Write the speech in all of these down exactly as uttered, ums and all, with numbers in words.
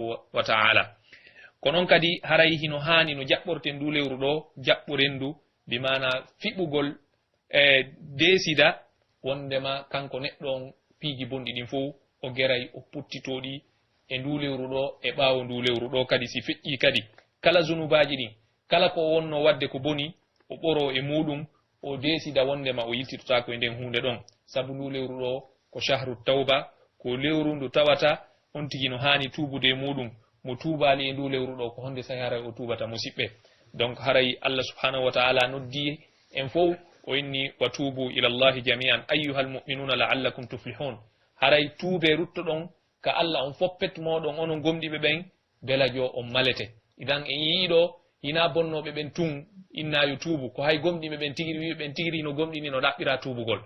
wa, wa ta'ala. Ko non kadi haray hino haani no jaɓɓorten nduu lewru ɗoo, jaɓɓoren ndu, bi maana fiɓugol e deesida wondema kanko neɗɗo on piiji bonɗi ɗin fow o geray, o puttitoo ɗi e nduu lewru ɗoo, e ɓaawo nduu lewru ɗoo kadi, si feƴƴii kadi kala zunubaaji ɗin, kala ko o wonnoo waɗde ko boni, o ɓoroo e muuɗum, o deesida wondema o yiltitotaako e nden huunde ɗon. Sabu nduu lewru ɗoo ko shahru tawba, ko lewru ndu tawata on tigi no haani tuubude e muuɗum. Mo tuubaali e nduu lewru ɗoo, ko honde sahi haray o tuubata, musiɓɓe? Donc, haray Allah subhanahu wa ta'ala noddi en fow, o inni: "Wa tuubu ila Allahi jami'an ayyuhal mu'minuna la'allakum tuflihun." Haray tuubee, ruttoɗon ka Allah on foppet mooɗon, onon gomɗiɓe ɓen, belajo on malete. Idan en yi'ii ɗoo, hinaa bonnooɓe ɓen tun innaa yo tuubu, ko hay gomɗiɓe ɓen tigiri, wi'uɓe ɓen tigiri no gomɗini, no ɗaɓɓiraa tuubugol.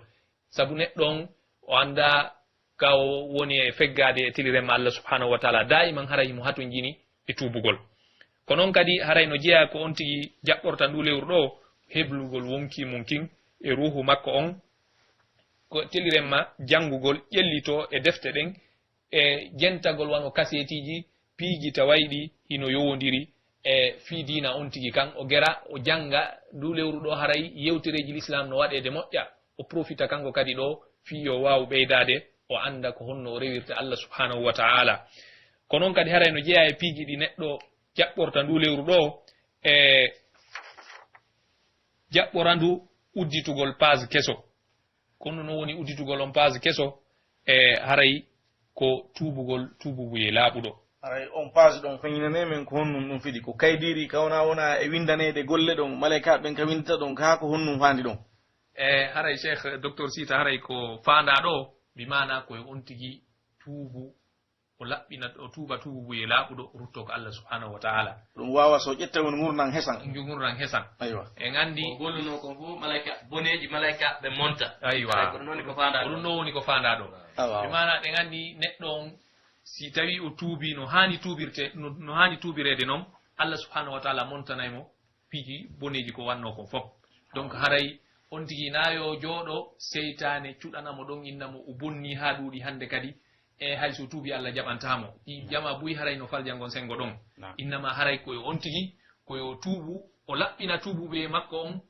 Sabu neɗɗo on, o anndaa ka o woni e feggaade e tiliremma Allah subhanahu wa ta'ala. Daa'iman haray himo hatonjini e tuubugol. Ko non kadi haray no jeyaa ko on tigi jaɓɓorta nduu lewru ɗoo, heblugol wonkii mun kin e ruuhu makko on, ko tiliremma janngugol, ƴellitoo e defte ɗen, e jentagol wano kaseetiiji, piiji tawayɗi hino yowondiri e fii diina on tigi kan, o gera, o jannga nduu lewru ɗoo haray yewtereeji lislaam no waɗeede moƴƴa, o profita kanko kadi ɗoo fii yo waawu ɓeydaade, o annda ko honno o rewirta Allah subhanahu wa ta'ala. Ko non kadi haray no jeyaa e piiji ɗi neɗɗo jaɓɓorta nduu lewru ɗoo, e jaɓɓora ndu udditugol page keso. Kono no woni udditugol on page keso, e haray ko tuubugol tuububuyee laaɓuɗo. Haray on page ɗon feñinanee men ko honɗun ɗun fiɗi, ko kaydiiri ka wona wona e winndaneede golle ɗon, malaykaaɓe ɓen ka winndata ɗon, kaa ko honɗun faandi ɗon? E haray Cheikh Docteur Sita, haray ko faandaa ɗoo, bi maanaa ko e on tigi tuubu, o laɓɓina, o tuuba tuububuyee laaɓuɗo, o ruttoo ko Allah subhanahu wa ta'ala. Ɗum waawa so ƴetta woni ngurndan hesan. Ngu ngurndan hesan. Aywa. En anndi ko gollunoo kon fof, malayka, boneeji malayka ɓe monta. Aywa. Haray ko ɗum woni ko faandaa ɗoo. Ko ɗum ɗoo woni ko faandaa ɗoo. Awa. Bi maanaa ɗen anndi neɗɗo on, si tawii o tuubii no haani tuubirte, no, no haani tuubireede non, Allah subhanahu wa ta'ala montanay mo piiji boneeji ko wannoo kon fof. Donc, haray on tigi na yo jooɗo, seytaane cuɗana mo ɗon, inna mo o bonnii haa ɗuuɗi, hannde kadi, e hay so tuubii, Allah jaɓantaa mo. Ɗi jamaa buy haray no falja ngon senngo ɗon. Naam. Innama haray ko yo on tigi, ko yo tuubu, o laɓɓina tuubuɓe makko on,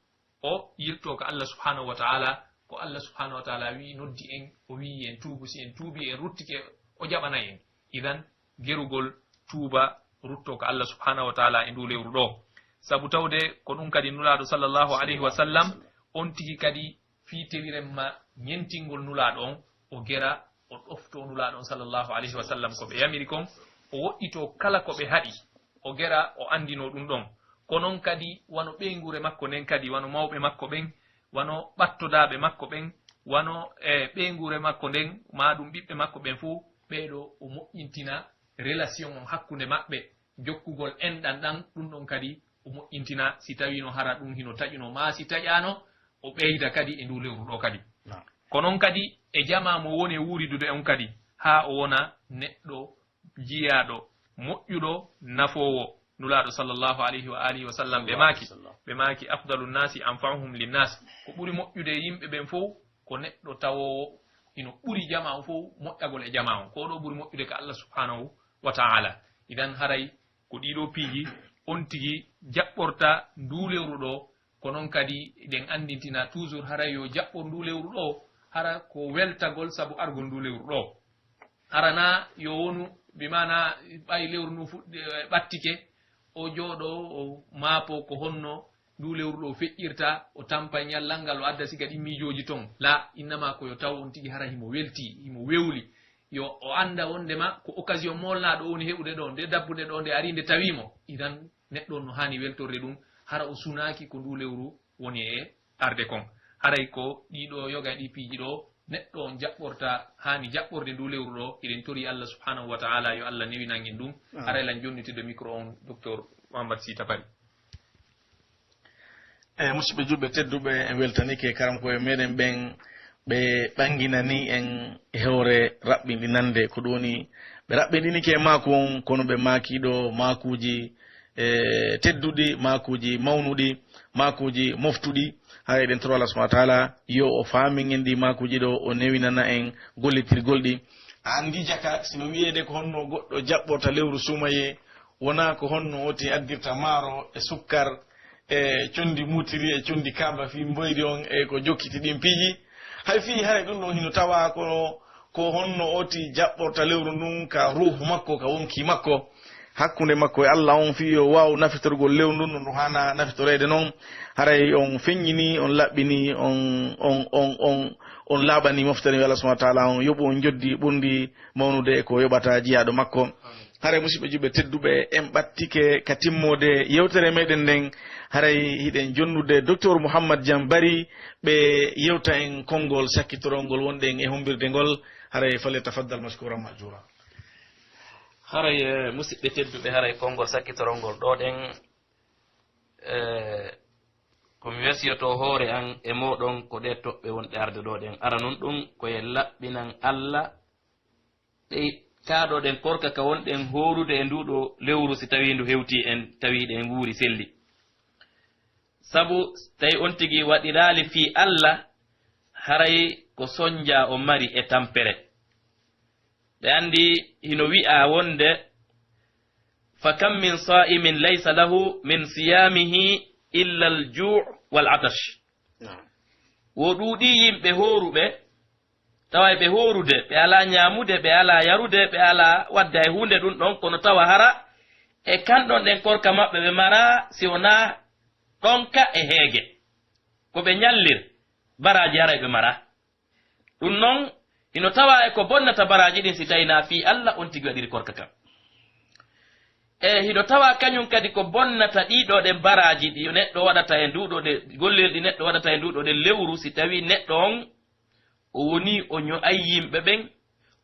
o yiltoo ka Allah subhanahu wa ta'ala, ko Allah subhanahu wa ta'ala wi'i, noddi en, o wi'i en tuubu, si en tuubii, en ruttike, o jaɓanay en. Idan, gerugol tuuba, ruttoo ka Allah subhanahu wa ta'ala e nduu lewru ɗoo. Sabu tawde ko ɗum kadi Nulaaɗo sallallahu alayhi wa sallam, on tigi kadi fii tewiremma ñentingol Nulaaɗo on, o gera, o ɗoftoo Nulaaɗo on sallallahu alayhi wa sallam ko ɓe yamiri kon, o woɗɗitoo kala ko ɓe haɗi, o gera, o anndinoo ɗum ɗon. Ko non kadi wano ɓeynguure makko nden kadi, wano mawɓe makko ɓen, wano ɓattodaaɓe makko ɓen, wano, e, ɓeynguure makko nden, maa ɗum ɓiɓɓe makko ɓen fof, ɓee ɗoo o moƴƴintina relation on hakkunde maɓɓe, jokkugol enɗan ɗan, ɗum ɗon kadi o moƴƴintina, si tawiino hara ɗum hino taƴuno, maa si taƴaano, o ɓeyda kadi e nduu lewru ɗoo kadi. Naam. Ko non kadi e jamaa mo woni e wuuridude on kadi, haa o wona neɗɗo jiyaaɗo, moƴƴuɗo, nafoowo. Nulaaɗo sallallahu alayhi wa alihi wa sallam, ɓe maaki, ɓe maaki, "Afdalu nnaasi anfa'uhum linnaas." Ko ɓuri moƴƴude e yimɓe ɓen fof ko neɗɗo tawoowo hino ɓuri jamaa on fof moƴƴagol e jamaa on. Ko ɗoo ɓuri moƴƴude ka Allah subhanahu wa ta'ala. Idan haray ko ɗii ɗoo piiji on tigi jaɓɓorta nduu lewru ɗoo, ko non kadi eɗen anndintina toujours haray yo jaɓɓor nduu lewru ɗoo, hara ko weltagol sabu argol nduu lewru ɗoo. Hara na yo wonu, bi maana ɓay lewru ndun fuɗɗi-, ɓattike, o jooɗoo, o maapoo ko honno nduu lewru ɗoo feƴƴirta, o tampa e ñallal ngal, o adda siga ɗin miijooji ton. La, innama ko yo taw on tigi hara himo weltii, himo wewli. Yo o annda wondema ko occasion moolnaaɗo o woni heɓude ɗoo, nde dabbude ɗoo, nde arii nde tawii mo. Idan neɗɗo on no haani weltorde ɗum, hara o sunaaki ko nduu lewru woni e arde kon. Haray ko ɗii ɗoo yoga e ɗii piiji ɗoo neɗɗo on jaɓɓorta, haani jaɓɓorde nduu lewru ɗoo. Hiɗen torii Allah subhanahu wa ta'ala yo Allah newinan en ɗum. Amin. Haray lan jonnitude micro on Docteur Mouhammad Sy Tapari. E musidɓe julɓe tedduɓe, en weltanike karamko'en meɗen ɓen, ɓe ɓanginani en e hoore raɓɓinɗinande, ko ɗum woni ɓe raɓɓinɗinike e maaku on, kono ɓe maaki ɗo maakuuji, e, tedduɗi, maakuuji mawnuɗi, maakuuji moftuɗi. Haray eɗen toro Allah subhanahu wa ta'ala yo o faamin en ɗi maakuuji ɗo, o newinana en gollitirgol ɗi. A anndi jaka, si no wi'eede ko honno goɗɗo jaɓɓorta lewru suumayee, wonaa ko honno woti addirta maaro e sukkar e conndi muutiri e conndi kaaba fii mboyri on e ko jokkiti ɗin piiji. Hay fii haray ɗun ɗon hino tawaa ko, ko honno woti jaɓɓorta lewru ndun ka ruuhu makko, ka wonkii makko, hakkunde makko e Allah on, fii yo waaw nafitorgol lewru ndun no ndu haana nafitoreede non. Haray on feññinii, on laɓɓinii, on, on, on, on, on laaɓanii moftere nde Allah subhanahu wa ta'ala, on yoɓu on njoddi ɓurndi mawnude e ko yoɓata jiyaaɗo makko. Haray, musiɓɓe juɓɓe tedduɓe, en ɓattike ka timmoode yewtere meɗen nden. Haray hiɗen jonnude Doktor Muhammad Jan Bari, ɓe yewta en konngol sakkitorol ngol wonɗen e humbirde ngol. Haray, falyatafaddal mashkuran ma'jura. Haray, eh, musiɓɓe tedduɓe, haray konngol sakkitorol ngol ɗoo ɗen, eh, ko mi wasiyoto hoore an e mooɗon ko ɗee toɓɓe wonɗe arde ɗoo ɗen. Aranun ɗun ko en laɓɓinan Alla ɗe kaaɗoɗen korka ka wonɗen hoorude e nduu ɗoo lewru, si tawii ndu hewtii en, tawii ɗen wuuri selli. Sabu tawi on tigi waɗiraali fii Alla, haray ko sonjaa o mari e tampere. Ɓe anndi hino wi'aa wonde, "Fa kam min saa'imin laysa lahu min siyaamihi illa al-juu' wal-'atash." Naam. Wo ɗuuɗii yimɓe hooruɓe, tawa e ɓe hoorude, ɓe alaa ñaamude, ɓe alaa yarude, ɓe alaa waɗde hay huunde ɗun ɗon, kono tawa hara e kan ɗon ɗen korka maɓɓe ɓe maraa si wonaa ɗonka e heege. Ko ɓe ñallir, baraaji haray ɓe maraa. Ɗun non, hino tawaa e ko bonnata baraaji ɗin si tawii naa fii Alla on tigi waɗiri korka kan. E hino tawaa kañun kadi ko bonnata ɗii ɗoo ɗen baraaji ɗi neɗɗo waɗata e nduu ɗoo ɗe, gollirɗi neɗɗo waɗata e nduu ɗoo ɗen lewru, si tawii neɗɗo on o wonii o ño'ay yimɓe ɓen,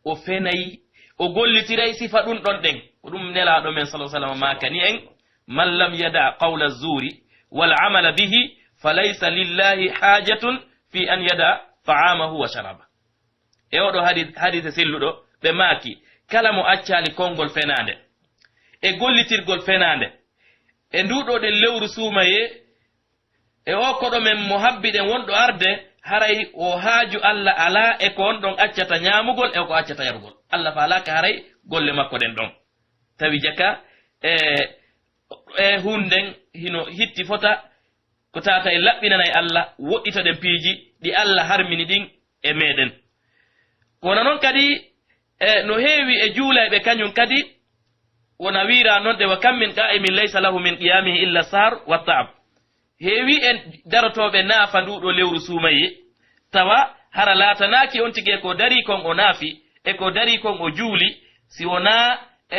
o fenay, o gollitiray sifa ɗun ɗon ɗen. Ko ɗun Nelaaɗo men, sallallahu alaihi wasallam, maakani en, "Man lam yada' qawla zuuri wal amala bihi, fa laysa lillahi haajatun fi an yada' ta'aamahu wa sharaba." E oo ɗoo hadi-, hadiise selluɗo, ɓe maaki, kala mo accaali konngol fenaande, e gollitirgol fenaande, e nduu ɗoo ɗen lewru suumayee, e oo koɗo men mo habbiɗen wonɗo arde, haray o haaju Alla alaa e ko on ɗon accata ñaamugol e ko accata yarugol. Alla faalaaka haray golle makko ɗen ɗon. Tawi jaka, e, e huunden hino hitti fota ko tawata en laɓɓinanay Alla, woɗɗitoɗen piiji ɗi Alla harmini ɗin e meɗen. Ko wano non kadi, e, no heewi e juulayɓe kañun kadi, wona wiira non ɗe, "Wa kam min qaa'imin laysa lahu min qiyaamihi illa sahar wa ta'ab." Heewi en darotooɓe naafa nduu ɗoo lewru suumayee, tawa hara laatanaaki on tigi e ko darii kon o naafi, e ko darii kon o juuli, si wonaa, e,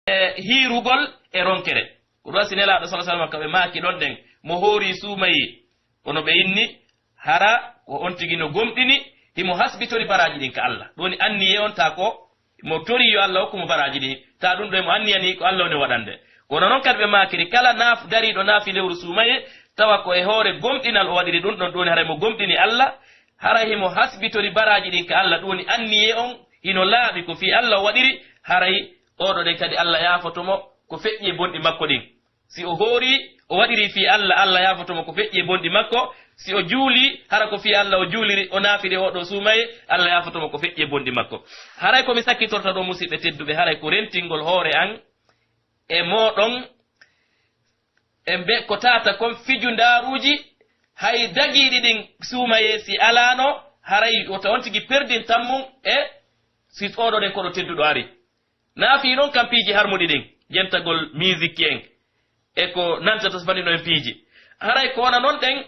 e hiirugol e ronkere. Ko ɗun si Nelaaɗo, sallallahu alaihi wasallam, ka ɓe maaki ɗon ɗen, mo hoori suumayee, kono ɓe inni, hara ko on tigi no gomɗini, himo hasbitori baraaji ɗin ka Alla. Ɗun woni anniyee on, taa ko mo torii yo Alla hokku mo baraaji ɗin, taa ɗun ɗoo himo anniyanii ko Alla woni waɗande. Kono non kadi ɓe maakiri, kala naaf-, dariiɗo naafi lewru suumayee, tawa ko e hoore gomɗinal o waɗiri ɗun ɗon, ɗun woni haray mo gomɗini Alla, haray himo hasbitori baraaji ɗin ka Alla, ɗun woni anniyee on hino laaɓi, ko fii Alla o waɗiri, haray oo ɗoo ɗen kadi Alla yaafoto mo ko feƴƴi e bonɗi makko ɗin. Si o hoori, o waɗiri fii Alla, Alla yaafoto mo ko feƴƴi e bonɗi makko. Si o juuli, hara ko fii Alla o juuliri, o naafiri oo ɗoo suumayee, Alla yaafoto mo ko feƴƴi e bonɗi makko. Haray ko mi sakkitorta ɗoo, musiɓɓe tedduɓe, haray ko rentingol hoore an e mooɗon, e mbe-, ko tawata kon fijundaaruuji, hay dagiiɗi ɗin suumayee si alaano, haray wota on tigi perdin tammum e si oo ɗoo ɗen koɗo tedduɗo ari. Naafii non kan piiji harmuɗi ɗin, jentagol miisikki en, e ko nantata so fanino en piiji. Haray ko wona non ɗen,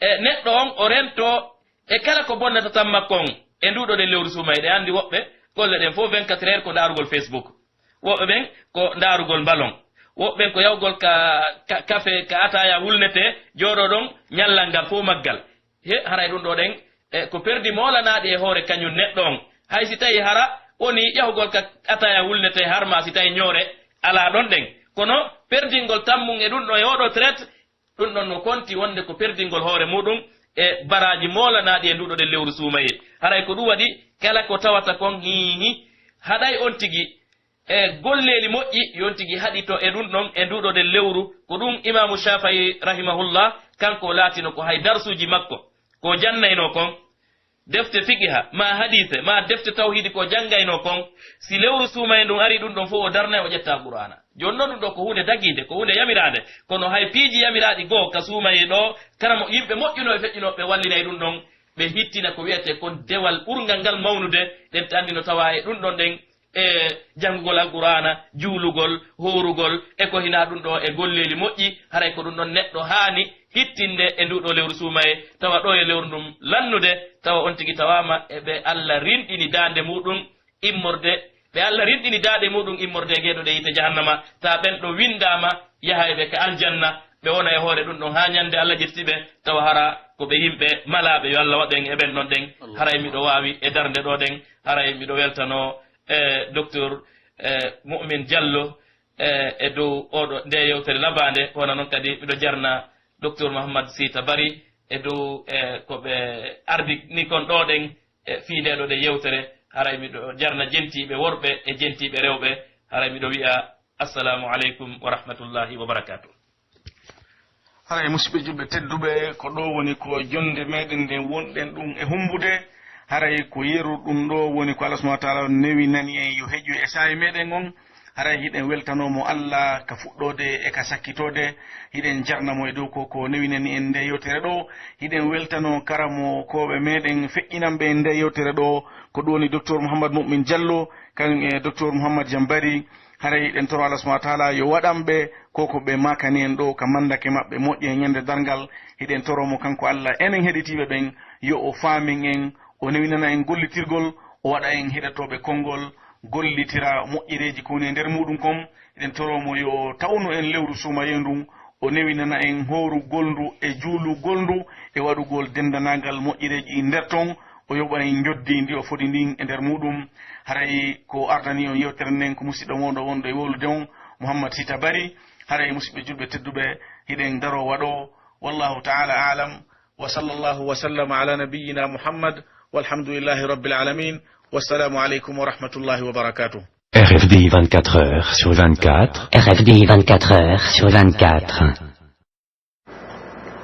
e neɗɗo on o rento e kala ko bonnata tan makko on, e nduu ɗoo ɗen lewru suumayee. Ɗe anndi woɓɓe golle ɗen fof vingt-quatre heures ko ndaarugol Facebook. Woɓɓe ɓen ko ndaarugol mbalon. Woɓɓe ɓen ko yahugol ka, ka, kafe, ka ataaya wulnetee, jooɗoo ɗon ñallal ngal fof maggal. He, haray ɗun ɗoo ɗen, e, ko perdi moolanaaɗi e hoore kañun neɗɗo on. Hay si tawii hara wonii yahugol ka ataaya wulnetee har maa si tawii ñoore alaa ɗon ɗen. Kono perdingol tammum e ɗun ɗoo e oo ɗoo traite, ɗun ɗon no konti wonde ko perdingol hoore muuɗum e baraaji moolanaaɗi e nduu ɗoo ɗen lewru suumayee. Haray ko ɗun waɗi kala ko tawata kon, hii, hii, haɗay on tigi e golleeli moƴƴi, yo on tigi haɗito e ɗun ɗon e nduu ɗoo ɗen lewru. Ko ɗun Imaamu Shaafi'i rahimahullah, kanko o laatino ko hay darsuuji makko, ko o jannaynoo kon, defte fiqiha, maa hadiise, maa defte tawhiidi ko janngaynoo kon, si lewru suumayee ndun arii, ɗun ɗon fow o darnay, o ƴetta Qur'aana. Jooni non ɗun ɗoo ko huunde dagiinde, ko huunde yamiraande, kono hay piiji yamiraaɗi goo ka suumayee ɗoo, kara mo yimɓe moƴƴunoo e feƴƴunoo ɓe wallinay ɗun ɗon, ɓe hittina ko wi'etee kon dewal ɓurngal ngal mawnude, ɗen anndi no tawaa e ɗun ɗon ɗen, e janngugol Alqur'aana, juulugol, hoorugol, e ko hinaa ɗun ɗoo e golleeli moƴƴi, haray ko ɗun ɗon neɗɗo haani hittinde e nduu ɗoo lewru suumayee, tawa ɗoo e lewru ndun lannude, tawa on tigi tawaama e ɓe Alla rinɗini daande muuɗun immorde, ɓe Alla rinɗini daande muuɗun immorde e geeɗo ɗe yiite jahannama, tawa ɓen ɗon winndaama yaha e ɓe ka aljanna, ɓe wona e hoore ɗun ɗon haa ɲande Alla ƴetti ɓe, tawa hara ko ɓe yimɓe malaaɓe, yo Alla waɗu en e ɓen ɗon ɗen. Haray miɗo waawi e darnde ɗoo ɗen, haray miɗo weltanoo e Docteur, e, Mu'min Diallo, e, e dow oɗo, nde yewtere labaande, ko wona non kadi miɗo jarna Docteur Mouhammad Sita Bari e dow, e, ko ɓe ardini kon ɗoo ɗen, e, fii ndee ɗoo ɗen yewtere. Haray miɗo jarna jentiiɓe worɓe e jentiiɓe rewɓe, haray miɗo wi'a, Assalamu aleykum wa rahmatullahi wa barakatuh. Haray, musidɓe julɓe tedduɓe, ko ɗoo woni ko jonnde meɗen nden wonɗen ɗun e hummbude. Haray ko yeru ɗun ɗoo woni ko Allah subhanahu wa ta'ala newinani en yo heƴu e saa'i meɗen on. Haray hiɗen weltanoo mo Allah ka fuɗɗoode e ka sakkitoode. Hiɗen jarna mo e dow ko, ko newinani en nde yewtere ɗoo. Hiɗen weltanoo karamokooɓe meɗen feƴƴinanɓe en nde yewtere ɗoo, ko ɗun woni Docteur Mouhammad Mu'min Diallo, kañun e Docteur Mouhammad Jambari. Haray hiɗen toro Allah subhanahu wa ta'ala yo waɗan ɓe ko ko ɓe maakani en ɗoo ka mandake maɓɓe moƴƴe e ɲande darngal. Hiɗen toro mo kanko Allah, enen heɗitiiɓe ɓen, yo o faamin en, o newinana en gollitirgol, o waɗa en heɗotooɓe konngol, gollitira moƴƴereeji ko woni e nder muuɗun kon. Hiɗen toro mo yo o tawnu en lewru suumayee ndun, o newinana en hoorugol ndu e juulugol ndu e waɗugol denndanaagal moƴƴereeji ɗin nder ton, o yoɓa en njoddi ndi o fodi ndin e nder muuɗun. Haray ko ardani on yewtere nden ko musiɗɗo mooɗon wonɗo e wowlude on, Mouhammad Sita Bari. Haray, musidɓe julɓe tedduɓe, hiɗen daroo waɗoo. Wallahu ta'ala a'lam. Wa sallallahu wa sallama ala nabiyyina Muhammad. Walhamdulillahi rabbil alamin. Wassalamu aleykum wa rahmatullahi wa barakatuh. R F D vingt-quatre heures sur vingt-quatre. R F D vingt-quatre heures sur vingt-quatre.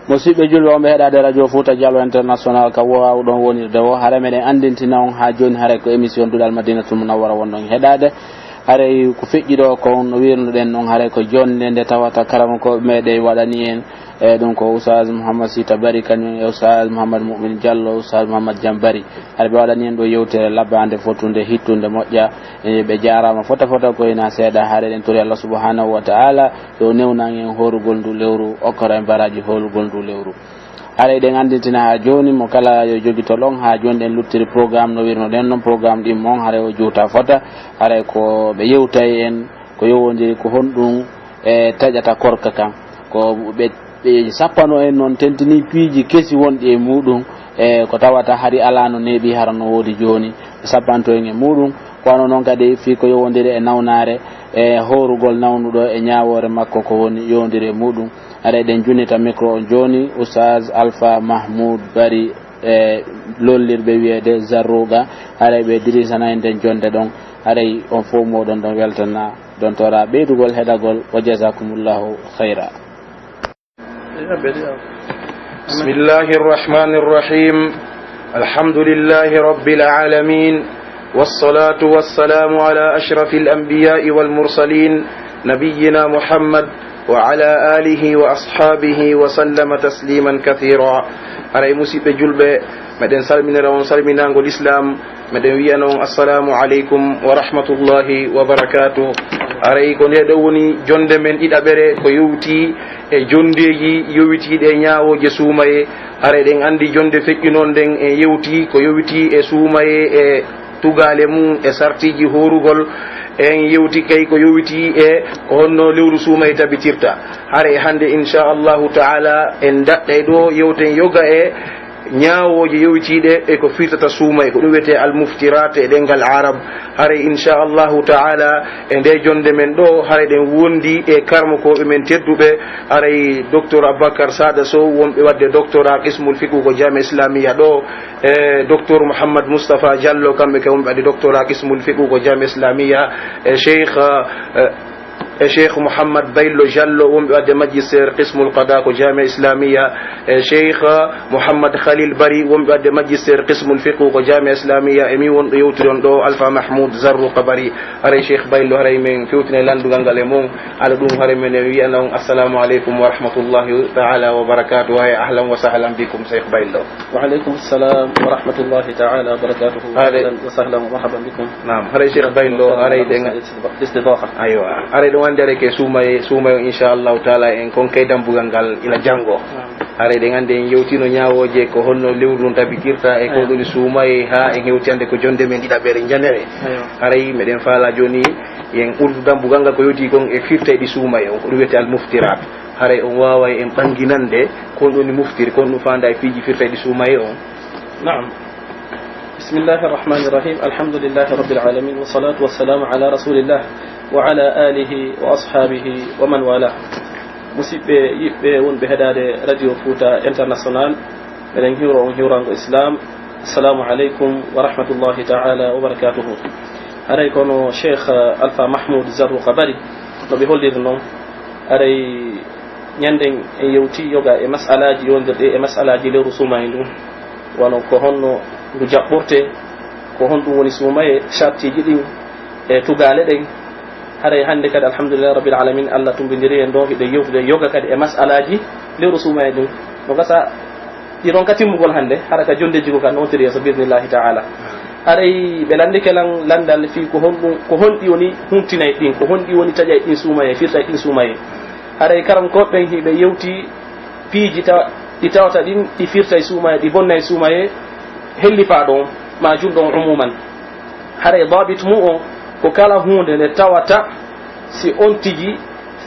Musiɓɓe julɓe, on ɓe heɗaade Radio Fouta Diallo International ka waawuɗon wonirde woo, haray meɗen anndintina on haa jooni, haray ko émission Duɗal Madinatul Munawwara wonɗon heɗaade. Haray ko feƴƴi ɗoo kon, no wiirnuɗen non, haray ko jonnde nde tawata karamokooɓe meɗen waɗani en, e ɗum ko Oustaz Mouhammad Sita Bari, kañum e Oustaz Mouhammad Mu'min Diallo, Oustaz Mouhammad Jam Bari. Haray ɓe waɗani en ɗoo yewtere labaande, fotunde, hittunde, moƴƴa. E, ɓe jaaraama fota fota ko hinaa seeɗa. Haray eɗen tori Allah subhanahu wa ta'ala yo newnan en hoorugol ndu lewru, okkora en baraaji hoorugol ndu lewru. Haray eɗen anndintina haa jooni mo kala yo jogito lon, haa jooni ɗen luttiri programme no wirnoɗen non, programme ɗin mon haray o juuta fota. Haray ko ɓe yewtay en ko yowondiri ko honɗum e taƴata korka kan. Ko ɓe, ɓe sappano en non, tentini piiji kesi wonɗi e muɗum, e ko tawata hari alaa no neeɓi, hara no woodi jooni, ɓe sappanto en e muɗum. Ko wano non kadi fii ko yowondiri e nawnaare, e hoorugol nawnuɗo e ñaawoore makko ko woni yowondiri e muɗum. Haray eɗen junnita micro on jooni, Oustaz Alpha Mahmoud Bari, e lollirɓe wiyeede Zarruga. Haray ɓe dirisana en nden jonnde ɗon. Haray on fof moɗon ɗon weltana, ɗon tora ɓeydugol heɗagol. Wa jazakumullahu khayra. بسم الله الرحمن الرحيم. الحمد لله رب العالمين. والصلاة والسلام على أشرف الأنبياء والمرسلين، نبينا محمد وعلى آله وأصحابه وسلم تسليما كثيرا. Haray, musiɓɓe julɓe, meɗen salminira on salminaango Lislaam, meɗen wi'ana on, Assalaamu aleykum wa rahmatullahi wa barakaatuh. Haray ko ndee ɗoo woni jonnde men ɗiɗaɓere, ko yowti e jonndeeji yowitiiɗi e ñaawooje suumayee. Haray eɗen anndi jonnde feƴƴunoo nden, en yewti ko yowiti e suumayee e tugaale mum e sartiiji hoorugol. En yewti kay ko yowiti e ko honno lewru suumayee tabitirta. Haray hannde, inchallahu taala, en daɗɗay ɗoo, yewten yoga e ñaawooje yowitiiɗe e ko firtata suumayee, ko ɗum wiyetee al-muftiraat e ɗemngal Arab. Haray, inchallahu taala, e ndee jonnde men ɗoo, haray eɗen wondi e karamokooɓe men tedduɓe, haray Docteur Aboubacar Sada Sow, wonɓe waɗde doctorat qismul fiqhu ko Jamia Islamia ɗoo, e Docteur Mouhammad Moustapha Diallo, kamɓe kadi wonɓe waɗde doctorat qismul fiqhu ko Jamia Islamia, e Cheikh, eh, E Cheikh Mouhammad Baylo Jallo, wonɓe wadde magistère qismul qada ko Jamia Islamia. E Cheikh Mouhammad Khalil Bari, wonɓe wadde magistère qismul fiqhu ko Jamia Islamia. E min wonɗo yewtude on ɗo, Alpha Mahmoud Zarruqa Bari. Haray Cheikh Baylo, haray men fewtina e landugal ngal e mon. Ala ɗum, haray men wi'ana on assalamu aleykum wa rahmatullahi ta'ala wa barakatuh. Hay ahlan wa sahlan bikum, Cheikh Baylo. Wa aleykum salam wa rahmatullahi ta'ala wa barakatuh. Haray. Ahlan wa sahlan wa marhaban bikum. Naam, haray Cheikh Baylo, haray ɗen. Istidafa. Aywa, haray ɗum anndi haray ke suumaye, suumaye, inchallahu taala, en kon kay dambugal ngal ila janngo. Naam. Haray ɗen anndi en yewtino ñaawooje ko honno lewru ndun tabitirta e ko Aywa. ɗoni suumaye, haa en hewti hannde ko jonde men ɗiɗaɓere njanere. Aywa. Haray meɗen faala jooni en ɓurdu dambugal ngal ko yewti kon e firtayɗi suumaye on, ko ɗum wiyete al muftirat. Haray on waaway en ɓanginande ko honɗum woni muftir, ko honɗum faanda e piiji firtayɗi suumaye on. Naam. بسم الله الرحمن الرحيم. الحمد لله رب العالمين، والصلاة والسلام على رسول الله وعلى آله وأصحابه ومن والاه. Musiɓɓe yiɓɓe wonɓe heɗaade Radio Fouta International, meɗen hiwro on hiwrango Islam. Assalamu aleykum wa rahmatullahi ta'ala wa barakatuhu. Haray kono Cheikh Alpha Mahmoud Zarruqa Bari, no ɓe holliri non, haray ñanden en yewti yoga e mas'alaaji yondirɗi e mas'alaaji lewru suumaye ndun. Wano ko honno ndu jaɓɓorte, ko honɗum woni suumaye, shartiiji ɗin e tugaale ɗen. Haray hannde kadi, alhamdulillahi rabbil alamin, Allah tumbindiri en ɗon, hiɗen yewtude yoga kadi e mas'alaaji lewru suumaye ɗin. No gasa ɗi ɗon ka timmugol hannde, hara ka jonndeeji ko ka nootiri yeeso, bi idnillahi ta'ala. Haray ɓe lanndike lan lanndal fii ko honɗum, ko honɗi woni huntinay ɗin, ko honɗi woni taƴay ɗin suumaye, firtay ɗin suumaye. Haray karamkooɓe ɓen hiɓe yewti piiji tawa, ɗi tawata ɗin, ɗi firtay suumaye, ɗi bonnay suumaye, hellifaaɗo on, maa julɗo on umuman. Haray daabit mun on, ko kala huunde nde tawata si on tigi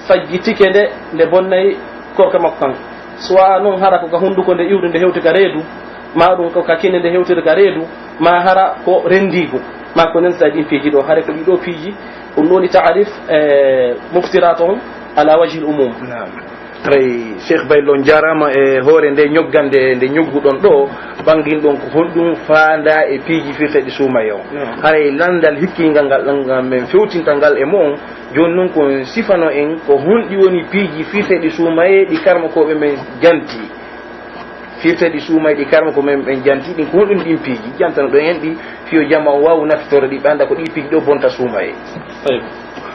faggitike nde, nde bonnay korka makko kan. Soit non hara ko ka hunduko nde iwri nde hewti ka reedu, maa ɗum ko ka kine nde hewtiri ka reedu, maa hara ko rendiigu, maa ko nentata ɗin piiji ɗo. Haray ko ɗii ɗoo piiji, ɗum ɗoo woni ta'arif, eh, muftirat on ala wajhil umum. Naam. Haray, Cheikh Baylo, on jaaraama e hoore nde ñoggande nde ñogguɗon ɗo, ɓanginɗon ko honɗum faandaa e piiji firteeɗi suumaye on. Naam. Haray lanndal hikkingal ngal, ngal men fewtinta ngal e mon, jooni non ko on sifano en ko honɗi woni piiji firteeɗi suumaye ɗi karmakooɓe men janti. Firteeɗi suumaye ɗi karmakooɓe men ɓen janti ɗin, ko honɗum ɗin piiji? Jantano ɗon en ɗi, fii yo jama on waawu naftitorde ɗi, ɓe annda ko ɗii piiji ɗo bonta suumaye. Tayyib.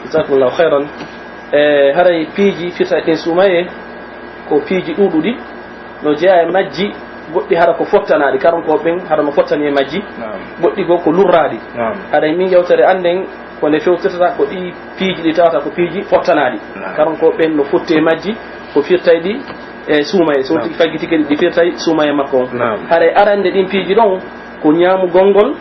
Jazakumullahu khairan. E, haray piiji firtayɗi ɗin suumaye ko piiji ɗuuɗuɗi, no jeyaa e majji goɗɗi hara ko fottanaaɗi, karankooɓe ɓen hara no fottani e majji, Naam. goɗɗi goo ko lurraaɗi. Naam. Haray min yewtere an nden ko nde fewtirta ko ɗii piiji ɗi tawata ko piiji fottanaaɗi. Naam. Karankooɓe ɓen no fotti e majji ko firtayɗi e suumaye, so on Naam. tigi faggitike ɗi firtay suumaye makko on. Naam. Haray arande ɗin piiji ɗon ko ñaamugol ngol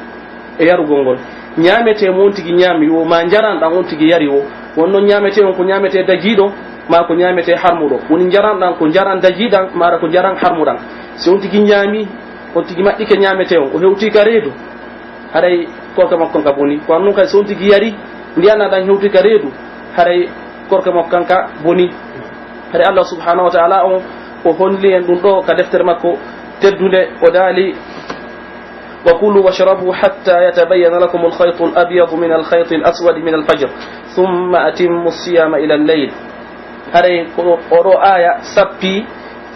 e yarugol ngol. Ñaametee mo on tigi ñaami woo, maa njaran ɗan on tigi yari woo. Won non ñaametee on ko ñaametee dajiiɗo, maa ko ñaametee harmuɗo. Woni njaran ɗan ko njaran dajiiɗan, maa ko njaran harmuɗan. Si on tigi ñaami, on tigi maɗɗike ñaametee on, o hewtii ka reedu, haray korka makko on ka boni. Ko non kadi si on tigi yari, ndiyan ɗan hewtii ka reedu, haray korka makko kan ka boni. Haray Allah subhanahu wa ta'ala on, o holli en ɗum ɗo ka deftere makko teddunde, o daali, وكلوا واشربوا حتى يتبين لكم الخيط الأبيض من الخيط الأسود من الفجر ثم أتموا الصيام إلى الليل. Haray ko oɗo aaya sappi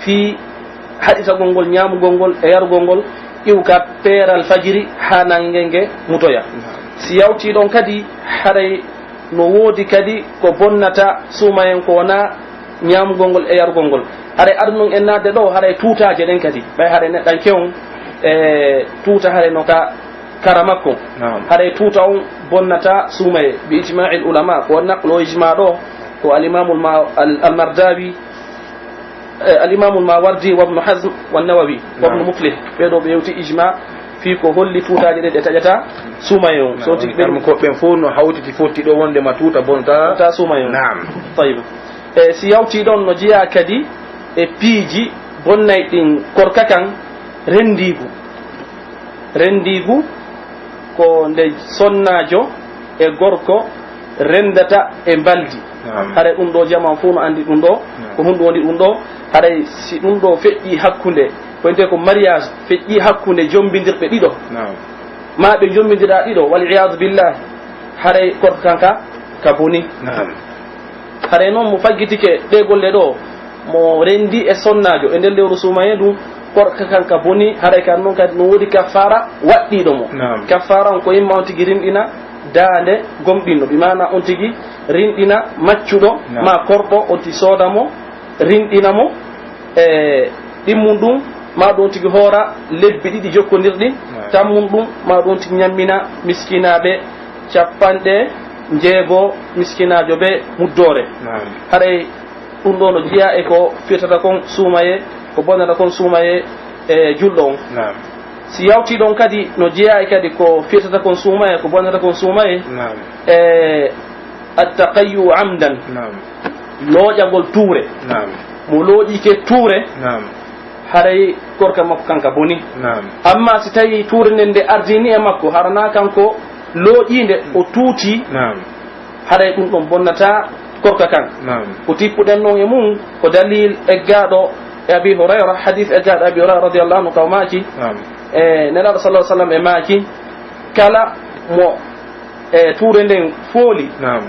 fii haɗitagol ngol ñaamugol ngol e yarugol ngol iwka peeral fajiri haa nannge nge mutoya. Si yawtii ɗon kadi, haray no woodi kadi ko bonnata suumayen ko wonaa ñaamugol ngol e yarugol ngol. Haray adunun en naatde ɗo, haray tuutaaje ɗen kadi. Ɓay haray neɗɗanke on e tuuta haray no ka kara makko. Naam. Haray tuuta on bonnata suumaye, bi ijma'il ulama, ko naqlo ijma ɗo, ko al-Imamul Ma-, al-, al-Mardawi, eh, al-Imamul Mawardi wa Ibn Hazm wa Nawawi wa Ibn Naam. Muflih. Ɓee ɗoo ɓe yewti ijma fii ko holli tuutaaje ɗe ɗe taƴata suumaye on. Naam. So tigi ɓe Karmo ko ɓen fof no hawtiti fotti ɗo wonde ma tuuta bonta. Bonta suumaye on. Naam. Tayyib. E si yawtii ɗon no jeyaa kadi e piiji bonnay ɗin korka kan rendiigu. Rendiigu ko nde sonnaajo e gorko renndata e mbaldi. Naam. Haray ɗum ɗo jamaa fof no anndi ɗum ɗo. Naam. Ko honɗum woni ɗum ɗo? Haray si ɗum ɗo feƴƴii hakkunde, ko wiyetee ko mariage, feƴƴii hakkunde jommbindirɓe ɗiɗo. Naam. Maa ɓe njommbindira ɗiɗo, wal iyaadu billahi. Haray korka kan ka, ka boni. Naam. Haray non mo faggitike ɗee golle ɗoo, mo renndi e sonnaajo e nder lewru suumayee ndun, korka kan ka bonii, haray kan non kadi no woodi kaffaara waɗɗiiɗo mo. Naam. Kaffaara on ko imma on tigi rinɗina daande gomɗinɗo, bi maana on tigi rinɗina maccuɗo Naam. maa korɗo, on tigi sooda mo, rinɗina mo, e ɗimmun ɗun, maa ɗun tigi hoora lebbi ɗiɗi jokkondirɗi, Naam. tammun ɗun, maa ɗun tigi ñammina miskinaaɓe cappanɗe njeego miskinaajo ɓe muddoore. Naam. Haray ɗun ɗoo no jeyaa e ko firtata kon suumayee, ko bonnata kon suumayee e julɗo on. Naam. Si yawtii ɗon kadi, no jeyaa e kadi ko firtata kon suumayee, ko bonnata kon suumayee, Naam. e attaqayyu amdan, Naam. looƴagol tuure. Naam. Mo looƴike tuure, Naam. haray korka makko kan ka boni. Naam. Amma si tawii tuure nden nde ardini e makko, hara naa kanko looƴiinde, o tuuti, Naam. haray ɗun ɗon bonnataa korka kan. Naam. Ko tippuɗen non e mun, ko dalil eggaaɗo e Abi Hurayra, hadis eggaaɗo Abi Hurayra radiyallahu anhu, ka o maaki, Naam. e Nelaaɗo sallallahu alaihi wasallam e maaki, kala mo, e, tuure nden fooli, Naam.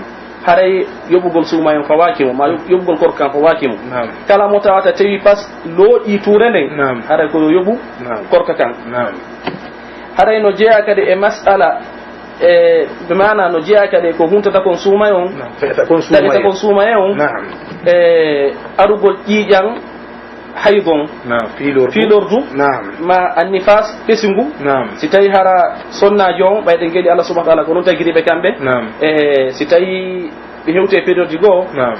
haray yoɓugol suumayee on fawaaki mo, maa yoɓ-, yoɓugol korka kan fawaaki mo. Naam. Kala mo tawata tawi pas looƴii tuure nden, Naam. haray ko yo yoɓu Naam. korka kan. Naam. Haray no jeyaa kadi e mas'ala, e, bi maana no jeyaa kadi ko huntata kon suumayee on, Naam. Fe'ata kon taƴata suumayee. kon suumayee on, Naam. e, arugol ƴiiƴan hayd on, Naam. Fiilordu. fiilordu, Naam. maa annifas ɓesungu. Naam. Si tawii hara sonnaajo on, ɓay ɗen geli Allah subhanahu wa ta'ala ko non tagiri ɓe kamɓe. Naam. E, si tawii ɓe hewti e période goo, Naam.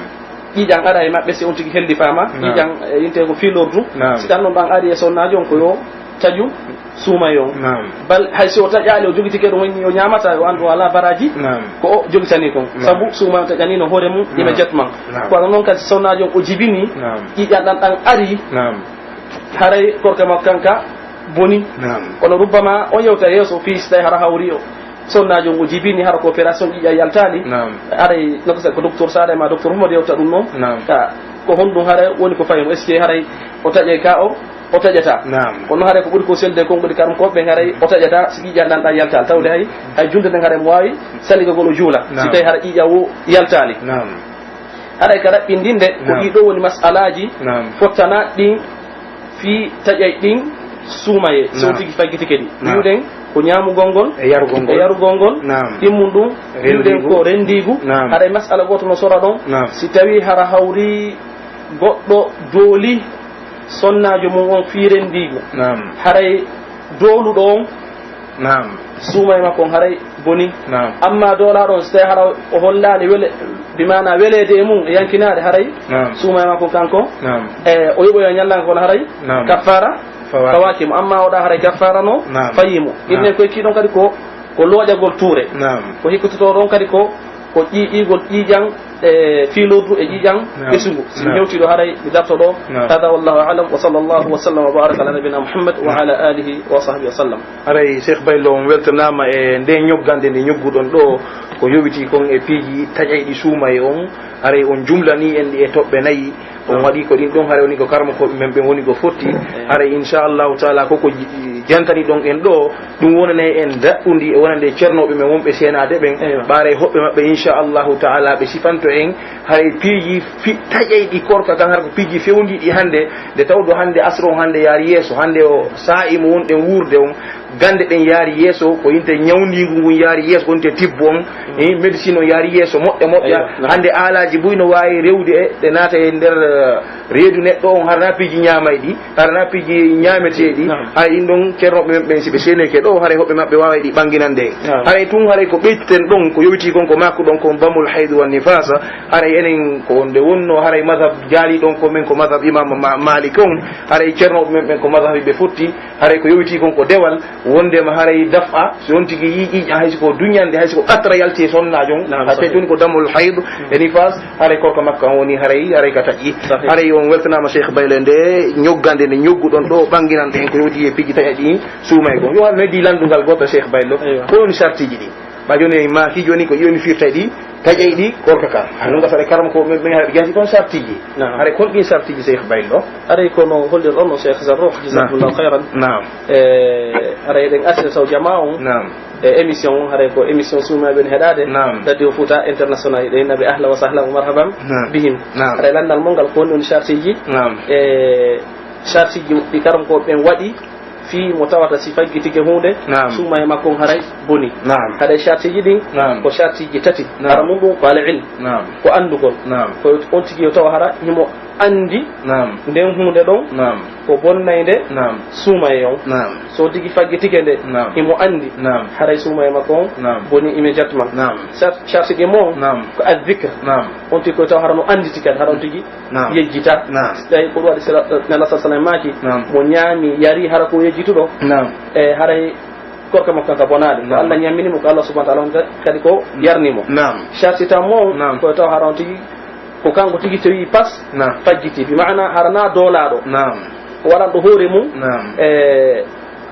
ƴiiƴan ara e maɓɓe, si on tigi hellifaama, Naam. ƴiiƴan, e, yinte ko fiilordu. Naam. Si tan non ɗan ari e sonnaajo on, ko yo taƴu suumayee on. Naam. Bal hay si o taƴaali, o jogitike ɗum woni o ñaamata, o anndu o alaa baraaji, Naam. ko o jogitanii kon. Naam. Sabu suumayee on taƴaniino hoore mum, ina Naam. jatma. Naam. Kono non kadi sonnaajo on o jibini, Naam. ƴiiƴan ɗan ɗan ari, Naam. haray korka makko kan ka boni. Naam. Kono rubbama on yewta yeeso fii si tawi hara hawri o. Sonnaajo on o jibini hara ko opération ƴiiƴan yaltaali. Naam. Haray no ko sa-, ko docteur Saare ma docteur Humar yewta ɗum non. Naam. Ka ko honɗum haray woni ko fayi mo? Est-ce que haray o taƴay ka o, o taƴata? Naam. Kono haray ko ɓuri ko selde kon ɓuri karam ko ɓen haray o taƴata si ƴiiƴan ɗan ɗan yaltaali. Tawde hay, hay julde nden haray mo waawi saligagol o juula. Si Naam. tawi hara ƴiiƴan o yaltaali. Naam. Haray ka raɓɓindinde ko Naam. ɗii ɗoo woni mas'alaaji Naam. fottanaaɗi ɗin fii taƴay ɗin suumayee, si on Naam. tigi faggitike ɗi. Naam. Wi'uɗen ko ñaamugol ngol, E yarugol ngol. e yarugol ngol, Naam. ɗimmun ɗun, Renndiigu. wi'uɗen ko renndiigu. Naam. Haray mas'ala gooto no sora ɗon, Naam. si tawii hara hawri goɗɗo dooli sonnaajo mun on fii renndiigu. Naam. Haray dooluɗo on, Naam. suumayee makko on haray boni. Naam. Amma doolaaɗo on, si tawii hara o hollaali wele-, bi maana weleede e mun e yankinaade, haray Naam. suumayee makko on kanko, Naam. e, o yoɓoya ñallaangal ngol haray Naam. kaffaara Fawaaki. fawaaki mo. Amma o ɗa haray kaffaara no Naam. fayii mo. Naam. Innen koy kii ɗon kadi ko, ko looƴagol tuure. Naam. Ko hikkototoo ɗon kadi ko, ko ƴiiƴigol ƴiiƴan, e, fiilordu e ƴiiƴan Naam. ɓesungu. Si mi Naam. hewtii ɗo haray mi darto ɗo. Naam. Hada wallahu a'lam wa sallallahu wa sallam wa baraka ala nabina Muhammad wa ala alihi wa sahbihi wa sallam. Haray Cheikh Baylo, on weltanaama e nden ñoggande nde ñogguɗon ɗoo, ko yowitii kon e piiji taƴayɗi suumayee on. Haray on jumlanii en ɗi e toɓɓe nayi. On waɗii ko ɗin ɗon, haray woni ko karamokooɓe men ɓen woni ko fotti. Haray inchallahu taala ko ko j-, jantani ɗon en ɗoo, ɗum wonanay en daɗɗundi e wonande cernooɓe men wonɓe seenaade ɓen. Eywa. Ɓaaray hoɓɓe maɓɓe inchallahu taala ɓe sifanto en. Haray piiji fi-, taƴayɗi korka kan, hara ko piiji fewndiiɗi hannde, nde tawɗo hannde asro on hannde yaari yeeso, hannde o saa'i mo wonɗen wuurde on, gannde ɗen yaari yeeso, ko yinte ñawndiingu ngun yaari yeeso, ko yinte tibbo on, eh, médecine on yaari yeeso, moƴƴa moƴƴa. Eywa, naam. Hannde aalaaji buy no waawi rewde e ɗe naata e nder, eh, reedu neɗɗo on, hara na piiji ñaamayɗi, hara na piiji ñaameteeɗi, Naam. hay ɗin ɗon ceernooɓe men ɓen, si ɓe seenike ɗo, haray hoɓɓe maɓɓe waaway ɗi ɓannginande en. Naam. Haray tun, haray ko ɓeyteten ɗon, ko yowitii kon, ko maakuɗon kon, damul haydu wan nifaasa, haray enen ko nde wonno, haray mazhab jaali ɗon ko men, ko mazhab Imam Ma-, Malik on, haray ceernooɓe men ɓen ko mazhabi ɓe fotti, haray ko yowitii kon ko dewal, wondema haray daf'a, si on tigi yii ƴiiƴan, hay si ko duñande, hay si ko qatra yalti e sonnaajo on, Naam, a sahih. Tun ko damul hayd, e nifaas, haray korka makko an woni haray, haray ka taƴi. Sahih. Haray on weltanaama Cheikh Baylo nde ñoggande nde ñogguɗon ɗo, ɓannginande en ko yowiti e piiji taƴaɗi ɗin, suumay kon. Yo Allah noddi lanndungal gooto Cheikh Baylo. Eywa. Ko woni sartiiji ɗin? Ba jooni en maaki jooni ko iyomi firtay ɗi taƴay ɗi korka ka. Hay non gasare karam ko men, men haɗa jaati kon sartiji. Naam. Haray kon ɗin sartiji Cheikh Baylo. Haray kono hollir on no Cheikh Zarruh, jazakumullahu khairan. Naam. E, haray eɗen asira taw jamaa on. Naam. E émission on, haray ko émission suumayɓe ne heɗaade. Naam. Radio Fouta International, ɗe naɓe ahla wa sahla wa marhaban Naam. bihim. Naam. Haray landal mon ngal ko woni on sartiji. Naam. E sartiji ɗi karam ko ɓen waɗi fii mo tawata si faggitike huunde, Naam. suumaye makko on haray boni. Naam. Haray sartiji ɗin Naam. ko sartiji tati. Naam. Hara mun ɗum ko al ilm, Naam. ko anndugol. Naam. Ko on tigi yo tawa hara himo anndi Naam. nden huunde ɗon Naam. ko bonnay nde Naam. suumaye on. Naam. So tigi faggitike nde Naam. himo anndi Naam. haray suumaye makko on Naam. boni immédiatement. Naam. Sar-, sarti ɗi mo Naam. ko al dhikr. Naam. On tigi ko tawa hara no annditi kadi, hara on tigi Naam. yejjita. Naam. Si tawi ko ɗum waɗi sila, Nela sa sallam maaki, Naam. mo ñaami, yari, hara ko yejjituɗo. Naam. E haray korka makko kan ka bonaali. Ko Naam. Allah ñammini mo, ko Allah subhanahu wa ta'ala on ka-, kadi ko Naam. yarni mo. Naam. Sarti tan mo, Naam. ko tawa hara on tigi, ko kanko tigi tawi pas, Naam. fajjiti. Bi maana hara na doolaaɗo. Naam. O waɗan ɗo hoore mum. Naam. E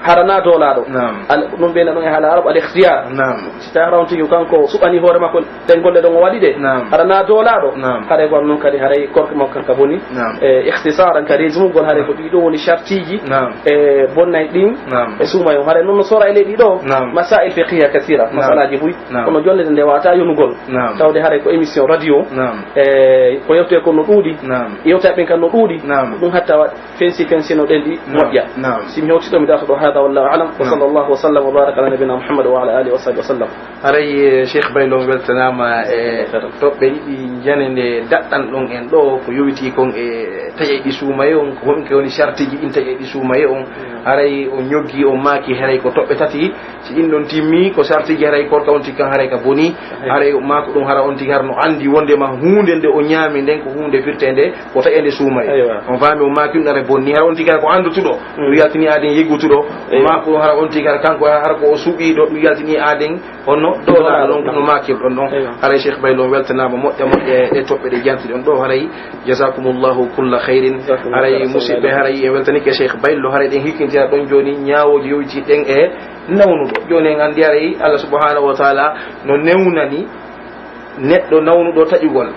hara na doolaaɗo. Naam. Al-, ɗum ɓe ɗon e haala Arab al ikhtiyar. Naam. Si tawi hara on tigi kanko suɓani hoore makko ɗen golle ɗon o waɗi ɗe. Naam. Hara na doolaaɗo. Naam. Haray ko non kadi haray korka makko kan ka boni. Naam. E ikhtisaran ka résumugol haray ko ɗiɗo woni shartiji. Naam. E bonnay ɗin. Naam. E suumaye on. Haray non no sora e ley ɗiɗo. Naam. Masail fiqhiya kasira. Naam. Masalaaji buy. Naam. Kono jonde nde wata yonugol. Naam. Tawde haray ko émission radio. Naam. E ko yewte ko no ɗuuɗi. Naam. Yewta ɓen kan no ɗuuɗi. Naam. Ɗum hatta wa-, fensi fensino ɗen ɗi Naam. moƴƴa. Naam. Si mi hewtiɗo mi darto ɗo hada wallahu a'lam. Wa Naam. sallallahu wa sallam wa baraka ala nabina Muhammad wa ala alihi wa sahbihi wa sallam. Haray, eh, Cheikh Baylo, on weltanaama e toɓɓe ɗiɗi jane nde daɗɗan ɗon en ɗo, ko yowitii kon e taƴayɗi suumaye on, ko honke woni sartiji ɗin taƴayɗi suumaye on. Haray on ñoggi, on maaki, haray ko toɓɓe tati. Si ɗin ɗon timmi, ko sartiji haray korka on tigi kan haray ka boni. Haray maako ɗum hara on tigi hara no anndi wondema huunde nde o ñaami nden ko huunde firteende ko taƴeende suumaye. Aywa. On faami o maaki ɗum haray bonni. Hara on tigi hara ko anndutuɗo. Mm. Ɗum yaltini aaden yeggutuɗo. Aywa. Maako ɗum hara on tigi hara kanko hara ko o suɓiiɗo. Ɗum yaltini aaden honno doolaaɗo ɗon, no maakirɗon ɗon. Aywa. Haray Cheikh Baylo, on weltanaama moƴƴa moƴƴa e toɓɓe ɗe jantiɗon ɗo. Haray jazakumullahu kulla khairin. Jazakumullahu khairan. Haray musidɓe, haray en weltanike Cheikh Baylo. Haray ɗen hikkintira ɗon jooni ñaawooji yowiti ɗen e nawnuɗo. Jooni en anndi haray Allah subhanahu wa ta'ala no newnani neɗɗo nawnuɗo taƴugol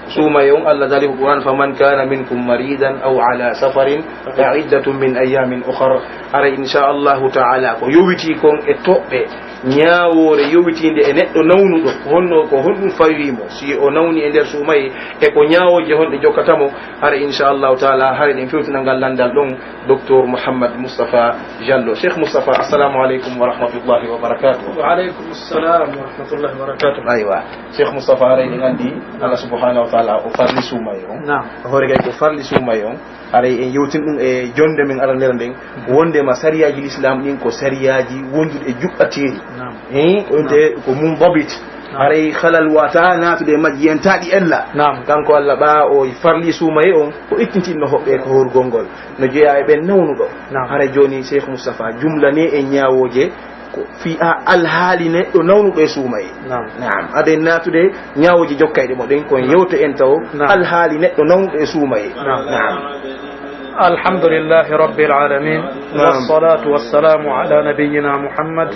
suumaye on. Allah daali ko Qur'an, "Faman kana minkum maridan aw ala safarin fa iddatun min ayamin ukhar." Haray insha Allahu ta'ala ko yowiti kon e toɓɓe ñaawoore yowitiinde e neɗɗo nawnuɗo, honno ko honɗum fawi mo, si o nawni e nder suumaye, e ko ñaawooje honɗe jokkata mo, haray insha Allahu ta'ala, haray ɗen fewtina ngal landal ɗon. Docteur Mouhammad Moustapha Diallo. Cheikh Moustapha, assalamu aleykum wa rahmatullahi wa barakatuh. Wa aleykum salam wa rahmatullahi wa barakatuh. Aywa. Cheikh Moustapha, haray ɗen anndi Allah subhanahu wa ta'ala o farli suumaye on. Naam. Hoore gay ko farli suumaye on. Haray en yewtin ɗum e jonde men aranere nden. Wondema sariyaaji l'islam ɗin ko sariyaaji wonduɗi e juɓɓateeri. Naam. Eh, ko wonde ko mum babit. Naam. Haray halal wata naatude e majji yentaaɗi ella. Naam. Kanko Allah ɓaa o farli suumaye on, o ittintinno hoɓɓe ko horgol ngol. No jeyaa e ɓen nawnuɗo. Naam. Haray jooni Cheikh Moustapha, jumlane e ñaawooje ko fii a alhaali neɗɗo nawnuɗo e suumaye. Naam. Naam. Aden naatude ñaawooje jokkayɗe mo ɗen, kon yewte en taw Naam. alhaali neɗɗo nawnuɗo e suumaye. Naam. Naam. الحمد لله رب العالمين. نعم. والصلاة والسلام على نبينا محمد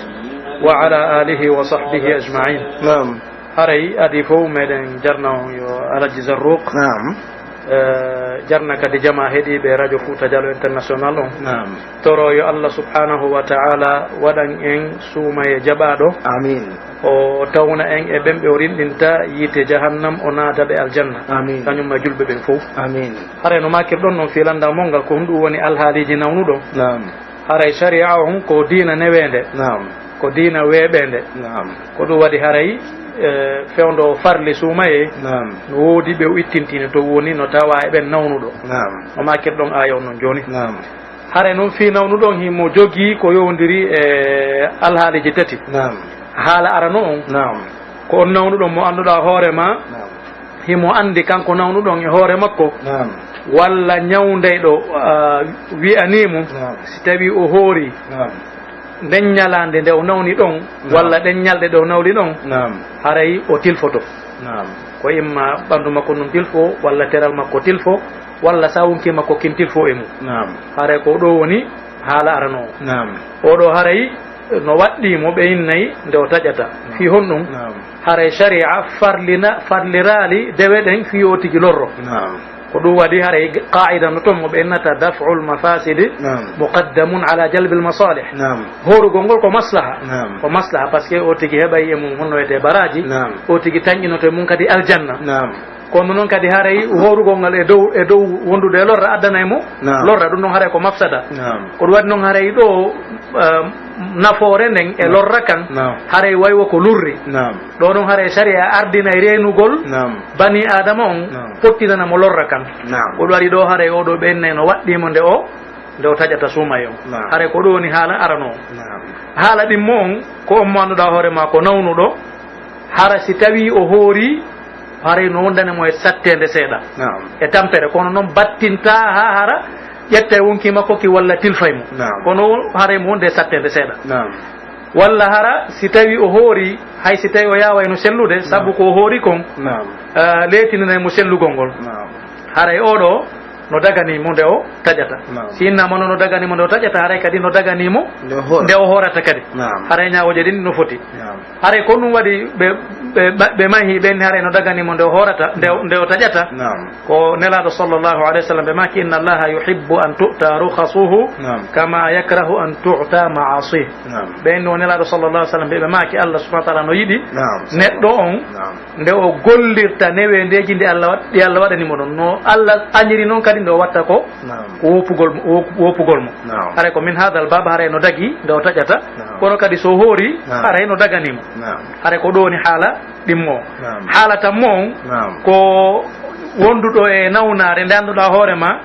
وعلى آله وصحبه أجمعين. Naam. Haray adii fow meɗen jarna on yo Alaji Zarruq. Naam. Eh, jarna kadi jamaa heɗiiɓe Radio Fouta Diallo International on. Naam. Toro yo Allah subhanahu wa ta'ala waɗan en suumaye jaɓaaɗo. Amiin. O tawna en e ɓen ɓe o rinɗinta yiite jahannam, o naata ɓe aljanna. Amiin. Kañum e julɓe ɓen fow. Amiin. Haray no maakirɗon non fii landal mon ngal, ko honɗum woni alhaaliiji nawnuɗo? Naam. Haray sariya on ko diina neweende. Naam. Ko diina weeɓeende. Naam. Ko ɗum waɗi haray, eh, fewndo o farli suumaye. Naam. No woodi ɓe o ittintini to woni no tawa e ɓen nawnuɗo. Naam. No maakirɗon aaya on non jooni. Naam. Haray non fii nawnuɗo on himo jogii ko yowondiri e alhaaliiji tati. Naam. Haala arano on. Naam. Ko on nawnuɗo mo annduɗaa hoore ma. Naam. Himo anndi kanko nawnuɗo on e hoore makko. Naam. Walla ñawndeyɗo, ah, wi'anii mo. Naam. Si tawii o hoori. Naam. Nden ñalaande nde o nawni ɗon, Naam. walla ɗen ñalɗe ɗe o nawni ɗon, Naam. haray o tilfoto. Naam. Ko imma ɓanndu makko ndun tilfo, walla teral makko tilfo, walla sawunki makko kin tilfo e mum. Naam. Haray ko ɗoo woni haala arano o. Naam. Oo ɗoo haray No waɗɗii mo ɓe innay nde o taƴata. Fii honɗun? Naam. Haray sharia farlina, farliraali dewe ɗen fii o tigi lorro. Naam. Ko ɗun waɗi haray qaa'ida no ton mo ɓe innata daf'ul mafasidi Naam. muqaddamun ala jalbil masalih. Naam. Hoorugol ngol ko maslaha. Naam. Ko maslaha, parce que o tigi heɓay e mum honno wiyetee baraaji. Naam. O tigi tanƴinoto e mum kadi aljanna. Naam. Kono non kadi haray hoorugol ngal e dow, e dow wondude e lorra addanay mo Naam. lorra, ɗun non haray ko mafsada. Naam. Ko ɗun waɗi non haray ɗoo, eh, nafoore nden e Naam. lorra kan, Naam. haray way wo ko lurri. Naam. Ɗoo non haray sharia ardinay reenugol Naam. bani Aadama on Naam. pottinana mo lorra kan. Naam. Ko ɗun waɗi ɗoo haray oo ɗoo ɓe innay no waɗɗii mo nde o, nde o taƴata suumay on. Naam. Haray ko ɗun woni haala aranoo. Naam. Haala ɗimmo on, ko on mo annduɗaa hoore maa ko nawnuɗo, hara si tawii o hoorii, haray no wondani mo e satteende seeɗa. Naam. E tampere, kono non battintaa haa hara ƴetta e wonkii makko ki walla tilfay mo. Naam. Kono haray mo wonde e satteende seeɗa. Naam. Walla hara si tawii o hoorii, hay si tawii o yaawayno sellude, sabu Naam. ko o hoori kon, Naam. ah, leetininay mo sellugol ngol. Naam. Haray oo ɗoo no daganii mo nde o taƴata. Naam. Si innaa mo no, no daganii mo nde o taƴata, haray kadi no daganii mo Nde o hoora. nde o hoorata kadi. Naam. Haray ñaawooje ɗin no foti. Naam. Haray ko ɗun waɗi ɓe, ɓe, ɓe mahi ɓen, haray no daganii mo nde o hoorata, nde o, nde o taƴata. Naam. Ko Nelaaɗo sallallahu alayhi wa sallam ɓe maaki, "Inna Allaha yuhibbu an tu'ta rukhasuhu Naam. kama yakrahu an tu'ta ma'asih." Naam. Ɓen no Nelaaɗo sallallahu alayhi wa sallam ɓe, ɓe maaki, Allah subhanahu wa ta'ala no yiɗi Naam. neɗɗo on Naam. nde o gollirta neweendeeji ndi Allah wa-, ɗi Allah waɗani mo ɗon. No Allah añiri non kadi nde o watta ko Naam. ko woppugol mo, wop-, woppugol mo. Naam. Haray ko min haadal baaba, haray no dagii nde o taƴata. Naam. Kono kadi so o hoori, Naam. haray no daganii mo. Naam. Haray ko ɗoo woni haala ɗimmo. Naam. Haala tammo on, Naam. ko wonduɗo e nawnaare nde annduɗaa hoore maa,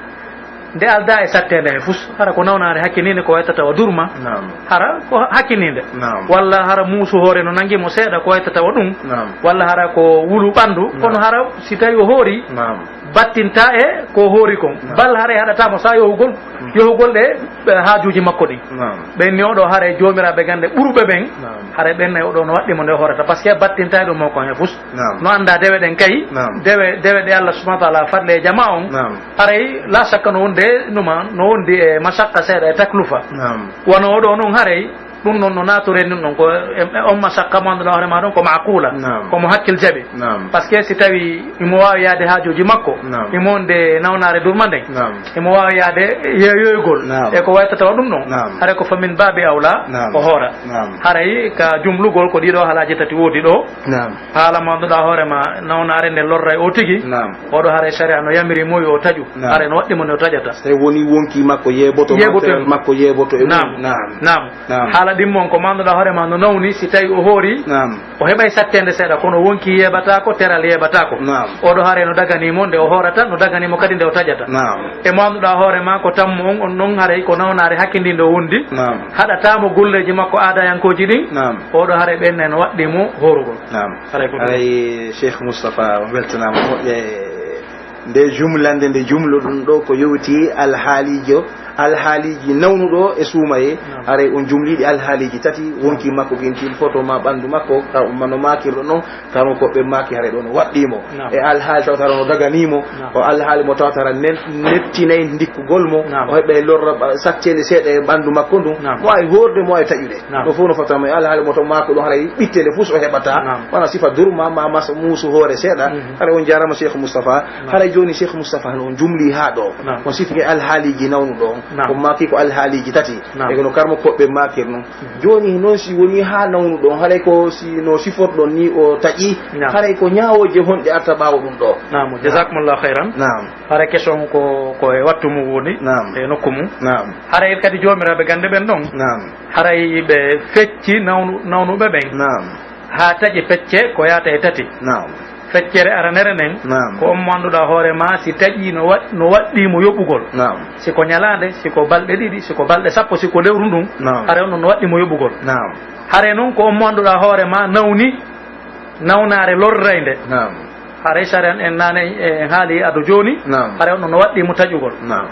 nde aldaa e satteende hay fus. Hara ko nawnaare hakkiniinde ko waytata wa durma. Naam. Hara ko hakkiniinde. Naam. Walla hara muusu hoore no nangi mo seeɗa ko waytata wa ɗun. Naam. Walla hara ko wulu ɓandu. Naam. Kono hara si tawii o hoori, Naam. battintaa e ko hoori kon. Naam. Bal haray haɗataa mo saa yohugol, Mm. yohugol ɗe, ɓe haajuuji makko ɗin. Naam. Ɓen ni oo ɗoo haray joomiraaɓe gannde ɓuruɓe ɓen, Naam. haray ɓen nay oo ɗoo no waɗɗii mo nde o hoorata. Parce que battintaa e ɗum mo kon he fus. Naam. No anndaa dewe ɗen kay, Naam. dewe, dewe ɗe Allah subhanahu wa ta'ala fadle e jamaa on. Naam. Haray, la shakka no wonde numa, no wondi e mashaqqa seeɗa e taklufa. Naam. Wano oo ɗoo non haray, ɗum non no naatoree ɗum ɗon ko e, e on mashaqqa mo annduɗaa hoore maa ɗon ko maaqula. Naam. Ko mo hakkil jaɓi. Naam. Parce que si tawii himo waawi yaade haajuuji makko, Naam. himo wonde nawnaare durma nden, Naam. himo waawi yaade yeeyoygol Naam. e ko waytata wa ɗum ɗon. Naam. Haray ko fa min baabi awla Naam. o hoora. Naam. Haray ka jumlugol ko ɗii ɗoo haalaaji tati woodi ɗoo. Naam. Haala mo annduɗaa hoore maa, nawnaare nde lorray o tigi. Naam. Oo ɗoo haray sharia no yamiri mo yo o taƴu. Naam. Haray no waɗɗii mo nde o taƴata. Tawi woni wonkii makko yeeboto, Yeeboto. Teral makko yeeboto e Naam. mum. Naam. Naam. Naam. Haala ɗimmo on ko mo annduɗaa hoore maa no nawni, si tawii o hoori, Naam. o heɓay satteende seeɗa, kono wonkii yeebataako, teral yeebataako. Naam. Oo ɗoo haray no daganii mo nde o hoorata, no daganii mo kadi nde o taƴata. Naam. E mo annduɗaa hoore maa ko tammo on, on non haray ko nawnaare hakkindiinde o wondi. Naam. Haɗataa mo golleeji makko aadayankooji ɗin. Naam. Oo ɗoo haray ɓen nay no waɗɗii mo hoorugol. Naam. Haray ko ɗum. Haray Cheikh Moustapha, on weltanaama moƴƴa e nde jumlande nde jumlo ɗum ɗo ko yowti alhaalijo, alhaaliji nawnuɗo e suumaye. Naam. Haray on jumliɗi alhaaliji tati, wonki makko gintil foto ma ɓandu makko, ka, no maakirɗo non, Taron ko ɓe maaki haray ɗon waɗɗii mo. Naam. E alhaali tawata no daganii mo. Naam. O alhaali mo tawata nen-, nettinay ndikkugol mo. Naam. O heɓay lorra ba-, sacceende seeɗa e ɓanndu makko ndun. Naam. Mo ay hoorde, mo ay taƴude. Naam. Ɗo fof no fota mo e alhaali mo to maako ɗo haray ɓitte nde fus o heɓata. Naam. Wona sifa durma ma mas-, muusu hoore seeɗa. Mhm. Haray on jaarama Cheikh Moustapha. Naam. Haray jooni Cheikh Moustapha no on jumli haa ɗo. Naam. On sifi e alhaaliji nawnu ɗo. Naam. Ko maaki ko alhaaliji tati. Naam. E ko no karmo koɓɓe maakir non. Jooni noon, si wonii haa nawnuɗon, haray ko si no siforɗon ni o taƴi, Naam. haray ko ñaawooje honɗe arta ɓaawo ɗum ɗo? Naam, jazakumullahu khairan. Naam. Haray question ko, ko e wattu mum woni, Naam. e nokku mum. Naam. Haray kadi joomiraaɓe gannde ɓen ɗon, Naam. haray ɓe fecci nawnu-, nawnuɓe ɓen. Naam. Haa taƴi pecce ko yaata e tati. Naam. Feccere aranere nden, Naam. ko on mo annduɗaa hoore maa, si taƴii no wa-, no waɗɗii mo yoɓugol. Naam. Si ko ñalaande, si ko balɗe ɗiɗi, si ko balɗe sappo, si ko lewru ndun, Naam. haray on no waɗɗii mo yoɓugol. Naam. Haray non ko on mo annduɗaa hoore maa nawni, nawnaare lorraynde. Naam. Haray sariya en naane en haali ado jooni, Naam. haray on no waɗɗii mo taƴugol. Naam.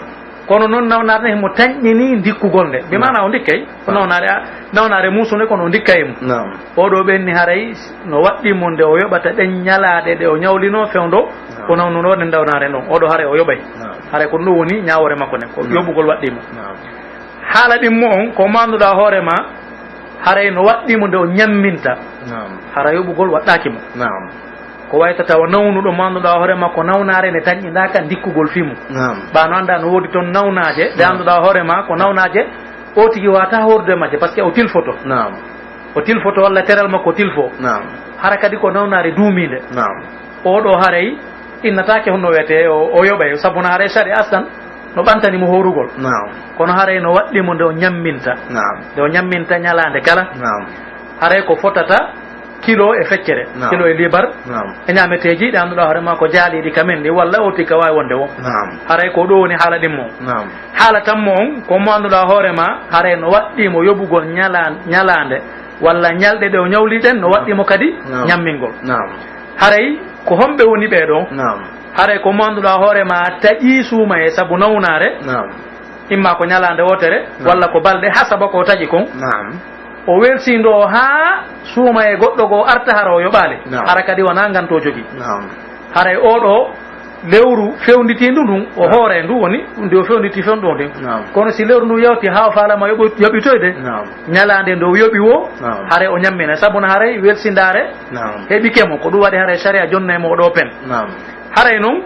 Kono non nawnaare nden himo tanƴinii ndikkugol nde. Bi Naam. maanaa o ndikkay, ko Naam. nawnaare a-, nawnaare muusunde kono o ndikkay mo. Naam. Oo ɗoo ɓenni haray no waɗɗii mo nde o yoɓata ɗen ñalaaɗe ɗe o ñawlinoo fewndo Naam. ko nawnunoo nden nawnaare nden. Oo ɗoo haray o yoɓay. Naam. Haray ko ɗum woni ñaawoore makko nden. Ko Naam. yoɓugol waɗɗii mo. Naam. Haala ɗimmo on, ko mo annduɗaa hoore maa, Haray no waɗɗii mo nde o ñamminta. Naam. Hara yoɓugol waɗɗaaki mo. Naam. Ko wayta tawa nawnuɗo mo annduɗaa hoore maa ko nawnaare nde tanƴindaaka ndikkugol fii mum. Naam. Ɓaa no anndaa no woodi ton nawnaaje, ɗe naam, annduɗaa hoore maa ko nawnaaje, o tigi waawataa hoorude majje, parce que o tilfoto. Naam. O tilfoto walla teral makko tilfo. Naam. Hara kadi ko nawnaare duumiinde. Naam. Oo ɗoo haray innataake honno wiyetee o, o yoɓay, sabu no haray sariya aslan no ɓantani mo hoorugol. Naam. Kono haray no waɗɗii mo nde o ñamminta. Naam. Nde o ñamminta ñalaande kala. Naam. Haray ko fotata kilo e feccere, naam, kilo e liibar, naam, e ñaameteeji ɗi annduɗaa hoore maa ko jaaliiɗi ka men ɗi, walla o tigi ka waawi wonde woo. Naam. Haray ko ɗoo woni haala ɗimmo on. Naam. Haala tammo on, ko mo annduɗaa hoore maa, haray no waɗɗii mo yoɓugol ñalaan-, ñalaande, walla ñalɗe ɗe o ñawli ɗen, no waɗɗii mo kadi, naam, ñammingol. Naam. Haray ko homɓe woni ɓee ɗoo? Naam. Haray ko mo annduɗaa hoore maa taƴii suumayee sabu nawnaare. Naam. Imma ko ñalaande wootere, naam, walla ko balɗe, hasaba ko o taƴi kon. Naam. O welsindoo haa suumayee goɗɗo goo arta hara o yoɓaali. Naam. Hara kadi wanaa ngan to jogii. Naam. Haray oo ɗoo lewru fewnditiindu ndun, o, naam, hoore ndu woni, nde o fewnditi fewndo ndin. Naam. Kono si lewru ndun yawti haa o faalama yoɓo-, yoɓitoyde, naam, ñalaande nde o yoɓi woo, naam, haray o ñammina. Sabu no haray welsindaare, naam, heɓike mo. Ko ɗun waɗi haray sariya jonnay mo oo ɗoo pen. Naam. Haray non,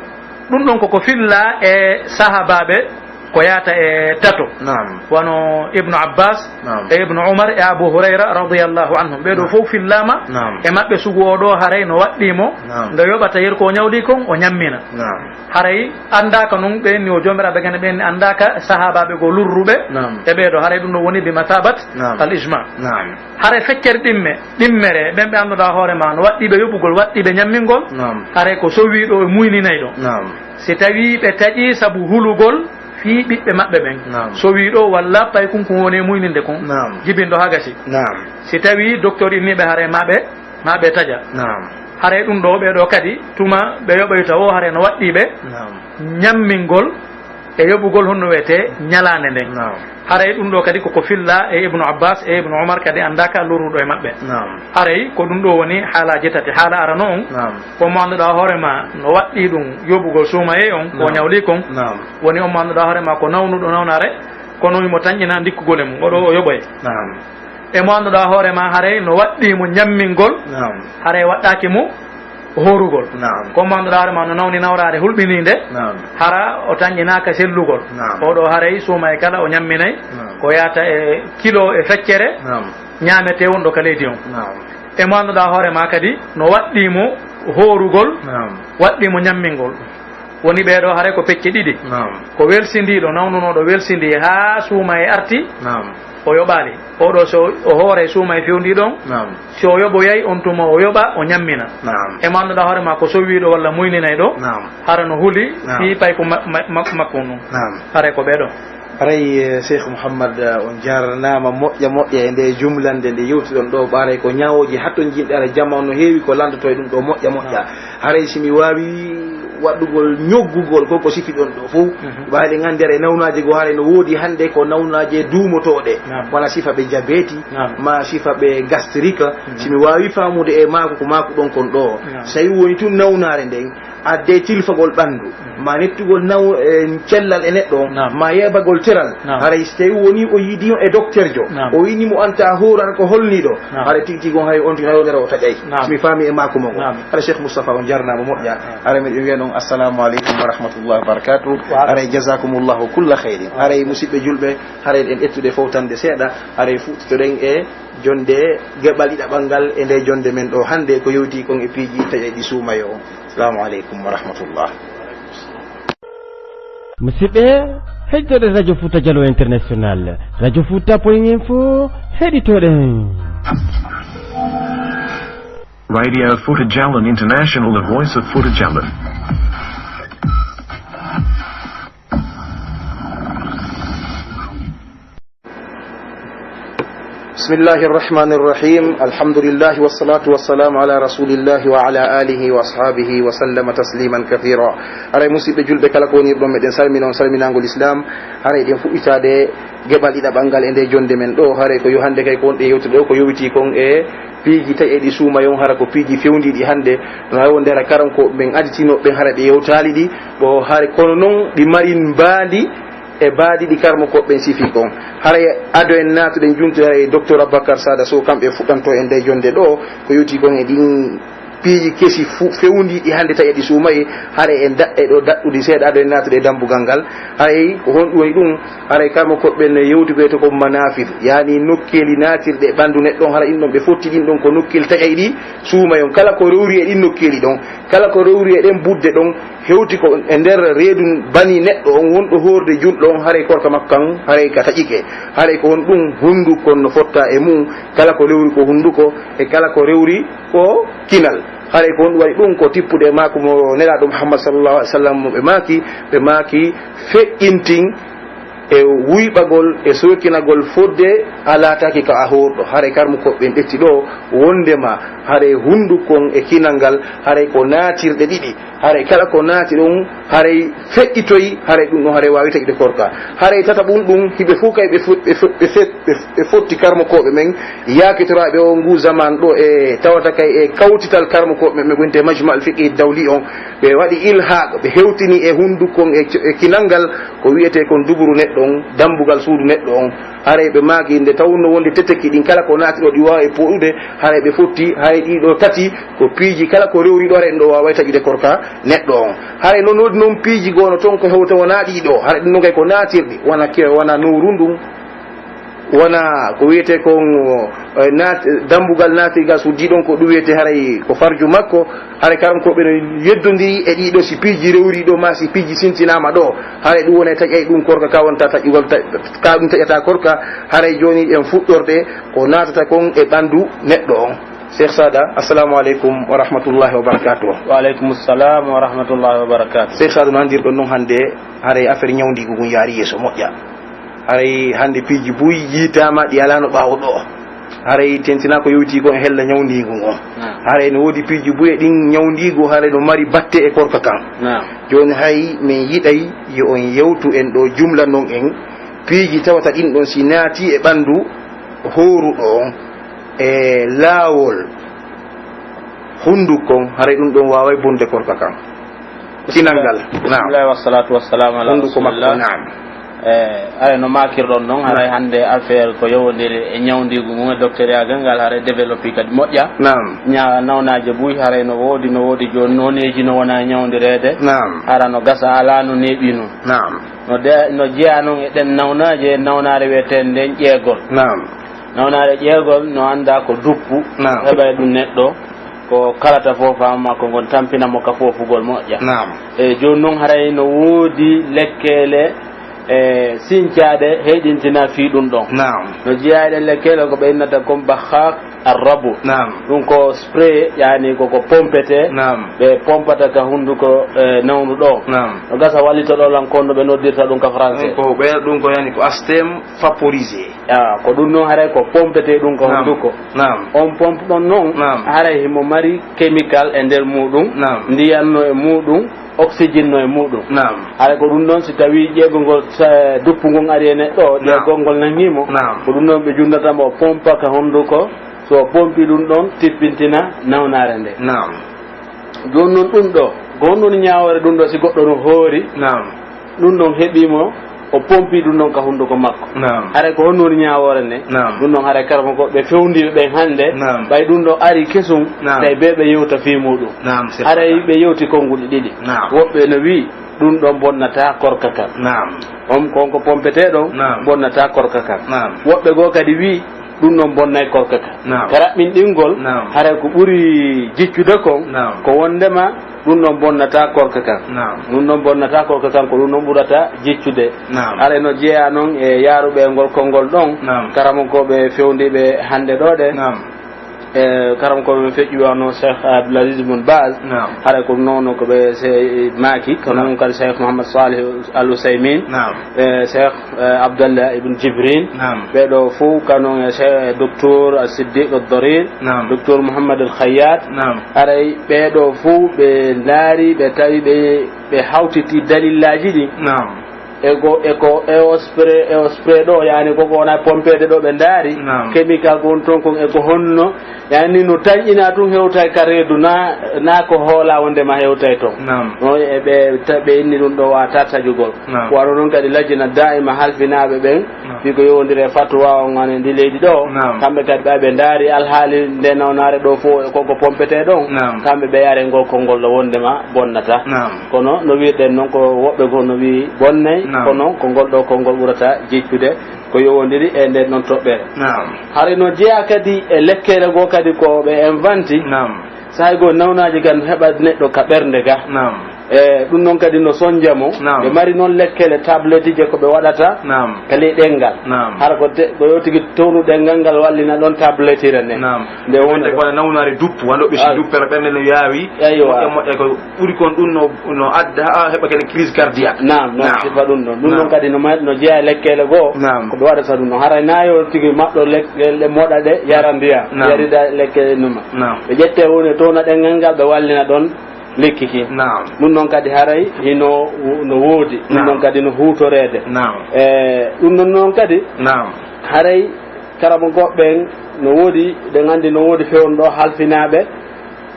ɗun ɗon ko ko fillaa e sahaabaaɓe ko yaata e tato. Naam. Wano Ibnu Abbas, naam, e Ibnu Umar e Abu Hurayra radiyallahu anhum. Ɓee ɗoo, naam, fow fillaama, naam, e maɓɓe sugu oo ɗoo haray no waɗɗii mo, naam, nde yoɓata yeru ko o ñawli kon, o ñammina. Naam. Haray anndaaka non ɓen ni o joomiraaɓe gane ɓen ni anndaaka sahaabaaɓe goo lurruɓe, naam, e ɓee ɗoo. Haray ɗun ɗon woni bi mathabat, naam, al ijma. Naam. Haray feccere ɗimme, ɗimmere, ɓen ɓe annduɗaa hoore maa no waɗɗii ɓe yoɓugol, waɗɗii ɓe ñammingol, naam, haray ko sowiiɗo e muyninayɗo. Naam. Si tawii ɓe taƴii sabu hulugol fii ɓiɓɓe maɓɓe ɓen. Naam. Sowiiɗo walla paykunkun woni e muyninde kun. Naam. Jibinɗo haa gasi. Naam. Si tawii doktor inni ɓe haray maa ɓe, maa ɓe taƴa. Naam. Haray ɗun ɗoo, ɓee ɗoo kadi, tuma ɓe yoɓoyta woo, haray no waɗɗii ɓe, naam, ñammingol e yoɓugol honno wiyetee ñalaande nden. Naam. Haray ɗun ɗoo kadi ko ko fillaa e Ibnu Abbas e Ibnu Umar kadi anndaaka lurruɗo e maɓɓe. Naam. Haray ko ɗun ɗoo woni haalaaji tati. Haala arano on, naam, ko mo annduɗaa hoore maa no waɗɗii ɗun yoɓugol suumayee on, ko, naam, ñawli kon. Naam. Woni on mo annduɗaa hoore maa ko nawnuɗo nawnaare, kono himo tanƴina ndikkugol e mum, oo ɗoo o yoɓoy. Naam. E mo annduɗaa hoore maa haray no waɗɗii mo ñammingol, naam, haray waɗɗaaki mo hoorugol. Naam. Ko mo annduɗaa hoore maa no nawni nawraare hulɓiniinde, naam, hara o tanƴinaaka sellugol. Naam. Oo ɗoo haray suumayee kala o ñamminay, naam, ko yaata e kilo e feccere, naam, ñaametee wonɗo ka leydi on. Naam. E mo annduɗaa hoore maa kadi no waɗɗii mo hoorugol, naam, waɗɗii mo ñammingol. Woni ɓee ɗoo haray ko pecce ɗiɗi. Naam. Ko welsindiiɗo, nawnunooɗo welsindii haa suumayee arti, naam, o yoɓaali. Oo ɗoo so o hooray suumayee fewndiiɗo on, naam, si o yoɓoyay on tuma o yoɓa, o ñammina. Naam. E mo annduɗaa hoore maa ko sowiiɗo walla muyninayɗo, naam, hara no huli, naam, fii payku ma-, ma-, ma-, makko ndun. Naam. Haray ko ɓee ɗoo. Haray, eh, Cheikh Mouhammad, eh, on jarnaama moƴƴa moƴƴa e nde jumlande nde yewtuɗon ɗoo, ɓaaray ko ñawooji hattonjinɗi, hara jamaanu no heewi ko lanndotoo e ɗun ɗoo moƴƴa moƴƴa. Haray si mi waawi waɗugol ñoggugol ko, ko sifiɗon ɗoo fow, mhm, ɓaaray ɗen anndi haray nawnaaje goo haray no woodi hannde ko nawnaaje duumotooɗe, naam, wano sifa ɓe jabeeti, naam, maa sifa ɓe gastrique, mhm, si mi waawi faamude e maaku ko maaku ɗon kon ɗoo, naam, so tawi woni tun nawnaare nden, adde tilfagol ɓanndu, maa nettugol naw-, e cellal e neɗɗo on, naam, maa yeɓagol teral. Naam. Haray si tawi woni o yiidi on e dokterjo, naam, o inni mo anta a hooran ko holniiɗo, naam, haray tigi tigi on hay on tigi hay wonere o taƴay. Naam. Si mi faami e maaku mon on. Naam. Haray Cheikh Moustapha on jarnaama moƴƴa. Naam. Haray miɗo wiya non assalamu aleykum wa rahmatullahi wa barakatuh. Wa aleykum. Haray jazakumullahu kulla khayrin. Wa aleykum. Haray musidɓe julɓe, haray ɗen ƴettude fowtande seeɗa, haray fuɗɗitoɗen e jonde geɓal ɗiɗaɓal ngal e nde jonde men ɗoo hannde ko yewti kon e piiji taƴayɗi suumayee on. Assalamu aleykum wa rahmatullah. Musidɓe, heɗitoɗen Radio Futa Jallo International, Radio Futa point info, heɗitoɗen. Radio Futa Jallo International, the voice of Futa Jallo. بسم الله الرحمن الرحيم. الحمد لله والصلاة والسلام على رسول الله وعلى آله وأصحابه وسلم تسليما كثيرا. Haray musidɓe julɓe kala ko woni ɗon, meɗen salmina on salminaangol Islam. Haray ɗen fuɗɗitaade geɓal ɗiɗaɓal ngal e nde jonde men ɗoo. Haray ko yo hannde kay ko wonɗen yewtude ɗoo ko yowitii kon e piiji taƴayɗi suumayee on, hara ko piiji fewndiiɗi hannde. No hay wonde hara karankooɓe ɓen additinooɓe ɓen hara ɓe yewtaali ɗi. Ɓo hara kono non ɗi mari mbaadi e baadi ɗi karmokooɓe ɓen sifi kon. Haray ado en naatuɗen juntude haray Docteur Abubakar Sada Sow, kamɓe fuɗɗanto en ndee jonnde ɗoo, ko yowti kon e ɗin piiji kesi fu-, fewndiiɗi hannde taƴa ɗi suumayee, haray en daɗɗay ɗoo daɗɗudi seeɗa ado en naatude e dambugal ngal. Haray ko honɗum woni ɗum? Haray karmokooɓe ɓen no yewti ko wiyetee ko manafid, yaani nokkeeli naatirɗe e ɓanndu neɗɗo on, hara ɗin ɗon ɓe fotti ɗin ɗon ko nokkeeli taƴayɗi suumayee on. Kala ko rewri e ɗin nokkeeli ɗon, kala ko rewri e ɗen budde ɗon, hewti ko e nder reedu bani neɗɗo on wonɗo hoorde julɗo on, haray korka makko kan, haray ka taƴike. Haray ko honɗum? Hunduko on no fotta e mum, kala ko rewri ko hunduko, e kala ko rewri ko kinal. Haray ko honɗum waɗi ɗum? Ko tippude e maaku mo Nelaaɗo Muhammad sallallahu alaihi wasallam mo ɓe maaki, ɓe maaki feƴƴintin e wuyɓagol e sookinagol fodde a laataaki ka a hoorɗo. Haray karmukooɓe ɓen ƴetti ɗoo wondema haray hunduko on e kinal ngal haray ko naatirɗe ɗiɗi. Haray kala ko naati ɗon haray feƴƴitoy, haray ɗum ɗon haray waawi taƴude korka. Haray tataɓun ɗum, hiɓe fow kay ɓe fo-, ɓe fo-, ɓe fe-, ɓe, ɓe fotti karmukooɓe men yaakitoraaɓe o nguu zaman ɗoo e tawata kay e kawtital karmukooɓe men ɓe wonte Majma al Fiqhi Dawli on. Ɓe waɗi ilhaaq, ɓe hewtini e hunduko on e, e kinal ngal ko wiyetee kon duburu neɗɗo on, dambugal suudu neɗɗo on. Haray ɓe maaki nde tawnoo wonde teteki ɗin kala ko naati ɗoo ɗi waawi pooɗude, haray ɓe fotti, haray ɗii ɗoo tati ko piiji kala ko rewri ɗoo, haray ɗum ɗoo waaway taƴude korka neɗɗo on. Haray non woodi non piiji goo no ton ko hewta wonaa ɗii ɗoo, haray ɗum ɗon kay ko naatirɗi, wona ke-, wona nuuru ndun, wona ko wiyetee kon, eh, naat-, dambugal naatirgal suddi ɗon ko ɗum wiyetee haray ko farju makko, haray karmukooɓe ɓen no yeddondiri e ɗii ɗoo si piiji rewri ɗoo maa si piiji sintinaama ɗoo, haray ɗum wonay taƴay ɗum korka ka wonta taƴugol ta-, ka ɗum taƴata korka, haray jooni en fuɗɗorde ko naatata kon e ɓanndu neɗɗo on. Cheikh Sada, assalamu aleykum wa rahmatullahi wa barakatuh. Wa aleykum salam wa rahmatullahi wa barakatuh. Cheikh Sada, no anndirɗon non hannde, haray affaire ñawndiigu ngun yaari yeeso moƴƴa. Haray hannde piiji buy yiitaama ɗi alaano ɓaawo ɗoo. Haray tentinaa ko yowiti kon e hella ñawndiigu ngun. Naam. Haray no woodi piiji buy e ɗin ñawndiigu, haray no mari batte e korka kan. Naam. Jooni hay min yiɗay yo on yewtu en ɗoo, jumla non en piiji tawata ɗin ɗon si naati e ɓanndu hooruɗo on e laawol hunduko on, haray ɗum ɗon waaway bonde korka kan. Kinal ngal. Naam. Bismillah, wassalatu wassalamu ala Hunduko makko, rasulillah. Naam. Eh, aray no maakirɗon non, haray Naam. hannde affaire ko yowondiri e ñawndiigu ngun e docteur yaagal ngal, haray développé kadi moƴƴa. Naam. Ña-, nawnaaje buy, haray no woodi, no woodi jooni nooneeji no wona ñawndireede. Naam. Hara no gasa alaa no neeɓi non. Naam. No de-, no jeyaa non e ɗen nawnaaje, nawnaare wi'eten nden ƴeegol. Naam. Nawnaare ƴeegol no anndaa ko duppu, Naam. heɓa e ɗum neɗɗo, ko kalata foofaa makko ngon tampina mo ka foofugol moƴƴa. Naam. E jooni non haray no woodi lekkeele, e, sincaaɗe heyɗintina fii ɗum ɗon. Naam. No jeyaa e ɗen lekkeele ko ɓe innata kon bahaak arrabu. Naam. Ɗum ko spray, yaani ko ko pompete. Naam. Ɓe pompata ka hunduko, e, nawnu ɗo. Naam. No gasa wallito ɗo lan kon no ɓe noddirta ɗum ka français. Ko ɓe ɗum ko yani ko astem vaporisé. Ah, ko ɗum non haray ko pompete ɗum ko Naam. hunduko. Naam. On pompe ɗon non Naam. haray himo mari chemical e nder muɗum. Naam. Ndiyan no e muɗum, oxygène no e muɗum. Naam. Haray ko ɗum ɗon si tawi ƴeegol ngol sa-, duppu ngon ari e neɗɗo, Naam. ƴeegol ngol nangimo. Naam. Ko ɗum ɗon ɓe junnata mo o pompa ka hunduko. So o pompi ɗum ɗon tippintina nawnaare nde. Naam. Jooni non ɗum ɗo, ko honɗun ñaawoore ɗum ɗo si goɗɗo no hoori? Naam. Ɗum ɗon heɓii mo, o pompi ɗum ɗon ka hunduko makko. Naam. Haray ko honɗun ñaawoore nde? Naam. Ɗum ɗon haray karama ko ɓe fewndiiɓe ɓen hannde, Naam. ɓay ɗum ɗo ari kesum, Naam. tawi ɓe ɓe yewta fii muɗum. Naam, c'est Haray vrai. ɓe yewti konnguɗi ɗiɗi. Naam. Woɓɓe no wi'i, ɗum ɗon bonnataa korka kan. Naam. On kon ko pompetee ɗon, Naam. bonnataa korka kan. Naam. Woɓɓe goo kadi wi'i, ɗum ɗon bonnay korka kan. Naam. Ka raɓɓinɗingol, Naam. haray ko ɓuri jiccude kon, Naam. ko wondema ɗum ɗon bonnataa korka kan. Naam. Ɗum ɗon bonnataa korka kan, ko ɗum ɗon ɓurata jiccude. Naam. Haray no jeyaa non e yaaruɓe ngol konngol ɗon, Naam. karamokooɓe fewndiiɓe hannde ɗoo ɗe. Naam. E, karamokooɓe men feƴƴuɓe wano Cheikh Abdul Aziz Ibn Baz. Naam. Haray ko non ko ɓe se-, maaki, ko Naam. non kadi Cheikh Mohamed Salih Al Uthaymin. Naam. E, Cheikh, e, Abdallah Ibn Jibrin. Naam. Ɓee ɗoo fow, kanon e Cheikh Docteur Siddiq Al Darir. Naam. Docteur Mohamed Al Khayyat. Naam. Haray ɓee ɗoo fow ɓe ndaari, ɓe tawi ɓe, ɓe hawtiti dalillaaji ɗi. Naam. E ko, e ko, e o spray, e o spray ɗo, yani ko ko wona pompeede ɗo ɓe ndaari, Naam. Chemical ko woni toon kon, e ko honno, yani no tanƴina tun hewtay ka reedu, na, na ko hoola wonde ma hewtay toon. Naam. No e ɓe, ta-, ɓe inni ɗum ɗo wa tartajugol. Naam. Ko wano noon kadi lajina daa'ima halfinaaɓe ɓen, Naam. Fii ko yowondiri e fatwa on, yani ndi leydi ɗo, Naam. Kamɓe kadi ɓay ɓe ndaari alhaali nde nawnaare ɗo fof, e ko ko pompetee ɗon, Naam. Kamɓe ɓe yare ngol konngol ɗo wonde ma bonnata. Naam. Kono no wi'irɗen noon, ko woɓɓe goo no wi'i bonnay, Naam. Kono ko ngol ɗo konngol ɓurata jiccude ko yowondiri e nden ɗon toɓɓere. Naam. Hari no jeyaa kadi e lekkeele goo kadi ko ɓe invanti. Naam. Sahay goo nawnaaji kan no heɓa neɗɗo ka ɓernde ga. Naam. E ɗum noon kadi no sonja mo. Naam. Ɓe mari noon lekkele tablettije ko ɓe waɗata Naam. Ka ley ɗenngal. Naam. Hara ko te-, ko yo tigi townu ɗenngal ngal wallina ɗon tablettire nden. Naam. Nde wonde wonata ko nawnaare duppu, wano ɓe si Ah. duppere ɓernde no yaawi. Eywa. Moƴƴa moƴƴa ko ɓuri kon ɗum no, no adda haa heɓa kene crise cardiaque. Naam, noon Naam. Sifa ɗum ɗon. Ɗum Naam. Noon kadi no ma-, no jeyaa e lekkele goo. Naam. Ko ɓe waɗata ɗum ɗon. Haray na yo tigi maɗɗo lek-, le moɗa ɗe, yara ndiyam. Naam. Yarida lekkele numa. Naam. Ɓe ƴette woni e towna ɗenngal ngal, ɓe wallina ɗon lekki ki. Naam. Ɗum noon kadi haray hino wo-, no woodi. Ɗum Naam. Noon kadi no huutoreede. Naam. E, ɗum noon noon kadi Naam. Haray karamokooɓe ɓen no woodi, ɗen anndi no woodi fewndo halfinaaɓe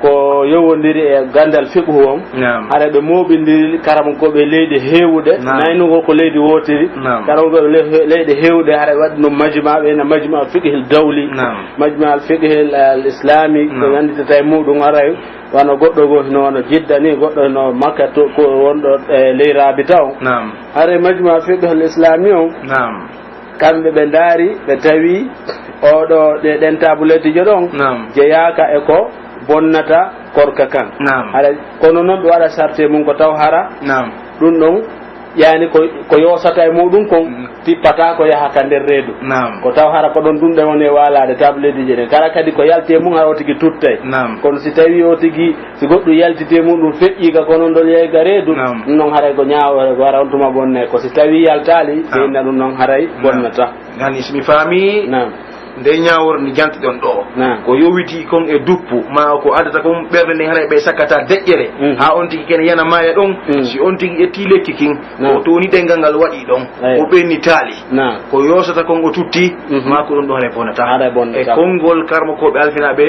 ko yowondiri e ganndal fiqhu on. Naam. Haray ɓe mooɓindiri karamokooɓe leyɗe heewuɗe, Naam. Naynugol ko leydi wootiri. Naam. Karamokooɓe le-, leyɗe heewuɗe haray waɗi no majma, ɓe na majma al fiqhil dawli, Naam. Majma al fiqhil al islami, ko Naam. Annditata e muɗum haray wano goɗɗo goo hino wano Jidda ni, goɗɗo hino Makka to, ko wonɗo e ley Raabita on. Naam. Haray majma al fiqhil islami on, Naam. Kamɓe ɓe ndaari, ɓe tawi oo ɗoo, ɗe, ɗen tabulettijo ɗon Naam. Jeyaaka e ko bonnata korka kan. Naam. Hara, kono noon ɓe waɗa sarte mum ko taw hara Naam. Ɗum ɗon, yani ko, ko yoosata e muɗum kon, Mm. Tippata ko yaha ka nder reedu. Naam. Ko taw hara ko ɗon ɗum ɗe woni e waalaade tabulettiije ɗen. Kala kadi ko yalti e mum hara o tigi tuttay. Naam. Kono si tawi o tigi Si goɗɗum yaltiti e muɗum feƴƴi ka kono ndol yahi ka reedu, Naam. Ɗum non haray ko ñaawoore, ko hara on tuma bonnay. Ko si tawii yaltaali, Naam. Ɓe inna ɗum non haray Naam. Bonnata. Yani, si mi faami, Naam. Nde ñaawoore nde jantiɗon ɗoo, Naam. Ko yowiti kon e duppu, ma ko addata kon ɓernde nden haray ɓe sakkata deƴƴere, Mm. Haa on tigi kene yana maaya ɗon, Mm. Si on tigi ƴetti lekki kin, Naam. Ko to woni ɗenngal ngal waɗi ɗon, Eey. O ɓenni taali. Naam. Ko yoosata kon o tutti, Mhm. Ma ko ɗum ɗo haray bonnata. Haray bonnata. E konngol karmokooɓe alfinaaɓe,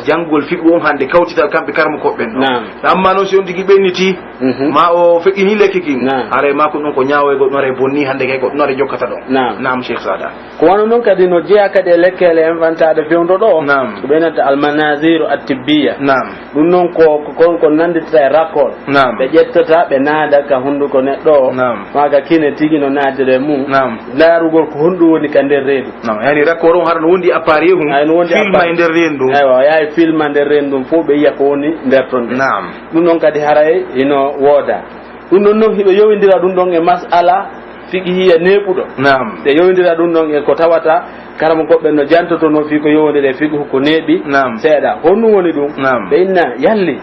janngol fiqhu on hannde kawtital kamɓe karmokooɓe ɓen ɗo. Naam. Amma noon si on tigi ɓenniti, Mhm. Ma o feƴƴini lekki kin, Naam. Haray ma ko ɗum ko ñaawoygol ɗum haray bonni hannde kay ko ɗum haray jokkata ɗon. Naam. Naam, Cheikh Sada. Ko wano non kadi no jeyaa kadi e lekkeele inventaaɗe fewndo ɗo. Naam. Ko ɓe nanta almanaziru attibbiya. Naam. Ɗum non ko, ko, ko, ko nannditata e rakkool. Naam. Ɓe ƴettata, ɓe naada ka hunnduko neɗɗo o. Naam. Maa ka kine tigi no naadira e mum. Naam. Ndaarugol ko honɗum woni ka nder reedu. Naam. Yani rakkool on hara no wondi appareil hum. Ay, no wondi Filma appareil. E nder reedu ndun. Aywa, yaay filma nder reedu ndun fof ɓe yiya ko woni nder ton nden. Naam. Ɗum ɗon kadi haray hino wooda. Ɗum ɗon non hiɓe yowindira ɗum ɗon e mas'ala fiqhiyya neeɓuɗo. Naam. Ɓe yowindira ɗum ɗon e ko tawata karamokooɓe no jantotonoo fii ko yowondiri e fiqhu ko neeɓi Naam. Seeɗa. Honɗum woni ɗum? Naam. Ɓe inna yalli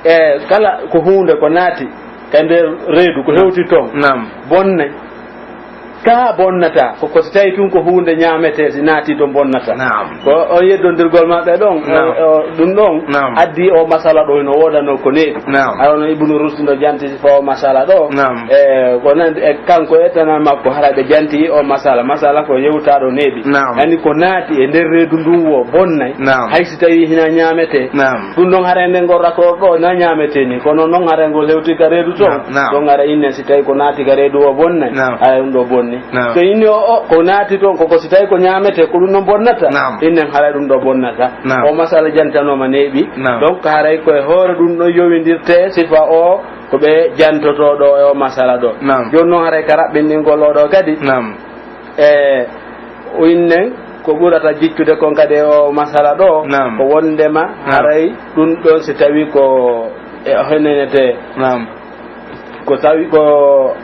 e kala ko huunde ko naati ka nder reedu ko hewti ton. Naam. Bonnay. Ka bonnata, ko, ko si tawi tun ko huunde ñaametee, si naati ton bonnata. Naam. Ko on yeddondirgol maɓɓe ɗon, Naam. O, o, ɗum ɗon Naam. Addi o masala ɗo hino woodanoo ko neeɓi. Naam. Awa no Ibnu Rusdi no janti fa o masala ɗo. Naam. E, ko nan, e kanko e tana makko hara ɓe janti o masala. Masala ko yewtaaɗo neeɓi. Naam. Yani ko naati e nder reedu ndun wo bonnay. Naam. Hay si tawi hina ñaametee. Naam. Ɗum ɗon haray nden ngol rakkoor ɗo na ñaametee ni. Kono non haray ngol hewti ka reedu to. Naam. Naam. Ɗon haray innen si tawi ko naati ka reedu o bonnay. Naam. Haray ɗum ɗo bonni. Naam. So inni o, o, ko naati toon, ko, ko si tawi ko ñaametee, ko ɗum ɗon bonnata? Naam. Innen haray ɗum ɗo bonnata. Naam. O masala jantanooma neeɓi. Naam. Donc, haray ko e hoore ɗum ɗon yowindirtee sifa o, ko ɓe jantotoo ɗo e o masala ɗo. Naam. Jooni noon haray ka raɓɓinɗingol o ɗo kadi. Naam. E, o innen, ko ɓurata jiccude kon kadi e o masala ɗo, Naam. Ko wondema Naam. Haray ɗum ɗon si tawi ko e o henenetee. Naam. Ko tawi ko,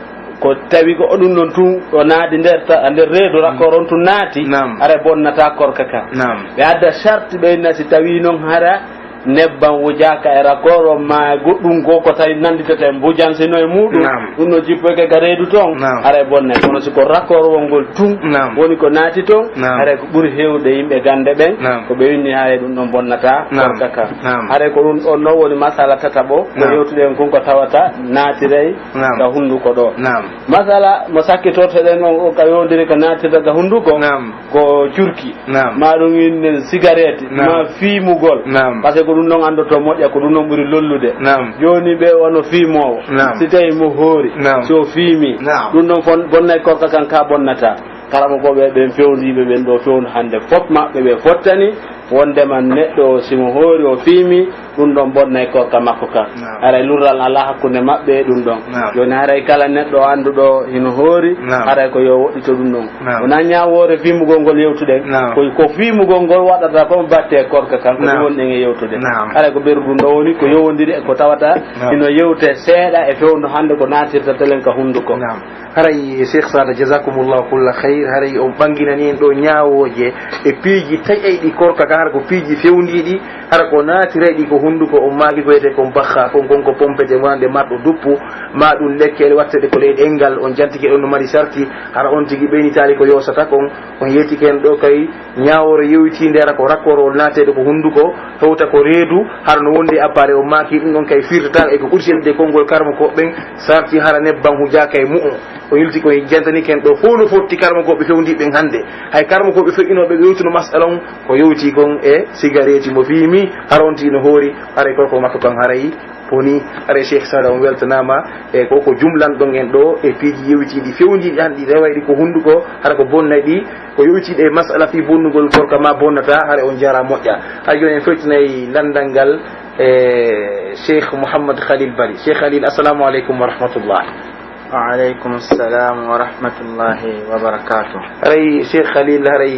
ko tawi ko ɗum ɗon tun o naati nder ta-, nder reedu rakkoor on tun naati, Naam. Hara bonnata korka ka. Naam. Ɓe adda sarti ɓe inna si tawi non hara Nebban wujaaka e rakoor on maa e goɗɗun goo ko tawi nannditete mbujan sino e muuɗum, Naam. ɗun no jippoyke ka reedu ton, Naam. haray bonnay. Kono si ko rakoor wongol tun Naam. woni ko naati ton, Naam. haray ko ɓuri heewde yimɓe gannde ɓen, Naam. ko ɓe winni haray ɗun ɗon bonnataa Naam. korka kan. Naam. Haray ko ɗun ɗon non woni masala tataɓo, ko Naam. yewtuɗen kon ko tawata naatiray Naam. ka hunnduko ɗoo. Naam. Masala mo sakkitortoɗen on, o ka yowndiri ka naatirta ka hunnduko, Naam. ko curki. Naam. Maa ɗun innen sigareeti, Naam. maa fiimugol. Naam. Parce que ɗun ɗon anndoto moƴƴa, ko ɗun ɗon ɓuri lollude. Naam. Jooni ɓe wano fiimoowo. Naam. Si tawi mo hoori, Naam. si o fiimi, Naam. ɗun ɗon fon-, bonnay korka kan ka bonnataa. Karamokooɓe ɓen fewndiiɓe ɓen ɗoo fewndu hannde, fof maɓɓe ɓe fottani wonndema neɗɗo o, si mo hoori o fiimi, ɗun ɗon bonnay korka makko kan. Naam. Haray lurral alaa hakkunde maɓɓe e ɗun ɗon. Naam. Jooni haray kala neɗɗo annduɗo hino hoori, Naam. haray ko yo woɗɗito ɗun ɗon. Naam. Wonaa ñaawoore fiimugol ngol yewtuɗen, Naam. ko, ko fiimugol ngol waɗata kon batte e korka kan, ko Naam. ɗun woni ɗen e yewtude. Naam. Haray ko ɓerɗun ɗoo woni ko yowondiri e ko tawata Naam. hino yewte seeɗa e fewndu hannde ko naatirta telen ka hunnduko. Naam. Haray Cheikh Sada, jazakumullahu kulla khayr, haray on ɓanginani en ɗoo ñaawooje e piiji taƴayɗi korka kan, hara ko piiji fewndiiɗi, hara ko naatirayɗi ko hunnduko, on maaki ko wiyetee kon bakka, kon, kon ko pompete wonande marɗo duppu, maa ɗun lekkele watteɗe ko ley ɗenngal, on jantike ɗon no mari sarti, hara on tigi ɓeynitaali ko yoosata kon, on yeetike en ɗoo kay ñaawoore yowitiinde, hara ko rakkorowol naateede ko hunnduko, hewta ko reedu, hara no wondi e appareil, on maaki ɗun ɗon kay firtataa e ko ɓuri sellude konngol karamokooɓe ɓen, sarti hara nebban hujaaka e mu'un. O yilti ko jantani ken ɗoo fow no fotti karamokooɓe fewndiiɓe ɓen hannde. Hay karamokooɓe feƴƴinooɓe ɓe yewtuno masala on, ko yowti kon e sigareeti mo fiimi, hara on tigi no hoori, haray korka makko kan haray bonii. Haray Cheikh Sada, on weltanaama e ko, ko jumlanɗon en ɗoo e piiji yewitiiɗi fewndiiɗi hannde, ɗi rewayɗi ko hunnduko, hara ko bonnay ɗi, ko yowitiiɗi e masala fii bonnugol korka maa bonnataa, haray on jaraa moƴƴa. Hay jooni en fewtinay lanndal ngal e Cheikh Mouhammad Khalil Bari. Cheikh Khalil, assalamu aleykum wa rahmatullah. Wa aleykum salam wa rahmatullahi wa barakatuh. Haray Cheikh Khalil, haray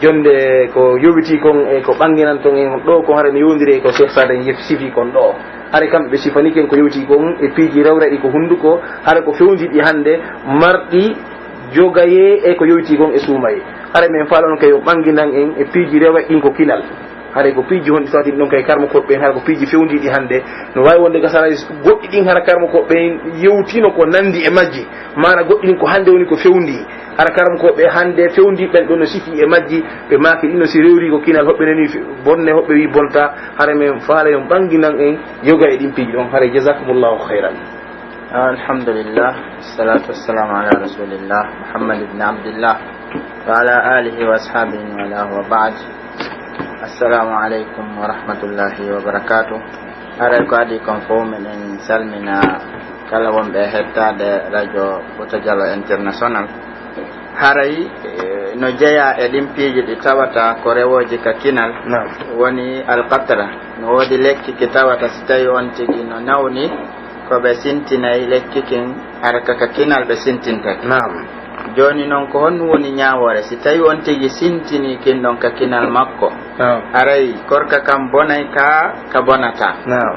jonnde ko yowitii kon e ko ɓannginanton en ɗoo kon, haray no yowondiri e ko Cheikh Sada en yef-, sifi kon ɗoo. Haray kamɓe ɓe sifani ken ko yowitii kon e piiji rewrayɗi ko hunnduko, haray ko fewndiiɗi hannde marɗi jogayee e ko yowitii kon e suumayee. Haray men faalano kay on ɓannginan en e piiji rewrayɗi ɗin ko kinal. Haray ko piiji honɗi tawata ɗin ɗon kay karamokooɓe ɓen, hara ko piiji fewndiiɗi hannde. No waawi wonde gasara goɗɗi ɗin hara karamokooɓe ɓen yewtino ko nanndi e majji. Maana goɗɗi ɗin ko hannde woni ko fewndii. Hara karamokooɓe hannde fewndii ɓen ɗon no sifii e majji. Ɓe maaki ɗin no si rewri ko kinal, hoɓɓe nani fi-, bonne, hoɓɓe wi bonta. Hara men faala yon ɓannginan en yoga e ɗin piiji ɗon. Haray jazakumullahu khayran. Alhamdulillah, wassalatu wassalamu ala rasulillah, Muhammad ibn Abdillah, wa ala alihi wa ashabihi wa ala wa ba'd. Assalamu alaikum wa rahmatullahi wa barakatuh. Haray ko adii kon fow, miɗen salmina kala wonɓe e hettaade Radio Futa Jallo International. Haray, eh, no jeyaa e ɗin piiji ɗi tawata ko rewooji ka kinal, Naam. woni alqatra. No woodi lekki ki tawata si tawi on tigi no nawni, ko ɓe sintinay lekki kin, hara ka, ka kinal ɓe sintintake. Naam. Jooni non, ko honɗum woni ñaawoore? Si tawi on tigi sintini kin ɗon ka kinal makko, Naam. haray korka kan bonay ka, ka bonataa. Naam.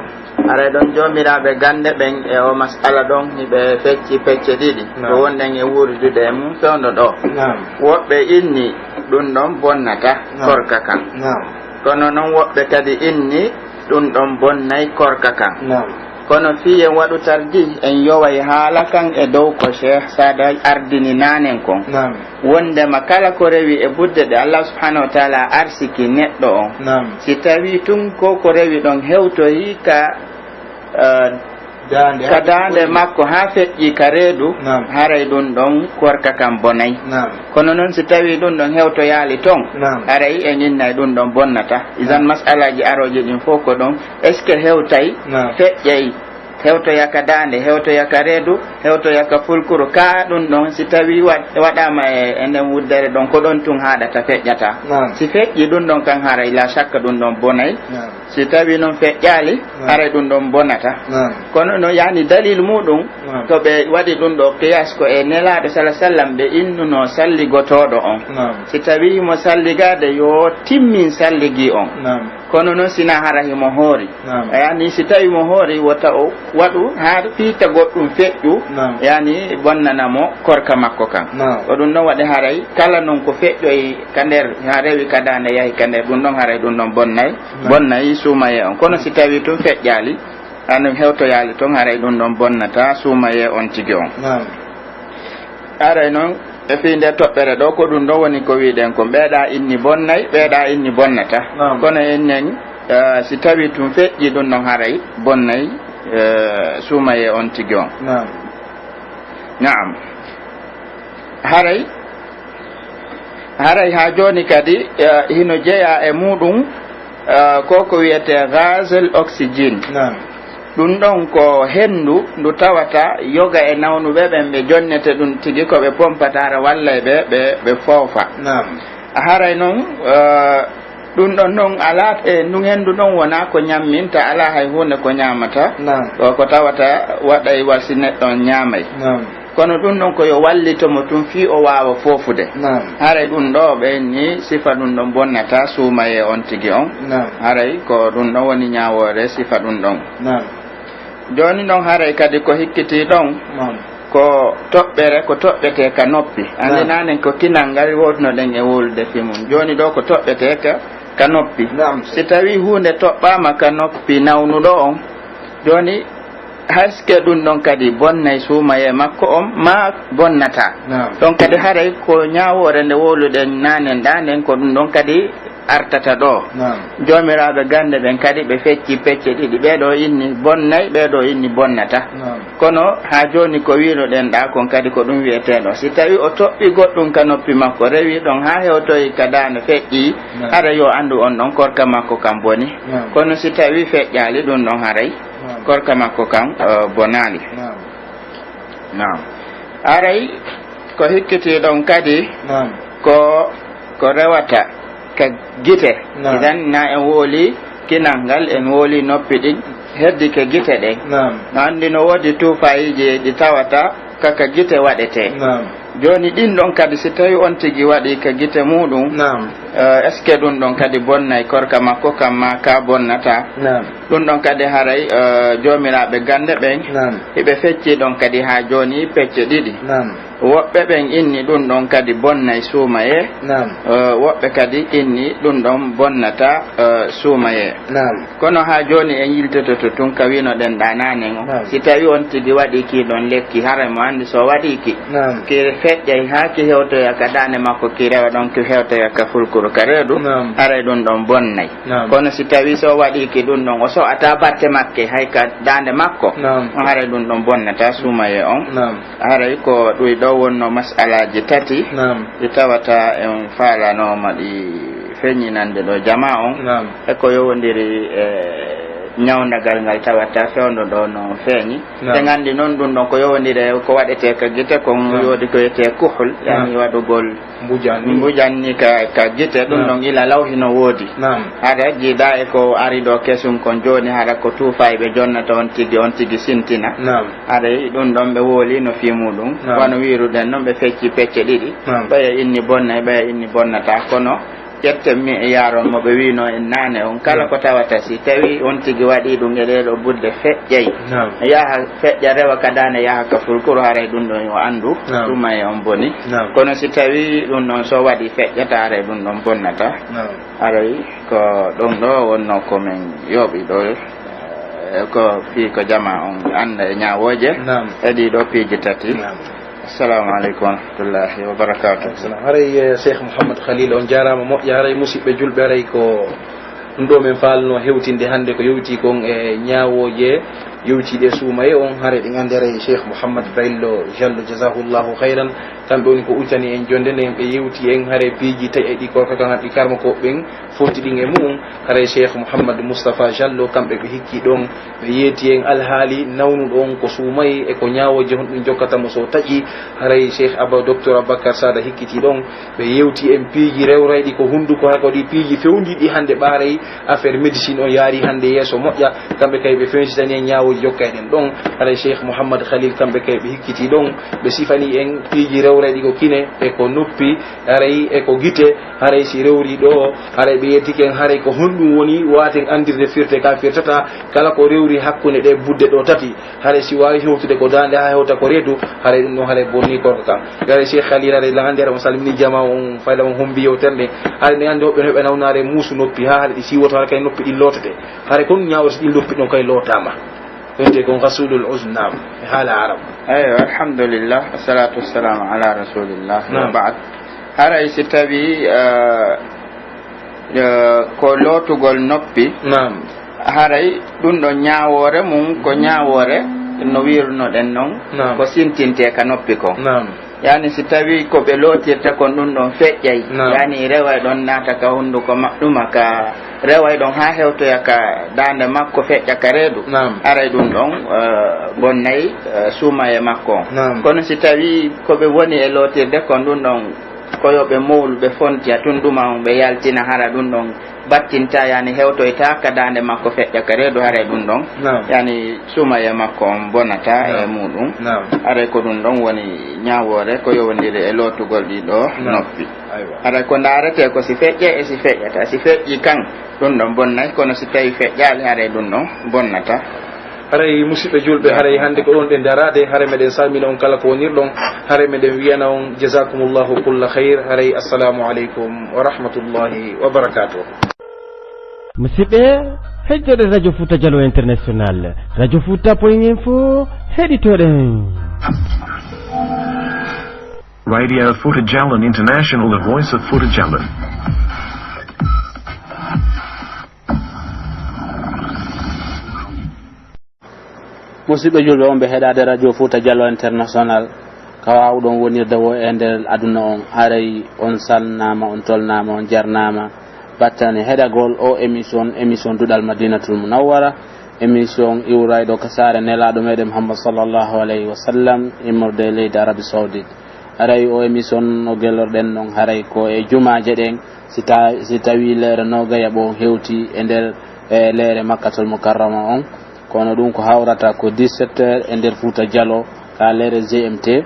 Haray ɗon joomiraaɓe gannde ɓen e o mas'ala ɗon, hiɓe fecci pecce ɗiɗi. Naam. Ko wonɗen e wuuridude e mum fewndo ɗoo. Naam. Woɓɓe inni ɗum ɗon bonnata Naam. korka kan. Naam. Kono non woɓɓe kadi inni ɗum ɗon bonnay korka kan. Naam. Kono fii en waɗu tarjih, en yoway haala kan e dow ko Cheikh Sada ardini naanen kon. Naam. Wondema kala ko rewi e budde ɗe Allah subhanahu wa taala arsiki neɗɗo on, Naam. si tawi tun ko ko rewi ɗon hewtoyi ka, eh, Daande ka daande makko haa feƴƴi ka reedu, Naam. haray ɗum ɗon korka kan bonay. Naam. Kono non si tawi ɗum ɗon hewtoyaali ton, Naam. haray en innay ɗum ɗon bonnata. Idan Naam. mas'alaaji arooji ɗin fof ko ɗon, est-ce que hewtay, Naam. feƴƴay, hewtoya ka daande, hewtoya ka reedu, hewtoya ka fulkuru, ka ɗum ɗon si tawi wa-, waɗaama e, e nden wuddere ɗon, ko ɗon tun haɗata, feƴƴata. Naam. Si feƴƴi ɗum ɗon kan haray la shakka ɗum ɗon bonay. Naam. Si tawi non feƴƴaali, Naam. haray ɗum ɗon bonata. Naam. Kono no yani dalil muɗum, Naam. to ɓe waɗi ɗum ɗo qiyas ko e Nelaaɗo sala sallam ɓe innunoo salligotooɗo on. Naam. Si tawi mo salligaade yo timmin salligi on. Naam. Kono non si na hara himo hoori. Naam. Yani si tawi mo hoori, wota o waɗu haa fiita goɗɗum feƴƴu, Naam. yani bonnana mo korka makko kan. Naam. Ko ɗum non waɗi haray kala non ko feƴƴoyi ka nder, haa rewi ka daande yahi ka nder, ɗum ɗon haray ɗum ɗon bonnay, Naam. bonnay suumayee on. Kono si tawi tun feƴƴaali, yani hewtoyaali ton, haray ɗum ɗon bonnata suumayee on tigi on. Naam. Haray non, e fii nde toɓɓere ɗoo, ko ɗum ɗon woni ko wi'uɗen kon, ɓee ɗaa inni bonnay, ɓee ɗaa inni bonnata. Naam. Kono en nen, eh, si tawi tun feƴƴi ɗum ɗon haray bonnay, eh, suumayee on tigi on. Naam. Naam. Haray, haray haa jooni kadi, eh, hino jeyaa e muuɗum, eh, ko ko wi'etee gaz oxygène. Naam. Ɗum ɗon ko henndu ndu tawata yoga e nawnuɓe ɓen ɓe jonnete ɗum tigi ko ɓe pompata hara wallay ɓe, ɓe, ɓe foofa. Naam. Haray non, eh, ɗum ɗon non alaa e ndun henndu ɗon wonaa ko ñamminta, alaa hay huunde ko ñaamata. Naam. Ko, ko tawata waɗay wa si neɗɗo on ñaamay. Naam. Kono ɗum ɗon ko yo wallito mo tun fii o waawa foofude. Naam. Haray ɗum ɗoo ɓe inni sifa ɗum ɗon bonnata suumayee on tigi on. Naam. Haray ko ɗum ɗon woni ñaawoore sifa ɗum ɗon. Naam. Jooni non haray kadi ko hikkitii ɗon Naam. ko toɓɓere, ko toɓɓetee ka noppi. Anndi Naam. naanen ko kinal ngal wowlunoɗen e wowlude fii mun. Jooni ɗoo ko toɓɓetee ka, ka noppi. Naam. Si tawii huunde toɓɓaama ka noppi nawnuɗo on, jooni, est-ce que ɗum ɗon kadi bonnay suumayee makko on, maa bonnataa? Naam. Ɗon kadi haray ko ñaawoore nde wowluɗen naanen ɗaa nden, ko ɗum ɗon kadi artata ɗoo. Naam. Joomiraaɓe gannde ɓen kadi ɓe fecci pecce ɗiɗi. Ɓee ɗoo inni bonnay, ɓee ɗoo inni bonnata. Naam. Kono haa jooni ko wi'unoɗen ɗaa kon kadi ko ɗum wi'etee ɗoo. Si tawii o toɓɓi goɗɗum ka noppi makko, rewi ɗon haa hewtoyi ka daande feƴƴi, Naam. haray yo anndu on ɗon korka makko kan boni. Naam. Kono si tawii feƴƴaali ɗum ɗon haray, Naam. korka makko kan, eh, bonaali. Naam. Naam. Haray ko hikkitii ɗon kadi Naam. ko, ko rewata ka gite. Naam. Idan na en wowli kinal ngal, en wowli noppi ɗin, heddi ka gite ɗen. Naam. No anndi no woodi tuufayiiji ɗi tawata ka, ka gite waɗetee. Naam. Jooni ɗin ɗon kadi si tawi on tigi waɗi ka gite muuɗum, Naam. eh, est-ce que ɗum ɗon kadi bonnay korka makko kan maa ka bonnataa? Naam. Ɗum ɗon kadi haray, eh, joomiraaɓe gannde ɓen, Naam. hiɓe fecci ɗon kadi haa jooni pecce ɗiɗi. Naam. Woɓɓe ɓen inni ɗum ɗon kadi bonnay suumayee. Naam. Eh, woɓɓe kadi inni ɗum ɗon bonnata, eh, suumayee. Naam. Kono haa jooni en yiltoto to tun ka wi'unoɗen ɗaa naanen on. Naam. Si tawi on tigi waɗi kii ɗon lekki, haray mo anndi so waɗi ki, Naam. ki feƴƴay haa ki hewtoya ka daande makko, ki rewa ɗon, ki hewtoya ka fulkuru ka reedu, Naam. haray ɗum ɗon bonnay. Naam. Kono si tawi so waɗi ki ɗum ɗon, o so'ata batte makke hay ka daande makko, Naam. on haray ɗum ɗon bonnata suumayee on. Naam. Haray ko ɗuy ɗoo wonno mas'alaaji tati, Naam. ɗi tawata en faalanooma ɗi feññinande ɗoo jamaa on. Naam. E ko yowondiri e ñawndagal ngal tawata fewndo ɗoo no feeñi. Naam. Ɓe nganndi non ɗum ɗon ko yowondiri e ko waɗetee ka gite kon, Naam. woodi ko wiyetee kuhul, Naam. yani waɗugol Mbujan ni. Mbujan ni ka, ka gite, ɗum Naam. ɗon ila law hino woodi. Naam. Hara jiidaa e ko ari ɗoo kesun kon jooni, hara ko tuufaaɓe jonnata on tigi, on tigi sintina. Naam. Haray ɗum ɗon ɓe wowlino fii muuɗum. Naam. Wano wi'uruɗen non ɓe fecci pecce ɗiɗi. Naam. Ɓeya inni bonnay, ɓeya inni bonnataa. Kono ƴetten mi e yaaron mo ɓe wi'unoo en naane on. Kala Naam. ko tawata si tawi on tigi waɗi ɗum e ɗee ɗoo budde feƴƴay. Naam. Yaha feƴƴa rewa ka daande yaha ka fulkuru haray ɗum ɗon yo anndu. Naam. Tuma e on boni. Naam. Kono si tawi ɗum ɗon so waɗi feƴƴata haray ɗum ɗon bonnata. Naam. Haray ko ɗum ɗoo wonnoo ko men yooɓi ɗoo, eh, ko fii ko jamaa on annda e ñaawooje Naam. e ɗii ɗoo piiji tati. Naam. Assalamu aleykum wa rahmatullahi wa barakatuh. Salam. Haray, eh, Cheikh Mouhammad Khalil, on jaaraama moƴƴa. Haray musidɓe julɓe, haray ko ɗum ɗoo men faalnoo hewtinde hannde ko yowiti kon e ñaawooje yowitiiɗe suumayee on. Haray ɗin anndi haray Cheikh Mouhammad Bello Jallo, jazahullahu khayran. Kamɓe woni ko udditani en jonnde nden, ɓe yewti en haray piiji taƴe ɗi korka kan ɗi karmakooɓe ɓen foti ɗin e mu'un. Haray Cheikh Mouhammad Moustapha Jallo, kamɓe ɓe hikki ɗon, ɓe yeeti en alhaali nawnuɗo on ko suumayee e ko ñaawooje honɗum jokkata mo so taƴi. Haray Cheikh Aba, Docteur Aboubacar Sada hikkiti ɗon, ɓe yewti en piiji rewrayɗi ko hunnduko, hara ko ɗi piiji fewndiiɗi hannde ɓaaray affaire médecine on yaari hannde yeeso moƴƴa. Kamɓe kay ɓe fewnditani en ñaawooje jokka e ɗen ɗon. Haray Cheikh Mouhammad Khalil kamɓe kay ɓe hikkiti ɗon, ɓe sifani en piiji rewrayɗi ko kine e ko noppi, haray e ko gite, haray si rewri ɗo, haray ɓe yeddike en, haray ko honɗum woni waaten andirde firte ka firtata, kala ko rewri hakkunde ɗe budde ɗo tati, haray si waawi hewtude ko daande haa hewta ko reedu, haray ɗum ɗon haray bonni korka kan. Haray Cheikh Khalil, haray laande, haray on salmini jama on, fayda on hombi yewtere nde, haray nde andi hoɓɓe no heɓe nawnaare muusu noppi, haa haray ɗi siiwoto, haray kay noppi ɗin lootete, haray kon ñaawata si ɗin noppi ɗon kay lootaama. Wiyetee kon ghasulul uzn, naam, e haala Arab. Eywa, alhamdulillah, wassalatu wassalamu ala rasulillah, wa Naam. ba'd. Haray si tawi, eh, eh, ko lootugol noppi, Naam. haray ɗum ɗon ñaawoore mum ko ñaawoore no wiirunoɗen non, Naam. ko sintintee ka noppi kon. Naam. Yani si tawi ko ɓe lootirta kon ɗum ɗon feƴƴay, Naam. yani reway ɗon naata ka hunduko maɓɓe, ɗuma ka reway ɗon haa hewtoya ka daande makko, feƴƴa ka reedu. Naam. Haray ɗum ɗon, eh, bonnay, eh, suumaye makko on. Naam. Kono si tawi ko ɓe woni e lootirde kon ɗum ɗon, ko yo ɓe mowlu, ɓe fontiya tun ɗuma on, ɓe yaltina, hara ɗum ɗon battinta, yani hewtoyta ka daande makko, feƴƴa ka reedu, haray ɗum ɗon, Naam. yani suumaye makko on bonata Naam. e muɗum. Naam. Haray ko ɗum ɗon woni ñaawoore ko yowondiri e lootugol ɗi ɗo Naam. noppi. Aywa. Haray ko ndaaretee ko si feƴƴe e si feƴƴata. Si feƴƴi kan, ɗum ɗon bonnay, kono si tawi feƴƴaali, haray ɗum ɗon bonnata. Haray, musiɓɓe julɓe, haray hannde ko ɗon ɗen daraade, haray meɗen salmina on kala ko wonirɗon, haray meɗen wiyana on jazakumullahu kulla khayr, haray assalamu aleykum wa rahmatullahi wa barakatuh. Musiɓɓe, heɗitoɗen Radio Fuuta Jallo International, Radio Fuuta Point Info, heɗitoɗen. Radio Futa Jalan International, the voice of Futa Jalan. Musiɓɓe julɓe on ɓe heɗaade Radio Futa Jallo International, ka waawuɗon wonirde wo e nder aduna on, haray on salnaama, on tolnaama, on jarnaama. Battane heɗagol o émission, émission Duɗal Madinatul Munawwara, émission iwrayɗo ka saare Nelaaɗo meɗen Muhammad sallallahu alayhi wa sallam, immorde e leydi Arabie Saoudite. Haray o émission no gelorɗen non, haray ko e jumaaje ɗen, si ta-, si tawi leere noogay e ɓo hewti e nder, e leere Makkatul Mukarrama on. Kono ɗum ko hawrata ko dix-sept heures e nder Fuuta Jalo, ka leere G M T.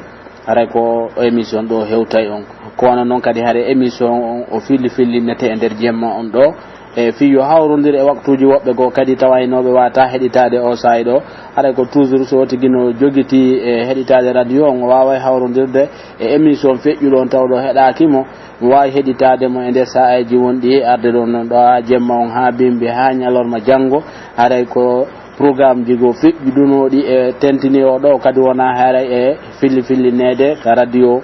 Haray ko o émission ɗo hewtay on. Kono non kadi haray émission on o filli fillinete e nder jemma on ɗo. E fii yo hawrondir e waktuuji woɓɓe goo kadi tawa hinooɓe waata heɗitaade o saa'i ɗo. Haray ko toujours so tigi no jogiti e heɗitaade radio on, o waaway hawrondirde e émission feƴƴuɗo on tawa ɗo heɗaaki mo. Mo waawi heɗitaade mo e nder saa'eeji wonɗi arde ɗon non ɗo haa jemma on, haa bimbi, haa ñalorma janngo. Haray ko programmeji goo feƴƴuɗunooɗi e tentini o ɗo kadi wonaa haray e filli fillineede ka radio.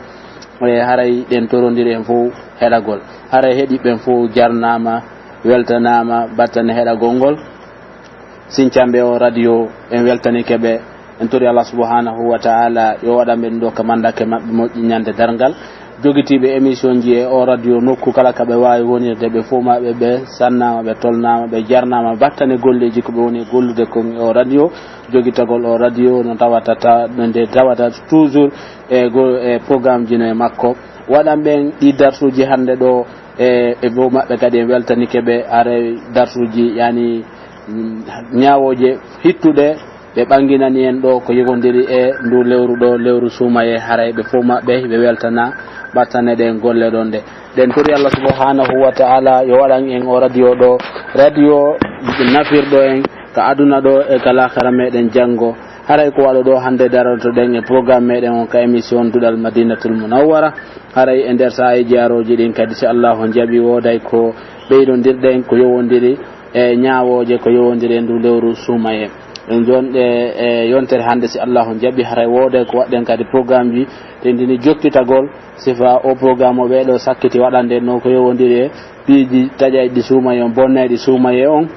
E haray ɗen torondiri en fow heɗagol. Haray heɗiiɓe ɓen fow jarnaama, weltanaama battane heɗagol ngol. Sincanɓe o radio, en weltanike ɓe. En tori Allah subhanahu wa ta'ala yo waɗan ɓe ɗum ɗo ka mandake maɓɓe moƴƴi ñande darngal. Jogitiiɓe émission ji e o radio nokku kala ka ɓe waawi wonirde, ɓe fow maɓɓe ɓe sannaama, ɓe tolnaama, ɓe jarnaama battane golleeji ko ɓe woni e gollude kon e o radio. Jogitagol o radio no tawata ta-, no nde tawata toujours e go-, e programme ji no e makko. Waɗan ɓen ɗi darsuuji hannde ɗo, e, e fow maɓɓe kadi en weltanike ɓe, haray darsuuji yani, mm, ñaawooje hittuɗe ɓe ɓanginani en ɗo ko yogondiri e ndu lewru ɗo, lewru suumaye, haray ɓe fow maɓɓe ɓe weltana battane ɗen golle ɗon ɗe. Ɗen tori Allah subhanahu wa ta'ala yo waɗan en o radio ɗo, radio nafirɗo en ka aduna ɗo e ka laakhara meɗen janngo. Haray ko waɗo ɗo hannde daroto ɗen e programme meɗen on ka émission Duɗal Madinatul Munawwara. Haray e nder saa'i jaarooji ɗin kadi, si Allahu jaɓi, wooday ko ɓeydondirɗen ko yowondiri e ñaawooje ko yowondiri e ndu lewru suumaye. En jonɗe e yontere hannde, si Allahu jaɓi, haray wooday ko waɗɗen kadi programmeji tentini jokkitagol sifa o programme o ɓeeɗo sakkiti waɗande no ko yowondiri e piiji taƴayɗi suumaye on, bonnayɗi suumaye on.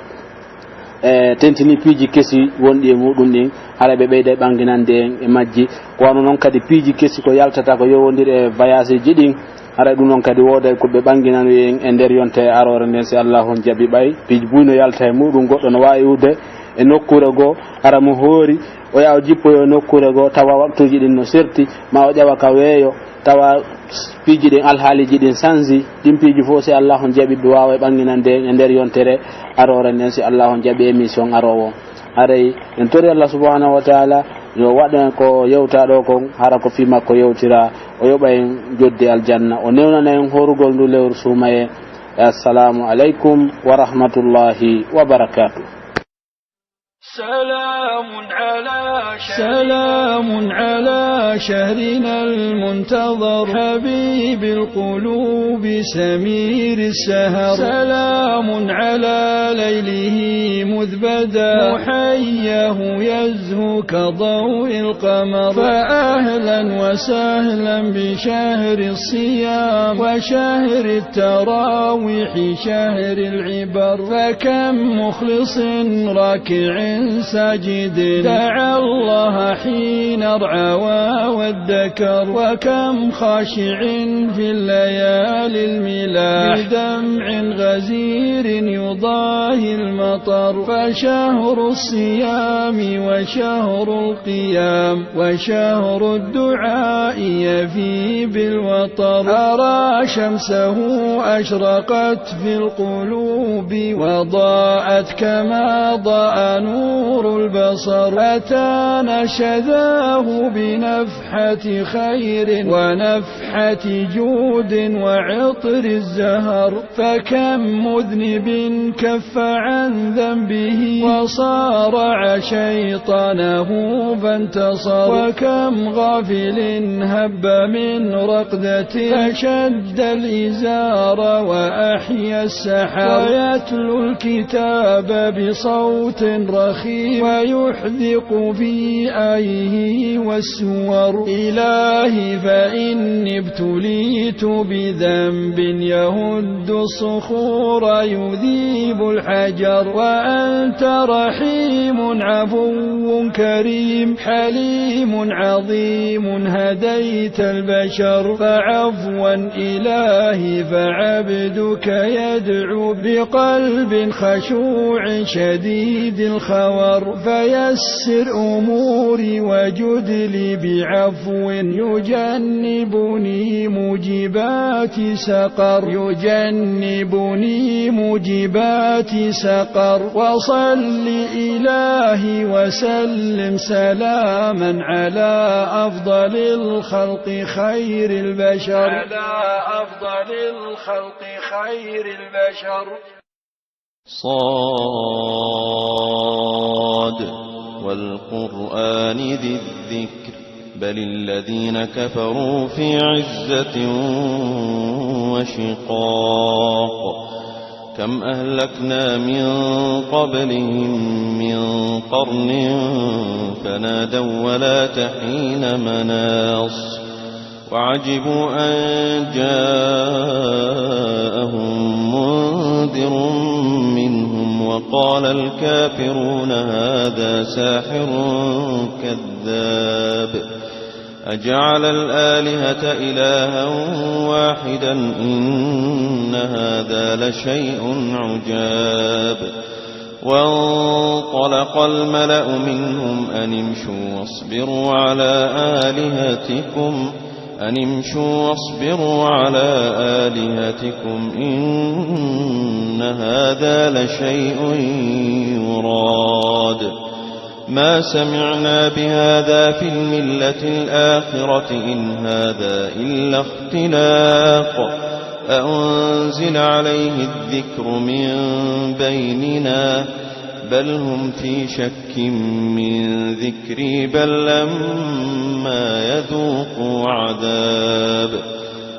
E tentini piiji kesi wonɗi e muɗum ɗin, haray ɓe ɓeyday ɓanginande en e majji. Ko wano non kadi piiji kesi ko yaltata ko yowondiri e voyageji ɗin, haray ɗum non kadi wooday ko ɓe ɓanginani en e nder yonte aroore nden, si Allahu on jaɓi. Ɓay piiji buy no yalta e muɗum, goɗɗo no waawi iwde e nokkuure goo, hara mo hoori, o yaha o jippoyo e nokkuure goo, tawa waktuuji ɗin no serti, ma o ƴawa ka weeyo, tawa piiji ɗin, alhaaliiji ɗin sanji, ɗin piiji fof, si Allaahu on jaɓi, ɗum waawa ɓanginande en e nder yontere aroore nden, si Allaahu on jaɓi émission aroowo on. Haray en tori Allah subhanahu wa taala yo waɗ en ko yewtaa ɗoo kon, hara ko fii makko yewtiraa, o yoɓa en joddi aljanna, o newnana en horugol ndu lewru suumayee. Assalaamu aleykum wa rahmatullaahi wa barakaatuh. سلام على شهر سلام على شهرنا المنتظر، حبيب القلوب سمير السهر. سلام على ليله مذ بدا، محياه يزهو كضوء القمر. فأهلا وسهلا بشهر الصيام وشهر التراويح شهر العبر. فكم مخلص راكع ساجد دعا الله حين ارعوى وادكر، وكم خاشع في الليالي الملاح بدمع غزير يضاهي المطر. فشهر الصيام وشهر القيام وشهر الدعاء يفي بالوطر. أرى شمسه أشرقت في القلوب وضاءت كما ضاء نور البصر. أتانا شذاه بنفحة خير ونفحة جود وعطر الزهر. فكم مذنب كف عن ذنبه وصارع شيطانه فانتصر. وكم غافل هب من رقدة فشد الإزار وأحيا السحر. ويتلو الكتاب بصوت رخيم ويحدق في آيه والسور. إلهي فإني ابتليت بذنب يهد الصخور يذيب الحجر. وأنت رحيم عفو كريم حليم عظيم هديت البشر. فعفوا إلهي فعبدك يدعو بقلب خشوع شديد الخور. فيسر أموري وجد لي بعفو يجنبني موجبات سقر. يجنبني موجبات سقر. وصل إلهي وسلم سلاما على أفضل الخلق خير البشر. على أفضل الخلق خير البشر. صاد والقرآن ذي الذكر بل الذين كفروا في عزة وشقاق. كم أهلكنا من قبلهم من قرن فنادوا ولا تحين مناص. وعجبوا أن جاءهم منذر منهم وقال الكافرون هذا ساحر كذاب. أجعل الآلهة إلها واحدا إن هذا لشيء عجاب. وانطلق الملأ منهم أن امشوا واصبروا على آلهتكم، أن امشوا واصبروا على آلهتكم إن هذا لشيء يراد. ما سمعنا بهذا في الملة الآخرة إن هذا إلا اختلاق. أأنزل عليه الذكر من بيننا بل هم في شك من ذكري بل لما يذوقوا عذاب.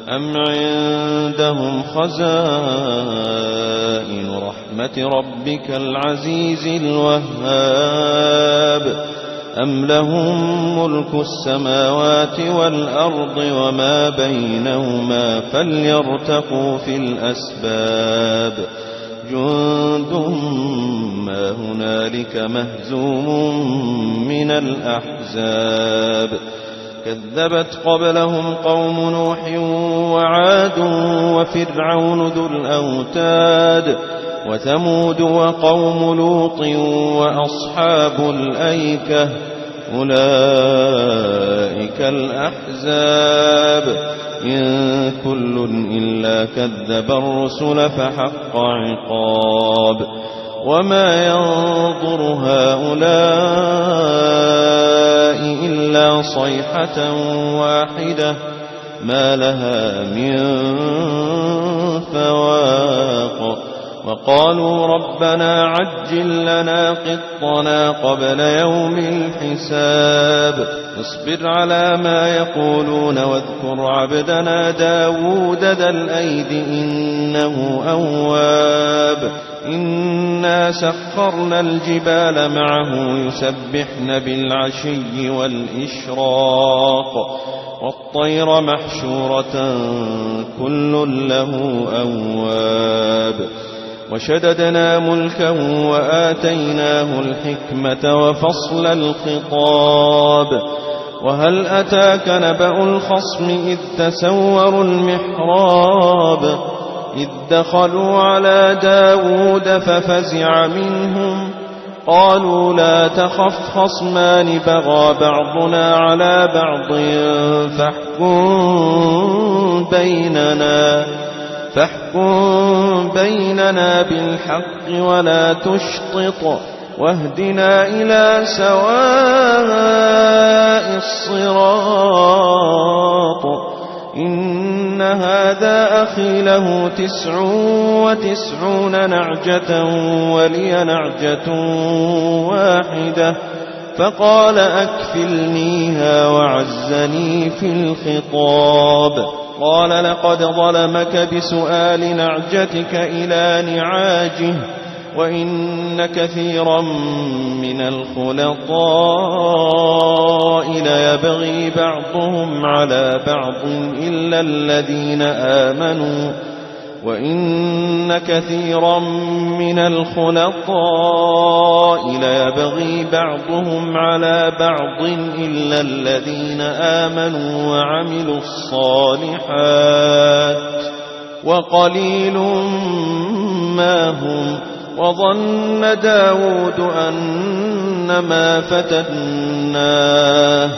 أم عندهم خزائن رحمة ربك العزيز الوهاب أم لهم ملك السماوات والأرض وما بينهما فليرتقوا في الأسباب. جند ما هنالك مهزوم من الأحزاب. كذبت قبلهم قوم نوح وعاد وفرعون ذو الأوتاد وثمود وقوم لوط وأصحاب الأيكة، أولئك الأحزاب، إن كل إلا كذب الرسل فحق عقاب، وما ينظر هؤلاء إلا صيحة واحدة، ما لها من فواق. وقالوا ربنا عجل لنا قطنا قبل يوم الحساب. اصبر على ما يقولون واذكر عبدنا داود ذا الأيد إنه أواب. إنا سخرنا الجبال معه يسبحن بالعشي والإشراق، والطير محشورة، كل له أواب. وشددنا ملكه وآتيناه الحكمة وفصل الخطاب. وهل أتاك نبأ الخصم إذ تسوروا المحراب، إذ دخلوا على داود ففزع منهم، قالوا لا تخف خصمان بغى بعضنا على بعض فاحكم بيننا، فاحكم بيننا بالحق ولا تشطط واهدنا إلى سواء الصراط. إن هذا أخي له تسع وتسعون نعجة ولي نعجة واحدة، فقال أكفلنيها وعزني في الخطاب. قال لقد ظلمك بسؤال نعجتك إلى نعاجه، وإن كثيرا من الخلطاء ليبغي بعضهم على بعض إلا الذين آمنوا، وإن كثيرا من الخلطاء ليبغي بعضهم على بعض إلا الذين آمنوا وعملوا الصالحات، وقليل ما هم. وظن داود أنما فتناه،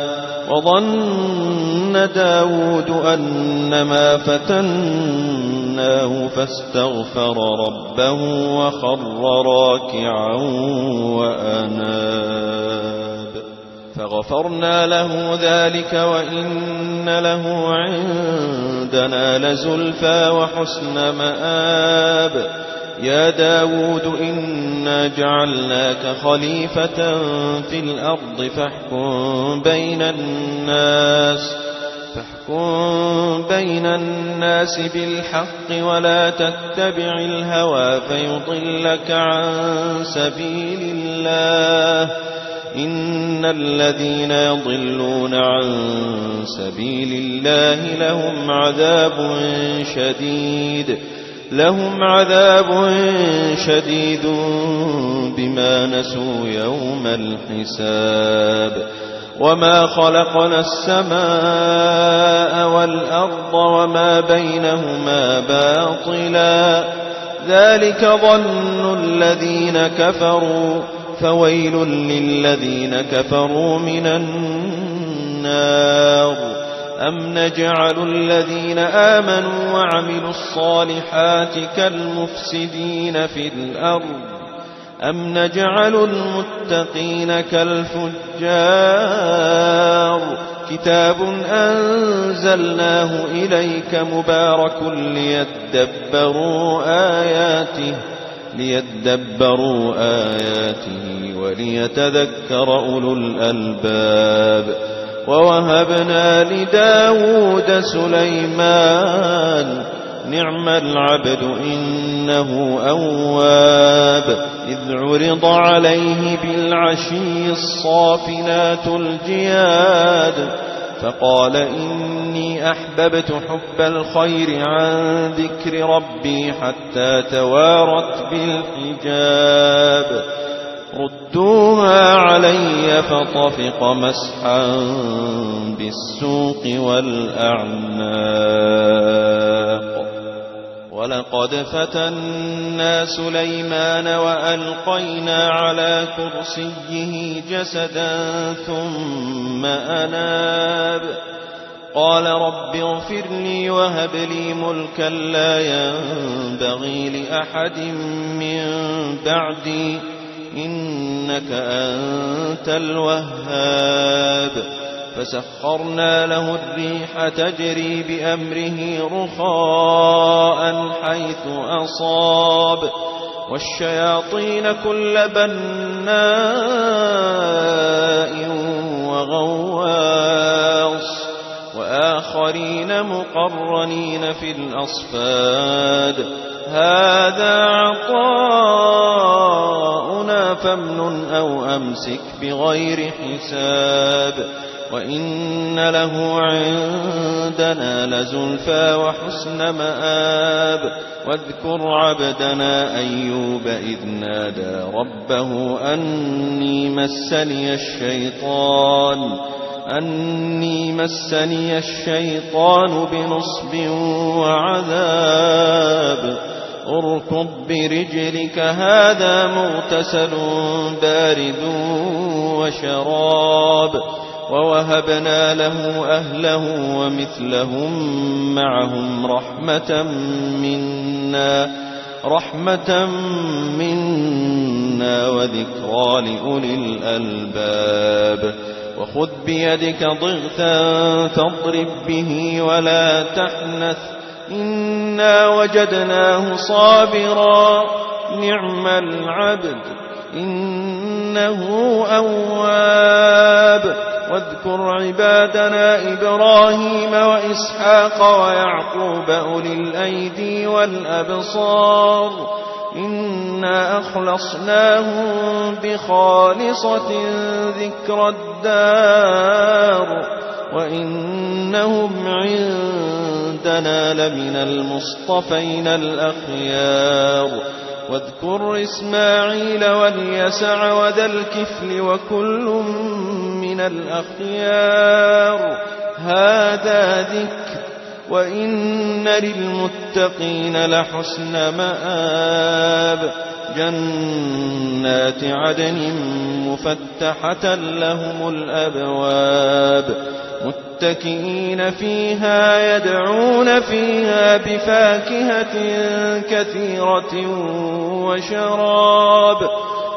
وظن داود أنما فتناه فاستغفر ربه وخر راكعا وأناب. فغفرنا له ذلك وإن له عندنا لزلفى وحسن مآب. يا داود إنا جعلناك خليفة في الأرض فاحكم بين الناس، فاحكم بين الناس بالحق ولا تتبع الهوى فيضلك عن سبيل الله. إن الذين يضلون عن سبيل الله لهم عذاب شديد، لهم عذاب شديد بما نسوا يوم الحساب. وما خلقنا السماء والأرض وما بينهما باطلا، ذلك ظن الذين كفروا، فويل للذين كفروا من النار. أم نجعل الذين آمنوا وعملوا الصالحات كالمفسدين في الأرض، أم نجعل المتقين كالفجار. كتاب أنزلناه إليك مبارك ليدبروا آياته، ليدبروا آياته وليتذكر أولو الألباب. ووهبنا لداود سليمان، نعم العبد إنه أواب. إذ عرض عليه بالعشي الصافنات الجياد، فقال إني أحببت حب الخير عن ذكر ربي حتى توارت بالحجاب. ردوها علي فطفق مسحا بالسوق والأعناق. ولقد فتنا سليمان وألقينا على كرسيه جسدا ثم أناب. قال رب اغفر لي وهب لي ملكا لا ينبغي لأحد من بعدي إنك أنت الوهاب. فسخرنا له الريح تجري بأمره رخاء حيث أصاب والشياطين كل بناء وغواص وآخرين مقرنين في الأصفاد. هذا عطاؤنا فامنن أو أمسك بغير حساب. وإن له عندنا لزلفى وحسن مآب. واذكر عبدنا أيوب إذ نادى ربه أني مسني الشيطان، أني مسني الشيطان بنصب وعذاب. اركض برجلك هذا مغتسل بارد وشراب. ووهبنا له أهله ومثلهم معهم رحمة منا، رحمة منا وذكرى لأولي الألباب. وخذ بيدك ضغثا فاضرب به ولا تحنث، إنا وجدناه صابرا، نعم العبد، إنه أواب. واذكر عبادنا إبراهيم وإسحاق ويعقوب أولي الأيدي والأبصار، إنا أخلصناهم بخالصة ذكرى الدار، وإنهم عندنا لمن المصطفين الأخيار. واذكر إسماعيل واليسع وذا الكفل وكل من الأخيار. هذا ذكر، وإن للمتقين لحسن مآب. جنات عدن مفتحة لهم الأبواب، متكئين فيها يدعون فيها بفاكهة كثيرة وشراب،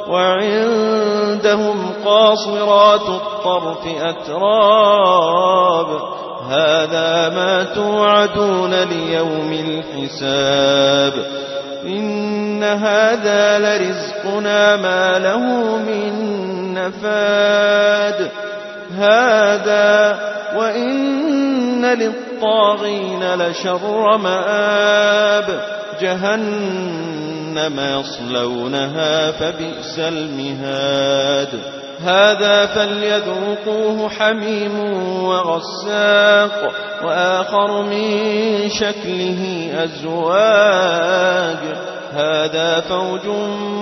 وعندهم قاصرات الطرف أتراب. هذا ما توعدون ليوم الحساب. إن هذا لرزقنا ما له من نفاد. هذا وإن للطاغين لشر مآب. جهنم يصلونها فبئس المهاد. هذا فليذوقوه حميم وغساق، وآخر من شكله أزواج. هذا فوج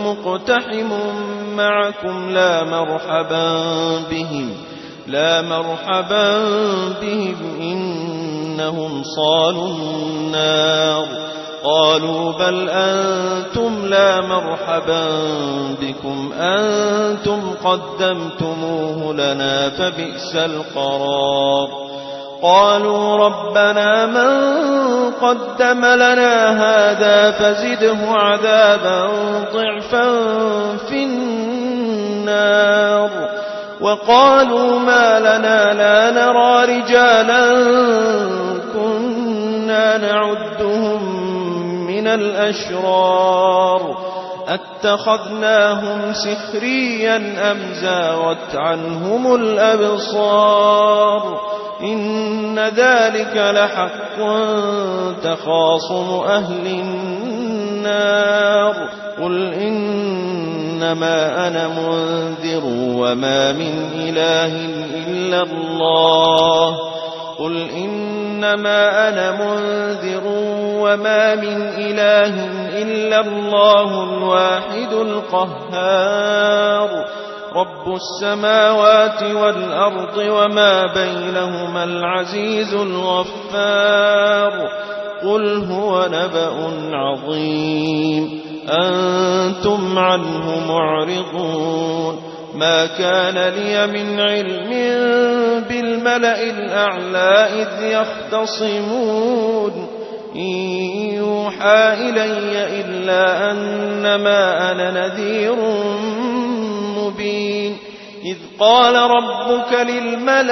مقتحم معكم لا مرحبا بهم، لا مرحبا بهم إنهم صالوا النار. قالوا بل أنتم لا مرحبا بكم أنتم قدمتموه لنا فبئس القرار. قالوا ربنا من قدم لنا هذا فزده عذابا ضعفا في النار. وقالوا ما لنا لا نرى رجالا كنا نعدهم من الأشرار أتخذناهم سخريا أم زاغت عنهم الأبصار إن ذلك لحق تخاصم أهل النار. قل إنما أنا منذر وما من إله إلا الله. قل إنما أنا منذر وما من إله إلا الله الواحد القهار. رب السماوات والأرض وما بينهما العزيز الغفار. قل هو نبأ عظيم أنتم عنه معرضون. ما كان لي من علم بالملأ الأعلى إذ يختصمون إن يوحى إلي إلا أنما أنا نذير مبين. إذ قال ربك للملائكة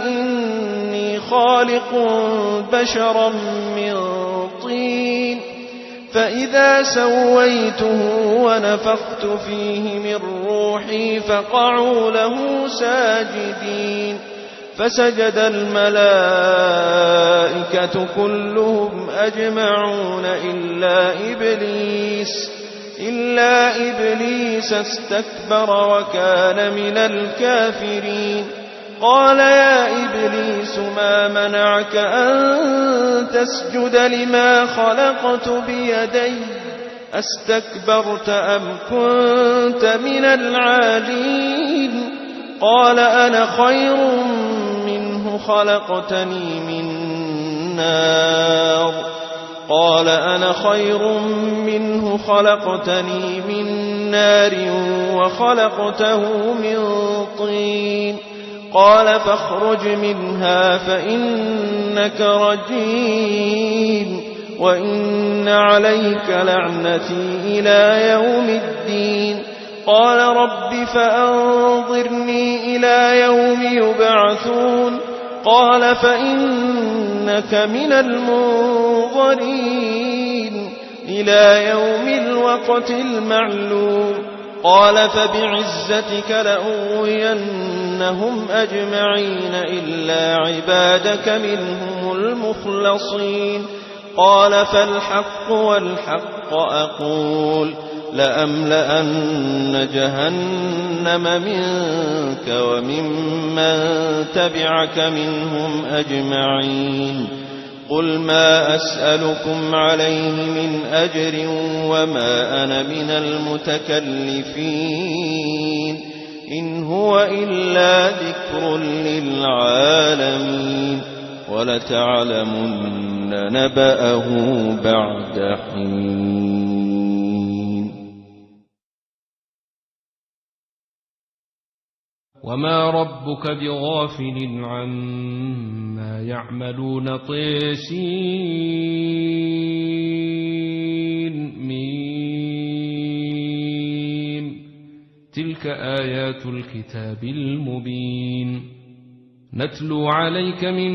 إني خالق بشرا من طين فإذا سويته ونفخت فيه من روحي فقعوا له ساجدين. فسجد الملائكة كلهم أجمعون إلا إبليس، إلا إبليس استكبر وكان من الكافرين. قال يا إبليس ما منعك أن تسجد لما خلقت بيدي أستكبرت أم كنت من العالين؟ قال أنا خير منه خلقتني من نار قال أنا خير منه خلقتني من نار وخلقته من طين. قال فاخرج منها فإنك رجيم وإن عليك لعنتي إلى يوم الدين. قال رب فأنظرني إلى يوم يبعثون. قال فإنك من المنظرين إلى يوم الوقت المعلوم. قال فبعزتك لأغوينهم أجمعين إلا عبادك منهم المخلصين. قال فالحق والحق أقول لأملأن جهنم منك وممن تبعك منهم أجمعين. قل ما أسألكم عليه من أجر وما أنا من المتكلفين إن هو إلا ذكر للعالمين ولتعلمن نبأه بعد حين. وما ربك بغافل عما يعملون. طسم. تلك آيات الكتاب المبين. نتلو عليك من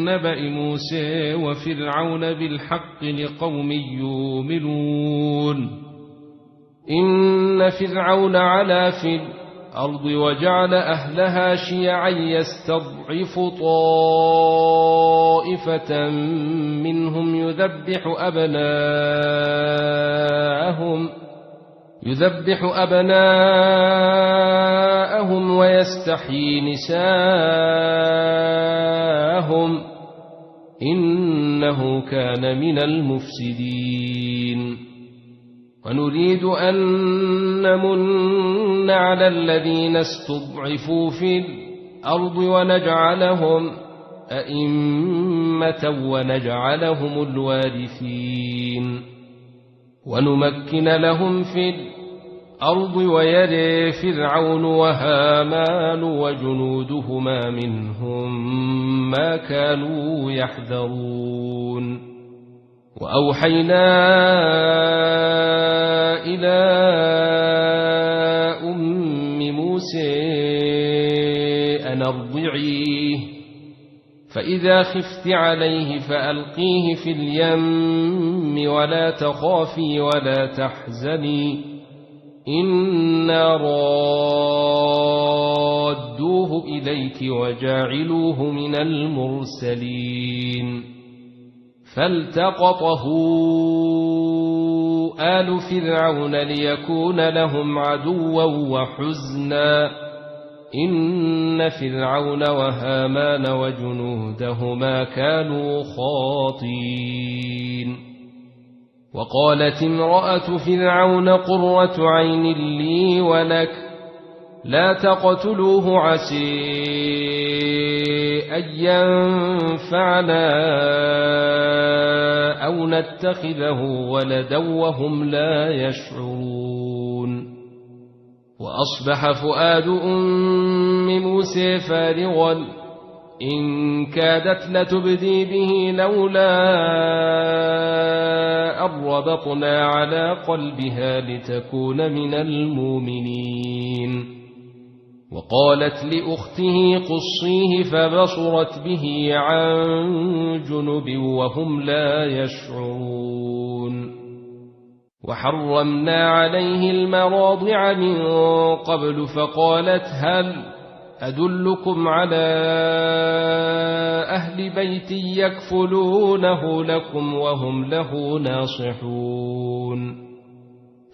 نبأ موسى وفرعون بالحق لقوم يؤمنون. إن فرعون علا في الأرض وجعل أهلها شيعا يستضعف طائفة منهم يذبح أبناءهم يذبح أبناءهم ويستحيي نساءهم إنه كان من المفسدين. ونريد أن نمن على الذين استضعفوا في الأرض ونجعلهم أئمة ونجعلهم الوارثين. ونمكن لهم في الأرض ويري فرعون وهامان وجنودهما منهم ما كانوا يحذرون. وأوحينا إلى أم موسى أن أرضعيه فإذا خفت عليه فألقيه في اليم ولا تخافي ولا تحزني إنا رادوه إليك وجاعلوه من المرسلين. فالتقطه آل فرعون ليكون لهم عدوا وحزنا إن فرعون وهامان وجنودهما كانوا خاطئين. وقالت امرأة فرعون قرة عين لي ولك لا تقتلوه عسى أن ينفعنا أو نتخذه ولدا وهم لا يشعرون. وأصبح فؤاد أم موسى فارغا إن كادت لتبدي به لولا أن ربطنا على قلبها لتكون من المؤمنين. وقالت لأخته قصيه فبصرت به عن جنب وهم لا يشعرون. وحرمنا عليه المراضع من قبل فقالت هل أدلكم على أهل بيت يكفلونه لكم وهم له ناصحون.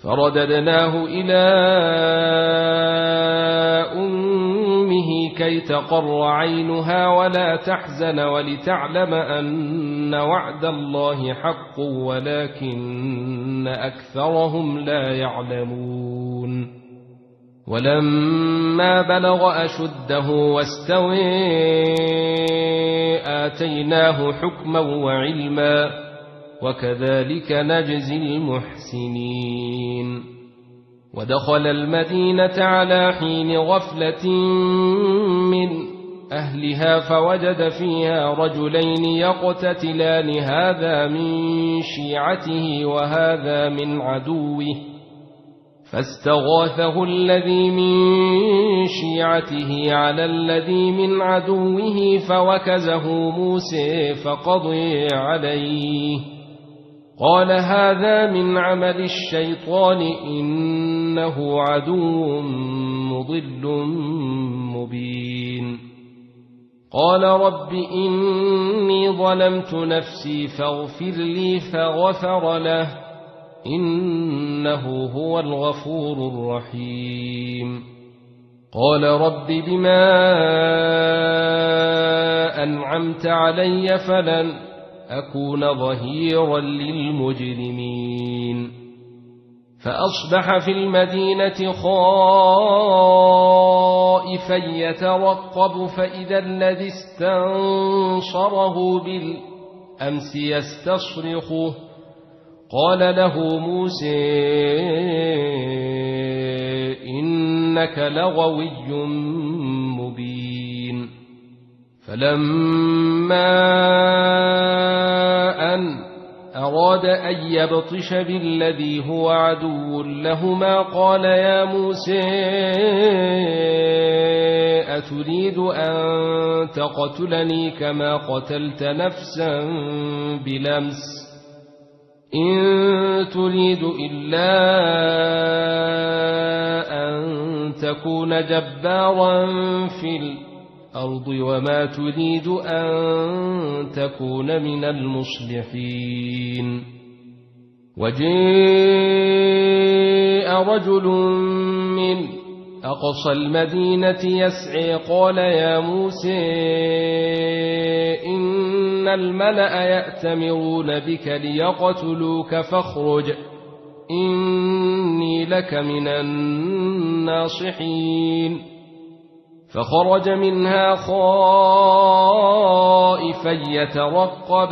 فرددناه إلى أمه كي تقر عينها ولا تحزن ولتعلم أن وعد الله حق ولكن أكثرهم لا يعلمون. ولما بلغ أشده واستوى آتيناه حكما وعلما وكذلك نجزي المحسنين. ودخل المدينة على حين غفلة من أهلها فوجد فيها رجلين يقتتلان هذا من شيعته وهذا من عدوه فاستغاثه الذي من شيعته على الذي من عدوه فوكزه موسى فقضي عليه قال هذا من عمل الشيطان إنه عدو مضل مبين. قال رب إني ظلمت نفسي فاغفر لي فغفر له إنه هو الغفور الرحيم. قال رب بما أنعمت علي فلن أكون ظهيرا للمجرمين. فأصبح في المدينة خائفا يترقب فإذا الذي استنصره بالأمس يستصرخه قال له موسى إنك لغوي مبين. فلما أن أراد أن يبطش بالذي هو عدو لهما قال يا موسى أتريد أن تقتلني كما قتلت نفسا بالأمس إن تريد إلا أن تكون جبارا في الأرض وما تريد أن تكون من المصلحين. وجاء رجل من أقصى المدينة يسعى قال يا موسى إن الملأ يأتمرون بك ليقتلوك فاخرج إني لك من الناصحين. فخرج منها خائفا يترقب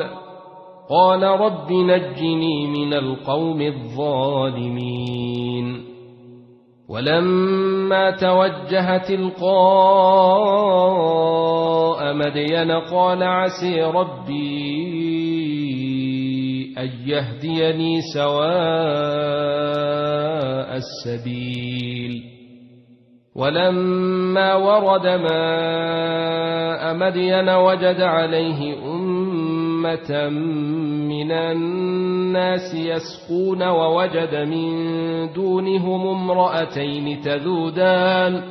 قال رب نجني من القوم الظالمين. ولما توجه تلقاء مدين قال عسى ربي أن يهديني سواء السبيل. ولما ورد ماء مدين وجد عليه أمة من الناس يسقون ووجد من دونهم امرأتين تذودان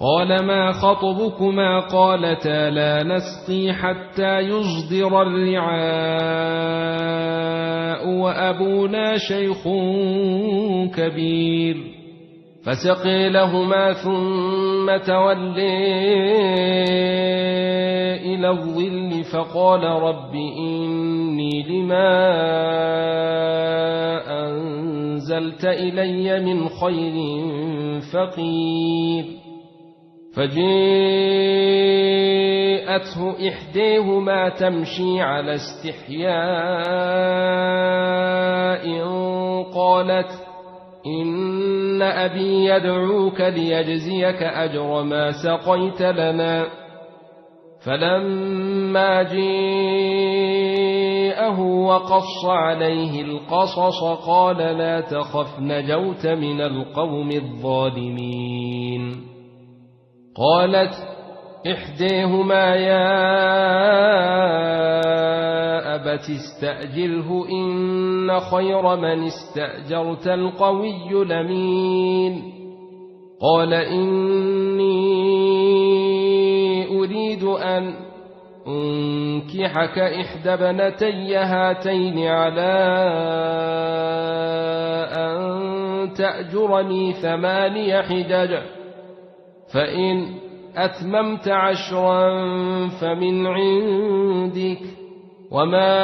قال ما خطبكما قالتا لا نسقي حتى يصدر الرعاء وأبونا شيخ كبير فسقي لهما ثم تولي إلى الظل فقال رب إني لما أنزلت إلي من خير فقير. فجاء فأتته إحداهما تمشي على استحياء قالت: إن أبي يدعوك ليجزيك أجر ما سقيت لنا. فلما جاءه وقص عليه القصص قال: لا تخف، نجوت من القوم الظالمين. قالت إحداهما: يا أبت استأجره إن خير من استأجرت القوي الأمين. قال إني أريد أن أنكحك إحدى ابنتي هاتين على أن تأجرني ثماني حجج، فإن أتممت عشرا فمن عندك، وما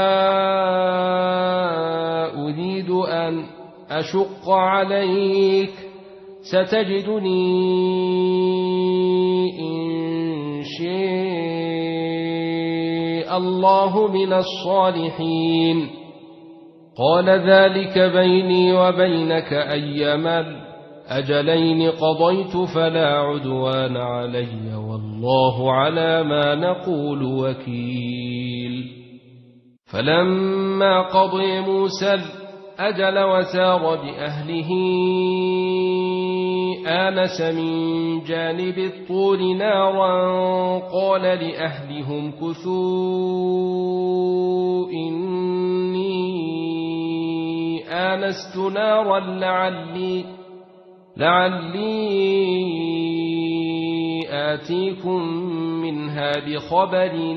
أريد أن أشق عليك، ستجدني إن شاء الله من الصالحين. قال ذلك بيني وبينك أيما الأجلين قضيت فلا عدوان علي والله على ما نقول وكيل. فلما قضي موسى الأجل وسار بأهله آنس من جانب الطور نارا قال لأهله امكثوا إني آنست نارا لعلي لعلي آتيكم منها بخبر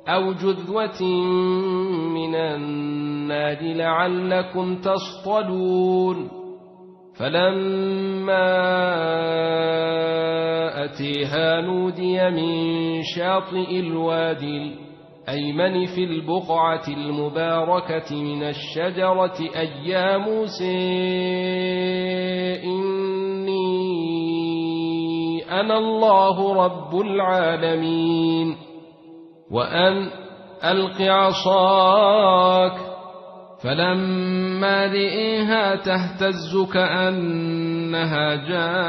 أو جذوة من النار لعلكم تصطلون. فلما أتيها نودي من شاطئ الوادي الأيمن في البقعة المباركة من الشجرة أي يا موسى إني أنا الله رب العالمين. وأن ألق عصاك. فلما رئيها تهتز كأنها جان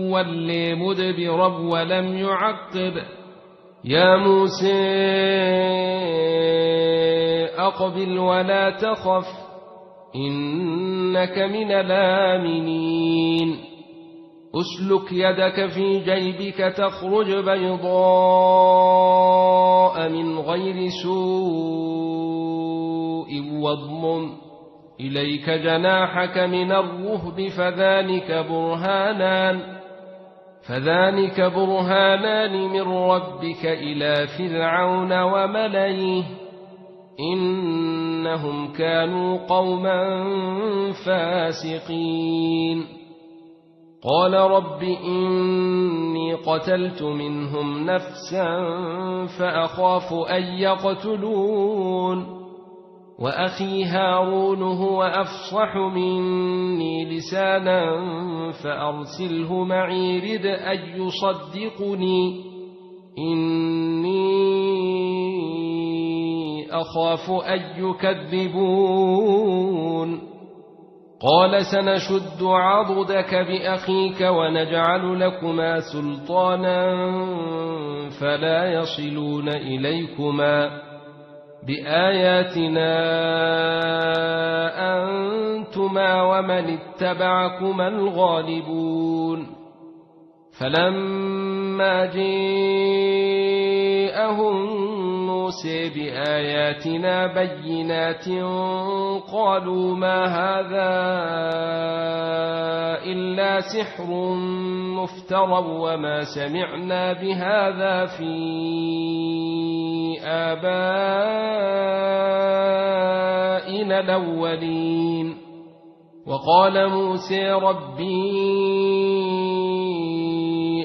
ولي مدبرا ولم يعقب. يا موسى أقبل ولا تخف إنك من الآمنين. اسلك يدك في جيبك تخرج بيضاء من غير سوء واضمم إليك جناحك من الرهب فذلك برهانان فذلك برهانان من ربك إلى فرعون وملئه إنهم كانوا قوما فاسقين. قال رب إني قتلت منهم نفسا فأخاف أن يقتلون. وأخي هارون هو أفصح مني لسانا فأرسله معي رد أن يصدقني إني أخاف أن يكذبون. قال سنشد عضدك بأخيك ونجعل لكما سلطانا فلا يصلون إليكما بآياتنا أنتما ومن اتبعكما الغالبون. فلما جاءهم موسى بآياتنا بينات قالوا ما هذا إلا سحر مفترى وما سمعنا بهذا في آبائنا الأولين. وقال موسى ربي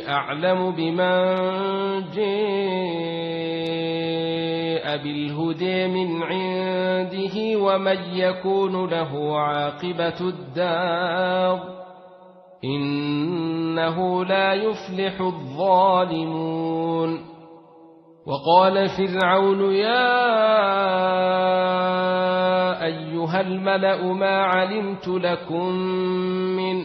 أعلم بمن جاء بالهدى من عنده ومن يكون له عاقبة الدار إنه لا يفلح الظالمون. وقال فرعون يا أيها الملأ ما علمت لكم من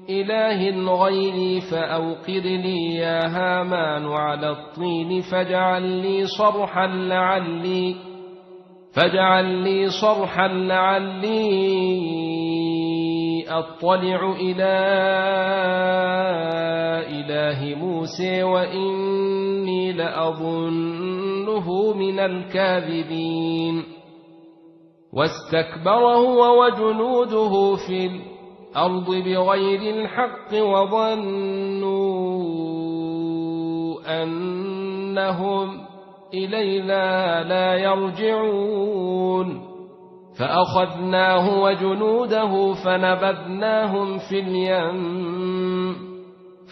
إله غيري فأوقد لي يا هامان على الطين فاجعل لي صرحا لعلي فاجعل لي صرحا لعلي أطلع إلى إله موسى وإني لأظنه من الكاذبين. واستكبر هو وجنوده في الأرض بغير الحق وظنوا أنهم إلينا لا يرجعون. فأخذناه وجنوده فنبذناهم في اليم.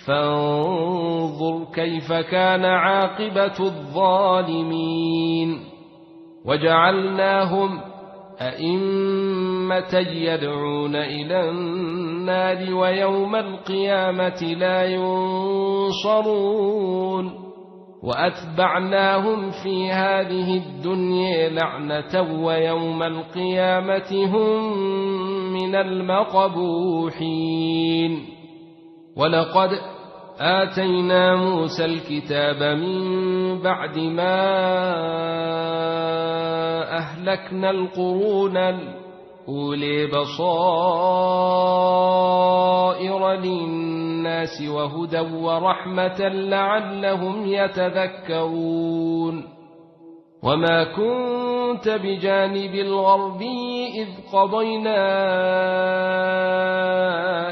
فانظر كيف كان عاقبة الظالمين. وجعلناهم أئمة يدعون إلى النار ويوم القيامة لا ينصرون. وأتبعناهم في هذه الدنيا لعنة ويوم القيامة هم من المقبوحين. ولقد آتينا موسى الكتاب من بعد ما أهلكنا القرون الأولى بصائر للناس وهدى ورحمة لعلهم يتذكرون. وما كنت بجانب الغربي إذ قضينا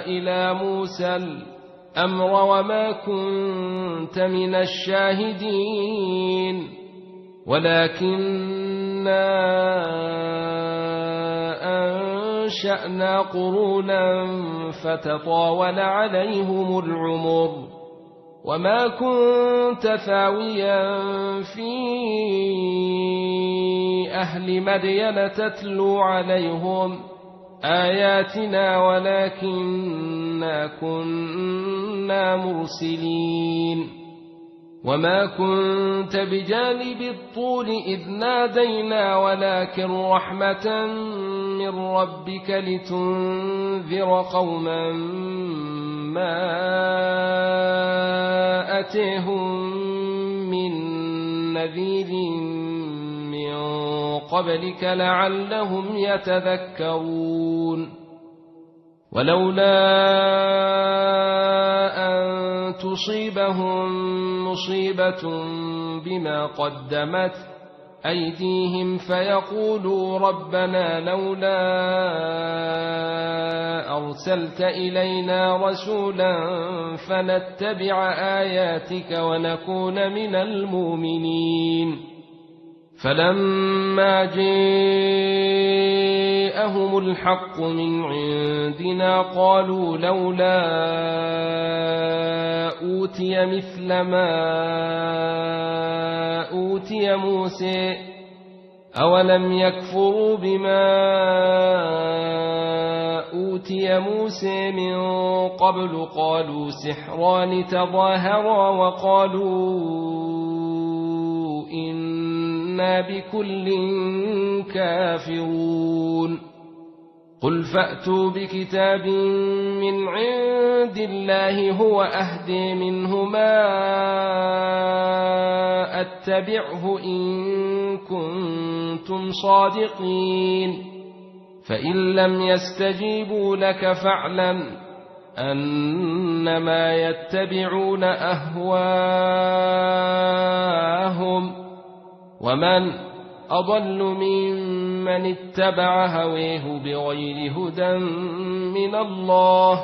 إلى موسى الأمر وما كنت من الشاهدين. ولكنا أنشأنا قرونا فتطاول عليهم العمر. وما كنت ثاويا في أهل مدين تتلو عليهم آياتنا ولكنا كنا مرسلين. وما كنت بجانب الطور إذ نادينا ولكن رحمة من ربك لتنذر قوما ما أتيهم من نذير من قبلك لعلهم يتذكرون. ولولا أن تصيبهم مصيبة بما قدمت أيديهم فيقولوا ربنا لولا أرسلت إلينا رسولا فنتبع آياتك ونكون من المؤمنين. فلما جاءهم الحق من عندنا قالوا لولا أوتي مثل ما أوتي موسى أولم يكفروا بما أوتي موسى من قبل قالوا سحران تظاهرا وقالوا إنا بكل كافرون. قل فأتوا بكتاب من عند الله هو أهدى منهما أتبعه إن كنتم صادقين. فإن لم يستجيبوا لك فاعلم أنما يتبعون أهواءهم ومن أضل ممن اتبع هواه بغير هدى من الله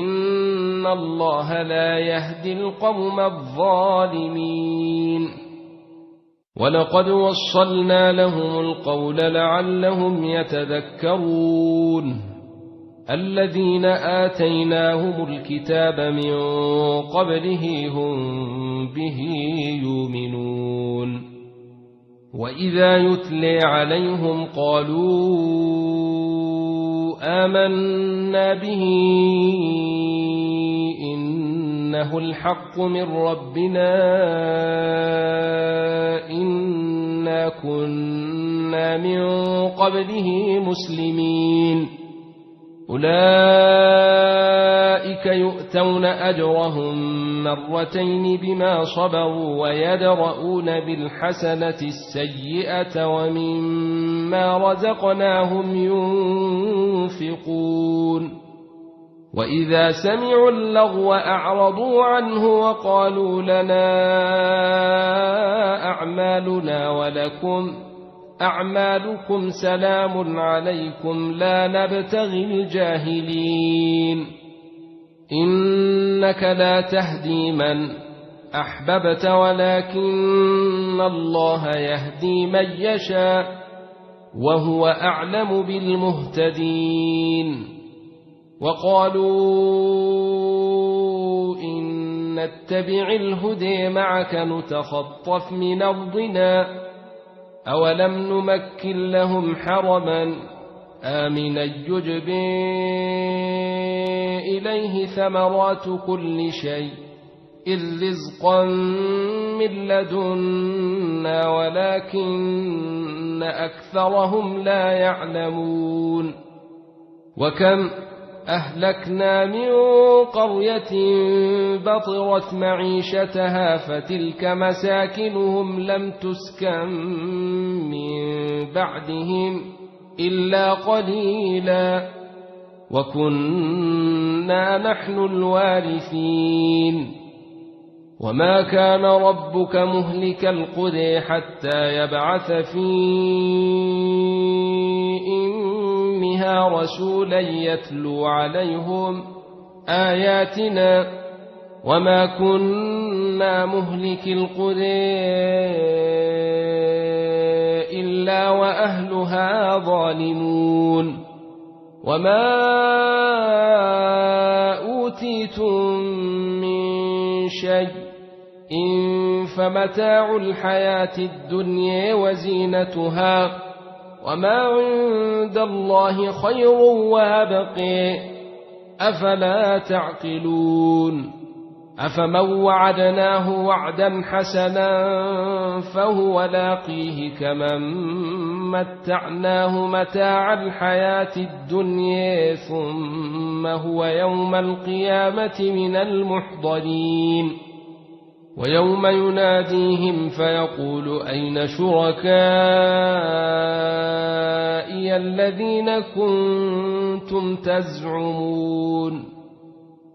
إن الله لا يهدي القوم الظالمين. ولقد وصلنا لهم القول لعلهم يتذكرون. الذين آتيناهم الكتاب من قبله هم به يؤمنون. وإذا يتلي عليهم قالوا آمنا به إنه الحق من ربنا إنا كنا من قبله مسلمين. أولئك يؤتون أجرهم مرتين بما صبروا ويدرءون بالحسنة السيئة ومما رزقناهم ينفقون. وإذا سمعوا اللغو أعرضوا عنه وقالوا لنا أعمالنا ولكم أعمالكم سلام عليكم لا نبتغي الجاهلين. إنك لا تهدي من أحببت ولكن الله يهدي من يشاء وهو أعلم بالمهتدين. وقالوا إن نتبع الهدى معك نتخطف من أرضنا أولم نمكن لهم حرما آمنا يجبى إليه ثمرات كل شيء إذ رزقا من لدنا ولكن أكثرهم لا يعلمون. وكم أهلكنا من قرية بطرت معيشتها فتلك مساكنهم لم تسكن من بعدهم إلا قليلا وكنا نحن الوارثين. وما كان ربك مهلك القرى حتى يبعث في أمها رسولا يتلو عليهم آياتنا وما كنا مهلك القرى إلا وأهلها ظالمون. وما أوتيتم من شيء فمتاع الحياة الدنيا وزينتها وما عند الله خير وأبقى أفلا تعقلون. أفمن وعدناه وعدا حسنا فهو لاقيه كمن متعناه متاع الحياة الدنيا ثم هو يوم القيامة من المحضرين. ويوم يناديهم فيقول أين شركائي الذين كنتم تزعمون.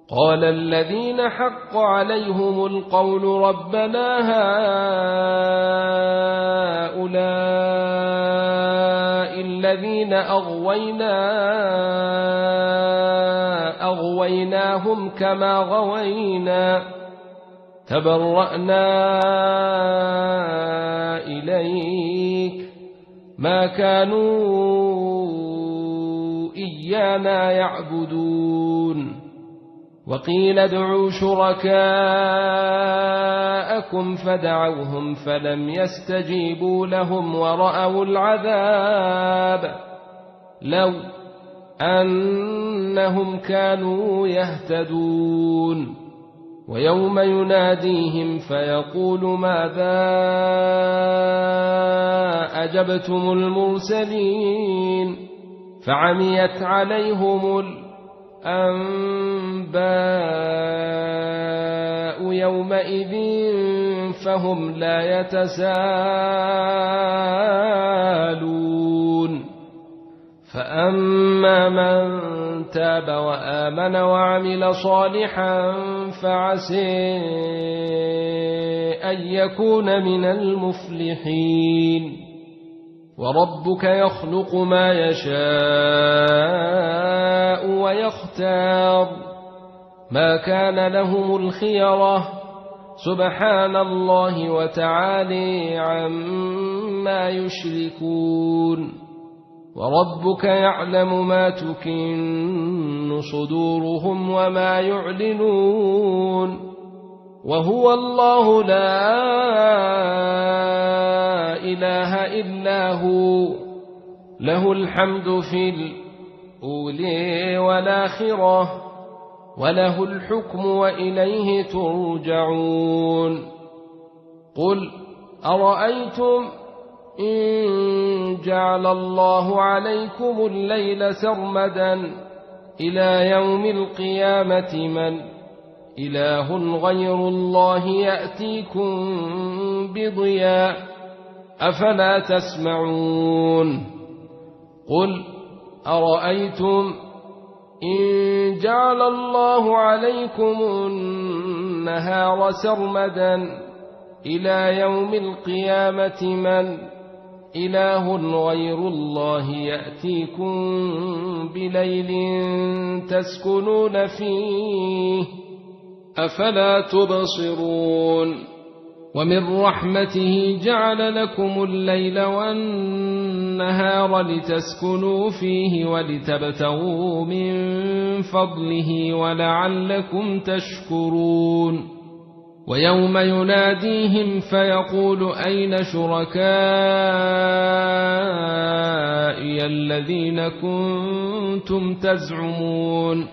قال الذين حق عليهم القول ربنا هؤلاء الذين أغوينا أغويناهم كما غوينا تبرأنا إليك ما كانوا إيانا يعبدون. وقيل ادعوا شركاءكم فدعوهم فلم يستجيبوا لهم ورأوا العذاب لو أنهم كانوا يهتدون. ويوم يناديهم فيقول ماذا أجبتم المرسلين فعميت عليهم الأنباء يومئذ فهم لا يتساءلون. فأما من تاب وآمن وعمل صالحا فعسى أن يكون من المفلحين. وربك يخلق ما يشاء ويختار ما كان لهم الخيرة سبحان الله وتعالى عما يشركون. وربك يعلم ما تكن صدورهم وما يعلنون. وهو الله لا إله إلا هو له الحمد في الأولى والآخرة وله الحكم وإليه ترجعون. قل أرأيتم إن جعل الله عليكم الليل سرمدا إلى يوم القيامة من إله غير الله يأتيكم بضياء أفلا تسمعون. قل أرأيتم إن جعل الله عليكم النهار سرمدا إلى يوم القيامة من إله غير الله يأتيكم بليل تسكنون فيه أفلا تبصرون. ومن رحمته جعل لكم الليل والنهار لتسكنوا فيه ولتبتغوا من فضله ولعلكم تشكرون. ويوم يناديهم فيقول أين شركائي الذين كنتم تزعمون.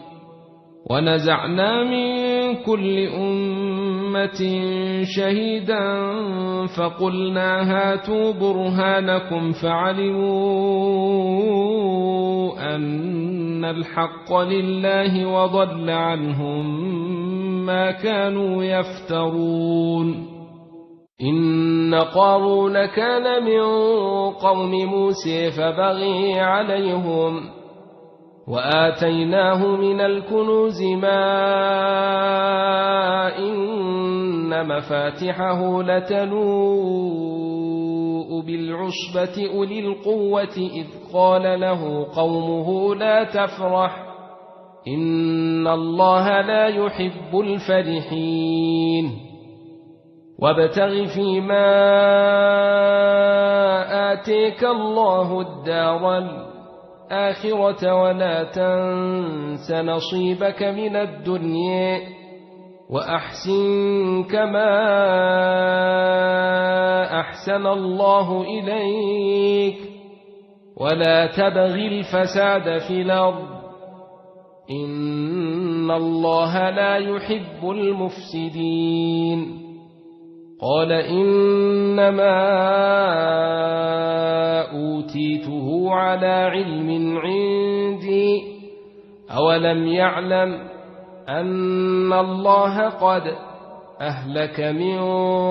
ونزعنا من كل أمة شهيدا فقلنا هاتوا برهانكم فعلموا أن الحق لله وضل عنهم ما كانوا يفترون. إن قارون كان من قوم موسى فبغي عليهم وآتيناه من الكنوز ما إن مفاتحه لتنوء بالعصبة أولي القوة إذ قال له قومه لا تفرح إن الله لا يحب الفرحين. وابتغ فيما آتيك الله الدار الآخرة ولا تنس نصيبك من الدنيا وأحسن كما أحسن الله إليك ولا تبغ الفساد في الأرض إن الله لا يحب المفسدين. قال إنما أوتيته على علم عندي أولم يعلم أن الله قد أهلك من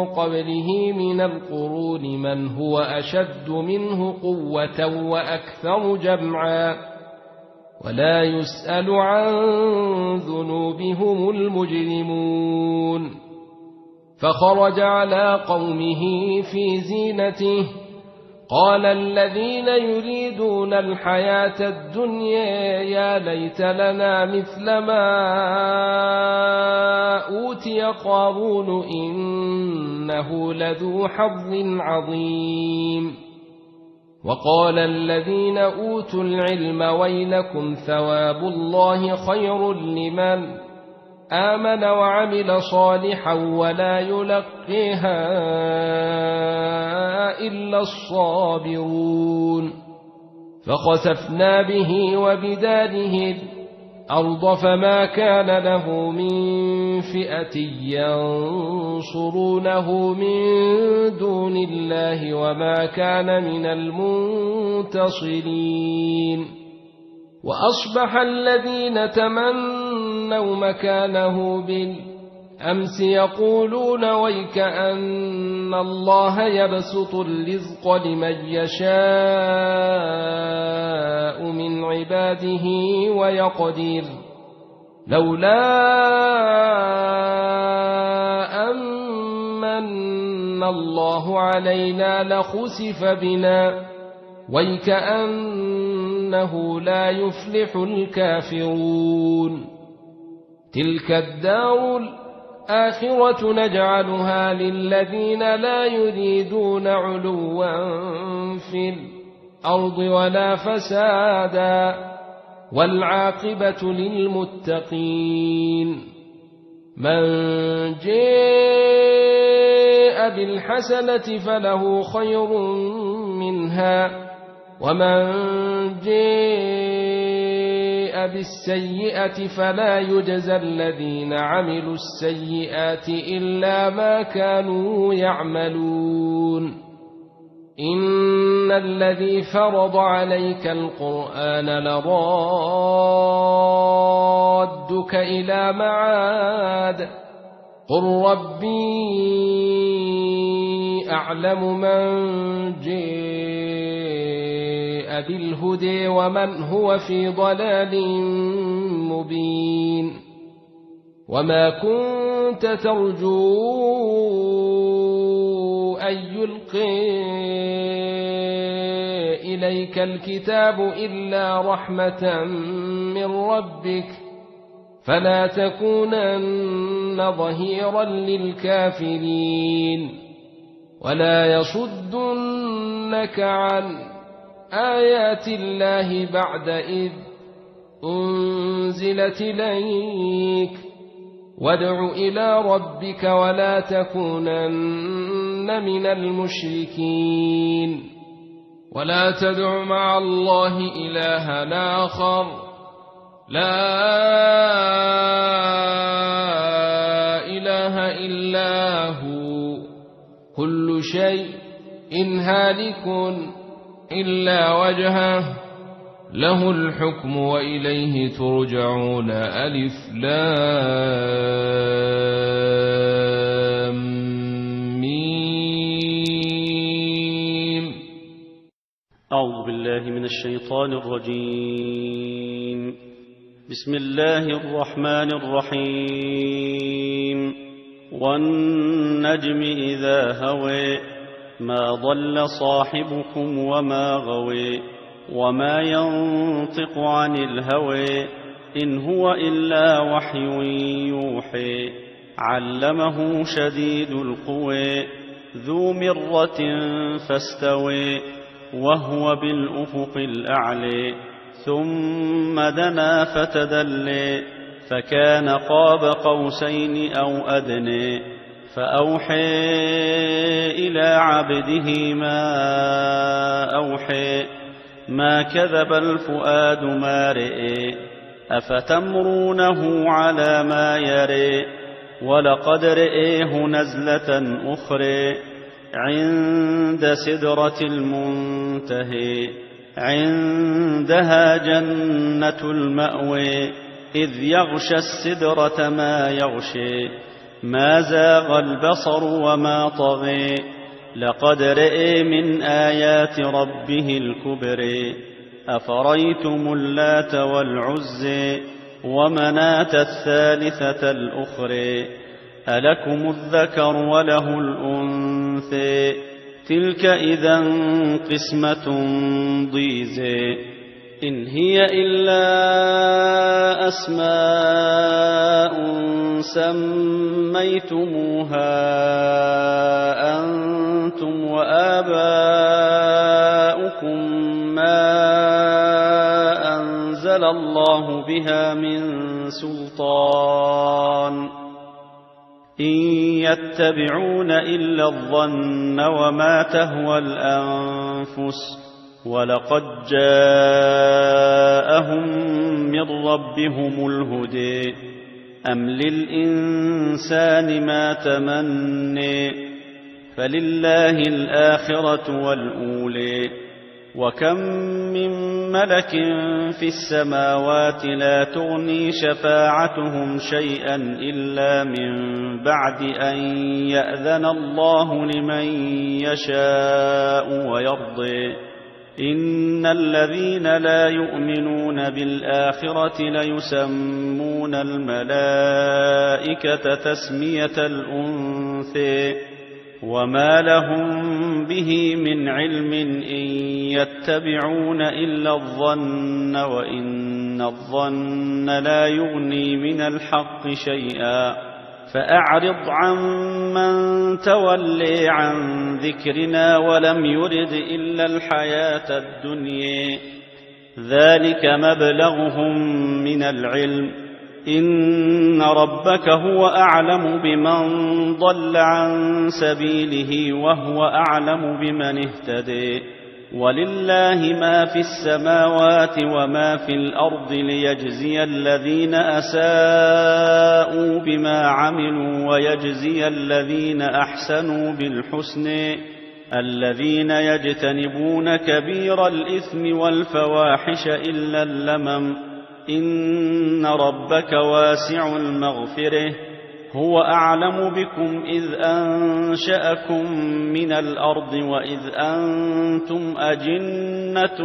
قبله من القرون من هو أشد منه قوة وأكثر جمعا ولا يسأل عن ذنوبهم المجرمون. فخرج على قومه في زينته قال الذين يريدون الحياة الدنيا يا ليت لنا مثل ما أوتي قارون إنه لذو حظ عظيم. وقال الذين أوتوا العلم ويلكم ثواب الله خير لمن آمن وعمل صالحا ولا يلقيها إلا الصابرون. فخسفنا به وبداره الأرض فما كان له من فئة ينصرونه من دون الله وما كان من المنتصرين. وأصبح الذين تمنوا مكانه بالأمس يقولون ويك أن الله يبسط الرزق لمن يشاء من عباده ويقدر لولا أن من الله علينا لخسف بنا ويك أنه لا يفلح الكافرون. تلك الدار الآخرة نجعلها للذين لا يريدون علوا في الأرض ولا فسادا والعاقبة للمتقين. من جاء بالحسنة فله خير منها ومن جاء بالسيئة فلا يجزى الذين عملوا السيئات إلا ما كانوا يعملون. إن الذي فرض عليك القرآن لرادك إلى معاد. قل ربي أعلم من جاء بالهدى ومن هو في ضلال مبين. وما كنت ترجو أن يلقي إليك الكتاب إلا رحمة من ربك، فلا تكونن ظهيرا للكافرين، ولا يصدنك عن آيات الله بعد إذ أنزلت إليك، وادع إلى ربك ولا تكونن من المشركين. ولا تدع مع الله إلها آخر، لا إله إلا هو، كل شيء هالك إلا وجهه، له الحكم وإليه ترجعون. ألف لام ميم. أعوذ بالله من الشيطان الرجيم. بسم الله الرحمن الرحيم. والنجم إذا هوى. ما ضل صاحبكم وما غوى. وما ينطق عن الهوى. إن هو إلا وحي يوحى. علمه شديد القوى. ذو مرة فاستوى. وهو بالأفق الأعلى. ثم دنا فتدلى. فكان قاب قوسين أو أدنى. فأوحى إلى عبده ما أوحى. ما كذب الفؤاد ما رئي. أفتمرونه على ما يري. ولقد رئيه نزلة أخرى. عند سدرة المنتهى. عندها جنة المأوى. إذ يغشى السدرة ما يغشى. ما زاغ البصر وما طغى. لقد رئي من آيات ربه الكبرى. أفريتم اللات والعزى. ومناة الثالثة الأخرى. ألكم الذكر وله الأنثى. تلك إذا قسمة ضيزى. إن هي إلا أسماء سميتموها أنتم وآباؤكم ما أنزل الله بها من سلطان. إن يتبعون إلا الظن وما تهوى الأنفس ولقد جاءهم من ربهم الهدى. أم للإنسان ما تمنى. فلله الآخرة والأولى. وكم من ملك في السماوات لا تغني شفاعتهم شيئا إلا من بعد أن يأذن الله لمن يشاء ويرضى. إن الذين لا يؤمنون بالآخرة ليسمون الملائكة تسمية الأنثى. وما لهم به من علم إن يتبعون إلا الظن وإن الظن لا يغني من الحق شيئا. فأعرض عمن تولى عن ذكرنا ولم يرد إلا الحياة الدنيا. ذلك مبلغهم من العلم. إن ربك هو أعلم بمن ضل عن سبيله وهو أعلم بمن اهتدى. ولله ما في السماوات وما في الأرض ليجزي الذين أساءوا بما عملوا ويجزي الذين أحسنوا بالحسن، الذين يجتنبون كبير الإثم والفواحش إلا اللمم، إن ربك واسع المغفرة، هو أعلم بكم إذ أنشأكم من الأرض وإذ أنتم أجنة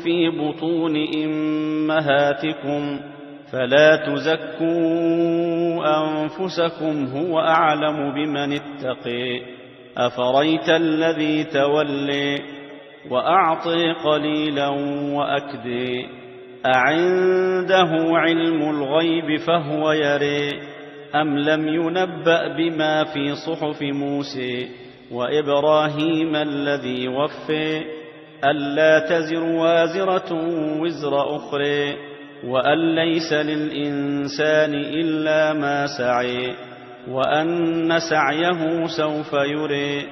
في بطون أمهاتكم، فلا تزكوا أنفسكم هو أعلم بمن اتقي. أفريت الذي تولي وأعطي قليلا وأكدي. أعنده علم الغيب فهو يري، أم لم ينبأ بما في صحف موسى وإبراهيم الذي وفي، ألا تزر وازرة وزر أخرى، وأن ليس للإنسان إلا ما سعي، وأن سعيه سوف يري،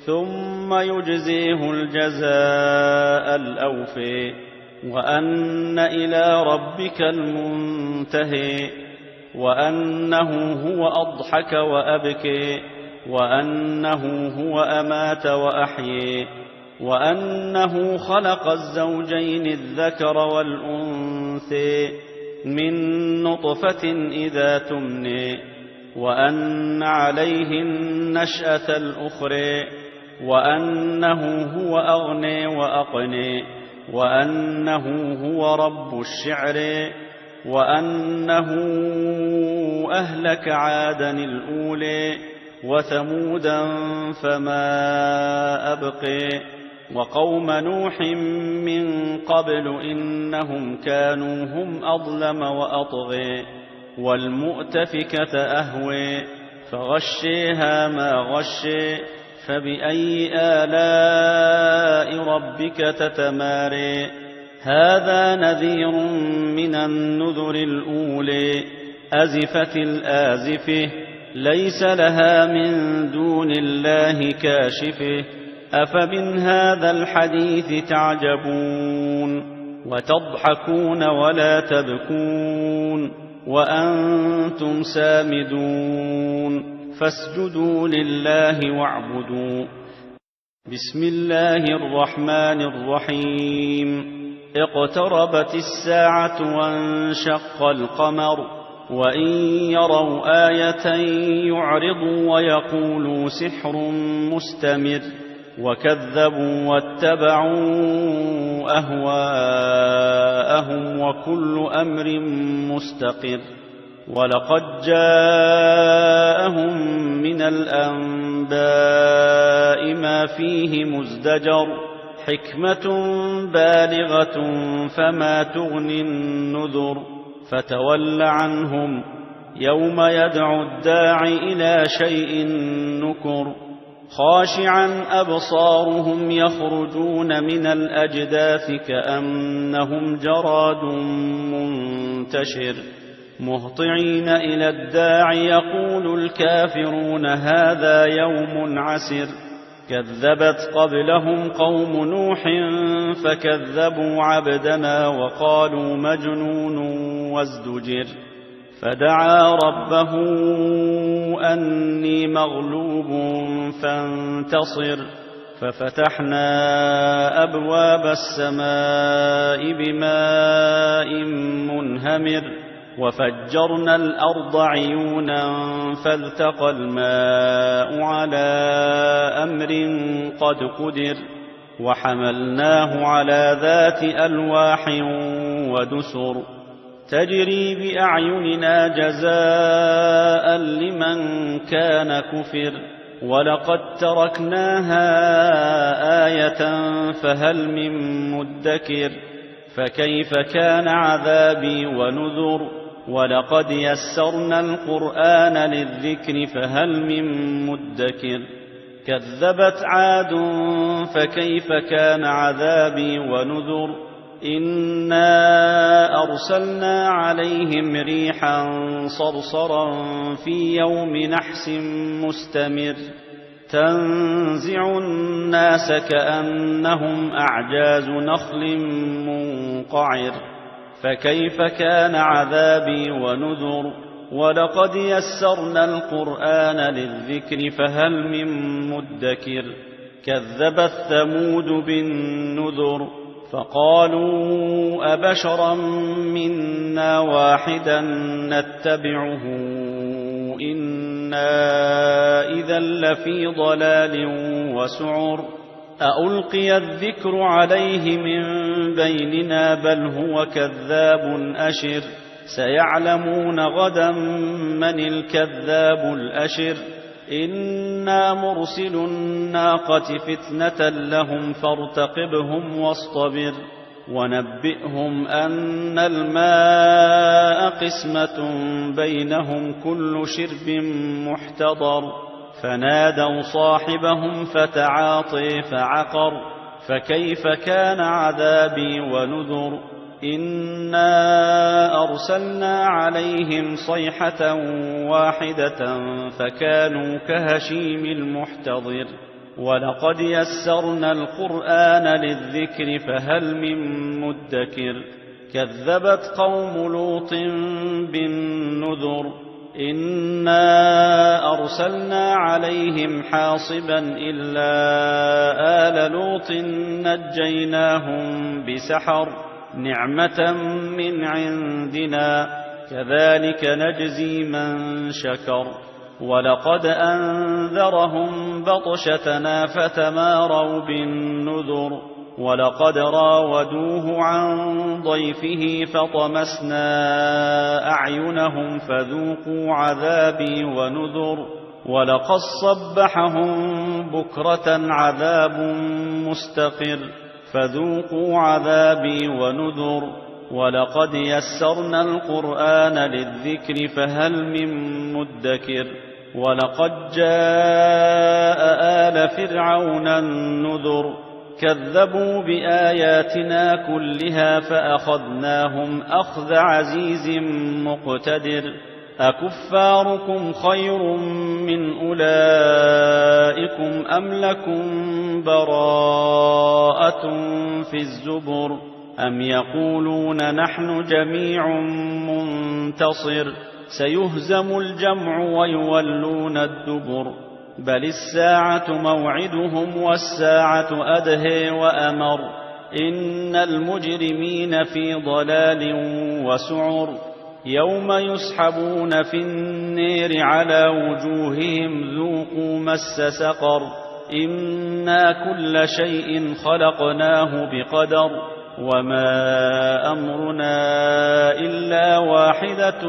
ثم يجزيه الجزاء الأوفي، وأن إلى ربك المنتهي، وأنه هو أضحك وأبكي، وأنه هو أمات وأحيي، وأنه خلق الزوجين الذكر والأنثى من نطفة إذا تمني، وأن عليه النشأة الأخرى، وأنه هو أغني وأقني، وأنه هو رب الشعر، وأنه أهلك عادا الأولى، وثمودا فما أبقي، وقوم نوح من قبل إنهم كانوا هم أظلم وأطغي، والمؤتفكة أهوي، فغشيها ما غشي، فبأي آلاء ربك تتماري؟ هذا نذير من النذر الأولى، أزفت الآزفة، ليس لها من دون الله كاشفة، أفمن هذا الحديث تعجبون، وتضحكون ولا تبكون، وأنتم سامدون، فاسجدوا لله واعبدوا. بسم الله الرحمن الرحيم. اقتربت الساعة وانشق القمر، وإن يروا آية يعرضوا ويقولوا سحر مستمر، وكذبوا واتبعوا أهواءهم وكل أمر مستقر. ولقد جاءهم من الأنباء ما فيه مزدجر، حكمة بالغة فما تغني النذر، فتول عنهم يوم يدعو الداع إلى شيء نكر، خاشعا أبصارهم يخرجون من الأجداث كأنهم جراد منتشر، مهطعين إلى الداع يقول الكافرون هذا يوم عسر، كذبت قبلهم قوم نوح فكذبوا عبدنا وقالوا مجنون وازدجر، فدعا ربه أني مغلوب فانتصر، ففتحنا أبواب السماء بماء منهمر، وفجرنا الأرض عيونا فالتقى الماء على أمر قد قدر، وحملناه على ذات ألواح ودسر، تجري بأعيننا جزاء لمن كان كفر، ولقد تركناها آية فهل من مدكر، فكيف كان عذابي ونذر، ولقد يسرنا القرآن للذكر فهل من مدكر، كذبت عاد فكيف كان عذابي ونذر، إنا أرسلنا عليهم ريحا صرصرا في يوم نحس مستمر، تنزع الناس كأنهم أعجاز نخل منقعر. فكيف كان عذابي ونذر. ولقد يسرنا القرآن للذكر فهل من مدكر. كذبت ثمود بالنذر. فقالوا أبشرا منا واحدا نتبعه إنا إذا لفي ضلال وسعر. أألقي الذكر عليه من بيننا بل هو كذاب أشر. سيعلمون غدا من الكذاب الأشر. إنا مرسلو الناقة فتنة لهم فارتقبهم واصطبر. ونبئهم أن الماء قسمة بينهم كل شرب محتضر. فنادوا صاحبهم فتعاطي فعقر. فكيف كان عذابي ونذر. إنا أرسلنا عليهم صيحة واحدة فكانوا كهشيم المحتضر. ولقد يسرنا القرآن للذكر فهل من مدكر. كذبت قوم لوط بالنذر. إنا أرسلنا عليهم حاصبا إلا آل لوط نجيناهم بسحر نعمة من عندنا كذلك نجزي من شكر. ولقد أنذرهم بطشتنا فتماروا بالنذر. ولقد راودوه عن ضيفه فطمسنا أعينهم فذوقوا عذابي ونذر. ولقد صبحهم بكرة عذاب مستقر. فذوقوا عذابي ونذر. ولقد يسرنا القرآن للذكر فهل من مدكر. ولقد جاء آل فرعون النذر. كذبوا بآياتنا كلها فأخذناهم أخذ عزيز مقتدر. أكفاركم خير من أولئكم أم لكم براءة في الزبر. أم يقولون نحن جميع منتصر. سيهزم الجمع ويولون الدبر. بل الساعة موعدهم والساعة أدهى وأمر. إن المجرمين في ضلال وسعر. يوم يسحبون في النير على وجوههم ذوقوا مس سقر. إنا كل شيء خلقناه بقدر. وما أمرنا إلا واحدة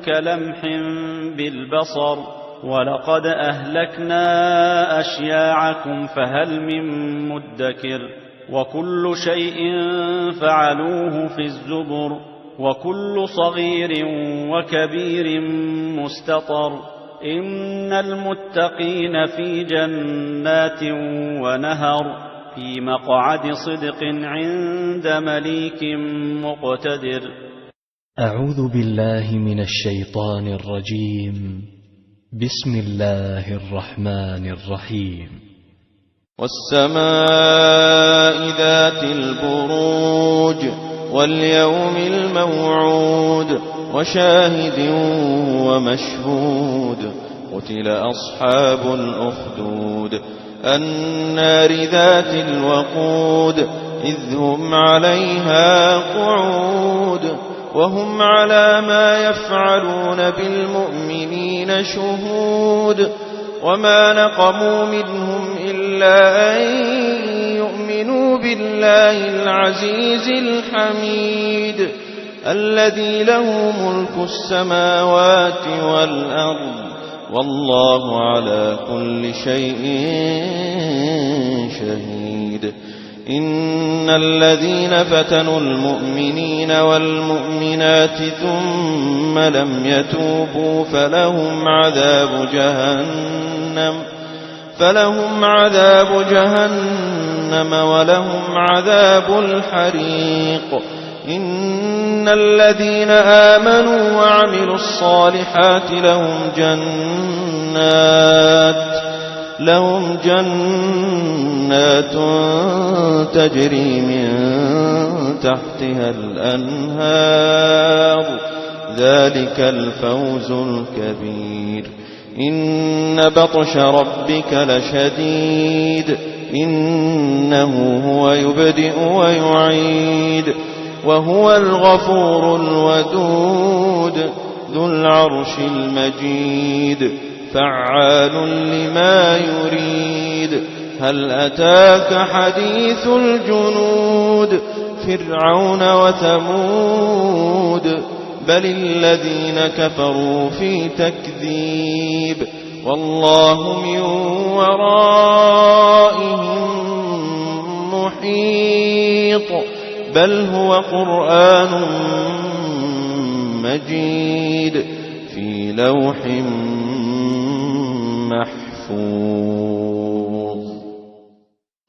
كلمح بالبصر. ولقد أهلكنا أشياعكم فهل من مدكر. وكل شيء فعلوه في الزبر. وكل صغير وكبير مستطر. إن المتقين في جنات ونهر. في مقعد صدق عند مليك مقتدر. أعوذ بالله من الشيطان الرجيم. بسم الله الرحمن الرحيم. والسماء ذات البروج. واليوم الموعود. وشاهد ومشهود. قتل أصحاب الأخدود. النار ذات الوقود. إذ هم عليها قعود. وهم على ما يفعلون بالمؤمنين شهود. وما نقموا منهم إلا أن يؤمنوا بالله العزيز الحميد الذي له ملك السماوات والأرض والله على كل شيء شهيد. إن الذين فتنوا المؤمنين والمؤمنات ثم لم يتوبوا فلهم عذاب جهنم، فلهم عذاب جهنم ولهم عذاب الحريق. إن الذين آمنوا وعملوا الصالحات لهم جنات، لهم جنات تجري من تحتها الأنهار، ذلك الفوز الكبير. إن بطش ربك لشديد، إنه هو يبدئ ويعيد، وهو الغفور الودود، ذو العرش المجيد، فعال لما يريد. هل أتاك حديث الجنود، فرعون وثمود، بل الذين كفروا في تكذيب، والله من ورائهم محيط، بل هو قرآن مجيد في لوح محفوظ.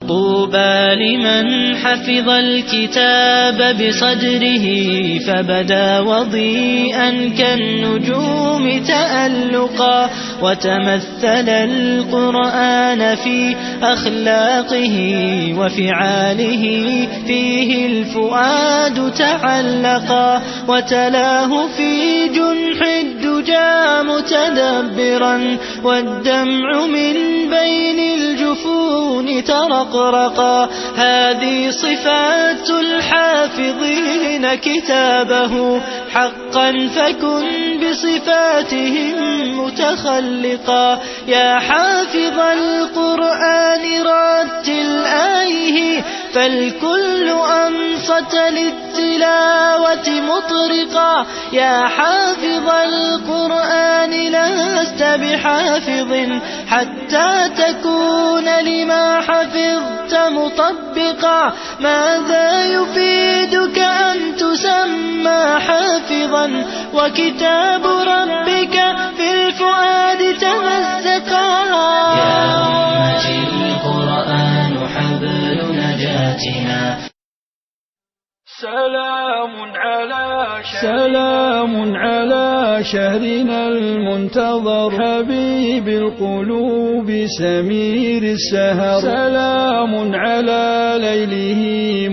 طوبى لمن حفظ الكتاب بصدره فبدا وضيئا كالنجوم تألقا، وتمثل القرآن في أخلاقه وفعاله، فيه الفؤاد تعلقا، وتلاه في جنح الدجى متدبرا، والدمع من بين الجفون ترقرقا. هذه صفات الحافظين كتابه حقا، فكن بصفاتهم متخلقا. يا حافظ القرآن رتل آيه، فالكل أنصت للتلاوة مطرقا. يا حافظ القرآن لست بحافظ حتى تكون لما حفظت مطبقا. ماذا يفيدك أن تسمى حافظا وكتاب ربك في الفؤاد تمزقا؟ يا أمتي، القرآن حبل نجاتنا. سلام على شهرنا، سلام على شهرنا المنتظر، حبيب القلوب سمير السهر. سلام على ليله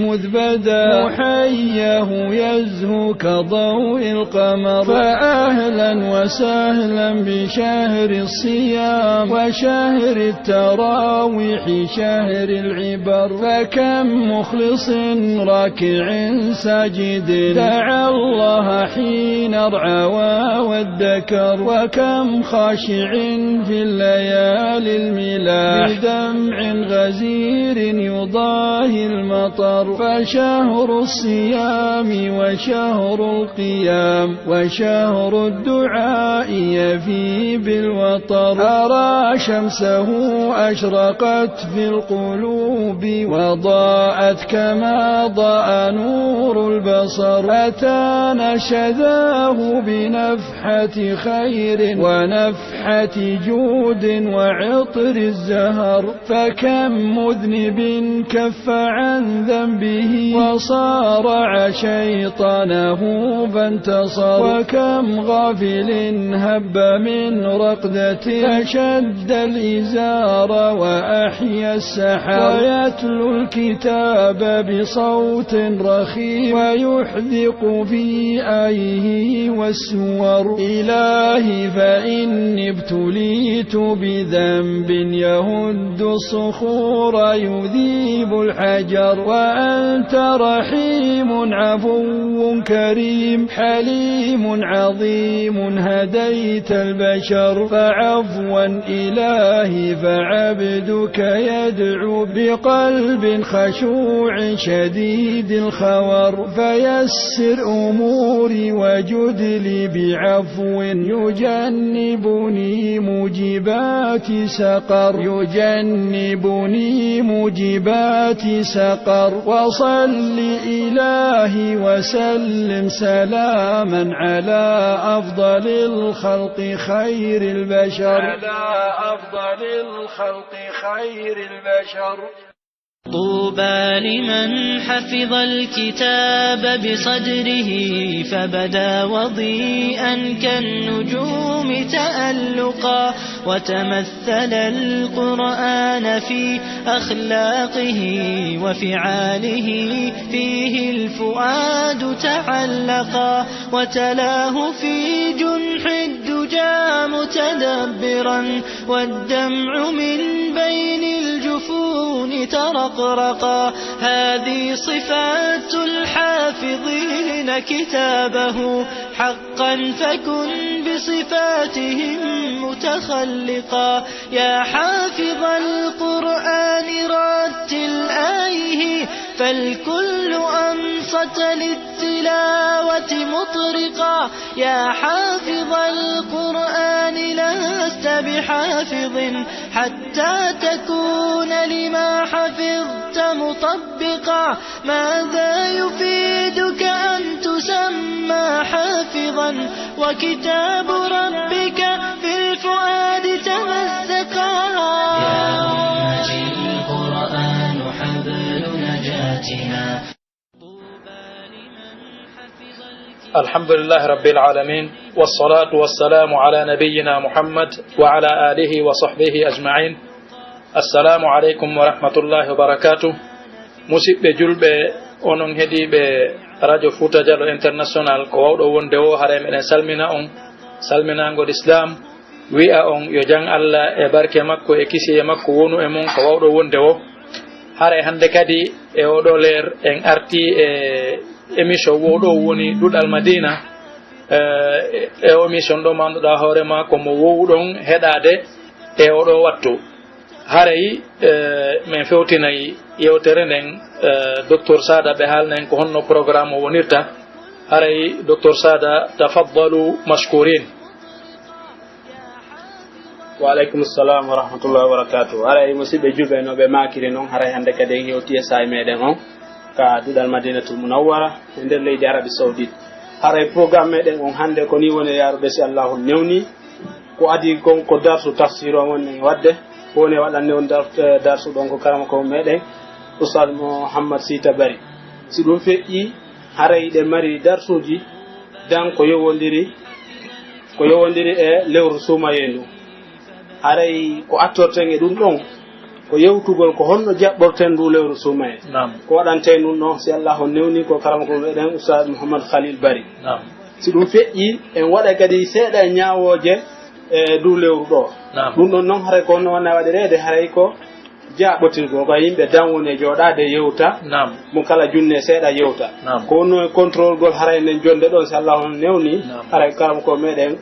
مذ بدا، محياه يزهو كضوء القمر. فأهلا وسهلا بشهر الصيام وشهر التراويح شهر العبر. فكم مخلص راكع ساجد دعا الله حين ارعوى وادكر، وكم خاشع في الليالي الملاح بدمع غزير يضاهي المطر. فشهر الصيام وشهر القيام وشهر الدعاء يفي بالوطر. أرى شمسه أشرقت في القلوب وضاءت كما ضاء نور البصر. أتانا شذاه بنفحة خير ونفحة جود وعطر الزهر. فكم مذنب كف عن ذنبه وصارع شيطانه فانتصر، وكم غافل هب من رقدته فشد الإزار وأحيا السحر، ويتلو الكتاب بصوت رخيم ويحدق في آيه والسور. إلهي فإني ابتليت بذنب يهد الصخور يذيب الحجر، وأنت رحيم عفو كريم حليم عظيم هديت البشر، فعفوا إلهي فعبدك يدعو بقلب خشوع شديد الخور، فيسر أموري وجد لي بعفو يجنبني موجبات سقر، يجنبني موجبات سقر. وصل إلهي وسلم سلاما على أفضل الخلق خير البشر، على أفضل الخلق خير البشر. طوبى لمن حفظ الكتاب بصدره فبدا وضيئا كالنجوم تألقا، وتمثل القرآن في أخلاقه وفعاله، فيه الفؤاد تعلقا، وتلاه في جنح الدجى متدبرا، والدمع من بين الجفون ترقرقا. هذه صفات الحافظين كتابه حقا، فكن بصفاتهم متخلقا. يا حافظ القرآن رتل آيه، فالكل أنصت للتلاوة مطرقا. يا حافظ القرآن لست بحافظ حتى تكون لما حفظت مطبقا. ماذا يفيدك أن تسمى حافظا وكتاب ربك في الفؤاد تمزقا؟ يا أمتي، القرآن حبل نجاتنا. الحمد لله رب العالمين، والصلاة والسلام على نبينا محمد وعلى آله وصحبه أجمعين. السلام عليكم ورحمة الله وبركاته. Musidɓe julɓe, onon heɗiiɓe Radio Fuuta Jallo International, ko wawɗo wonde woo, haray meɗen salmina on, salminaango Lislaam, wi'a on yo jam Alla e barke makko e kisiyee makko wonu e mon, ko wawɗo wonde woo. Haray hannde kadi e oo ɗoo leer en artii e émission woo ɗoo woni Duɗal Madiina, eh, e oo émission ɗoo mo annduɗaa hoore maa ko mo wowuɗon heɗaade e oo ɗoo wattu. Haray, eh, men fewtinay yewtere nden, eh, Docteur Sada ɓe haalna en ko honno programme o wonirta. Haray, Docteur Sada, tafaddalu mashkurin. Wa aleykum salam wa rahmatullahi wa barakatuh. Haray, musidɓe julɓe, no ɓe maakiri non, haray hannde kadi en hewti e saa'i meɗen on ka duɗal Madinatul Munawwara e nder leydi Arabie Saoudite. Haray, programme meɗen on hannde ko ni woni yaarude, si Allahu newni. Ko adii kon ko darsu tafsir on woni waɗde. Ko woni waɗande on dar-, eh, darsu ɗon ko karamoko meɗen, Oustaz Mouhammad Sita Bari. Si ɗum feƴƴi, haray ɗe mari darsuuji dan ko yowondiri, ko yowondiri e lewru suumayee ndu. Haray ko attorten e ɗum ɗon, ko yewtugol ko honno jaɓɓorten ndu lewru suumayee. Naam. Ko waɗante ɗum ɗon, si Allahu newni, ko karamoko meɗen Oustaz Mouhammad Khalil Bari. Naam. Si ɗum feƴƴi, en waɗa kadi seeɗa e ñaawooje e ndu lewru ɗoo. Naam. Ɗum ɗon non, haray ko honno wona waɗireede, haray ko jaaɓotirgol, ko yimɓe dan woni e jooɗaade yewta. Naam. Mo kala junne seeɗa yewta. Naam. Ko honno e contrôle gol haray nden jonde ɗon, si Allahu newni, naam, haray karamoko meɗen,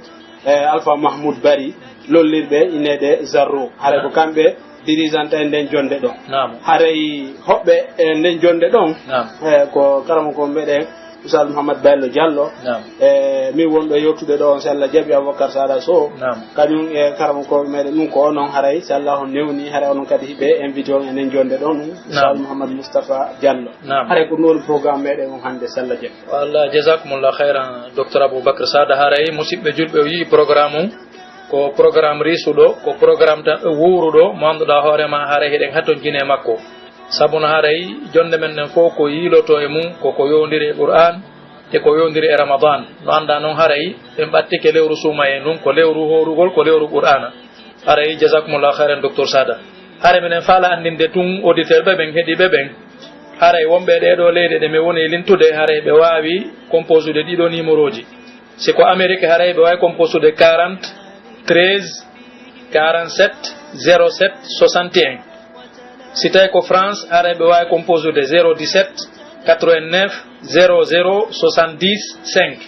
eh, Alpha Mahmoud Bari, lollirɓe ineede Zarro. Haray ko, naam, kamɓe dirigeant en nden jonde ɗon. Naam. Haray hoɓɓe e nden jonde ɗon, naam, eh, ko karamoko meɗen Oustaz Mouhammad Bello Diallo. Naam. Eh, min wonɗo yewtude ɗo on, si Allah jaɓi, Aboubacar Sada Sow. Naam. Kañum e karamoko meɗen ɗum ko onon, haray si Allah on newni, haray onon kadi hiɓe invité on e nden jonde ɗon, naam, Oustaz Mouhammad Moustapha Diallo. Naam. Haray ko ɗum woni programme meɗen on hannde, si Allah jaɓi. Wallah, jazakumullah khairan, Docteur Aboubacar Sada. Haray musidɓe julɓe o yi'i programme on. Ko programme riisuɗo, ko programme tan wuuruɗo, mo annduɗaa hoore maa haray hiɗen hatonjini e makko. Sabu no haray jonde men nden fof ko yiilotoo e mum, ko ko yowondiri e Qur'aan e ko yowondiri e Ramadan. No anndaa non haray en ɓattike lewru suumayee ndun, ko lewru hoorugol, ko lewru Qur'aana. Haray jazakumullahu khairan, Docteur Sada. Haray minen faala anndinde tun auditeur ɓe ɓen, heɗiiɓe ɓen. Haray wonɓe e ɗee ɗoo leyɗe ɗe mi woni lintude, haray ɓe waawi composude ɗii ɗoo numéroji. Si ko Amérique, haray ɓe waawi composude quarante, treize, quarante-sept, zéro sept, soixante et un. Si tawi ko France, haray ɓe waawi composude zéro dix-sept, quatre-vingt-neuf, zéro zéro, soixante-dix, cinq.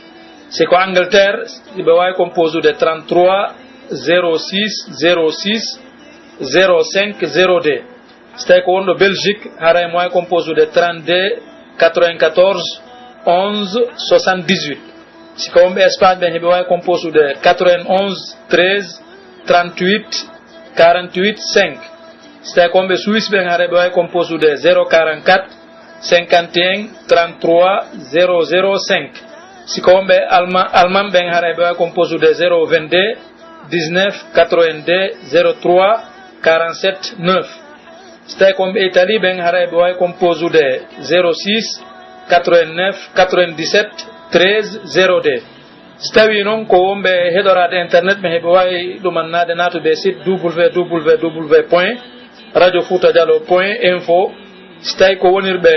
Si ko Angleterre, ɓe waawi composude trente-trois, zéro six, zéro six, zéro cinq, zéro deux. Si tawi ko wonɗo Belgique, haray mo waawi composude trente-deux, quatre-vingt-quatorze, onze, soixante-dix-huit. Si ko wonɓe Espagne ɓen, hiɓe waawi composude quatre-vingt-onze, treize, trente-huit, quarante-huit, cinq. Si tawi ko wonɓe Suisse ɓen, haray ɓe waawi composude zéro quarante-quatre, cinquante et un, trente-trois, zéro zéro cinq. Si ko wonɓe Alma-, Alman ɓen, haray ɓe waawi composude zéro vingt-deux, dix-neuf, quatre-vingt-deux, zéro trois, quarante-sept, neuf. Si tawi ko wonɓe Italie ɓen, haray ɓe waawi composude zéro six, quatre-vingt-neuf, quatre-vingt-dix-sept, treize, zéro deux. Si tawii non ko wonɓe heɗoraade internet, ɓe heɓe waawi ɗumannaade naatude e site www point radio fouta dialo point info. Si tawii ko wonirɓe,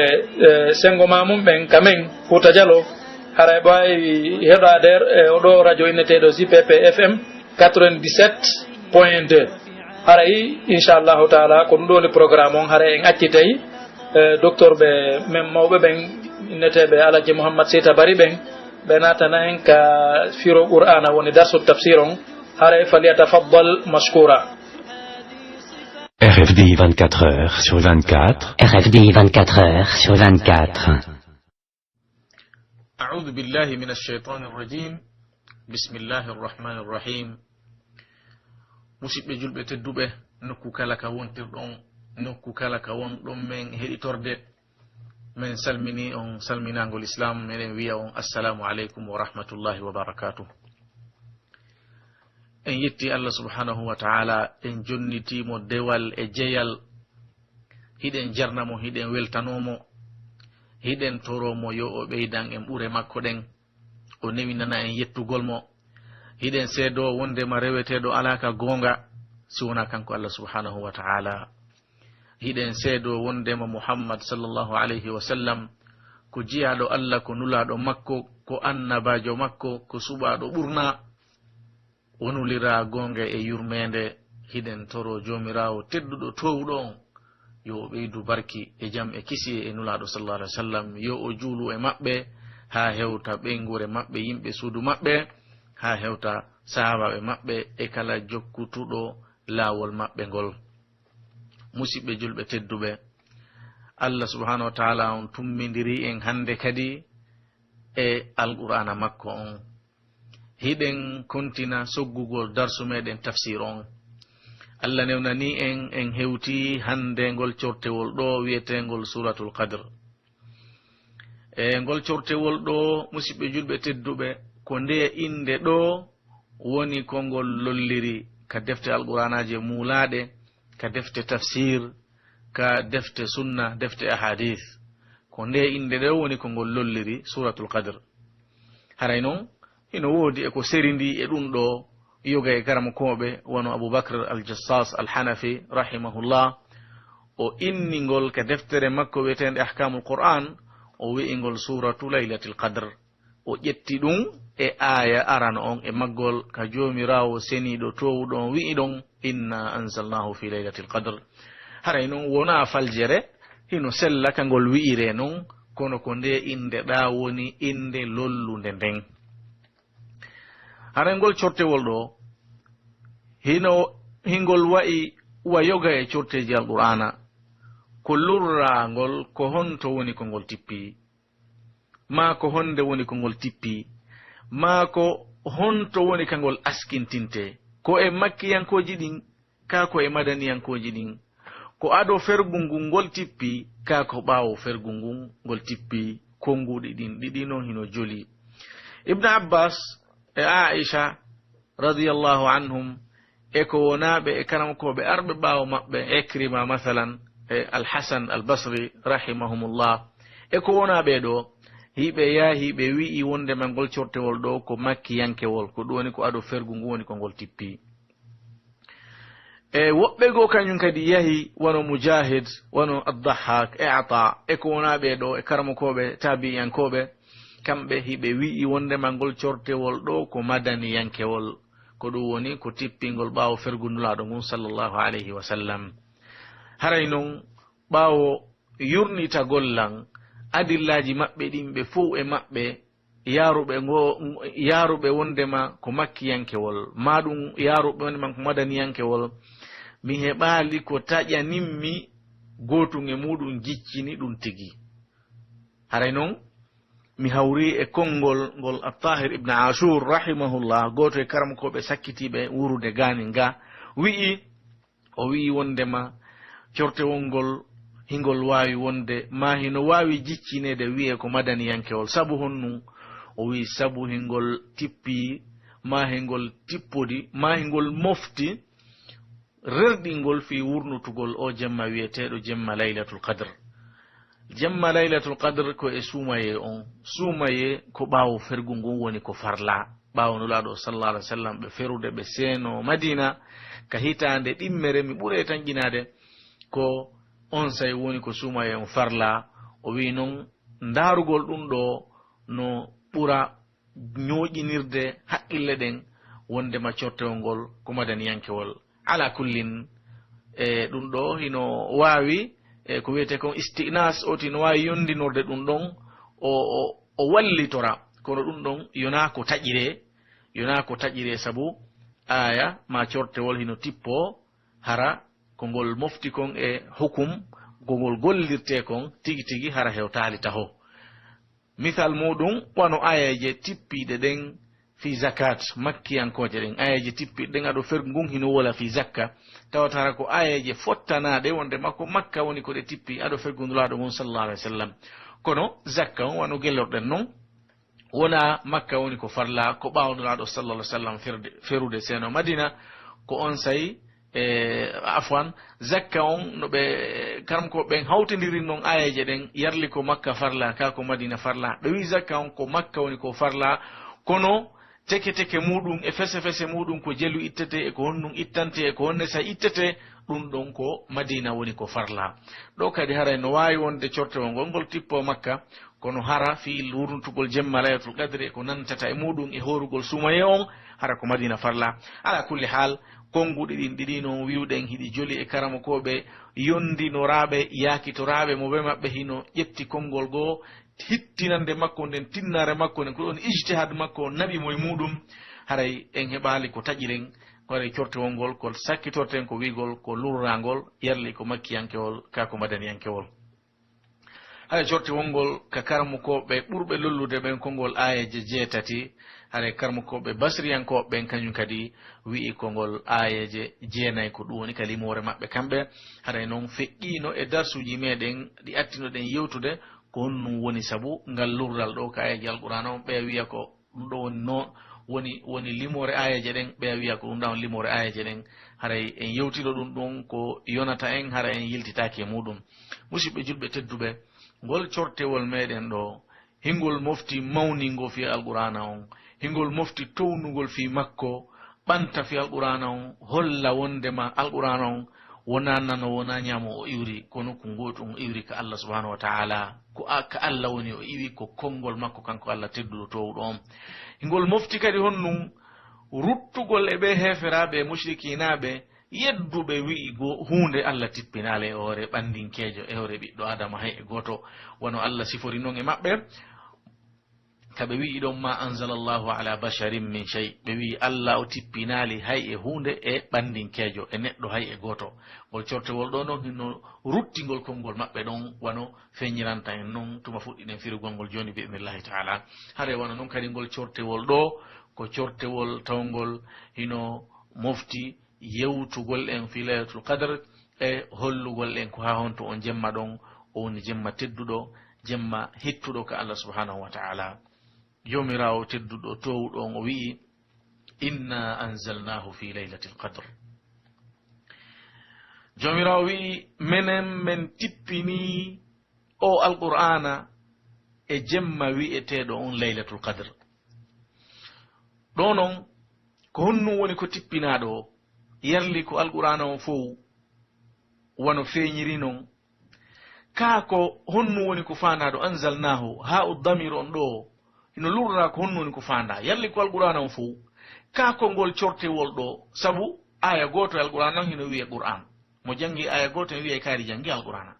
eh, senngo maa mum ɓen ka men Fouta Dialo, hara eɓe waawi heɗoraade e o ɗoo radio inneteeɗo J P P F M quatre-vingt-dix-sept point deux. Haray, inchallahu taala, ko ɗum ɗoo woni programme on. Haray en accitay, eh, docteur ɓe men mawɓe ɓen, inneteeɓe Alaji Mouhammad Seyta Bari ɓen, ɓe naatana en ka firo Qur'aana, woni darsu tafsir on. Haray, falyatafaddal mashkura. R F D vingt-quatre heures sur vingt-quatre. R F D vingt-quatre heures sur vingt-quatre. أعوذ بالله من الشيطان الرجيم. بسم الله الرحمن الرحيم. Musiɓɓe julɓe tedduɓe, nokku kala ka wontirɗon, nokku kala ka wonɗon men heɗitorde, men salminii on salminaangol Islaam, meɗen wi'a on, Assalaamu aleykum wa rahmatullaahi wa barakaatuh. En yetti Allah subhaanahu wa ta'aalaa, en jonnitii mo dewal e jeyal. Hiɗen jarna mo, hiɗen weltanoo mo, hiɗen toroo mo yo o ɓeydan en ɓure makko ɗen, o newinana en yettugol mo. Hiɗen seedoo wondema reweteeɗo alaa ka goonga si wonaa kanko Allah subhaanahu wa ta'aalaa. Hiɗen seedoo wondema Muhammad sallallahu alayhi wa sallam ko jiyaaɗo Allah, ko nulaaɗo makko, ko annabaajo makko, ko suɓaaɗo ɓurnaa. O nuliraa goonga e yurmeende. Hiɗen toroo Joomiraawo tedduɗo toowuɗo on, yo o ɓeydu barki e jam e kisiyee e Nulaaɗo sallallahu alaihi wasallam, yo o juulu e maɓɓe haa hewta ɓeynguure maɓɓe, yimɓe suudu maɓɓe, haa hewta sahaabaaɓe maɓɓe e kala jokkutuɗo laawol maɓɓe ngol. Musiɓɓe julɓe tedduɓe, Allah subhanahu wa ta'ala on tummindirii en hannde kadi e Alqur'aana makko on. Hiɗen kontina soggugol darsu meɗen tafsir on. Allah newnanii en, en hewtii hannde ngol cortewol ɗoo wi'eteengol Suuratul Qadr. E ngol cortewol ɗoo, musiɓɓe julɓe tedduɓe, ko ndee innde ɗoo woni ko ngol lolliri ka defte Alqur'aanaaje muulaaɗe, ka defte tafsir, ka defte sunna, defte ahadith. Ko ndee innde ɗoo woni ko ngol lolliri Suuratul Qadr. Haray non, hino woodi e ko serindii e ɗun ɗoo, yoga e karamokooɓe wano Abu Bakr al-Jassas al-Hanafi, rahimahullah, o inni ngol ka deftere makko wi'eteende Ahkamul Qur'an, o wi'i ngol Suuratu Laylatil Qadr. O ƴetti ɗun e aaya arano on e maggol, ka Joomiraawo seniiɗo toowuɗo on wi'i ɗon, "Inna anzalnahu fi laylatil qadr." Haray non wonaa faljere, hino sella ka ngol wi'iree non, kono ko ndee innde ɗaa woni innde lollunde nden. Haray ngol cortewol ɗoo, hino, hingol wa'i wa yoga e corteeji Alqur'aana, ko lurraangol ko honto woni ko ngol tippii. Maa ko honde woni ko ngol tippii? Maa ko honto woni ka ngol askintintee? Ko e makkiyankooji ɗin, kaa ko e madaniyankooji ɗin? Ko ado fergu ngun ngol tippii, kaa ko ɓaawo fergu ngun ngol tippii? Konguɗi ɗin ɗiɗi non hino joli. Ibn Abbas e Aisha radiyallahu anhum, e ko wonaaɓe e karamokooɓe arɓe ɓaawo maɓɓe, Ikrima, masalan, e Al-Hasan Al-Basri, rahimahumullah, e ko wonaaɓe ɗoo, hiɓe yahi, ɓe wi'i wondema ngol cortewol ɗoo ko makkiyankewol, ko ɗum woni ko ado fergu ngu woni ko ngol tippii. E woɓɓe goo kañum kadi yahi, wano Mujahid, wano Ad-Dahhak, e Ata, e ko wonaaɓe ɗoo, e karamokooɓe, taabi'iyankooɓe, kamɓe hiɓe wi'i wondema ngol cortewol ɗoo ko madaniyankewol, ko ɗum woni ko tippingol ɓaawo fergu Nulaaɗo ngun, sallallahu alayhi wa sallam. Haray non, ɓaawo yurnitagol lan adillaaji maɓɓe ɗin, ɓe fow e maɓɓe yaaruɓe ngo, yaaruɓe wondema ko makkiyankewol, maa ɗum yaaruɓe wondema ko madaniyankewol, mi heɓaali ko taƴanimmi gootun e muɗum jiccini ɗum tigi. Haray non, mi hawri e konngol ngol At-Tahir ibn Ashur, rahimahullah, gooto e karamokooɓe sakkitiiɓe wuurude gaanin ga, wi'i, o wi'i wondema cortewol ngol hingol waawi wonde, maa hino waawi jiccineede wi'ee ko madaniyankewol. Sabu honɗum? O wi'i sabu hingol tippi, maa hingol tippodi, maa hingol mofti rerɗingol fii wurnutugol oo jemma wi'eteeɗo jemma Laylatul Qadr. Jemma Laylatul Qadr ko e suumayee on. Suumayee ko ɓaawo fergu ngun woni ko farlaa. ɓaawo Nulaaɗo sallallahu alaihi wasallam, ɓe ferude, ɓe seeno Madina ka hitaande ɗimmere, mi ɓuri e tanƴinaade, ko on say woni ko suumaye on farla. O wi'i non, ndaarugol ɗun ɗoo no ɓura ñooƴinirde haqqille ɗen, wondema cortewol ngol ko madaniyankewol. Ala kullin, e, ɗun ɗoo hino waawi, e, ko wi'etee kon isti'nas, o tino waawi yondinorde ɗun ɗon, o, o, o wallitora. Kono ɗun ɗon yonaa ko taƴiree, yonaa ko taƴiree, sabu aaya maa cortewol hino tippoo hara ko ngol mofti kon e hukum, ko ngol gollirtee kon tigi tigi hara hewtaali taho. Misal muuɗum, wano aayeeje tippiiɗe ɗen fii zakat, makkiyankooje ɗen, aayeeje tippiiɗe ɗen ado fergu ngun hino wola fii zakka, tawata hara ko aayeeje fottanaaɗe wonde makko Makka woni ko ɗe tippi ado fergu Nulaaɗo ngun sallallahu alaihi wasallam. Kono zakka on, wano gellorɗen non, wonaa Makka woni ko farla, ko ɓaawo Nulaaɗo sallallahu alaihi wasallam ferde-, ferude seeno Madina, ko on say, e, afwan, zakka on no ɓe, karamkooɓe ɓen hawtindiri non aayeeje ɗen, yarli ko Makka farla, ka ko Madina farla. Ɓe wi'i zakka on ko Makka woni ko farla, kono teke teke muuɗum e fese fese muuɗum, ko jelu ittetee, e ko honɗum ittantee, e ko honɗe say ittetee, ɗun ɗon ko Madina woni ko farla. Ɗoo kadi haray no waawi wonde cortewol ngol ngol tippoo Makka, kono hara fii wurnitugol jemma Laylatul Qadri e ko nantata e muuɗum e hoorugol suumayee on, hara ko Madina farla. Ala kulli haal, konguɗi ɗin ɗiɗi non wi'uɗen hiɗi joli e karamokooɓe yondinoraaɓe, yaakitoraaɓe, mo ɓe maɓɓe hino ƴetti kongol goo, hittinande makko nden, tinnaare makko nden, ko ɗon ijtihad makko, naɓi mo e muuɗum, haray en heɓaali ko taƴiren, ko haray cortewol ngol, ko sakkitorten ko wi'ugol, ko lurraangol, yarli ko makkiyankewol, kaa ko madaniyankewol. Haray cortewol ngol ka karamokooɓe ɓurɓe lollude ɓen ko ngol aayeeje jeetati, haray karamokooɓe basriyankooɓe ɓen kañum kadi wi'i ko ngol aayeeje jeenay, ko ɗum woni ka limoore maɓɓe kamɓe. Haray non feƴƴiino e darsuuji meɗen ɗi attinoɗen yewtude, ko honɗum woni sabu ngal lurral ɗoo ka aayeeje Alqur'aana on, ɓeya wi'a ko ɗum ɗoo woni no, woni, woni limoore aayeeje ɗen, ɓeya wi'a ko ɗum ɗaa woni limoore aayeeje ɗen. Haray en yewtino ɗum ɗum ko yonata en, hara en yiltitaaki e muuɗum. Musidɓe julɓe tedduɓe, ngol cortewol meɗen ɗoo, hingol mofti mawningo fii Alqur'aana on, hingol mofti townugol fii makko, ɓanta fii Alqur'aana on, holla wondema Alqur'aana on wonaa nano, wonaa ñaamo o iwri, kono ko ngootu on iwri ka Allah subhanahu wa ta'ala, ko a-, ka Allah woni o iwi, ko konngol makko kanko Allah tedduɗo toowuɗo on. Hingol mofti kadi honɗum ruttugol e ɓee heeferaaɓe e mushrikiinaaɓe, yedduɓe wi'i go-, huunde Allah tippinaali e hoore ɓanndinkeejo, e hoore ɓiɗɗo Aadama hay e gooto, wano Allah sifori non e maɓɓe, ka ɓe wi'i ɗon, "Ma anzalallahu ala basharin min shay." Ɓe wi'i Allah o tippinaali hay e huunde e ɓanndinkeejo, e neɗɗo hay e gooto. Ngol cortewol ɗoo non hino ruttingol konngol maɓɓe ɗon, wano feñiranta en non tuma fuɗɗiɗen firugol ngol jooni bi idnillahi ta'ala. Hare wano non kadi ngol cortewol ɗoo, ko cortewol tawngol hino mofti yewtugol en fii Laylatul Qadr e hollugol en ko haa honto on jemma ɗon, o woni jemma tedduɗo, jemma hittuɗo ka Allah subhanahu wa ta'ala. Joomiraawo tedduɗo toowuɗo on o wi'i, "Inna anzalnahu fi laylatil qadr." Joomiraawo wi'i, "Menen men tippini o Alqur'aana e jemma wi'eteeɗo on Laylatul Qadr." Ɗoo non, ko honɗum woni ko tippinaaɗo o? Yarli ko Alqur'aana on fow wano feeñiri non. Kaa ko honɗum woni ko faandaa ɗo? Anzalnaahu, haa o damir on ɗoo, hino lurra ko honɗum woni ko faandaa. Yarli ko Alqur'aana on fow. Kaa ko ngol cortewol ɗoo, sabu aaya gooto e Alqur'aana on hino wi'e Qur'aan. Mo janngi aaya gooto, hino wi'e kaari janngi Alqur'aana.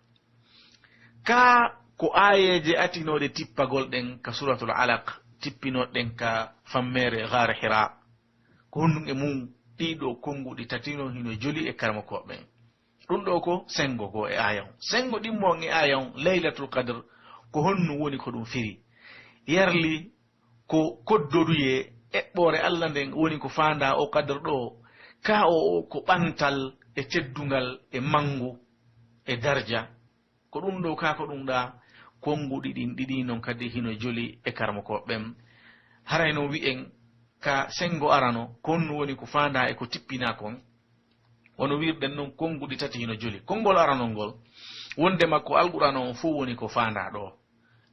Kaa ko aayeeje atinooɗe tippagol ɗen ka Suuratul Alaq, tippinooɗe ɗen ka fammeere Gaar Hiraa. Ko honɗum e mun ɗii ɗoo konnguɗi tati non hino joli e karamokooɓe ɓen? Ɗum ɗoo ko senngo goo e aaya on. Senngo ɗimmo on e aaya on, Laylatul Qadr, ko honɗum woni ko ɗum firi? Yarli ko koddoruyee eɓɓoore Alla nden woni ko faandaa o Qadr ɗoo, kaa o, o ko ɓantal e teddungal e manngu e darja? Ko ɗum ɗoo kaa ko ɗum ɗaa, konnguɗi ɗin ɗiɗi non kadi hino joli e karamokooɓe ɓen. Haray non wi'en ka senngo arano, ko honɗum woni ko faandaa e ko tippinaa kon? Wano wi'irɗen non, konnguɗi tati hino joli. Konngol aranol ngol, wondema ko Alqur'aana on fow woni ko faandaa ɗoo.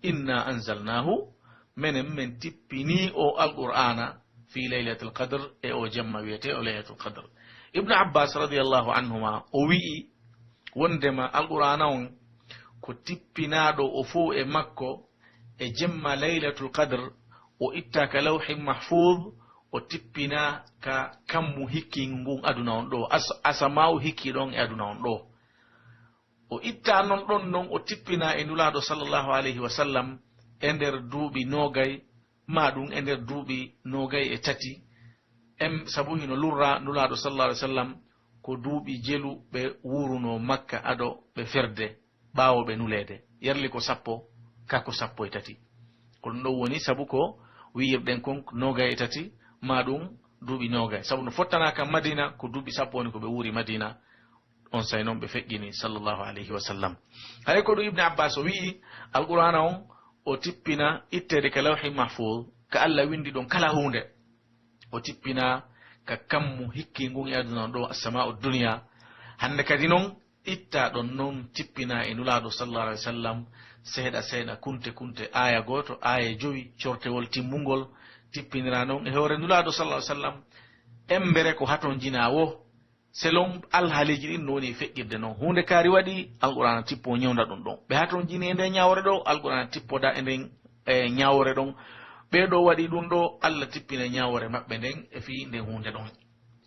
Inna anzalnaahu, menen men tippinii o Alqur'aana, fii Laylatul Qadr, e o jemma wi'etee o Laylatul Qadr. Ibnu Abbas radiyallahu anhuma, o wi'i wondema Alqur'aana on ko tippinaaɗo o fow e makko e jemma Laylatul Qadr, o ittaa ka Lawhi Mahfuz, o tippinaa ka kammu hikkiingu ngun aduna on ɗoo, as-, asamaawu hikkiiɗo on e aduna on ɗoo. O ittaa non ɗon non, o tippinaa e Nulaaɗo sallallahu alayhi wa sallam e nder duuɓi noogay, maa ɗun e nder duuɓi noogay e tati, em, sabu hino lurraa Nulaaɗo sallallahu alayhi wa sallam ko duuɓi jelu ɓe wuurunoo Makka ado ɓe ferde, ɓaawo ɓe nuleede. Yarli ko sappo, ka ko sappo e tati. Ko ɗun ɗon woni sabu ko wi'irɗen kon noogay e tati, maa ɗun duuɓi noogay. Sabu no fottanaa kan Madina, ko duuɓi sappo woni ko ɓe wuuri Madina, onsay non ɓe feƴƴini, sallallahu alayhi wa sallam. Hay ko ɗun Ibn Abbas o wi'i, Alqur'aana on, o tippina itteede ka Lawhi Mahfuz, ka Alla windi ɗon kala huunde. O tippina ka kammu hikki ngun e aduna on ɗoo, as-samaa'u dunya. Hande kadi non, ittaa ɗon non, tippina e Nulaaɗo, sallallahu alayhi wa sallam, seeɗa seeɗa, kunte kunte, aaya gooto, aaya jowi, cortewol timmungol, tippinira non e hoore Nulaaɗo, sallallahu alayhi wa sallam, embere ko hatonjinaa woo, selon alhaaliiji ɗin no woni e feƴƴirde non. Huunde kaari waɗi, Alqur'aana tippoo ñewnda ɗun ɗon. Ɓe hatonjini e nden ñaawoore ɗoo, Alqur'aana tippoda e nden, e ñaawoore ɗon. Ɓee ɗoo waɗi ɗun ɗoo, Alla tippina ñaawoore maɓɓe nden e fii nden huunde ɗon.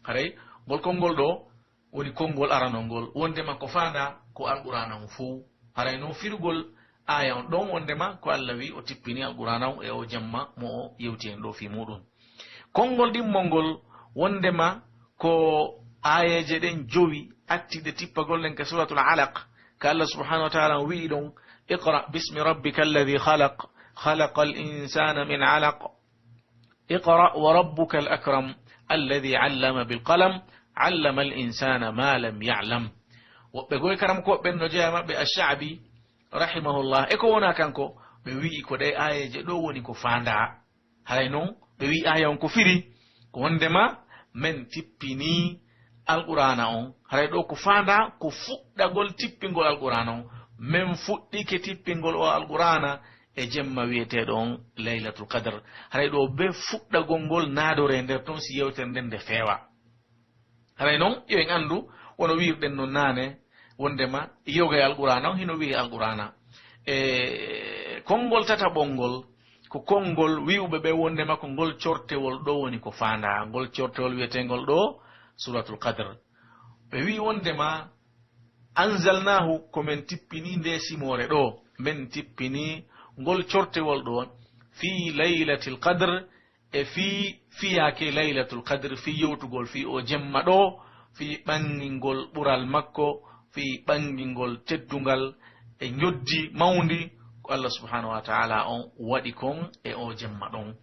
Haray, ngol konngol ɗoo woni konngol aranol ngol, wondema ko faandaa ko Alqur'aana on fow. Haray non firugol aaya on ɗon wondema ko Alla wi'i o tippini Alqur'aana on e o jemma mo o yewti en ɗoo fii muuɗun. Konngol ɗimmol ngol wondema ko aayeeje ɗen jowi attiiɗe tippagol ɗen ka Suuratul Alaq, ka Alla subhaanahu wa ta'aalaa on wi'i ɗon, "Iqra bismi rabbika alladhi khalaq, khalaqal insaana min alaq, iqra wa rabbukal akram, alladhi allama bil qalam, allamal insaana ma lam ya'lam." Woɓɓe goo e karamokooɓe ɓen no jeyaa maɓɓe Ash-Sha'bi, rahimahullah, e ko wonaa kanko, ɓe wi'i ko ɗee aayeeje ɗoo woni ko faandaa. Haray non, ɓe wi'i aaya on ko firi, ko wondema men tippinii Alqur'aana on. Haray ɗoo ko faandaa ko fuɗɗagol tippingol Alqur'aana on. Men fuɗɗike tippingol oo Alqur'aana e jemma wi'eteeɗo on Laylatul Qadr. Haray ɗoo bee fuɗɗagol ngol naadoree nder ton si yewtere nden nde feewa. Haray non, yo en anndu, wano wi'irɗen non naane, wondema yoga e Alqur'aana on hino wi'ee Alqur'aana. E konngol tataɓol ngol, ko konngol wi'uɓe ɓe wondema ko ngol cortewol ɗoo woni ko faandaa, ngol cortewol wi'eteengol ɗoo Suuratul Qadr. Ɓe wi'i wondema, "Anzalnaahu", ko men tippini ndee simoore ɗoo, men tippini ngol cortewol ɗoo, "fii laylatil qadr", e fii fiyaake Laylatul Qadr, fii yewtugol fii oo jemma ɗoo, fii ɓanngingol ɓural makko, fii ɓanngingol teddungal e njoddi mawndi ko Allah subhanahu wa ta'ala on waɗi kon e oo jemma ɗon.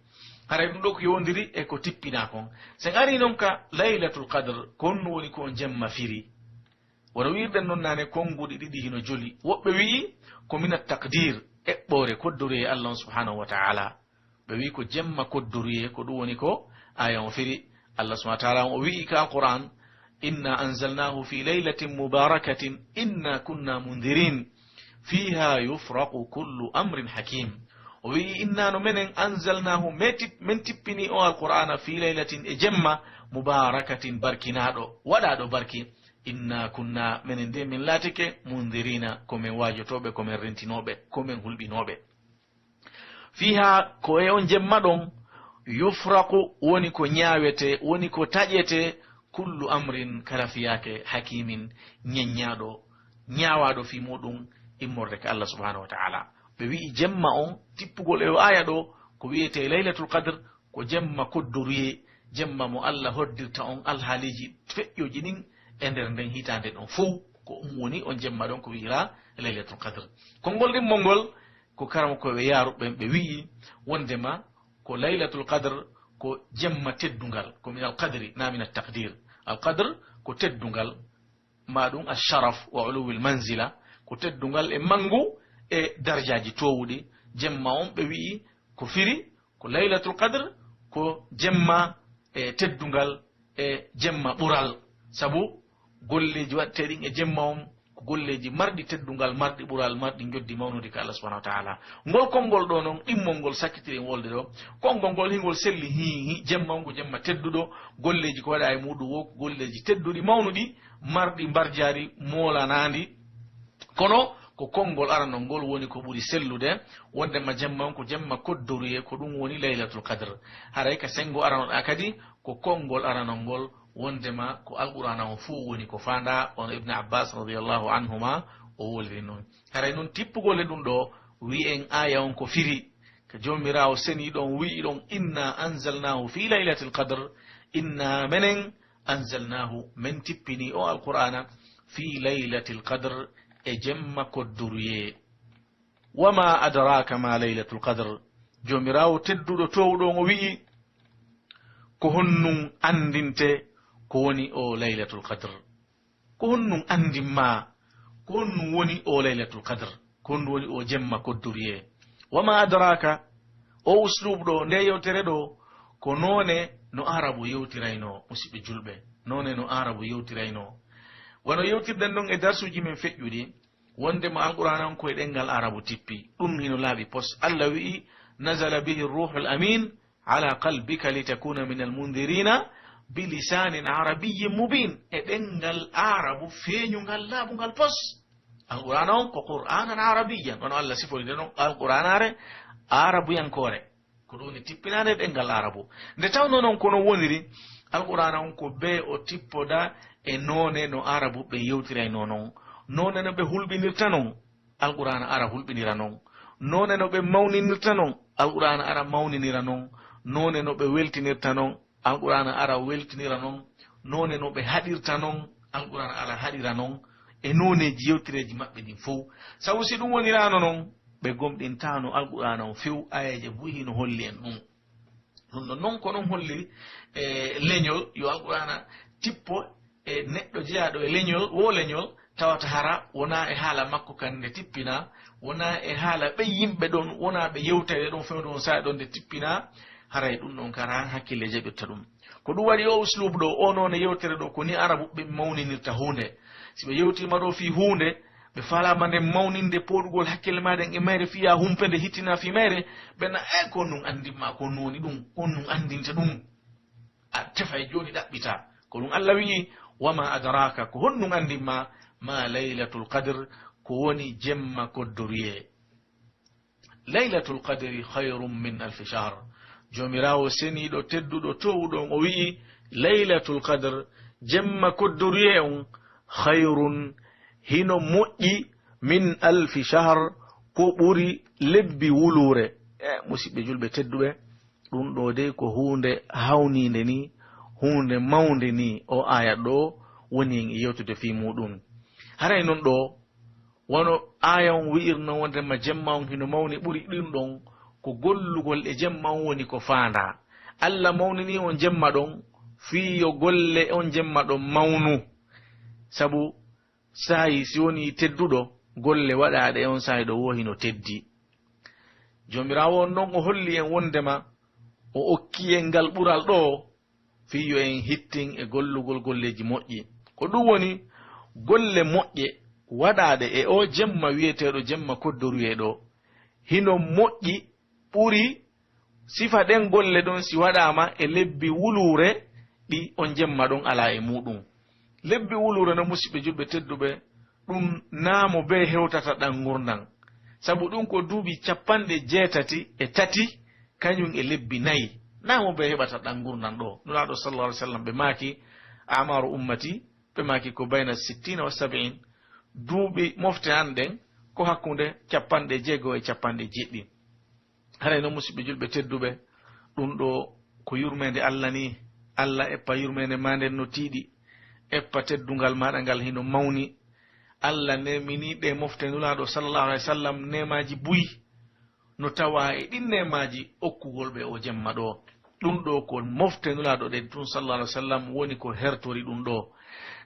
Haray ɗun ɗoo ko yowondiri e ko tippinaa kon. Si en arii non ka Laylatul Qadr, ko honno woni ko on jemma firi? Wano wi'irɗen non naane, konnguɗi ɗiɗi hino joli. Woɓɓe wi'i ko mina taqdir, eɓɓoore, koddoruyee Allah on subhanahu wa ta'ala. Ɓe wi'i ko jemma koddoruyee, ko ɗun woni ko aaya on firi. Allah subhanahu wa ta'ala on o wi'i ka Alqur'an, "Inna anzalnahu fi laylatin mubarakatin inna kunna munzirin. Fiha yufraqu kullu amrin hakim." O wi'i, "Inna no menen anzalnahu", me tip-, men tippini o Alqur'ana fi laylatin e jemma, mubarakatin barkinaaɗo, waɗaaɗo barki. Inna kunna, menen de min laatike, mundirina, ko men waajotooɓe, ko men rentinooɓe, ko men hulɓinooɓe. Fiha, ko e on jemma ɗon, yufraqu, woni ko ñaawete, woni ko taƴete, kullu amrin, kala fiyaake, hakimin, ñeññaaɗo, ñaawaaɗo fii muuɗum immorde ka Allah subhanahu wa ta'ala. Ɓe wi'i jemma on, tippugol e o aaya ɗoo, ko wi'etee Laylatul Qadr, ko jemma koddoruyee, jemma mo Allah hoddirta on alhaaliiji feƴƴooji ɗin e nder nden hitaande ɗon fow. Ko ɗum woni on jemma ɗon ko wi'iraa Laylatul Qadr. Konngol ɗimmol ngol, ko karamokooɓe yaaruɓe ɓen ɓe wi'i wondema ko Laylatul Qadr ko jemma teddungal, ko min al qadri, na min at taqdir. Al qadr ko teddungal, maa ɗum asharaf wa uluwil manzila, ko teddungal e manngu e darjaaji toowuɗi. Jemma on ɓe wi'i ko firi ko Laylatul Qadr ko jemma e teddungal e jemma ɓural, sabu golleeji waɗteeɗi e jemma on golleeji marɗi teddungal, marɗi ɓural, marɗi njoddi mawnude ka Allah subhanahu wa ta'ala. Ngol konngol ɗoo non, ɗimmol ngol sakkitiren wolde ɗoo, konngol ngol hingol selli, hi, hi, jemma on ko jemma tedduɗo, golleeji ko waɗaa e muuɗum wo ko golleeji tedduɗi, mawnuɗi, marɗi mbarjaari, moolanaandi. Kono ko konngol aranol ngol woni ko ɓuri sellude, wondema jemma on ko jemma koddoruye, ko ɗum woni Laylatul Qadr. Haray ka senngo aranol ɗaa kadi, ko konngol aranol ngol, wondema ko Alqur'aana on fow woni ko faandaa, on Ibn Abbas radiyallahu anhuma o woliri non. Haray non tippugol e ɗum ɗoo, wi'en aaya on ko firi, ka Joomiraawo seniiɗo on wi'i ɗon, "Inna anzalnahu fi laylatil qadr." Inna menen anzalnahu, men tippini o Alqur'aana, fi laylatil qadr, e jemma koddoruye. Wa ma adraka ma laylatul qadr. Joomiraawo tedduɗo toowɗo on o wi'i, ko honɗun anndinte ko woni o laylatul qadr? Ko honɗun anndin maa? Ko honɗun woni o laylatul qadr? Ko honɗun woni o jemma koddoruye? Wa ma adraka, o uslub ɗoo, nde yewtere ɗoo, ko noone no Arabu yewtiraynoo, musiɓɓe julɓe. Noone no Arabu yewtiraynoo. Wano yewtirɗen non e darsuuji men feƴƴuɗi, wondema Alqur'aana on ko e ɗemngal Arabu tippi. Ɗun hino laaɓi pos. Allah wi'i, "Nazala bihi ruuhul amiin ala qalbika litakuna minal mundirina bi lisaanin arabiyyin mubiin." E ɗemngal Arabu feeñungal laaɓungal pos. Alqur'aana on ko Qur'aanan Arabiyyan. Wano Allah siforinde non Alqur'aanaare Arabuyankoore. Ko ɗun woni tippinaande e ɗemngal Arabu. Nde tawnoo non ko non woniri, Alqur'aana on ko bee o tippoda e noone no Arabuɓe yewtiraynoo non. Noone no ɓe hulɓinirta non, Alqur'aana ara hulɓinira non. Noone no ɓe mawninirta non, Alqur'aana ara mawninira non. Noone no ɓe weltinirta non, Alqur'aana ara weltinira non. Noone no ɓe haɗirta non, Alqur'aana ara haɗira non. E nooneeji yewtereeji maɓɓe ɗin fow. Sabu si ɗun woniraano non, ɓe gomɗintaano Alqur'aana on few, aayeeje buy hino holli en ɗun. Ɗun ɗon non ko non holli, e, leñol, yo Alqur'aana tippo e neɗɗo jeyaaɗo e leñol, woo leñol, tawata hara wonaa e haala makko kan nde tippinaa, wonaa e haala ɓe yimɓe ɗon, wonaa ɓe yewtere ɗon, fewndo on saa'i ɗon nde tippinaa, haray ɗun ɗon kara hakkille jaɓirta ɗun. Ko ɗun waɗi o usluubu ɗoo, o noone yewtere ɗoo, ko ni Arabuɓe mawninirta huunde. Si ɓe yewtiima ɗoo fii huunde, ɓe faalaama nden mawninde, pooɗugol hakkille maaɗen e mayre, fiyaa humpe nde, hittinaa fii mayre, ɓe na, "E, ko honɗun anndin maa, ko honɗun woni ɗun, ko honɗun anndinte ɗun?" A tefay jooni ɗaɓɓitaa. Ko ɗun Allah wi'i, "Wa ma adraka", ko honɗun anndin maa, "ma laylatul qadr", ko woni jemma koddoruye. Laylatul qadri khayrun min alfi shahr. Joomiraawo seniiɗo, tedduɗo, toowuɗo on, o wi'i, Laylatul qadr, jemma koddoruye on, khayrun, hino moƴƴi, min alfi shahr, ko ɓuri lebbi wuluure. E, musiɓɓe julɓe tedduɓe, ɗun ɗoo dey ko huunde hawniinde nii, huunde mawnde nii, o aaya ɗoo woni en e yewtude fii muuɗun. Haray non ɗoo, wano aaya on wi'irnoo wondema jemma on hino mawni ɓuri ɗun ɗon, ko gollugol e jemma on woni ko faandaa. Alla mawninii on jemma ɗon fii yo golle on jemma ɗon mawnu. Sabu saa'i si wonii tedduɗo, golle waɗaaɗe on saa'i ɗoo woo hino teddi. Joomiraawo on non o holli en wondema o okki en ngal ɓural ɗoo, fii yo en hittin e gollugol golleeji moƴƴi. Ko ɗun woni golle moƴƴe waɗaaɗe e oo jemma wi'eteeɗo jemma koddoruye ɗoo. Hino moƴƴi ɓuri sifa ɗen golle ɗon si waɗaama e lebbi wuluure ɗi on jemma ɗon alaa e muuɗun. Lebbi wuluure non, musiɓɓe julɓe tedduɓe, ɗun naa mo bee hewtata ɗan ngurndan. Sabu ɗun ko duuɓi cappanɗe jeetati e tati, kañun e lebbi nayi. Naa mo bee heɓata ɗan ngurndan ɗoo. Nulaaɗo sallallahu alaihi wasallam ɓe maaki, "A'maru ummati", ɓe maaki, "ko bayna sittina wa sab'in." Duuɓi mofte an ɗen ko hakkunde cappanɗe jeego e cappanɗe jeeɗiɗi. Haray non, musiɓɓe julɓe tedduɓe, ɗun ɗoo ko yurmeende Alla nii. Alla eppa yurmeende maa nden no tiiɗi, eppa teddungal maaɗa ngal hino mawni. Alla neeminii ɗee mofte Nulaaɗo sallallahu alaihi wasallam neemaaji buy, no tawaa e ɗin neemaaji okkugol ɓe oo jemma ɗoo. Ɗun ɗoo ko mofte Nulaaɗo ɗen tun sallallahu alaihi wasallam woni ko hertori ɗun ɗoo.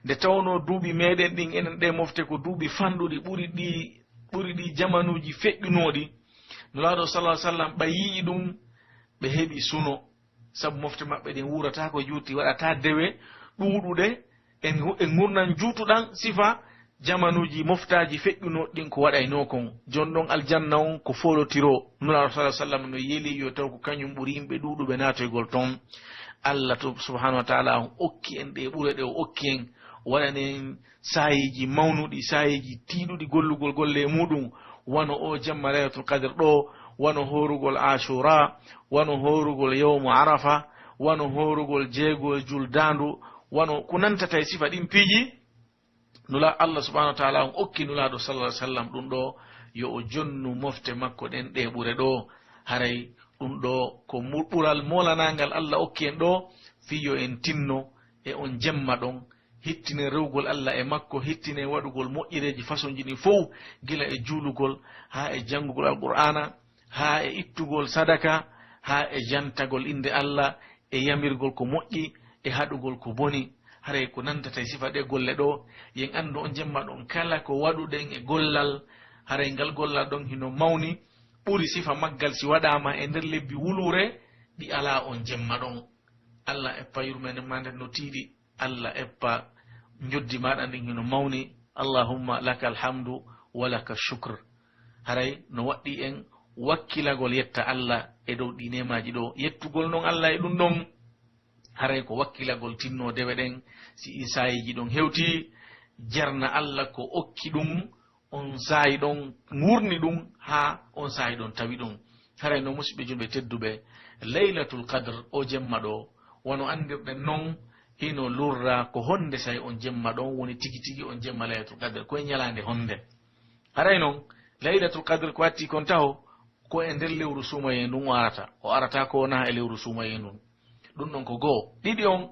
Nde tawnoo duuɓi meɗen ɗin, enen ɗee mofte ko duuɓi fanɗuɗi, ɓuri ɗi, ɓuri ɗi jamanuuji feƴƴunooɗi. Nulaaɗo sallallahu alaihi wasallam ɓay yi'i ɗun, ɓe heɓi suno. Sabu mofte maɓɓe ɗen wuurataako juuti, waɗataa dewe ɗuuɗuɗe e ngu-, e ngurndan juutuɗan sifa Jamanuuji moftaaji feƴƴunooɗi ɗin ko waɗaynoo kon. Jon ɗon aljanna on ko foolotiroo. Nulaaɗo sallallaahu alayhi wa sallam no yeli yo taw ko kañum ɓuri yimɓe ɗuuɗuɓe naatoygol ton. Allah to, subhaanahu wa ta'aalaa on okki en ɗee ɓure ɗe o okki en. O waɗani en saayiiji mawnuɗi, saayiiji tiiɗuɗi gollugol golle e muuɗum. Wano oo jemma Laylatul Qadr ɗoo, wano hoorugol Aashuuraa, wano hoorugol yawmu Arafa, wano hoorugol jeego e juldaandu, wano ko nantata e sifa ɗin piiji. Nula-, Allah subhanahu wa ta'ala on okki Nulaaɗo sallallahu alaihi wasallam ɗum ɗoo, yo o jonnu mofte makko ɗen ɗee ɓure ɗoo. Haray ɗum ɗoo ko mu-, ɓural moolanaangal Allah okki en ɗoo, fii yo en tinno e on jemma ɗon, hittinen rewugol Allah e makko, hittinen waɗugol moƴƴereeji façonji ɗin fow, gila e juulugol, haa e janngugol Alqur'aana, haa e ittugol sadaka, haa e jantagol innde Allah, e yamirgol ko moƴƴi, e haɗugol ko boni. Haray ko nantata e sifa ɗee golle ɗoo, yen anndu on jemma ɗon, kala ko waɗuɗen e gollal, haray ngal gollal ɗon hino mawni, ɓuri sifa maggal si waɗaama e nder lebbi wuluure, ɗi alaa on jemma ɗon. Allah eppa yurmeende maa nden no tiiɗi, Allah eppa njoddi maaɗa ndin hino mawni. Allahumma lakal hamdu wa laka shukr. Haray no waɗɗii en wakkilagol yetta Allah e dow ɗii neemaaji ɗoo. Yettugol non Allah e ɗum ɗon, haray ko wakkilagol tinnoo dewe ɗen, si ɗin saayiiji ɗon hewtii, jarna Allah ko okki ɗum, on saa'i ɗon wurni ɗum, haa on saa'i ɗon tawi ɗum. Haray non, musiɓɓe julɓe tedduɓe, Laylatul Qadr, o jemma ɗoo, wano anndirɗen non, hino lurra ko honde saa'i on jemma ɗon woni tigi tigi on jemma Laylatul Qadr, ko e ñalaande honde. Haray non, Laylatul Qadr ko watti kon taho, ko e nder lewru suumayee ndun o arata. O arata ko wonaa e lewru suumayee ndun. Ɗun ɗon ko go'o. Ɗiɗi on,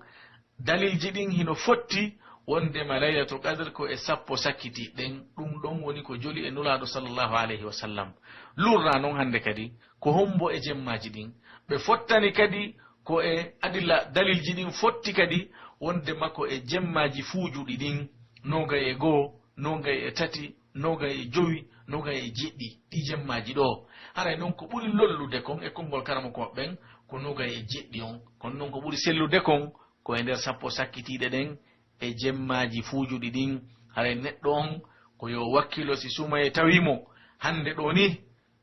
dalilji ɗin hino fotti wondema Laylatul Qadr ko e sappo sakkitiiɗe ɗen. Ɗun ɗon woni ko joli e Nulaaɗo sallallahu alayhi wa sallam. Lurra non hande kadi, ko hombo e jemmaaji ɗin? Ɓe fottani kadi ko e adilla dalilji ɗin fotti kadi wondema ko e jemmaaji fuujuɗi ɗin, noogay e go'o, noogay e tati, noogay e jowi, noogay e jeɗɗi, ɗi jemmaaji ɗoo. Haray non ko ɓuri lollude kon e konngol karamoko maɓɓen, ko noogay e jeɗɗi on. Kono non ko ɓuri sellude kon, ko e nder sappo sakkitiiɗe ɗen e jemmaaji fuujuɗi ɗin. Haray neɗɗo on, ko yo wakkilo si suumayee tawii mo. Hande ɗoo ni,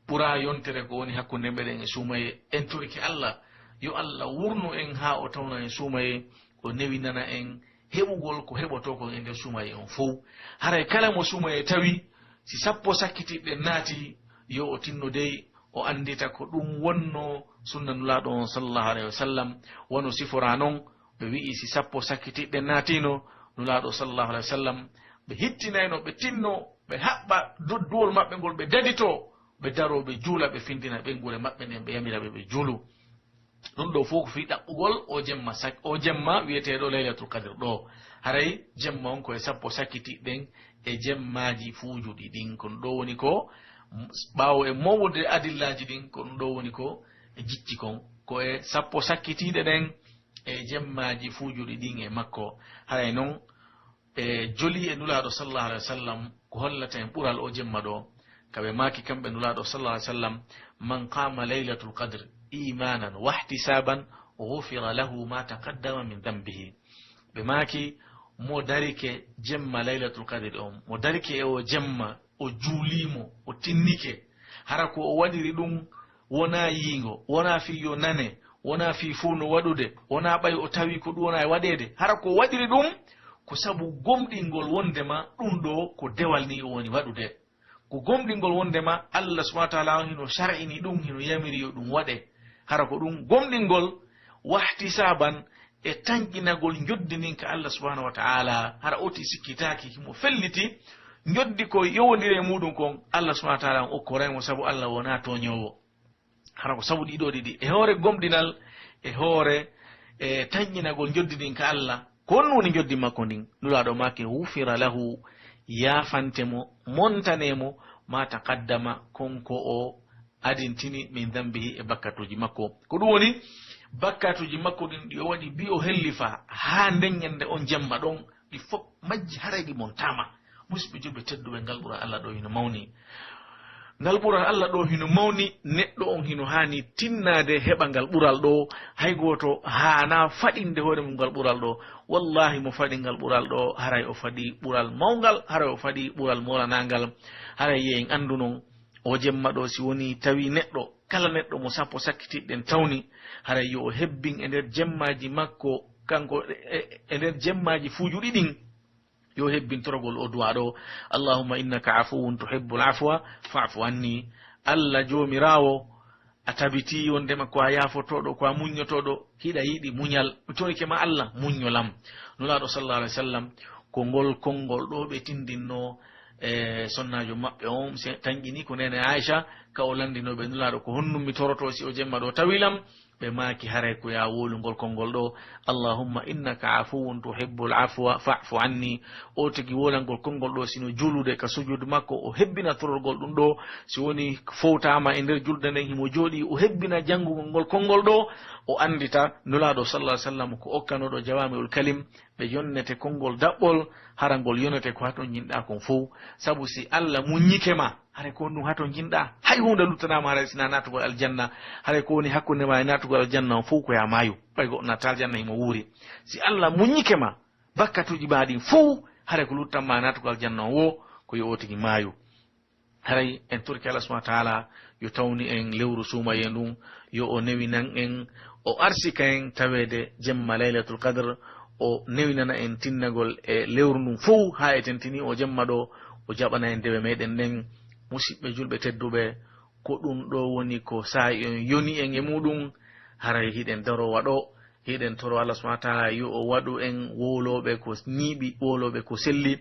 ɓuraa yontere ko woni hakkunde meɗen e suumayee. En torike Allah, yo Allah wurnu en haa o tawna en suumayee, o newinana en heɓugol ko heɓotoo kon e nder suumayee on fow. Haray kala mo suumayee tawi, si sappo sakkitiiɗe ɗen naati, yo o tinno dey, o anndita ko ɗum wonnoo sunna Nulaaɗo on sallallahu alayhi wa sallam, wano siforaa non, ɓe wi'i si sappo sakkitiiɗe ɗen naatiino, Nulaaɗo sallallahu alayhi wa sallam, ɓe hittinayno, ɓe tinno, ɓe haɓɓa dodduwol maɓɓe ngol, ɓe daditoo, ɓe daroo, ɓe juula, ɓe findina ɓeynguure maɓɓe nden, ɓe yamira ɓe, ɓe juulu. Ɗum ɗoo fow ko fii ɗaɓɓugol o jemma sak-, o jemma wi'eteeɗo Laylatul Qadr ɗoo. Haray jemma on ko e sappo sakkitiiɗe ɗen e jemmaaji fuujuɗi ɗin. Kono ɗoo woni ko, ɓaawo e mawnude adillaaji ɗin, kono ɗoo woni ko e jicci kon. Ko e sappo sakkitiiɗe ɗen e jemmaaji fuujuɗi ɗin e makko. Haray non, e joli e Nulaaɗo sallallahu alaihi wa sallam, ko hollata en ɓural o jemma ɗoo. Ka ɓe maaki kamɓe Nulaaɗo sallallahu alaihi wa sallam, "Man qama laylatul qadr imanan wa ihtisaban, ghufira lahu ma taqaddama min dhanbihi." Ɓe maaki, "Mo darike jemma Laylatul Qadri on, mo darike e o jemma, o juulii mo, o tinnike, hara ko o waɗiri ɗum wonaa yiingo, wonaa fii yo nane, wonaa fii fow no waɗude, wonaa ɓay o tawi ko ɗum wonaa e waɗeede. Hara ko waɗiri ɗum ko sabu gomɗingol wondema ɗum ɗoo ko dewal nii o woni waɗude. Ko gomɗingol wondema Allah subhanahu wa ta'ala on hino shar'ini ɗum, hino yamiri yo ɗum waɗe. Hara ko ɗum gomɗingol, wahtisaban, e tanƴinagol njoddi ndin ka Allah subhanahu wa ta'ala. Hara oti sikkitaaki himo felliti njoddi ko yowondiri e muɗum kon, Allah subhanahu wa ta'ala on okkoray mo, sabu Allah wonaa tooñoowo." Hara ko sabu ɗiɗo ɗiɗi. E hoore gomɗinal, e hoore, e tanƴinagol njoddi ndin ka Allah. Ko honno woni njoddi makko ndin? Nulaaɗo maaki, "Ghufira lahu, yaafante mo, montane mo, ma taqaddama, kon ko o adintini, min dhanbihi, e bakkatuuji makko." Ko ɗum woni bakkatuuji makko ɗin ɗi o waɗi bi o hellifa haa nden ñande on jemma ɗon, ɗi fof majji haray ɗi montaama. Musidɓe julɓe tedduɓe, ngal ɓura Allah ɗo hino mawni. Ngal ɓural Alla ɗoo hino mawni, neɗɗo on hino haani tinnaade heɓa ngal ɓural ɗoo, hay gooto haanaa faɗinde hoore mum ngal ɓural ɗoo. Wallaahi, mo faɗi ngal ɓural ɗoo, haray o faɗi ɓural mawngal, haray o faɗi ɓural moolanaangal. Haray yo en anndu non, oo jemma ɗoo, si wonii tawii neɗɗo, kala neɗɗo mo sappo sakkitiiɗe ɗen tawni, haray yo o hebbin e nder jemmaaji makko, kanko, e, e, e nder jemmaaji fuujuɗi ɗin, yo hebbin torogol o duwaa ɗoo, "Allahumma innaka afuwun tuhibbul afwa fa'fu anni." Alla Joomiraawo, a tabitii wondema ko a yaafotooɗo, ko a muññotooɗo, hiɗa yiɗi muñal. Mi torike ma Alla, muññolam. Nulaaɗo sallallahu alaihi wasallam, ko ngol konngol ɗoo ɓe tindinnoo e sonnaajo maɓɓe on, se tanƴini ko neene Aisha, ka o lanndinoo ɓe Nulaaɗo, "Ko honɗum mi torotoo si o jemma ɗoo tawilam?" Ɓe maaki, "Haray ko yaa wowlungol konngol ɗoo, Allahumma innaka afuwun tuhibbul afwa fa'fu anni." O tigi wowlangol konngol ɗoo, sino juulude ka sujuudu makko, o hebbina tororgol ɗum ɗoo. Si woni fowtaama e nder julde nden, himo jooɗii, o hebbina janngugol ngol konngol ɗoo, o anndita Nulaaɗo sallallahu alaihi wasallam ko okkanooɗo jawami'ul kalim, ɓe yonnete konngol daɓɓol, hara ngol yonete ko hatonjinɗaa kon fow. Sabu si Alla muññike ma, haray ko honɗum hatonjinɗaa? Hay huunde luttanaama, haray sinaa naatugol aljanna. Haray ko woni hakkunde ma e naatugol aljanna on fow ko yaa maayu. Ɓay goɗɗo naata aljanna himo wuuri. Si Alla muññike ma bakkatuuji maa ɗin fow, haray ko luttan ma e naatugol aljanna on wo ko yo o tigi maayu. Haray en torike Allah subhanahu wa ta'ala yo tawnu en lewru suumayee ndun, yo o newinan en, o arsika en taweede jemma Laylatul Qadr, o newinana en tinnagol e lewru ndun fow haa e tentinii o jemma ɗoo, o jaɓana en dewe meɗen ɗen. Musiɓɓe julɓe tedduɓe, ko ɗun ɗoo woni ko saa'i on yoni en e muɗum, haray hiɗen daroo waɗoo, Hiɗen toroo Allah subhanahu wa ta'ala yo o waɗu en wowlooɓe ko ñiiɓi, wowlooɓe ko selli.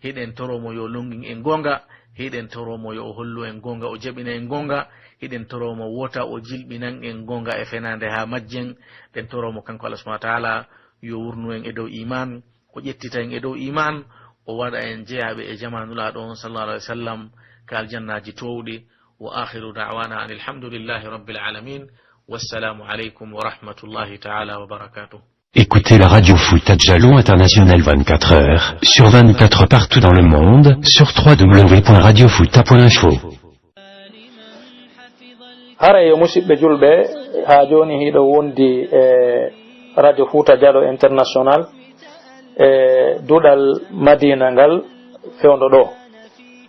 Hiɗen toroo mo yo o longin en goonga. Hiɗen toroo mo yo o hollu en goonga, o jaɓina en goonga. Hiɗen toroo mo wota o jilɓinan en goonga e fenaande haa majjen. Ɗen toroo mo kanko Allah subhanahu wa ta'ala yo wurnu en e dow iimaan, o ƴettita en e dow iimaan, o waɗa en jeyaaɓe e jamaa Nulaaɗo on sallallahu alaihi wa sallam ka aljannaaji toowɗi. وآخر دعوانا أن الحمد لله رب العالمين. والسلام عليكم ورحمة الله تعالى وبركاته. Écoutez la radio Futa Jallo International vingt-quatre heures sur vingt-quatre partout dans le monde sur trois W point radio futa point info. Haray yo musiɓɓe julɓe, haa jooni hiɗo wondi e Radio Futa Jallo International e duɗal Madina ngal fewndo ɗoo.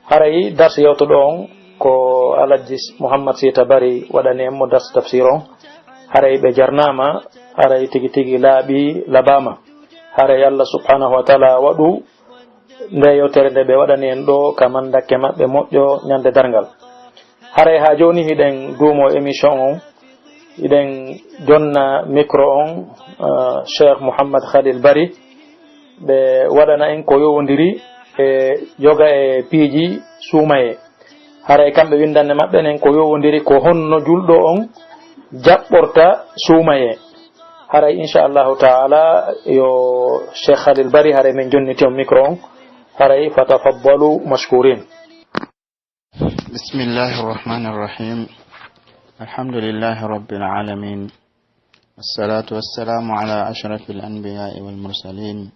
Haray darsi yewtuɗo on ko Alhaji Muhammad Sita Bari waɗani en mo darsi tafsir on. Haray ɓe jarnaama, haray tigi tigi laaɓi labaama. Haray Allah subhanahu wa ta'ala waɗu nde yewtere nde ɓe waɗani en ɗoo ka mandakke maɓɓe moƴƴo ñande darngal. Haray haa jooni hiɗen duumo émission on, hiɗen jonna micro on, eh, Cheikh Mouhammad Khalil Bari, ɓe waɗana en ko yowondiri e yoga e piiji suumayee. Haray kamɓe winndannde maɓɓe nden ko yowondiri ko honno julɗo on jaɓɓorta suumayee. Haray, insha Allahu ta'ala, yo Cheikh Khalil Bari, haray men jonniti on micro on. Haray, fatafaddalu mashkurin. بسم الله الرحمن الرحيم. الحمد لله رب العالمين. والصلاة والسلام على أشرف الأنبياء والمرسلين.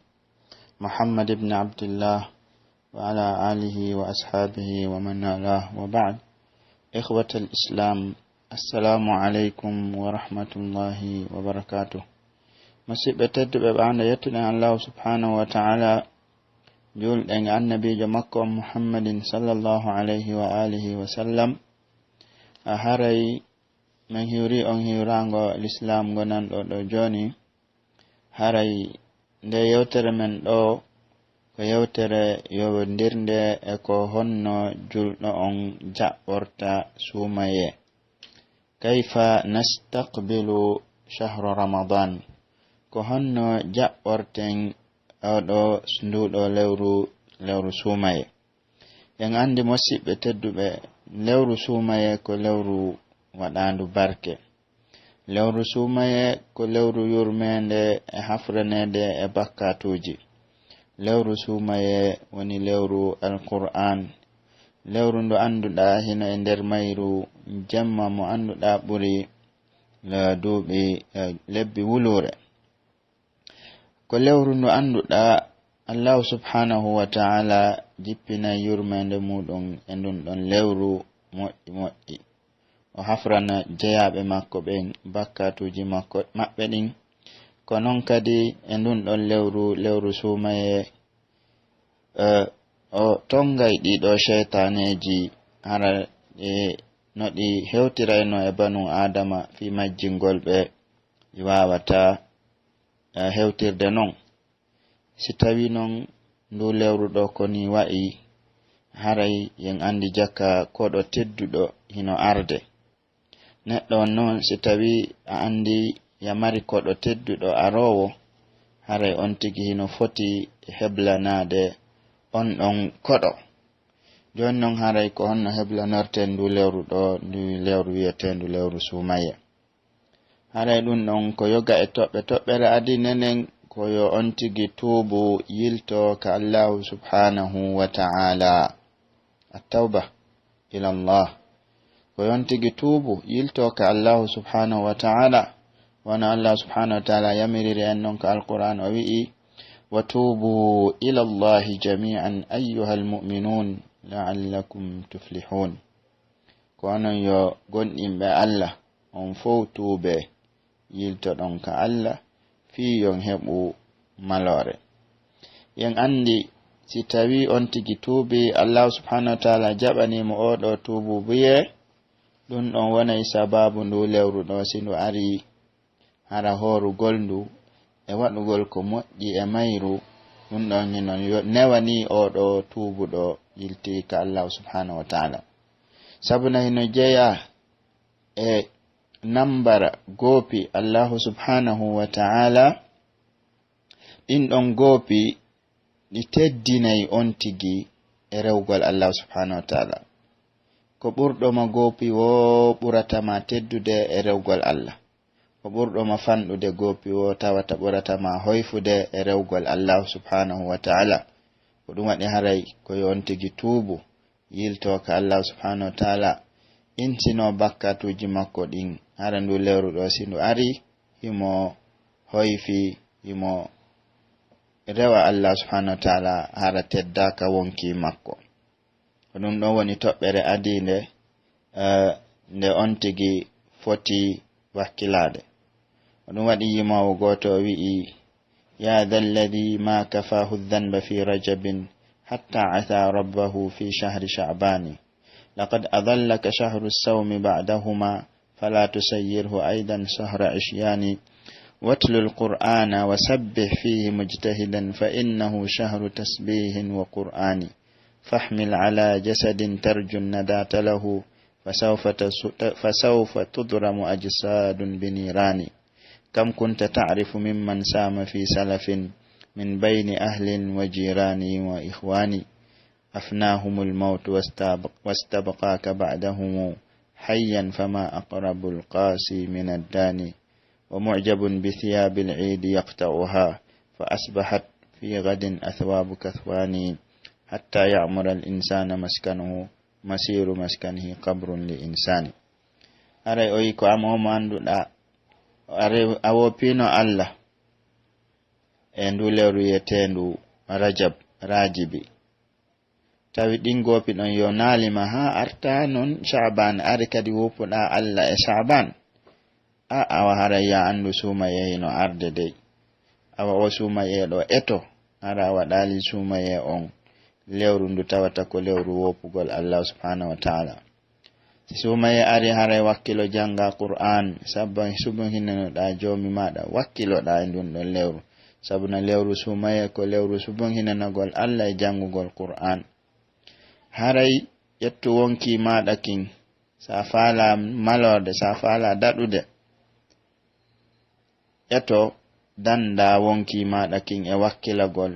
محمد بن عبد الله وعلى آله وأصحابه ومن والاه وبعد. إخوة الإسلام، السلام عليكم ورحمة الله وبركاته. Musiɓɓe tedduɓe, ɓaawo nde yettuɗen Allahu subhanahu wa ta'ala, juulɗen e annabiijo makko on Muhammadin sallallahu alayhi wa alihi wa sallam, a haray men hiwri on hiwraango lislaam ngonanɗo ɗo jooni. Haray nde yewtere men ɗoo ko yewtere yowondirnde e ko honno julɗo on jaɓɓorta suumayee. كيف نستقبل شهر رمضان؟ Ko honno jaɓɓorten oɗo, nduɗo lewru, lewru suumayee? En anndi, musiɓɓe tedduɓe, lewru suumayee ko lewru waɗaandu barke. Lewru suumayee ko lewru yurmeende e hafraneede e bakkaatuuji. Lewru suumayee woni lewru Alqur'aan. Lewru ndu annduɗaa hino e nder mayru jemma mo annduɗaa ɓuri la duuɓi, eh, lebbi wuluure. Ko lewru ndu annduɗaa Allahu subhanahu wa ta'ala jippinay yurmeende muɗum e ndun ɗon lewru moƴƴi moƴƴi. O hafrana jeyaaɓe makko ɓen bakkaatuuji makko, maɓɓe ɗin. Ko non kadi e ndun ɗon lewru, lewru suumayee, eh, o tongay ɗii ɗoo seytaaneeji, hara e no ɗi hewtirayno e banu Aadama fii majjingol ɓe, ɗi waawataa, eh, hewtirde non. Si tawii non nduu lewru ɗoo ko nii wa'i, haray en anndi jaka koɗo tedduɗo hino arde. Neɗɗo on non, si tawii a anndi ya mari koɗo tedduɗo aroowo, haray on tigi hino foti heblanaade on ɗon koɗo. Jooni non, haray ko honno heblanorten nduu lewru ɗoo, nduu lewru wi'eteendu lewru suumayee? Haray ɗun ɗon ko yoga e toɓɓe, toɓɓere adii nden, ko yo on tigi tuubu, yiltoo ka Allaahu subhaanahu wa ta'aalaa. At-tawba ila Allah. Ko yo on tigi tuubu, yiltoo ka Allaahu subhaanahu wa ta'aalaa. Wano Allaahu subhaanahu wa ta'aalaa yamiriri en non ka Alqur'aan, o wi'i: "Wa tuubu ila Allahi jamii'an ayyuhal mu'minuun la'allakum tuflihuun." Ko onon yo gomɗinɓe Alla, on fow tuubee, yiltoɗon ka Alla, fii yo on heɓu maloore. En anndi, si tawii on tigi tuubii, Allaahu subhaanahu wa ta'aalaa jaɓanii mo oo ɗoo tuubuubuyee, ɗun ɗon wonay sabaabu nduu lewru ɗoo, si ndu arii, hara hoorugol ndu e waɗugol ko moƴƴi e mayru, ɗun ɗon hino yo-, newanii oo ɗoo tuubuɗo yiltii ka Allaahu subhaanahu wa ta'aalaa. Sabu na hino jeyaa e nambara goopi Allaahu subhaanahu wa ta'aalaa, ɗin ɗon goopi ɗi teddinay on tigi e rewgol Allaahu subhaanahu wa ta'aalaa. Ko ɓurɗo ma goopi woo ɓurata ma teddude e rewgol Alla. Ko ɓurɗo ma fanɗude goopi woo tawata ɓurata ma hoyfude e rewgol Allaahu subhaanahu wa ta'aalaa. Ko ɗun waɗi haray ko yo on tigi tuubu, yiltoo ka Allaahu subhaanahu wa ta'aalaa, insinoo bakkaatuuji makko ɗin, hara nduu lewru ɗoo si ndu arii, himo hoyfi, himo rewa Allaahu subhaanahu wa ta'aalaa, hara teddaaka wonkii makko. Ko ɗun ɗon woni toɓɓere adiinde, eh, nde on tigi foti wakkilaade. Ko ɗun waɗi yimoowo gooto o wi'i: "يا ذا الذي ما كفاه الذنب في رجب حتى عصى ربه في شهر شعبان. لقد أضلك شهر الصوم بعدهما فلا تسيره أيضا شهر عصيان. واتل القرآن وسبح فيه مجتهدا فإنه شهر تسبيح وقرآن. فاحمل على جسد ترجو النداة له فسوف تس-، فسوف تضرم أجساد بنيران. كم كنت تعرف ممن سام في سلف من بين أهل وجيران وإخوان. أفناهم الموت واستبق-، واستبقاك بعدهم حيا فما أقرب القاسي من الداني. ومعجب بثياب العيد يقطعها فأصبحت في غد أثواب كثوان. حتى يعمر الإنسان مسكنه مسير مسكنه قبر لإنسان." Haray o wi'i ko an mo annduɗaa, a rew-, a woopiino Alla e nduu lewru wi'eteendu Rajab, Raajibi. Tawi ɗin goopi ɗon yonnaali ma haa arta non Sha'ban, ari kadi woopuɗaa Alla e Sha'ban. A, awa haray ya anndu suumayee hino arde dey. Awa oo suumayee ɗoo eto, hara a waɗaali suumayee on lewru ndu tawata ko lewru woopugol Allaahu subhaanahu wa ta'aalaa. Si suumayee ari, haray wakkilo jannga Qur'aan, sabba subunhinanoɗaa Joomi maaɗa, wakkiloɗaa e ndun ɗon lewru. Sabu na lewru suumayee ko lewru subunhinanagol Alla e janngugol Qur'aan. Haray ƴettu wonkii maaɗa kin, si a faalaa maloode, si a faalaa daɗude, ƴeto danndaa wonkii maaɗa kin e wakkilagol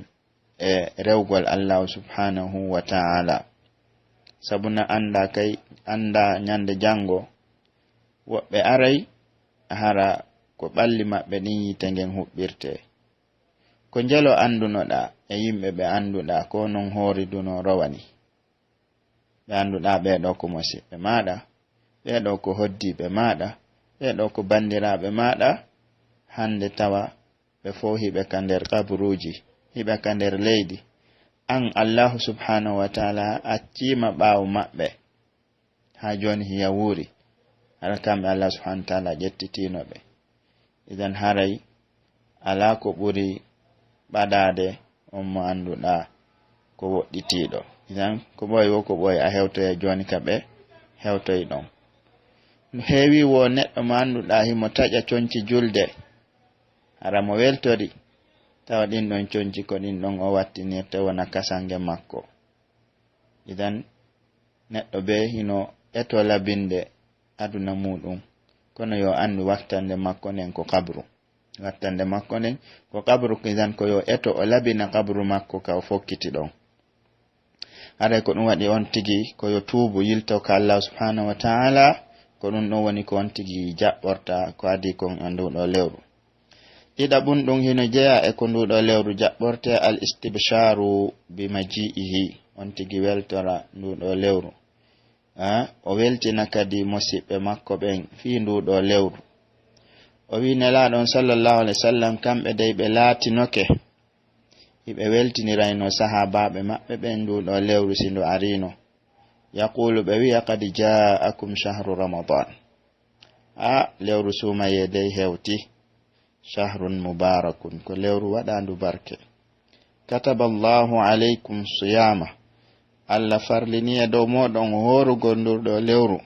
e rewgol Allaahu subhaanahu wa ta'aalaa. Sabu na anndaa kay, anndaa ɲande janngo, woɓɓe aray, hara ko ɓalli maɓɓe ɗin yiite ngen huɓɓirtee. Ko njelo anndunoɗaa e yimɓe ɓe annduɗaa, ko non hooriduno rowani. Ɓe annduɗaa ɓee ɗoo ko musiɓɓe maaɗa, ɓee ɗoo ko hoddiiɓe maaɗa, ɓee ɗoo ko banndiraaɓe maaɗa, hannde tawa ɓe fow hiɓe ka nder qaburuuji, hiɓe ka nder leydi. An Allaahu subhaanahu wa ta'aalaa accii ma ɓaawo maɓɓe. haa jooni hiya wuuri. Hara kamɓe Allah subhanahu wa ta'ala ƴettitiino ɓe. Idan haray alaa ko ɓuri ɓadaade on mo annduɗaa ko woɗɗitiiɗo. Idan ko ɓooy wo ko ɓooy a hewtoya jooni ka ɓe hewtoyi ɗon. No heewi wo neɗɗo mo annduɗaa himo taƴa conci julde, hara mo weltori, tawa ɗin ɗon conci ko ɗin ɗon o wattinirte wona kasange makko. Idan neɗɗo bee hino eto labinde aduna muuɗum, kono yo anndu wattande makko nden ko qabru. Wattande makko nden ko qabru, idan ko yo eto o labina qabru makko ka o fokkiti ɗon. Haray ko ɗum waɗi on tigi ko yo tuubu yilto ka Allah subhanahu wa ta'ala, ko ɗum ɗon woni ko on tigi jaɓɓorta ko adii kon e nduu ɗoo lewru. Ɗiɗaɓun ɗum hino jeyaa e ko nduu ɗoo lewru jaɓɓortee, al istibshaaru bi maji'ihi, on tigi weltora nduu ɗoo lewru. Ah, o weltina kadi mosiɓɓe makko ɓen fii nduu ɗoo lewru. O wi'i Nelaaɗo on sallallahu alaihi wasallam, kamɓe dey ɓe laatinoke hiɓe weltiniraynoo sahaabaaɓe maɓɓe ɓen nduu ɗoo lewru si ndu ariino. Yaquulu, ɓe wi'a, qad jaa'akum shahru Ramadan. Ah, lewru suumayee dey hewti. Shahrun mubarakun, ko lewru waɗaandu barke. Kataba Allahu alaykum siyama. Allah farlini e dow mooɗon hoorugol ndur ɗoo lewru.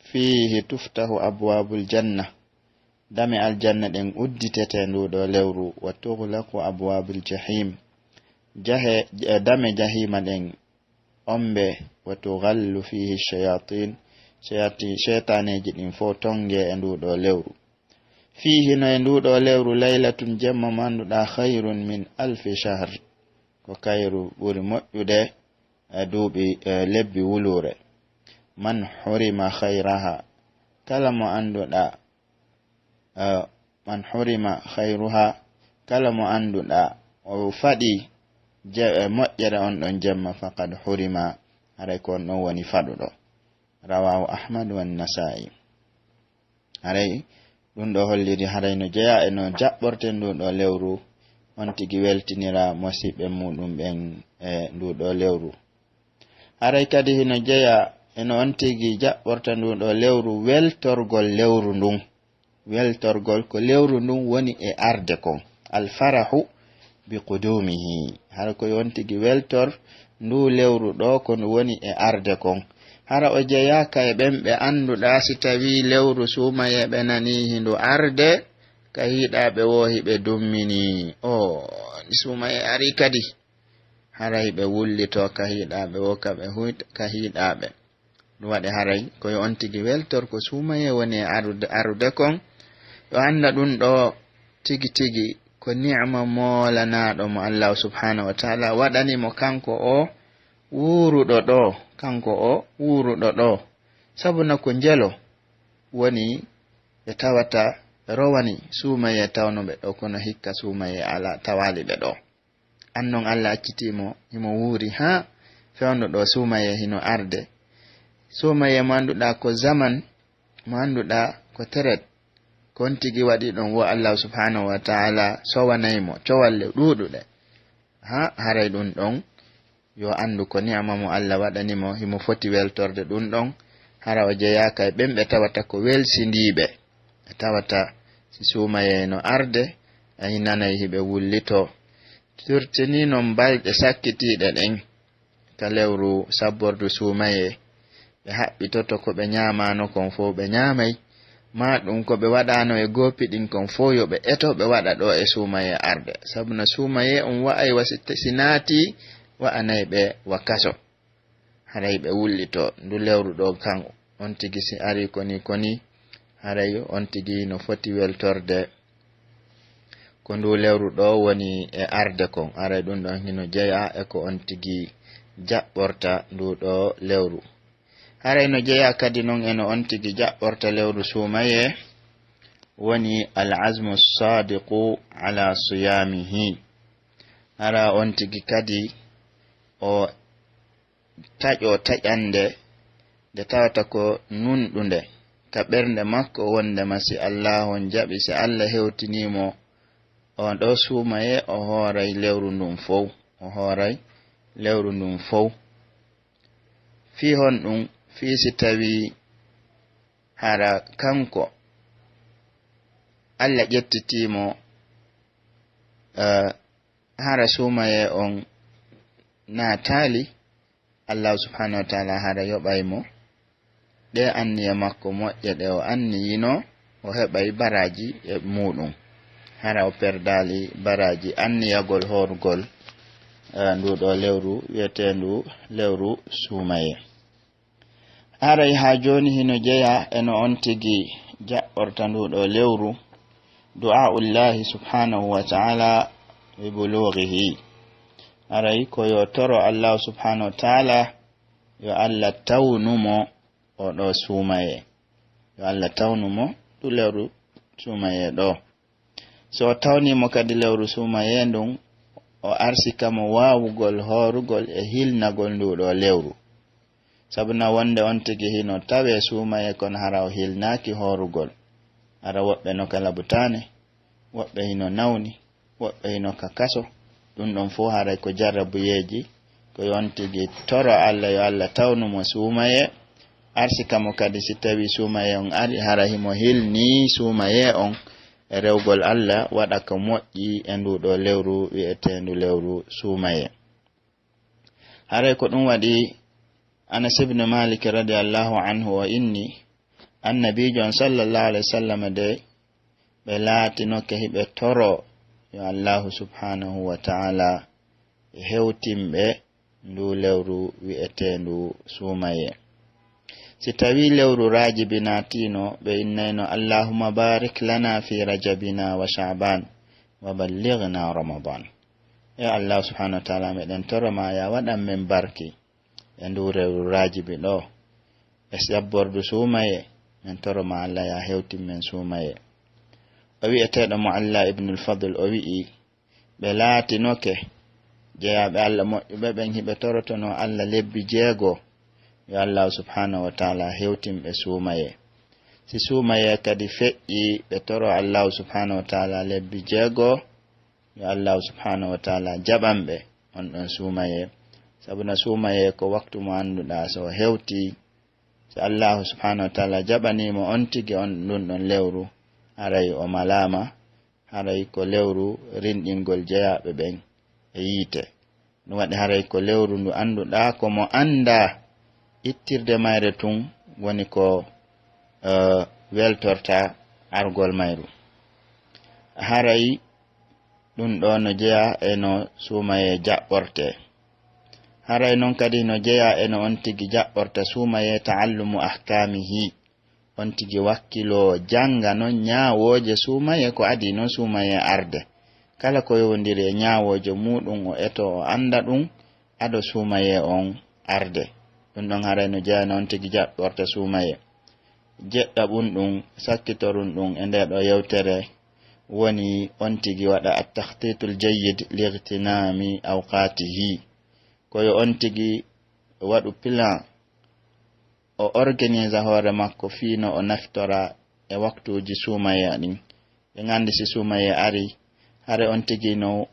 Fiihi tuftahu abwaabul janna. Dame aljanna ɗen udditete ndu ɗoo lewru. Wa tughlaqu abwaabul jahim. Jahe, eh, dame jahima ɗen ombe. Wa tughallu fiihi shayatin. Shayati-, shaytaneeji ɗin fow tonge e ndu ɗoo lewru. Fiihi no e ndu ɗoo lewru laylatun jemma mo annduɗaa khayrun min alfi shahr. Ko kayru ɓuri moƴƴude e duuɓi, e lebbi wuluure. Man hurima khayraha. Kala mo annduɗaa, eh, man hurima khayruha. Kala mo annduɗaa o faɗi je-, eh, moƴƴere on ɗon jemma, faqad hurima. Haray ko on ɗon woni faɗuɗo. Rawahu Ahmad wa Nasa'i. Haray ɗum ɗoo holliri haray no jeyaa e no jaɓɓorten ndu ɗoo lewru, on tigi weltinira mosiɓɓe muuɗum ɓen e ndu ɗoo lewru. Haray kadi hino jeyaa e no on tigi jaɓɓorta ndu ɗoo lewru weltorgol lewru ndun. Weltorgol ko lewru ndun woni e arde kon. Al farahu bi qudumihi. Hara ko yo on tigi weltor ndu lewru ɗoo ko ndu woni e arde kon. Hara o jeyaaka e ɓen ɓe annduɗaa si tawii lewru suumayee ɓe nanii hindu arde, ka hiiɗaaɓe woo hiɓe dumminii. O, ni suumayee arii kadi. Hara hiɓe wullitoo ka hiiɗaaɓe woo ka ɓe huyt-, ka hiiɗaaɓe. Ɗum waɗi haray ko yo on tigi weltor ko suumayee woni e arude, arude kon. Yo annda ɗum ɗoo tigi tigi ko ni'ma moolanaaɗo mo Allaahu subhaanahu wa ta'aalaa waɗani mo kanko o wuuruɗo ɗoo, kanko o wuuruɗo ɗoo. Sabu na ko njelo woni ɓe tawata rowani suumayee tawno ɓe ɗoo, kono hikka suumayee alaa, tawaali ɓe ɗoo. Annon Alla accitii mo, himo wuuri haa fewndo ɗoo suumayee hino arde. Suumayee mo annduɗaa ko zaman, mo annduɗaa ko teret, ko on tigi waɗi ɗon wo Allaahu subhaanahu wa ta'aalaa sowanay mo cowalle ɗuuɗuɗe. Haa haray ɗum ɗon, yo anndu ko ni'ama mo Alla waɗani mo, himo foti weltorde ɗum ɗon. Hara o jeyaaka e ɓen ɓe tawata ko welsindiiɓe, ɓe tawata si suumayee no arde, a nanay hiɓe wullitoo. Surtout ni non balɗe sakkitiiɗe ɗen ka lewru sabbordu suumayee, ɓe haɓɓitoto ko ɓe ñaamaano kon fow ɓe ñaamay, maa ɗum ko ɓe waɗaano e goopi ɗin kon fow yo ɓe eto ɓe waɗa ɗoo e suumayee arde. Sabu na suumayee on wa'ay wa si, si naatii wa'anay ɓe wa kaso. Haray ɓe wullitoo ndu lewru ɗoo kan on tigi si arii koni koni, haray on tigi no foti weltorde ko ndu lewru ɗoo woni e arde kon. Haray ɗum ɗon hino jeyaa e ko on tigi jaɓɓorta ndu ɗoo lewru. Haray no jeyaa kadi non e no on tigi jaɓɓorta lewru suumayee, woni al azmu sadiqu ala siyamihi. Hara on tigi kadi o taƴo taƴande nde tawata ko nunɗunde ka ɓernde makko, wondema si Allaahu on jaɓi, si Alla hewtinii mo on ɗoo suumayee, o hooray lewru ndun fow, o hooray lewru ndun fow. Fii honɗun? fii si tawii hara kanko Alla ƴettitii mo, eh, hara suumayee on naataali, Allaahu subhaanahu wa taala hara yoɓay mo ɗee anniya makko moƴƴe ɗe o anniyino, o heɓay baraaji e muuɗum. Hara o perdaali baraaji anniyagol hoorugol, eh, nduu ɗoo lewru wi'eteendu lewru suumayee. Haray haa jooni hino jeyaa e no on tigi jaɓɓorta nduu ɗoo lewru, du'aa'ullaahi subhaanahu wa ta'aala bi buluughihi. Haray ko yo toro Allaahu subhaanahu wa ta'aala yo Alla tawnu mo oo ɗoo suumayee. Yo Alla tawnu mo ndu lewru suumayee ɗoo. So o tawnii mo kadi lewru suumayee ndun, o arsika mo waawugol hoorugol e hilnagol nduu ɗoo lewru. Sabu na wonde on tigi hino tawee suumayee, kono hara o hilnaaki hoorugol. Hara woɓɓe no ka labutaane, woɓɓe hino nawni, woɓɓe hino ka kaso. Ɗun ɗon fow haray ko jarrabuyeeji, ko yo on tigi toro Alla, yo Alla tawnu mo suumayee, arsika mo kadi si tawii suumayee on ari, hara himo hilnii suumayee on e rewgol Alla, waɗa ko moƴƴi e nduu ɗoo lewru wi'eteendu lewru suumayee. Haray ko ɗun waɗi Anas ibn Malik radiyallahu anhu o inni, Annabiijo on sallallahu alayhi wa sallam de, ɓe laatinoke hiɓe toro yo Allaahu subhaanahu wa ta'aala hewtin ɓe nduu lewru wi'eteendu suumayee. Si tawii lewru raajibi naatiino, ɓe innayno, "Allahumma barik lana fi rajabina wa sha'ban, wa ballighna ramadan." E Allaahu subhaanahu wa ta'aala, meɗen toro ma, yaa waɗan men barki e nduu lewru raajibi ɗoo, e sabbordu suumayee, men toro ma Alla, yaa hewtin men suumayee. O wi'eteeɗo Mu'alla ibnul Fadl, o wi'i, ɓe laatinoke jeyaaɓe Alla moƴƴuɓe ɓen, hiɓe torotonoo Alla lebbi jeego, yo Allaahu subhaanahu wa ta'aala hewtin ɓe suumayee. Si suumayee kadi feƴƴii, ɓe toro Allaahu subhaanahu wa ta'aala lebbi jeego, yo Allaahu subhaanahu wa ta'aala jaɓan ɓe on ɗon suumayee. Sabu na suumayee ko waktu mo annduɗaa, so o hewtii, si Allaahu subhaanahu wa ta'aala jaɓanii mo on tigi on ɗun ɗon lewru, haray o malaama, haray ko lewru rinɗingol jeyaaɓe ɓen e yiite. Ɗun waɗi haray ko lewru ndu annduɗaa, ko mo anndaa ittirde mayre tun woni ko, eh, weltorta argol mayru. Haray ɗun ɗoo no jeyaa e no suumayee jaɓɓortee. Haray non kadi no jeyaa e no on tigi jaɓɓorta suumayee, ta'allumu ahkaamihi. On tigi wakkiloo jannga non ñaawooje suumayee ko adii non suumayee arde. Kala ko yowondiri e ñaawooje muuɗum o etoo o annda ɗum ado suumayee on arde. Ɗum ɗon haray no jeyaa e no on tigi jaɓɓorta suumayee. Jeɗɗaɓun ɗum, sakkitorun ɗum e ndee ɗoo yewtere woni on tigi waɗa at-takhtiitul jayyid li igtinaami awqaatihi. Ko yo on tigi waɗu plan, o organisa hoore makko fii no o naftora e waktuuji suumayee ɗin. Ɓe nganndi si suumayee ari, hare on tigi no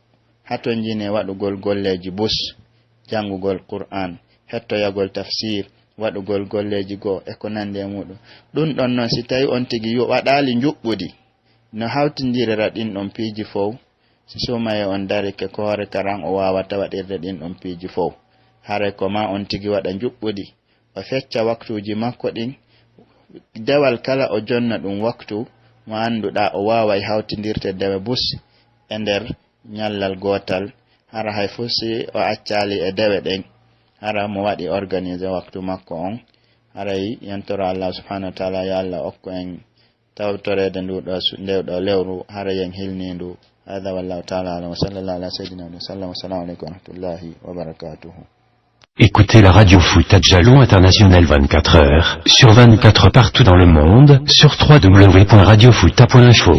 hatonjini e waɗugol golleeji bus, janngugol Qur'aan, hettoyagol tafsiir, waɗugol golleeji goo e ko nanndi e muuɗum. Ɗum ɗon non, si tawii on tigi yo waɗaali njuɓɓudi, no hawtindirira ɗin ɗon piiji fow, si suumayee on darike ko hoore karan o waawata waɗirde ɗin ɗon piiji fow. Hare ko maa on tigi waɗa njuɓɓudi, o fecca waktuuji makko ɗin, dewal kala o jonna ɗum waktu mo annduɗaa o waaway hawtindirde dewe bus e nder ñallal gootal, hara hay fof si o accaali e dewe ɗen, hara mo waɗi organiser waktu makko on, haray yentoro Allah subhanahu wa taala, yo Allah okku en tawtoreede ndu ɗo su-, ndew ɗo lewru, hara yen hilni ndu. Hada wallahu taala alam, wa sallallahu ala sayyidina wa sallam. Wassalamu aleykum wa rahmatullahi wa barakatuhu. Écoutez la radio Foot à Jalon International vingt-quatre heures sur vingt-quatre partout dans le monde sur trois W point radio foot point info.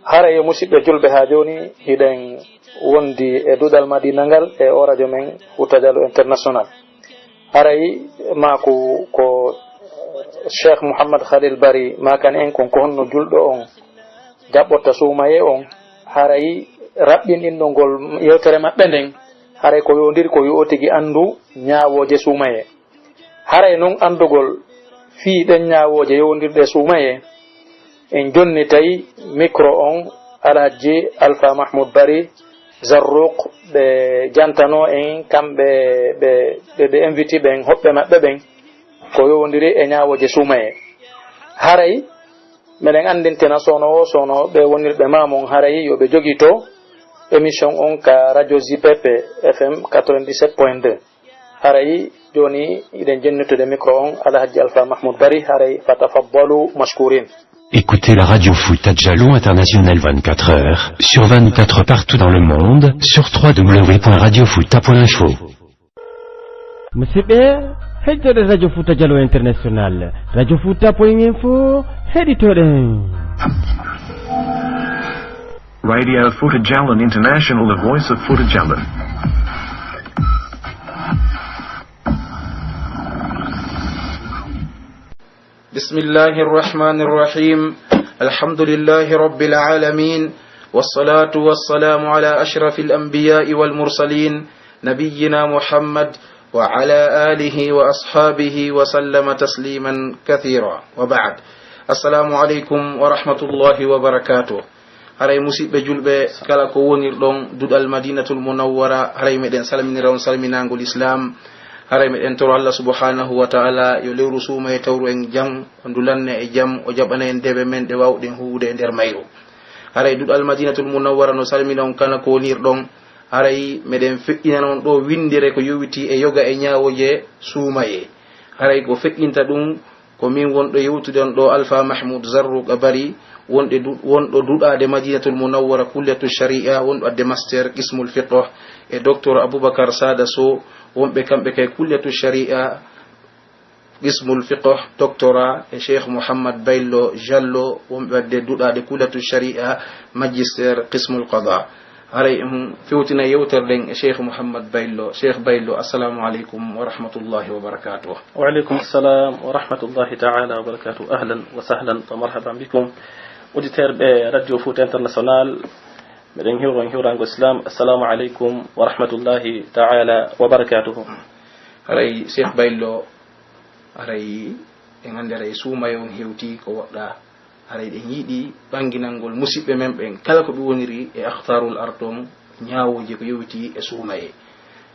Hara yo musidɓe julɓe, haa jooni hiɗen wondi e duɗal Madina ngal e o radio men Foot à Jalon International. Haray maaku ko Cheikh Mouhammad Khalil Bari maakani en kon ko honno julɗo on jaɓɓorta suumayee on. Haray raɓɓinɗinɗo ngol yewtere maɓɓe nden, haray ko yowondiri ko yo o tigi anndu ñaawooje suumayee. Haray non anndugol fii ɗen ñaawooje yowondirɗe e suumayee, en jonnitay mikro on Alhajji Alfa Mahmud Bari Zarruq, ɓe jantanoo en kamɓe ɓe, ɓe, ɓe inviti ɓen, hoɓɓe maɓɓe ɓen, ko yowondiri e ñaawooje suumayee. Haray meɗen anndintina soono o, soono ɓe wonirɓe maamon, haray yo ɓe jogito émission on ka radio J P P F M quatre-vingt-dix-sept point deux. Haray jooni hiɗen jennitude micro on Alhaji Alpha Mahmoud Bari, haray fatafaddalu mashkurin. Écoutez la radio Fouta Djalo International vingt-quatre heures sur vingt-quatre partout dans le monde sur trois W point radio fouta point info. Musidɓe, heɗitoɗen Radio Fuuta Jaloo International, radio fuuta point info, heɗitoɗen. Radio Futa Jalan International, the voice of Futa Jalan. بسم الله الرحمن الرحيم. الحمد لله رب العالمين. والصلاة والسلام على أشرف الأنبياء والمرسلين، نبينا محمد وعلى آله وأصحابه وسلم تسليما كثيرا. وبعد. السلام عليكم ورحمة الله وبركاته. Haray, musiɓɓe julɓe, kala ko wonirɗon duɗal Madinatul Munawwara, haray meɗen salminira on salminaango Lislaam. Haray meɗen toro Allah subhanahu wa ta'ala yo lewru suumayee tawru en jam, o ndu lanna e jam, o jaɓana en deeɓe men ɗe waawɗen huuwude e nder mayru. Haray duɗal Madinatul Munawwara no salmina on kala ko wonirɗon. Haray meɗen feƴƴinana on ɗoo winndere ko yowitii e yoga e ñaawooje suumayee. Haray ko feƴƴinta ɗum ko min wonɗo yewtude on ɗoo, Alfa Mahmoud Zarruq Bari, wonɗe du-, wonɗo duɗaade Madinatul Munawwara Kulliyatu Shari'a, wonɗo adde master Qismul Fiqh, e Docteur Aboubacar Sada Sow, wonɓe kamɓe kay Kulliyatu Shari'a, Qismul Fiqh, doctorat, e Cheikh Mouhammad Baylo Jallo, wonɓe adde duɗaade Kulliyatu Shari'a, magister Qismul Qada. Haray en fewtina yewtere nden e Cheikh Mouhammad Baylo. Cheikh Baylo, assalamu aleykum wa rahmatullahi wa barakatuh. وعليكم السلام ورحمة الله تعالى وبركاته. أهلا وسهلا ومرحبا بكم. Auditeur ɓe Radio Foot International, meɗen hiwro on hiwrango Islam. Assalamu aleykum wa rahmatullahi ta'ala wa barakatuhu. Haray, Cheikh Baylo, haray en anndi haray suumayee on hewtii ko woɗɗaa. Haray ɗen yiɗi ɓanginangol musiɓɓe men ɓen, kala ko ɓe woniri e akhtarul ardh on, ñaawooje ko yowitii e suumayee.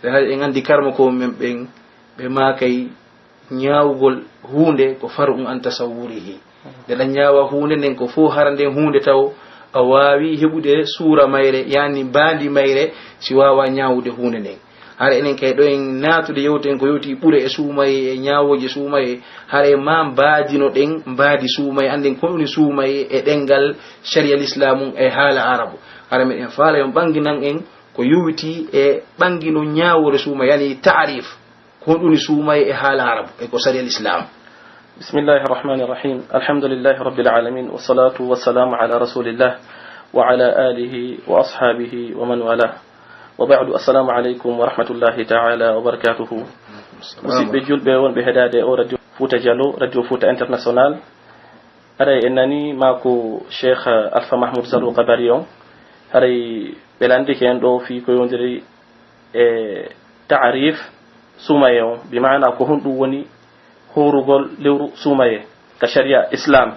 Ɗen haray en anndi karmokooɓe men ɓen, ɓe maakay ñaawugol huunde ko far'un an tasawwurihi. Nde ɗa ñaawa huunde nden ko fow hara nden huunde taw a waawii heɓude suura mayre, yaani mbaadi mayre, si waawaa ñaawude huunde nden. Hara enen kay ɗo en naatude yewten ko yowti ɓure e suumayee, e ñaawooje suumayee, hara e maa mbaadino ɗen mbaadi suumayee, annden ko woni suumayee e ɗemngal shari'a lislaamu e haala arabu. Hara meɗen faala yon ɓannginan en ko yowitii e ɓanngino ñaawoore suumayee, yaani ta'rif. Ko honɗun woni suumayee e haala arabu, e ko sariya Lislaam? بسم الله الرحمن الرحيم. الحمد لله رب العالمين، والصلاة والسلام على رسول الله وعلى آله وأصحابه ومن والاه. وبعد، السلام عليكم ورحمة الله تعالى وبركاته. Musiɓɓe julɓe wonɓe heɗaade o Radio Fuuta Jaloo, Radio Fuuta International, haray en nani maaku Cheikh Alpha Mahmoud Zarruq Bari on, haray ɓe lanndike en ɗo fii ko yowondiri e ta'rif suumayee on, bi maana ko honɗun woni hoorugol lewru suumayee ka shari'a Islam.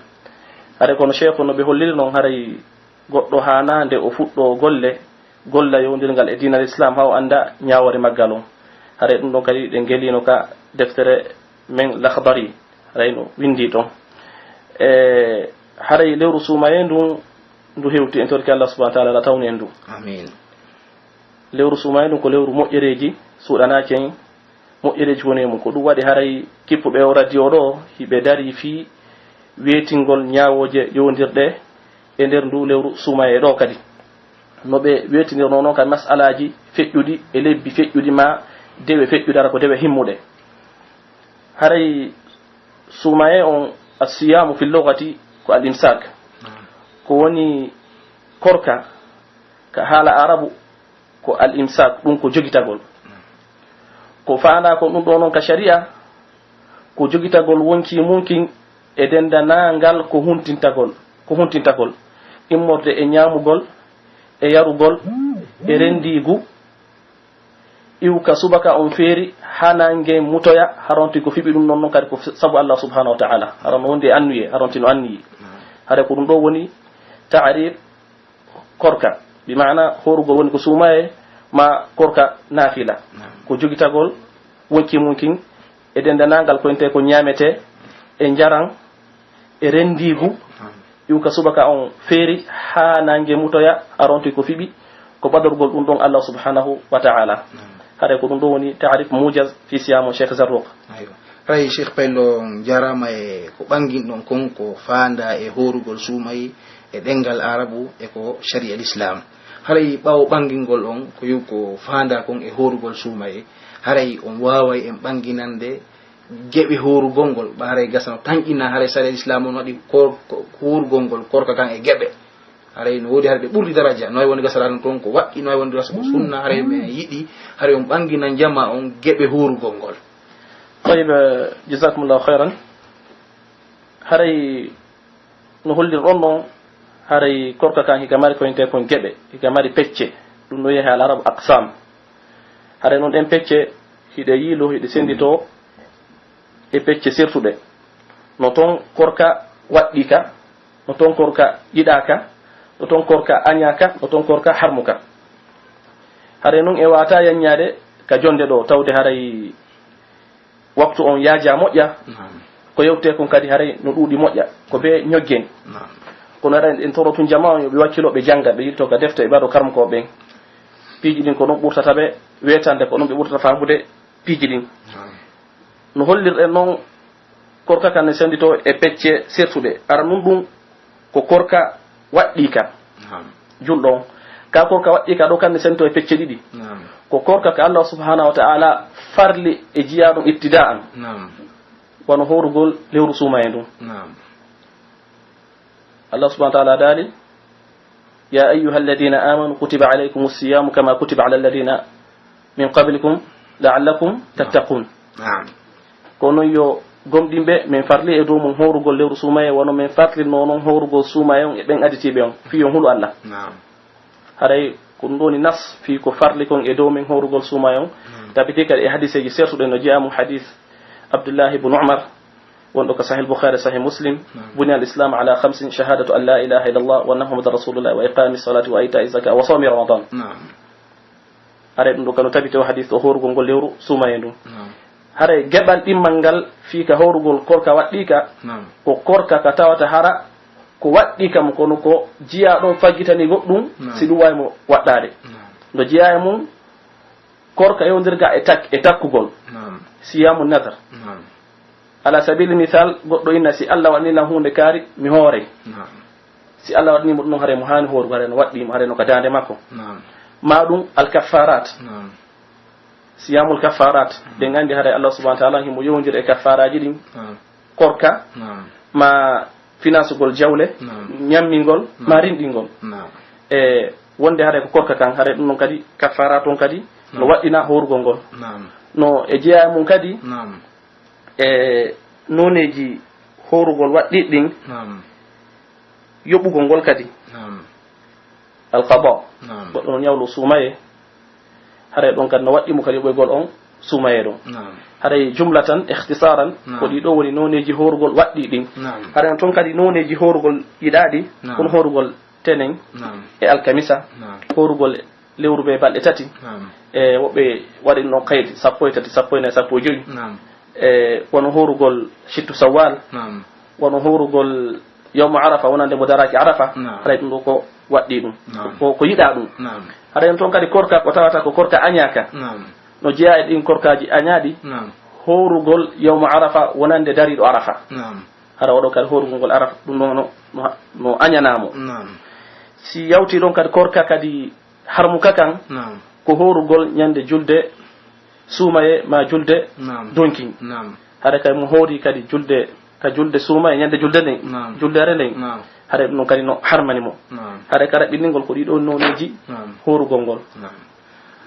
Haray kono Sheikh no ɓe holliri non, haray goɗɗo haanaa nde o fuɗɗoo golle, golla yowondirngal e diinal Islam haa o annda ñaawoore maggal on. Haray ɗun ɗon kadi ɗen ngeliino ka deftere men Lakhdari, haray no winndii ɗon. E haray lewru suumayee ndun, ndu hewti en torki Allah subhanahu wa ta'ala, Allah tawni en ndu. Amiin. Lewru suumayee ndun ko lewru moƴƴereeji suuɗanaaki en, moƴƴereeji woni e mun. Ko ɗun waɗi haray kippuɓe o radio ɗo, hiɓe darii fii weetingol ñaawooje yowondirɗe e nder ndu lewru suumayee ɗo kadi. No ɓe weetindirnoo non ka mas'alaaji feƴƴuɗi e lebbi feƴƴuɗi maa dewe feƴƴuɗe, hara ko dewe himmuɗe. Haray suumayee on, as-siyaamu fil lughati ko al-imsaak. Naam. Ko woni korka ka haala arabu, ko al-imsaak, ɗun ko jogitagol. Ko faandaa kon ɗun ɗoo non ka shari'a, ko jogitagol wonkii mun kin e denndaangal ko huntintagol, ko huntintagol, immorde e ñaamugol, e yarugol, e renndiigu, iwka subaka on feeri haa naange mutoya, haronti ko fiɓi ɗum non, non kadi ko sabu Allah subhanahu wa ta'ala. Haron no wondi e annuye, haronti no anniyi. Hare ko ɗum ɗo woni ta'rif korka, bi maana horugol woni ko suumaye ma korka naafila. Ko jogitagol wonki mun kin e dendanangal ko ente ko ñaamete e njaran e rendiigu, iwka subaka on feeri haa naange mutoya, aronti ko fiɓi, ko ɓadorgol ɗum ɗon Allah subhanahu wa ta'ala. Haray ko ɗum ɗon woni ta'rif mujaz fi siyamu Cheikh Zarruq. Aywa. Haray Cheikh Pello, on jarama e ko ɓanginɗon kon, ko faanda e horugol suumaye e ɗengal Arabu e ko shari'a Islam. Haray ɓawo ɓangingol on, ko yu-, ko faanda kon e horugol suumaye, haray on waaway en ɓanginande geɓe horugol ngol, ɓa haray gasa no tanƴina, haray sariya Islam on waɗi ko, ko, horugol ngol korka kan e geɓe. Haray no woodi haray ɗe ɓurɗi daraja, no way woni gasa ɗum ton ko waɗɗi, no way woni gasa ko sunna, haray men yiɗi, haray on ɓanginan jama on geɓe horugol ngol. Tayyib, eh, jazakumullahu khairan. Haray no hollirɗon non, haray korka kan hika mari ko intee kon geɓe, hika mari pecce, ɗum no wi'ee e Arabu aqsam. Haray non ɗen pecce hiɗe yiiloo, hiɗe sennditoo e pecce sertuɗe. No ton korka waɗɗii ka, no ton korka yiɗaa ka, no ton korka añaa ka, no ton korka harmu ka. Haray non e waawataa yaññaade ka jonnde ɗo, tawde haray waktu on yaajaa moƴƴa, Naam. ko yewtee kon kadi haray no ɗuuɗi moƴƴa, ko bee ñoggen. Naam. Kono haray en toro tun jamaa on yo ɓe wakkilo, ɓe jannga, ɓe yilto ka defte, ɓe ɓado karmukooɓe ɓen. Piiji ɗin ko non ɓurtata ɓe weetande, ko non ɓe ɓurtata faamude piiji ɗin. Naam. No hollirɗen non, korka kan ne sennditoo e pecce sertuɗe. Aranun ɗun ko korka waɗɗii ka. Naam. Julɗo on. Ka korka waɗɗii ka ɗo kan ne sennditoo e pecce ɗiɗi. Naam. Ko korka ka Allah subhanahu wa ta'ala farli e jiyaaɗum ibtida'an. Naam. Wano horugol lewru suumaye ndun. Naam. Allah subhanahu wa ta'ala daali, "Ya ayyuha alladhina amanu kutiba alaykumus siyamu kama kutiba ala alladhina min qablikum la'allakum tattaqun." Naam. Ko non yo gomɗinɓe, men farli e dow mon horugol lewru suumaye, wano men farlirnoo non horugol suumaye on e ɓen aditiiɓe on, fii yo on hulu Allah. Naam. Haray ko ɗum ɗon woni nas fii ko farli kon e dow men horugol suumaye on. Naam. Tabitii kadi e hadiseeji sertuɗe no jeyaa mo hadis Abdullahi ibn Umar, wonɗo ko Sahih Bukhari, Sahih Muslim, Naam. "Buniya al-Islam ala khamsin, shahadatu an la ilaha illallah wa anna Muhammadan Rasulullah wa iqami salati wa ita'i zaka wa sawmi Ramadan." Naam. Haray ɗum ɗo kano tabiti o hadis o horugol ngol lewru suumaye ndun. Naam. Haray geɓal ɗimmal ngal fii ka horugol korka waɗɗii ka, Naam. ko korka ka tawata hara ko waɗɗii kam kono ko jiyaa ɗon faggitani goɗɗum Naam. si ɗum waawi mo waɗɗaade. Naam. No jiyaa e mum korka yondirga e tak-, e takkugol. Naam. Siyamu nadar. Naam. Ala sabili misal, goɗɗo inna, "Si Allah waɗani lan huunde kaari, mi hooray." Naam. Si Allah waɗani mo ɗum, haray mo haani hoorugo, haray no waɗɗii mo, haray no ka daande makko. Naam. Ma ɗum al kaffarat. Naam. Siyamul kaffarat. Naam. Ɗen anndi haray Allah subhanahu wa ta'ala himo yowndiri e kaffaraaji ɗin. Naam. Korka. Naam. Ma finansugol jawle. Naam. Ñammingol. Naam. Ma rinɗingol. Naam. E wonde haray ko korka kan, haray ɗum non kadi kaffarat on kadi no Naam. waɗɗina hoorugol ngol. Naam. No e jeyaa e mum kadi Naam. e nooneeji hoorugol waɗɗiiɗi ɗin, Naam. yoɓugol ngol kadi. Naam. Alqada. Naam. Goɗɗo no ñawlo suumaye, haray ɗon kadi no waɗɗi mo kadi yoɓoygol on suumaye ɗon. Naam. Haray jumlatan, ikhtisaran, Naam. ko ɗii ɗoo woni nooneeji hoorugol waɗɗiiɗi ɗin. Naam. Haray on ton kadi nooneeji hoorugol yiɗaaɗi, Naam. kono hoorugol tenen Naam. e alkamisa, Naam. hoorugol lewru bee balɗe tati. Naam. E woɓɓe waɗi non kaydi sappo e tati, sappo e nayi, sappo e jowi. Naam. E wano hoorugol sittu Sawwal, Naam. wano hoorugol yawmu Arafa, wonande mo daraaki Arafa, Naam. haray ɗum ɗo ko waɗɗii ɗum, Naam. ko, ko yiɗaa ɗum. Naam. Haray on ton kadi korka ko tawata ko korka añaaka. Naam. No jeyaa e ɗin korkaaji añaaɗi, Naam. hoorugol yawmu Arafa wonande dariiɗo Arafa. Naam. Hara waɗo kadi hoorugol ngol Arafa, ɗum ɗon no, no, no añanaa mo. Naam. Si yawtii ɗon kadi korka kadi harmuka kan, Naam. ko hoorugol ñande julde suumaye ma julde Naam. donkin. Naam. Hara kay mo hoori kadi julde, ka julde suumaye ñande julde nden, Naam. juldeere nden, Naam. hara ɗum ɗon kadi no harmani mo. Naam. Hara ka raɓɓiningol ko ɗii ɗoo nooneeji Naam. hoorugol ngol. Naam.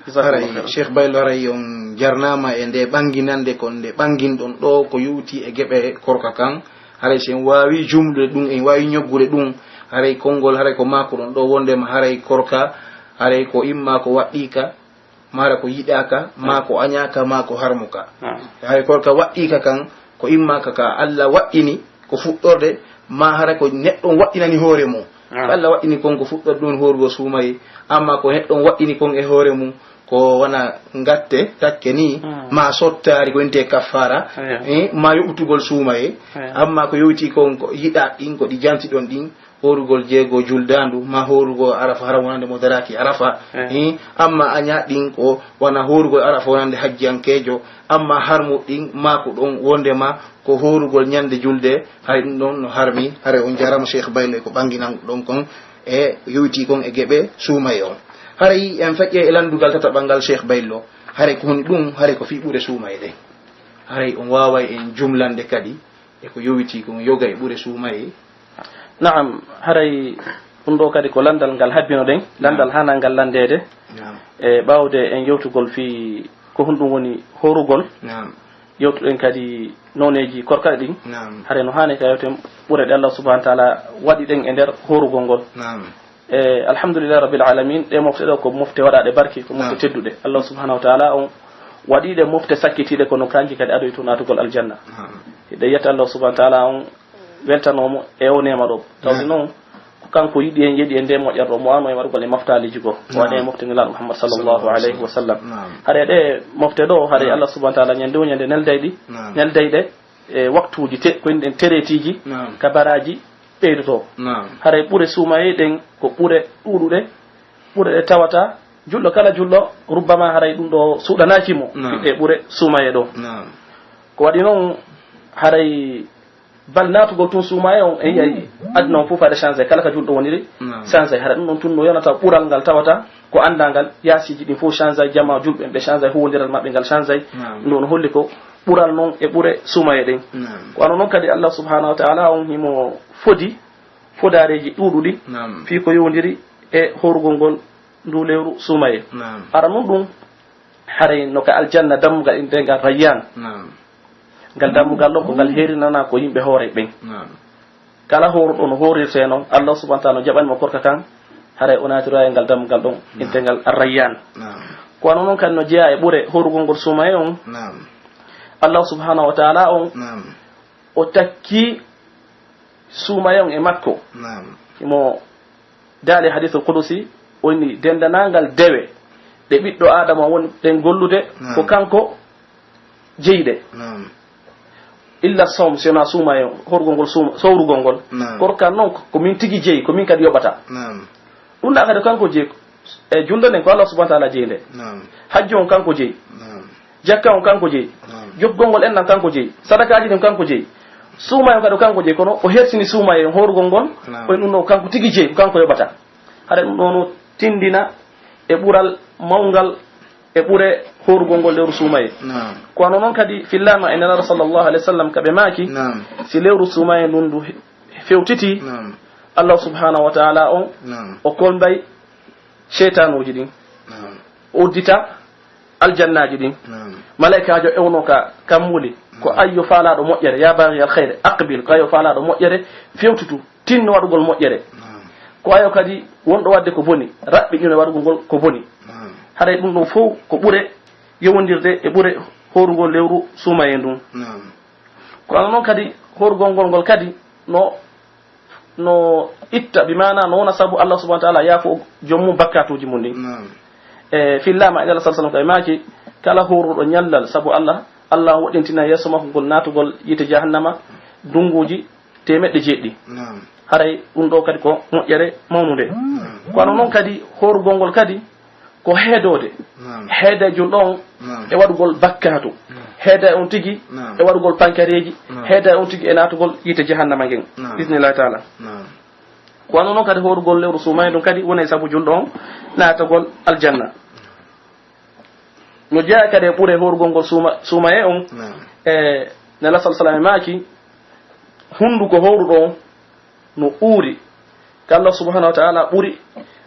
Jazakumullahu Haray, khairan. Cheikh Baylo, haray on jarnaama e nde ɓanginande kon nde ɓanginɗon ɗoo ko yowti e geɓe korka kan. Haray si en waawi jumlude ɗum, en waawi ñoggude ɗum, haray konngol, haray ko maakuɗon ɗoo wondema haray korka, haray ko imma ko waɗɗii ka, Maa hara ko yiɗaaka, maa ko añaaka, maa ko harmuka. Naam. Hay korka waɗɗiika kan, ko immaaka ka Alla waɗɗini, ko fuɗɗorde, maa hara ko neɗɗo on waɗɗinani hoore mum. Naam. Ko Alla waɗɗini kon ko fuɗɗorde ɗun hoorugol suumayee, amma ko neɗɗo on waɗɗini kon e hoore mum, ko wona ngatte, takke nii, Hmm. maa sottaari ko intee kaffaara, Eyo. eh, maa yoɓtugol suumayee, Eyo. amma ko yowiti kon ko yiɗaaɗi ɗin, ko ɗi jantiɗon ɗin, hoorugol jeego juldaandu, maa hoorugol Arafa, hara wonande mo daraaki Arafa. Eh. Eh, amma añaaɗi ɗin ko wona hoorugol Arafa wonande hajjiyankeejo, amma harmuɗi ɗin maa ko ɗon wonde maa ko hoorugol ñande julde, hay ɗum ɗon no harmi, haray on jaaraama Cheikh Baylo e ko ɓannginan ɗon kon e yowiti kon e geɓe suumayee on. Haray en feƴƴe e lanndugal tataɓal ngal Cheikh Baylo, haray ko honɗum, haray ko fii ɓure suumayee ɗen. Haray on waaway en jumlande kadi e ko yowiti kon yoga e ɓure suumayee. Na'am, haray ɗum ɗoo kadi ko lanndal ngal habbinoɗen, lanndal Na'am. haanaa ngal lanndeede. Na'am. E ɓaawde en yewtugol fii ko honɗum woni hoorugol, Na'am. yewtuɗen kadi nooneeji korka ɗin. Na'am. Haray no haani ka yewten ɓure ɗe Allah subhanahu wa ta'ala waɗi ɗen e nder hoorugol ngol. Na'am. E, alhamdulillahi rabbil alamin, ɗe mofte ɗoo ko mofte waɗaaɗe barke, ko mofte Naam. tedduɗe. Allah subhanahu wa ta'ala on waɗi ɗe mofte sakkitiiɗe, kono kanji kadi adoyto naatugol aljanna. Naam. Hiɗen yetta Allah subhanahu wa ta'ala on weltanoo mo e o neema ɗoo. Tawde Naam. noon, ko kanko yiɗi en, yeɗi en nde moƴƴere ɗoo, mo wano e waɗugol e maftaaliiji goo. Naam. Wano e mofte Nelaaɗo Muhammad sallallahu Sallallahu alayhi alayhi wa sallam. Naam. Haray ɗe mofte ɗoo, haray Naam. Allah subhanahu wa ta'ala ñande o ñande nelday ɗi, Naam. nelday ɗe, e waktuuji te-, ko ɗen tereetiiji, Naam. ka baraaji ɓeydotoo. Naam. Haray ɓure suumayee ɗen ko ɓure ɗuuɗuɗe, ɓure ɗe tawata julɗo kala julɗo, rubbama haray ɗum ɗoo suuɗanaaki mo Naam. e ɓure suumayee ɗoo. Naam. Ko waɗi noon, haray bal naatugol tun suumayee on, en yi'ay aduna on fof haray changé, kala ka julɗo woniri Naam. changé. Haray ɗum ɗon tun no yonata ɓural ngal tawata ko anndaa ngal, yaasiiji ɗin fof changé, jamaa julɓe ɓe changé, huwondiral maɓɓe ngal changé. Naam. Ɗum ɗon holli ko ɓural non e ɓure suumayee ɗen. Naam. Ko wano non kadi Allah subhanahu wa ta'ala on himo fodi fodaareeji ɗuuɗuɗi Naam. fii ko yowondiri e hoorugol ngol ndu lewru suumayee. Naam. Hara non ɗum, haray no ka aljanna dammugal inneteengal Rayyan. Naam. Ngal dammugal ɗon ko ngal heerinanaa ko yimɓe hoore ɓen. Naam. Kala hooruɗo no hoorirtee non, Allah subhanahu wa ta'ala no jaɓani mo korka kan, haray o naatiroyay ngal dammugal ɗon Naam. inneteengal Rayyan. Naam. Ko wano non kadi no jeyaa e ɓure hoorugol ngol suumayee on. Naam. Allah subhanahu wa ta'ala on Naam. o takki suumayee on e makko. Naam. Himo daali hadiisul qudusi, woni denndaangal dewe ɗe ɓiɗɗo Aadama woni ɗen gollude, Naam. ko kanko jeyi ɗe. Naam. Illa sawm, si wonaa suumayee on, hoorugol ngol suuma, sowrugol ngol. Naam. Korka non ko, ko min tigi jeyi, ko min kadi yoɓata. Naam. Ɗum ɗaa kadi ko kanko jeyi, e julde nden ko Allah subhanahu wa ta'ala jeyi nde. Naam. Hajju on kanko jeyi. Naam. Jakka on kanko jeyi. Naam. Jokkugol ngol enɗan kanko jeyi. Sadakaaji ɗin kanko jeyi. Suumayee on kadi ko kanko jeyi, kono o hersini suumayee on hoorugol ngol, Naam. o ɗum ɗo kanko tigi jeyi, ko kanko yoɓata. Haray ɗum ɗo no tindina e ɓural mawngal e ɓure hoorugol ngol lewru suumayee. Naam. Ko wano non kadi fillaama e Nelaaɗo sallallahu alayhi wa sallam ka ɓe maaki, Naam. si lewru suumayee ndun ndu fewtiti, Naam. Allah subhanahu wa ta'ala on Naam. o kolmbay seytaanuuji ɗin. Naam. Uddita aljannaaji ɗin. Naam. Malaykaajo ewno ka kammuuli. Ko Naam. ayyo faalaaɗo moƴƴere, ya baaghi al khayr, aqbil, ko ayyo faalaaɗo moƴƴere, fewtitu, tinno waɗugol moƴƴere. Naam. Ko ayyo kadi wonɗo waɗde ko boni, raɓɓiɗino e waɗugol ngol ko boni. Naam. Haray ɗum ɗon fow ko ɓure yowondirde e ɓure hoorugol lewru suumayee ndun. Naam. Ko wano non kadi hoorugol ngol ngol kadi no no itta, bi maana no wona sabu Allah subhanahu wa ta'ala yaafo joom mum bakkaatuuji mum ɗin. Naam. E fillaama e Nelaaɗo sallallahu alayhi wa sallam kay maaki, kala hooruɗo ñallal sabu Allah, Allah on woɗɗintina yeeso makko ngol naatugol yiite jahannama ndunguuji teemeɗɗe jeeɗiɗi. Naam. Haray ɗum ɗo kadi ko moƴƴere mawnunde. Naam. Ko wano non kadi hoorugol ngol kadi ko heedoode. Naam. Heeda e julɗo on Naam. e waɗugol bakkaatu. Naam. Heeda e on tigi Naam. e waɗugol pankareeji. Naam. Heeda e on tigi e naatugol yiite jahannama ngen. Naam. Bismillahi taala. Naam. Ko wano non kadi hoorugol lewru suumayee ndun kadi woni e sabu julɗo on naatugol aljanna. No jeyaa kadi e ɓure hoorugol ngol suuma-, suumayee on. Naam. E Nelaaɗo sallallahu alayhi wa sallam maaki, hunduko hooruɗo on no uuri. Ka Allah subhanahu wa ta'ala ɓuri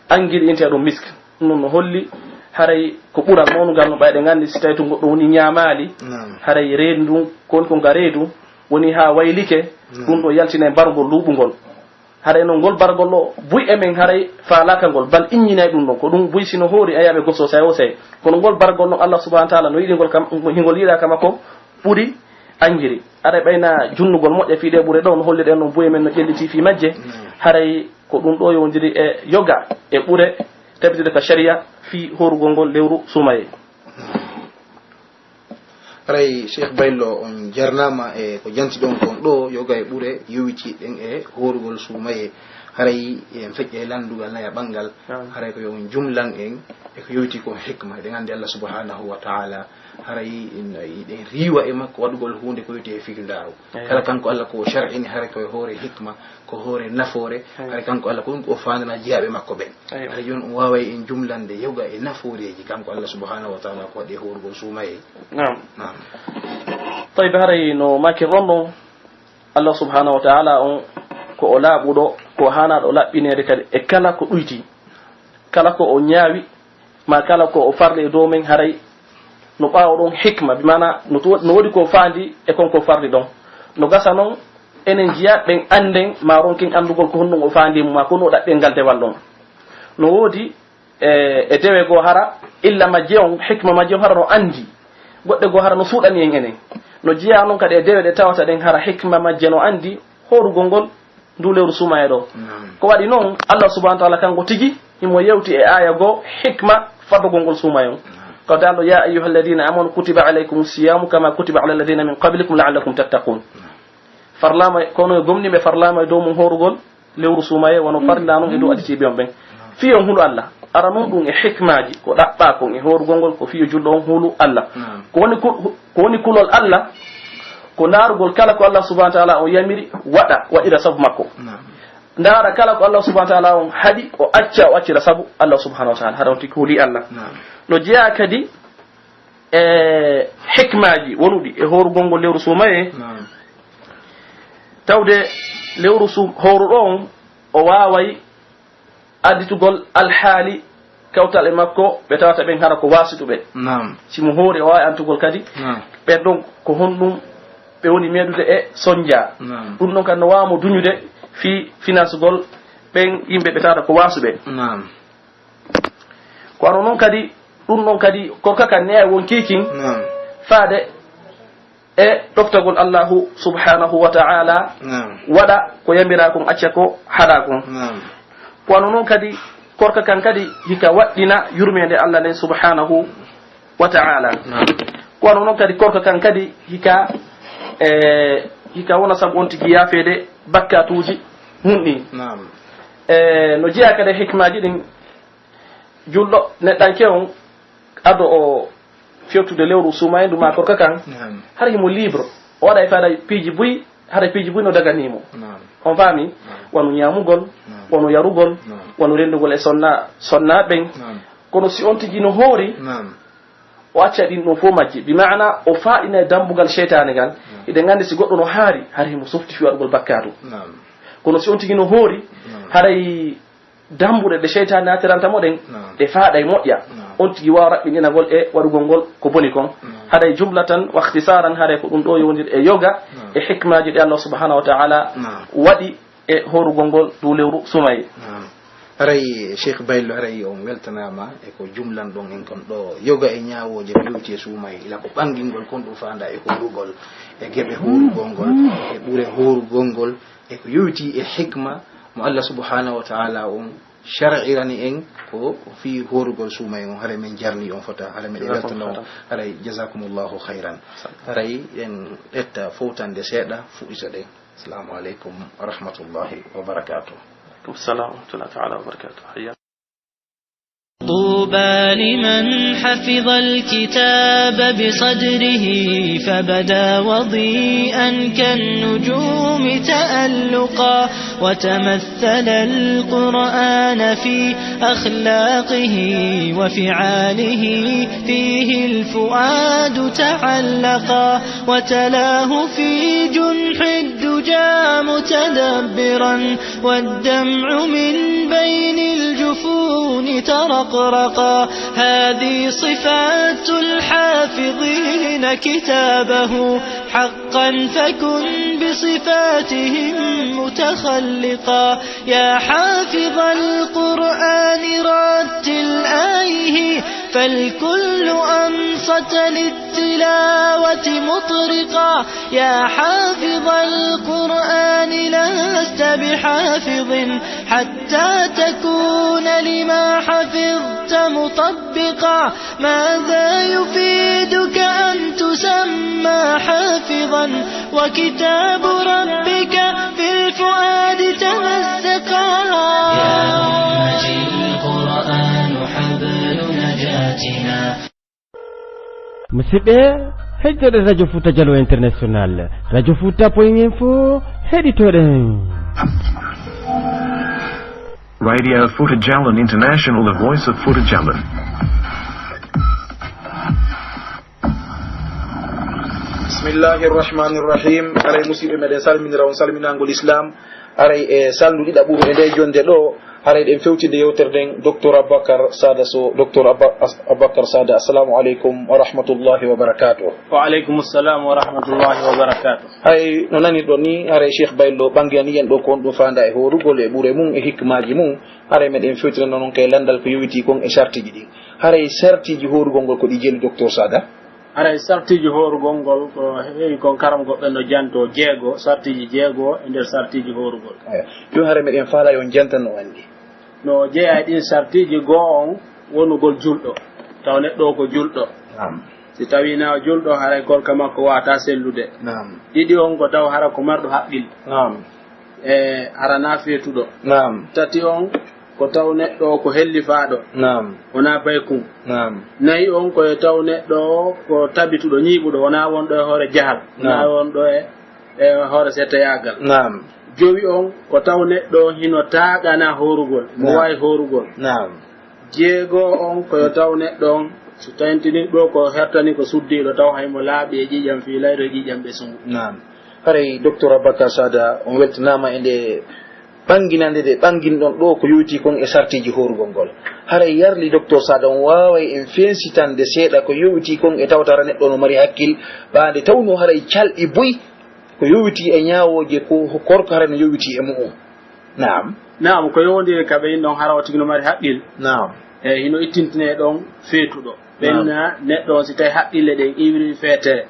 anngiri inteeɗo misk. Ɗum no holli haray ko ɓural mawnungal no ɓayɗen anndi si tawii to goɗɗo woni ñaamaali, Naam. haray reedu ndun, kon ko nga reedu woni haa waylike, Naam. ɗum ɗo yaltina e mbarugol luuɓungol. Haray non ngol bargol ɗoo, buy e men haray faalaaka ngol, bal inñinay ɗum ɗon. Ko ɗum buy si no hoori, a yi'a ɓe gosoo say o say. Kono ngol bargol non, Allah subhanahu wa ta'ala no yiɗi ngol kam, hingol yiɗaa kama ko ɓuri anjiri. Haray ɓay na junnugol moƴƴa fii ɗee ɓure ɗoo, no holli ɗen non buy e men no ƴellitii fii majje. Mm. Haray ko ɗum ɗoo yowondiri e yoga e ɓure tabitude ka sharia fii hoorugol ngol lewru suumayee. Haray, Cheikh Baylo, on jarnaama e ko jantiɗon kon ɗoo, yoga e ɓure yowitiiɗen e hoorugol suumayee. Haray en feƴƴa e lanndugal nayaɓal ngal. Naam. Haray ko yo on jumlan en e ko yowiti kon hikma. Eɗen anndi Allah subhanahu wa ta'ala, haray en, eɗen riiwa e makko waɗugol huunde ko wiyetee fiilndaaru. Eyo. Kala kanko Allah ko o shar'ini, haray ko e hoore hikma, ko hoore nafoore, Eyo. haray kanko Allah ko ɗum ko o faandana jiyaaɓe makko ɓen. Eyo. Haray jooni on waaway en jumlande yoga e nafooreeji kanko Allah subhanahu wa ta'ala ko waɗi e hoorugol suumayee. Naam. Naam. Tayyib, haray no maakirɗon ɗon, Allah subhanahu wa ta'ala on ko o laaɓuɗo, ko o haanaaɗo laɓɓineede kadi e kala ko ɗuyti, kala ko o ñaawi, maa kala ko o farli e dow men, haray no ɓaawo ɗon hikma, bi maana no to-, no woodi ko o faandi e kon ko farli ɗon. No gasa non, enen jiyaaɓe ɓen annden, maa ronken anndugol ko honɗun o faandi e mun, maa ko no ɗaɓɓen ngal dewal ɗon. No woodi e, e dewe goo hara, illa majje on, hikma majje on hara no anndi. Goɗɗe goo hara no suuɗani en enen. No jeyaa non kadi e dewe ɗe tawata ɗen hara hikma majje no anndi hoorugol ngol ndu lewru suumayee ɗoo. Naam. Ko waɗi non, Allah subhanahu wa ta'ala kanko tigi, himo yewti e aaya goo hikma fadugol ngol suumayee on. Naam. Ko Daalɗo, "يا أيها الذين آمنوا كتب عليكم الصيام كما كتب على الذين من قبلكم لعلكم تتقون." Naam. Farlaama, kono e gomɗinɓe farlaama e dow mun hoorugol lewru suumayee wano farlaa non e dow aditiiɓe on ɓen. Fii on hulu Allah. Ara non ɗum e hikmaaji, ko ɗaɓɓaa kon e hoorugol ngol, ko fii yo julɗo on hulu Allah. Naam. Ko woni ku-, ko woni kulol Allah, ko ndaarugol kala ko Allah subhanahu wa ta'ala on yamiri waɗa, waɗira sabu makko. Naam. Ndaara kala ko Allah subhanahu wa ta'ala on haɗi, o acca, o accira sabu Allah subhanahu wa ta'ala. Hara on tigi huli Allah. Naam. No jeyaa kadi e hikmaaji wonuɗi e hoorugol ngol lewru suumayee. Naam. Tawde lewru su-, hooruɗo on, o waaway additugol alhaali kawtal e makko, ɓe tawata ɓen hara ko waasituɓe. Naam. Si mo hoori, o waaway antugol kadi. Naam. Ɓen ɗon ko honɗum ɓe woni meeɗude e sonjaa. Naam. Ɗum ɗon kadi no waawa mo duñude fii finansugol ɓen yimɓe ɓe tawata ko waasuɓe. Naam. Ko wano non kadi, ɗum ɗon kadi, korka kan neya won kiikin Naam. faade e ɗoftagol Allahu subhanahu wa ta'ala, Naam. waɗa ko yamiraa kon, acca ko haɗaa kon. Naam. Ko wano non kadi, korka kan kadi hika waɗɗina yurmeende Allah nden subhanahu wa ta'ala. Naam. Ko wano non kadi, korka kan kadi hika, e, hika wona sabu on tigi yaafeede bakkaatuuji mun ɗin. Naam. E, no jeyaa kadi e hikmaaji ɗin, julɗo neɗɗanke on, ado o fewtude lewru suumayee ndu maa korka kan, Naam. hara himo libre. O waɗa e faada piiji buy, hara piiji buy no daganii mo. Naam. On faami? Naam. Wano ñaamugol, Naam. wano yarugol, Naam. wano renndugol e sonna, sonna ɓen. Naam. Kono si on tigi no hoori, Naam. o acca ɗin ɗon fof majji. Bi maana o faaɗina e dambugal seytaane ngal. Naam. Hiɗen anndi si goɗɗo no haari, hara himo softi fii waɗugol bakkaatu. Naam. Kono si on tigi no hoori, Naam. haray dambuɗe ɗe seytaane naatiranta mo ɗen, Naam. ɗe faaɗay moƴƴa. Naam. On tigi waawa raɓɓinɗinagol e waɗugol ngol ko boni kon. Naam. Haray jumlatan wa ikhtisaran, haray ko ɗum ɗo yowondiri e yoga Naam. e hikmaaji ɗi Allah subhanahu wa ta'ala Naam. waɗi e hoorugol ngol ndu lewru sumayee. Naam. Haray Cheikh Baylo, haray on weltanaama e ko jumlan ɗon en kon ɗo yoga e ñaawooje ko yowiti e sumayee, ila ko ɓangingol kon ɗum faanda e hoorugol, e geɓe hoorugol ngol, e ɓure hoorugol ngol, e ko yowiti e hikma mo Allah subhanahu wa ta'ala on shar'irani en ko fii hoorugol sumayee on. Haray men jarni on fota, haray meɗen Jazakumullahu weltana on. khairan. Haray jazakumullahu khairan. Haray en ƴetta fowtande seeɗa, fuɗɗitoɗen. Assalamu alaikum wa rahmatullahi wa barakatuh. Wa alaikum salam wa rahmatullahi ta'ala wa barakatuh. Hayya. طوبى لمن حفظ الكتاب بصدره فبدا وضيئا كالنجوم تألقا، وتمثل القرآن في أخلاقه وفعاله، فيه الفؤاد تعلقا، وتلاه في جنح الدنيا جاء متدبرا والدمع من بين الجفون ترقرقا. هذه صفات الحافظين كتابه حقا فكن بصفاتهم متخلقا. يا حافظ القرآن رتل آيه فالكل أنصت للتلاوة مطرقا. يا حافظ القرآن لست بحافظ حتى تكون لما حفظت مطبقا. ماذا يفيدك أن تسمى حافظا وكتاب ربك في الفؤاد تمزقا؟ يا أمتي القرآن حبل نجاتنا. Musidɓe, heɗitoɗen Radio Fuuta Jallo International, Radio Fuuta Point Info, heɗitoɗen. Radio Futa Jalan International, the voice of Futa Jalan. Bismillahir Rahmanir Rahim. Haray musiɓɓe meɗen salminira on salminangol Islam. Haray e salndu ɗiɗaɓuru e nde jonde ɗo, haray ɗen fewtinde yewtere nden Docteur Aboubacar Sada Sow. Docteur Abba-, As-, Aboubacar Sada, assalamu aleykum wa rahmatullahi wa barakatuh. Wa aleykum assalam wa rahmatullahi wa barakatuh. Hay no nanirɗon ni, haray Cheikh Baylo ɓanginani en ɗo ko honɗum faanda e hoorugol e ɓure mum e hikmaaji mum. Haray meɗen fewtira non kay landal ko yowitii kon e sartiiji ɗin. Haray sartiiji hoorugol ngol ko ɗi jeli, Docteur Sada? Haray sartiiji hoorugol ngol ko heewi kon karamko'en no janto jeego, sartiiji jeego e nder sartiiji hoorugol. Eyo. Ɗum haray meɗen faala yo on jantan no anndi. No jeyaa e ɗin sartiiji, goo on wonugol julɗo, taw neɗɗo o ko julɗo. Naam. Si tawii na o julɗo, haray korka makko waawataa sellude. Naam. Ɗiɗi on ko taw hara ko marɗo haqqil. Naam. E hara na feetuɗo. Naam. Tati on ko taw neɗɗo o ko hellifaaɗo. Naam. Wonaa baykun. Naam. Nayi on ko e taw neɗɗo o ko tabituɗo, ñiiɓuɗo, wonaa wonɗo e hoore jahal. Naam. Wonaa wonɗo e, e hoore settayaagal. Naam. Jowi on ko taw neɗɗo on hino taaɗana hoorugol, mo Naam. waawi hoorugol. Naam. Jeego on ko yo taw neɗɗo on, so tawintini ɗo ko hertani ko suddiiɗo, taw hay mo laaɓi e ƴiiƴam fii layro e ƴiiƴam ɓesungu. Naam. Haray Docteur Aboubacar Sada, on weltanaama e nde ɓanginande nde ɓanginɗon ɗo ko yowitii kon e sartiiji hoorugol ngol. Haray yarli Docteur Sada on waaway en fensitande seeɗa ko yowitii kon e tawata hara neɗɗo no mari hakkil, ɓaade tawnoo haray calɗi buy ko yowitii e ñaawooje ko korka hara no yowitii e mu'un. Naam. Naam, ko yowondiri ka ɓe inɗon hara o tigi no mari haqqil. Naam. E hino ittintinee ɗon feetuɗo. Naam. Ɓen na neɗɗo on si tawi haqqille ɗen iwri feetere.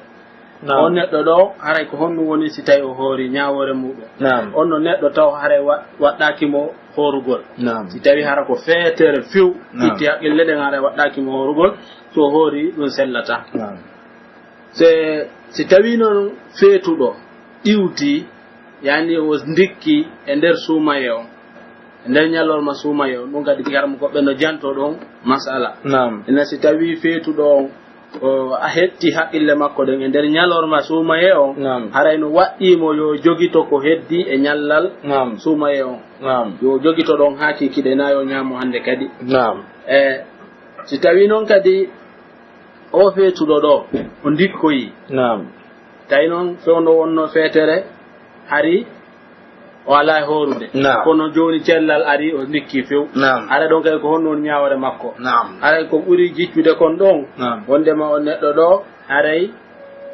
Naam. On neɗɗo ɗo, haray ko honɗum woni si tawi o hoori ñaawoore muɗum? Naam. On no neɗɗo taw haray wa-, waɗɗaaki mo hoorugol. Naam. Si tawi hara ko feetere few, Naam. itti haqqille ɗen haray waɗɗaaki mo hoorugol, so o hoori ɗum sellataa. Naam. Se, si tawii non feetuɗo iwti, yani o ndikki e nder suumaye on, e nder ñalorma suumaye on, ɗum kadi karamoko ɓe no janto ɗon masala. Naam. Ina si tawii feetuɗo on, o, a hetti haqqille makko ɗen e nder ñalorma suumaye on, Naam. haray no waɗɗii mo yo jogito ko heddi e ñallal Naam. suumaye on. Naam. Yo jogito ɗon haa kikiɗe, na yo ñaamo hannde kadi. Naam. E, si tawii non kadi o feetuɗo ɗo, o ndikkoyi. Naam. Tawi non fewndo wonno feetere, hari o alaa e hoorude. Naam. Kono jooni cellal ari, o ndikki few. Naam. Hara ɗon kadi ko honno woni ñaawore makko? Naam. Haray ko ɓuri jiccude kon ɗon, Naam. wondema on neɗɗo ɗo, haray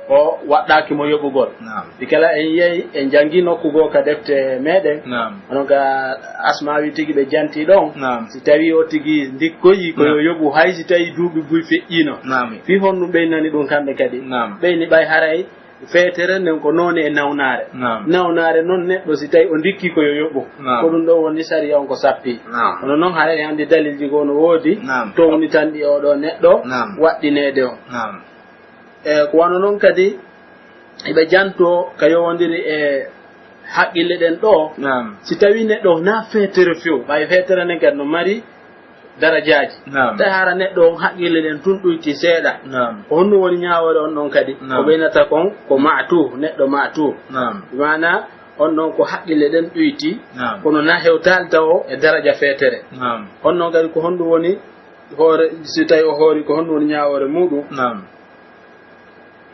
o waɗɗaaki mo yoɓugol. Naam. Si kala en yehi, en janngi nokku goo ka defte meɗen. Naam. Onon ka Asmaawi tigi ɓe janti ɗon. Naam. Si tawi o tigi ndikkoyi ko yo Naam. yoɓu, hay si tawi duuɓi buy feƴƴiino. Naam. Fii honɗum ɓeynani ɗum kamɓe kadi? Naam. Ɓeyni ɓay haray feetere nden ko noone e nawnaare. Naam. Nawnaare non neɗɗo si tawi o ndikki ko yo yoɓu. Naam. Ko ɗum ɗo woni sariya on ko sappi. Naam. Kono non haray hannde dalilji goo no woodi. Naam. Townitanɗi oo ɗoo neɗɗo Naam. waɗɗineede on. Naam. E ko wano non kadi, eɓe janto ka yowondiri e haqqille ɗen ɗo. Naam. Si tawi neɗɗo na feetere few, ɓay feetere nden kadi no mari darajaaji. Naam. Tawi hara neɗɗo on haqqille ɗen tun ɗuyti seeɗa. Naam. Ko honno woni ñaawoore on ɗon kadi? Naam. Ko ɓeynata kon ko ma'tuh, neɗɗo ma'tuh. Naam. Maana on ɗon ko haqqille ɗen ɗuyti, Naam. kono na hewtaali tawo e daraja feetere. Naam. On ɗon kadi ko honɗum woni hoore, si tawi o hoori ko honɗum woni ñaawoore muɗum? Naam.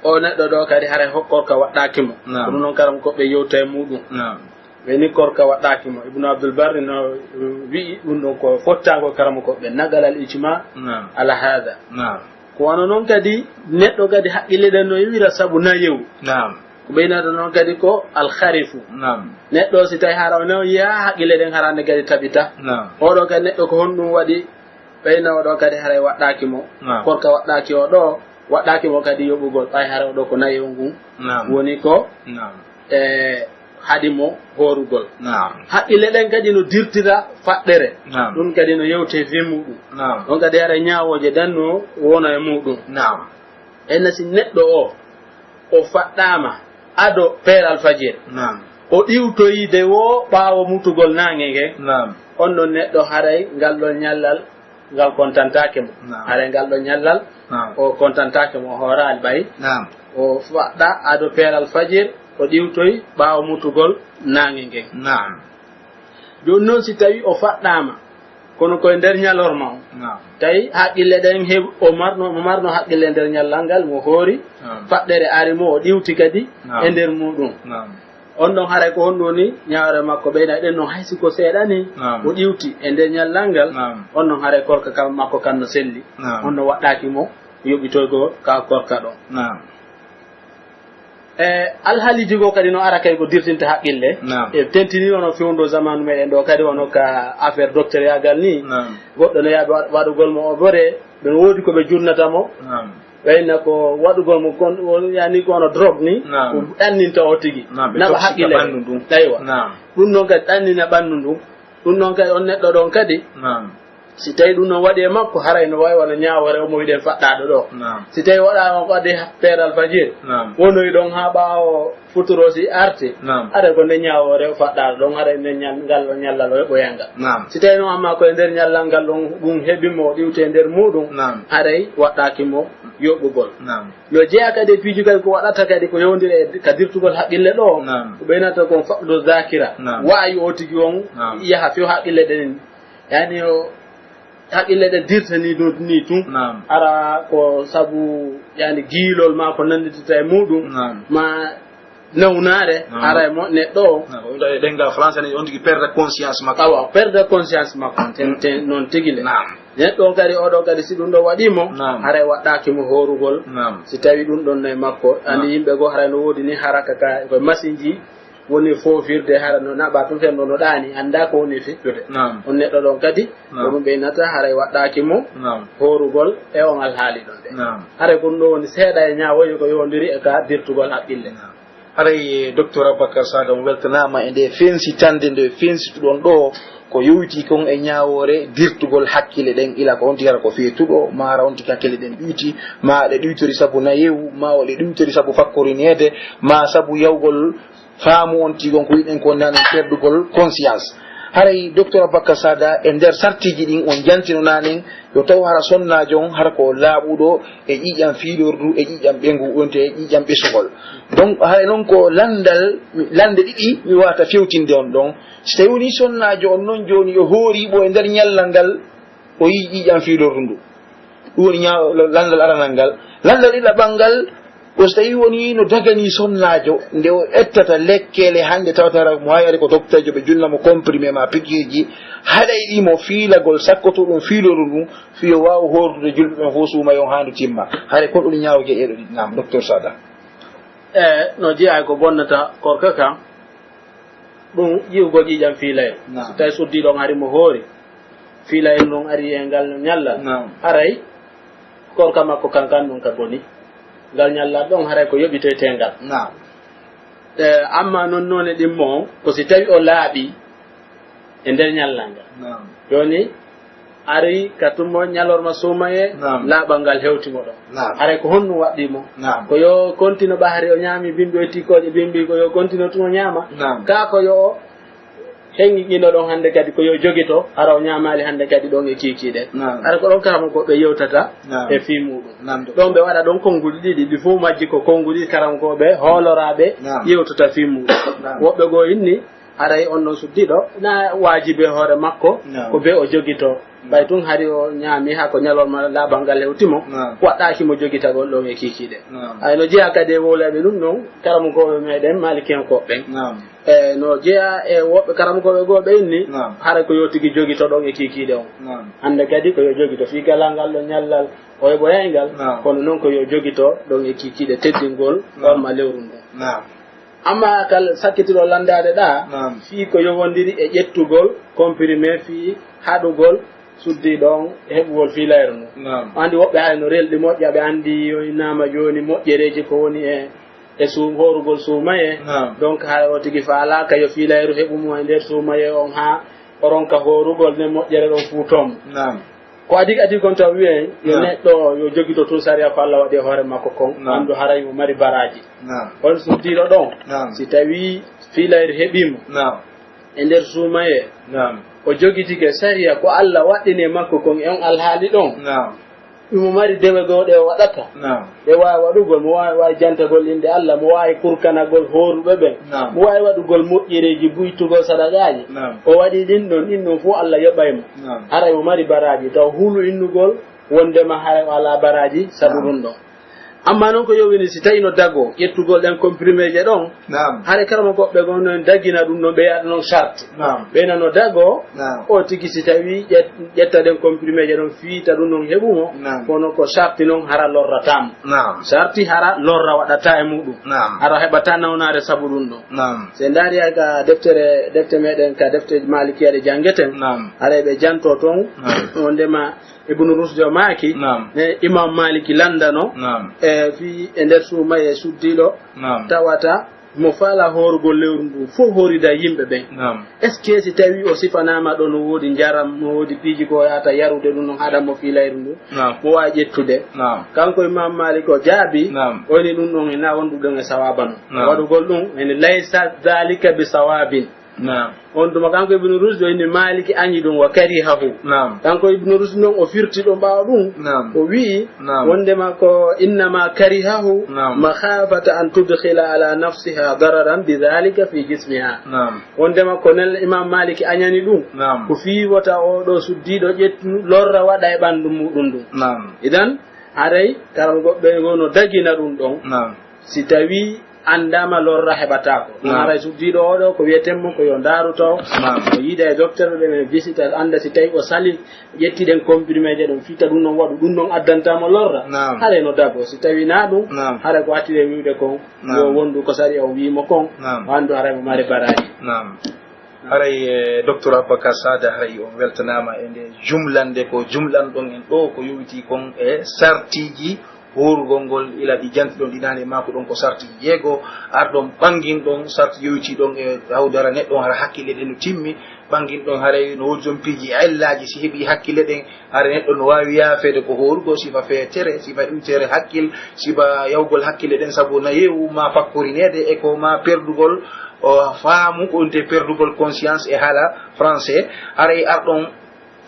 O neɗɗo ɗo kadi haray ho-, korka waɗɗaaki mo. Naam. Kono non karamokooɓe yewta e muɗum. Naam. Ɓe ni korka waɗɗaaki mo. Ibnu Abdul Barri no, eh, wi'i ɗum ɗon ko fottaango karamokooɓe. Naqala al ijma Naam. ala hada. Naam. Ko wano non kadi neɗɗo kadi haqqille ɗen no iwira sabu nayewu. Naam. Ko ɓeynata non kadi ko al kharifu. Naam. Neɗɗo si tawi hara o no yi'a haqqille ɗen harande kadi tabita. Naam. Oɗo kadi neɗɗo ko honɗum waɗi ɓeyna oɗo kadi haray waɗɗaaki mo. Naam. Korka waɗɗaaki o ɗo, waɗɗaaki mo kadi yoɓugol. Ɓay haray o ɗo ko nayewu ngun Naam. woni ko, Naam. e, haɗi mo hoorugol. Naam. Haqqille ɗen kadi no dirtira faɗɗere. Naam. Ɗum kadi no yewte fii muɗum. Naam. Ɗon kadi haray ñaawooje ɗen no wona e muɗum. Naam. Enna si neɗɗo o, o faɗɗaama ado peeral fajiri. Naam. O ɗiwtoyi de woo ɓaawo mutugol naange ngen. Naam. On ɗon neɗɗo haray ngal ɗon ñallal ngal kontantaake mo. Naam. Haray ngal ɗon ñallal Naam. o kontantaake mo, o hooraali ɓay. Naam. O faɗɗa ado peeral fajiri, o ɗiwtoyi ɓaawo mutugol naange ngen. Naam. Jooni non si tawi o faɗɗaama, kono koye nder ñalorma on. Naam. Tawi haqqille ɗen heɓ-, o marno, o marno haqqille nder ñallal ngal, mo hoori, Naam. faɗɗere ari mo, o ɗiwti kadi Naam. e nder muɗum. Naam. On ɗon haray ko honɗum woni ñaawre makko ɓeyna ɗen non hay si ko seeɗa ni, Naam. o ɗiwti e nder ñallal ngal, Naam. on ɗon haray korka kan makko kan no selli. Naam. On no waɗɗaaki mo yoɓitoygol ka korka ɗon. Naam. E, alhaaliiji goo kadi no ara kay ko dirtinta haqqille. Naam. E tentini wono fewndo zamanu meɗen ɗo kadi wono ka affaire docteur yaagal ni. Naam. Goɗɗo no yaaɓe wa-, waɗugol mo obere, ɓe no woodi ko ɓe junnata mo. Naam. Ɓeyna ko waɗugol mo kon, o yani ko ono drogue ni, Naam. ko ɗanninta o tigi. Naam, ɓe Naɓa toxika haqqille. ɓanndu ndun. Aywa. Naam. Ɗum noon kadi ɗannina ɓanndu ndun. Ɗum noon kadi on neɗɗo ɗon kadi. Naam. Si tawi ɗum no waɗi e makko, haray no wawi wano ñaawoore o mo wiɗen faɗɗaaɗo ɗo. Naam. Si tawi waɗaama ko adii peeral fajiri, Naam. wonoyi ɗon haa ɓaawo futuro si arti, Naam. haray ko nde ñaawoore o faɗɗaaɗo ɗon, haray nde ñal-, ngal o ñallal o yoɓoyay ngal. Naam. Si tawi noon amma ko e nder ñallal ngal ɗon ɗum heɓi mo o ɗiwti e nder muɗum, Naam. haray waɗɗaaki mo yoɓugol. Naam. No jeyaa kadi e piiji kadi ko waɗata kadi ko yowndiri e ka dirtugol haqqille ɗo, Naam. ko ɓeynata kon faqdu zakira. Naam. Waawi o tigi on Naam. yaha few haqqille ɗen Yani o haqqille ɗe dirtanii ɗum nii tun. Naam. Ara ko sabu yani giilol maa ko nannditata e muɗum. Naam. Maa nawnaare Naam. ara e mo neɗɗo o. Naam. Ko ɗemngal français ni on tigi perte conscience makko. Awa, perte conscience makko on, ten, Mm. ten, non tigi le. Naam. Neɗɗo on kadi, oɗo kadi, si ɗum ɗo waɗii mo, Naam. haray waɗɗaaki mo hoorugol. Naam. Si tawi ɗum ɗon no e makko, Naam. andi yimɓe goo haray no woodi ni haraka ka, ko masinji woni foofirde hara no naɓa tun fen no, no ɗaani, anndaa ko woni e feccude. Naam. On neɗɗo ɗon kadi, Naam. ko ɗum ɓeynata, haray waɗɗaaki mo Naam. hoorugol e on alhaali ɗon de. Naam. Haray ko ɗum ɗo woni seeɗa e ñaawoy ko yowndiri e ka dirtugol haqqille. Naam. Haray, eh, Docteur Abubakar Sada, on weltanaama e nde fensitande nde fensituɗon ɗo, ko yowiti kon e ñaawoore dirtugol hakkille ɗen, ila ko on tigi hara ko feetuɗo, maa hara on tigi hakkille ɗen ɗiwti, maa ɗe ɗiwtori sabu nayewu, maa o ɗe ɗiwtori sabu fakkorineede, maa sabu yawgol faamu on tigi on ko wiɗen ko nanen perdugol conscience. Haray Docteur Abubakar Sada, e nder sartiiji ɗin on jantino nanen, yo taw hara sonnaajo on hara ko laaɓuɗo e ƴiiƴam fiilordu, e ƴiiƴam ɓeyngu, wonti e ƴiiƴam ɓesugol. Donc, haray non ko lanndal, lannde ɗiɗi mi waawata fewtinde on ɗon. Si tawi woni sonnaajo on non jooni o hooriiɓo e nder ñallal ngal, o yi'i ƴiiƴam fiilordu ndu. Ɗum woni ñaaw-, lanndal aranal ngal. Lanndal ɗiɗaɓal ngal, ko so tawi woni no daganii sonnaajo, nde o ettata lekkeele hannde tawata hara mo hayi ari ko dokteejo ɓe junna mo comprimé ma pikiirji, haɗayɗi mo fiilagol sakkoto ɗum fiilordu ndu, fii o waawa hoordude julɓe ɓen fof suuma yo on haandu timma. Haray kon ɗum ñaawooje e ɗo ɗiɗi, naam, Docteur Sada. E, no jeyaa ko bonnata korka kan, ɗum ƴiwgol ƴiiƴam fiilayel. Naam. So tawi suddiiɗo on ari mo hoori, fiilayel ngon ari e ngal ñallal. Naam. Haray korka makko kan kan ɗum ka boni. Ngal ñallal ɗon haray ko yoɓitoytee ngal. Naam. E, amma non noone ɗimmo on, ko si tawi o laaɓi e nder ñallal ngal. Naam. Jooni, ari ka tummo ñalorma suumayee, Naam. laaɓal ngal hewti mo ɗon. Naam. Haray ko honɗum waɗɗii mo? Naam. Ko yo kontino ɓahri o ñaami bimbi e tikkooje bimbi, ko yo kontino tun o ñaama. Naam. Kaa ko yo o hengi ƴino ɗon hannde kadi ko yo jogito, hara o ñaamaali hannde kadi ɗon e kiikiiɗe. Naam. Hara ko ɗon karamokooɓe yewtata Naam. e fii muɗum. Naam. Ɗon ɓe waɗa ɗon konnguɗi ɗiɗi, ɗi fof majji ko konnguɗi karamokooɓe hooloraaɓe Naam. yewtata fii muɗum. Naam. Woɓɓe goo inni, haray on ɗon suddiiɗo, na waajibi e hoore makko, Naam. ko be o jogito Ɓay tun hari o ñaami haa ko ñalorma laaɓal ngal hewti mo, Naam. waɗɗaaki mo jogitagol ɗon e kiikiiɗe. Naam. Ay no jeyaa kadi e wowlayɓe ɗum ɗon, karamokooɓe meɗen Maalikiyankooɓe ɓen. Naam. E no jeyaa e woɓɓe karamokooɓe goo ɓe inni, Naam. hara ko yo tigi jogito ɗon e kiikiiɗe on. Naam. Hannde kadi ko yo jogito fii galal ngal ɗon ñallal o heɓoyay ngal, Naam. kono non ko yo jogito ɗon e kiikiiɗe teddingol Naam. horma lewru ndun. Naam. Amma kal sakkitiɗo lanndaade ɗaa, Naam. fii ko yowondiri e ƴettugol comprimé fii haɗugol suddiiɗo on heɓugol fiilayru ndun. Naam. Anndi woɓɓe hay no relɗi moƴƴa, ɓe anndi yo innaama jooni moƴƴereeji ko woni e, e suum-, hoorugol suumayee. Naam. Donc, hay o tigi faalaaka yo fiilayru heɓu mo e nder suumayee on haa o ronka hoorugol nden moƴƴere ɗon fuu ton. Naam. Ko adii adii kon taw wi'en, yo Naam. neɗɗo yo jogito tun sariya ko Alla waɗi e hoore makko kon, Naam. anndu haray o mari baraaji. Naam. On suddiiɗo ɗon, Naam. si tawii fiilayru heɓii mo Naam. e nder suumayee, Naam. o jogitike sariya ko Alla waɗɗini e makko kon e on alhaali ɗon, Naam. himo mari dewe goo ɗe o waɗata. Naam. Ɓe waawi waɗugol, mo waawi, waawi jantagol innde Alla, mo waawi kurkanagol hooruɓe ɓen, Naam. mo waawi waɗugol moƴƴereeji, buytugol sadaqaaji. Naam. O waɗii ɗin ɗon, ɗin ɗon fow Alla yoɓay mo. Naam. Haray o mari baraaji, taw hulu innugol wondema haray o alaa baraaji sabu Naam. ɗun ɗon. Amma non ko yowini si tawii no dagoo ƴettugol ɗen compriméeje ɗon, Naam. haray karamokooɓe goo no dagina ɗun ɗon, ɓe yaɗa non sarti. Naam. Ɓe nano dagoo, Naam. o tigi si tawii ƴet-, ƴetta ɗen compriméeje ɗon fiita ɗun ɗon heɓu mo, Naam. kono ko sarti non hara lorrataa mo. Naam. Sarti hara lorra waɗataa e muɗum. Naam. Hara heɓataa nawnaare sabu ɗun ɗon. Naam. Si en ndaari hay ka deftere, defte meɗen, ka defte Maalikiya ɗe janngeten, Naam. haray ɓe jantoo ton, Naam. wondema Ibnu Rusdi o maaki, Naam. ne Imam Maaliki lanndano, Naam. e fii e nder suumayee suddiiɗo, Naam. tawata mo faalaa hoorugol lewru ndun, fow hoorida yimɓe ɓen. Naam. Est-ce que si tawii o sifanaama ɗoo no woodi njaram, no woodi piiji ko o yahata yarude ɗun ɗon haɗa mo fiilayru ndun, Naam. mo waawi ƴettude? Naam. Kanko Imam Malik o jaabii, Naam. o inni ɗun ɗon hinaa wonduɗon e sawaaba non. Naam. Waɗugol ɗun, yani, "laysa dhalika bi sawaabin." Naam. On tuma kanko Ibnu Rusdi o inni Maaliki añi ɗun wa karihahu. Naam. Kanko Ibnu Rusdi non o firti ɗon ɓaawo ɗun, Naam. o wi'i, Naam. wondema ko innama karihahu Naam. makhafata an tudkhila ala nafsiha dararan bi dhalika fi jismiha. Naam. Wondema ko nen Imam Malik añani ɗun, Naam. ko fii wota oo ɗoo suddiiɗo ƴettu lorra waɗa e ɓandu muɗum ndun. Naam. Idan, haray karamokooɓe ɓen no dagina ɗun ɗon. Naam. Si tawii anndaama lorra heɓataako. Ɗun Naam. haray suddiiɗo oo ɗoo ko wi'eten mo ko yo ndaaru taw. Naam. O yiida e docteur ɓe ɓe visita annda si tawii o salii ƴetti ɗen compriméeje ɗon fiita ɗun ɗon waɗu ɗun ɗon addanta mo lorra. Naam. Haray no dagoo. Si tawii naa ɗun, Naam. haray ko attiri e wi'ude kon, Naam. yo wondu ko sariya on wi'i mo kon, Naam. o anndu haray mo mari baraaji. Naam. Haray, eh, Docteur Aboubacar Sada, haray on weltanaama e nde jumlande ko jumlanɗon en ɗoo, ko yowitii kon e sartiiji hoorugol ngol, ila ɗi jantuɗon ɗi naane, maa ko ɗon ko sarti jeego, arɗon ɓanginɗon sarti yowitii ɗon e hawdara neɗɗo on, hara hakkille ɗen no timmi, ɓanginɗon haray no woodi ton piiji e illaaji, si heɓii hakkille ɗen, hara neɗɗo no waawi yaafeede ko hoorugol, sifa feetere, sifa iwtere hakkil, sifa yawgol hakkille ɗen sabu nayewu, maa fakkorineede, e ko maa perdugol o faamu, ko wonte perdugol conscience e haala français, haray arɗon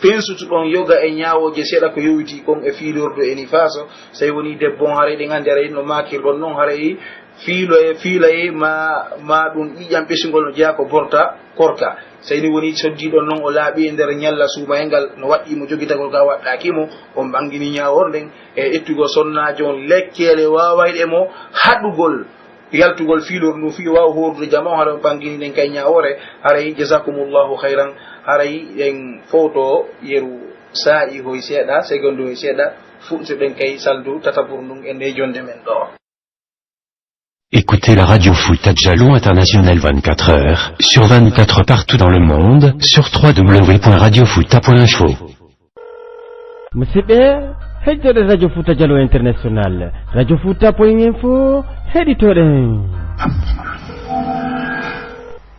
pensutuɗon yoga e ñaawooje seeɗa ko yowitii kon e fiilordu e nifaaso. So tawii wonii debbo on, haray ɗen anndi, haray no maakirɗon non, haray fiiloye, fiilaye ma, ma ɗum ƴiƴam ɓesungol no jeyaa ko borta korka. So tawii wonii soddiiɗon non o laaɓii e nder ñalla suumayee ngal, no waɗɗii mo jogitagol ka waɗɗaaki mo, on ɓangini ñaawoore nden e ittugol sonnaajo on lekkeele waawayɗe mo haɗugol yaltugol fiilordu ndun fii o waawa hoorude jama on, haray on ɓangini nden kay ñaawoore, haray jazakumullahu khayran, haray en fowto yeru saa'i hoy seeɗa, segondu hoy seeɗa, fuɗɗitoɗen kay salndu tataɓuru ndun e ndee jonde men ɗoo. Écoutez la radio Fouta Djalo International vingt-quatre heures sur vingt-quatre partout dans le monde sur trois W point radio fouta point info. Musidɓe, heɗitoɗen Radio Fuuta Jaloo International, Radio Fuuta point info, heɗitoɗen.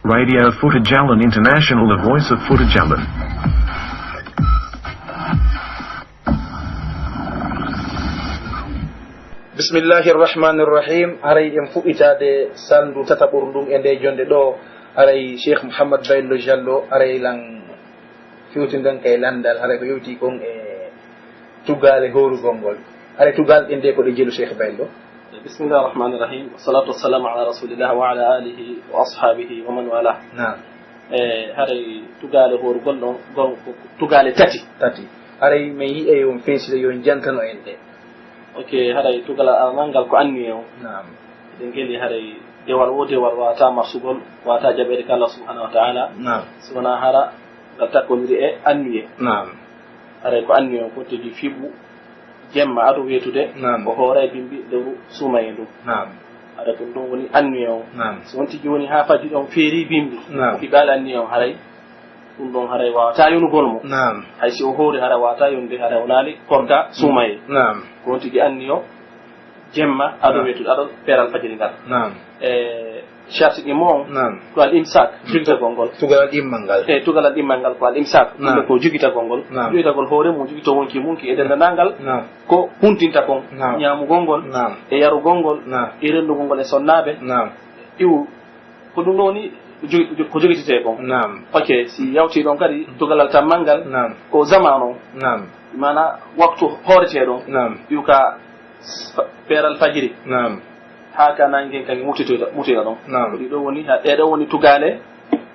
Radio Futa Jalan International, the voice of Futa Jalan. Bismillahi rahmani rahim. Haray en fuɗɗitaade salndu tataɓuru ndun e ndee jonde ɗoo. Haray Cheikh Mouhammad Baylo Jallo, haray lan fewtinden kay lanndal, haray ko yewti kon e tugaale hoorugol ngol. Haray tugaale ɗen de ko ɗe jelu, Cheikh Baylo. بسم الله الرحمن الرحيم، والصلاة والسلام على رسول الله وعلى آله وأصحابه ومن والاه. Naam. E haray tugaale hoorugol ɗon, gon ko tugaale tati. Tati. Haray men yi'ay on fensita yo en jantano en ɗe. Ok, haray tugalal aranal ngal ko anniye on. Naam. Eɗen geli haray dewal wo dewal wata marsugol, wata jaɓeede ka Allah subhanahu wa ta'ala. Naam. Si wonaa hara ngal takkondiri e anniye. Naam. Haray ko anniye on ko tigi fiɓu jemma ado weetude. Naam. O hooray bimbi lewru suumaye ndun. Naam. Haray ko ɗum woni anniye on. Naam. Si on tigi woni haa fajiri on feeri bimbi. Naam. Fiɓaali anniye on haray. Ɗum ɗon haray wawata yonugol mo. Naam. Hay si o hoori haray wawata yonude haray o naali korka suumaye. Naam. Ko on tigi anniyo jemma ado Naam. weetude, ado peeral fajiri ngal. Naam. E sharti ɗi mo on, Naam. ko al imsak, jogitagol ngol. Tugalal ɗimmal ngal. E tugalal ɗimmal ngal ko al imsak, Naam. ɗum ko jogitagol ngol. Naam. Jogitagol hoore mum, jogito wonki mum ki e dendangal. Naam. Ko huntinta kon, Naam. ñaamugol ngol, Naam. e yarugol ngol, Naam. e renndugol ngol e sonnaaɓe. Naam. Iwu, ko ɗum ɗon woni jogi-, ko jogitetee kon. Naam. Ok, si yawti ɗon kadi, tugalal tammal ngal, Naam. ko zamaanu on. Naam. Maana waktu hooretee ɗon. Naam. Iwu ka fa-, peeral fajiri. Naam. Haa ka nange kan mutoyta, mutoyta ɗon. Naam. Ko ɗi ɗo woni, ha, ɗee ɗo woni tugaale,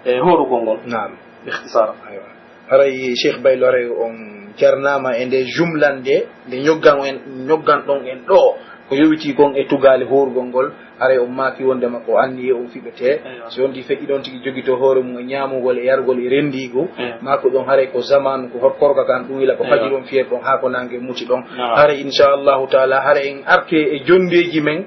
e hoorugol ngol. Naam. Ikhtisar. Aywa. Haray Cheikh Baylo, haray on jarnaama e nde jumlande, nde ñoggan en, ñoggan ɗon en ɗo, ko yowitii kon e tugaale hoorugol ngol, haray on maaki wondema ko anniye on fiɓetee. Eywa. Si on di feƴƴi ɗon tigi jogitoo hoore mum e ñaamugol e yarugol e renndiigu, Eywa. maa ko ɗon haray ko zamaanu ko hor-, korka kan ɗum ila ko Eywa. fajiri on fiyee ɗon haa ko nange muti ɗon. Naam. Haray inchallahu taala, haray en arte e jonndeeji men,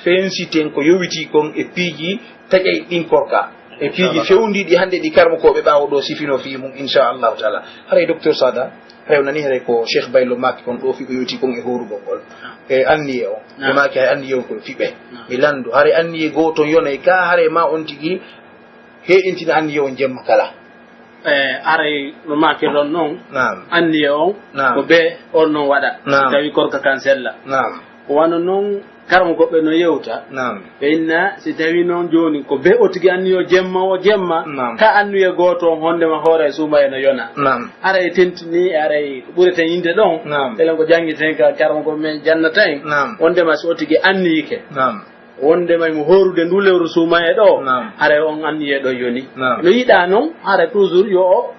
fensiten ko yowitii kon e piiji taƴay ɗin korka. E piiji Inchallah. fewndiiɗi hannde ɗi karmokooɓe ɓaawo ɗo sifino fii mum, inchallahu taala. Haray Docteur Sada, haray o nani haray ko Cheikh Baylo maaki kon ɗo fii ko yowitii kon e hoorugol ngol. E anniye on. Naam. Ɓe maaki hay anniye on ko fiɓe. Naam. Mi lanndo. Haray anniye gooto yonay ka haray ma on tigi heɗintina anniye on jemma kala. E haray no maakirɗon non. Naam. Anniye on Naam. ko be on non waɗa. Naam. Si tawi korka kan sella. Naam. Ko wano non Karamokooɓe no yewta. Naam. Ɓe inna, si tawi non jooni ko be o tigi anniyo jemma o jemma, Naam. ka anniye gooto on hondema hoora e suumaye no yona. Naam. Haray tentinii, haray ko ɓureten yinde ɗon. Naam. Elen ko janngiten ka karamokoo men jannata en. Naam. Wondema si o tigi anniyike. Naam. Wondema mo hoorude ndu lewru suumaye ɗo. Naam. Haray on anniye ɗo yoni. Naam. No yiɗaa non, haray toujours yo o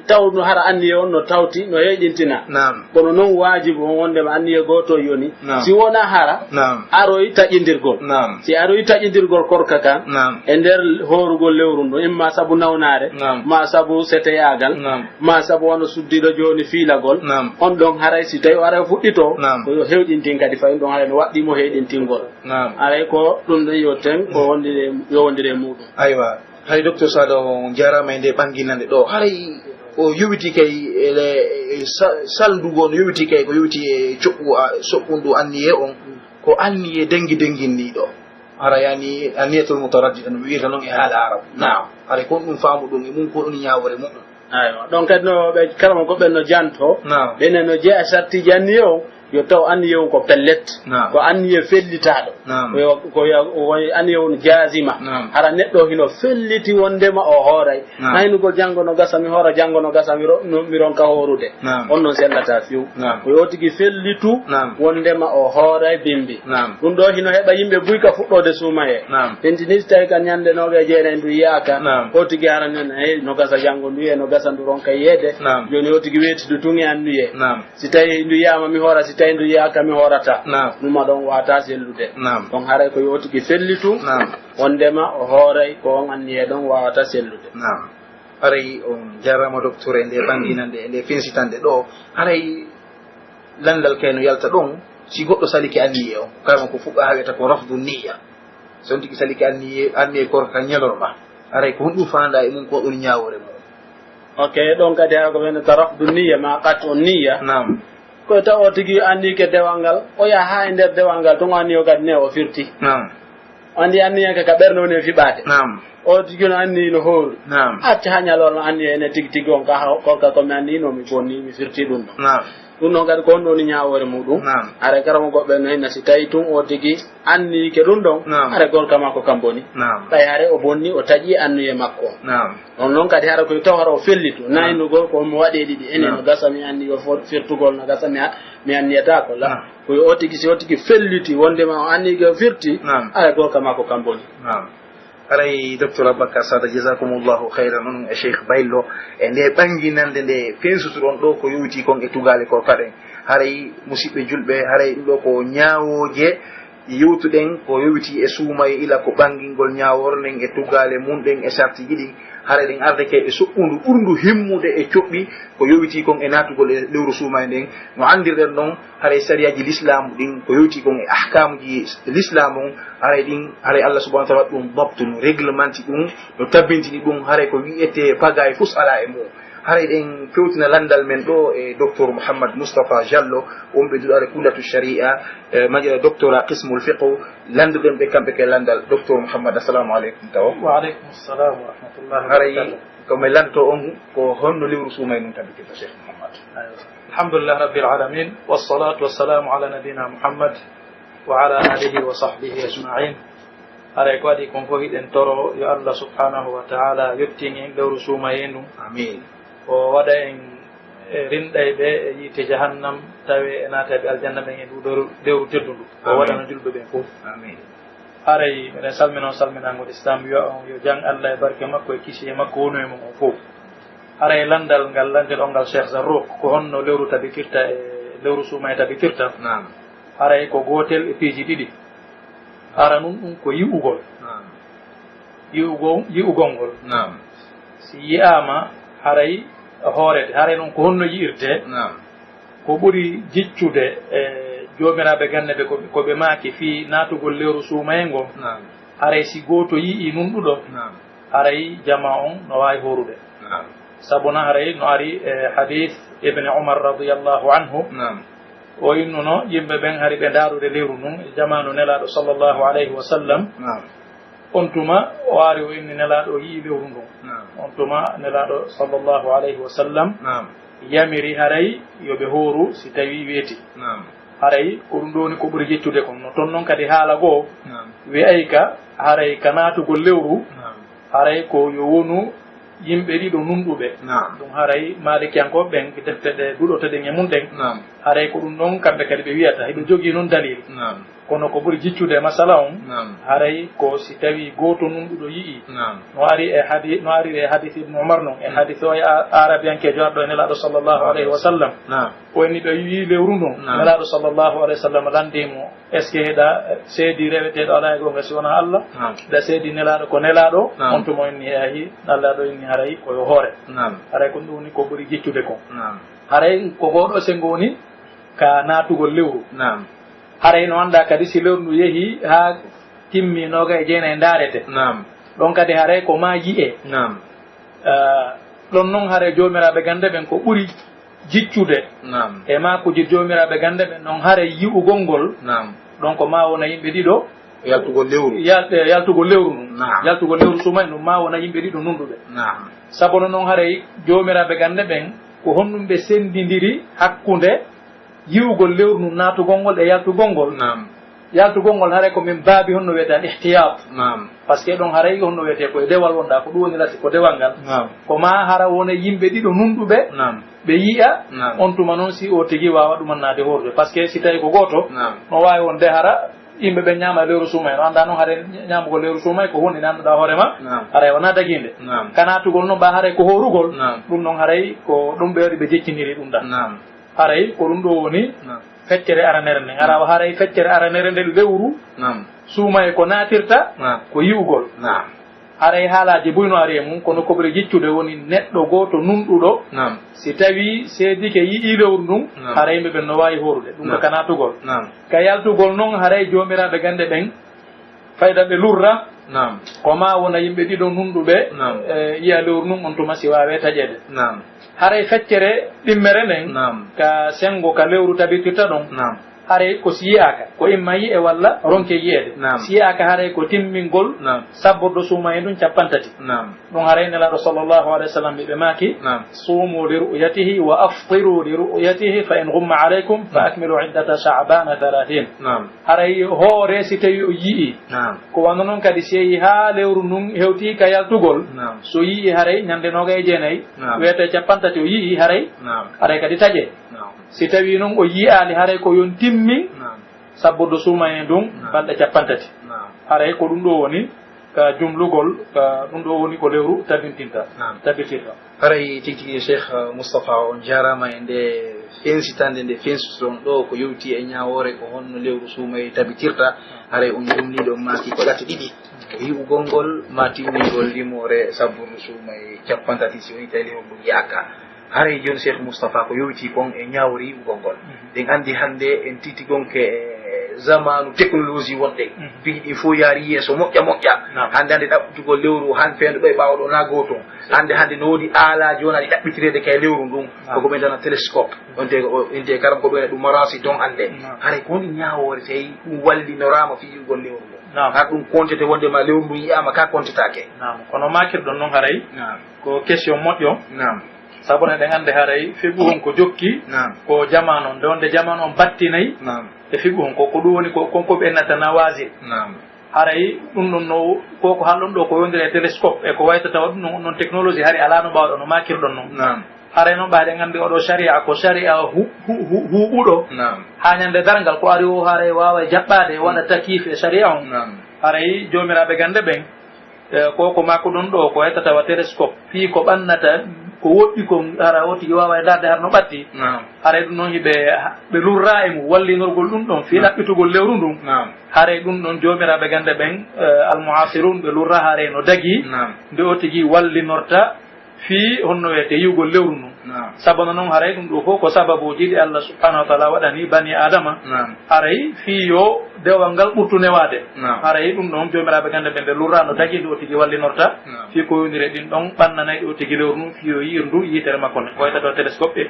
taw no hara anniye on no tawti, no heyɗintina. Naam. Kono non waajibu on wondema anniye gooto yoni. Naam. Si wonaa hara, Naam. aroy taƴindirgol. Naam. Si aroy taƴindirgol korka kan, Naam. e nder hoorugol lewru ndu, imma sabu nawnaare, Naam. maa sabu seteyaagal, Naam. maa sabu wano suddiiɗo jooni fiilagol, Naam. on ɗon haray si tawi o aray o fuɗɗitoo, Naam. ko yo hewɗintin kadi fay ɗon haray no waɗɗii mo heyɗintingol. Naam. Haray ko ɗum ɗon yo ten, ko wondiri e, yo wondiri e muuɗum. Aywa. Hay, Docteur Sada, on jaaraama e nde ɓanginande ɗo. Haray o yowiti kay e le-, e sa-, salndu goo no yowiti kay ko yowiti e coɓɓu-, a, soɓɓundu anniye on. Ko anniye dengi denginniiɗo. Hara yani anniyatul mutaraddida no wi'irta non e haala Arab. Naam. Haray kon ɗum faamu ɗum e mum ko ɗum ñaawore mu'um. Aywa. Ɗon kadi no ɓe karamokooɓe no janto. Naam. Ɓe ne no jeya sartiiji anniye on. Yo taw anniye on ko pellet, Naam. ko anniye fellitaaɗo. Naam. Ko yo, ko yo, ko anniye on jaazima. Naam. Hara neɗɗo hino felliti wondema o hooray. Naam. Naynugol janngo no gasa mi hoora, janngo no gasa mi ro-, no, mi ronka hoorude. Naam. On non sellataa few. Naam. Ko yo tigi fellitu Naam. wondema o hooray bimbi. Naam. Ɗum ɗo hino heɓa yimɓe buy ka fuɗɗoode suumayee. Naam. Tentinii si tawi ka ñannde noogay e jeenay ndu yiyaaka. Naam. O tigi hara nen, hey, no gasa janngo ndu yee, no gasa ndu ronka yeede. Naam. Jooni o tigi weetidu tun e anniye. Naam. Si tawi ndu yiyaama mi hoora, si tawi ndu yiyaaka mi hoorata. Naam. Numa ɗon waawataa sellude. Naam. Ɗon haray ko yo o tigi fellitu. Naam. Wondema o hooray ko on anniye ɗon waawataa sellude. Naam. Haray on jarama, docteur, e nde ɓanginande, e nde fensitande ɗo. Haray landal kay no yalta ɗon, si goɗɗo salike anniye on. Kama ko fuɗɗo haweta ko rafdu niyya. So on tigi salike anniye, anniye korka kan ñalorma. Haray ko honɗum faanda e mum ko ɗum ñaawore mum? Ok, ɗon kadi haa ko wiyata rafdu niyya ma qat'u niyya. Naam. Ko taw o tigi anniike dewal ngal, o yaha haa e nder dewal ngal, tun o anniyo kadi ne o firti. Naam. O andi anniya ka, ka ɓernde woni e fiɓaade. Naam. O tigi no anni no hooru. Naam. Acca haa ñalorma anniya ene tigi tigi on ka ha-, korka ko mi anni no mi bonni, mi firti ɗum ɗon. Naam. Ɗum ɗon kadi ko honɗum woni ñaawoore muɗum? Naam. Haray karamokooɓe no inna si tawi tun o tigi anniike ɗum ɗon, Naam. haray gorka makko kan boni. Naam. Ɓay haray o bonni, o taƴi anniye makko. Naam. On non kadi hara koye taw hara o fellitu. Naam. Naynugol ko mo waɗi e ɗiɗi. Ene Naam. no gasa mi anni yo fo-, firtugol no gasa mi a-, mi anniyataako. La. Naam. Ko yo o tigi, si o tigi felliti wondema o anni ko firti, Naam. haray gorka makko kan boni. Naam. Haray, Docteur Abubakar Sada, jazakumullahu khayran, onon e Cheikh Baylo, e nde ɓanginande nde fensutuɗon ɗo ko yowiti kon e tugaale ko kaɗen. Haray, musiɓɓe julɓe, haray ɗum ɗo ko ñaawooje yewtuɗen ko yowiti e suumaye ila ko ɓangingol ñaawoore nden e tugaale mun ɗen e sartiiji ɗin. Haray ɗen ardeke e soɓɓundu ɓurndu himmude e coɓɓi ko yowiti kon e naatugol e lewru suumaye nden. No anndirɗen non, haray sariyaaji lislaamu ɗin ko yowiti kon e ahkaamuji lislaamu on, haray ɗin, haray Allah subhanahu wa ta'ala ɗum dabtu, no réglementé ɗum, no tabbintini ɗum, haray ko wi'etee pagaay fus alaa e mum. Haray ɗen fewtina lanndal men ɗo e Docteur Mouhammad Moustapha Diallo, wonɓe duɗaare Kullatu Sharia, e, maj-, doctorat qismul fiqh, lannduɗen ɓe kamɓe ke lanndal. Docteur Mouhammad, assalamu aleykum taw. Wa aleykum assalam wa rahmatullahi wa barakatuh. Haray ko mi lanndoo on ko honno lewru suumaye ndun tabitirta, Cheikh Mouhammad? Aywa. Alhamdulillahi rabbil alamin, wassalatu wassalamu ala nabina Muhammad wa ala alihi wa sahbihi ajma'in. Haray ko adii kon fof hiɗen toro yo Allah subhanahu wa ta'ala yottin en lewru suumaye ndun. Amin. O waɗa en e rinɗayɓe e yiite jahannam, tawe e naatayɓe aljanna ɓen e ndu lewru, lewru teddundu. O Amin. Waɗana julɓe ɓen fof. Amin. Haray miɗen salmina on salminangol Islam, wi'a on yo jam Allah e barke makko e kisi e makko wonu e mon on fof. Haray lanndal ngal lanndeɗon ngal Cheikh Zarruq, ko honno lewru tabitirta e lewru suumaye tabitirta? Naam. Haray ko gootel e piiji ɗiɗi. Aranun ɗum ko yi'ugol. Naam. Yi'ugol, yi'ugol ngol. Naam. Si yi'aama, haray hoorete. Haray non ko honno yi'irtee? Naam. Ko ɓuri jiccude e joomiraaɓe gannde ɓe ko, ko ɓe maaki fii naatugol lewru suumaye ngon. Naam. Haray si gooto yi'ii nunɗuɗo, Naam. haray jamaa on no waawi hoorude. Naam. Sabu na haray no ari e hadith Ibn Umar radiyallahu anhu. Naam. O innuno yimɓe ɓen hari ɓe ndaarude lewru ndun e jamaanu Nelaaɗo sallallahu alayhi wa sallam. Naam. On tuma o ari o inni Nelaaɗo o yi'i lewru ndun. Naam. On tuma Nelaaɗo sallallahu alayhi wa sallam Naam. yamiri haray yo ɓe hooru si tawii weeti. Naam. Haray ko ɗum ɗoo woni ko ɓuri jiccude kon. No ton non kadi haala goo Naam. wi'ay ka haray ka naatugol lewru, Naam. haray ko yo wonu yimɓe ɗiɗo nunɗuɓe. Naam. Ɗum haray maalikiyankooɓe ɓen, defte ɗe duɗoteɗen e mun ɗen, Naam. haray ko ɗum ɗon kamɓe kadi ɓe wi'ata. Hiɓe jogii non dalil. Naam. Kono ko ɓuri jiccude masala on, Naam. haray ko si tawii gooto nunɗuɗo yi'ii. Naam. No ari e hadi-, no ari e hadith Ibn Umar non, e Mm. hadith o e a-, Arabiyankeejo arɗo e Nelaaɗo sallallahu alayhi wa sallam. Naam. O inni ɓe yi'ii lewru ndun, Naam. Nelaaɗo sallallahu alayhi wa sallam lanndii mo, "Est-ce que hiɗa seedii reweteeɗo alaa e goonga si wonaa Allah?" Naam. Hiɗa seedii Nelaaɗo ko Nelaaɗo? Naam. On tuma o inni, "Eeyi, Nelaaɗo inni haray ko yo hoore." Naam. Haray ko ɗum woni ko ɓuri jiccude kon. Naam. Haray ko ngoo ɗoo senngo woni ka naatugol lewru. Naam. Haray no anndaa kadi si lewru ndu yehii haa timmi noogay e jeenay ndaarete. Naam. Ɗon kadi haray ko maa yi'ee. Naam. Ah, ɗon non haray joomiraaɓe gannde ɓen ko ɓuri jiccude Naam. e maakuuji joomiraaɓe gannde ɓen, non haray yi'ugol ngol. Naam. Ɗon ko maa wona yimɓe ɗiɗo. Yaltugol lewru. Yal-, eh, yaltugol lewru ndun. Naam. Yaltugol lewru suumaye ndun maa wona yimɓe ɗiɗo nunɗuɓe. Naam. Sabu no non haray joomiraaɓe gannde ɓen ko honɗum ɓe senndindiri hakkunde yi'ugol lewru ndun naatugol ngol e yaltugol ngol. Naam. Yaltugol ngol haray ko min baabi honno wi'etee al ihtiyat. Naam. Parce que ɗon haray honno wi'etee ko e dewal wonɗaa, ko ɗum woni lati ko dewal ngal. Naam. Ko maa hara wona yimɓe ɗiɗo nunɗuɓe, Naam. ɓe yi'a, Naam. on tuma non si o tigi waawa ɗumannaade hoorde. Parce que si tawi ko gooto, Naam. no waawi wonde hara yimɓe ɓe ñaama lewru suumaye. No anndaa non haray ñaamugol lewru suumaye ko huunde nde annduɗaa hoore ma, Naam. haray wonaa dagiinde. Naam. Ka naatugol non ɓa haray ko hoorugol, Naam. ɗum non haray ko ɗum ɓe waɗi ɓe jecciniri ɗum ɗan. Naam. Haray ko ɗum ɗoo woni Naam. feccere aranere nden. Ara o haray feccere aranere nden lewru Naam. suumaye ko naatirta Naam. ko yi'ugol. Naam. Haray haalaaji buy no ari e mum, kono ko ɓuri jiccude woni neɗɗo gooto nunɗuɗo. Naam. Si tawii seedike yi'ii lewru ndun, Naam. haray yimɓe ɓen no waawi hoorude. Ɗum ko Naam. ka naatugol. Naam. Ka yaltugol non, haray joomiraaɓe gannde ɓen fayda ɓe lurra. Naam. Ko maa wona yimɓe ɗiɗo nunɗuɓe, Naam. eh, yi'a lewru ndun, on tuma si waawee taƴeede. Naam. Haray feccere ɗimmere nden, Naam. ka senngo ka lewru tabitirta ɗon, Naam. haray ko si yi'aaka, ko imma yi'e walla ronke yi'eede. Naam. Si yi'aaka haray ko timmingol Naam. sabborɗo suumaye ndun cappanɗe tati. Naam. Ɗum haray Nelaaɗo sallallahu alayhi wa sallam ɓe maaki, Naam. "Suumu li ru'yatihi wa aftiru li ru'yatihi, fa in ghumma alaykum fa akmilu iddata sha'bana thalathin." Naam. Haray hoore si tawi o yi'i. Naam. Ko wano non kadi si yehi haa lewru ndun hewti ka yaltugol. Naam. So yi'i haray ñande noogay e jeenay, Naam. weeta e cappanɗe tati o yi'i haray, Naam. haray kadi taƴe. Naam. Si tawi non o yi'aali haray ko yon timmi Naam. sabborɗo suumaye ndun Naam. balɗe cappanɗe tati. Naam. Haray ko ɗum ɗoo woni Ka jumlugol, ka ɗum ɗoo woni ko lewru tabintinta, Naam. Tabitirta. Haray tigi tigi Cheikh Moustapha, on jaaraama e nde fensitande nde fensitoɗon ɗoo ko yowti e ñaawoore ko honno lewru suumay tabitirta. Haray on jumlii ɗon maaki ko ɗate ɗiɗi. Ko yi'ugol ngol maa timmingol limoore sabburdu suumay cappanɗe tati si woni tawi lewru ndun yaaka. Haray jooni Cheikh Moustapha ko yowiti kon e ñaawre yi'ugol ngol. Mhm. Ɗen anndi hannde en titi gonke e zamaanu technologie wonɗen. Mhm. Piiji ɗin fof yaari yeeso moƴƴa moƴƴa. Naam. Hannde hannde ɗaɓɓutugol lewru han feendu ɗo e ɓaawo ɗo na gooto. Hannde hannde no woodi aalaaji wonaaɗi ɗaɓɓitireede kay lewru ndun. Naam. Ko ko ɓe ndana télescope. Wonte o, inte karam ko ɓe ɗum marasi ton hannde. Naam. Haray ko honɗi ñaawoore tawi ɗum wallinoraama fii yi'ugol lewru ndun? Naam. Har ɗum kontete wonde ma lewru ndun yi'aama ka kontetaake? Naam. Kono maakirɗon non haray. Naam. Ko question moƴƴo. Naam. Sabu eɗen anndi haray figu on ko jokki, Naam. Ko jamaanu on. Nde wonde jamaanu on battinay Naam. E figu on. Ko, ko ɗum woni ko, kon ko ɓe innata nawazil. Naam. Haray ɗum ɗon no, ko, ko haalɗon ɗoo ko yowndiri e télescope e ko waytata ɗum ɗon, ɗum ɗon technologie, hari alaa no ɓaawɗo no maakirɗon non. Naam. Haray non ɓay eɗen anndi oo ɗoo sharia ko sharia hu-, hu-, hu-, huuɓuɗo. Naam. Haa ñande darngal ko ari o haray waaway jaɓɓaade, waɗa takiif e sharia on. Naam. Haray joomiraaɓe gannde ɓen, E, ko, ko maakuɗon ɗoo, ko wayata tawa télescope, fii ko ɓannata, ko woɗɗi kon, hara o tigi waaway ndaarde hara no ɓatti. Naam. Haray ɗum ɗon hiɓe, ɓe lurraa e mum, wallinorgol ɗum ɗon, fii Naam. Ɗaɓɓitugol lewru ndun. Naam. Haray ɗum ɗon joomiraaɓe gannde ɓen, e, almu'asirun, ɓe lurraa haray no dagii, Naam. Nde o tigi wallinorta, fii honno wiyetee yi'ugol lewru ndun. Naam. Sabu non haray ɗum ɗoo fof ko sababuuji ɗi Allah subhanahu wa ta'ala waɗani bani Aadama. Naam. Haray fii yo dewal ngal ɓurtu newaade. Naam. Haray ɗum ɗon joomiraaɓe gannde ɓen ɓe lurraa no dagii nde o tigi wallinorta. Naam. Fii ko yowndiri e ɗin ɗon ɓannanayɗi o tigi lewru ndun fii yo yi'ir ndu yitere makko nden. Ko wayata ɗoo télescope e,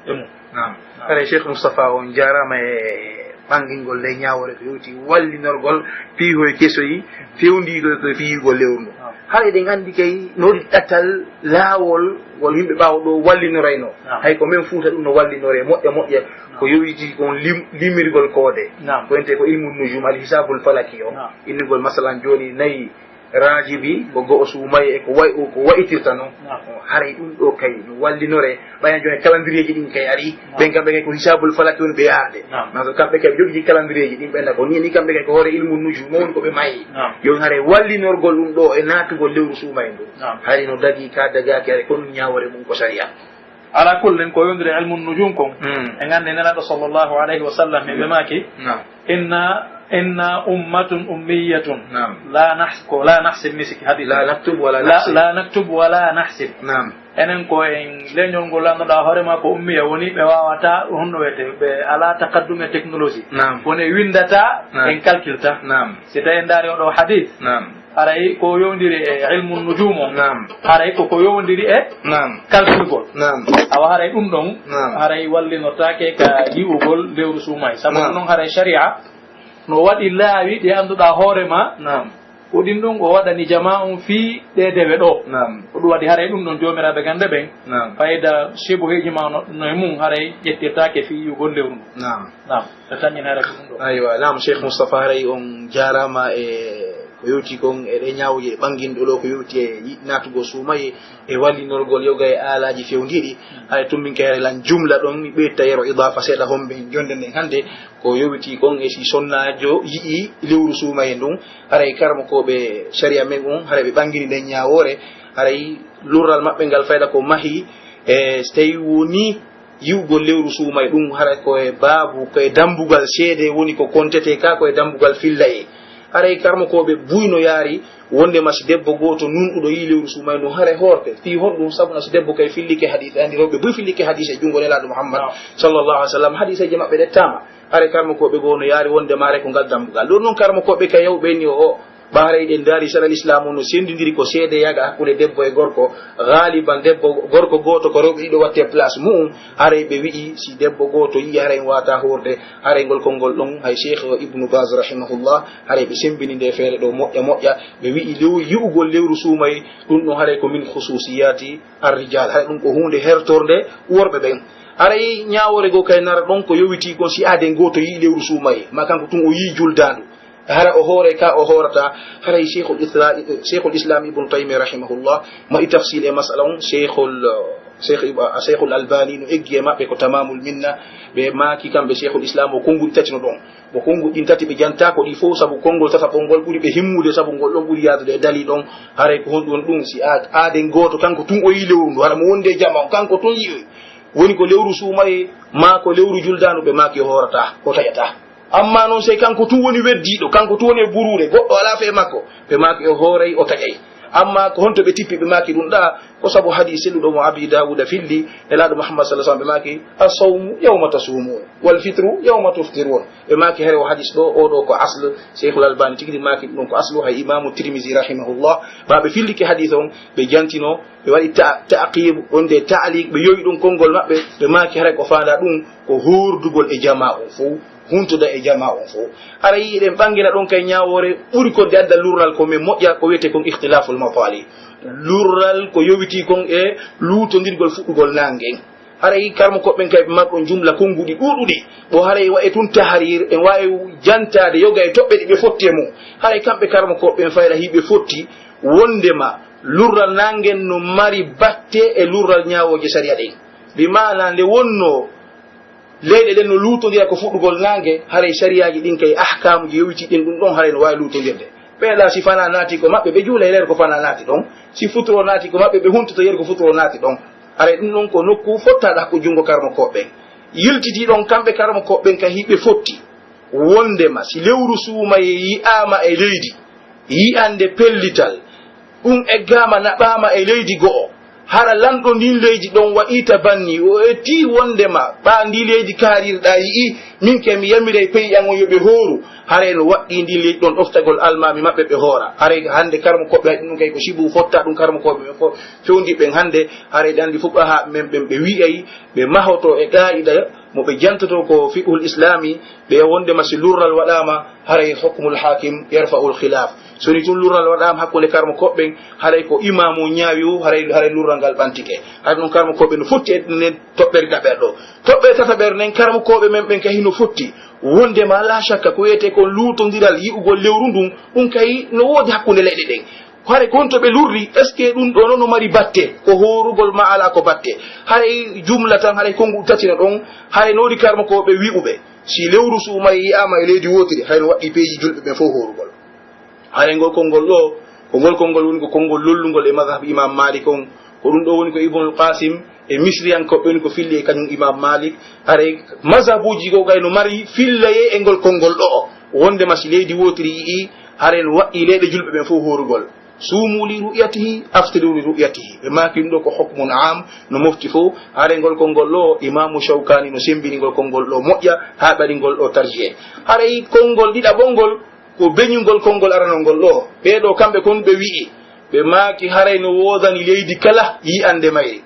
e mum. Naam. Naam. Haray Cheikh Moustapha on jaaraama e ɓangingol nde ñaawoore ko yowti wallinorgol piihoy kesoy fewndiiɗo ko fii yi'ugol lewru ndun. Naam. Haray eɗen anndi kay no woodi ɗatal laawol ngol yimɓe ɓaawo ɗoo wallinorayno. Naam. Hay ko men Fuuta ɗum no wallinoree moƴƴa moƴƴa. Naam. Ko yowiti kon lim-, limirgol koode. Naam. Ko wiyetee ko ilmu nujum, al hisabul falaki o. Naam. Innugol masalan jooni nayi raajibi, ko go'o suumaye e ko way-, ko wa'itirta non. Naam. Haray ɗum ɗoo kay no wallinoree. Ɓay jooni kalandiriyeeji ɗin kay ari, Naam. Ɓen kamɓe kay ko hisabul falaki woni ɓe arde. Naam. Maanaam kamɓe kay ɓe jogii kalandiriyeeji ɗin ɓen ko ni, ni kamɓe kay ko hoore ilmu nujum woni ko ɓe mayi. Naam. Yo haray wallinorgol ɗum ɗoo e naatugol lewru suumaye ndun. Naam. Hari no dagii ka dagaaki hari ko ɗum ñaawoore mum ko sariya. Ala kullin ko yowndiri ilmu nujum kon. Hmm. En anndi Nelaaɗo sallallahu alayhi wa sallam ɓe maaki. Naam. Inna, inna ummatun ummiyatun. Naam. La nahs-, ko la nahsib misiki hadith. La naktub wa la La, nahsib. La naktub wa la nahsib. Naam. Enen ko en leñol ngol lannoɗaa hoore maa ko ummiya woni ɓe waawataa honno wiyetee, ɓe alaa taqaddum e technologie. Naam. Woni en winndataa, Naam. En calculta. Naam. Si tawii en ndaari oo ɗoo hadith, Naam. Haray ko yowndiri e ilmu nujum on. Naam. Haray ko ko yowndiri e Naam. Calculgol. Naam. Awa haray ɗum ɗon, Naam. Haray wallinotaake ka yi'ugol lewru suumaye. Sabu Naam. Ɗum ɗon haray sharia no waɗi laawi ɗi annduɗaa hoore maa. Naam. Ko ɗin ɗon o waɗani jamaa on fii ɗee dewe ɗoo. Naam. Ko ɗum waɗi haray ɗum ɗon joomiraaɓe gannde ɓen. Naam. Fayda shebuheeji maa no, no e mum haray ƴettirtaake fii yi'ugol lewru ndun. Naam. Naam. Ɓe tanƴinay haray ko ɗum ɗoo. Aywa, naam, Cheikh Moustapha, haray on jaaraama e ko yowti kon e ɗee ñaawuuji e ɓanginɗo ɗoo ko yowti e yi-, naatugol suumaye e wallinorgol yoga e aalaaji fewndiiɗi. Haray tummin kay haray lan jumla ɗon, mi ɓeyta yero idaafa seeɗa hombe jonde nden hannde. Ko yowiti kon e si sonnaajo yi'i lewru suumaye ndun, haray karamokooɓe sariya men on, haray ɓe ɓangini nden ñaawoore, haray lurral maɓɓe ngal fayda ko mahi, e so tawi woni yi'ugol lewru suumaye ɗun, haray ko e baabu, ko e dambugal seede woni ko kontetee ka, ko e dambugal fillaye. Haray karamokooɓe buy no yaari wonde ma si debbo gooto nunɗuɗo yi'i lewru suumaye ndun, haray hoorte. Fii honɗun? Sabu na si debbo kay fillike hadiise, anndi rewɓe buy fillike hadiise e junngo Nelaaɗo Muhammad Naam. Sallallahu alaihi wasallam, hadiiseeji maɓɓe ɗe taama. Haray karamokooɓe goo no yaari wonde maare ko ngal dambugal. Ɗon non karamokooɓe ka yawɓe ni o, ɓa haray ɗen ndaari sara Lislaamu no senndindiri ko seedeyaga hakkunde debbo e gorko. Gaaliban debbo, gorko gooto ko rewɓe ɗiɗo watte place mu'un. Haray ɓe wi'i si debbo gooto yi'i haray waata hoorde. Haray ngol konngol ɗon hay Sheikh Ibnu Baz rahimahullah, haray ɓe semmbini nde feere ɗo moƴƴa moƴƴa. Ɓe wi'i lew-, yi'ugol lewru suumay, ɗum ɗon haray ko min khususiyaati ar-rijal. Haray ɗum ko huunde hertorde worɓe ɓen. Haray ñaawoore goo kay nara ɗon ko yowitii kon si aaden gooto yi'i lewru suumaye, ma kanko tun o yi'i juldaandu. Hara o hoore ka o hoorata, haray Sheikhul Isla-, Sheikhul Islam Ibn Taymiyyah rahimahullah, ma i tafsil e masala on, Sheikhul, uh, Cheikh Iba-, Cheikhul Albani no eggi e maɓɓe ko Tamamul Minna, ɓe maaki kamɓe Cheikhul Islam o konnguɗi tati no ɗon. Mo konnguɗi ɗin tati ɓe jantaa ko ɗi fow, sabu konngol tataɓol ngol ɓuri ɓe himmude, sabu ngol ɗon ɓuri yaadude e dali ɗon. Haray ko honɗun ɗun? Si a-, aaden gooto, kanko tun o yi'i lewru ndu, hara mo wondi e jama on, kanko tun yi'i. Woni ko lewru suumayee, maa ko lewru juldaanu, ɓe maaki o hoorataa, o taƴataa. Amma non, sey kanko tun woni weddiiɗo, kanko tun woni e buruure, goɗɗo alaa fee makko, ɓe maaki o hooray, o taƴay. Amma ko honto ɓe tippi, ɓe maaki ɗun ɗaa? Ko sabu hadiis selluɗo mo Abi Daawuda filli, Nelaaɗo Muhammad sallallahu alaihi wasallam, ɓe maaki, "As-sawmu yawma tasumun, wal fitru yawma tuftirun." Ɓe maaki, "Hare o hadiis ɗoo, oo ɗoo ko asl." Sheikhul Albani tigi maaki ɗun ko aslu, hay Imaamu Tirmizi rahimahullah, ɓaa ɓe fillike hadiis on, ɓe jantino, ɓe waɗi ta-, ta'qib, wonde ta'liq, ɓe yowi ɗun konngol maɓɓe, ɓe maaki, "Hare ko faandaa ɗun ko hoordugol e jamaa on fow." Huntuda e jamaa on fow. Hara yi'i, eɗen ɓangina ɗon kay ñaawoore ɓuri ko nde adda lurral ko men moƴƴa, ko wi'etee kon ikhtilaful matali. Lurral ko yowitii kon e luutondirgol fuɗɗugol naange. Haray karamokooɓe ɓen kay ɓe marɗon jumla konnguɗi ɗuuɗuɗi. Bon, haray wa'e tun tahrir, en waawi jantaade yoga e toɓɓe ɗe ɓe fotti e mun. Haray kamɓe karamokooɓe ɓen fayra hiɓe fotti, wondema lurral naangen no mari batte e lurral ñaawooje sariya ɗen. Bi maana nde wonnoo leyɗe ɗen no luutondira ko fuɗɗugol naange, haray sariyaaji ɗin kay, ahkaamuji yowitiiɗi ɗin ɗun ɗon, haray no waawi luutondirde. Ɓe alaa, si fanaa naati ko maɓɓe, ɓe juula e leer ko fanaa naati ɗon. Si futuro naati ko maɓɓe, ɓe huntoto yeru ko futuro naati ɗon. Haray ɗun ɗon ko nokku fottaaɗo hakku junngo karamokooɓe ɓen. Yiltitii ɗon kamɓe karamokooɓe ɓen ka hiɓe fotti. Wondema si lewru suumayee yi'aama e leydi, yi'ande pellital, ɗun eggaama naɓaama e leydi go'o. Hara lanɗo ndin leydi ɗon waɗii tabanni, o ettii wondema, ɓaa ndii leydi kaarirɗaa yi'ii, min kay mi yamiray peyi an on yo ɓe hooru. Haray no waɗɗii ndin leydi ɗon ɗoftagol almaami maɓɓe ɓe hoora. Haray hande karamokooɓe hay ɗun kay ko sibu fotta ɗun karamokooɓe ɓen fow fewndi ɓen hande. Haray ɗi anndi fuqahaa men ɓen ɓe wi'ay ɓe mahoto e qaa'ida mo ɓe jantoto ko fiqhul islami, ɓe wondema si lurral waɗaama, haray hukmul hakim yarfa'ul khilaf. So ni tun lurral waɗaama hakkunde karamokooɓe ɓen, haray ko imaamu ñaawi o, haray, haray lurral ngal ɓantike. Haray ɗun karamokooɓe no fotti e nden toɓɓere ɗaɓɓere ɗoo. Toɓɓere tataɓere nden, karamokooɓe men ɓen kay hino fotti. Wondema laa shakka ko wi'etee kon luutondiral yi'ugol lewru ndun, ɗun kay no woodi hakkunde leyɗe ɗen. Haray ko honto ɓe lurri, est-ce que ɗun ɗoo no mari batte? Ko hoorugol maa alaa ko batte? Haray jumla tan, haray konnguɗi tati no ɗon, haray no woodi karamokooɓe wi'uɓe, si lewru suumayee yi'aama e leydi wootiri, haray no waɗɗii peeji julɓe ɓen fow hoorugol. Haray ngol konngol ɗoo, ko ngol konngol woni ko konngol lollungol e mazhab Imam Malik on. Ko ɗun ɗoo woni ko Ibnul Qasim e Misriyankooɓe woni ko filli e kañun Imam Malik. Haray mazhabuuji goo kay no mari fillayee e ngol konngol ɗoo. Wondema si leydi wootiri yi'ii, haray no waɗɗii leyɗe julɓe ɓen fow hoorugol. Suumu li ru'yatihi, aftiru li ru'yatihi. Ɓe maaki ɗun ɗoo ko hukmun am, no mofti fow. Haray ngol konngol ɗoo, Imaamu Shawkani no sembini ngol konngol ɗoo moƴƴa, haa ɓe waɗi ngol ɗoo tarjiih. Haray konngol ɗiɗaɓol ngol, ko beñungol konngol aranol ngol ɗoo. Ɓee ɗoo kamɓe kon ɓe wi'i, ɓe maaki haray no woodani leydi kala yi'ande mayri.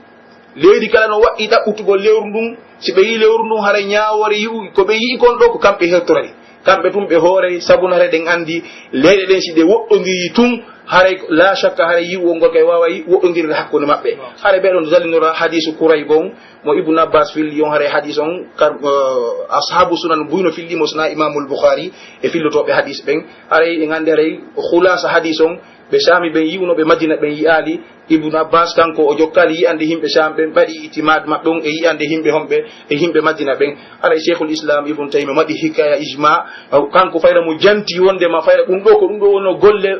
Leydi kala no waɗɗii ɗaɓɓutugol lewru ndun, si ɓe yi'ii lewru ndun, haray ñaawoore yi'u-, ko ɓe yi'i kon ɗoo ko kamɓe hertorani. Kamɓe tun ɓe hooray, sabu no haray ɗen anndi leyɗe ɗen si ɗe woɗɗondirii tun, haray laa shakka haray yi'ugol ngol kay waaway woɗɗondirde hakkunde maɓɓe. Haray ɓee ɗon dallinora hadiisu Kurayb on, mo Ibnu Abbas filli on, haray hadiis on, kar-, eh, ashaabu sunan buy no filli mo, sinaa Imaamul Bukhari e fillotooɓe hadiis ɓen. Haray en anndi haray khulaasa hadiis on, ɓe Shaami ɓen yi'unooɓe Madina ɓen yi'aali. Ibnu Abbas kanko o jokkaali yi'ande yimɓe Shaam ɓen, ɓaɗi itimaad maɓɓe on e yi'ande yimɓe honɓe, e yimɓe Madina ɓen. Haray Sheikhul Islam Ibnu Taymiyya waɗi hikaaya ijmaa, kanko fayda mo janti wondema fayda ɗun ɗoo ko ɗun ɗoo wonnoo golle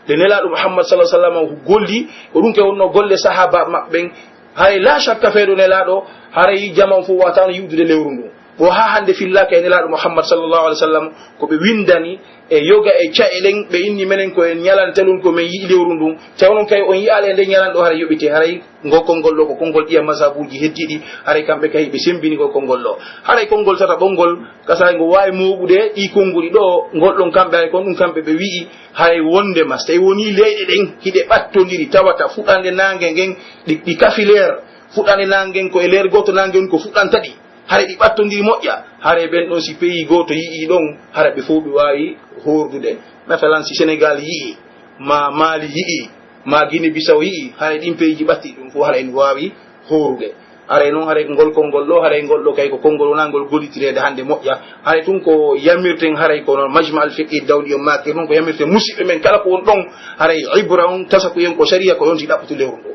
ɗe Nelaaɗo Muhammad sallallahu alaihi wasallam golli, ko ɗun ke wonnoo golle sahaaba maɓɓe ɓen. Haray laa shakka fayda Nelaaɗo, haray jamaa on fow waawataano yi'ude lewru ndun. Bon, haa hannde fillaaka e Nelaaɗo Muhammad sallallahu alaihi wasallam ko ɓe winndani e yoga e ca'e ɗen, ɓe inni menen ko en ñalante ɗun ko men yi'i lewru ndun. Tawi onon kay on yi'aali e nden ñalande ɗoo, haray yoɓitee, haray ngol konngol ɗoo ko konngol ɗiya mazhabuuji heddiiɗi, haray kamɓe kay ɓe semmbini ngol konngol ɗoo. Haray konngol tataɓol ngol, kasa ngo waawi mooɓude ɗii konnguɗi ɗoo, ngol ɗon kamɓe haray kon ɗun kamɓe ɓe wi'i, haray wonndema so tawi wonii leyɗe ɗen hiɗe ɓattondiri, tawata fuɗande naange ngen ɗi, ɗi kafileer, fuɗande naange ngen ko e leer gooto naange ngen ko fuɗanta ɗi. Haray ɗi ɓattondiri moƴƴa, haray ɓen ɗon si peyi gooto yi'ii ɗon, haray ɓe fow ɓe waawi hoordude. Masalan, si Senegal yi'ii, maa Mali yi'ii, maa Guinée Bissau yi'ii, haray ɗin peyiiji ɓattiɗi ɗun fow, haray no waawi hoorude. Haray non, haray ngol konngol ɗoo, haray ngol ɗoo kay ko konngol wonaa ngol gollitireede hannde moƴƴa. Haray tun ko yamirten, haray ko non Majma al Fiqhi Dawli on maakir non, ko yamirten musiɓɓe men kala ko won ɗon, haray ibra on, tasakuyen ko sariya ko yonti ɗaɓɓutu lewru ndun.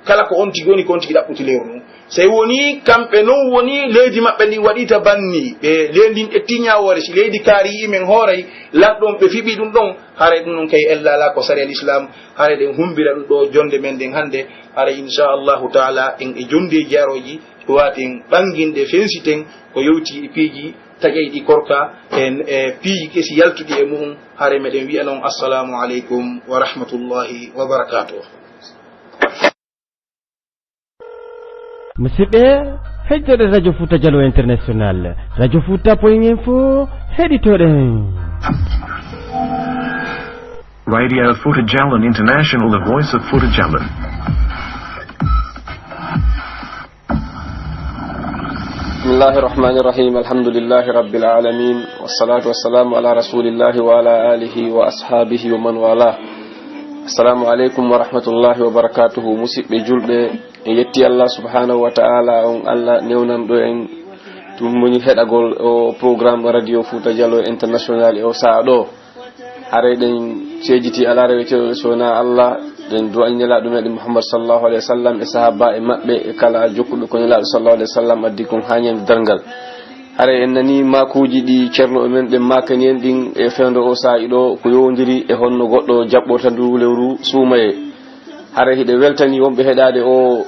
Kala ko on tigi woni, ko on tigi ɗaɓɓuti lewru ndun. Sey wonii kamɓe non wonii leydi maɓɓe ndin waɗii ta banni, ɓe leydi ndin ƴettii ñaawoore, si leydi kaari yi'ii men hooray, lanɗo on ɓe fiɓii ɗun ɗon, haray ɗun ɗon kay ella alaa ko sariya Lislaam, haray ɗen humbira ɗun ɗoo jonnde men nden hannde, haray inshaa Allaahu taala en e jonndeeji arooji, waaten ɓannginde, fensiten ko yowti e piiji taƴay ɗi korka, e, e piiji kesi yaltuɗi e mu'un, haray meɗen wi'ana on assalaamu aleykum wa rahmatullaahi wa barakaatuh. Musidɓe, heɗitoɗen Radio Fuuta Jallo International, Radio Fuuta Point Info, heɗitoɗen. Radio Futa Jalan International, the voice of Futa Jalan. بسم الله الرحمن الرحيم. الحمد لله رب العالمين. والصلاة والسلام على رسول الله وعلى آله وأصحابه ومن والاه. السلام عليكم ورحمة الله وبركاته. Musidɓe julɓe, en yetti Allah subhanahu wa ta'ala, on Allah newnanɗo en tun moni heɗagol o programme Radio Futa Jallo International e o sa'a ɗo. Haray ɗen ceejiti alaa reweteeɗo so wonaa Allah, ɗen du'ani Nelaaɗo meɗen Muhammad sallallahu alaihi wasallam e sahaabaaɓe maɓɓe e kala jokkuɓe ko Nelaaɗo sallallahu alaihi wasallam addi kon haa ñande darngal. Haray en nanii maakuuji ɗi Ceerno men ɓen maakani en ɗin e fewndo o saa'i ɗo ko yowondiri e honno goɗɗo jaɓɓorta ndu lewru suumayee. Haray hiɗen weltanii wonɓe heɗaade o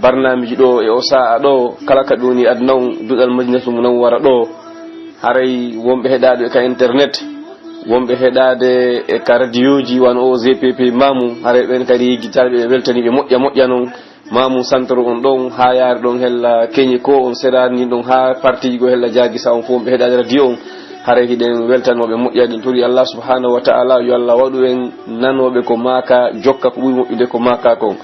barnaamiji ɗo e o saa'a ɗo, kala ka ɓe woni aduna on, duɗal Madinatul Munawwara ɗo. Haray wonɓe heɗaade ka internet, wonɓe heɗaade e ka radiyooji wano o G P P Maamu, haray ɓen kadi yejjitaaɓe ɓe weltanii ɓe moƴƴa moƴƴa non. Maamu santaru on ɗon, haa yaari ɗon hella keñi ko on seraani ɗon, haa partiiji goo hella jaagi sa on fof wonɓe heɗaade radiyo on. Haray hiɗen weltanooɓe moƴƴa ɗin, turi Allah subhanahu wa ta'ala yo Allah waɗu en nanooɓe ko maaka, jokka ko ɓuri moƴƴude ko maaka kon.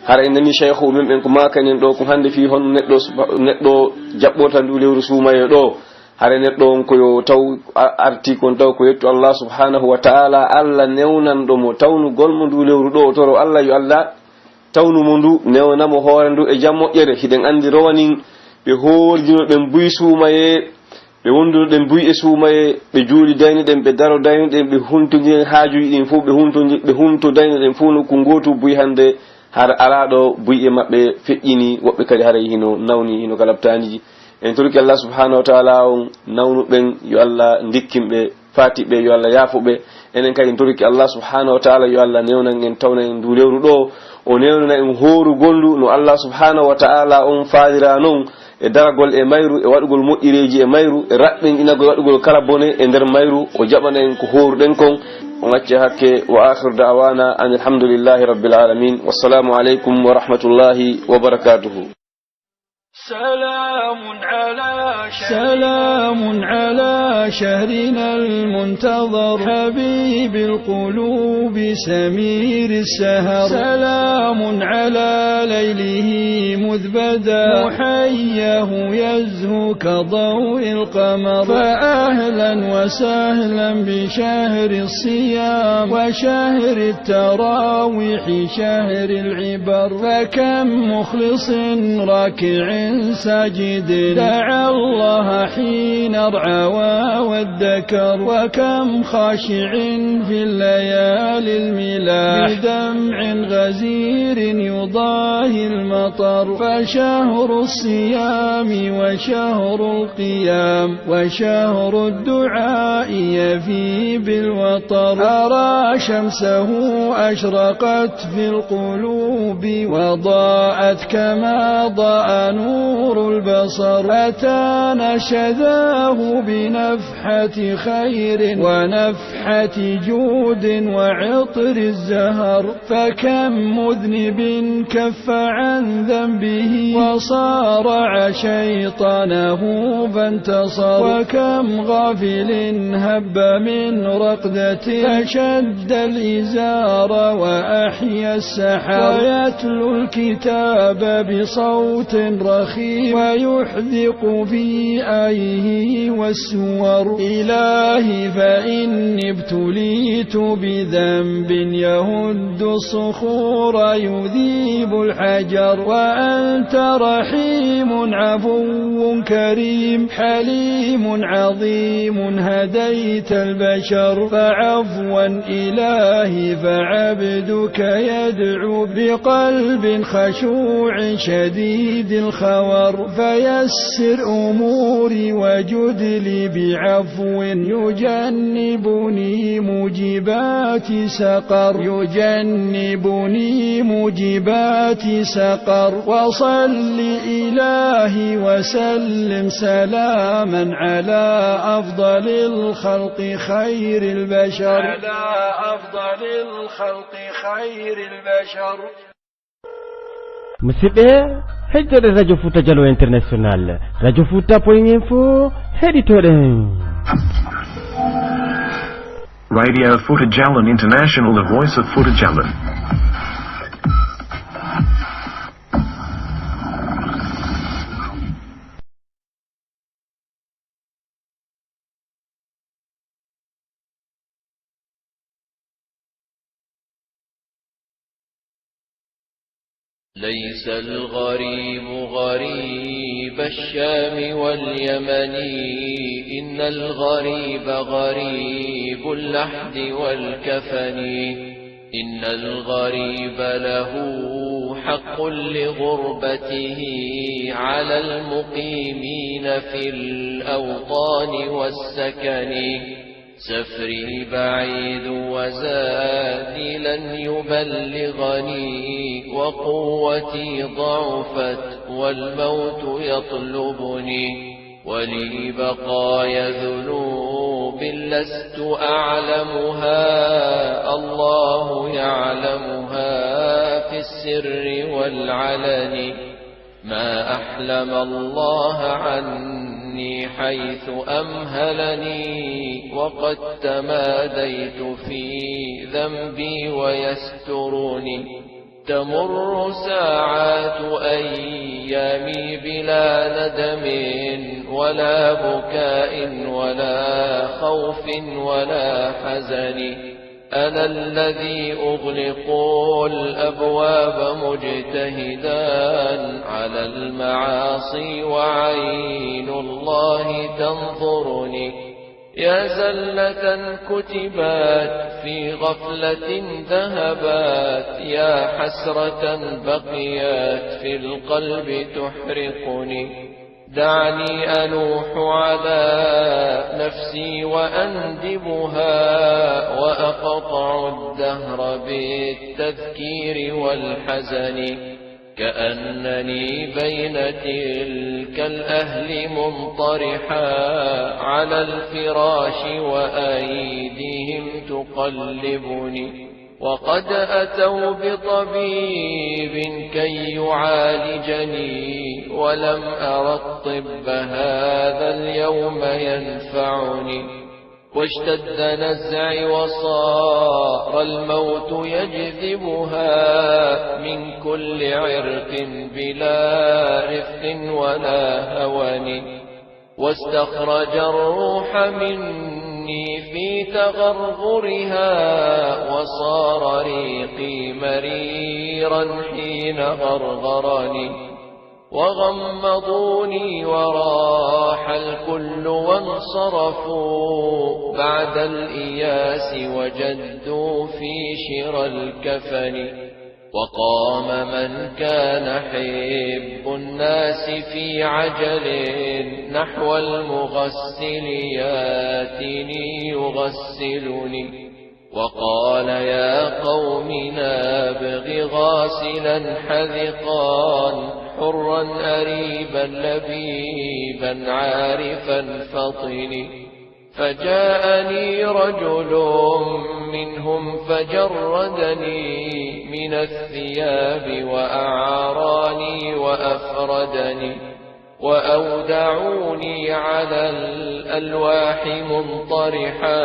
Hara en nanii shaykhu men ɓen ko maakanen ɗo, ko hannde fii honno neɗɗo suba-, neɗɗo jaɓɓorta ndu lewru suumayee ɗo. Hara neɗɗo on ko yo taw a-, arti kon taw ko yettu Allah subhanahu wa ta'ala, Allah newnanɗo mo tawnugol mo ndu lewru ɗo, o toro Allah yo Allah tawnu mo ndu, newna mo hoore ndu e jam moƴƴere. Hiɗen anndi rowanin ɓe hoordino ɓen buy suumayee, ɓe wonduno ɗen buy e suumayee, ɓe juuli dayni ɗen, ɓe daro dayni ɗen, ɓe huntondiri haajuuji ɗin fof, ɓe huntondi-, ɓe hunto dayni ɗen fof nokku ngootu. Buy hannde har alaa ɗo buy e maɓɓe feƴƴini, woɓɓe kadi haray hino nawni, hino ka laptaaniji. En torike Allah subhanahu wa ta'ala on nawnu ɓen, yo Allah ndikkin ɓe, faati ɓe, yo Allah yaafu ɓe. Enen kadi en torike Allah subhanahu wa ta'ala yo Allah newnan en, tawnan en ndu lewru ɗo, o newnana en hoorugol ndu no Allah subhanahu wa ta'ala on faalira non. E daragol e mayru, e waɗugol moƴƴireeji e mayru, e raɓɓinɗinagol waɗugol kala bone e nder mayru, o jaɓana en ko hooruɗen kon, o acca hakke. Wa akhiru da'wana anil hamdulillahi rabbil alamin. Wassalamu alaikum wa rahmatullahi wa barakatuhu. سلام على شهرنا المنتظر، حبيب القلوب سمير السهر. سلام على ليله مذ بدا، محياه يزهو كضوء القمر. فأهلا وسهلا بشهر الصيام وشهر التراويح شهر العبر. فكم مخلص راكع ساجد دعا الله حين ارعوى وادكر، وكم خاشع في الليالي الملاح بدمع غزير يضاهي المطر. فشهر الصيام وشهر القيام وشهر الدعاء يفي بالوطر. أرى شمسه أشرقت في القلوب وضاءت كما ضاء نور البصر. أتانا شذاه بنفحة خير ونفحة جود وعطر الزهر. فكم مذنب كف عن ذنبه وصارع شيطانه فانتصر. وكم غافل هب من رقدة فشد الإزار وأحيا السحر. ويتلو الكتاب بصوت رخيم ويحدق في آيه والسور. إلهي فإني ابتليت بذنب يهد الصخور يذيب الحجر. وأنت رحيم عفو كريم حليم عظيم هديت البشر. فعفوا إلهي فعبدك يدعو بقلب قلب خشوع شديد الخور، فيسر أموري وجد لي بعفو، يجنبني موجبات سقر، يجنبني موجبات سقر. وصل إلهي وسلم سلاما على أفضل الخلق خير البشر، على أفضل الخلق خير البشر. Musidɓe, heɗitoɗen Radio Fuuta Jallo International, Radio Fuuta Point Info, heɗitoɗen. Radio Fuuta Jallo International, the voice of Fuuta Jallo. ليس الغريب غريب الشام واليمن، إن الغريب غريب اللحد والكفن. إن الغريب له حق لغربته على المقيمين في الأوطان والسكن. سفري بعيد وزادي لن يبلغني، وقوتي ضعفت والموت يطلبني. ولي بقايا ذنوب لست أعلمها، الله يعلمها في السر والعلن. ما أحلم الله عني حيث أمهلني، وقد تماديت في ذنبي ويسترني. تمر ساعات أيامي بلا ندم ولا بكاء ولا خوف ولا حزن. أنا الذي أغلق الأبواب مجتهدا على المعاصي، وعين الله تنظرني. يا زلة كتبت في غفلة ذهبت، يا حسرة بقيت في القلب تحرقني. دعني أنوح على نفسي وأندبها، وأقطع الدهر بالتذكير والحزن. كأنني بين تلك الأهل منطرحا على الفراش، وأيديهم تقلبني. وقد أتوا بطبيب كي يعالجني، ولم أر الطب هذا اليوم ينفعني. واشتد نزعي وصار الموت يجذبها من كل عرق بلا رفق ولا هون. واستخرج الروح مني في تغرغرها، وصار ريقي مريرا حين غرغرني. وغمضوني وراح الكل وانصرفوا بعد الإياس، وجدوا في شرى الكفن. وقام من كان حب الناس في عجل نحو المغسل ياتني يغسلني، وقال: يا قوم نبغ غاسلا حذقا، حرا أريبا لبيبا عارفا فطن. فجاءني رجل منهم فجردني من الثياب وأعراني وأفردني، وأودعوني على الألواح منطرحا،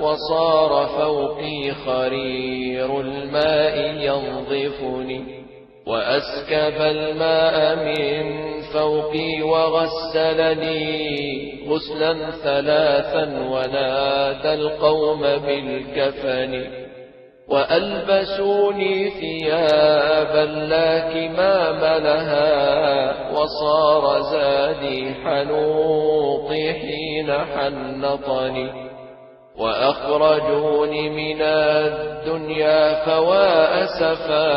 وصار فوقي خرير الماء ينظفني، وأسكب الماء من فوقي وغسلني غسلا ثلاثا، ونادى القوم بالكفن. وألبسوني ثيابا لا كمام لها، وصار زادي حنوطي حين حنطني. وأخرجوني من الدنيا فوا أسفا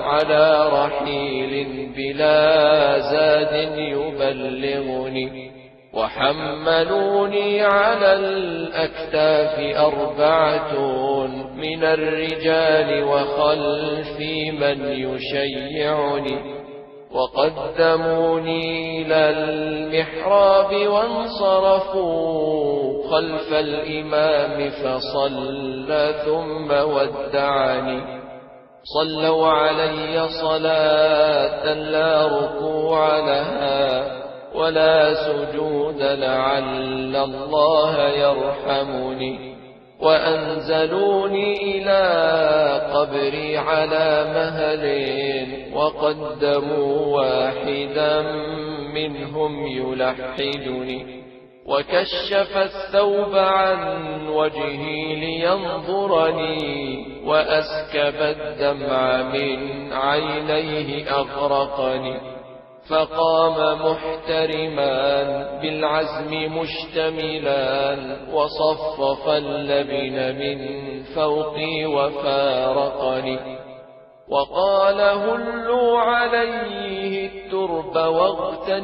على رحيل بلا زاد يبلغني. وحملوني على الأكتاف أربعة من الرجال وخلفي من يشيعني. وقدموني إلى المحراب وانصرفوا خلف الإمام فصلى ثم ودعني. صلوا علي صلاة لا ركوع لها ولا سجود لعل الله يرحمني. وأنزلوني إلى قبري على مهل، وقدموا واحدا منهم يلحدني، وكشف الثوب عن وجهي لينظرني، وأسكب الدمع من عينيه أغرقني. فقام محترما بالعزم مشتملا، وصفف اللبن من فوقي وفارقني، وقال: هلوا عليه الترب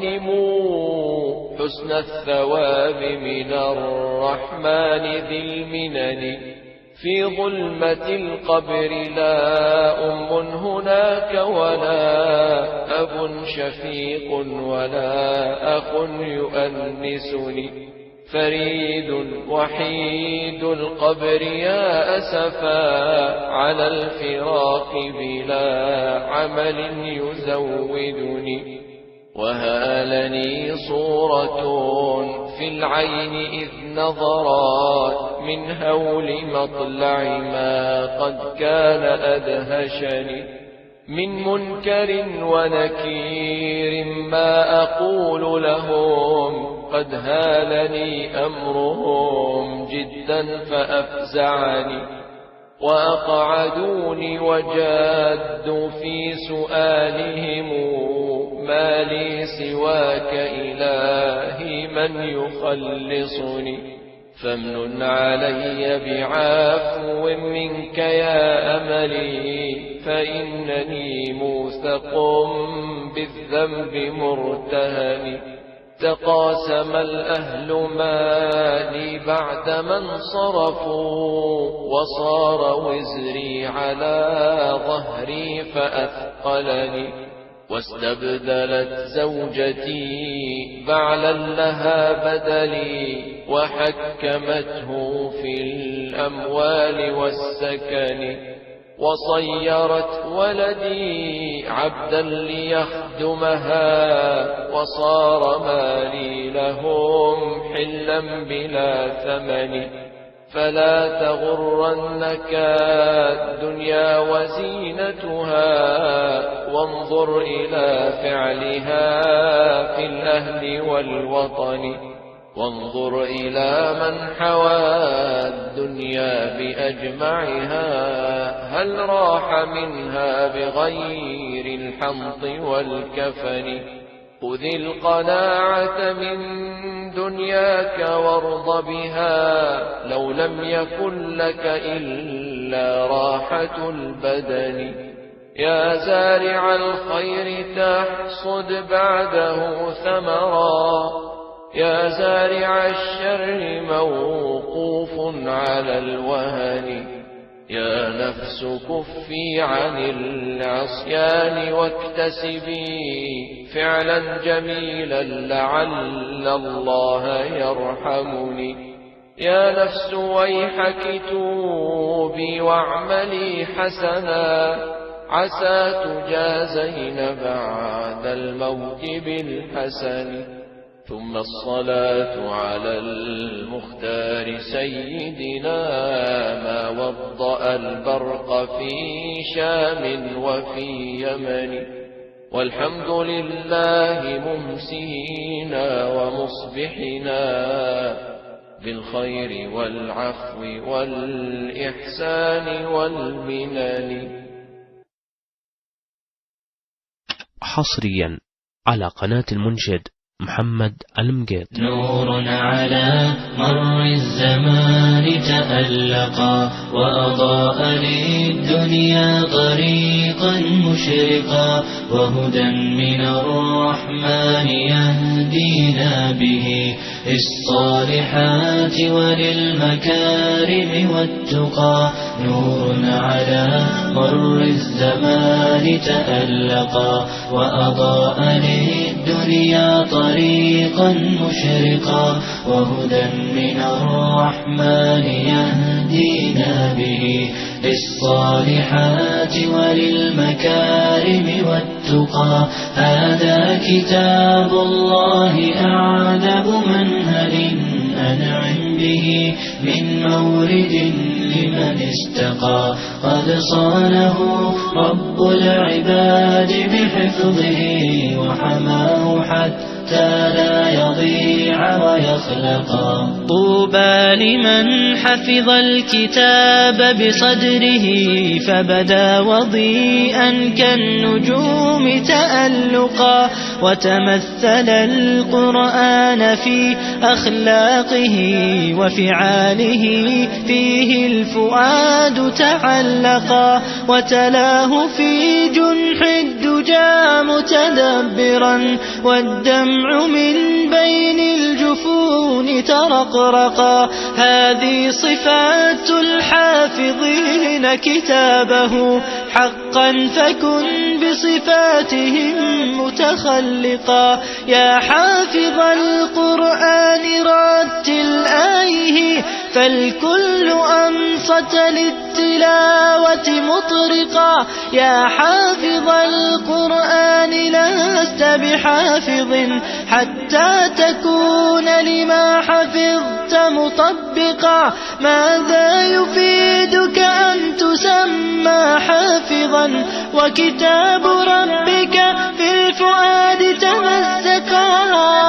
واغتنموا حسن الثواب من الرحمن ذي المنن. في ظلمة القبر لا أم هناك ولا أب شفيق ولا أخ يؤنسني. فريد وحيد القبر يا أسفا على الفراق بلا عمل يزودني. وهالني صورة في العين إذ نظرت من هول مطلع ما قد كان أدهشني. من منكر ونكير ما أقول لهم، قد هالني أمرهم جدا فأفزعني. وأقعدوني وجادوا في سؤالهم، ما لي سواك إلهي من يخلصني؟ فامنن علي بعفو منك يا أملي، فإنني موثق بالذنب مرتهن. تقاسم الأهل ما لي بعد ما انصرفوا، وصار وزري على ظهري فأثقلني. واستبدلت زوجتي بعلا لها بدلي، وحكمته في الأموال والسكن. وصيرت ولدي عبدا ليخدمها، وصار مالي لهم حلا بلا ثمن. فلا تغرنك الدنيا وزينتها، وانظر إلى فعلها في الأهل والوطن. وانظر إلى من حوى الدنيا بأجمعها، هل راح منها بغير الحنط والكفن؟ خذ القناعة من دنياك وارض بها، لو لم يكن لك إلا راحة البدن. يا زارع الخير تحصد بعده ثمرا، يا زارع الشر موقوف على الوهن. يا نفس كفي عن العصيان واكتسبي فعلا جميلا لعل الله يرحمني. يا نفس ويحك توبي واعملي حسنا، عسى تجازين بعد الموت بالحسن. ثم الصلاة على المختار سيدنا، ما وضأ البرق في شام وفي يمن. والحمد لله ممسينا ومصبحنا بالخير والعفو والإحسان والمنن. حصريا على قناة المنشد محمد المقيط. نور على مر الزمان تألقا، وأضاء للدنيا طريقا مشرقا، وهدى من الرحمن يهدينا به للصالحات وللمكارم والتقى. نور على مر الزمان تألقا، وأضاء للدنيا طريقا مشرقا، وهدى من الرحمن يهدينا به للصالحات وللمكارم والتقى. هذا كتاب الله أعذب منهل، أنعم به من مورد لمن استقى. قد صانه رب العباد بحفظه، وحماه حتى لا يضيع ويخلقا. طوبى لمن حفظ الكتاب بصدره، فبدا وضيئا كالنجوم تألقا، وتمثل القرآن في أخلاقه وفعاله، فيه الفؤاد تعلقا، وتلاه في جنح الدجى متدبرا، والدمع من بين الجفون ترقرقا. هذه صفات الحافظين كتابه، حقا فكن بصفاتهم متخلقا. يا حافظ القرآن رتل آيه، فالكل أنصت للتلاوة مطرقا. يا حافظ القرآن لست بحافظ حتى تكون لما حفظت مطبقا. ماذا يفيدك أن تسمى حافظا وكتاب ربك في الفؤاد تمزقا؟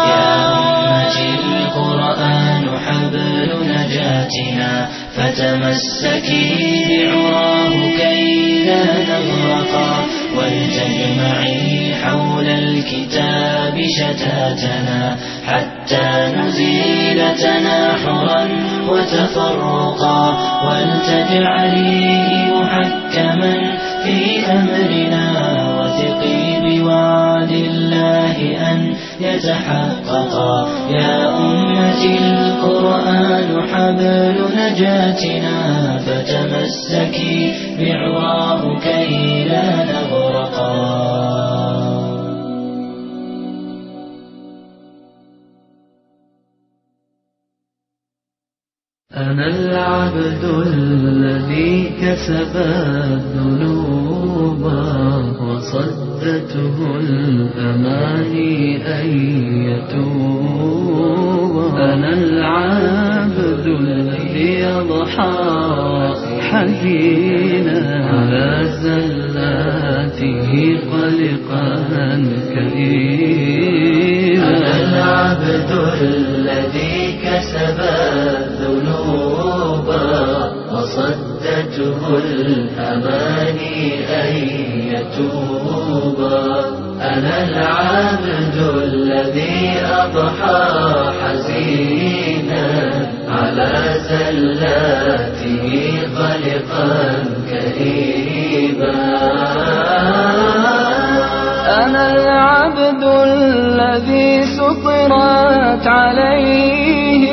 يا أمتي، القرآن حبل نجاتنا، فتمسكي بعراه كي لا نغرقا، ولتجمعي حول الكتاب شتاتنا، حتى نزيل تناحرا وتفرقا، ولتجعليه محكما في أمرنا، وثقي بوعد الله أن يتحققا. يا أمتي، القرآن حبل نجاتنا، فتمسكي بعراه كي لا نغرقا. أنا العبد الذي كسب الذنوب، وصدته الأماني أن يتوب. أنا العبد الذي أضحى حزينا على زلاته قلقا كئيبا. أنا العبد الذي كسب الذنوب، وصدته الأماني أن يتوب. أنا العبد الذي أضحى حزينا على زلاته قلقا كئيبا. أنا العبد الذي سطرت عليه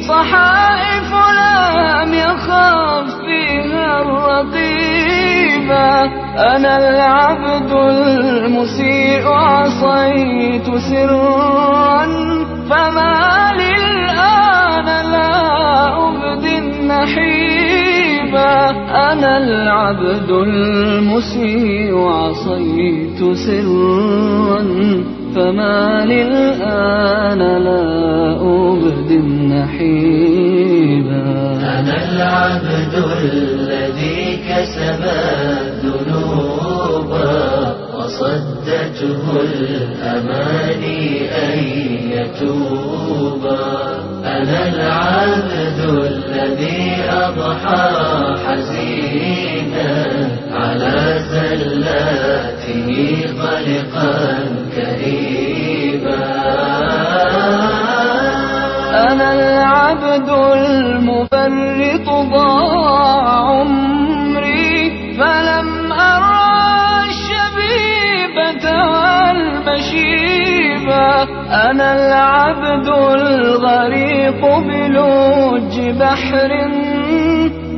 صحائف لم يخف فيها الرقيبا. أنا العبد المسيء عصيت سرا، فما لي الآن لا أبدي النحيبا. أنا العبد المسيء عصيت سرا، فما لي الآن لا أبدي النحيبا. أنا العبد الذي كسب الذنوب، وصدته الأماني أن يتوب. أنا العبد الذي أضحى حزينا على زلاته قلقا كئيبا. أنا العبد المفرط ضاع عمري فلم أرى الشبيبة والمشيبة. أنا العبد الغريق بلج بحر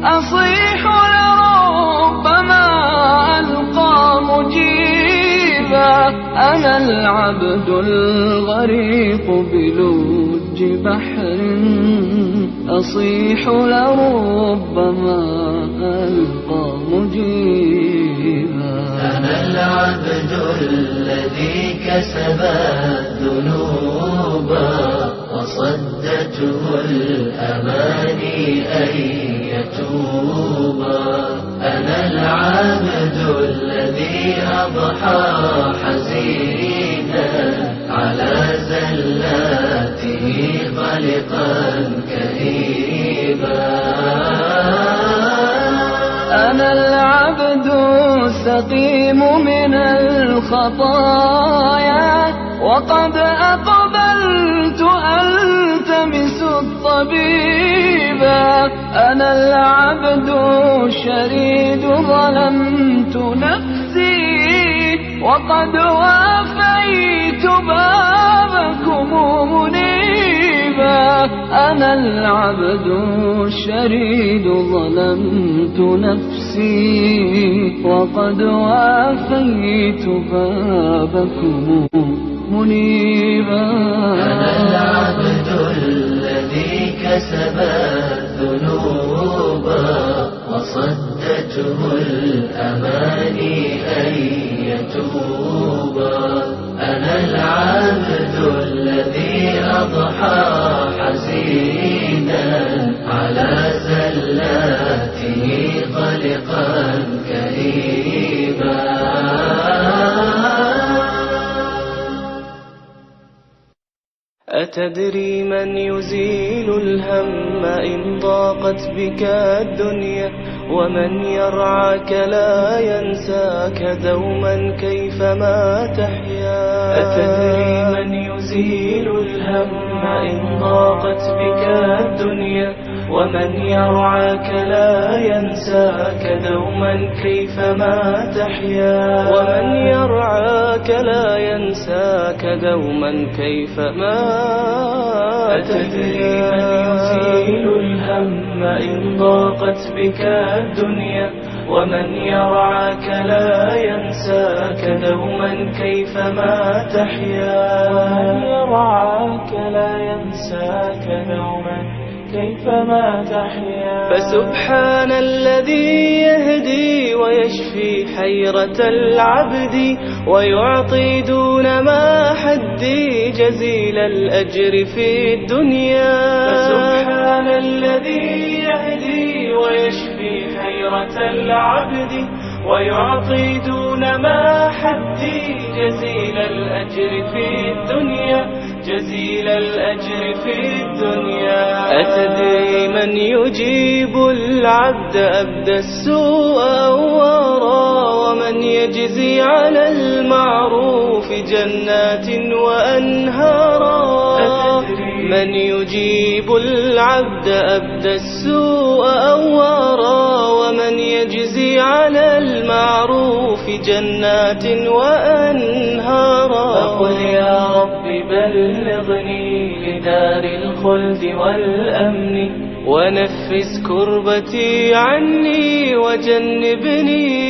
أصيح لربما ألقى مجيبا. أنا العبد الغريق بلج بحر أصيح لربما ألقى مجيبا. أنا العبد الذي كسب الذنوب وصدته الأماني أن يتوبا. أنا العبد الذي أضحى حزينا على زلاته قلقا كئيبا. أنا العبد السقيم من الخطايا وقد أقبلت ألتمس الطبيبا. أنا العبد الشريد ظلمت نفسي وقد وافيت بابكم منيبا. أنا العبد الشريد ظلمت نفسي وقد وافيت بابكم منيبا. أنا العبد الذي كسب الذنوب وصدته الأماني أن يتوبا. أنا العبد الذي أضحى حزينا على زلاته قلقا كئيبا. أتدري من يزيل الهم إن ضاقت بك الدنيا؟ ومن يرعاك لا ينساك دوما كيفما تحيا. أتدري من يزيل الهم إن ضاقت بك الدنيا؟ ومن يرعاك لا ينساك دوما كيفما تحيا. ومن يرعاك لا ينساك دوما كيفما. أتدري من يزيل الهم إن ضاقت بك الدنيا؟ ومن يرعاك لا ينساك دوما كيفما تحيا. ومن يرعاك لا ينساك دوما كيفما تحيا. فسبحان الذي يهدي ويشفي حيرة العبد ويعطي دون ما حد جزيل الأجر في الدنيا. فسبحان الذي يهدي ويشفي حيرة العبد ويعطي دون ما حد جزيل الأجر في الدنيا، جزيل الأجر في الدنيا. أتدري من يجيب العبد أبدى السوء أوارا، ومن يجزي على المعروف جنات وأنهارا؟ أتدري من يجيب العبد أبدى السوء أوارا، ومن يجزي على المعروف جنات وأنهارا؟ فقل يا رب بلغني لدار الخلد والأمن، ونفس كربتي عني وجنبني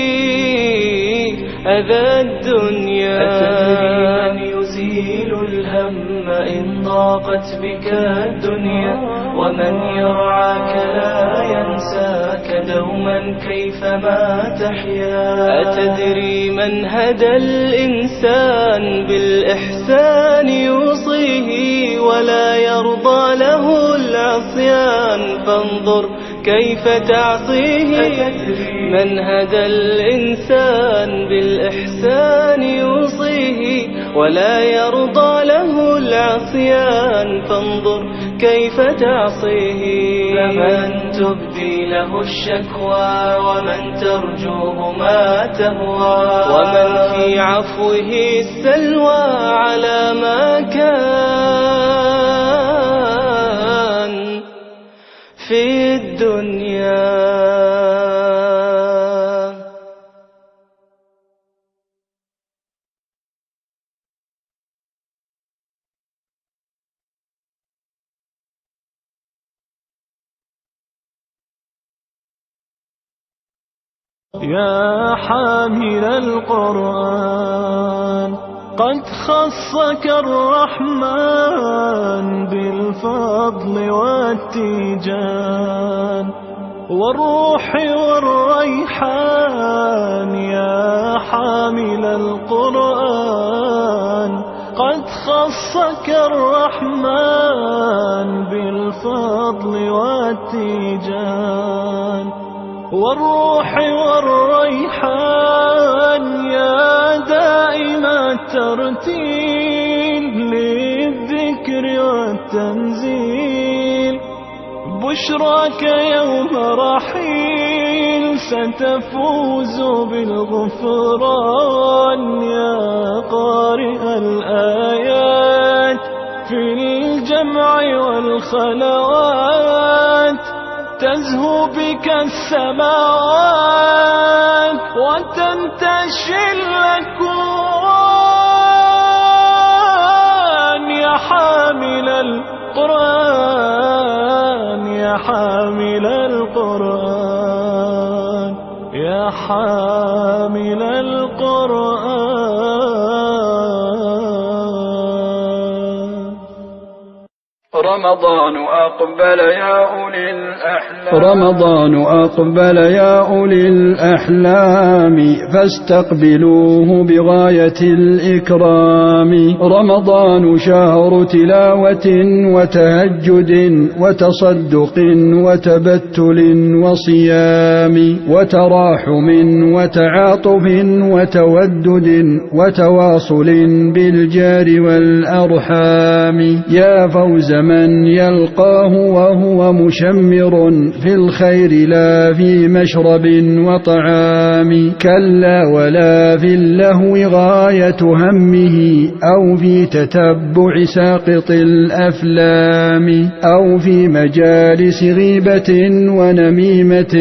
أذى الدنيا. أتدري من يزيل الهم إن ضاقت بك الدنيا؟ ومن يرعاك لا ينساك دوما كيفما تحيا. أتدري من هدى الإنسان بالإحسان يوصيه ولا يرضى له العصيان؟ فانظر كيف تعصيه. أتدري من هدى الإنسان بالإحسان يوصيه ولا يرضى له العصيان؟ فانظر كيف تعصيه. فمن تبدي له الشكوى ومن ترجوه ما تهوى، ومن في عفوه السلوى على ما كان. يا حامل القرآن، قد خصك الرحمن بالفضل والتيجان، والروح والريحان. يا حامل القرآن، قد خصك الرحمن بالفضل والتيجان، والروح والريحان. يا دائم الترتيل للذكر والتنزيل، بشراك يوم رحيل، ستفوز بالغفران. يا قارئ الآيات في الجمع والخلوات، تزهو بك السماوات وتنتشي الأكوان. يا حامل القرآن، يا حامل القرآن، يا حامل القرآن. رمضان أقبل يا أولي الأحلام. رمضان أقبل يا أولي الأحلام، فاستقبلوه بغاية الإكرام. رمضان شهر تلاوة وتهجد وتصدق وتبتل وصيام وتراحم وتعاطف وتودد وتواصل بالجار والأرحام. يا فوز من يلقاه وهو مشمر في الخير لا في مشرب وطعام. كلا ولا في اللهو غاية همه أو في تتبع ساقط الأفلام أو في مجالس غيبة ونميمة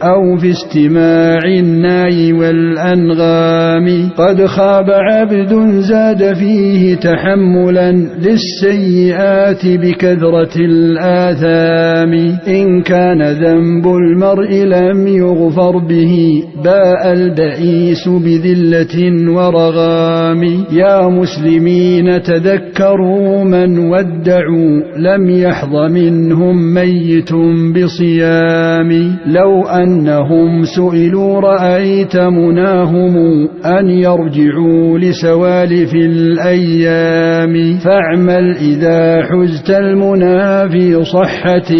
أو في استماع الناي والأنغام. قد خاب عبد زاد فيه تحملا للسيئات بكثرة الآثام. إن كان ذنب المرء لم يغفر به باء البئيس بذلة ورغام. يا مسلمين تذكروا من ودعوا لم يحظ منهم ميت بصيام. لو أنهم سئلوا رأيت مناهم أن يرجعوا لسوالف الأيام. فاعمل إذا حزت المنى في صحة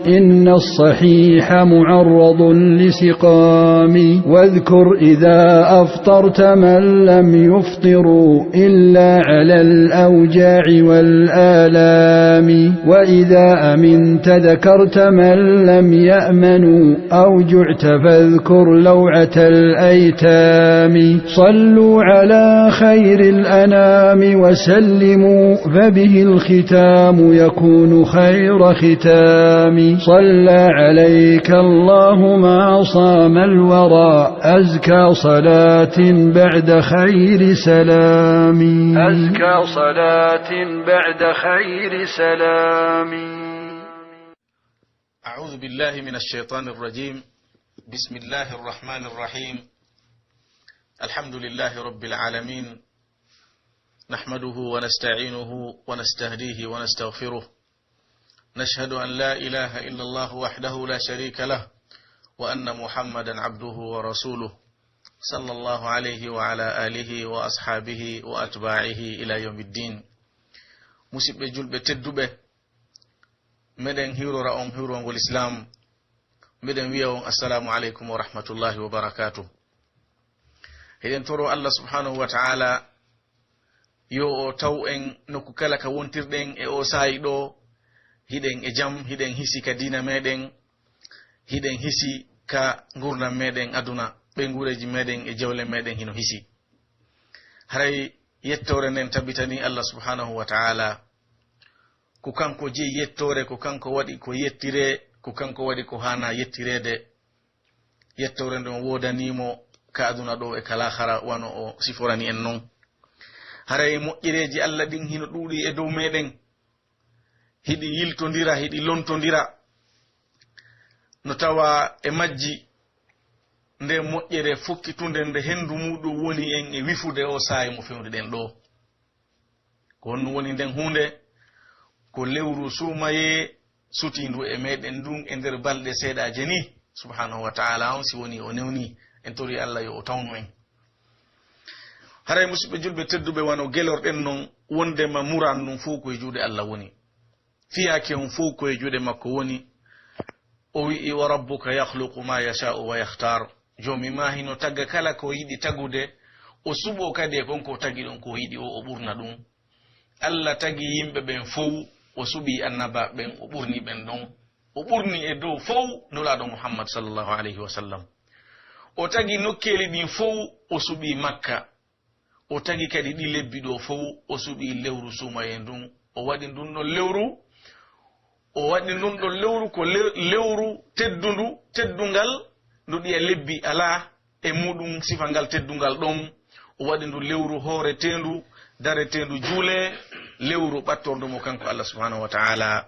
إن الصحيح معرض لسقام. واذكر إذا أفطرت من لم يفطروا إلا على الأوجاع والآلام. وإذا أمنت ذكرت من لم يأمنوا أو جعت فاذكر لوعة الأيتام. صلوا على خير الأنام وسلموا فبه الختام يكون خير ختام. صلى عليك الله ما صام الورى أزكى صلاة بعد خير سلام. أزكى صلاة بعد خير سلام. أعوذ بالله من الشيطان الرجيم. بسم الله الرحمن الرحيم. الحمد لله رب العالمين. نحمده ونستعينه ونستهديه ونستغفره. نشهد أن لا إله إلا الله وحده لا شريك له، وأن محمدا عبده ورسوله، صلى الله عليه وعلى آله وأصحابه وأتباعه إلى يوم الدين. Musidɓe julɓe tedduɓe, meɗen hiwrora on hiwrongol Islaam, meɗen wi'a on assalaamu aleykum wa rahmatullahi wa barakaatuh. Hiɗen toro Allah subhanahu wa ta'ala yo o taw en nokku kala ka wontirɗen e o saa'i ɗo, hiɗen e jam, hiɗen hisi ka diina meɗen, hiɗen hisi ka ngurndan meɗen aduna, ɓeynguureeji meɗen e jawle meɗen hino hisi. Haray yettoore nden tabitani Allah subhanahu wa ta'ala. Ko kanko jeyi yettoore, ko kanko waɗi ko yettiree, ko kanko waɗi ko haana yettireede. Yettoore nden woodanii mo ka aduna ɗo e ka laakhara, wano o siforani en non. Haray moƴƴereeji Allah ɗin hino ɗuuɗi e dow meɗen, hiɗi yiltondira, hiɗi lontondira. No tawa e majji nde moƴƴere fokkitunde nde henndu muuɗum woni en e wifude o saa'i mo fewndo ɗen ɗoo. Ko honɗum woni nden huunde? Ko lewru suumayee sutiindu e meɗen ndun e nder balɗe seeɗaaje nii. Subhaanahu wa ta'ala on, si woni o newni, en tori Alla yo o tawnu en. Haray, musiɓɓe julɓe tedduɓe, wano gelorɗen non, wondema muraadu ndun fow ko e juuɗe Alla woni. Fiyaake on fow ko e juuɗe makko woni. O wi'i, "Wa rabbuka yakhluqu ma yasha'u wa yakhtar." Joomi maa hino tagga kala ko yiɗi tagude, o suɓoo kadi e kon ko o tagi ɗon ko o yiɗi o, o ɓurna ɗun. Alla tagi yimɓe ɓen fow, o suɓii annabaaɓe ɓen, o ɓurni ɓen ɗon. O ɓurni e dow fow Nulaaɗo Muhammad sallallahu alayhi wa sallam. O tagi nokkeeli ɗin fow, o suɓii Makka. O tagi kadi ɗi lebbi ɗoo fow, o suɓii lewru suumayee ndun. O waɗi ndun ɗon lewru, o waɗi ndun ɗon lewru ko le-, lewru teddundu, teddungal, ndu ɗiya lebbi alaa e muuɗum sifa ngal teddungal ɗon. O waɗi ndu lewru hooreteendu, dareteendu juulee, lewru ɓattordu mo kanko Allah subhanahu wa ta'ala.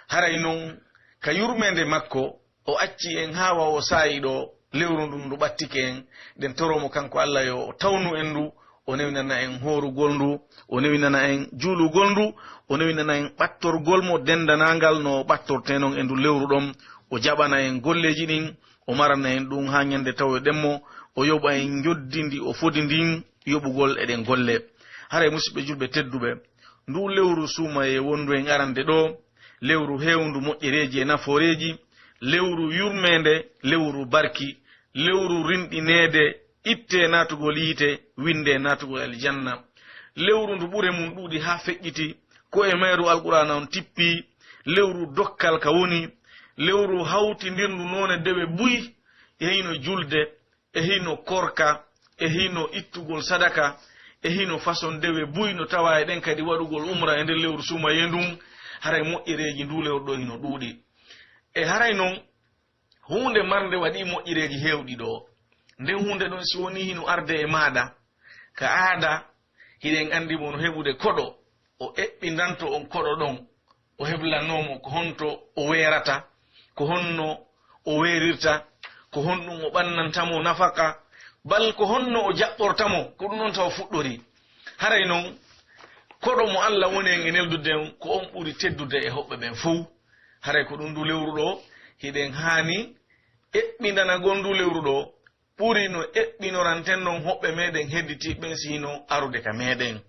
Haray non, ka yurmeende makko, o acci en haa wa o saa'i ɗoo, lewru ndun ndu ɓattike en, ɗen toroo mo kanko Allah yo o tawnu en ndu, o newinana en hoorugol ndu, o newinana en juulugol ndu, o newinana en ɓattorgol mo dendanaangal no o ɓattortee non e ndu lewru ɗon, o jaɓana en golleeji ɗin, o marana en ɗun haa ɲande tawoyɗen mo, o yoɓa en njoddi ndi o fodi ndin yoɓugol eɗen golle. Haray, musiɓɓe julɓe tedduɓe, nduu lewru suumayee wonndu en arande ɗoo, lewru heewndu moƴƴereeji e nafooreeji, lewru yurmeende, lewru barki, lewru rinɗineede, ittee naatugol yiite, winndee naatugol aljanna. Lewru ndu ɓure mun ɗuuɗi haa feƴƴiti, ko e mayru Alqur'aana on tippii, lewru dokkal ka woni, lewru hawtindirndu noone dewe buy, e hino julde, e hino korka, e hino ittugol sadaka, e hino façon dewe buy no tawaa e ɗen kadi waɗugol umra e nder lewru suumayee ndun, haray moƴƴereeji nduu lewru ɗoo hino ɗuuɗi. E haray non, huunde marnde waɗii moƴƴereeji heewɗi ɗoo. Nden huunde ɗon, si wonii hino arde e maaɗa, ka aada, hiɗen anndi mo no heɓude koɗo, o eɓɓindanto on koɗo ɗon, o heblanoo mo ko honto o weerata, ko honno o weerirta, ko honɗum o ɓannanta mo nafaka, bal ko honno o jaɓɓorta mo, ko ɗum ɗon taw fuɗɗorii. Haray non, koɗo mo Alla woni en e neldude on, ko on ɓuri teddude e hoɓɓe ɓen fow. Haray ko ɗum ndu lewru ɗoo, hiɗen haani eɓɓindanagol ndu lewru ɗoo, ɓuri no eɓɓinoranten non hoɓɓe meɗen hedditiiɓe ɓen si hino arude ka meɗen.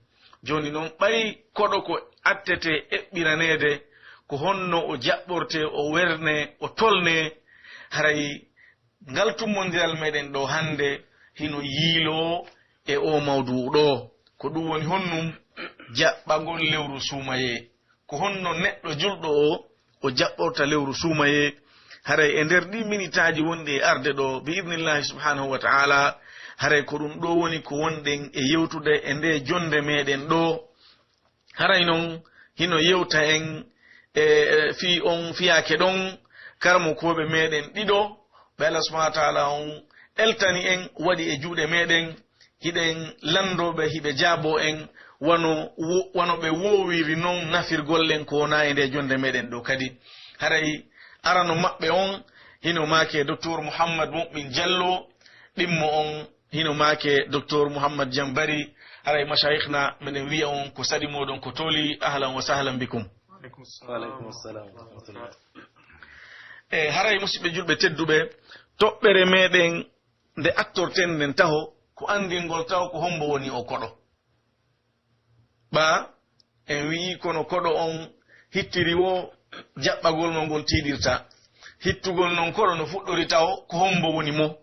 Jooni non, ɓay koɗo ko attete eɓɓiraneede, ko honno o jaɓɓortee, o wernee, o tolnee, haray ngal tummondiral meɗen ɗoo hannde hino yiiloo e oo mawduu ɗoo. Ko ɗum woni honnum jaɓɓagol lewru suumayee. Ko honno neɗɗo julɗo oo, o jaɓɓorta lewru suumayee? Haray e nder ɗii minitaaji wonɗi e arde ɗoo, bi idnillahi subhanahu wa ta'ala, haray ko ɗum ɗoo woni ko wonɗen e yewtude e ndee jonnde meɗen ɗoo. Haray non hino yewta en e, e fii on fiyaake ɗon, karamokooɓe meɗen ɗiɗo, ɓe Allah subhanahu wa ta'ala on eltani en, waɗi e juuɗe meɗen, hiɗen lanndoo ɓe, hiɓe jaaboo en, wano wo-, wano ɓe woowiri non nafirgol en ko wonaa e ndee jonnde meɗen ɗoo kadi. Haray arano maɓɓe on hino maake Doktor Muhammad Mu'min Jallo, ɗimmo on hino maake Doktor Muhammad Jambari. Haray mashayikhna, meɗen wi'a on ko saɗi mooɗon ko tooli, ahlan wa sahlan bikum. Wa alaikum salam. Wa alaikum salam wa rahmatullah. E haray, musiɓɓe julɓe tedduɓe, toɓɓere meɗen nde attorten nden taho ko anndingol taho ko hombo woni o koɗo. Ɓaa en wi'i kono koɗo on hittiri wo jaɓɓagol no ngol tiiɗirta. Hittugol non koɗo no fuɗɗori taho ko hombo woni mo.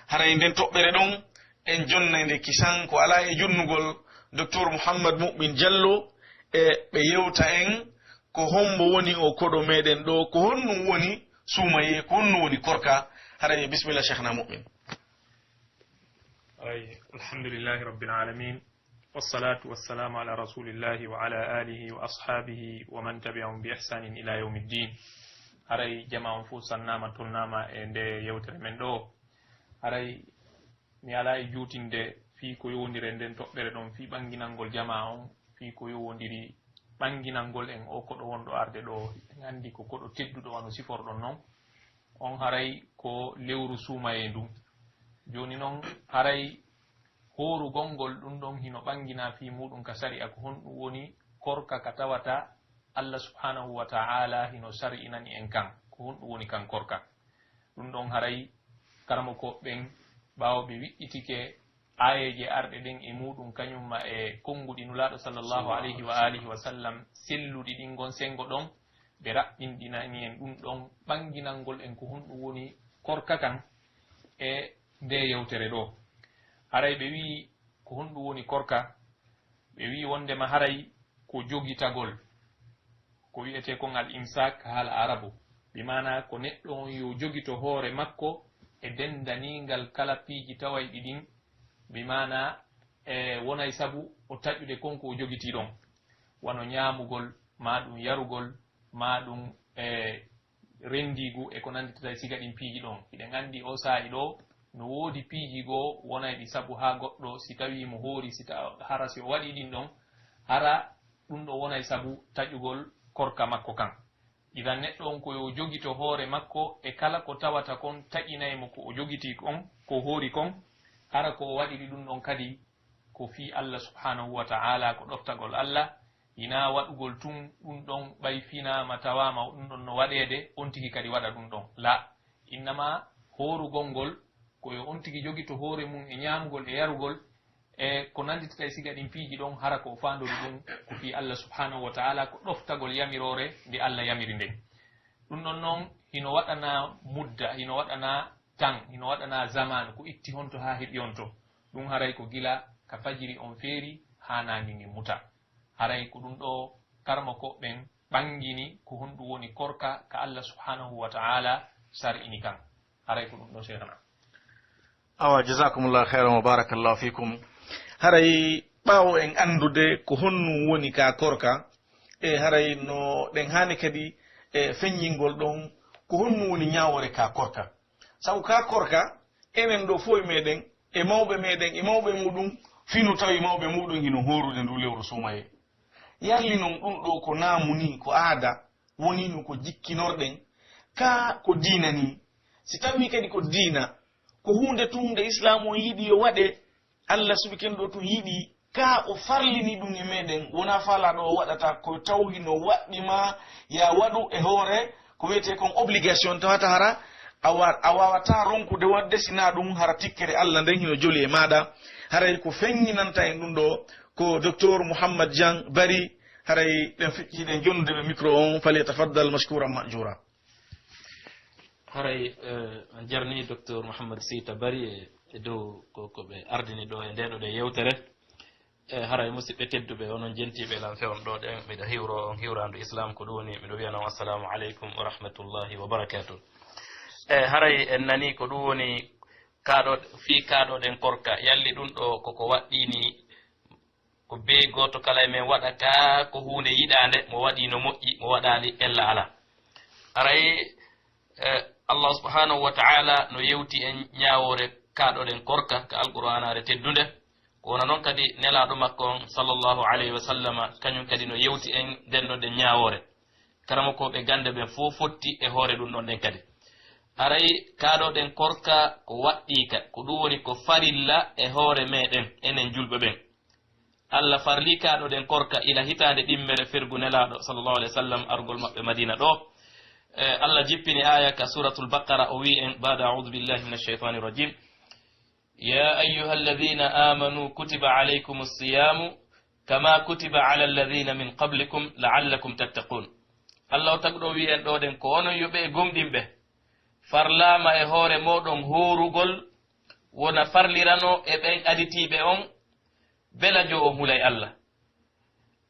Haray nden toɓɓere ɗon en jonnay nde kisan ko alaa e jonnugol Doktor Muhammad Mu'min Jallo e ɓe yewta en ko hombo woni o koɗo meɗen ɗoo, ko honɗum woni suumayee, ko honɗum woni korka. Haray bismillah, Sheikhna Mu'min. Ay, alhamdulillahi rabbil alamin. Wassalatu wassalamu ala rasulillahi wa ala alihi wa ashabihi wa man tabi'ahum bi ihsanin ila yawmiddin. Haray jamaa on fow sannaama, tolnaama e nde yewtere men ɗoo. Haray mi alaa e juutinde fii ko yowondiri e nden toɓɓere ɗon fii ɓanginangol jamaa on, fii ko yowondiri ɓanginangol en o koɗo wonɗo arde ɗoo. En anndi ko koɗo tedduɗo wano siforɗon non. On haray ko lewru suumayee ndun. Jooni non, haray hoorugol ngol ɗun ɗon hino ɓanginaa fii muuɗun ka sari'a, ko honɗun woni korka ka tawata Allah subhanahu wa ta'ala hino sari'inani en kan? Ko honɗun woni kan korka? Ɗun ɗon haray karamokooɓe ɓen, ɓaawo ɓe wiɗɗitike aayeeje arɗe ɗen e muuɗun, kañun ma e konnguɗi Nulaaɗo sallallahu alayhi wa alihi wa sallam selluɗi ɗin ngon senngo ɗon, ɓe raɓɓinɗinani en ɗun ɗon ɓanginangol en ko honɗun woni korka kan e ndee yewtere ɗoo. Haray ɓe wi'i, ko honɗun woni korka? Ɓe wi'i wonndema haray ko jogitagol, ko wi'etee kon al imsak haala arabu, bi maanaa ko neɗɗo on yo jogito hoore makko e denndaniingal kala piiji tawayɗi ɗin, bi maanaa e wonay sabu o taƴude kon ko o jogitii ɗon, wano ñaamugol, maa ɗun yarugol, maa ɗun e renndiigu e ko nannditata e siga ɗin piiji ɗon. Hiɗen anndi oo saa'i ɗoo, no woodi piiji goo wonayɗi sabu haa goɗɗo, si tawii mo hoori, si ta-, hara si o waɗii ɗin ɗon, hara ɗun ɗon wonay sabu taƴugol korka makko kan. Idan neɗɗo on ko yo jogito hoore makko e kala ko tawata kon taƴinay mo ko o jogitii kon, ko o hoori kon, hara ko o waɗiri ɗun ɗon kadi ko fii Allah subhanahu wa ta'ala, ko ɗoftagol Allah, hinaa waɗugol tun ɗun ɗon ɓay finaama tawaama ɗun ɗon no waɗeede, on tigi kadi waɗa ɗun ɗon. La, innama hoorugol ngol ko yo on tigi jogito hoore mun e ñaamugol e yarugol e ko nannditata e siga ɗin piiji ɗon, hara ko o faandori ɗun ko fii Allah subhanahu wa ta'ala, ko ɗoftagol yamiroore nde Allah yamiri nden. Ɗun ɗon non hino waɗanaa mudda, hino waɗanaa tan, hino waɗanaa zamaan, ko itti honto haa heɓi honto. Ɗun haray ko gila ka fajiri on feeri haa naange ngen muta. Haray ko ɗun ɗoo karamokooɓe ɓen ɓangini ko honɗun woni korka ka Allah subhanahu wa ta'ala sar'ini kan. Haray ko ɗun ɗoo, Sheikhana. Awa, jazakumullahu khairan wa barakallahu fikum. Haray ɓaawo en anndude ko honɗun woni ka korka, e haray no ɗen haani kadi e feññingol ɗon ko honɗun woni ñaawoore ka korka. Sabu ka korka, enen ɗoo fow e meɗen, e mawɓe meɗen, e mawɓe muɗun, finu tawi mawɓe muɗun hino hoorude ndu lewru suumayee. Yalli non ɗun ɗoo ko naamu nii, ko aada, wonii no ko jikkinorɗen, kaa ko diina nii? Si tawii kadi ko diina, ko huunde tun nde Islaamu on yiɗi yo waɗe, Allah subhanahu ɗoo tun yiɗi, kaa o farlini ɗun e meɗen, wonaa faalaa ɗoo o waɗata, ko taw hino waɗɗi ma ya waɗu e hoore, ko wi'etee kon obligation, tawata hara a wa-, a waawataa ronkude waɗde, sinaa ɗun hara tikkere Allah nden hino joli e maaɗa. Haray ko feññinanta en ɗun ɗoo ko Docteur Mouhammad Jean Bari, haray ɗen feƴƴi hiɗen jonnude ɓe micro on, falyatafaddal mashkuran ma'jura. Haray, eh, on jarni Docteur Mouhammad Sita Bari e, e dow ko, ko ɓe ardini ɗoo e ndee ɗoo ɗe yewtere. E haray musidɓe tedduɓe, onon jentiiɓe lan fewndo ɗoo ɗen, miɗo hiwro on hiwraandu Islam, ko ɗun woni miɗo wi'ana on assalamu aleykum wa rahmatullahi wa barakatuh. E haray en nani ko ɗun woni kaa ɗoo, fii kaa ɗoo ɗen korka, yalli ɗun ɗoo koko waɗɗii nii, ko bee gooto kala e men waɗa ka ko huunde yiɗaande, mo waɗii no moƴƴi, mo waɗaali ella alaa. Haray, eh, Allah subhanahu wa ta'ala no yewti en ñaawoore kaa ɗoo ɗen korka ka Alqur'aanaare teddunde. Ko wano non kadi Nelaaɗo makko on, sallallahu alayhi wa sallama, kañun kadi no yewti en nden ɗoo ɗen ñaawoore. Karamokooɓe gannde ɓen fow fotti e hoore ɗun ɗon ɗen kadi. Haray kaa ɗoo ɗen korka ko waɗɗii ka, ko ɗun woni ko farilla e hoore meɗen, enen julɓe ɓen. Allah farlii kaa ɗoo ɗen korka ila hitaande ɗimmere fergu Nelaaɗo, sallallahu alayhi wa sallam, argol maɓɓe Madiina ɗoo. Eh, Allah jippini aaya ka Suuratul Baqara, o wi'i en, ba'da a'uudu billahi minash shaytaanir rajiim, يا أيها الذين آمنوا كتب عليكم الصيام كما كتب على الذين من قبلكم لعلكم تتقون. Allah o taguɗo wi'i en ɗoo ɗen, ko onon yo ɓe gomɗinɓe, farlaama e hoore mooɗon hoorugol, wona farlirano e ɓen aditiiɓe on, bela jo on hulay Allah.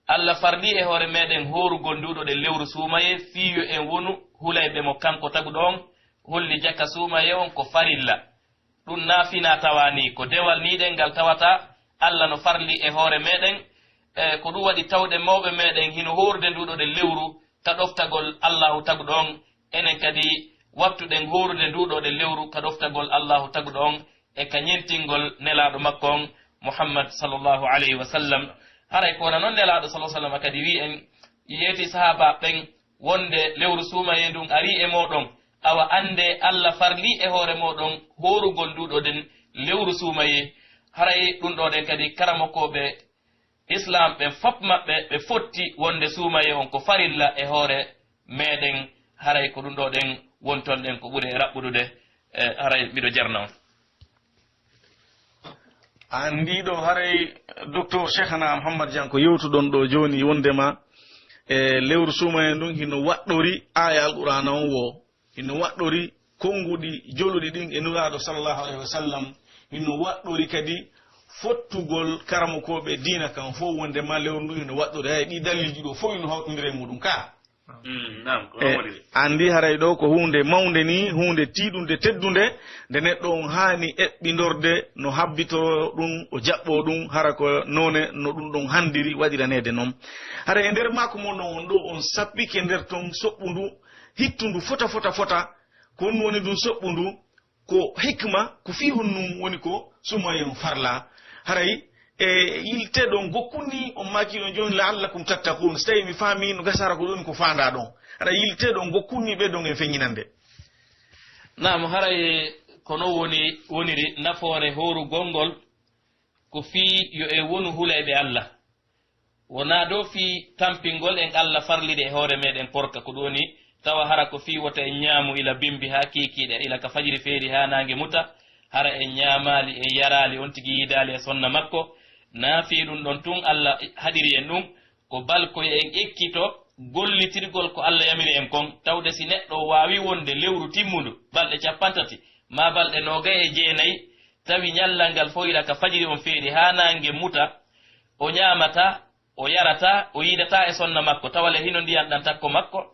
Allah farlii e hoore meɗen hoorugol nduu ɗoo ɗen lewru suumayee, fii yo en wonu hulayɓe mo kanko taguɗo on, holli jaka suumayee on ko farilla. Ɗun naa finaa tawaa nii, ko dewal nii ɗen ngal tawata Allah no farlii e hoore meɗen, e ko ɗun waɗi tawde mawɓe meɗen hino hoorude nduu ɗoo ɗen lewru ka ɗoftagol Allaahu taguɗo on, enen kadi wattuɗen hoorude nduu ɗoo ɗen lewru ka ɗoftagol Allaahu taguɗo on, e ka ñentingol Nelaaɗo makko on, Muhammad sallallahu alayhi wa sallam. Haray ko wona non Nelaaɗo sallallahu alayhi wa sallam kadi wi'i en, yeeti sahaabaaɓe ɓen wonde lewru suumayee ndun arii e mooɗon, awa anndee Allah farlii e hoore mooɗon hoorugol nduu ɗoo ɗen lewru suumayee, haray ɗun ɗoo ɗen kadi karamokooɓe Islaam ɓen fof maɓɓe ɓe fotti wonde suumayee on ko farilla e hoore meɗen, haray ko ɗun ɗoo ɗen wonton ɗen ko ɓuri e raɓɓuɗude, e, haray miɗo jarna on. An ndiɗo haray Docteur Cheikhana Mouhammad Diagne ko yewtuɗon ɗo jooni wondema e lewru suumayee ndun hino waɗɗori aaya Alqur'aana on woo, hino waɗɗori konnguɗi joluɗi ɗin e Nulaaɗo sallallahu alayhi wa sallam, hino waɗɗori kadi fottugol karamokooɓe diina kan fof wondema lewru ndun hino waɗɗori. Hay ɗi dalilji ɗo fof hino hawtondira e muɗum ka. Mm, naam, ko e, woniri. Anndi haray ɗo ko huunde mawnde ni, huunde tiiɗunde, teddunde, nde neɗɗo on haani eɓɓindorde no habbitoro ɗum, o jaɓɓoo ɗum, hara ko noone no ɗum ɗon hanndiri waɗiraneede noon. Hara e nder makko mon ɗon on ɗo on sappike nder ton soɓɓundu, hittundu fota, fota, fota, ko honɗum woni ɗum soɓɓundu? Ko hikma, ko fii honɗum woni ko suumayee on farlaa. Haray e yilteɗon gokkun ni, on maaki ɗon jooni, "La'allakum tattaqun." So tawii mi faami no gasa hara ko ɗon ko faandaa ɗon. Haray yilteɗon gokkun ni ɓe ɗon e feññinande. Naam, haray ko non woni, woniri nafoore hoorugol ngol, ko fii yo en wonu hulayɓe Alla. Wonaa dow fii tampingol en Alla farliri e hoore meɗen korka, ko ɗum woni tawa hara ko fii wota en ñaamu ila bimbi haa kiikiiɗe, ila ka fajiri feeri haa naange muta, hara en ñaamaali, en yaraali, on tigi yiidaali e sonna makko, naa fii ɗum ɗon tun Alla haɗiri en ɗum, ko bal ko yo en ekkito gollitirgol ko Alla yamiri en kon, tawde si neɗɗo waawi wonde lewru timmundu, balɗe cappanɗe tati, maa balɗe noogay e jeenay, tawi ñallal ngal fow ila ka fajiri on feeri haa naange muta, o ñaamataa, o yarataa, o yiidataa e sonna makko, tawa le hino ndiyan ɗan takko makko,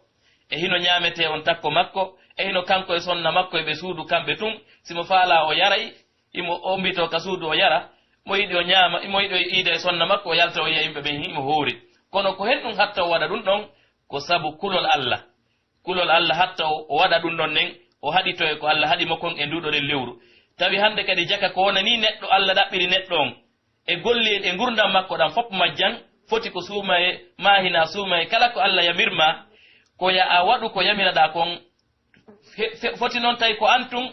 e hino ñaametee on takko makko, e hino kanko e sonna makko e ɓe suudu kamɓe tun, si mo faalaa o yaray, himo ombitoo ka suudu o yara, mo yiɗi o ñaama, mo yiɗi o yiida e sonna makko, o yalta o yi'a yimɓe ɓen himo hoori. Kono ko hen ɗum hatta o waɗa ɗum ɗon, ko sabu kulol Alla. Kulol Alla hatta o, o waɗa ɗum ɗon nden, o haɗitoo e ko Alla haɗi mo kon e nduuɗo ɗen lewru. Tawi hande kadi jaka ko wonanii neɗɗo Alla ɗaɓɓiri neɗɗo on, e golli e ngurndan makko ɗan fof majjan, foti ko suumaye, maa hinaa suumaye, kala ko Alla yamir maa, ko ya a waɗu ko yamiraɗaa kon, fe-, fe-, foti non tawi ko an tun,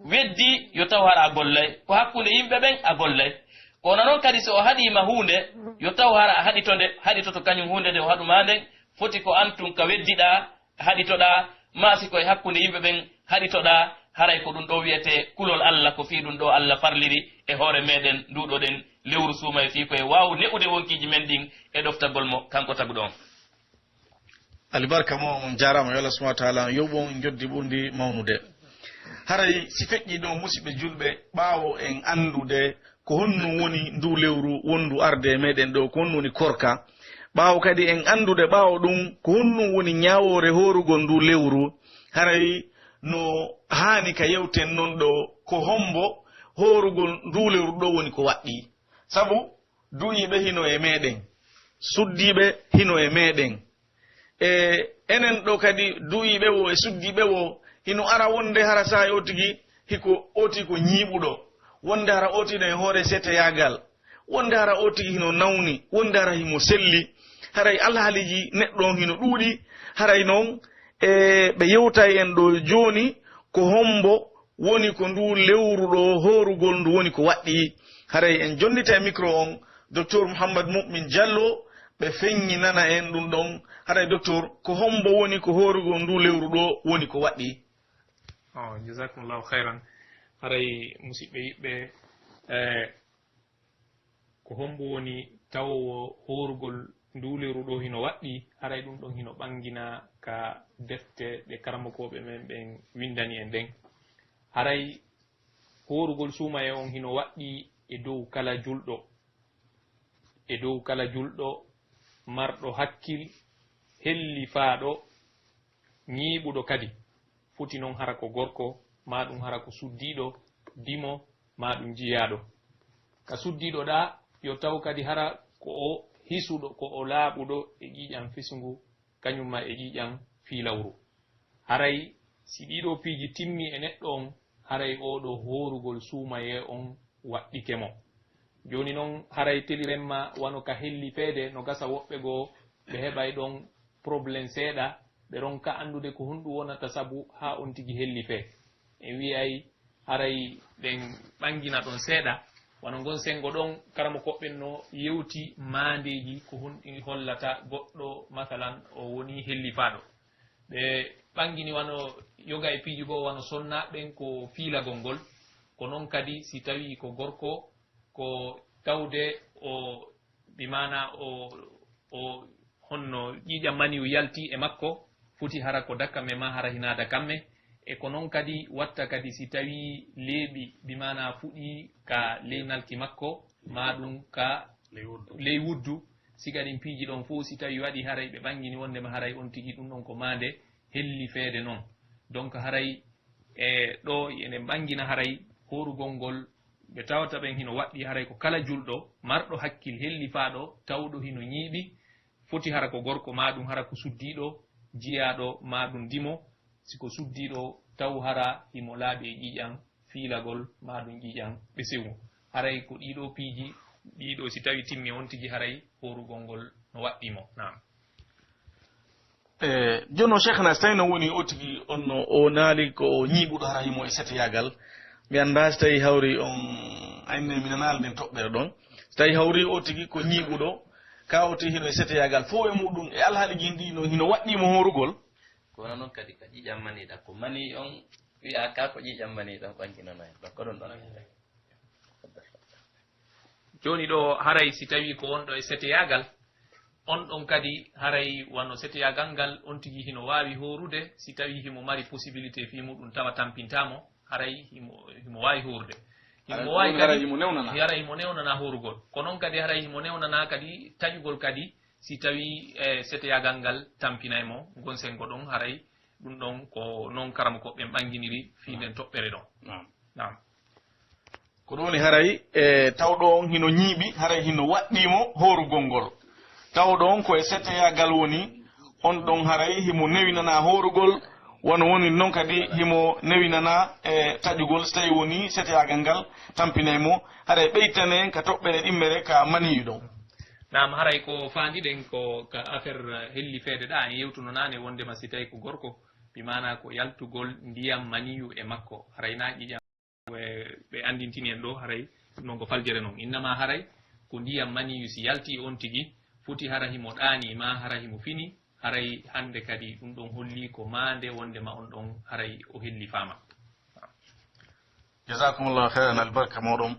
weddi, yo taw hara a gollay. Ko hakkunde yimɓe ɓen a gollay. Kono non kadi, si o haɗii ma huunde, yo taw hara a haɗito nde, haɗitoto kañum huunde nde o haɗu maa nden, foti ko an tun ka weddiɗaa, haɗitoɗaa, maa si ko e hakkunde yimɓe ɓen haɗitoɗaa, haray ko ɗum ɗoo wi'etee kulol Alla, ko fii ɗum ɗoo Alla farliri e hoore meɗen nduuɗo ɗen lewru suumayee fii ko e waawu ne'ude wonkiiji men ɗin e ɗoftagol mo, kanko taguɗo on. Alibarka mo on jaaraama, yo Allah subhanahu wa ta'ala yoɓu on njoddi ɓurndi mawnude. Haray si feƴƴii ɗon, musiɓɓe julɓe, ɓaawo en anndude ko honɗum woni nduu lewru wonndu arde e meɗen ɗoo, ko honɗum woni korka, ɓaawo kadi en anndude ɓaawo ɗum ko honɗum woni ñaawoore hoorugol nduu lewru, haray no haani ka yewten non ɗoo, ko hombo hoorugol nduu lewru ɗoo woni ko waɗɗii? Sabu du'iiɓe hino e meɗen, suddiiɓe hino e meɗen. E enen ɗoo kadi, du'iiɓe woo e suddiiɓe woo, hino ara wonde hara saa'i oo tigi hiko oti ko ñiiɓuɗo, wonde hara oti no e hoore seteyaagal, wonde hara oo tigi hino nawni, wonde hara himo selli. Haray alhaaliiji neɗɗo on hino ɗuuɗi, haray non e ɓe yewtay en ɗoo jooni ko hombo woni ko nduu lewru ɗoo hoorugol ndu woni ko waɗɗii. Haray en jonnita e mikro on Docteur Mouhammad Mu'min Diallo, ɓe feññinana en ɗum ɗon. Haray Docteur, ko hombo woni ko hoorugol nduu lewru ɗoo woni ko waɗɗii? Oh, jazakumullahu khairan. Haray musiɓɓe yiɓɓe, eh, ko hombo woni tawowo hoorugol nduu lewru ɗoo hino waɗɗii? Haray ɗum ɗon hino ɓanginaa ka defte ɗe karamokooɓe men ɓen winndani en ɗen. Haray hoorugol suumayee on hino waɗɗii e dow kala julɗo, e dow kala julɗo marɗo hakkil, hellifaaɗo, ñiiɓuɗo kadi. Foti non hara ko gorko, maa ɗum hara ko suddiiɗo, dimo, maa ɗum jiyaaɗo. Ka suddiiɗo ɗaa, yo taw kadi hara ko o hisuɗo, ko o laaɓuɗo e ƴiiƴan fisungu, kañum maa e ƴiiƴan fiilawru. Haray si ɗii ɗoo piiji timmii e neɗɗo on, haray oo ɗoo hoorugol suumayee on waɗɗike mo. Jooni non, haray teliren ma wano ka hellifeede, no gasa woɓɓe goo ɓe heɓay ɗon problème seeɗa, ɓe ronka anndude ko honɗum wonata sabu haa on tigi hellifee. En wi'ay Haray ɗen ɓangina ɗon seeɗa, wano ngon senngo ɗon, karamokooɓe ɓen no yewti maandeeji ko honɗi hollata goɗɗo, masalan, o wonii hellifaaɗo. Ɓe ɓangini wano yoga e piiji goo, wano sonnaaɓe ɓen ko fiilagol ngol, ko non kadi si tawii ko gorko, ko tawde o, bi maana o, o honno ƴiiƴam maniyu yalti e makko, foti hara ko dakamme maa hara hinaa dakamme. E ko non kadi watta kadi si tawii leeɓi, bi maana fuɗii ka ley nalki makko, maa ɗum ka ley wuddu, ley wuddu, siga ɗin piiji ɗon fof si tawii waɗii haray ɓe ɓangini wonndema haray on tigi ɗum ɗon ko maande hellifeede non. Donc haray e ɗoo ene ɓangina haray hoorugol ngol ɓe tawata ɓen hino waɗɗii haray ko kala julɗo marɗo hakkil hellifaaɗo tawɗo hino ñiiɓi, foti hara ko gorko maa ɗum hara ko suddiiɗo, jiyaaɗo maa ɗum dimo, si ko suddiiɗo taw hara himo laaɓi e ƴiiƴan fiilagol maa ɗum ƴiiƴan ɓesewu. Haray ko ɗii ɗoo piiji, ɗii ɗoo si tawii timmi on tigi haray hoorugol ngol no waɗɗii mo. Naam. E, jooni o Cheikhna, si tawii no woni o tigi on no o naali ko o ñiiɓuɗo hara himo e seteyaagal, mi anndaa si tawii hawri on, ayne mi nanaali nden toɓɓere ɗon. Si tawii hawri o tigi ko ñiiɓuɗo, ka o tigi hino e seteyaagal, fow e muɗum e alhaali jindi no hino waɗɗii mo hoorugol. Ko wano non kadi ka ƴiiƴam manii ɗan, ko manii on wi'aa ka ko ƴiiƴam manii ɗan ɓanginanaa en, ɗon ko ɗon ɗon. Jooni ɗoo, haray si tawii ko wonɗo e seteyaagal, on ɗon kadi haray wano seteyaagal ngal, on tigi hino waawi hoorude, si tawii himo mari possibilité fii muɗum tawa tampintaa mo, haray himo, himo waawi hoorude. Haray Himo ko waawi woni haray kadi, himo newnanaa. Haray himo newnanaa hoorugol. Ko non kadi haray himo newnanaa kadi taƴugol kadi, si tawii, eh, seteyaagal ngal tampinay mo, ngon senngo ɗon, haray ɗum ɗon ko non karamokooɓe ɓen ɓanginiri fii nden toɓɓere ɗon. Naam. Naam. Ko ɗum woni haray, e, tawɗo on hino ñiiɓi, haray hino waɗɗii mo hoorugol ngol. Tawɗo on ko e seteyaagal woni, on ɗon haray himo newinanaa hoorugol, wano woni non kadi himo newinanaa, e, taƴugol, si tawii woni seteyaagal ngal tampinay mo, haray ɓeytane en ka toɓɓere ɗimmere ka maniyu ɗon. Naam, haray ko faandiɗen ko ka affaire hellifeede ɗaa, en yewtuno naane wondema si tawii ko gorko, bi maanaa ko yaltugol ndiyam maniyu e makko, haray naa ƴiiƴam. Ɓe, ɓe anndintini en ɗoo, haray ɗum ɗon ko faljere non. Innama haray ko ndiyam maniyu si yalti on tigi, foti hara himo ɗaanii maa hara himo fini, haray hannde kadi ɗum ɗon holli ko maande wondema on ɗon haray o hellifaama. Jazakumullahu khairan, albarka mooɗon.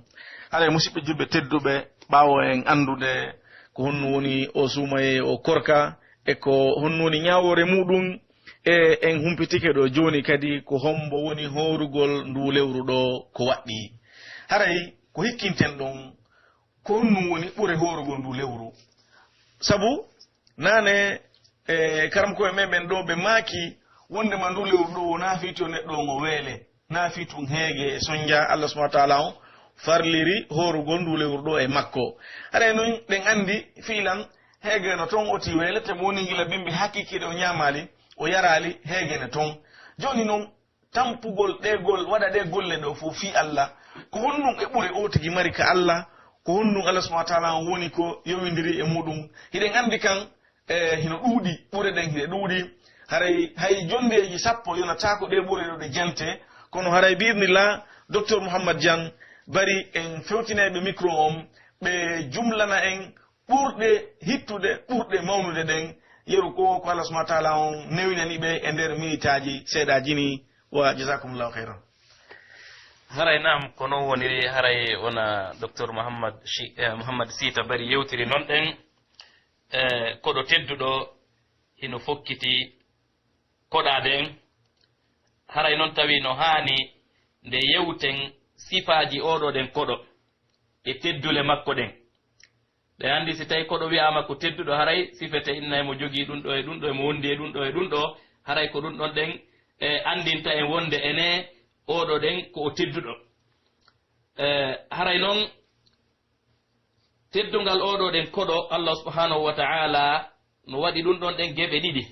Haray musidɓe julɓe tedduɓe, ɓaawo en anndude ko honno woni o suumayee o korka, e ko honno woni ñaawoore muɗum, e en humpitike ɗoo jooni kadi ko hombo woni hoorugol ndu lewru ɗoo ko waɗɗii. Haray ko hikkinten ɗon, ko honɗum woni ɓure hoorugol ndu lewru? Sabu naane, e, karamokooɓe men ɓen ɗoo ɓe maaki wondema ndu lewru ɗoo wonaa fii tun neɗɗo on o weele, naa fii tun heege e sonja, Allah subhanahu wa ta'ala on farliri hoorugol ndu lewru ɗoo e makko. Haray non ɗen anndi fiilan heege no ton oti weelete mo woni gila bimbi hakikiiɗe o ñaamaali, o yaraali heege ne ton. Jooni non, tampugol ɗee gol-, waɗa ɗee golle ɗoo fow fii Allah, ko honɗum e ɓure o tigi mari ka Allah? Ko honɗum Allah subhanahu wa ta'ala on woni ko yowindiri e muɗum? Hiɗen anndi kan, e, hino ɗuuɗi, ɓure ɗen hiɗe ɗuuɗi. Haray hay jonndeeji sappo yonataako ɗee ɓure ɗoo ɗe jante, kono haray bi idnillah, Docteur Mouhammad Diagne Barry en fewtinayɓe micro on, ɓe jumlana en ɓurɗe hittude, ɓurɗe mawnude ɗen, yeru ko, ko Allah subhanahu wa ta'ala on newinani ɓe e nder minitaaji seeɗaaji ni, wa jazakumullahu khairan. Haray naam, ko non woniri, haray wona Docteur Mouhammad Chi-, eh, Mouhammad Siita Bari yewtiri non ɗen, eh, koɗo tedduɗo hino fokkiti koɗaaɗe en. Haray non tawi no haani nde yewten sifaaji oɗo ɗen koɗo e teddule makko ɗen. Ɗen anndi si tawi koɗo wi'aama ko tedduɗo, haray sifete inna emo jogii ɗum ɗo e ɗum ɗo, emo wondi e ɗum ɗo e ɗum ɗo, haray ko ɗum ɗon ɗen, e, anndinta en wonde ene oɗo ɗen ko o tedduɗo. E, haray non teddungal oɗo ɗen koɗo, Allah subhanahu wa ta'ala no waɗi ɗum ɗon ɗen geɓe ɗiɗi.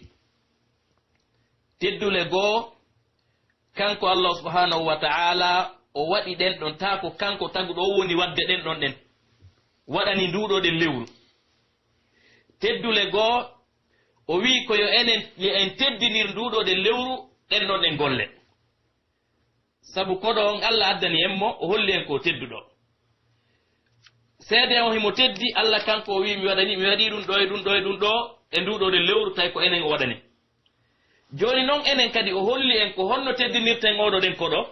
Teddule goo, kanko Allah subhanahu wa ta'ala o waɗi ɗen ɗon, taa ko kanko taguɗo o woni waɗde ɗen ɗon ɗen, waɗani nduɗo ɗen lewru. Teddule goo, o wi'i ko yo enen, yo en teddinir nduɗo ɗen lewru, ɗen ɗon ɗen golle. Sabu koɗo on Alla addani en mo, o holli en ko tedduɗo. Seede on himo teddi, Alla kanko o wi'i, "Mi waɗani, mi waɗii ɗun ɗoo e ɗun ɗoo e ɗun ɗoo e nduu ɗoo ɗen lewru, tawi ko enen o waɗani." Jooni non enen kadi o holli en ko honno teddinirten oo ɗoo ɗen koɗo.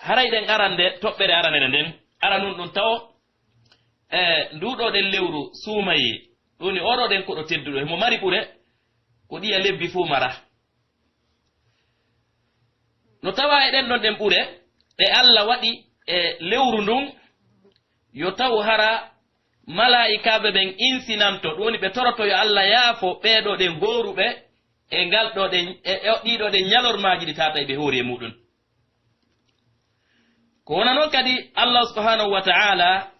Haray ɗen arande, toɓɓere aranere nden, aranun ɗun tawo, e nduu ɗoo ɗen lewru suumayee, ɗun woni oo ɗoo ɗen koɗo tedduɗo, himo mari ɓure ko ɗiya lebbi fuu mara. No tawaa e ɗen ɗon ɗen ɓure ɗe Alla waɗi e lewru ndun, yo taw hara malaa'ikaaɓe ɓen insinanto, ɗun woni ɓe toroto yo Alla yaafo ɓee ɗoo ɗen hooruɓe e ngal ɗoo ɗen, e, e ɗii ɗoo ɗen ɲalormaaji ɗi taata e ɓe hoori e muɗun. Ko wona non kadi, Allah subhanahu wa ta'ala,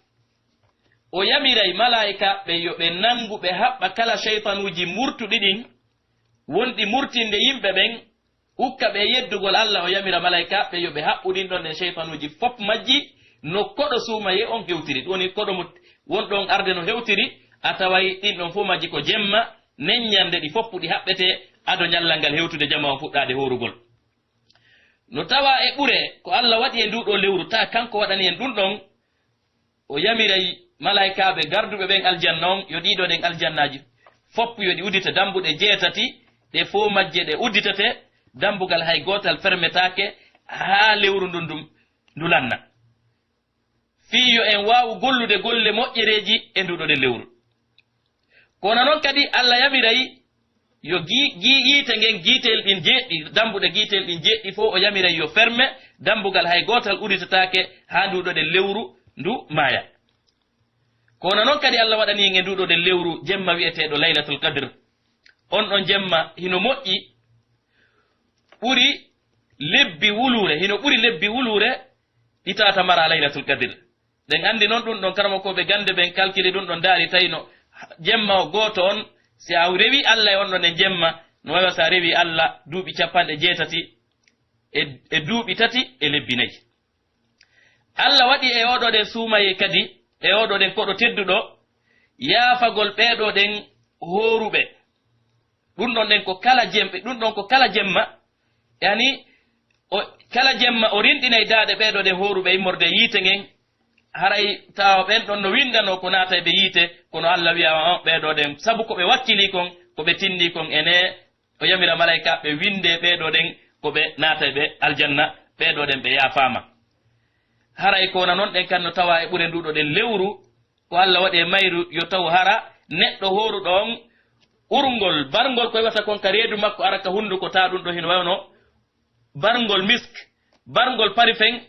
o yamiray malaa'ika ɓen yo ɓe nangu, ɓe haɓɓa kala seytanuuji murtuɗi ɗin, wonɗi murtinde yimɓe ɓen, ukka ɓe yeddugol Allah. O yamira malaa'ika ɓen yo ɓe haɓɓu ɗin ɗon ɗen seytanuuji fof majji, no koɗo suumayee on hewtiri. Ɗun woni koɗo mo wonɗo on arde no hewtiri, a taway ɗin ɗon fof majji ko jemma, neññande ɗi fof ɗi haɓɓete, ado ɲallal ngal hewtude jama on fuɗɗaade hoorugol. No tawaa e ɓure ko Alla waɗi e nduu ɗoo lewru, taa kanko waɗani en ɗun ɗon, o yamiray malaa'ikaaɓe garduɓe ɓen aljanna on, yo ɗii ɗoo ɗen aljannaaji fof yo ɗi uddite, dambuɗe jeetati, ɗe fow majje ɗe udditete, dambugal hay gootal fermetaake haa lewru ndun, ndun, ndu lanna. Fii yo en waawu gollude golle moƴƴereeji e nduu ɗoo ɗen lewru. Ko wona non kadi, Alla yamiray yo gi-, gi-, yiite ngen, giiteel ɗin jeeɗiɗi, dambuɗe giiteel ɗin jeeɗiɗi fow, o yamiray yo ferme, dambugal hay gootal udditataake haa nduu ɗoo ɗen lewru ndu maaya. Ko wona non kadi, Alla waɗani en e nduu ɗoo ɗen lewru jemma wi'eteeɗo Laylatul Qadr. On ɗon jemma hino moƴƴi, ɓuri lebbi wuluure, hino ɓuri lebbi wuluure ɗi tata mara Laylatul Qadr. Ɗen anndi non ɗun ɗon, karamokooɓe gannde ɓen kalkili ɗun ɗon, ndaari tawi no jemma o gooto on, si a rewi Alla e on ɗon e jemma, no wayi wa si a rewi Alla duuɓi cappanɗe jeetati e, e duuɓi tati e lebbi nayi. Alla waɗi e oo ɗoo ɗen suumayee kadi, e oo ɗoo ɗen koɗo tedduɗo, yaafagol ɓee ɗoo ɗen hooruɓe. Ɗun ɗon ɗen ko kala jem-, ɗun ɗon ko kala jemma, yani, o, kala jemma o rinɗinay daaɗe ɓee ɗoo ɗen hooruɓe immorde e yiite ngen, haray tawa ɓen ɗon no winndanoo ko naatay ɓe yiite, kono Alla wi'a on ɓee ɗoo ɗen, sabu ko ɓe wakkilii kon, ko ɓe tinndii kon, enee, o yamira malaa'ikaaɓe winndee ɓee ɗoo ɗen ko ɓe naatay ɓe aljanna, ɓee ɗoo ɗen ɓe yaafaama. Haray ko wona non ɗen kan no tawaa e ɓure nduu ɗoo ɗen lewru, ko Alla waɗi e mayru, yo taw hara neɗɗo hooruɗo on, urngol, barngol ko iwata kon ka reedu makko, ara ka hunnduko, taa ɗun ɗoo hino wayno barngol misk, barngol parfum,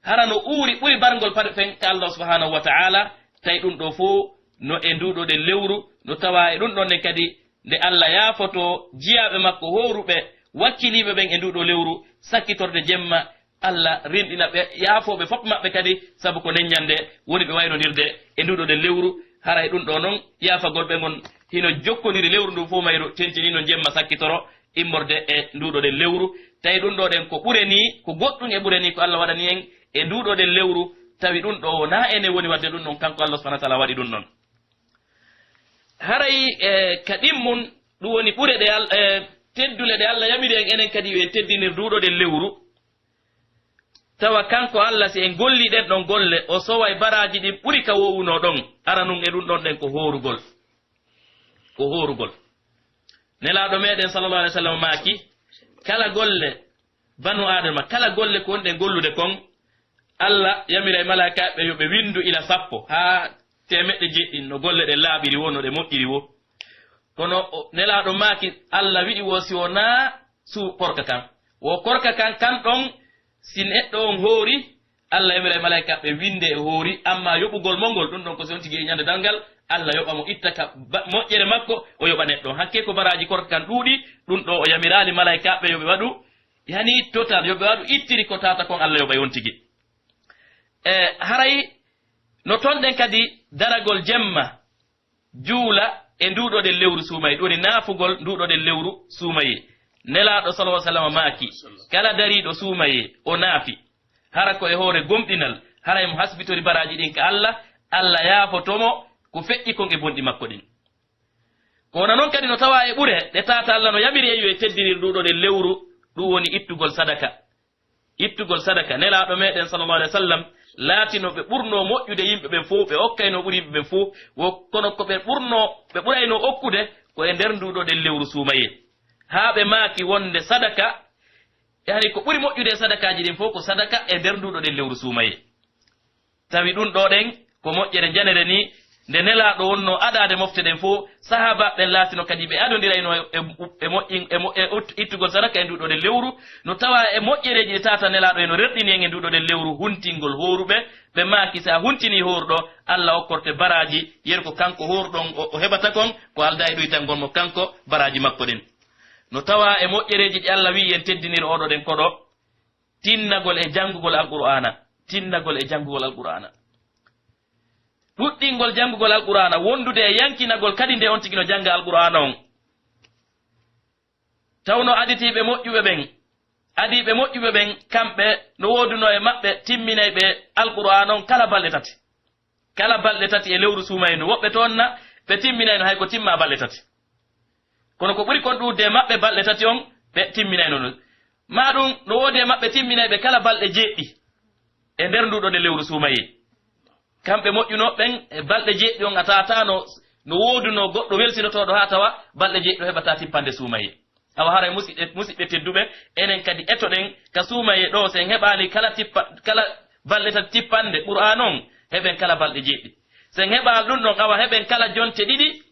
hara no uuri ɓuri barngol parfum ka Allah subhanahu wa ta'ala, tawi ɗun ɗoo fow no e nduu ɗoo ɗen lewru, no tawaa e ɗun ɗon ɗen kadi nde Allah yaafotoo jiyaaɓe makko hooruɓe, wakkiliiɓe ɓen e nduu ɗoo lewru, sakkitorde jemma, Alla rinɗina ɓe, yaafoo ɓe fof maɓɓe kadi, sabu ko neññannde woni ɓe wayronndirde e nduu ɗoo ɗen lewru. Haray ɗun ɗoo non, yaafagol ɓe ngon hino jokkondiri lewru ndun fow mayru, tentinii non jemma sakkitoro immorde e nduu ɗoo ɗen lewru. Tawi ɗun ɗoo ɗen ko ɓure nii, ko goɗɗun e ɓure nii ko Alla waɗani en e nduu ɗoo ɗen lewru, tawi ɗun ɗoo wonaa enen woni waɗde ɗun ɗon, kanko Alla subhanahu wa ta'ala waɗi ɗun ɗon. Haray, e, ka ɗimmun, ɗun woni ɓure ɗe Al-, e, teddule ɗe Alla yamiri en enen kadi yo en teddinir nduu ɗoo ɗen lewru. Tawa kanko Alla, si en gollii ɗen ɗon golle, o soway baraaji ɗin ɓuri ka woowunoo ɗon. Aranun e ɗun ɗon ɗen ko hoorugol. Ko hoorugol. Nelaaɗo meɗen sallallahu alaihi wasallam maaki, kala golle banu Aadama, kala golle ko wonɗen gollude kon, Alla yamiray malaa'ikaaɓe yo ɓe winndu ila sappo haa teemeɗɗe jeeɗiɗi no golle ɗen laaɓiri woo, no ɗe moƴƴiri woo. Kono o, Nelaaɗo maaki, Alla wi'i woo si wonaa su-, korka kan. Wo korka kan, kan ɗon, si neɗɗo on hoori, Alla yamiray malaa'ikaaɓe winnde e hoori, ammaa yoɓugol mo ngol, ɗun ɗon ko si on tigi e ɲande darngal, Alla yoɓa mo, itta ka ba-, moƴƴere makko, o yoɓa neɗɗo on. Hakkee ko baraaji korka kan ɗuuɗi, ɗun ɗoo o yamiraali malaa'ikaaɓe yo ɓe waɗu, yani total, yo ɓe waɗu ittiri ko tata kon, Alla yoɓay on tigi. E haray no ton ɗen kadi daragol jemma, juula e nduu ɗoo ɗen lewru suumayee, ɗun woni naafugol nduu ɗoo ɗen lewru suumayee. Nelaaɗo sallallahu alaihi wasallam maaki, kala dariiɗo suumayee, o naafi, hara ko e hoore gomɗinal, hara himo hasbitori baraaji ɗin ka Alla, Alla yaafoto mo ko feƴƴi kon e bonɗi makko ɗin. Ko wona non kadi no tawaa e ɓure ɗe tata Alla no yamiri en yo en teddinir nduu ɗoo ɗen lewru, ɗun woni ittugol sadaka. Ittugol sadaka, Nelaaɗo meɗen sallallahu alaihi wasallam laatino ɓe ɓurnoo moƴƴude yimɓe ɓen fow, ɓe okkayno ɓuri yimɓe ɓen fow, wo kono ko ɓe ɓurnoo, ɓe ɓuraynoo okkude ko e nder nduuɗo ɗen lewru suumayee. Haa ɓe maaki wonde sadaka, yani ko ɓuri moƴƴude e sadakaaji ɗin fow ko sadaka e nder nduuɗo ɗen lewru suumayee. Tawi ɗun ɗoo ɗen ko moƴƴere njanere ni, nde Nelaaɗo wonnoo adaade mofte ɗen fow, sahaabaaɓe ɓen laatino kadi ɓe adondiraynoo e, e, e moƴƴin-, e mo-, e ut-, ittugol sadaka e nduuɗo ɗen lewru, no tawa e moƴƴereeji ɗi tawata Nelaaɗo hino rerɗini en e nduuɗo ɗen lewru huntingol hooruɓe, ɓe maaki si a huntinii hooruɗo, Alla okkorte baraaji, yeru ko kanko hooruɗon o, o heɓata kon, ko aldaa e ɗuytangol mo kanko baraaji makko ɗin. No tawa e moƴƴereeji ɗi Alla wi'i en teddinir oo ɗoo ɗen koɗo, tinnagol e janngugol Alqur'aana, tinnagol e janngugol Alqur'aana. Ɗuɗɗingol janngugol Alqur'aana, wondude e yankinagol kadi nde on tigi no jannga Alqur'aana on. Tawno aditiiɓe moƴƴuɓe ɓen, adiiɓe moƴƴuɓe ɓen, kamɓe no woodunoo e maɓɓe timminayɓe Alqur'aana on kala balɗe tati. Kala balɗe tati e lewru suumayee ndun, woɓɓe toon na ɓe timminayno hay ko timma balɗe tati. Kono ko ɓuri kon ɗuuɗude e maɓɓe balɗe tati on, ɓe timminayno ɗun. Maa ɗun no woodi e maɓɓe timminayɓe kala balɗe jeeɗiɗi e nder nduuɗo ɗen lewru suumayee. Kamɓe moƴƴunooɓe ɓen, e balɗe jeeɗiɗi on a tawata no, no woodunoo goɗɗo welsinotooɗo haa tawa balɗe jeeɗiɗi o heɓataa tippande suumayee. Awa haray musiɗɓe, musiɗɓe tedduɓe, enen kadi etoɗen ka suumayee ɗoo, si en heɓaali kala tippa-, kala balɗe tati tippande Qur'aana on, heɓen kala balɗe jeeɗiɗi. Si en heɓaali ɗun ɗon, awa heɓen kala jonte ɗiɗi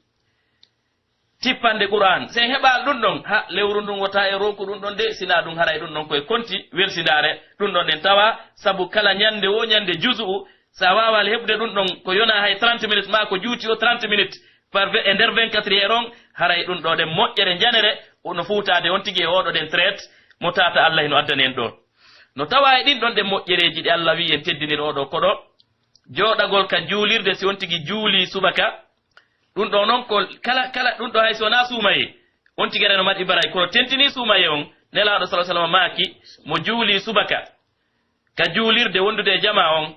tippande Qur'aan. Si en heɓaali ɗun ɗon, ha, lewru ndun wota e ronku ɗun ɗon de, sinaa ɗun haray ɗun ɗon ko e konti welsindaare ɗun ɗon ɗen tawa, sabu kala ɲande wo ɲande juzu'u, si a waawaali heɓude ɗun ɗon, ko yonaa hay trente minutes maa ko juuti o trente minutes par ve-, e nder vingt-quatre heures on, haray ɗun ɗoo ɗen moƴƴere njanere, o no fuutaade on tigi e oo ɗoo ɗen traite mo tawata Alla hino addani en ɗoo. No tawa e ɗin ɗon ɗen moƴƴereeji ɗi Alla wi'i en teddinir oo ɗoo koɗo, jooɗagol ka juulirde si on tigi juulii subaka, ɗun ɗoo non ko kala, kala ɗun ɗoo hay si wonaa suumayee, on tigi no mari baraaji, kono tentinii suumayee on, Nelaaɗo sallallahu alaihi wasallam maaki, mo juulii subaka ka juulirde wondude e jamaa on,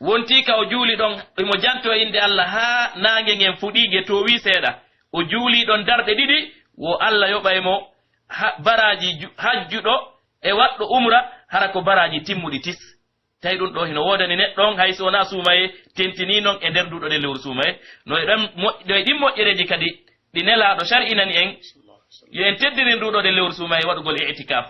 wontii ka o juuli ɗon, himo jantoo innde Alla haa naange ngen fuɗii, nge toowii seeɗa. O juulii ɗon darɗe ɗiɗi, wo Alla yoɓay mo ha-, baraaji ju-, hajjuɗo e waɗɗo umra, hara ko baraaji timmuɗi tis. Tawi ɗun ɗoo hino woodani neɗɗo on, hay si wonaa suumayee, tentinii non e nder nduuɗo ɗen lewru suumayee. No e ɗon mo-, no e ɗin moƴƴereeji kadi ɗi Nelaaɗo shar'inani en, yo en teddinir nduuɗo ɗen lewru suumayee waɗugol i'tikaaf.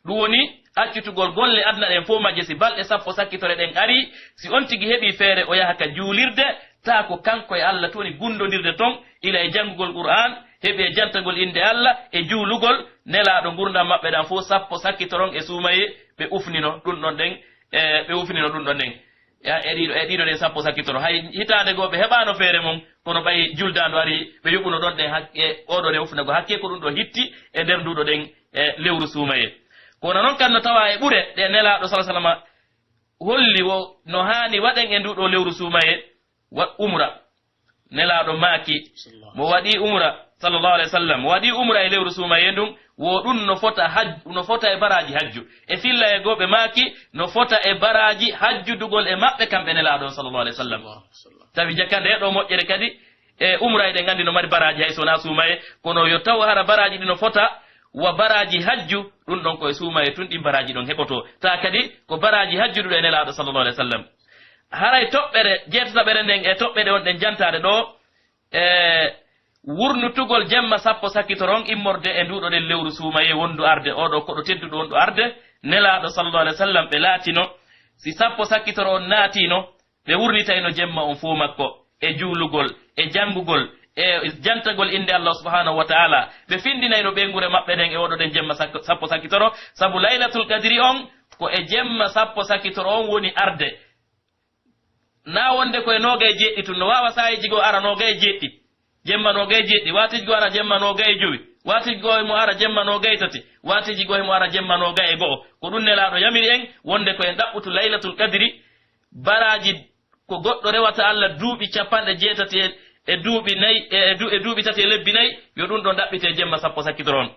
Ɗun woni accitugol golle aduna ɗen fow majje, si balɗe sappo sakkitore ɗen arii, si on tigi heɓii feere o yaha ka juulirde, taa ko kanko e Alla tun woni gundondirde ton, ila e janngugol Qur'aan, heɓi e jantagol innde Alla, e juulugol, Nelaaɗo ngurndan maɓɓe ɗan fow sappo sakkitoron e suumayee, ɓe ufnino ɗun ɗon ɗen, e ɓe ufnino ɗun ɗon ɗen. E, e ɗiɗo, e ɗiɗo ɗen sappo sakkitoro. Hay hitaande goo ɓe heɓaano feere mun, kono ɓay juldaandu arii, ɓe yoɓuno ɗon ɗen hak-, e oo ɗoo ɗen ufnagol. Hakkee ko ɗun ɗoo hitti e nder nduuɗo ɗen, e lewru suumayee. Kono non kan no tawa e ɓure ɗe Nelaaɗo sallallahu alaihi wasallam holli wo no haani waɗen e nduuɗo lewru suumayee, wa umra. Nelaaɗo maaki, mo waɗii umra, sallallahu alaihi wasallam, mo waɗii umra e lewru suumayee ndun, wo ɗun no fota haj-, no fota e baraaji hajju. E fillayee goo ɓe maaki, no fota e baraaji hajjudugol e maɓɓe kamɓe Nelaaɗo on, sallallahu alaihi wasallam. Tawi jaka ndee ɗoo moƴƴere kadi, e umra eɗen anndi no mari baraaji hay so wonaa suumayee, kono yo taw hara baraaji ɗin no fota wa baraaji hajju, ɗun ɗon ko e suumayee tun ɗin baraaji ɗon heɓotoo. Taa kadi ko baraaji hajjuduɗo e Nelaaɗo, sallallahu alaihi wasallam. Haray toɓɓere jeetataɓere nden e toɓɓere on ɗen jantaade ɗoo, e wurnutugol jemma sappo sakkitoro on immorde e nduuɗo ɗen lewru suumayee wondu arde, oo ɗoo koɗo tedduɗo wondu arde, Nelaaɗo sallallahu alaihi wasallam ɓe laatino, si sappo sakkitoro on naatino, ɓe wurnitayno jemma on fow makko, e juulugol, e janngugol, e jantagol innde Allah subhanahu wa ta'ala. Ɓe findinayno ɓeynguure maɓɓe nden e oo ɗoo ɗen jemma sakko-, sappo sakkitoro, sabu Laylatul Qadri on ko e jemma sappo sakkitoro on woni arde. Naa wonde ko e noogay e jeeɗiɗi tun, no waawa saa'iiji goo ara noogay e jeeɗiɗi, jemma noogay e jeeɗiɗi, waatiiji goo ara jemma noogay e jowi, waatiiji goo himo ara jemma noogay e tati, waatiiji goo himo ara jemma noogay e go'o. Ko ɗun Nelaaɗo yamiri en wonde ko en ɗaɓɓutu Laylatul Qadri, baraaji ko goɗɗo rewata Allah duuɓi cappanɗe jeetati e, e duuɓi nayi, e, e du-, e duuɓi tati e lebbi nayi, yo ɗun ɗon ɗaɓɓite jemma sappo sakkitoro on.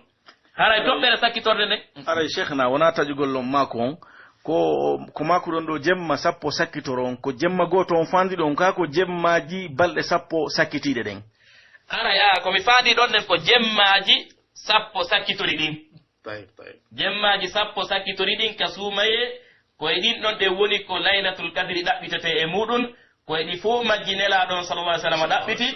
Haray toɓɓere sakkitorde nden. Haray, Cheikhna, wonaa taƴugol on maako on, ko, ko maakuɗon ɗoo jemma sappo sakkitoro on, ko jemma gooto on faandiɗon, kaa ko jemmaaji balɗe sappo sakkitiiɗe ɗen? Haray, aa, ko mi faandii ɗon nden ko jemmaaji sappo sakkitori ɗin. Tayyib, tayyib. Jemmaaji sappo sakkitori ɗin ka suumayee, ko e ɗin ɗon ɗen woni ko Laylatul Qadri ɗaɓɓitetee e muɗum, ko e ɗi fow majji Nelaaɗo on sallallahu alaihi wasallam ɗaɓɓiti.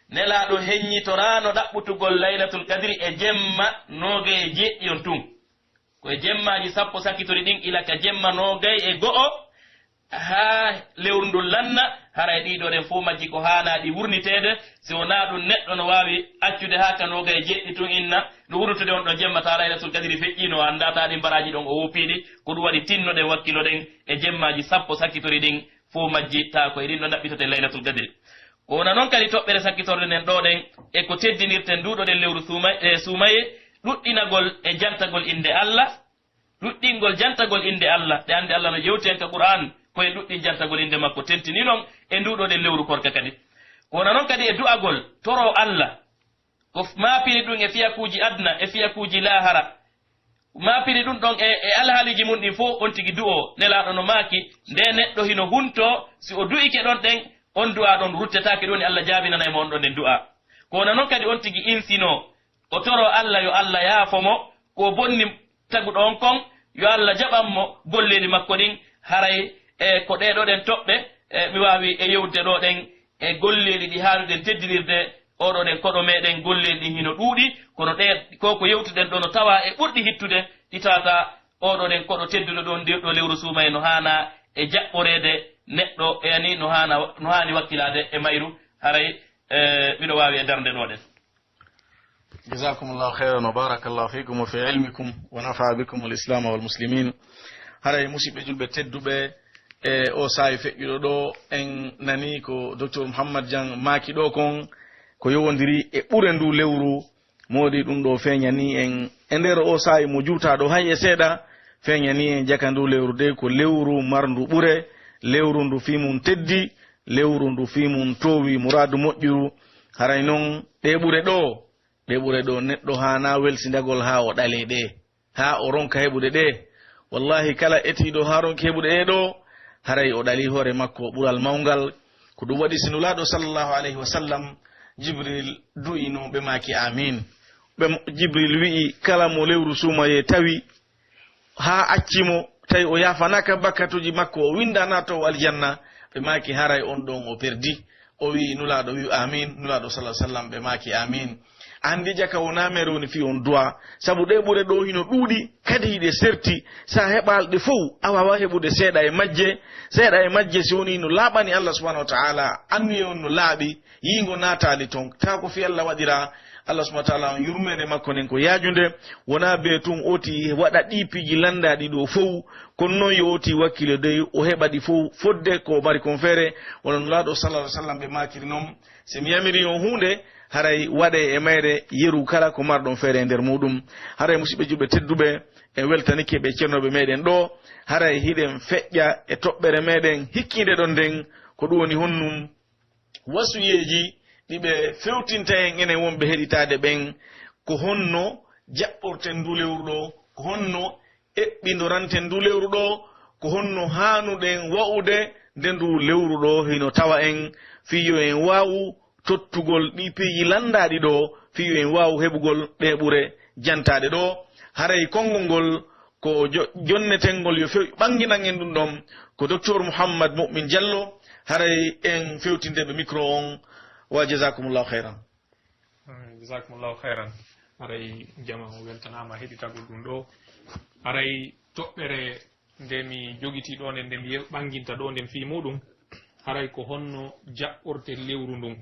Nelaaɗo heññitoraano ɗaɓɓutugol Laylatul Qadri e jemma noogay e jeeɗiɗi on tun. Ko e jemmaaji sappo sakkitori ɗin, ila ka jemma noogay e go'o haa lewru ndun lanna, haray ɗii ɗoo ɗen fow majji ko haanaa ɗi wurniteede, si wonaa ɗun neɗɗo no waawi accude haa ka noogay e jeeɗiɗi tun inna, no wurnutude on ɗon jemma, taa Laylatul Qadri feƴƴiino, o anndaa, taa ɗin baraaji ɗon o woppii ɗi. Ko ɗun waɗi tinnoɗen, wakkiloɗen e jemmaaji sappo sakkitori ɗin, fow majji taa ko e ɗin ɗon ɗaɓɓiteten Laylatul Qadri. Ko wona non kadi toɓɓere sakkitorde nden ɗoo ɗen, e ko teddinirten nduuɗo ɗen lewru suuma-, e suumayee, ɗuɗɗinagol e jantagol innde Alla, ɗuɗɗingol jantagol innde Alla, ɗe annde Alla no yewti en ka Qur'aan, ko en ɗuɗɗin jantagol innde makko, tentini non e nduuɗo ɗen lewru korka kadi. Ko wona non kadi e du'agol, toro Alla, ko f-, maapini ɗun e fiyakuuji aduna, e fiyakuuji laahara, maapini ɗun ɗon e, e alhaaliiji mun ɗin fow, on tigi du'oo. Nelaaɗo no maaki, nde neɗɗo hino huntoo, si o du'ike ɗon ɗen, on du'aa ɗon ruttetaake, ɗun woni Alla jaabinanay mo on ɗon nden du'aa. Ko wona non kadi on tigi insinoo, o toroo Alla yo Alla yaafo mo, ko o bonni taguɗo on kon, yo Alla jaɓan mo golleeli makko ɗin, haray, e, ko ɗee ɗoo ɗen toɓɓe, e, mi waawi e yewtude ɗoo ɗen, e golleeli ɗi haanuɗen teddinirde, oo ɗoo ɗen koɗo meɗen, golleeli ɗin hino ɗuuɗi, kono ɗee, ko ko yewtuɗen ɗoo no tawaa e ɓurɗi hittude, ɗi tawata oo ɗoo ɗen koɗo tedduɗo ɗoo, nde ɗoo lewru suumayee no haana e jaɓɓoreede neɗɗo, e yani no haana, no haani wakkilaade e mayru, haray, e, miɗo waawi e darnde ɗoo ɗen. Jazakumullahu khairan wa barakallahu fikum wa fi ilmikum wa nafa'a bikum al-Islam wal muslimin. Haray musiɓɓe julɓe tedduɓe, e o saa'i feƴƴuɗo ɗoo, en nani ko Docteur Muhammad Jan maaki ɗoo kon, ko yowondiri e ɓure ndu lewru. Moodi ɗun ɗoo feeñani en e nder o saa'i mo juutaaɗo hay e seeɗa, feeñani en jaka ndu lewru de ko lewru marndu ɓure, lewru ndu fii mun teddi, lewru ndu fii mun toowi muraadu moƴƴuru. Haray non ɗee ɓure ɗoo, ɗee ɓure ɗoo, neɗɗo haanaa welsindagol haa o ɗalee ɗe, haa o ronka heɓude ɗe. Wallahi, kala etiiɗo haa ronki heɓude ɗe ɗoo, haray o ɗalii hoore makko ɓural mawngal. Ko ɗun waɗi si Nulaaɗo sallallahu alayhi wa sallam, Jibril du'ino, ɓe maaki, "Aamiin." Ɓe, Jibril wi'i, "Kala mo lewru suumayee tawi, haa acci mo, tawi o yaafanaaka bakkatuuji makko, o winndaanaa to o aljanna." Ɓe maaki, "Haray on ɗon o perdi." O wi'i, Nulaaɗo wi'i, "Aamiin." Nulaaɗo sallallahu alaihi wasallam, ɓe maaki, "Aamiin." Anndi jaka wonaa mere woni fii on du'a, sabu ɗee ɓure ɗoo hino ɗuuɗi, kadi hiɗe serti. Sa heɓaali ɗe fow, a waawaa heɓude seeɗa e majje, seeɗa e majje si woni no laaɓani Allah subhanahu wa ta'ala, anniye on no laaɓi, yiingo naataali ton. Taa ko fii Allah waɗiraa, Allah subhanahu wa ta'ala on yurmeende makko nden ko yaajunde, wonaa bee tun oti waɗa ɗii piiji lanndaaɗi ɗoo fow, kono non yo oti wakkilo dey o heɓa ɗi fow fodde ko o mari kon feere, wano Nulaaɗo sallallahu alaihi wasallam ɓe maakiri non. Si mi yamiri on huunde, haray waɗee e mayre yeru kala ko marɗon feere e nder muuɗum. Haray musiɓɓe julɓe tedduɓe, en weltanike ɓe cernooɓe meɗen ɗoo, haray hiɗen feƴƴa e toɓɓere meɗen hikkiinde ɗon nden, ko ɗum woni honnum wasuyeeji ɗi ɓe fewtinta en enen wonɓe heɗitaade ɓen, ko honno jaɓɓorten ndu lewru ɗoo, ko honno eɓɓindoranten ndu lewru ɗoo, ko honno haanuɗen wa'ude nde ndu lewru ɗoo hino tawa en, fii yo en waawu tottugol ɗii piiji lanndaaɗi ɗoo, fii yo en waawu heɓugol ɗee ɓure jantaaɗe ɗoo. Haray konngol ngol ko jo-, jonnetengol yo few-, ɓannginan en ɗum ɗon, ko Docteur Mouhammad Mu'min Diallo, haray en fewtinde ɓe micro on, wa jazakumullahu khairan. Eh, jazakumullahu khairan. Haray jama on weltanaama heɗitagol ɗum ɗo. Haray toɓɓere nde mi jogitii ɗo nden, nde mi yew-, ɓannginta ɗo nden fii muɗum, haray ko honno jaɓɓorte lewru ndun.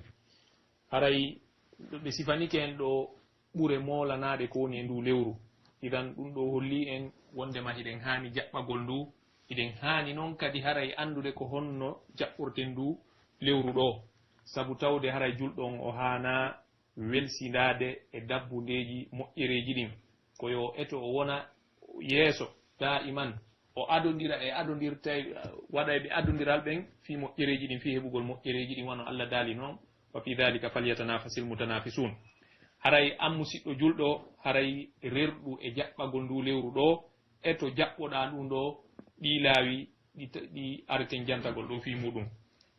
Haray ɓe sifanike en ɗo ɓure moolanaaɗe ko woni e ndu lewru. Idan ɗum ɗo holli en wondema hiɗen haani jaɓɓagol ndu, hiɗen haani non kadi haray anndude ko honno jaɓɓorten ndu lewru ɗo. Sabu tawde haray julɗo on o haanaa welsindaade e dabbundeeji moƴƴereeji ɗin. Ko yo eto o wona yeeso daa'iman, o adondira e adondirtay-, waɗayɓe adondiral ɓen fii moƴƴereeji ɗin, fii heɓugol moƴƴereeji ɗin, wano Allah daali non, "Wa fi dhalika falyatanafasil mutanafisun." Haray an musiɗɗo julɗo, haray rerɗu e jaɓɓagol ndu lewru ɗo, eto jaɓɓoɗaa ɗum ɗo, ɗii laawi ɗi ta-, ɗi areten jantagol ɗo fii muɗum.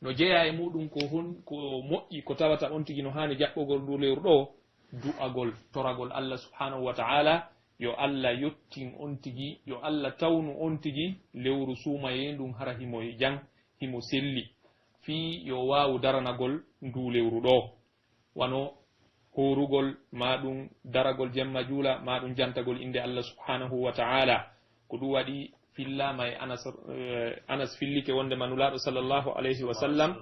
No jeyaa e muɗum ko hon-, ko moƴƴi, ko tawata on tigi no haani jaɓɓogol ndu lewru ɗo, du'agol, toragol Allah subhanahu wa ta'ala, yo Alla yottin on tigi, yo Alla tawnu on tigi lewru suumayee ndun hara himo e jam, himo selli, fii yo waawu daranagol nduu lewru ɗoo. Wano hoorugol, maa ɗun daragol jemma juula, maa ɗun jantagol innde Alla subhaanahu wa ta'aala. Ko ɗun waɗi fillaama e Anas, eh, Anas fillike wonndema Nulaaɗo sallallahu alayhi wa sallam,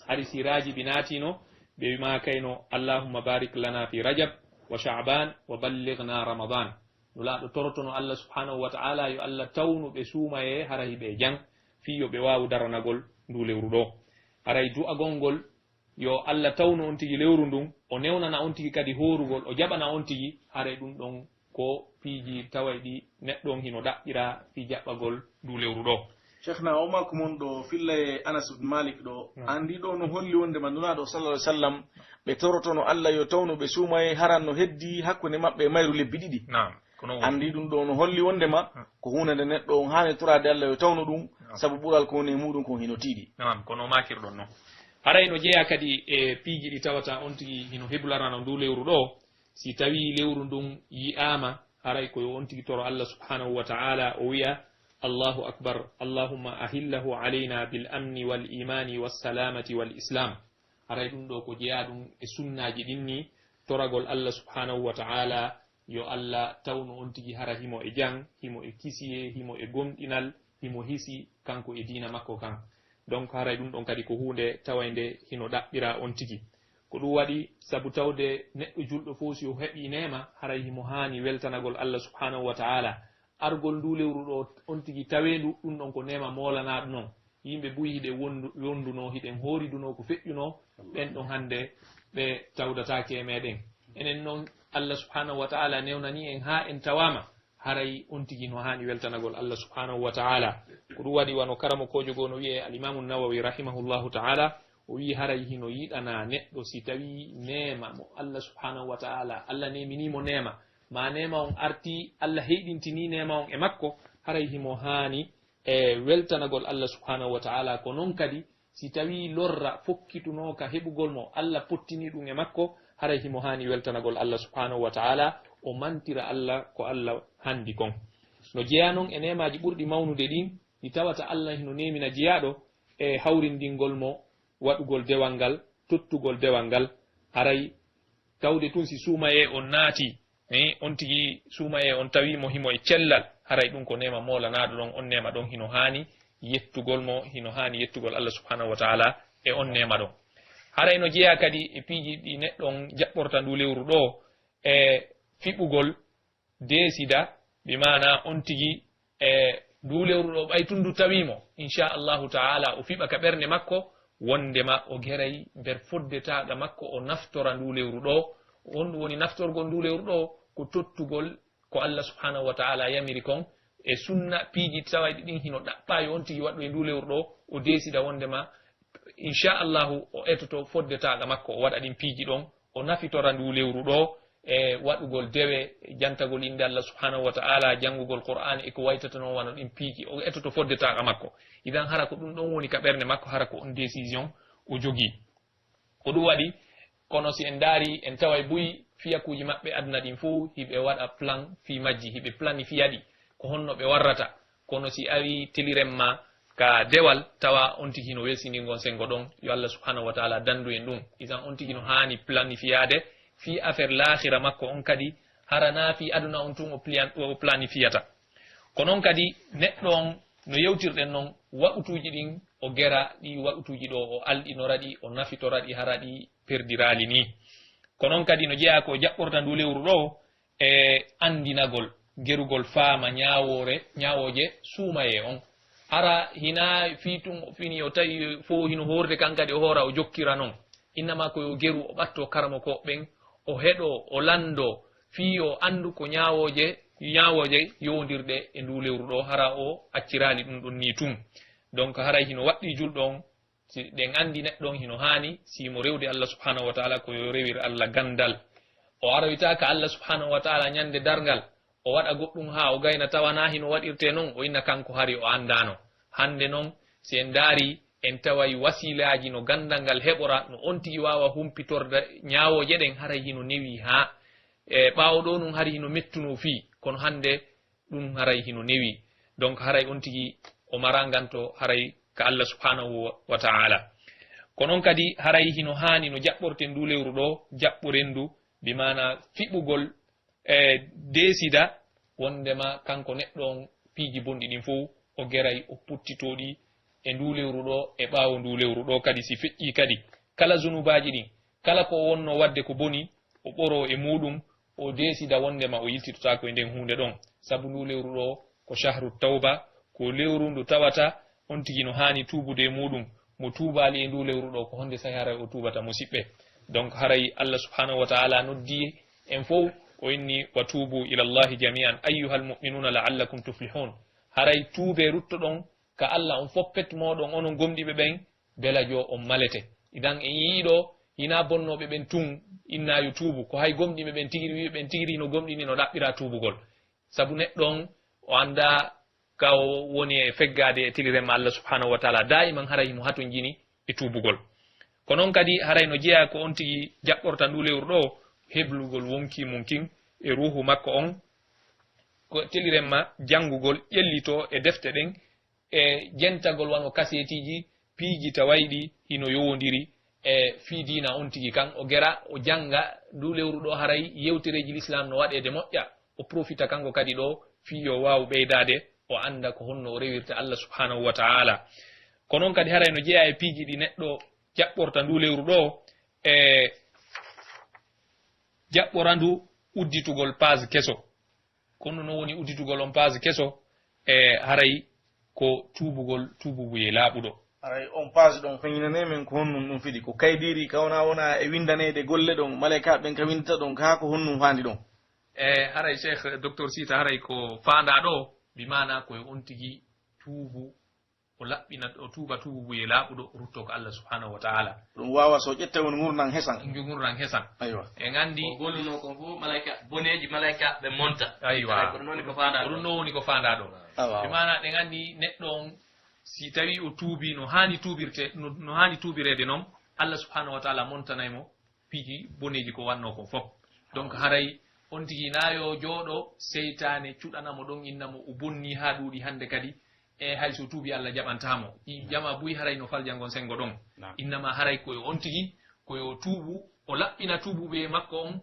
hari si raajiɓi naatino, ɓe maakayno, "Allahumma barik lana fi Rajab wa Sha'ban wa ballighna Ramadan." Nulaaɗo torotono Alla subhaanahu wa ta'aala yo Alla tawnu ɓe suumayee hara hiɓe e jam, fii yo ɓe waawu daranagol nduu lewru ɗoo. Haray du'agol ngol, yo Alla tawnu on tigi lewru ndun, o newnana on tigi kadi hoorugol, o jaɓana on tigi, haray ɗun ɗon ko piiji tawayɗi neɗɗo on hino ɗaɓɓira fii jaɓɓagol nduu lewru ɗoo. Cheikhna, o maako mon ɗo filla e Anas ibn Malik ɗo, Naam. Anndi ɗo no holli wonndema Nulaaɗo sallallahu alaihi wasallam, ɓe torotono Alla yo tawnu ɓe suumayee, haran no heddi hakkunde maɓɓe e mayru lebbi ɗiɗi. Naam, ko non woni. Anndi ɗun ɗo no holli wonndema Hmm. ko huunde nde neɗɗo on haani toraade Alla yo tawnu ɗun, Naam. sabu ɓural ko woni e muɗum kon hino tiiɗi. Naam, ko no maakirɗon non. Haray no jeyaa kadi e piiji ɗi tawata on tigi hino heblarano nduu lewru ɗoo, si tawii lewru ndun yi'aama, haray ko yo on tigi toro Alla subhaanahu wa ta'aala, o wi'a, "Allahu akbar, Allahumma ahillahu alayna bil amni wal imaani was salaamati wal islaam." Haray ɗun ɗoo ko jeyaa ɗun e sunnaaji ɗin nii, toragol Alla subhaanahu wa ta'aala, yo Alla tawnu on tigi hara himo e jam, himo e kisiyee, himo e gomɗinal, himo hisi kanko e diina makko kan. Donc, haray ɗun ɗon kadi ko huunde tawaynde hino ɗaɓɓira on tigi. Ko ɗun waɗi, sabu tawde neɗɗo julɗo fow si o heɓii neema, haray himo haani weltanagol Alla subhaanahu wa ta'aala. Argol nduu lewru ɗoo on tigi taweendu, ɗun ɗon ko neema moolanaaɗo non. Yimɓe buy hiɗen wondu-, wondunoo, hiɗen hooridunoo ko feƴƴunoo, ɓen ɗon hannde ɓe tawdataake e meɗen. Enen non, Alla subhaanahu wa ta'aala newnanii en haa en tawaama, haray on tigi no haani weltanagol Alla subhaanahu wa ta'aala. Ko ɗun waɗi wano karamokoojo goo no wi'ee Al-Imaamu Nawawi rahimahullahu ta'aala, o wi'i haray hino yiɗanaa neɗɗo si tawii neema mo Alla subhaanahu wa ta'aala, Alla neeminii mo neema, maa neema on artii, Alla heyɗintinii neema on e makko, haray himo haani e weltanagol Alla subhaanahu wa ta'aala. Ko non kadi, si tawii lorra fokkitunoo ka heɓugol mo, Alla pottini ɗun e makko, haray himo haani weltanagol Alla subhaanahu wa ta'aala, o mantira Alla ko Alla handi kon. No jeyaa non e neemaaji ɓurɗi mawnude ɗin, ɗi tawata Alla hino neemina jiyaaɗo e hawrindingol mo waɗugol dewal ngal, tottugol dewal ngal, haray tawde tun si suumayee on naatii, eh, on tigi suumayee on tawii mo himo e cellal, haray ɗun ko neema moolanaaɗo ɗon, on neema ɗon hino haani yettugol mo, hino haani yettugol Alla subhaanahu wa ta'aala e on neema ɗon. Haray no jeyaa kadi e piiji ɗi neɗɗo on jaɓɓorta nduu lewru ɗoo, e fiɓugol deesida, bi maanaa on tigi, e nduu lewru ɗoo, ɓay tun ndu tawii mo, insha Allahu ta'ala, o fiɓa ka ɓernde makko, wondema o geray nder foddetaaɗo makko, o naftora nduu lewru ɗoo. On ɗun woni naftorgol nduu lewru ɗoo, ko tottugol ko Alla subhaanahu wa ta'ala yamiri kon, e sunna piiji tawayɗi ɗin hino ɗaɓɓaa yo on tigi waɗu e nduu lewru ɗoo, o deesida wondema, insha Allahu, o etoto foddetaaɗo makko, o waɗa ɗin piiji ɗon, o nafitora nduu lewru ɗoo, e waɗugol dewe, jantagol innde Alla subhaanahu wa ta'ala, janngugol Qur'aana e ko waytata non wano ɗin piiji, o etoto foddetaaɗo makko. Idan hara ko ɗun ɗon woni ka ɓernde makko, hara ko on décision o jogii. Ko ɗun waɗi, kono si en ndaarii, en taway buy fiyakuuji maɓɓe aduna ɗin fow, hiɓe waɗa plan fii majji, hiɓe planifiya ɗi, ko honno ɓe warrata. Kono si arii teliren ma ka dewal, tawa on tigi hino welsindii ngon senngo ɗon, yo Alla subhaanahu wa ta'ala danndu en ɗun. Idan on tigi no haani planifiyaade fii affaire laakhira makko on kadi, hara naa fii aduna on tun o plian-, o planifiyata. Ko non kadi neɗɗo on, no yewtirɗen non, waqutuuji ɗin o gera ɗi, waqutuuji ɗoo o alɗinora ɗi, o nafitora ɗi, hara ɗi perdiraali nii. Ko non kadi no jeyaa ko jaɓɓorta nduu lewru ɗoo, e anndinagol, gerugol faama ñaawoore, ñaawooje suumayee on. Hara hinaa fii tun, fini o tawi fow hino hoorde kan kadi o hoora o jokkira non. Innama ko yo geru o ɓatto karamokooɓe ɓen, o heɗoo, o lanndoo, fii yo anndu ko ñaawooje, ñaawooje yowondirɗe e nduu lewru ɗoo, hara o acciraali ɗun ɗon nii tun. Donc, haray hino waɗɗii julɗo on, si ɗen anndi neɗɗo on hino haani, si mo rewde Alla subhaanahu wa ta'ala, ko yo rewir Alla ganndal. O aroyta ka Alla subhaanahu wa ta'ala ñande darngal, o waɗa goɗɗun haa o gayna, tawa naa hino waɗirtee non, o inna kanko hari o anndaano. Hannde non, si en ndaarii, en taway wasiilaaji no ganndal ngal heɓora, no on tigi waawa humpitorde ñaawooje ɗen, haray hino newii haa E ɓaawo ɗoo nun hari hino mettunoo fii, kono hannde ɗun haray hino newii. Donc haray on tigi o maraa nganto haray ka Allah subhanahu wa, wa ta'ala. Ko non kadi haray hino haani no jaɓɓorten nduu lewru ɗoo, jaɓɓoren ndu, bi maanaa fiɓugol, e, deesida wonndema kanko neɗɗo on piiji bonɗi ɗin fow o geray, o puttitoo ɗi e nduu lewru ɗoo, e ɓaawo nduu lewru ɗoo kadi si feƴƴii kadi. Kala zunubaaji ɗin, kala ko o wonnoo waɗde ko boni, o ɓoroo e muuɗum, o deesida wonndema o yiltitotaako e nden huunde ɗon. Sabu nduu lewru ɗoo ko shahru tawba, ko lewru ndu tawata on tigi no haani tuubude e muuɗum. Mo tuubaali e nduu lewru ɗoo, ko honde sahi haray o tuubata, musiɓɓe? Donc, haray Allah subhanahu wa ta'ala noddi en fow, o inni, "Wa tuubu ila Allahi jami'an ayyuhal mu'minuna la'allakum tuflihun." Haray tuubee, ruttoɗon ka Allah on foppet mooɗon, onon gomɗiɓe ɓen, belajo on malete. Idan en yi'ii ɗoo, hinaa bonnooɓe ɓen tun innaa yo tuubu, ko hay gomɗiɓe ɓen tigiri, wi'uɓe ɓen tigiri hino gomɗini, no ɗaɓɓiraa tuubugol. Sabu neɗɗo on, o anndaa ka o woni e feggaade e tiliremma Allah subhanahu wa ta'ala. Daa'iman haray himo hatonjini e tuubugol. Ko non kadi haray no jeyaa ko on tigi jaɓɓorta nduu lewru ɗoo, heblugol wonkii mun kin e ruuhu makko on, ko tiliremma janngugol, ƴellitoo e defte ɗen, e jentagol wano kaseetiiji, piiji tawayɗi hino yowondiri e fii diina on tigi kan. O gera, o jannga, nduu lewru ɗoo haray yewtereeji Lislaam no waɗeede moƴƴa. O profita kanko kadi ɗoo fii yo waawu ɓeydaade, o annda ko honno o rewirta Allah subhanahu wa ta'ala. Ko non kadi haray no jeyaa e piiji ɗi neɗɗo jaɓɓorta nduu lewru ɗoo, e jaɓɓora ndu udditugol page keso. Kono no woni udditugol on page keso, e haray ko tuubugol tuububuyee laaɓuɗo. Haray on page ɗon, feñinanee men ko honɗun ɗun fidi? Ko kaydiiri ka wona, wona e windaneede golle ɗon, malaykaaɓe ɓen ka windata ɗon, kaa ko honɗun faandi ɗon? E haray Cheikh Docteur Sita, haray ko faandaa ɗoo, bi maanaa ko e on tigi tuubu, o laɓɓina, o tuuba tuububuyee laaɓuɗo, o ruttoo ko Allah subhanahu wa ta'ala. Ɗun waawa so ƴetta woni ngurndan hesan. Ngu ngurndan hesan. Aywa. En anndi ko gollunoo kon fow, malayka, boneeji malayka ɓe monta. Aywa. Ay, ko ɗun woni ko faandaa ɗoo. Ko ɗun ɗoo woni ko faandaa ɗoo. Awa. Bi maanaa ɗen anndi neɗɗo on, si tawii o tuubii no haani tuubirte, no, no haani tuubireede non, Allah subhanahu wa ta'ala montanay mo piiji boneeji ko wannoo kon fow. Donc haray on tigi naa yo jooɗo, seytaane cuɗana mo ɗon, inna mo o bonnii haa ɗuuɗi, hannde kadi, e hay so tuubii, Allah jaɓantaa mo. Ɗi jama buy haray no falja ngon senngo ɗon. Naam. Innama haray ko yo on tigi, ko yo tuubu, o laɓɓina tuubuɓe makko on,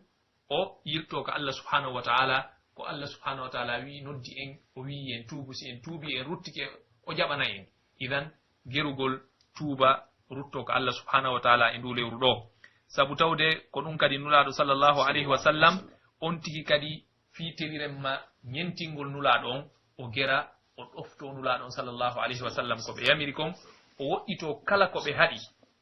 o yiltoo ka Allah subhanahu wa ta'ala. Ko Allah subhanahu wa ta'ala wi'i, noddi en, o wi'i en tuubu, si en tuubii, en ruttike, o jaɓanay en. Idan, gerugol tuuba, ruttoo ka Allah subhanahu wa ta'ala e nduu lewru ɗoo. Sabu tawde ko ɗun kadi Nulaaɗo sallallahu alayhi wa sallam, on tigi kadi fii teliren ma ñentingol Nulaaɗo on, o gera, o ɗoftoo Nulaaɗo on sallallahu alayhi wa sallam ko ɓe yamiri kon, o woɗɗitoo kala ko ɓe haɗi,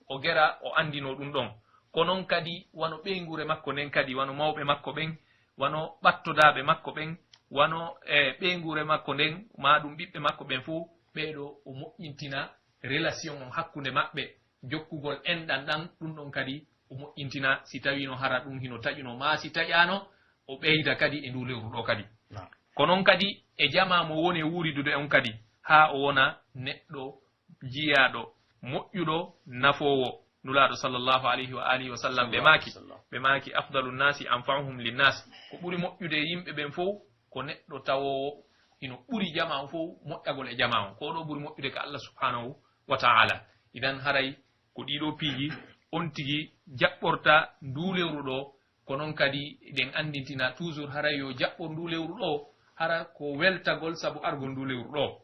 o gera, o anndinoo ɗun ɗon. Ko non kadi wano ɓeynguure makko nden kadi, wano mawɓe makko ɓen, wano ɓattodaaɓe makko ɓen, wano, e, ɓeynguure makko nden, maa ɗun ɓiɓɓe makko ɓen fow, ɓee ɗoo o moƴƴintina relation on hakkunde maɓɓe, jokkugol enɗan ɗan, ɗun ɗon kadi o moƴƴintina, si tawii no hara ɗun hino taƴuno, maa si taƴaano, o ɓeyda kadi e nduu lewru ɗoo kadi. Naam. Ko non kadi e jamaa mo woni e wuuridude on kadi, haa o wona neɗɗo jiyaaɗo, moƴƴuɗo, nafoowo. Nulaaɗo sallallahu alayhi wa alihi wa sallam, ɓe maaki, ɓe maaki, "Afdalu nnaasi anfa'uhum linnaas." Ko ɓuri moƴƴude e yimɓe ɓen fow, ko neɗɗo tawoowo hino ɓuri jamaa on fow moƴƴagol e jamaa on. Ko ɗoo ɓuri moƴƴude ka Allah subhanahu wa ta'ala. Idan haray ko ɗii ɗoo piiji on tigi jaɓɓorta nduu lewru ɗoo, ko non kadi ɗen anndintina toujours haray yo jaɓɓor nduu lewru ɗoo, hara ko weltagol sabu argol nduu lewru ɗoo.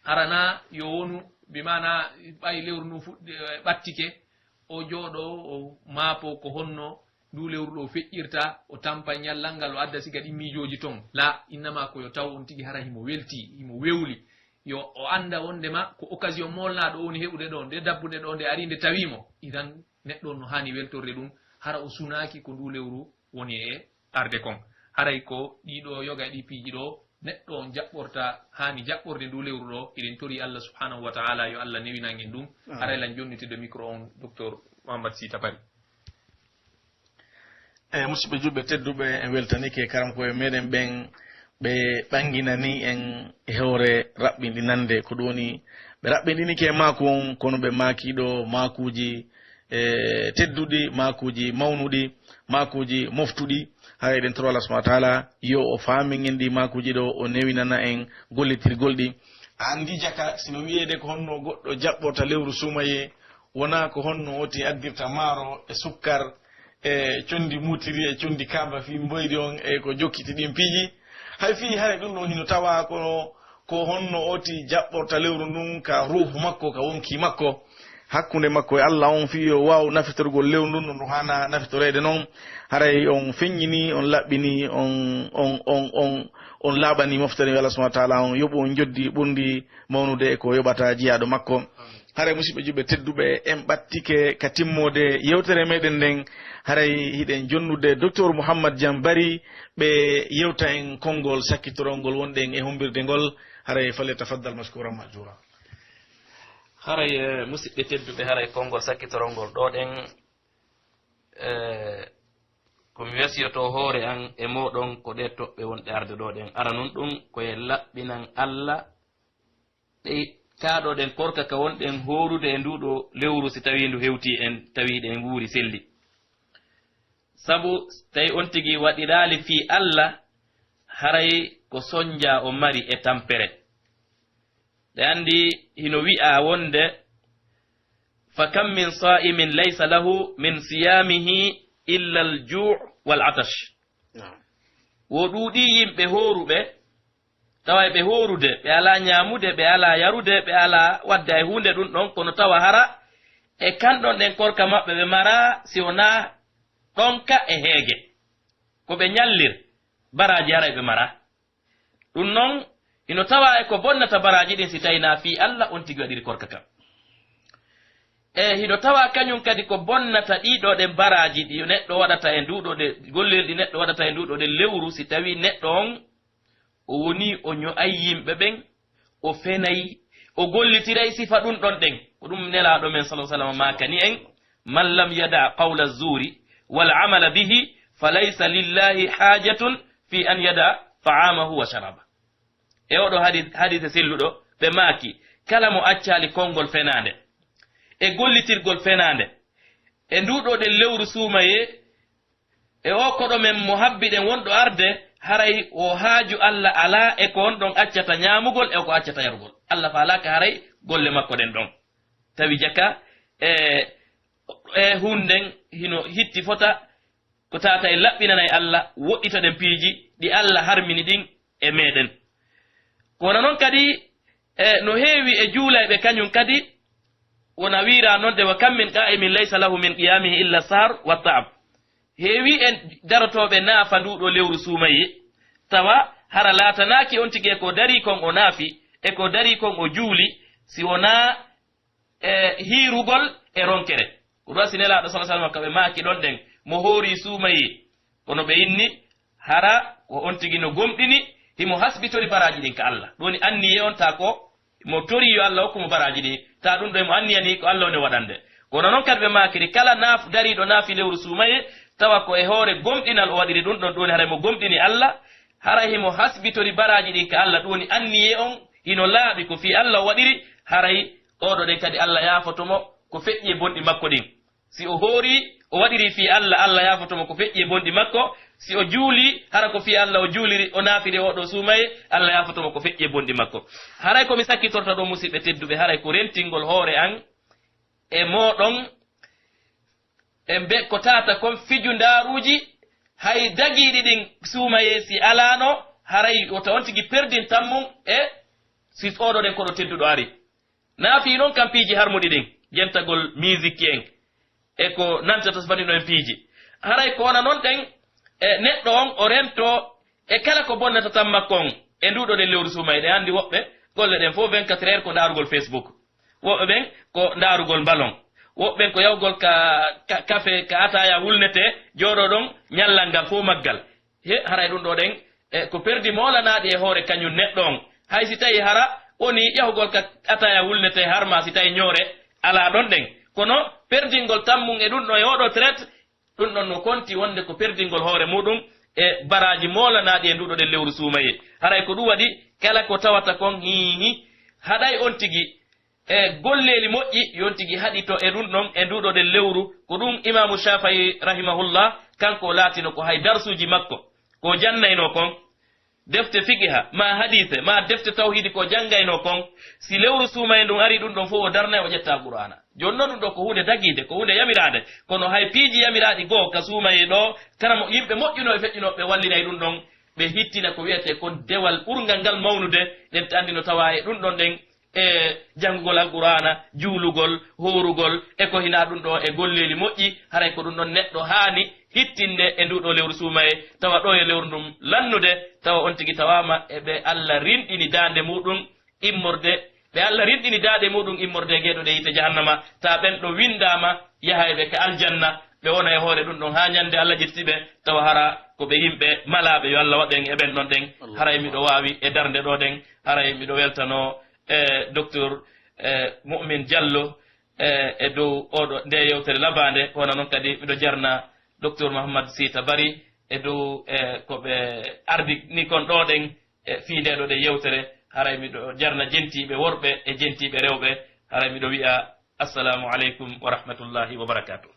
Hara naa yo wonu, bi maanaa ɓay lewru ndun fuɗɗi-, ɓattike, o jooɗoo, o maapoo ko honno nduu lewru ɗoo feƴƴirta, o tampa ñallal ngal, o adda siga ɗin miijooji ton. Laa, innama ko yo taw on tigi hara himo weltii, himo wewli. Yo o annda wonndema ko occasion moolnaaɗo o woni heɓude ɗoo, nde dabbude ɗoo, nde arii, nde tawii mo. Idan, neɗɗo on no haani weltorde ɗun, hara o sunaaki ko nduu lewru woni e arde kon. Haray ko ɗii ɗoo yoga e ɗii piiji ɗoo, neɗɗo on jaɓɓorta, haani jaɓɓorde nduu lewru ɗoo. Hiɗen torii Allah subhanahu wa ta'ala yo Allah newinan en ɗun. Amin. Haray lan jonnitde micro on, Docteur Mouhammad Sy Tapari. Eyi, musidɓe julɓe tedduɓe, en weltanike karamko'en meɗen ɓen, ɓe ɓanginani en e hoore raɓɓinɗinande. Ko ɗun woni, ɓe raɓɓinɗinike e maaku on, kono ɓe maakii ɗoo maakuuji e, tedduɗi, maakuuji mawnuɗi, maakuuji moftuɗi. Haray eɗen toro Allah subhanahu wa ta'ala yo o faamin en ɗi maakuuji ɗo, o newinana en gollitirgol ɗi. A anndi jaka, sino wi'eede ko honno goɗɗo jaɓɓorta lewru suumayee, wonaa ko honno woti addirta maaro e sukkar, e condi muutiri, e condi kaaba fii mboyri on, e ko jokkiti ɗin piiji. Hay fii, hay ɗun ɗon hino tawaa kono ko honno oti jaɓɓorta lewru ndun ka ruuhu makko, ka wonki makko, hakkunde makko e Allah on, fii yo waaw nafitorgol lewru ndun no ndu haana nafitoreede non. Haray on feññini, on laɓɓini, on, on, on, on, on laaɓani moftere Allah subhanahu wa ta'ala, on yoɓu on njoddi ɓurndi mawnude e ko yoɓata jiyaaɗo makko. Haray, musiɓɓe juɓɓe tedduɓe, en ɓattike ka timmoode yewtere meɗen nden. Haray hiɗen jonnude Doktor Muhammad Jambari, ɓe yewta en konngol sakkitorol ngol wonɗen e humbirde ngol. Haray, falyatafaddal mashkuran ma'jura. Haray, eh, musiɓɓe tedduɓe, haray konngol sakkitorol ngol ɗo ɗen, eh, ko mi wasiyoto hoore an e moɗon ko ɗe toɓɓe wonɗe arde ɗo ɗen. Aranun ɗun ko e laɓɓinan Allah ɗe kaaɗoɗen korka ka wonɗen hoorude e nduuɗo lewru, si tawii ndu hewtii en, tawii ɗen wuuri selli. Sabu tawi on tigi waɗiraali fii Alla, haray ko sonjaa o mari e tampere. Ɓe anndi hino wi'aa wonde, "Fa kam min saa'imin laysa lahu min siyaamihi illa al-juu' wal atash." Naam. Wo ɗuuɗii yimɓe hooruɓe, tawa e ɓe hoorude, ɓe alaa ñaamude, ɓe alaa yarude, ɓe alaa waɗde hay huunde ɗun ɗon, kono tawa hara e kan ɗon ɗen korka maɓɓe ɓe maraa, si wonaa ɗonka e heege. Ko ɓe ñallir, baraaji haray ɓe maraa. Ɗun non, hino tawaa e ko bonnata baraaji ɗin si tawii naa fii Alla on tigi waɗiri korka kan. E hino tawaa kañun kadi ko bonnata ɗii ɗoo ɗen baraaji ɗi neɗɗo waɗata e nduu ɗoo ɗe, gollirɗi neɗɗo waɗata e nduu ɗoo ɗen lewru, si tawii neɗɗo on o wonii o ño'ay yimɓe ɓen, o fenay, o gollitiray sifa ɗun ɗon ɗen. Ko ɗun Nelaaɗo men, sallallahu alaihi wasallam, maakani en, "Man lam yada' qawla zuuri wal amala bihi, fa laysa lillahi haajatun fi an yada' ta'amahu wa sharaba." E oo ɗoo hadi-, hadiise selluɗo, ɓe maaki, "Kala mo accaali konngol fenaande, e gollitirgol fenaande, e nduu ɗoo ɗen lewru suumayee, e oo koɗo men mo habbiɗen wonɗo arde, haray o haaju Alla alaa e ko on ɗon accata ñaamugol e ko accata yarugol. Alla faalaaka haray golle makko ɗen ɗon." Tawi jaka, e, e huunden hino hitti fota ko tawata en laɓɓinanay Alla, woɗɗitoɗen piiji ɗi Alla harmini ɗin e meɗen. Ko wona non kadi, e, no heewi e juulayɓe kañun kadi, wona wiira non de, "Wa kam min qaa'imin laysa lahu min qiyaamihi illa sahar wa ta'ab." Heewi en darotooɓe naafa nduu ɗoo lewru suumayee, tawa hara laatanaaki on tigi e ko darii kon o naafi, e ko darii kon o juuli, si wonaa e hiirugol e ronkere. Ko ɗun si Nelaaɗo, sallallahu alaihi wasallam, ka ɓe maaki ɗon ɗen, mo hoori suumayee, kono ɓe inni, hara ko on tigi no gomɗini, himo hasbitori baraaji ɗin ka Alla. Ɗun woni anniyee on, taa ko mo torii yo Alla hokku mo baraaji ɗin, taa ɗun ɗoo himo anniyanii ko Alla woni waɗande. Kono non kadi ɓe maakiri, kala naaf-, dariiɗo naafi lewru suumayee, tawa ko e hoore gomɗinal o waɗiri ɗun ɗon, ɗun woni haray mo gomɗini Alla, haray himo hasbitori baraaji ɗin ka Alla, ɗun woni anniyee on hino laaɓi, ko fii Alla o waɗiri, haray oo ɗoo ɗen kadi Alla yaafoto mo ko feƴƴi e bonɗi makko ɗin. Si o hoori, o waɗiri fii Alla, Alla yaafoto mo ko feƴƴi e bonɗi makko. Si o juuli, hara ko fii Alla o juuliri, o naafiri oo ɗoo suumayee, Alla yaafoto mo ko feƴƴi e bonɗi makko. Haray ko mi sakkitorta ɗoo, musiɓɓe tedduɓe, haray ko rentingol hoore an e mooɗon, e mbe-, ko tawata kon fijundaaruuji, hay dagiiɗi ɗin suumayee si alaano, haray wota on tigi perdin tammum e si oo ɗoo ɗen koɗo tedduɗo ari. Naa fii non kan piiji harmuɗi ɗin, jentagol miisikki en, e ko nantata so fani no en piiji. Haray ko wona non ɗen, e neɗɗo on o rentoo e kala ko bonnata tan makko on, e nduu ɗoo ɗen lewru suumayee. Ɗen anndi woɓɓe golle ɗen fof vingt-quatre heures ko ndaarugol Facebook. Woɓɓe ɓen ko ndaarugol mbalon. Woɓɓe ɓen ko yahugol ka, ka, kafe, ka ataaya wulnetee, jooɗoo ɗon ñallal ngal fof maggal. He, haray ɗun ɗoo ɗen, e, ko perdi moolanaaɗi e hoore kañun neɗɗo on. Hay si tawii hara wonii yahugol ka ataaya wulnetee harmaa si tawii ñoore alaa ɗon ɗen. Kono perdingol tammum e ɗun ɗoo e oo ɗoo traite, ɗun ɗon no konti wonde ko perdingol hoore muɗum e baraaji moolanaaɗi e nduu ɗoo ɗen lewru suumayee. Haray ko ɗun waɗi kala ko tawata kon, hiihi, haɗay on tigi e golleeli moƴƴi, yo on tigi haɗito e ɗun ɗon, e nduu ɗoo ɗen lewru. Ko ɗun Imaamu Shaafi'i rahimahullah, kanko o laatino ko hay darsuuji makko, ko o jannaynoo kon, defte fiqiha, maa hadiise, maa defte tawhiidi ko o janngaynoo kon, si lewru suumayee ndun arii ɗun ɗon fow o darnay o ƴetta Alqur'aana. Jooni non ɗun ɗoo ko huunde dagiinde, ko huunde yamiraande, kono hay piiji yamiraaɗi goo ka suumayee ɗoo, kala mo yimɓe moƴƴunoo e feƴƴunoo ɓe wallinay ɗun ɗon, ɓe hittina ko wi'etee kon dewal ɓurngal ngal mawnude, ɗen anndi no tawaa e ɗun ɗon ɗen e janngugol Alqur'aana, juulugol, hoorugol, e ko hinaa ɗun ɗoo e golleeli moƴƴi, haray ko ɗun ɗon neɗɗo haani hittinde e nduu ɗoo lewru suumayee, tawa ɗoo e lewru ndun lannude, tawa on tigi tawaama e ɓe Alla rinɗini daande muuɗun immorde, ɓe Alla rinɗini daande muuɗun immorde e ngee ɗoo ɗe yiite jahannama, tawa ɓen ɗon winndaama yaha e ɓe ka aljanna, ɓe wona e hoore ɗun ɗon haa ñannde Alla ƴetti ɓe, tawa hara ko ɓe yimɓe malaaɓe, yo Alla waɗu en e ɓen ɗon ɗen. Haray miɗo waawi e darnde ɗoo ɗen, haray miɗo weltanoo e Docteur, e, Mu'min Diallo, e, e dow oo ɗoo, ndee yewtere labaande. Ko wano non kadi miɗo jarna Docteur Mouhammad Sita Bari e dow, e, ko ɓe ardini kon ɗoo ɗen, e, fii ndee ɗoo ɗen yewtere. Haray miɗo jarna jentiiɓe worɓe e jentiiɓe rewɓe. Haray miɗo wi'a, Assalamu aleykum wa rahmatullahi wa barakatuh.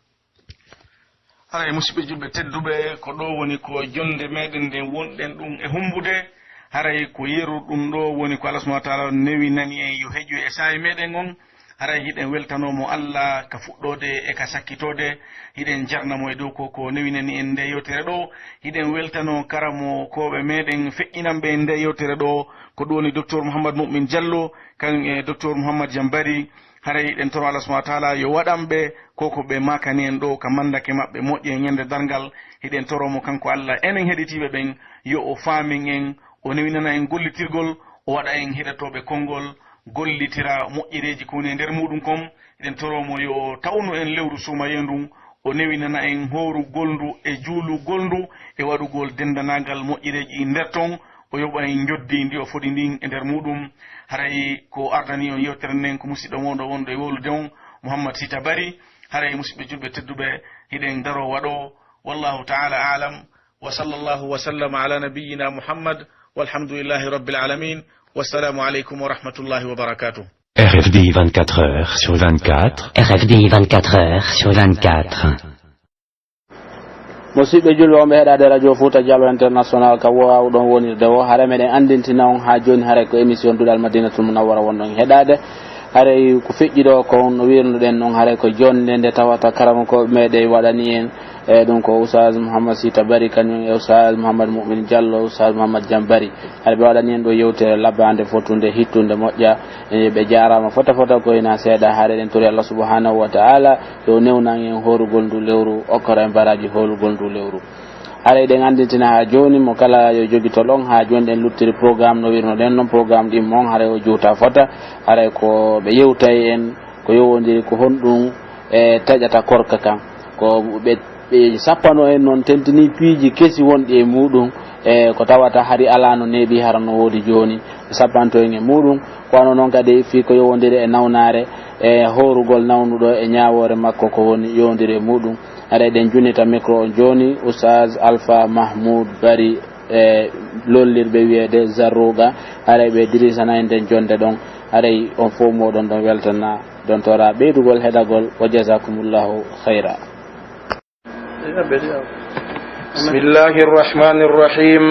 Haray, musidɓe julɓe tedduɓe, ko ɗoo woni ko jonnde meɗen nden wonɗen ɗun e humbude. Haray ko yeru ɗun ɗoo woni ko Allah subhanahu wa ta'ala newinani en yo heƴu e saa'i meɗen on. Haray hiɗen weltanoo mo Allah ka fuɗɗoode e ka sakkitoode. Hiɗen jarna mo e dow ko, ko newinani en nde yewtere ɗoo. Hiɗen weltanoo karamokooɓe meɗen feƴƴinanɓe en nde yewtere ɗoo, ko ɗun woni Docteur Mouhammad Mu'min Diallo, kan e Docteur Mouhammad Jambari. Haray hiɗen toro Allah subhanahu wa ta'ala yo waɗan ɓe ko ko ɓe maakani en ɗoo ka mandake maɓɓe moƴƴe e ñande darngal. Hiɗen toro mo kanko Allah, enen heɗitiiɓe ɓen, yo o faamin en, o newinana en gollitirgol, o waɗa en heɗotooɓe konngol, gollitira moƴƴereeji ko woni e nder muuɗun kon. Hiɗen toro mo yo o tawnu en lewru suumayee ndun, o newinana en hoorugol ndu e juulugol ndu e waɗugol denndanaagal moƴƴereeji nder ton, o yoɓa en njoddi ndi o fodi ndin e nder muuɗum. Haray ko ardani on yewtere nden ko musiɗɗo mooɗon wonɗo e wowlude on, Muhammad Sita Bari. Haray, musidɓe julɓe tedduɓe, hiɗen daroo waɗoo. Wallahu ta'ala a'lam. Wa sallallahu wa sallama ala nabiyyina Muhammad. Walhamdulillahi rabbil alamin. Wassalamu aleykum wa rahmatullahi wa barakatuh. R F D vingt-quatre heures sur vingt-quatre. R F D vingt-quatre heures sur vingt-quatre. Musidɓe julɓe wonɓe heɗaade Radio Fouta Diallo International ka waawuɗon wonirde woo, hara meɗen anndintina on haa jooni, haray ko émission Duɗal Madinatul Munawwara wonɗon heɗaade. Haray ko feƴƴi ɗoo kon, no wiirnoɗen non, haray ko jonnde nde tawata karamokooɓe meɗen waɗani en, e ɗum ko Oustaz Mouhammad Sita Bari, kañum e Oustaz Mouhammad Mu'min Diallo, Oustaz Mouhammad Jam Bari. Haray ɓe waɗani en ɗoo yewtere labaande, fotunde, hittunde, moƴƴa. E, ɓe jaaraama fota fota ko hinaa seeɗa. Haray eɗen tori Allah subhanahu wa ta'ala yo newnan en hoorugol ndu lewru, okkora en baraaji hoorugol ndu lewru. Haray eɗen anndintina haa jooni mo kala yo jogito ɗon, haa jooni ɗen luttiri programme no wirnoɗen non, programme ɗin mon haray o juuta fota. Haray ko ɓe yewtay en ko yowondiri ko honɗum e taƴata korka kan. Ko ɓe, ɓe sappano en non, tentini piiji kesi wonɗi e muuɗum, e ko tawata hari alaa no neeɓi, hara no woodi jooni, ɓe sappanto en e muuɗum. Ko wano non kadi fii ko yowondiri e nawnaare, e hoorugol nawnuɗo e ñaawoore makko ko woni yowondiri e muuɗum. Haray eɗen junnita micro on jooni, Oustaz Alpha Mahmoud Bari, e lollirɓe wiyeede Zarruga. Haray ɓe dirisana en nden jonnde ɗon. Haray on fow mooɗon ɗon weltana, ɗon tora ɓeydugol heɗagol. Wa jazakumullahu khayra. بسم الله الرحمن الرحيم.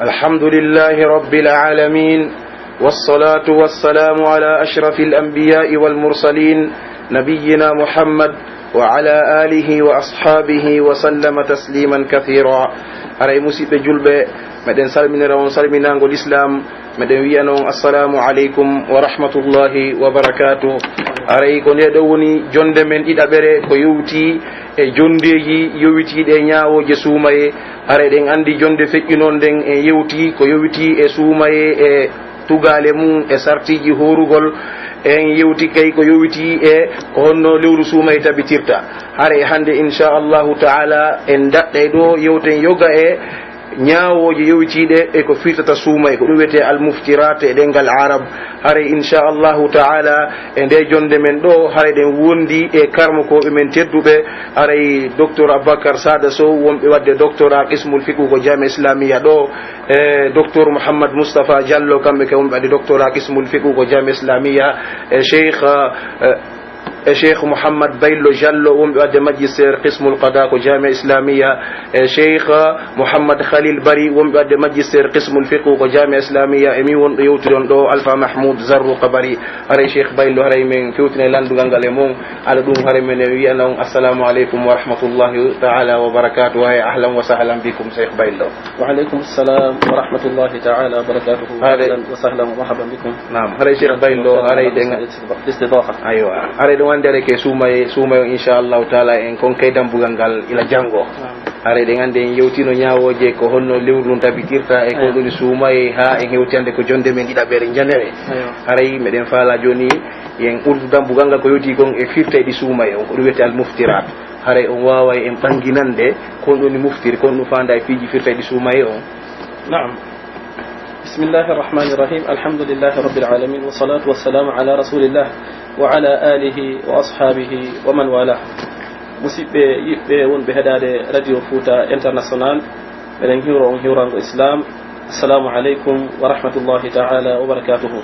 الحمد لله رب العالمين. والصلاة والسلام على أشرف الأنبياء والمرسلين، نبينا محمد وعلى آله وأصحابه وسلم تسليما كثيرا. Haray, musidɓe julɓe, meɗen salminira on salminaango Lislaam, meɗen wi'ana on, Assalaamu aleykum wa rahmatullahi wa barakaatuh. Haray ko ndee ɗoo woni jonnde men ɗiɗaɓere, ko yowti e jonndeeji yowitiiɗi e ñaawooje suumayee. Haray eɗen anndi jonnde feƴƴunoo nden, en yewti ko yowiti e suumayee e tugaale mum e sartiiji hoorugol. En yewti kay ko yowiti e ko honno lewru suumayee tabitirta. Haray hannde, insha Allahu ta'ala, en daɗɗay ɗoo, yewten yoga e Ñaawooje yowitiiɗe e ko firtata suumayee, ko ɗum wiyetee al-muftirat e ɗemngal Arab. Haray, insha Allahu ta'ala, e nde jonde men ɗo, haray ɗen wondi e karmokooɓe men tedduɓe, haray Docteur Aboubacar Sada Sow, wonɓe waɗde doctorat qismul fiqhu ko Jamia Islamia ɗo, e Docteur Mouhammad Moustapha Diallo, kamɓe ke wonɓe waɗde doctorat qismul fiqhu ko Jamia Islamia, e Cheikh, eh, e Cheikh Mouhammad Baylo Diallo, wonɓe waɗde magistère qismul qada ko Jamia Islamia, e Cheikh Mouhammad Khalil Bari, wonɓe waɗde magistère qismul fiqhu ko Jamia Islamia, e min wonɗo yewtude on ɗo, Alpha Mahmoud Zarruqa Bari. Haray Cheikh Baylo, haray men fewtina e lanndungal ngal e mon, ala ɗum haray men wi'ana on assalamu aleykum wa rahmatullahi ta'ala wa barakatuh, wa ahlan wa sahlan bikum Cheikh Baylo. وعليكم السلام ورحمة الله تعالى وبركاته. هذا أهلا وسهلا ومرحبا بكم. Naam, haray Cheikh Baylo, haray ɗen. الاستضافة. Aywa, haray ɗum anndi haray ke suumayee, suumayee, insha Allahu ta'ala, en kon kay dambugal ngal ila janngo. Naam. Haray ɗen anndi en yewtino ñaawooje ko honno lewru ndun tabitirta e ko Aywa. ɗum woni suumayee, haa en hewti hannde ko jonde men ɗiɗaɓere njanere. Aywa. Haray meɗen faala jooni en ɓurdu dambugal ngal ko yowti kon e firtayɗi suumayee on, ko ɗum wiyetee al-muftirat. Haray on waaway en ɓannginande ko honɗum woni muftir, ko honɗum faandaa e piiji firtayɗi suumayee on. نعم. بسم الله الرحمن الرحيم. الحمد لله رب العالمين، والصلاة والسلام على رسول الله وعلى آله وأصحابه ومن والاه. Musiɗɓe yiɗɓe wonɓe heɗaade Radio Fouta International, meɗen hiwro on hiwrango Islam. Assalamu aleykum wa rahmatullahi ta'ala wa barakatuhu.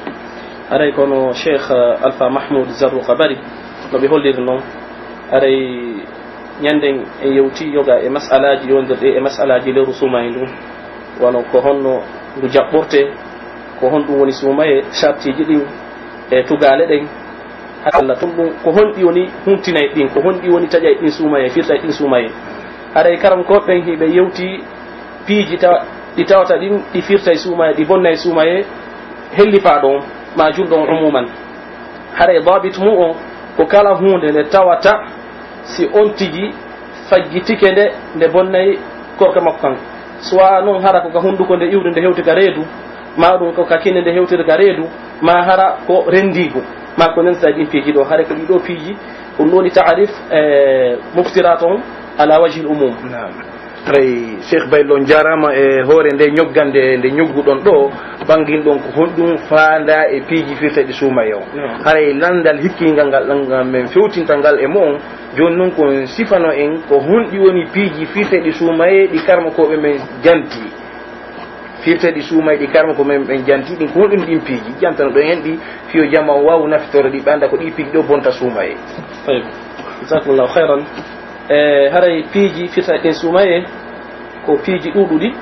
Haray kono Cheikh Alpha Mahmoud Zarruqa Bari, no ɓe holliri non, haray ñannden en yewti yoga e mas'alaaji yondirɗi e mas'alaaji lewru suumayee ndun, wano ko honno ndu jaɓɓortee, ko honɗum woni suumayee, sartiiji ɗin e tugaale ɗen, haray tun ɗum, ko honɗi woni huntinay ɗin, ko honɗi woni taƴay ɗin suumayee, firtay ɗin suumayee. Haray karankooɓe ɓen hiɓe yewti piiji taw-, ɗi tawata ɗin, ɗi firtay suumayee, ɗi bonnay suumayee, hellifaaɗo on, ma julɗo on umuman. Haray daabit mun on, ko kala huunde nde tawata si on tigi faggitike nde, nde bonnay korka makko kan. Soit non hara ko ka hunduko nde iwri nde hewti ka reedu, ma ɗum ko ka kine nde hewtiri ka reedu, ma hara ko rendiigu, ma ko nanndi ɗin piiji ɗo. Haray ko ɗii ɗoo piiji, ɗum ɗoo woni ta'arif, eh, muftirat on ala wajhil umum. Naam. Haray Cheikh Baylo, on jaaraama e hoore nde ñoggande nde ñogguɗon ɗo, ɓannginɗon ko honɗum faandaa e piiji firtayɗi suumayee on. Naam. Haray lanndal hikkingal ngal, ngal men fewtinta ngal e mon, jooni non ko on sifano en ko honɗi woni piiji firtayɗi suumayee ɗi karmokooɓe men janti. Firtayɗi suumayee ɗi karmokooɓe men ɓen janti ɗin, ko honɗum ɗin piiji? Jantanoɗon en ɗi, fii yo jamaa on waawu naftorde ɗi, ɓe annda ko ɗii piiji ɗoo bonta suumayee. Tayyib. Jazakumullahu khayran. E, haray piiji firtayɗi ɗin suumayee ko piiji ɗuuɗuɗi,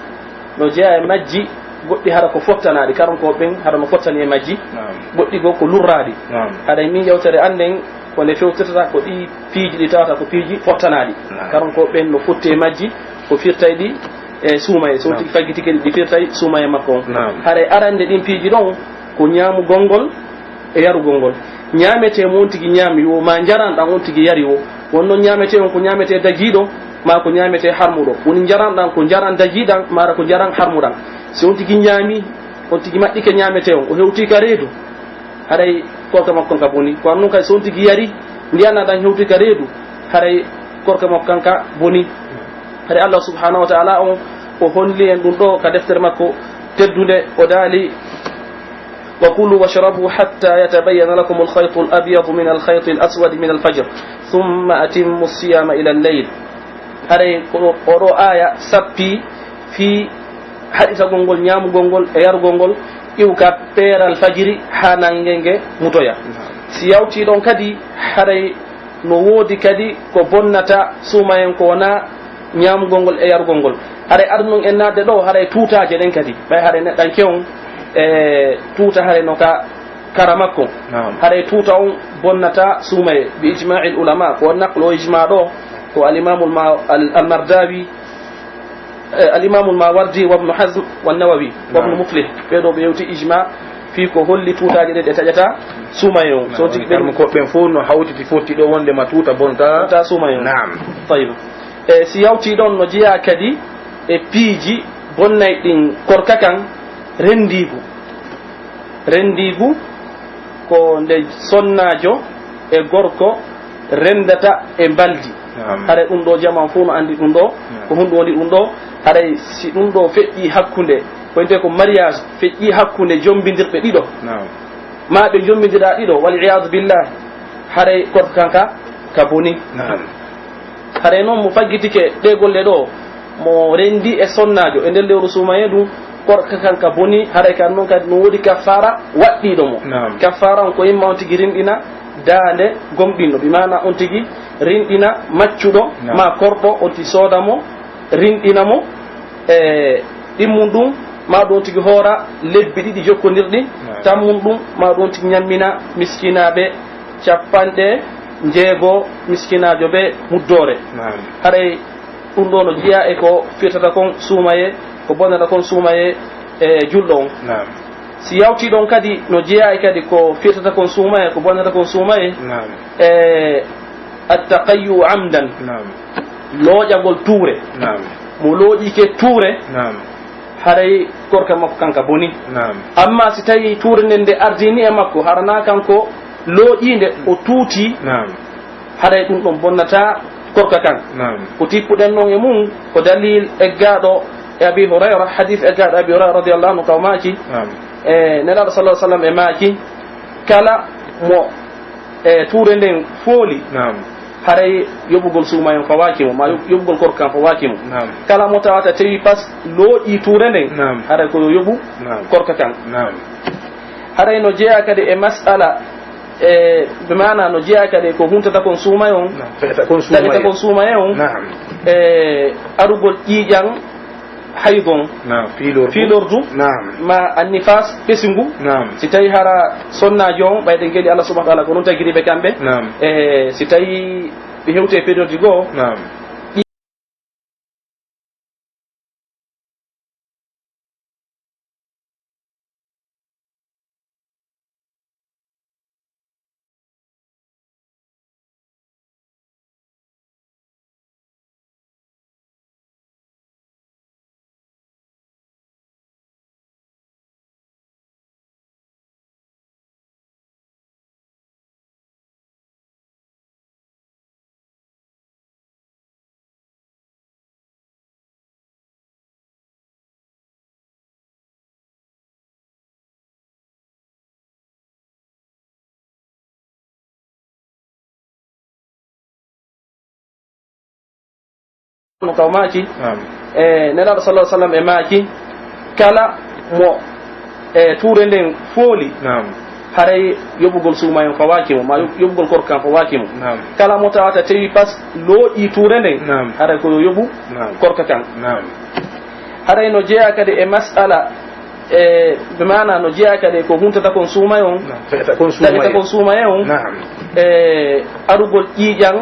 no jeyaa e majji goɗɗi hara ko fottanaaɗi, karankooɓe ɓen hara no fottani e majji, Naam. goɗɗi goo ko lurraaɗi. Naam. Haray min yewtere an nden ko nde fewtirta ko ɗii piiji ɗi tawata ko piiji fottanaaɗi. Naam. Karankooɓe ɓen no fotti e majji, ko firtayɗi e suumayee, so Naam. tigi faggitike ɗi, ɗi firtay suumayee makko on. Naam. Haray arande ɗin piiji ɗon ko ñaamugol ngol e yarugol ngol. Ñaametee mo on tigi ñaami woo, maa njaran ɗan on tigi yari woo. Won non ñaametee on ko ñaametee dagiiɗo, maa ko ñaametee harmuɗo. Woni njaran ɗan ko njaran dagiiɗan, maa ko njaran harmuɗan. Si on tigi ñaami, on tigi maɗɗike ñaametee on, o hewtii ka reedu, haray korka makko on ka bonii. Ko non kadi si on tigi yari ndiyan ɗan hewtii ka reedu, haray korka makko kan ka bonii. Haray Allah subhanahu wa ta'ala on, o holli en ɗum ɗo ka deftere makko teddunde, o daali, وكلوا واشربوا حتى يتبين لكم الخيط الأبيض من الخيط الأسود من الفجر ثم أتموا الصيام إلى الليل. Haray ko ɗo, oo ɗoo aaya sappii fii haɗitagol ngol ñaamugol ngol e yarugol ngol iwka peeral fajiri haa naange nge mutoya. Si yawtii ɗon kadi, haray no woodi kadi ko bonnata suumayee on ko wonaa ñaamugol ngol e yarugol ngol. Haray adunun en naatde ɗoo, haray tuutaaje ɗen kadi. Ɓay haray neɗɗanke on e tuuta haray no ka kara makko. Naam. Haray tuuta on bonnata suumayee, bi ijma'il ulama, ko naqlu o ijma ɗoo, ko al-Imamul Ma-, al-, al-Mardawi, eh, al-Imamul Mawardi wa Ibn Hazm wa Nawawi wa Ibn Naam. Muflih. Ɓee ɗoo ɓe yewti ijma fii ko holli tuutaaje ɗe ɗe taƴata suumayee on. So tigi ɓen ko ɓen fof no hawtiti fotti ɗo wonde ma tuuta bonta bonta suumayee on. Naam. Tayyib. E si yawtii ɗon no jeyaa kadi e piiji bonnay ɗin korka kan rendiigu. Rendiigu ko nde sonnaajo e gorko renndata e mbaldi. Naam. Hare ɗum ɗo jamaa fof no anndi ɗum ɗo. Naam. Ko honɗum woni ɗum ɗo? Haray si ɗum ɗoo feƴƴii hakkunde, ko wi'etee ko mariage, feƴƴii hakkunde jombindirɓe ɗiɗo, Naam. maa ɓe jombindiraa ɗiɗo, wal iyaadu billahi, haray korka kan ka, ka bonii. Naam. Haray non mo faggitike ɗee golle ɗoo, mo renndii e sonnaajo e nder lewru suumayee ndun, korka kan ka bonii, haray kan non kadi no woodi kaffaara waɗɗiiɗo mo. Naam. Kaffaara on ko imma on tigi rinɗina daande gomɗinɗo, bi maana on tigi rinɗina maccuɗo Naam. maa korɗo, on tigi sooda mo, rinɗina mo, e ɗimmun ɗum, maa ɗum on tigi hoora lebbi ɗiɗi jokkondirɗi, Naam. tammun ɗum, maa ɗum on tigi ñammina miskinaaɓe cappanɗe njeego miskinaajo ɓe muddoore. Naam. Haray ɗum ɗoo no jeyaa e ko firtata kon suumayee, ko bonnata kon suumayee e julɗo on. Naam. Si yawtii ɗon kadi, no jeyaa e kadi ko firtata kon suumayee, ko bonnata kon suumayee, Naam. e attaqayyu amdan, Naam. looƴagol tuure. Naam. Mo looƴike tuure, Naam. haray korka makko kan ka bonii. Naam. Amma si tawii tuure nden nde ardiini e makko, hara naa kanko looƴiinde, o tuutii, Naam. haray ɗum ɗon bonnataa korka kan. Naam. Ko tippuɗen non e mun, ko dalil eggaaɗo e Abi Hurayra, hadith eggaaɗo e Abi Hurayra radiyallahu anhu, ka o maaki, Naam. e Nelaaɗo sallallahu alaihi wasallam e maaki, kala mo, e tuure nden fooli, Naam. haray yoɓugol suumayee on fawaaki mo, maa yoɓ-, yoɓugol korka kan fawaaki mo. Naam. Kala mo tawata tawi pas looƴii tuure nden, Naam. haray ko yo yoɓu Naam. korka kan. Naam. Haray no jeyaa kadi e mas'ala, e, bi maana no jeyaa kadi ko huntata kon suumayee on, Naam. Taƴata kon taƴata suumayee. kon suumayee on, Naam. e, arugol ƴiiƴan hayd on, Naam. Fiilordu. fiilordu, Naam. maa annifaas ɓesungu. Naam. Si tawii hara sonnaajo on, ɓayde ngeli Allah subhanahu wa ta'ala ko non tagiri ɓe kamɓe. Naam. E, si tawii ɓe hewtii e période goo, Naam. Kono ka o maaki, Naam. e, Nelaaɗo sallallahu alaihi wasallam e maaki, kala mo, e, tuure nden fooli, Naam. haray yoɓugol suumayee on fawaaki mo, maa yoɓ-, yoɓugol korka kan fawaaki mo. Naam. Kala mo tawata tawi pas looƴii tuure nden, Naam. haray ko yo yoɓu Naam. korka kan. Naam. Haray no jeyaa kadi e mas'ala, e, bi maana no jeyaa kadi ko huntata kon suumayee on, Naam. Taƴata kon taƴata suumayee. kon suumayee on, Naam. e, arugol ƴiiƴan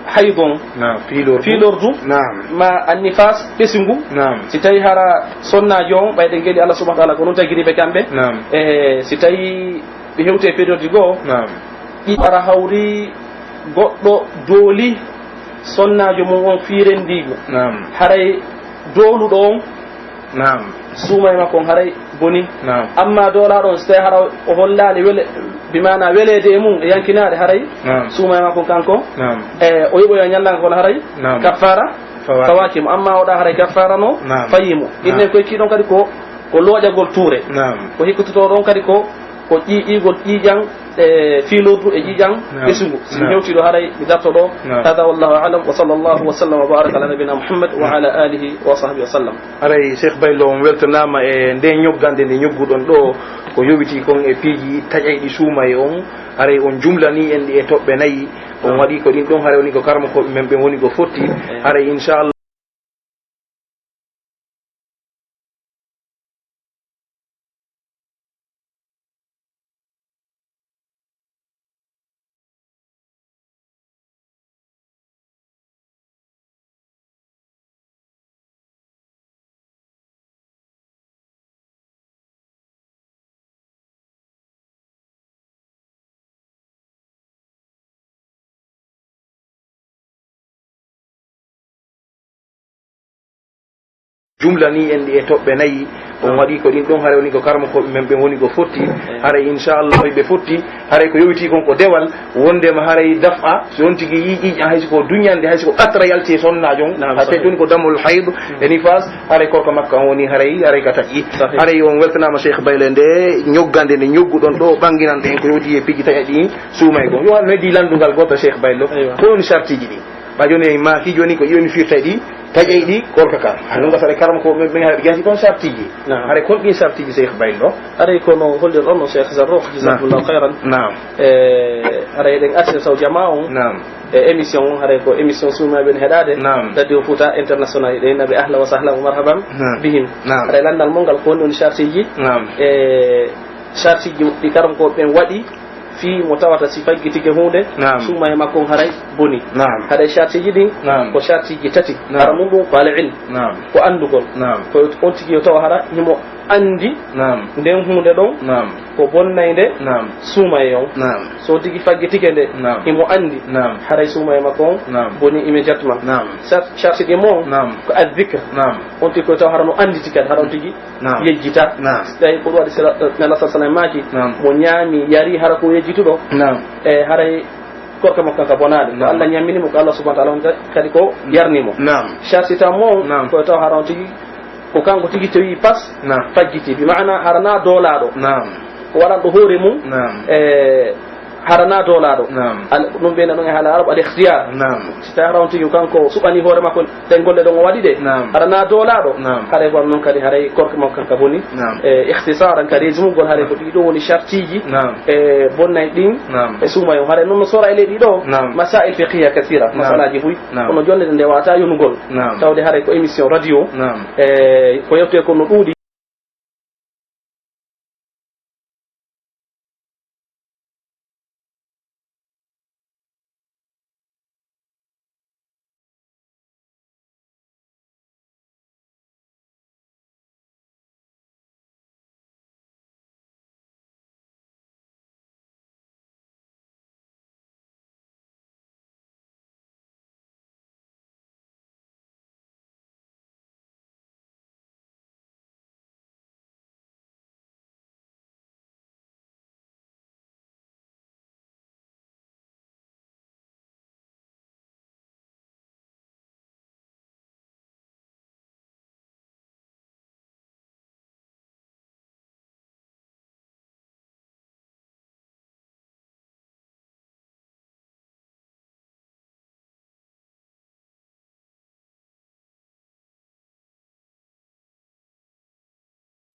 hayd on, Naam. Fiilordu. fiilordu, Naam. maa annifaas ɓesungu. Naam. Si tawii hara sonnaajo on, ɓayde ngeli Allah subhanahu wa ta'ala ko non tagiri ɓe kamɓe. Naam. E, si tawii ɓe hewtii e période goo, Naam. ɗi ara hawri goɗɗo dooli sonnaajo mum on fii renndiigu. Naam. Haray dooluɗo on, Naam. suumayee makko on haray bonii. Naam. Amma doolaaɗo on, si tawii hara o hollaali wele-, bi maana weleede e mum e yankinaade, haray Naam. suumayee makko on kanko, Naam. e, o yoɓoya ñallaangal ngol haray Naam. kaffaara Fawaaki. fawaaki mo. Amma o ɗa haray kaffaara no Naam. fayii mo. Naam. Innen ko hekkii ɗon kadi ko, ko looƴagol tuure. Naam. Ko hekkototoo ɗon kadi ko, ko ƴii-, ƴiigol ƴiiƴan, e, fiilordu e ƴiiƴan Naam. ɓesungu. Si mi Naam. hewtii ɗoo haray mi darto ɗoo. Naam. Hada wallahu a'lam, wa sallallahu wa sallam wa baraka ala nabina Muhammad wa ala alihi wa sahbihi wa sallam. Haray Cheikh Baylo, on weltanaama e nden ñoggande nde ñogguɗon ɗoo, ko yowitii kon e piiji taƴayɗi suumayee on. Haray on jumlanii en ɗi e toɓɓe nayi. On Naam. waɗii ko ɗin ɗon, haray woni ko karamokooɓe men ɓen woni ko fotti. Eey. Haray inchallah. Jumlanii en ɗi e toɓɓe nayi. On waɗi ko ɗin ɗon, haray woni ko karamokooɓe men ɓen woni ko fotti. Haray inchallah ɓe fotti, haray ko yowiti kon ko dewal, wondema haray daf'a, si on tigi yi'i ƴiiƴan, hay si ko duñande, hay si ko qatra yalti e sonnaajo on, naam, hatta sahih. Ɗun ko damul hayd, e nifas, haray korka makko on woni haray, haray ka taƴi. Sahih. Haray on weltanaama Cheikh Bayle nde ñoggande nde ñogguɗon ɗo, ɓanginande en ko yowiti e piiji taƴa ɗi suumay kon. Yo Allah noddi landungal gooto Cheikh Bayle. Aywa. Ko woni sartiji ɗi? Ɓa jooni en maaki jooni ko jooni firtay ɗi, taƴay ɗi, korka ka. Hay non gasare karam ko ɓe, ɓe haɗa gasi kon sartiji. Naam. Haray kon ɗin sartiji Cheikh Bayle ɗo? Haray kono holden on no Cheikh Zarruq, naam, jazakumullahu khairan. Naam. E, haray eɗen arti taw jamaa on. Naam. E émission on, haray ko émission suumayɓe ɓen heɗaade. Naam. Radio Fouta International, ɗen naɓe ahla wa sahla wa marhaban, naam, bihim. Naam. Haray landal mon ngal ko woni sartiji. Naam. E, sartiji ɗi karam ko ɓen waɗi fii mo tawata si faggitike huunde, naam, suumayee makko on haray boni. Naam. Haray sartiji ɗin, naam, ko sartiji tati. Naam. Hara mun ɗun ko al ilm. Naam. Ko anndugol. Naam. Ko on tigi yo taw hara himo anndi, naam, nden huunde ɗon, naam, ko bonnaynde, naam, suumayee on. Naam. So tigi faggitike nde, naam, himo anndi, naam, haray suumayee makko on, naam, boni immédiatement. Naam. Sar-, sarti ɗin mo on, naam, ko al dhikr. Naam. On tigi ko taw hara no annditi kadi, hara on tigi, naam, yejjita. Naam. Tawi ko ɗum waɗi sera, eh, Nela sallallahu alayhi wa sallam maaki, naam, mo ñaami, yari, hara ko yejjituɗo. Naam. E haray korka makko kan ka bonaali. Ko, naam, Allah ñammini mo, ko Allah subhanahu wa ta'ala on kadi ko, mm, yarni mo. Naam. Sarti tan mo on, naam, ko taw hara on tigi, ko kanko tigi tawi pas, naam, faggiti. Bi maana hara na doolaaɗo. Naam. Ko waɗanɗo hoore mun, naam, e hara na doolaaɗo. Naam. Al-, ɗum ɓe ɗum e haala Arab al ikhtiyar. Naam. Si tawi hara on tigi kanko suɓani hoore makko ɗen golle ɗon o waɗi ɗe. Naam. Hara na doolaaɗo. Naam. Haray ko non kadi haray korka makko kan ka boni. Naam. E ikhtisaran ka resumugol haray ko ɗiɗo woni sartiji. Naam. E bonnay ɗin. Naam. E suumayee on. Haray non no sora e ley ɗiɗo. Naam. Masail fiqhiyya kasira. Naam. Masalaaji buy. Naam. Kono jonde ɗe ndewataa yonugol. Naam. Tawde haray ko émission radio. Naam. E ko yewte ko no ɗuuɗi.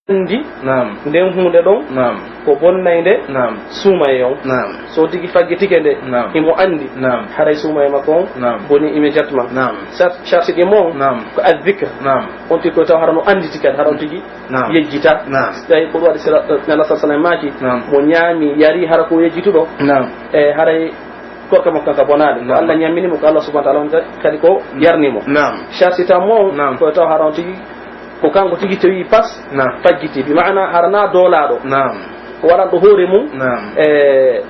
Anndi, naam, nden huunde ɗon, naam, ko bonnaynde, naam, suumayee on. Naam. So tigi faggitike nde, naam, himo anndi, naam, haray suumayee makko on, naam, boni immédiatement. Naam. Sar-, sarti ɗin mo on, naam, ko al dhikr. Naam. On tigi ko taw hara no annditi kadi, hara on tigi, naam, yejjita. Naam. Tawi ko ɗum waɗi sera, eh, Nela sallallahu alayhi wa sallam maaki, naam, mo ñaami, yari, hara ko yejjituɗo. Naam. E haray korka makko kan ka bonaali. Ko, naam, Allah ñammini mo, ko Allah subhanahu wa ta'ala on kadi ko, mm, yarni mo. Naam. Sarti tan mo on, naam, ko taw hara on tigi, ko kanko tigi tawi pas, naam, faggiti. Bi maana hara na doolaaɗo. Naam. Ko waɗanɗo hoore mun. Naam. E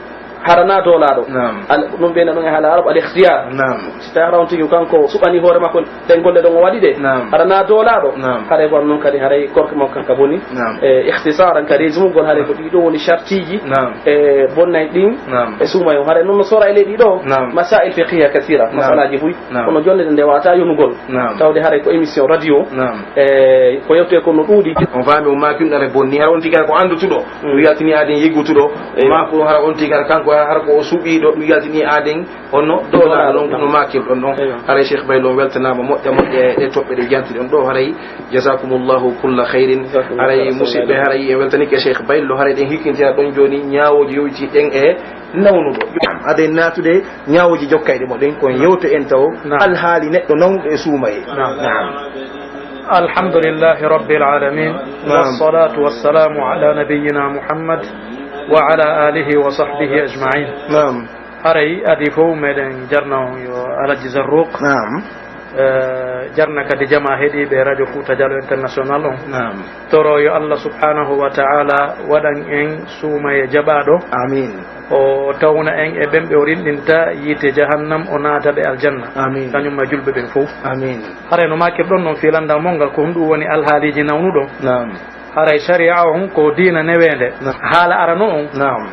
hara na doolaaɗo. Naam. Al-, ɗum ɓe ɗum e haala Arab al ikhtiyar. Naam. Si tawi hara on tigi kanko suɓani hoore makko ɗen golle ɗon o waɗi ɗe. Naam. Hara na doolaaɗo. Naam. Haray ko non kadi haray korka makko kan ka boni. Naam. E ikhtisaran ka resumugol haray ko ɗiɗo woni sartiji. Naam. E bonnay ɗin. Naam. E suumayee on. Haray non no sora e ley ɗiɗo. Naam. Masail fiqhiyya kasira. Naam. Masalaaji buy. Naam. Kono jonde ɗe ndewataa yonugol. Naam. Tawde haray ko émission radio. Naam. E ko yewte ko no ɗuuɗi. On faami o maaki ɗum ɗare bonni. Hara on tigi ko anndutuɗo. Mm. Ɗum yaltini aaden yiggutuɗo. Eywa. Maa ko hara on tigi hara kanko hara ko o suɓiiɗo ɗum yaltini aaden. Honno doolaaɗo ɗon, no maakir ɗon ɗon. Eywa. Haray Cheikh Baylo on weltanaama moƴƴa moƴƴa e ɗe toɓɓe ɗe janti ɗon ɗo. Haray jazakumullahu kulla khairin. Jazakumullahu khairan. Haray musidɓe, haray en weltanike Cheikh Baylo, haray ɗen hikkintira ɗon jooni ñaawooji yowiti ɗen e nawnuɗo. Aden naatude ñaawooji jokkayɗe mo ɗen, kon yewte en taw, naam, alhaali neɗɗo nawnuɗo e suumayee. Naam. Naam. الحمد لله رب العالمين. نعم. والصلاة والسلام على نبينا محمد وعلى آله وصحبه أجمعين. نعم. Haray adii fow meɗen jarna on yo Alaji Zarruq. Naam. Eh, jarna kadi jamaa heɗiiɓe Radio Fouta Djalo International on. Naam. Toro yo Allah subhanahu wa ta'ala waɗan en suumayee jaɓaaɗo. Amiin. O tawna en e ɓen ɓe o rinɗinta yiite jahannam, o naata ɓe aljanna. Amiin. Kañum e julɓe ɓen fow. Amiin. Haray no maakir ɗon non fii landal mon ngal, ko honɗum woni alhaaliiji nawnuɗo? Naam. Haray sariya on ko diina neweende. Naam. Haala arano on, Naam.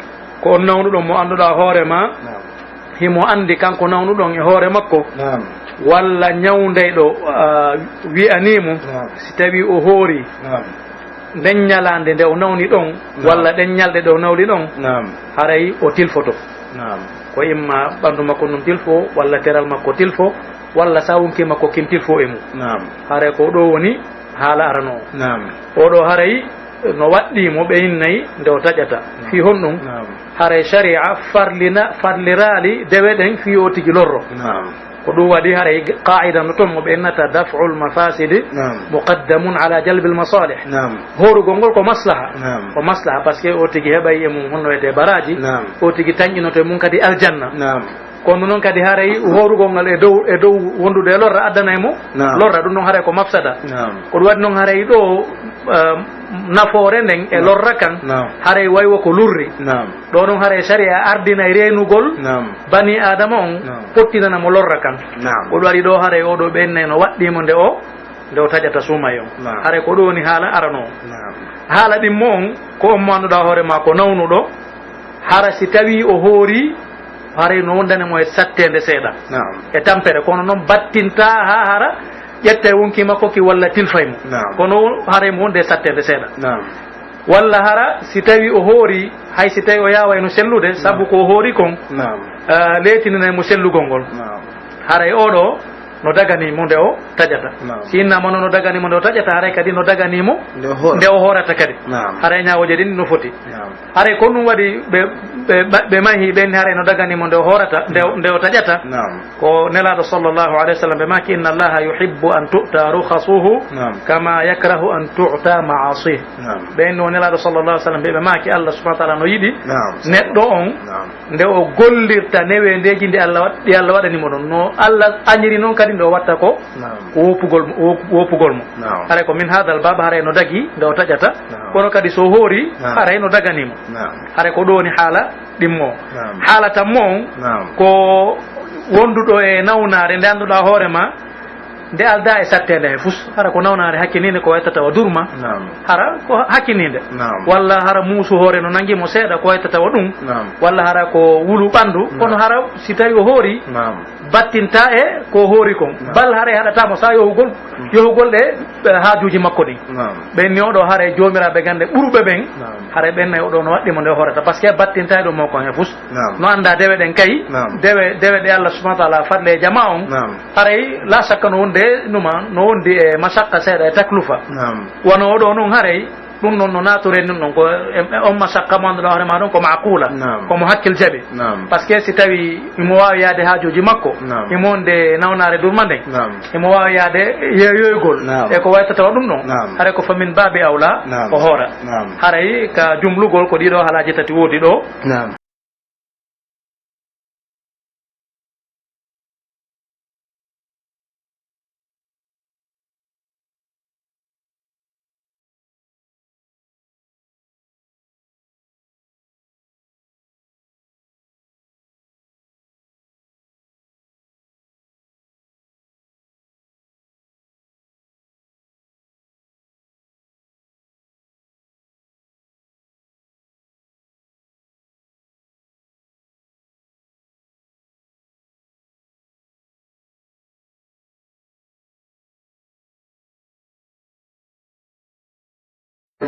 ko on nawnuɗo mo annduɗaa hoore maa, Naam. himo anndi kanko nawnuɗo on e hoore makko, Naam. walla ñawndeyɗo, ah, wi'anii mo, Naam. si tawii o hoori Naam. nden ñalaande nde o nawni ɗon, Naam. walla ɗen ñalɗe ɗe o nawni ɗon, Naam. haray o tilfoto. Naam. Ko imma ɓanndu makko ndun tilfo, walla teral makko tilfo, walla sawunki makko kin tilfo e mum. Naam. Haray ko ɗoo woni haala arano on. Naam. Oo ɗoo haray no waɗɗii mo ɓe innay nde o taƴata. Naam. Fii honɗun? Naam. Haray sariya farlina, farliraali dewe ɗen fii o tigi lorro. Naam. Ko ɗun waɗi haray qaa'ida no ton mo ɓe innata daf'ul mafasidi Naam. muqaddamun ala jalbil masalih. Naam. Hoorugol ngol ko maslaha. Naam. Ko maslaha, parce que o tigi heɓay e mum honno wiyetee baraaji. Naam. O tigi tanƴinoto e mum kadi aljanna. Naam. Kono non kadi haray hoorugol ngal e dow, e dow wondude e lorra addanay mo Naam. lorra, ɗun non haray ko mafsada. Naam. Ko ɗun waɗi non haray ɗoo, eh, nafoore nden e Naam. lorra kan, Naam. haray way wo ko lurri. Naam. Ɗoo non haray sariya ardinay reenugol Naam. bani Aadama on, Naam. pottinana mo lorra kan. Naam. Ko ɗun waɗi ɗoo haray oo ɗoo ɓe innay no waɗɗii mo nde o, nde o taƴata suumay on. Naam. Haray ko ɗun woni haala arano on. Naam. Haala ɗimmo on, ko on mo annduɗaa hoore maa ko nawnuɗo, hara si tawii o hoori, haray no wondani mo e satteende seeɗa. Naam. E tampere, kono non battintaa haa hara ƴetta e wonkii makko ki walla tilfay mo. Naam. Kono haray mo wonde e satteende seeɗa. Naam. Walla hara si tawii o hoori, hay si tawii o yaawayno sellude, sabu Naam. ko o hoori kon, Naam. ah, leetininay mo sellugol ngol. Naam. Haray oo ɗoo no daganii mo nde o taƴata. Naam. Si innaama non no daganii mo nde o taƴata, haray kadi no daganii mo Nde o hoora. nde o hoorata kadi. Naam. Haray ñaawooje ɗin no foti. Naam. Haray ko ɗun waɗi ɓe, ɓe, ɓe mahi, ɓen haray no daganii mo nde o hoorata, nde o, Naam. nde o taƴata. Naam. Ko Nelaaɗo sallallahu alayhi wa sallam ɓe maaki, "Inna Allaha yuhibbu an tu'ta rukhasuhu Naam. kama yakrahu an tu'ta ma'asih." Naam. Ɓen no Nelaaɗo sallallahu alayhi wa sallam ɓe, ɓe maaki, Allah subhanahu wa ta'ala no yiɗi Naam. neɗɗo on Naam. nde o gollirta neweendeeji ndi Allah wa-, ɗi Allah waɗani mo ɗon. No Allah añiri non kadi nde o watta ko Naam. woppugol mo, wop-, woppugol mo. Naam. Haray ko min hadal bab, haray no dagi nde o taƴata. Naam. Kono kadi so hoori, Naam. haray no dagani mo. Naam. Haray ko ɗoo woni haala ɗimmo. Naam. Haala tammo on, Naam. ko wonduɗo e nawnaare nde annduɗaa hoore maa, nde aldaa e satteende hay fus. Hara ko nawnaare hakkiniinde ko waytata wa durma. Naam. Hara ko hakkiniinde. Naam. Walla hara muusu hoore no nangi mo seeɗa ko waytata wa ɗun. Naam. Walla hara ko wulu ɓanndu. Naam. Kono hara si tawii o hoori, Naam. battintaa e ko hoori kon. Naam. Bal haray haɗataa mo saa yohugol, Mm. yohugol ɗe, e, haajuuji makko ɗin. Naam. Ɓen ni oo ɗoo haray joomiraaɓe gannde ɓuruɓe ɓen, Naam. haray ɓen nay oo ɗoo no waɗɗii mo nde o hoorata. Parce que battintaa e ɗun mo kon he fus. Naam. No anndaa dewe ɗen kay, Naam. dewe, dewe ɗe Allah subhanahu wa ta'ala farli e jamaa on. Naam. Haray laa shakka no wonde numa, no wondi e mashaqqa seeɗa e taklufa. Naam. Wano oo ɗoo non haray, ɗun non no naatoree ɗun ɗon ko, e, e on mashaqqa mo annduɗaa hoore maa ɗon ko ma'quula, Naam. ko mo hakkil jaɓi. Naam. Parce que si tawii himo waawi yaade haajuuji makko, Naam. himo wonde nawnaare durma nden, Naam. himo waawi yaade yeeyoygol Naam. e ko waytata wa ɗun ɗon. Naam. Haray ko fa min baabi awla Naam. o hoora. Naam. Haray ka jumlugol ko ɗii ɗoo haalaaji tati woodi ɗoo. Naam.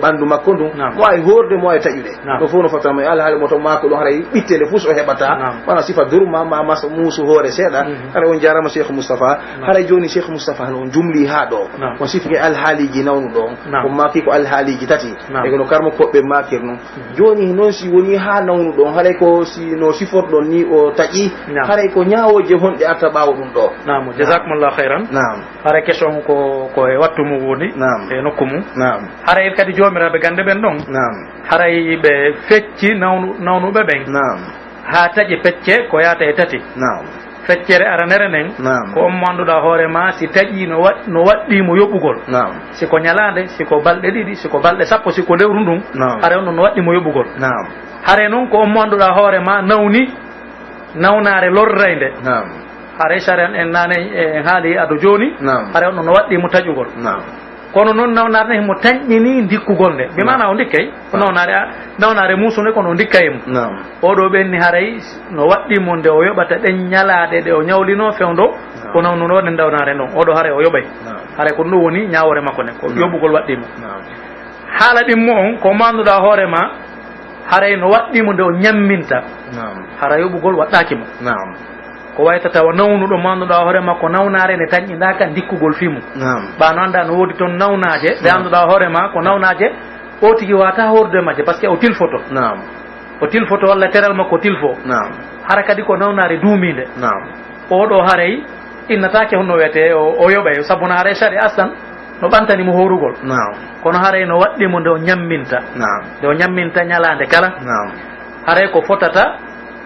Ɓanndu makko ndun, Naam. mo waawi hoorde, mo waawi taƴude. Naam. Ɗun fof no fotata mo e alhaali mo to maako ɗon, haray ɓitte nde fof so heɓata, Naam. wona sifa durma, ma, ma so muusu hoore seeɗa. Mhm. Haray on jaaraama Cheikh Moustapha. Naam. Haray jooni Cheikh Moustapha no on jumlii haa ɗoo. Naam. On sifike alhaaliiji nawnuɗo on. Naam. On maaki ko alhaaliiji tati. Naam. E ko no karmo koɓɓe maakir non. Mhm. Jooni non si woni haa nawnuɗo on, haray ko si no siforɗon ni o taƴi, Naam. haray ko ñaawooje honɗe arta ɓaawo ɗun ɗoo? Naam, Naam. jazakumullahu khairan. Naam. Haray question ko, ko e wattu mum woni, Naam. e nokku mum. Naam. Haray kadi joomiraaɓe gannde ɓen ɗon, Naam. haray ɓe fecci nawnu-, nawnuɓe ɓen. Naam. Haa taƴi pecce ko yaata e tati. Naam. Feccere aranere nden, Naam. ko on mo annduɗaa hoore maa si taƴii no wa-, no waɗɗii mo yoɓugol. Naam. Si ko ñalaande, si ko balɗe ɗiɗi, si ko balɗe sappo, si ko lewru ndun, Naam. haray on ɗon no waɗɗii mo yoɓugol. Naam. Haray non ko on mo annduɗaa hoore maa nawni nawnaare lorraynde. Naam. Haray sariya en naane en haali ado jooni. Naam. Haray on ɗon no waɗɗii mo taƴugol. Naam. Kono non nawnaare nden himo tanƴinii ndikkugol nde. Bi maanaa o ndikkay, ko nawnaare, a, nawnaare muusunde kono o ndikkay mo. Naam. Oo ɗoo ɓenni haray no waɗɗii mo nde o yoɓata ɗen ñalaaɗe ɗe o ñawlinoo fewndo, naam, o nawnunoo nden nawnaare ndon. Oo ɗoo haray o yoɓay. Naam. Haray ko ɗun woni ñaawoore makko nden, ko, naam, yoɓugol waɗɗii mo. Naam. Haala ɗimmo on, ko maanduɗaa hoore maa, haray no waɗɗii mo nde o ñamminta. Naam. Hara yoɓugol waɗɗaaki mo. Naam. Ko wayta tawa nawnuɗo maanduɗaa hoore makko nawnaare nde tanƴindaaka ndikkugol fii mum. Naam. Ɓaa no anndaa no woodi ton nawnaaje, ɗe, naam, annduɗaa hoore maa ko nawnaaje, o tigi waawataa hoorude majje, parce que o tilfoto. Naam. O tilfoto walla teral makko tilfo. Naam. Hara kadi ko nawnaare duumiinde. Naam. Oo ɗoo haray innataake honno wiyetee o, o yoɓay, sabu no haray sariya aslan no ɓantani mo hoorugol. Naam. Kono haray no waɗɗii mo nde o ñamminta. Naam. Nde o ñamminta ñalaande kala. Naam. Haray ko fotata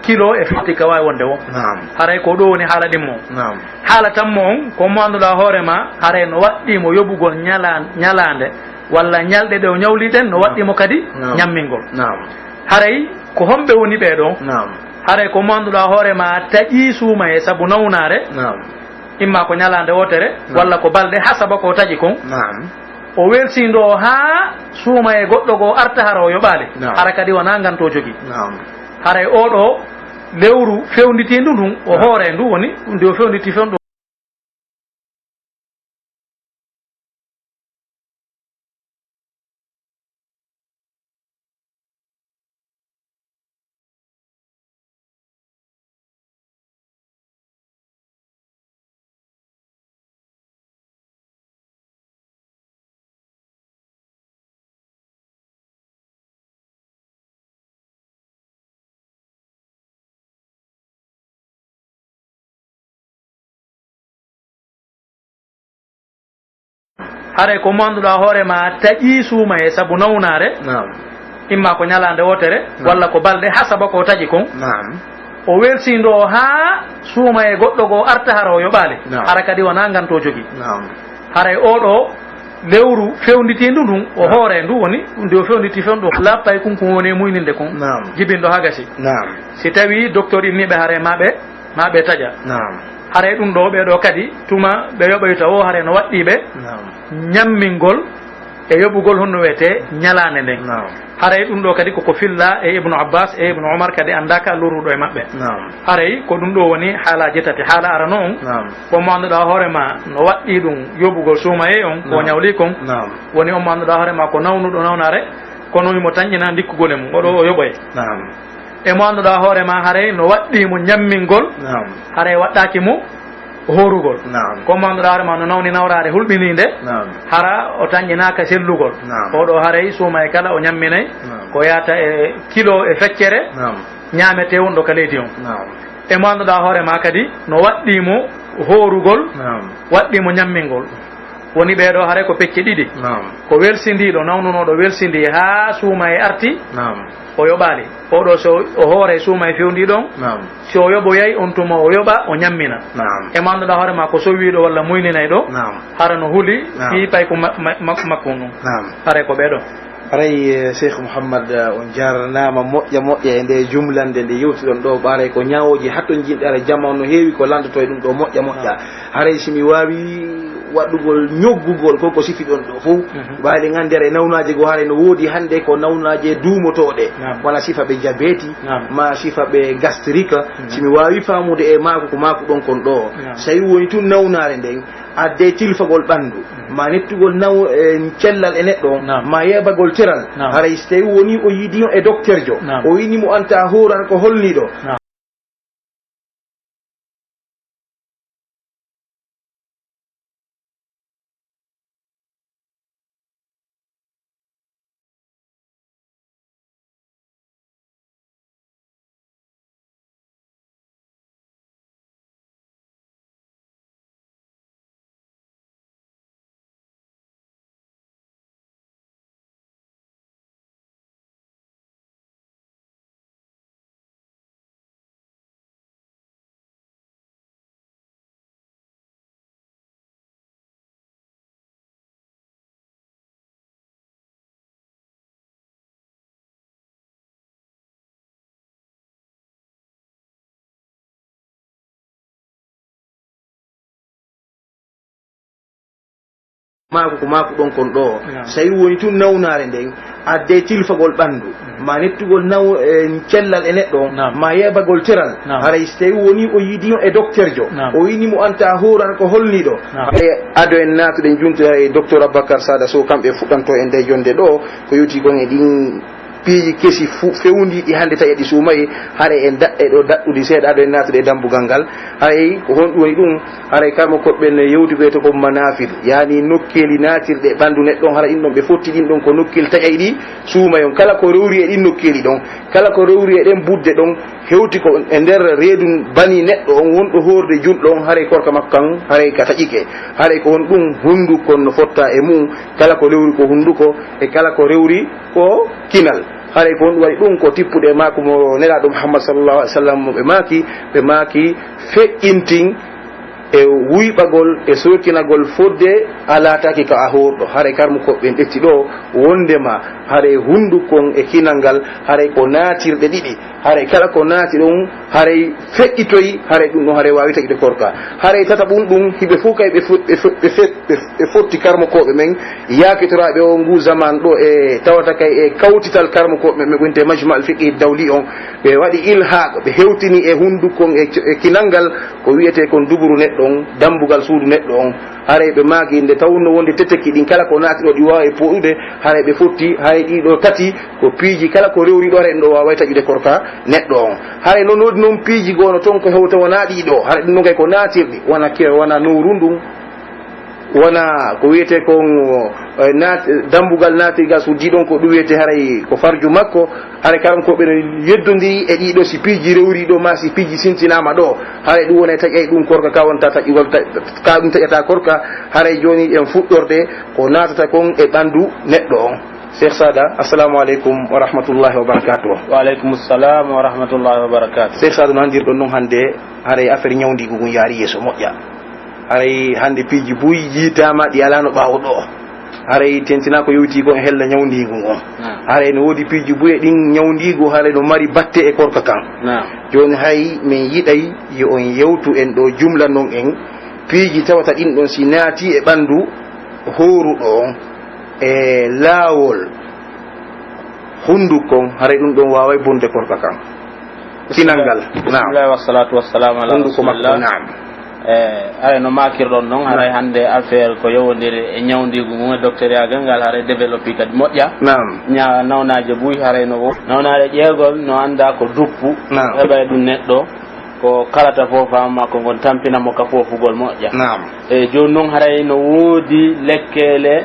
kilo e fatti ka waawi wonde woo. Naam. Haray ko ɗoo woni haala ɗimmo on. Naam. Haala tammo on, ko mo annduɗaa hoore maa, haray no waɗɗii mo yoɓugol ñala-, ñalaande, walla ñalɗe ɗe o ñawli ɗen, no, naam, waɗɗii mo kadi, naam, ñammingol. Naam. Haray ko homɓe woni ɓee ɗoo? Naam. Haray ko mo annduɗaa hoore maa taƴii suumayee sabu nawnaare. Naam. Imma ko ñalaande wootere, naam, walla ko balɗe, hasaba ko o taƴi kon. Naam. O welsindoo haa suumayee goɗɗo goo arta hara o yoɓaali. Naam. Hara kadi wanaa nganto o jogii. Naam. Haray oo ɗoo lewru fewnditiindu ndun, o, naam, hoore ndu woni, ndu o fewnditi fewndo. Haray ko mo annduɗaa hoore maa taƴii suumayee sabu nawnaare, naam, imma ko ñalaande wootere, naam, walla ko balɗe, hasaba ko o taƴi kon. Naam. O welsindoo haa suumayee goɗɗo goo arta hara o yoɓaali. Naam. Hara kadi wanaa nganto o jogii. Naam. Haray oo ɗoo lewru fewnditiindu ndun, o, naam, hoore ndu woni, ndu o fewnditi fewndo, lappay kun ko woni e muyninde kun, naam, jibindo haa gasi. Naam. Si tawii doktor inni ɓe haray maa ɓe, maa ɓe taƴa. Naam. Haray ɗun ɗoo, ɓee ɗoo kadi, tuma ɓe yoɓoyta woo, haray no waɗɗii ɓe, naam, ñammingol e yoɓugol honno wiyetee ñalaande nden. Naam. Haray ɗun ɗoo kadi koko fillaa e Ibnu Abbaas e Ibnu Umar, kadi anndaa ka lorruɗo e maɓɓe. Naam. Haray ko ɗun ɗoo woni haalaaji tati. Haala arano on, naam, ko mo annduɗaa hoore maa no waɗɗii ɗun yoɓugol suumayee on, ko, naam, ñawli kon. Naam. Woni on mo annduɗaa hoore maa ko nawnuɗo nawnaare, kono himo tanƴina ndikkugol e mum, oo ɗoo o yoɓoy. Naam. E mo annduɗaa hoore maa haray no waɗɗii mo ñammingol, naam, haray waɗɗaaki mo hoorugol. Naam. Ko mo annduɗaa hoore maa no nawni nawraare hulɓiniinde, naam, hara o tanƴinaaka sellugol. Naam. Oo ɗoo haray suumayee kala o ñamminay, naam, ko yaata e kilo e feccere, naam, ñaametee wonɗo ka leydi on. Naam. E mo annduɗaa hoore maa kadi no waɗɗii mo hoorugol, naam, waɗɗii mo ñammingol. Woni ɓee ɗoo haray ko pecce ɗiɗi. Naam. Ko welsindiiɗo, nawnunooɗo welsindii haa suumayee arti, naam, o yoɓaali. Oo ɗoo so o hooray suumayee fewndiiɗo on, naam, si o yoɓoyay on tuma o yoɓa, o ñammina. Naam. E mo annduɗaa hoore maa ko sowiiɗo walla muyninayɗo, naam, hara no huli, naam, fii payko ma-, ma-, ma-, makko on ɗun. Naam. Haray ko ɓee ɗoo. Haray, eh, Cheikh Mouhammad, eh, on jarnaama moƴƴa moƴƴa e nde jumlande nde yewtuɗon ɗoo. Ɓaaray ko ñaawooji hattonjinɗi, hara jamaanu no heewi ko lanndotoo e ɗun ɗoo moƴƴa moƴƴa. Naam. Haray si mi waawi waɗugol ñoggugol ko, ko sifiɗon ɗoo fow, mhm, ɓaaray ɗen anndi haray nawnaaje goo haray no woodi hannde ko nawnaaje duumotooɗe. Naam. Wano sifa ɓe jabeeti, naam, maa sifa ɓe gastrique. Mhm. Si mi waawi faamude e maaku ko maakuɗon kon ɗoo. Naam. So tawii woni tun nawnaare nden, adde tilfagol ɓanndu, ma nettugol naw-, e cellal e neɗɗo on, naam, ma yeɓagol teral. Naam. Haray si tawii wonii o yiidii on e dokterjo, naam, o inni mo an taa hooru hara ko holniiɗo. Naam. Maaku ko maaku ɗon kon ɗoo. Naam. So tawi woni tun nawnaare nden, adde tilfagol ɓanndu, ma nettugol naw-, e, cellal e neɗɗo on, Naam. ma yeɓagol teral. Naam. Haray so tawi woni o yiidi on e dokterjo, Naam. o inni mo an ta hoorata ko holniiɗo. Naam. Haray ado en naatuɗen junto e Docteur Aboubacar Sada Sow, kamɓe fuɗɗanto en nde jonde ɗoo, ko yowti kon e ɗin piiji kesi fu-, fewndiiɗi hannde taƴa ɗi suumayee, haray en daɗɗay ɗoo daɗɗude seeɗa ado en naatude e dambugal ngal. Haray ko honɗum woni ɗum? Haray karmo koɓɓe no yewti ko wiyetee ko manafid, yaani nokkeeli naatirɗe ɓanndu neɗɗo on, hara ɗin ɗon ɓe fotti ɗin ɗon ko nokkeeli taƴayɗi suumayee on. Kala ko rewri e ɗin nokkeeli ɗon, kala ko rewri e ɗen budde ɗon, hewti ko e nder reedu bani neɗɗo on wonɗo hoorde julɗo on, haray korka makko kan, haray ka taƴike. Haray ko honɗum? Hunduko no fotta e mu'un, kala ko rewri ko hunduko, e kala ko rewri ko kinal. Haray ko honɗum waɗi ɗum? Ko tippude e maaku mo Nelaaɗo Muhammad sallallahu alaihi wasallam mo ɓe maaki, ɓe maaki feƴƴintin e wuyɓagol e sookinagol fodde a laataaki ka a hoorɗo. Haray karmo koɓɓe ɓen ƴetti ɗoo wondema haray hundukon e kinal ngal haray ko naatirɗe ɗiɗi. Haray kala ko naati ɗon, haray feƴƴitoy, haray ɗum ɗon haray waawi taƴude korka. Haray tataɓun ɗum, hiɓe fof kay ɓe fo-, ɓe fo-, ɓe fe-, ɓe, ɓe fotti karmokooɓe men, yaakitoraaɓe o nguu zaman ɗo e tawata kay e kawtital karmokooɓe men, ɓe wonte Majma al Fiqhi Dawli on, ɓe waɗi ilhaaq, ɓe hewtini e hundukon e, e kinal ngal ko wiyetee kon duburu neɗɗo on, dambugal suudu neɗɗo on. Haray ɓe maaki nde tawnoo wonde teteki ɗin kala ko naati ɗo ɗi waawi pooɗude, haray ɓe fotti, haray ɗii ɗoo tati ko piiji kala ko rewri ɗo, haray ɗum ɗo waaway taƴude korka neɗɗo on. Haray non woodi non piiji goo no ton ko hewta wonaa ɗii ɗoo, haray ɗum ɗon kay ko naatirɗi, wona ke-, wona nowru ndun, wona ko wiyetee kon, eh, naat-, dambugal naatirgal sujji ɗon ko ɗum wiyetee haray ko farju makko, Haray karam ko ɓe no yeddondiri e ɗii ɗoo, si piiji rewri ɗoo, maa si piiji sintinaama ɗoo, haray ɗum wonay taƴay ɗum korka ka wonta taƴugol, ta-, ka ɗum taƴata korka, haray jooni en fuɗɗorde ko naatata kon e ɓanndu neɗɗo on. Cheikh Sada, assalamu aleykum wa rahmatullahi wa barakatuh. Wa aleykum salam wa rahmatullahi wa barakatuh. Cheikh Sada, no anndirɗon non hannde, haray affaire ñawndiigu ngun yaari yeeso moƴƴa. Haray hannde piiji buy yiitaama ɗi alaano ɓaawo ɗoo. Haray tentinaa ko yowiti kon e hella ñawndiigu ngun. Naam. Haray no woodi piiji buy e ɗin ñawndiigu, haray no mari batte e korka kan. Naam. Jooni hay min yiɗay yo on yewtu en ɗoo, jumla non en piiji tawata ɗin ɗon si naati e ɓanndu hooruɗo on e laawol. Hunduko kon, haray ɗum ɗon waaway bonde korka kan. Kinal ngal. Naam. Bismillah, wassalatu wassalamu ala Hunduko makko, rasulillah. Naam. Eh, haray no maakirɗon non, haray Naam. hannde affaire ko yowondiri e ñawndiigu ngun e docteur yaagal ngal, haray développé kadi moƴƴa. Naam. Ña-, nawnaaje buy, haray no wo-, nawnaare ƴeegol no anndaa ko duppu, Naam. heɓa e ɗum neɗɗo, ko kalata foofaa makko ngon tampina mo ka foofugol moƴƴa. Naam. E jooni non haray no woodi lekkeele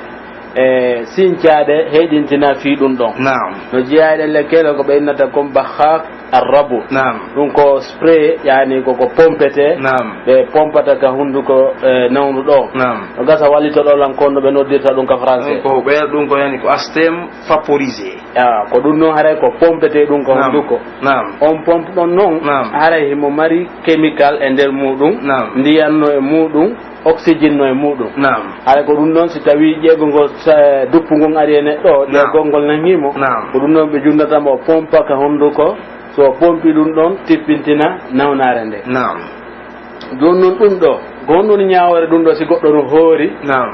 e sincaaɗe heyɗintina fii ɗum ɗon. Naam. No jeyaa e ɗen lekkeele ko ɓe innata kon bakhak arrabu. Naam. Ɗum ko spray, yaani ko ko pompete. Naam. Ɓe pompata ka hunduko, e, nawnu ɗo. Naam. No gasa wallito ɗo lan kon no ɓe noddirta ɗum ka français. Ɗum ko ɓe, ɗum ko yani ko astème vaporisé. Ah, ko ɗum non haray ko pompete ɗum ko Naam. hunduko. Naam. On pompe ɗon non Naam. haray himo mari chemical e nder muɗum. Naam. Ndiyan no e muɗum. Oxygène no e muɗum. Naam. Haray ko ɗum ɗon, si tawii ƴeegol ngol sa-, duppu ngon ari e neɗɗo, Naam. ƴeegol ngol nangii mo, Naam. ko ɗum ɗon ɓe junnata mo, o pompa ka honduko, so o pompi ɗum ɗon, tippintina nawnaare nde. Naam. Jooni non ɗum ɗo, ko honɗun ñaawoore ɗum ɗo, si goɗɗo no hoori, Naam.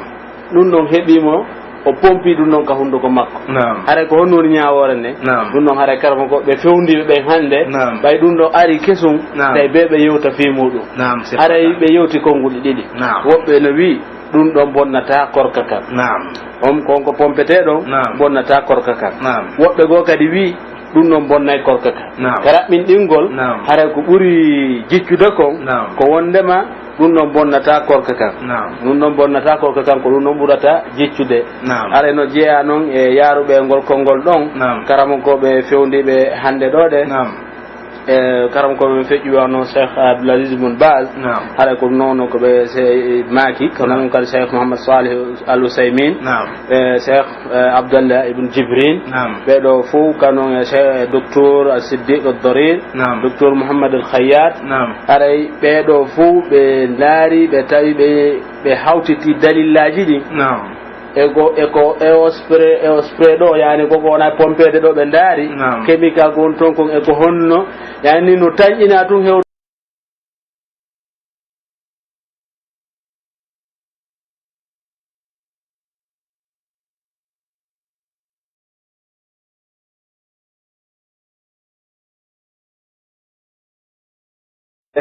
ɗum ɗon heɓii mo, o pompi ɗum ɗon ka hunduko makko. Naam. Haray ko honno woni ñaawoore nde? Naam. Ɗum ɗon haray karama ko ɓe fewndiiɓe ɓen hannde, Naam. ɓay ɗum ɗo ari kesum, Naam. tawi ɓe ɓe yewta fii muɗum. Naam, c'est Haray vrai. ɓe yewti konguɗi ɗiɗi. Naam. Woɓɓe no wi'i ɗum ɗon bonnataa korka kan. Naam. On kon ko pompetee ɗon, Naam. bonnataa korka kan. Naam. Woɓɓe goo kadi wi'i ɗum ɗon bonnay korka kan. Naam. Ka raɓɓinɗingol, Naam. haray ko ɓuri jiccude kon, Naam. ko wondema ɗum ɗon bonnataa korka kan. Naam. Ɗum ɗon bonnataa korka kan, ko ɗum ɗon ɓurata jiccude. Naam. Haray no jeyaa non e yaaruɓe e ngol konngol ɗon, Naam. karamokooɓe fewndiiɓe hannde ɗoo ɗe. Naam. E karamokooɓe men feƴƴuɓe wano Cheikh Abdoul Aziz Boun Baz. Naam. Haray ko ɗum ɗon ko ɓe se-, maaki, ko Naam. non kadi Cheikh Mouhammad Salih Al Uthaymin. Naam. E Cheikh, e, Abdallah ibn Jibrin. Naam. Ɓee ɗoo fow, kanon e Cheikh Docteur Siddiq Al Darir. Naam. Docteur Mouhammad Al Khayyat. Naam. Haray ɓee ɗoo fow ɓe ndaari, ɓe tawi ɓe, ɓe hawtiti dalillaaji ɗin. Naam. E ko, e ko, e o spray, e o spray ɗoo, yaani ko ko wona pompeede ɗoo ɓe ndaari. Naam. Chemical ko woni ton kon e ko honno, yaani no tanƴinaa tun hew-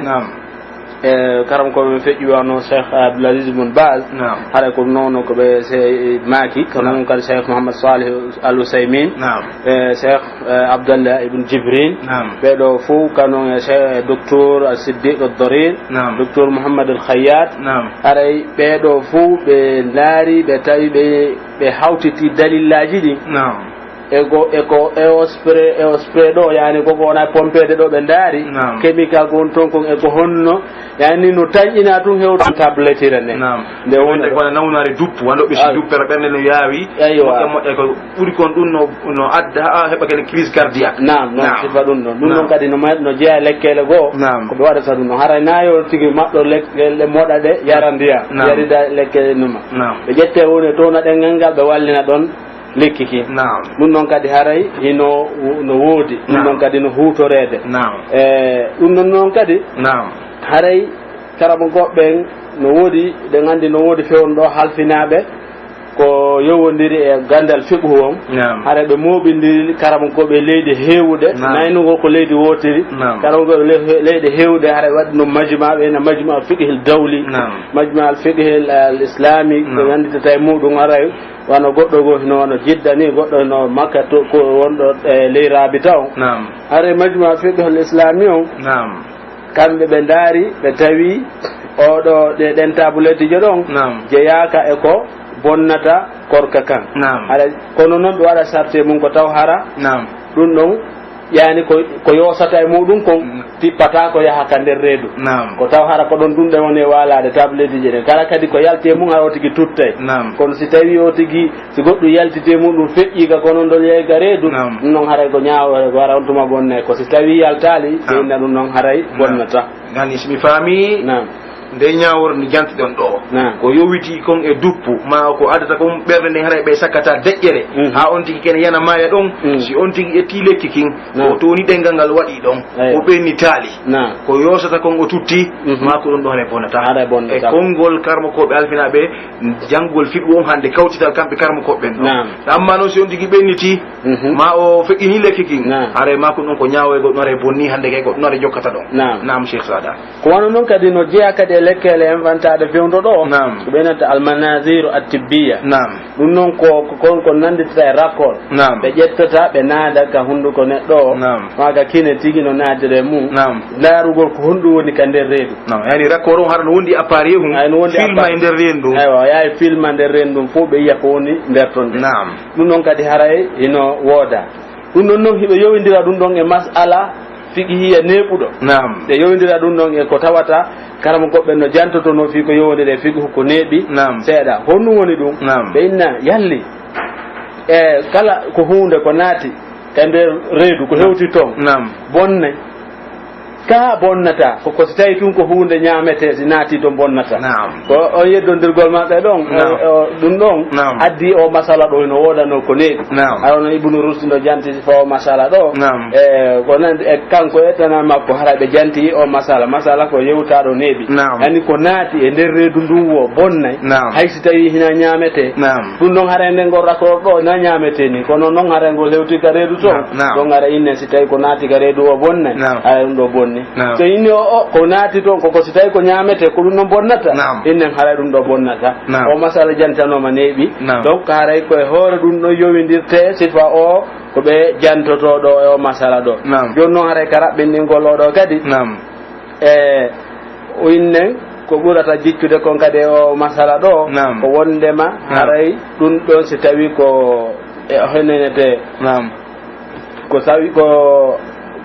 Naam. E, karam ko ɓe feƴƴi wano Cheikh Abdul Aziz Ibn Baz. Naam. Haray ko noon ko ɓe se-, maaki, ko Naam. noon kadi Cheikh Mohamed Salih Al Uthaymin. Naam. E, Cheikh, e, Abdallah Ibn Jibrin. Naam. Ɓee ɗoo fof, kano e Cheikh Docteur Al Siddiq Al Darir. Naam. Docteur Mohamed Al Khayyat. Naam. Haray ɓee ɗoo fof ɓe ndaari, ɓe tawi ɓe, ɓe hawtiti dalillaaji ɗi. Naam. E ko, e ko, e o spray, e o spray ɗoo, yani ko ko wona pompeede ɗoo ɓe ndaari. Naam. Chemical ko woni toon kon e ko honno, yani no tanƴina tun hewta tabletire ne. Naam. Nde woni ko wona nawnaare duppu, wano ɓe si Ay. duppere ɓernde no yaawi. Aywa. Moƴƴa moƴƴa ko ɓuri kon ɗum no, no adda, haa heɓa kene crise cardiaque. Naam, noon Naam. sifa ɗum ɗon. Ɗum Naam. ɗon kadi no ma-, no jeyaa e lekkeele goo. Naam. Ko ɓe waɗata ɗum no haray na yo tigi maɗɗo lekkele moɗa ɗe, yara ndiya, Naam. yarida lekkele numa. Naam. Ɓe ƴette woni e towna ɗenngal ngal, ɓe wallina ɗon lekki ki. Naam. Ɗum ɗon kadi haray hino wo-, no woodi. Ɗum Naam. ɗon kadi no huutoreede. Naam. E, ɗum ɗon noon kadi, Naam. haray karamokooɓe ɓen no woodi, ɗen anndi no woodi fewndo ɗo halfinaaɓe ko yowondiri e ganndal fiqhu on. Naam. Haray ɓe mooɓindiri karamokooɓe leyɗe heewuɗe, Naam. naynugol ko leydi wootiri. Naam. Karamokooɓe le-, leyɗe heewuɗe, haray waɗi no majma, ɓe na majma fiqhil dawli, Naam. majma al fiqhil al islami, Naam. ɓe annditata e muɗum haray wano goɗɗo goo hino wano Jidda ni, goɗɗo hino Makka to, ko wonɗo e ley Raabita on. Naam. Haray majma fiqhil islami on, Naam. kamɓe ɓe ndaari, ɓe tawi oɗo ɗe, ɗen tabulettiijo ɗon Naam. jeyaaka e ko bonnata korka kan. Naam. Haray kono noon ɓe waɗa sarte mum ko taw hara Naam. ɗum ɗon, yani ko, ko yoosata e muɗum kon, Mm. tippata ko yaha ka nder reedu. Naam. Ko taw hara ko ɗon ɗum ɗe woni e waalaade tabulettiiji ɗen. Kala kadi ko yalti e mum hara o tigi tuttay. Naam. Kono si tawi o tigi, si goɗɗum yaltiti e muɗum feƴƴi ka kono ndol yahi ka reedu, Naam. ɗum ɗon haray ko ñaawo, ko hara on tuma bonnay. Ko si tawi yaltaali, ɓe Naam. inna ɗum ɗon haray Naam. bonnata. Gani si mi faami, Naam. nde ñaawore nde jantiɗon ɗo, Naam. ko yowiti kon e duppu, ma ko addata kon ɓernde nden haray ɓe sakkata deƴƴere, Mhm. haa on tigi kene yana maaya ɗon, Mm. si on tigi ƴetti lekki kin, Naam. o toni ɗengal ngal waɗi ɗon, Eyo. o ɓenni taali. Naam. Ko yosata kon o tutti, Mhm. ma ko ɗum ɗo haray bonnata. Haray bonnata. E konngol karmokooɓe alfinaaɓe, janngol fiɓu on hannde kawtital kamɓe karmokooɓe ɓen ɗo. Naam. Amma noon si on tigi ɓenniti, Mhm. ma o feƴƴini lekki kin, Naam. haray ma ko ɗum ko ñaawoygol ɗum haray bonni hannde kay ko ɗum haray jokkata ɗon. Naam. Naam, Cheikh Sada. Ko wano non kadi no jeyaa kadi e lekkeele en ɓantaaɗe fewndo ɗo. Naam. Ko ɓe nanta almanaziru attibbiya. Naam. Ɗum non ko, ko, ko, ko nannditata e raccord. Naam. Ɓe ƴettata, ɓe naada ka hunnduko neɗɗo o. Naam. Maa ka kine tigi no naadira e mum. Naam. Ndaarugol ko honɗum woni ka nder reedu. Naam. Yani raccord on hara no wondi appareil hum. Ay, no wondi filma appareil. E nder reedu ndun. Aywa, yaay filma nder reedu ndun fof ɓe yiya ko woni nder ton nden. Naam. Ɗum non kadi haray hino wooda. Ɗum ɗon non hiɓe yowindira ɗum ɗon e mas'ala fiqhiyya neeɓuɗo. Naam. Ɓe yowindira ɗum ɗon e ko tawata karamokooɓe no jantotonoo fii ko yowondiri e fiqhu ko neeɓi Naam. seeɗa. Honɗum woni ɗum? Naam. Ɓe inna yalli e kala ko huunde ko naati ka nder reedu, ko hewti ton, Naam. bonnay. Ka bonnata, ko, ko si tawi tun ko huunde ñaametee, si naati ton bonnata. Naam. Ko on yeddondirgol maɓɓe ɗon, Naam. o, o, ɗum ɗon Naam. addi o masala ɗo hino woodanoo ko neeɓi. Naam. Awa no Ibnu Rushd no janti fa o masala ɗo. Naam. E, ko nan, e kanko e tana makko hara ɓe janti o masala. Masala ko yewtaaɗo neeɓi. Naam. Yani ko naati e nder reedu ndun wo bonnay. Naam. Hay si tawi hina ñaametee. Naam. Ɗum ɗon haray nden ngol raccord ɗo na ñaametee ni. Kono non haray ngol hewti ka reedu ton. Naam, naam. Ɗon haray inne si tawi ko naati ka reedu o bonnay. Naam. Haray ɗum ɗo bonni. Naam. So inni o, o, ko naati ton, ko, ko si tawi ko ñaametee, ko ɗum ɗon bonnata. Naam. Innen haray ɗum ɗo bonnata. Naam. O masala jantanooma neeɓi. Naam. Donc haray ko e hoore ɗum ɗon yowindirtee sifa o ko ɓe jantotoo ɗo e o masala ɗo. Naam. Jooni non haray ka raɓɓinɗingol o ɗo kadi. Naam. E o innen ko ɓurata jiccude kon kadi e o masala ɗo. Naam. Ko wondema Naam. haray ɗum ɗon si tawi ko e o henenete. Naam. Ko tawi ko,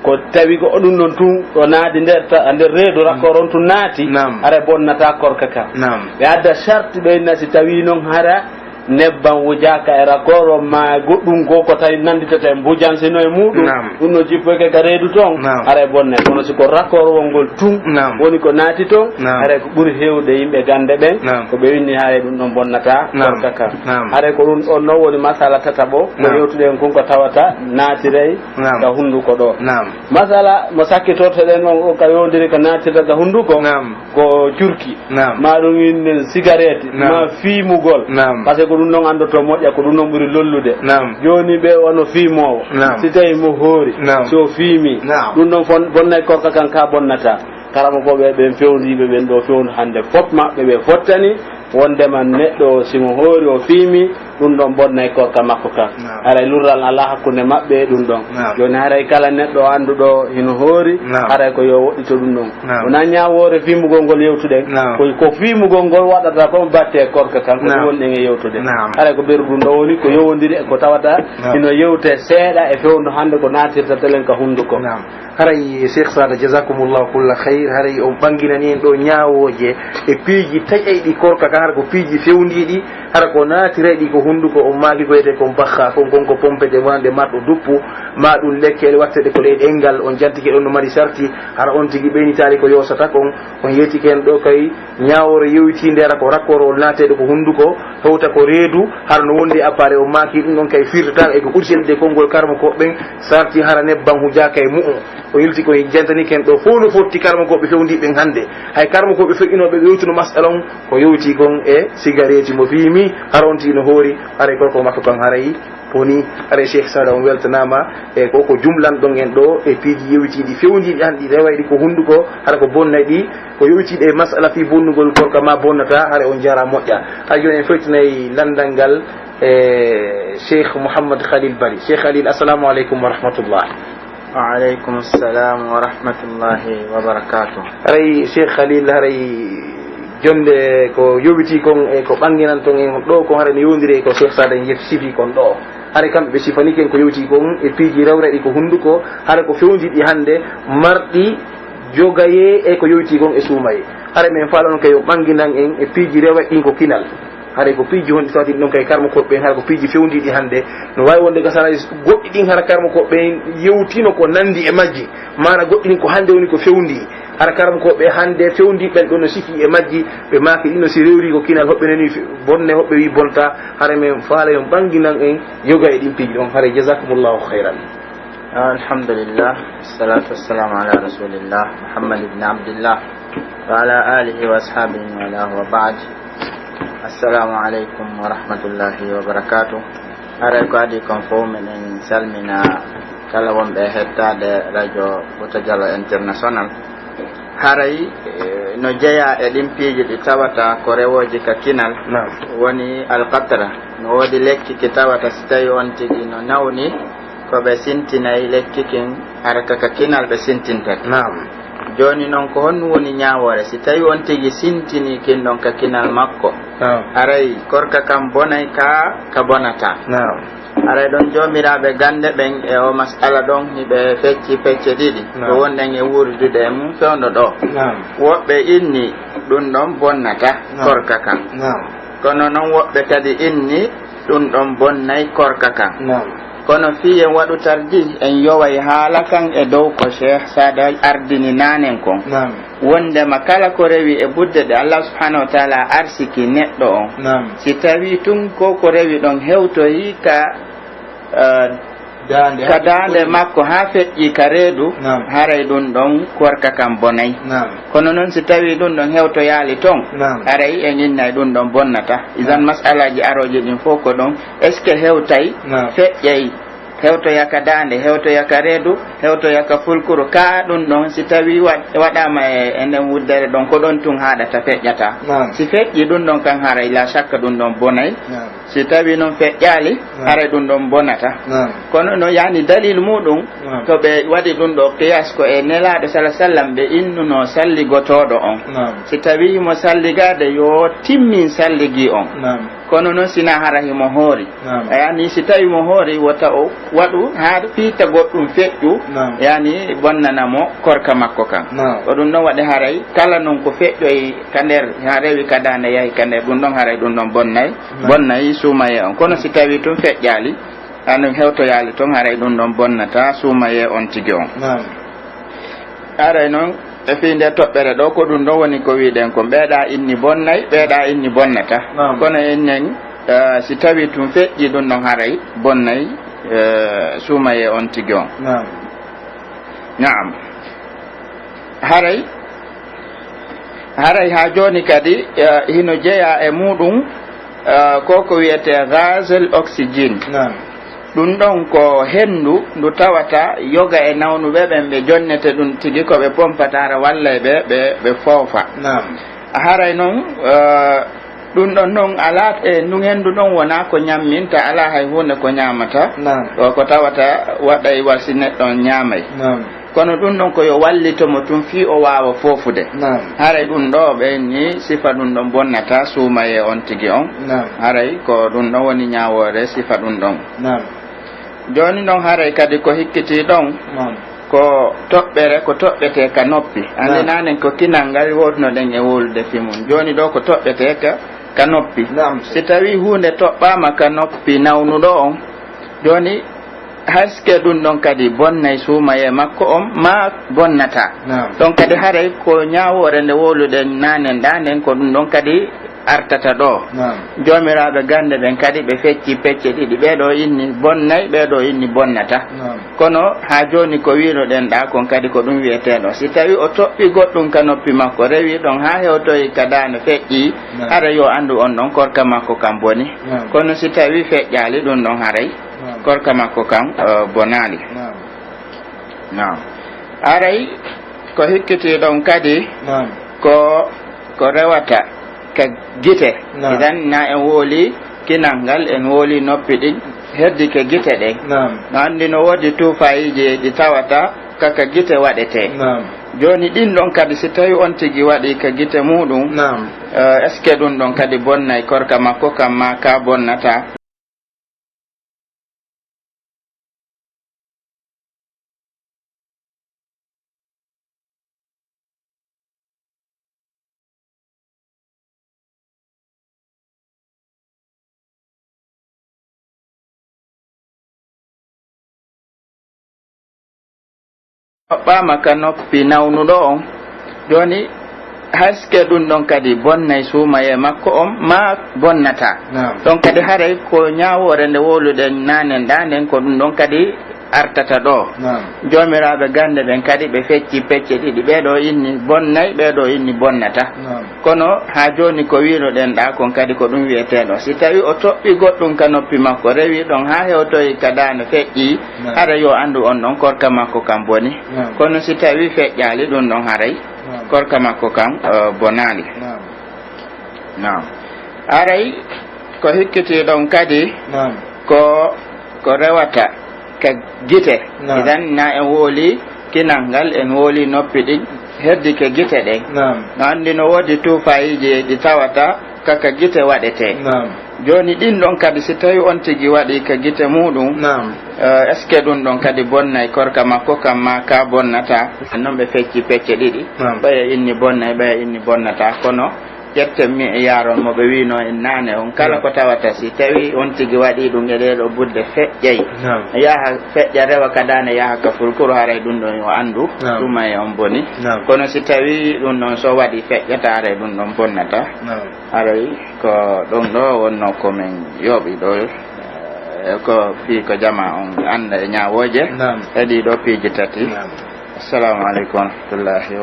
ko tawi ko ɗum ɗon tun ɗo naati nder ta-, nder reedu raccord on tun naati, Naam. haray bonnata korka ka. Naam. Ɓe adda sharti ɓe inna si tawi non hara nebban wujaaka e raccord on ma goɗɗum goo ko tawi nannditata e mbujansino e muɗum, Naam. ɗum no jippoyke ka reedu ton, Naam. haray bonnay. Kono si ko raccord on ngol tun Naam. woni ko naati ton, Naam. haray ko ɓuri heewde yimɓe gannde ɓen, Naam. ko ɓe winni haray ɗum ɗon bonnata Naam. korka ka. Naam. Haray ko ɗum on non woni masala tataɓo, ko Naam. yewtuɗen kon ko tawata naatiray Naam. ka hunnduko ɗo. Naam. Masala mo sakkitortoɗen on, on ka yowndiri ka naatirta ka hunnduko, Naam. ko curki. Naam. Ma ɗum innen sigareeti, Naam. ma fiimugol. Naam. Parce que ko ɗum ɗon anndoto moƴƴa, ko ɗum ɗon ɓuri lollude. Naam. Jooni ɓe wano fiimoowo. Naam. Si tawi mo hoori, Naam. so fiimi, Naam. ɗum ɗon fon-, bonnay korka kan ka bonnata. Karamokooɓe ɓen fewndiiɓe ɓen ɗoo fewndu hannde, fot maɓɓe ɓe fottani wondema neɗɗo o, si mo hoori o fiimi, ɗun ɗon bonnay korka makko kan. Naam. Haray lurral alaa hakkunde maɓɓe e ɗun ɗon. Naam. Jooni haray kala neɗɗo annduɗo hino hoori, Naam. haray ko yo woɗɗito ɗun ɗon. Naam. Wonaa ñaawoore fiimugol ngol yewtuɗen, Naam. ko, ko fiimugol ngol waɗata kon batte e korka kan, ko ɗun Naam. woni ɗen e yewtude. Naam. Haray ko ɓeru ɗun ɗon woni ko yowondiri e ko tawata Naam. hino yewte seeɗa e fewndu hannde ko naatirta telen ka hunduko. Naam. Haray Cheikh Sada, jazakumullahu kulla khayr, haray on ɓanginani en ɗoo ñaawooje e piiji taƴayɗi korka kan, hara ko piiji fewndiiɗi, hara ko naatirayɗi ko hunduko, on maaki ko wiyetee kon bakha, kon, kon ko pompete wonande marɗo duppu, maa ɗun lekkele watteɗe ko ley ɗenngal, on jantike ɗon no mari sarti, hara on tigi ɓeynitaali ko yoosata kon, on yeetike en ɗoo kay ñaawoore yowitiinde, hara ko rakkorowol naateede ko hunduko, hewta ko reedu, hara no wondi e appareil, on maaki ɗun ɗon kay firtataa e ko ɓuri sellude konngol karamokooɓe ɓen, sarti hara nebban hujaaka e mu'un. O yilti ko jantani ken ɗoo fow no fotti karamokooɓe fewndiiɓe ɓen hannde. Hay karamokooɓe feƴƴinooɓe ɓe yewtuno mas'ala on ko yowti kon e sigareeti mo fiimi, hara on tigi no hoori, haray korka makko kan haray boni. Haray Cheikh Sada on weltanaama e ko, ko jumlan ɗon en ɗoo e piiji yewitiiɗi fewndiiɗi hannde ɗi rewayɗi ko hunduko, hara ko bonnay ɗi, ko yowitiiɗi e mas'ala fii bonnugol korka maa bonnataa, haray on jaraa moƴƴa. Hay jooni en fewtinay lanndal ngal e Cheikh Mouhammad Khalil Bari. Cheikh Khalil, assalamu aleykum wa rahmatullah. Wa aleykum assalam wa rahmatullahi wa barakatuh. Haray Cheikh Khalil, haray jonde ko yowiti kon e ko ɓanginan ton en ɗoo kon, haray no yowondiri e ko Cheikh Sada en yef-, sifi kon ɗoo. Haray kamɓe ɓe sifani ken ko yowiti kon e piiji rewrayɗi ko hunduko, haray ko fewndiiɗi hannde marɗi jogayee e ko yowiti kon e suumayee. Haray men faalano kay on ɓanginan en e piiji rewrayɗi ɗin ko kinal. Haray ko piiji honɗi tawata ɗin ɗon kay karamokooɓe ɓen, hara ko piiji fewndiiɗi hannde. No waawi wonde ga saraaji goɗɗi ɗin hara karamokooɓe ɓen yewtino ko nanndi e majji. Maana goɗɗi ɗin ko hannde woni ko fewndii. Hara karamokooɓe hannde fewndii ɓen ɗon no sikii e majji. Ɓe maaki ɗin no si rewri ko kinal, hoɓɓe nani fe-, bonne, hoɓɓe wi'i bonta. Haray men faala yo on ɓanginan en yoga e ɗin piiji ɗon. Haray jazakumullahu khayran. Alhamdulillah, wassalatu wassalamu ala rasulillah, Muhammad ibn Abdillah, wa ala alihi wa ashabihi wa ala wa ba'd. Assalamu alaikum wa rahmatullahi wa barakatuh. Haray ko adii kon fow, miɗen salmina kala wonɓe e hettaade Radio Futa Jallo International. Haray, eh, no jeyaa e ɗin piiji ɗi tawata ko rewooji ka kinal, Naam. woni alqatra. No woodi lekki ki tawata si tawi on tigi no nawni, ko ɓe sintinay lekki kin, hara ka, ka kinal ɓe sintintata. Naam. Jooni non, ko honɗum woni ñaawoore? Si tawi on tigi sintini kin ɗon ka kinal makko, Naam. haray korka kan bonay ka, ka bonataa. Naam. Haray ɗon joomiraaɓe gannde ɓen e o mas'ala ɗon, hiɓe fecci pecce ɗiɗi. Naam. Ko wonɗen e wuuridude e mum fewndo ɗoo. Naam. Woɓɓe inni ɗum ɗon bonnata Naam. korka kan. Naam. Kono non woɓɓe kadi inni ɗum ɗon bonnay korka kan. Naam. Kono fii en waɗu tarjih, en yoway haala kan e dow ko Cheikh Sada ardini naanen kon. Naam. Wondema kala ko rewi e budde ɗe Allah subhanahu wa ta'ala arsiki neɗɗo on, Naam. si tawi tun ko ko rewi ɗon hewtoyi ka, eh, Daande ka haa daande ɓuri. makko haa feƴƴi ka reedu, Naam. haray ɗum ɗon korka kan bonay. Naam. Kono non si tawi ɗum ɗon hewtoyaali ton, Naam. haray en innay ɗum ɗon bonnata. Idan Naam. mas'alaaji arooji ɗin fof ko ɗon, est-ce que hewtay, Naam. feƴƴay, hewtoya ka daande, hewtoya ka reedu, hewtoya ka fulkuru, ka ɗum ɗon si tawi wa-, waɗaama e, e nden wuddere ɗon, ko ɗon tun haaɗata, feƴƴata. Naam. Si feƴƴi ɗum ɗon kan haray la shakka ɗum ɗon bonay. Naam. Si tawi non feƴƴaali, Naam. haray ɗum ɗon bonata. Naam. Kono no yani dalil muɗum, Naam. to ɓe waɗi ɗum ɗo qiyas ko e Nelaaɗo sala sallam ɓe innuno salligotooɗo on. Naam. Si tawi himo salligaade, yo timmin salligi on. Naam. Kono non sina hara himo hoori. Naam. Yani si tawi mo hoori, wota o waɗu haa fiita goɗɗum feƴƴu, Naam. yani bonnana mo korka makko kan. Naam. Ko ɗum ɗon waɗi haray kala non ko feƴƴoy ka nder, haa rewi ka daande yahi ka nder, ɗum ɗon haray ɗum ɗon bonnay, Naam. bonnay suumayee on. Kono si tawi tun feƴƴaali, haa ɗum hewtoyaali ton, haray ɗum ɗon bonnata suumayee on tigi on. Naam. Haray non, e fii nde toɓɓere ɗo, ko ɗum ɗon woni ko wiɗen kon, ɓeeɗa inni bonnay, ɓeeɗa inni bonnata. Naam. Kono ennen, eh, si tawi tun feƴƴi ɗum ɗon haray bonnay, eh, suumayee on tigi on. Naam. Naam. Haray, haray haa jooni kadi, eh, hino jeyaa e muɗum, eh, ko ko wiyetee gaz oxygène. Naam. Ɗun ɗon ko henndu ndu tawata yoga e nawnuɓe ɓen, ɓe jonnete ɗun tigi, ko ɓe pompata, hara wallay ɓe, ɓe, ɓe foofa. Naam. Haray non, eh, ɗun ɗon non alaa, e ndun henndu ɗon wonaa ko ɲamminta, alaa hay huunde ko ɲaamata. Naam. Ɗo ko tawata waɗay wa si neɗɗo on ɲaamay. Naam. Kono ɗun ɗon ko yo wallito mo tun fii o waawa foofude. Naam. Haray ɗun ɗoo ɓe ni sifa ɗun ɗon bonnata suumayee on tigi on. Naam. Haray ko ɗun ɗon woni ɲaawoore sifa ɗun ɗon. Naam. Jooni non haray kadi ko hikkitii ɗon, naam, ko toɓɓere, ko toɓɓetee ka noppi. Anndi, naam, naanen ko kinal ngal wowlunoɗen e wowlude fii mun. Jooni ɗoo ko toɓɓetee ka, ka noppi. Naam. Si tawii huunde toɓɓaama ka noppi nawnuɗo on, jooni, est-ce que ɗun ɗon kadi bonnay suumayee makko on, maa bonnataa? Naam. Ɗon kadi haray ko ɲaawoore nde wowluɗen naanen ɗaa nden, ko ɗun ɗon kadi artata ɗoo. Naam. Joomiraaɓe gannde ɓen kadi ɓe fecci pecce ɗiɗi. Ɓee ɗoo inni bonnay, ɓee ɗoo inni bonnataa. Naam. Kono haa jooni ko wi'unoɗen ɗaa kon kadi ko ɗun wi'etee ɗon. Si tawii o toɓɓii goɗɗun ka noppi makko, rewii ɗon haa hewtoyi ka daande feƴƴii, naam, haray yo anndu on ɗon korka makko kan boni. Naam. Kono si tawii feƴƴaali ɗun ɗon haray, naam, korka makko kan, eh, bonaali. Naam. Naam. Haray ko hikkitii ɗon kadi, naam, ko, ko rewata ka gite. Naam. Idan na en wowlii kinal ngal, en wowlii noppi ɗin, heddike gite ɗen. Naam. No anndi no woodi tuufaayiiji ɗi tawata ka, ka gite waɗetee. Naam. Jooni ɗin ɗon kadi si tawii on tigi waɗii ka gite muuɗun, naam, eh, est-ce que ɗun ɗon kadi bonnay korka makko kan maa ka bonnataa? Toɓɓaama ka noppi nawnuɗo on. Jooni, est-ce que ɗun ɗon kadi bonnay suumayee makko on, maa bonnataa? Naam. Ɗon kadi haray ko ɲaawoore nde wowluɗen naanen ɗaa nden, ko ɗun ɗon kadi artata ɗoo. Naam. Joomiraaɓe gannde ɓen kadi ɓe fecci pecce ɗiɗi. Ɓee ɗoo inni bonnay, ɓee ɗoo inni bonnataa. Naam. Kono haa jooni ko wi'unoɗen ɗaa kon kadi ko ɗun wi'etee ɗon. Si tawii o toɓɓii goɗɗun ka noppi makko, rewii ɗon haa hewtoyi ka daande feƴƴii, naam, haray yo anndu on ɗon korka makko kan boni. Naam. Kono si tawii feƴƴaali ɗun ɗon haray, naam, korka makko kan, eh, bonaali. Naam. Naam. Haray ko hikkitii ɗon kadi, naam, ko, ko rewata ka gite. Naam. Idan na en wowlii kinal ngal, en wowlii noppi ɗin, heddike gite ɗen. Naam. No anndi no woodi tuufaayiiji ɗi tawata ka, ka gite waɗetee. Naam. Jooni ɗin ɗon kadi si tawii on tigi waɗii ka gite muuɗun, naam, eh, est-ce que ɗun ɗon kadi bonnay korka makko kan maa ka bonnataa? Non ɓe fecci pecce ɗiɗi. Naam. Ɓaya inni bonnay, ɓaya inni bonnataa. Kono ƴetten mi e yaaron mo ɓe wi'unoo en naane on. Kala, naam, ko tawata si tawii on tigi waɗii ɗun e ɗee ɗoo budde feƴƴay. Naam. Yaha feƴƴa rewa ka daande yaha ka fulkuru haray ɗun ɗon yo anndu. Naam. Suumayee on boni. Naam. Kono si tawii ɗun ɗon so waɗii feƴƴataa haray ɗun ɗon bonnataa. Naam. Haray ko ɗon ɗoo wonnoo ko men yooɓi ɗoo, eh, ko fii ko jamaa on annda e ɲaawooje. Naam. E ɗii ɗoo piiji tati. Naam. Assalaamu aleykum wa rahmatullaahi.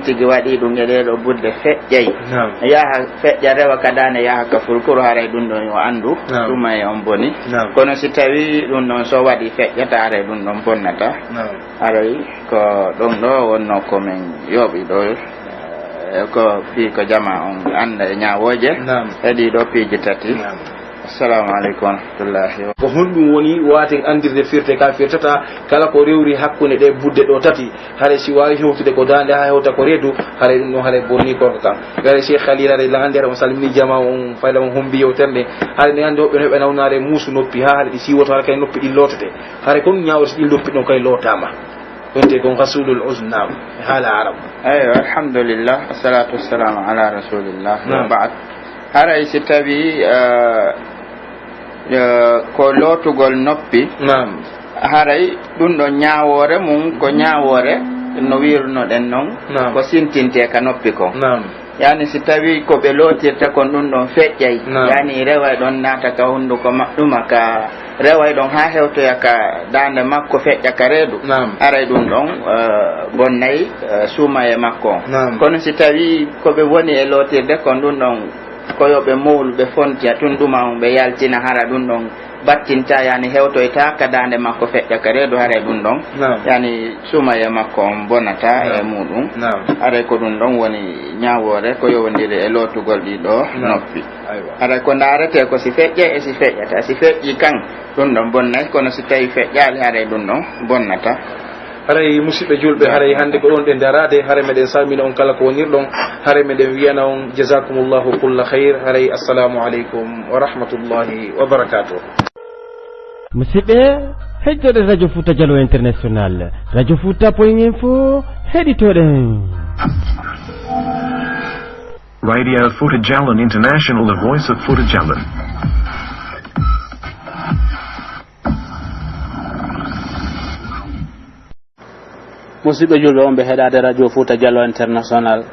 Tigi waɗii ɗun e ɗee ɗoo budde feƴƴay. Naam. Yaha feƴƴa rewa ka daande yaha ka fulkuru haray ɗun ɗon yo anndu. Naam. Suumayee on boni. Naam. Kono si tawii ɗun ɗon so waɗii feƴƴataa haray ɗun ɗon bonnataa. Naam. Haray ko ɗon ɗoo wonnoo ko men yooɓi ɗoo, eh, ko fii ko jamaa on annda e ɲaawooje. Naam. E ɗii ɗoo piiji tati. Naam. Assalaamu aleykum wa rahmatullaahi. Ko honɗun woni waaten anndirde firte ka firtata kala ko rewri hakkunde ɗee budde ɗoo tati? Haray si waawi hewtude ko daande haa hewta ko reedu, haray ɗun ɗon haray bonnii korka kan. Haray Cheikh Khalil, haray laandeere on salmini jamaa on, fayda on hombi yewtere nde. Haray nde anndi woɓɓe no heɓa nawnaare muusu noppi haa haray ɗi siiwoto, haray kay noppi ɗin lootete. Haray kon ɲaawre si ɗin noppi ɗon kay lootaama. Wonte kon ghasulul uzn, naam, e haala Arab. Eywa, alhamdulillah, wassalatu wassalamu ala rasulillah, wa, naam, ba'd. Haray si tawii, eh, eh, ko lootugol noppi, naam, haray ɗun ɗon ɲaawoore mun ko ɲaawoore No wi'irnoɗen non, naam, ko sintintee ka noppi kon. Naam. Yani si tawii ko ɓe lootirta kon ɗun ɗon feƴƴay, naam, yani reway ɗon naata ka hunduko maɓɓe, ɗuma ka reway ɗon haa hewtoya ka daande makko feƴƴa ka reedu. Naam. Haray ɗun ɗon, eh, bonnay, eh, suumayee makko on. Naam. Kono si tawii ko ɓe woni e lootirde kon ɗun ɗon ko yo ɓe mowlu, ɓe fontiya tun ɗuma on, ɓe yaltina, hara ɗun ɗon battinta, yani hewtoyta ka daande makko feƴƴa ka reedu, haray ɗun ɗon, naam, yani suumayee makko on bonata, naam, e muɗum. Naam. Haray ko ɗun ɗon woni ñaawoore ko yowondiri e lootugol ɗii ɗoo, naam, noppi. Aywa. Haray ko ndaaretee ko si feƴƴay e si feƴƴata. Si feƴƴii kan, ɗun ɗon bonnay, kono si tawii feƴƴaali, haray ɗun ɗon bonnata. Haray, musiɓɓe julɓe, haray hannde ko ɗon ɗen daraade, haray meɗen salmina on kala ko wonirɗon, haray meɗen wi'ana on, jazakumullahu kulla khayr, haray, assalamu aleykum wa rahmatullahi wa barakatuh. Musiɓɓe, heɗitoɗe Radio Fuuta Jallo International, Radio Fuuta Point Info, heɗitoɗen. Radio Fuuta Jallo International, the voice of Fuuta Jallo. Musiɓɓe julɓe wonɓe heɗaade Radio Fuuta Jallo International,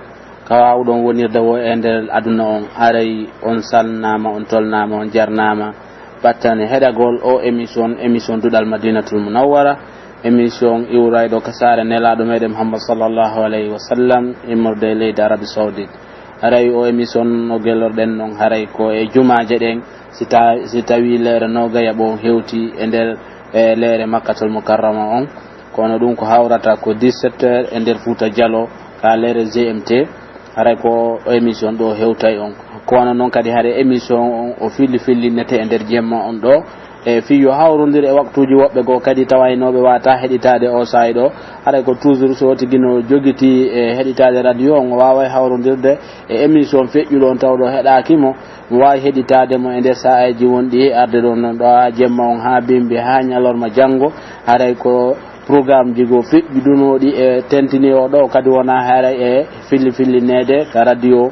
ka waawuɗon wonirde woo e nder aduna on, haray on salminaama, on tolnaama, on jarnaama. Battane heɗagol oo émission, émission Duɗal Madinatul Munawwara, émission iwrayɗo ka saare Nelaaɗo meɗen Muhammad sallallahu alayhi wa sallam, immorde e leydi Arabie Saoudite. Haray oo émission no gelorɗen non, haray ko e jumaaje ɗen, si ta-, si tawii leere noogay e ɓoo hewti e nder, e leere Makkatul Mukarrama on. Kono ɗun ko hawrata ko dix-sept heures e nder Fuuta Jallo, ka leere G M T. Haray ko émission ɗoo hewtay on. Kono non kadi haray émission on o filli fillinete e nder jemma on ɗoo. E fii yo hawrondir e waktuuji woɓɓe goo kadi tawaynooɓe waawataa heɗitaade oo saa'i ɗoo. Haray ko toujours so tigi no jogitii e heɗitaade radio on, o waaway hawrondirde e émission feƴƴuɗo on tawɗo heɗaaki mo. Mo waawi heɗitaade mo e nder saa'eeji wonɗi e arde ɗon non ɗoo haa jemma on, haa bimbi, haa ñalorma janngo. Haray ko programmeji goo feƴƴuɗunooɗi e tentini oo ɗoo kadi wonaa haray e filli fillineede ka radio,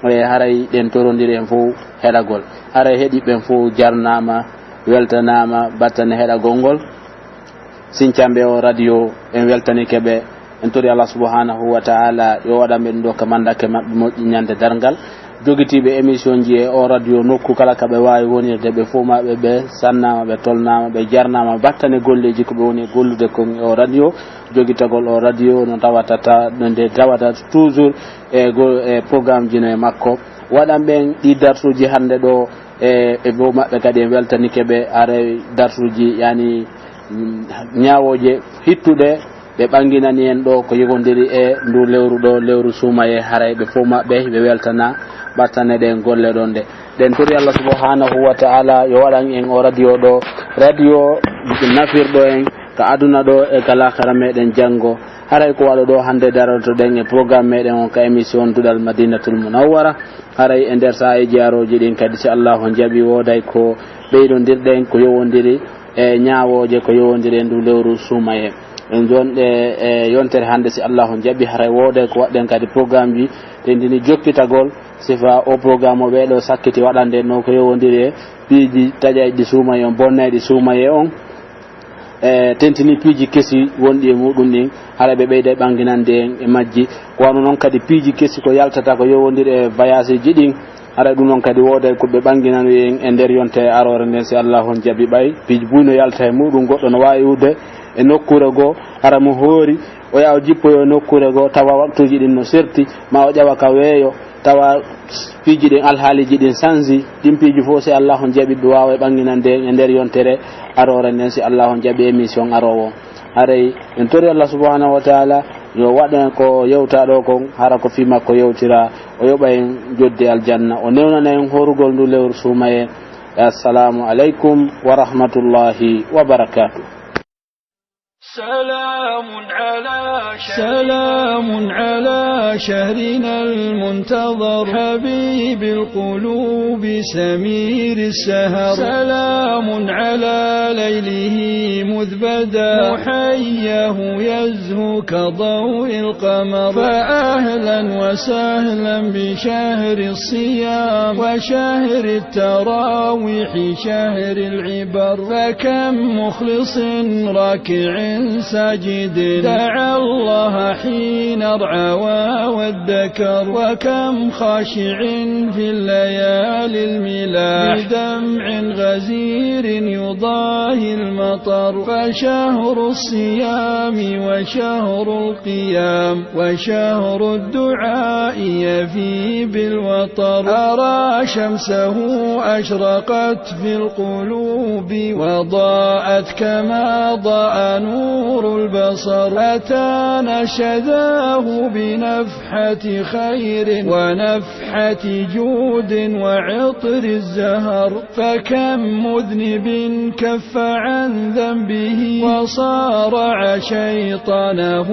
e haray ɗen torondiri en fow heɗagol. Haray heɗiiɓe ɓen fow jarnaama, weltanaama battane heɗagol ngol. Sincanɓe oo radio, en weltanike ɓe. En tori Allah subhanahu wa ta'ala yo waɗan ɓe ɗun ɗoo ka mandake maɓɓe moƴƴi ñande darngal. Jogitiiɓe émission ji e oo radio nokku kala ka ɓe waawi wonirde, ɓe fow maɓɓe ɓe sannaama, ɓe tolnaama, ɓe jarnaama battane golleeji ko ɓe woni e gollude kon e oo radio. Jogitagol oo radio no tawata ta-, no nde tawata toujours e go-, e programmeji no e makko. Waɗan ɓen ɗii darsuuji hannde ɗoo, e, e fow maɓɓe kadi en weltanike ɓe, haray darsuuji, yani, mm, ñaawooje hittuɗe ɓe ɓanginani en ɗoo ko yowondiri e nduu lewru ɗoo, lewru suumayee, haray ɓe fow maɓɓe ɓe weltana battane ɗen golle ɗon ɗe. Ɗen tori Allah subhanahu wa ta'ala yo waɗan en oo radio ɗoo, radio nafirɗo en ka aduna ɗoo e ka laakara meɗen janngo. Haray ko waɗo ɗoo hannde darotoɗen e programme meɗen on ka émission Duɗal Madinatul Munawwara. Haray e nder saa'eeji arooji ɗin kadi, si Allaahu jaɓii, wooday ko ɓeydondirɗen ko yowondiri e ñaawooje ko yowondiri e nduu lewru suumayee. En jonɗe e yontere hannde, si Allaahu jaɓii, haray wooday ko waɗɗen kadi programmeji tentini jokkitagol sifa oo programme o ɓee ɗoo sakkiti waɗande no ko yowondiri e piiji taƴayɗi suumayee on, bonnayɗi suumayee on. E tentini piiji kesi wonɗi e muɗum ɗin, hara ɓe ɓeyday ɓanginande en e majji. Ko wano non kadi piiji kesi ko yaltata ko yowondiri e voyageji ɗin, hara ɗum non kadi wooday ko ɓe ɓanginani en e nder yontere aroore nden, si Allahu on jaɓi. Ɓay piiji buy no yalta e muɗum, goɗɗo no waawi iwde e nokkuure goo, hara mo hoori, o yaha o jippoyo e nokkuure goo, tawa waktuuji ɗin no serti, ma o ƴawa ka weeyo, tawa piiji ɗin, alhaaliiji ɗin sanji, ɗin piiji fof, si Allahu on jaɓi, ɓe waawa ɓanginande en e nder yontere aroore nden, si Allahu on jaɓi émission aroowo on. Haray en tori Allah subhanahu wa taala yo waɗ en ko yewta ɗo kon, hara ko fii makko yewtira, o yoɓa en jodde aljanna, o newnana en horugol ndu lewru suumayee. Assalamu aleykum wa rahmatullahi wa barakatuh. سلام على شهر، سلام على شهرنا المنتظر، حبيب القلوب سمير السهر. سلام على ليله مذ بدا، محياه يزهو كضوء القمر. فأهلا وسهلا بشهر الصيام وشهر التراويح شهر العبر. فكم مخلص راكع ساجد دعا الله حين ارعوى وادكر، وكم خاشع في الليالي الملاح بدمع غزير يضاهي المطر. فشهر الصيام وشهر القيام وشهر الدعاء يفي بالوطر. أرى شمسه أشرقت في القلوب وضاءت كما ضاء نور البصر. أتانا شذاه بنفحة خير ونفحة جود وعطر الزهر. فكم مذنب كف عن ذنبه وصارع شيطانه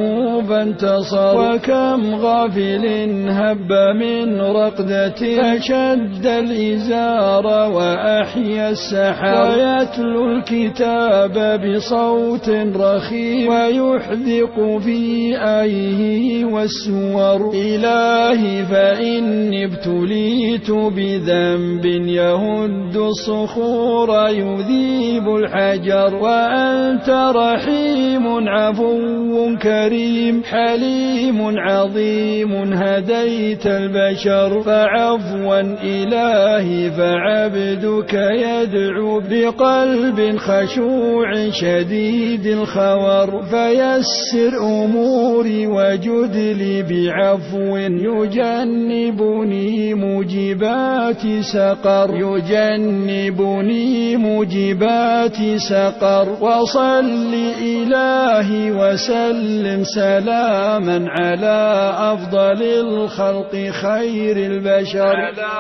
فانتصر. وكم غافل هب من رقدة فشد الإزار وأحيا السحر. ويتلو الكتاب بصوت رخيم ويحدق في آيه والسور. إلهي فإني ابتليت بذنب يهد الصخور يذيب الحجر. وأنت رحيم عفو كريم حليم عظيم هديت البشر. فعفوا إلهي فعبدك يدعو بقلب خشوع شديد الخور. فيسر أموري وجد لي بعفو يجنبني موجبات سقر. يجنبني موجبات سقر. وصل إلهي وسلم سلاما على أفضل الخلق خير البشر. على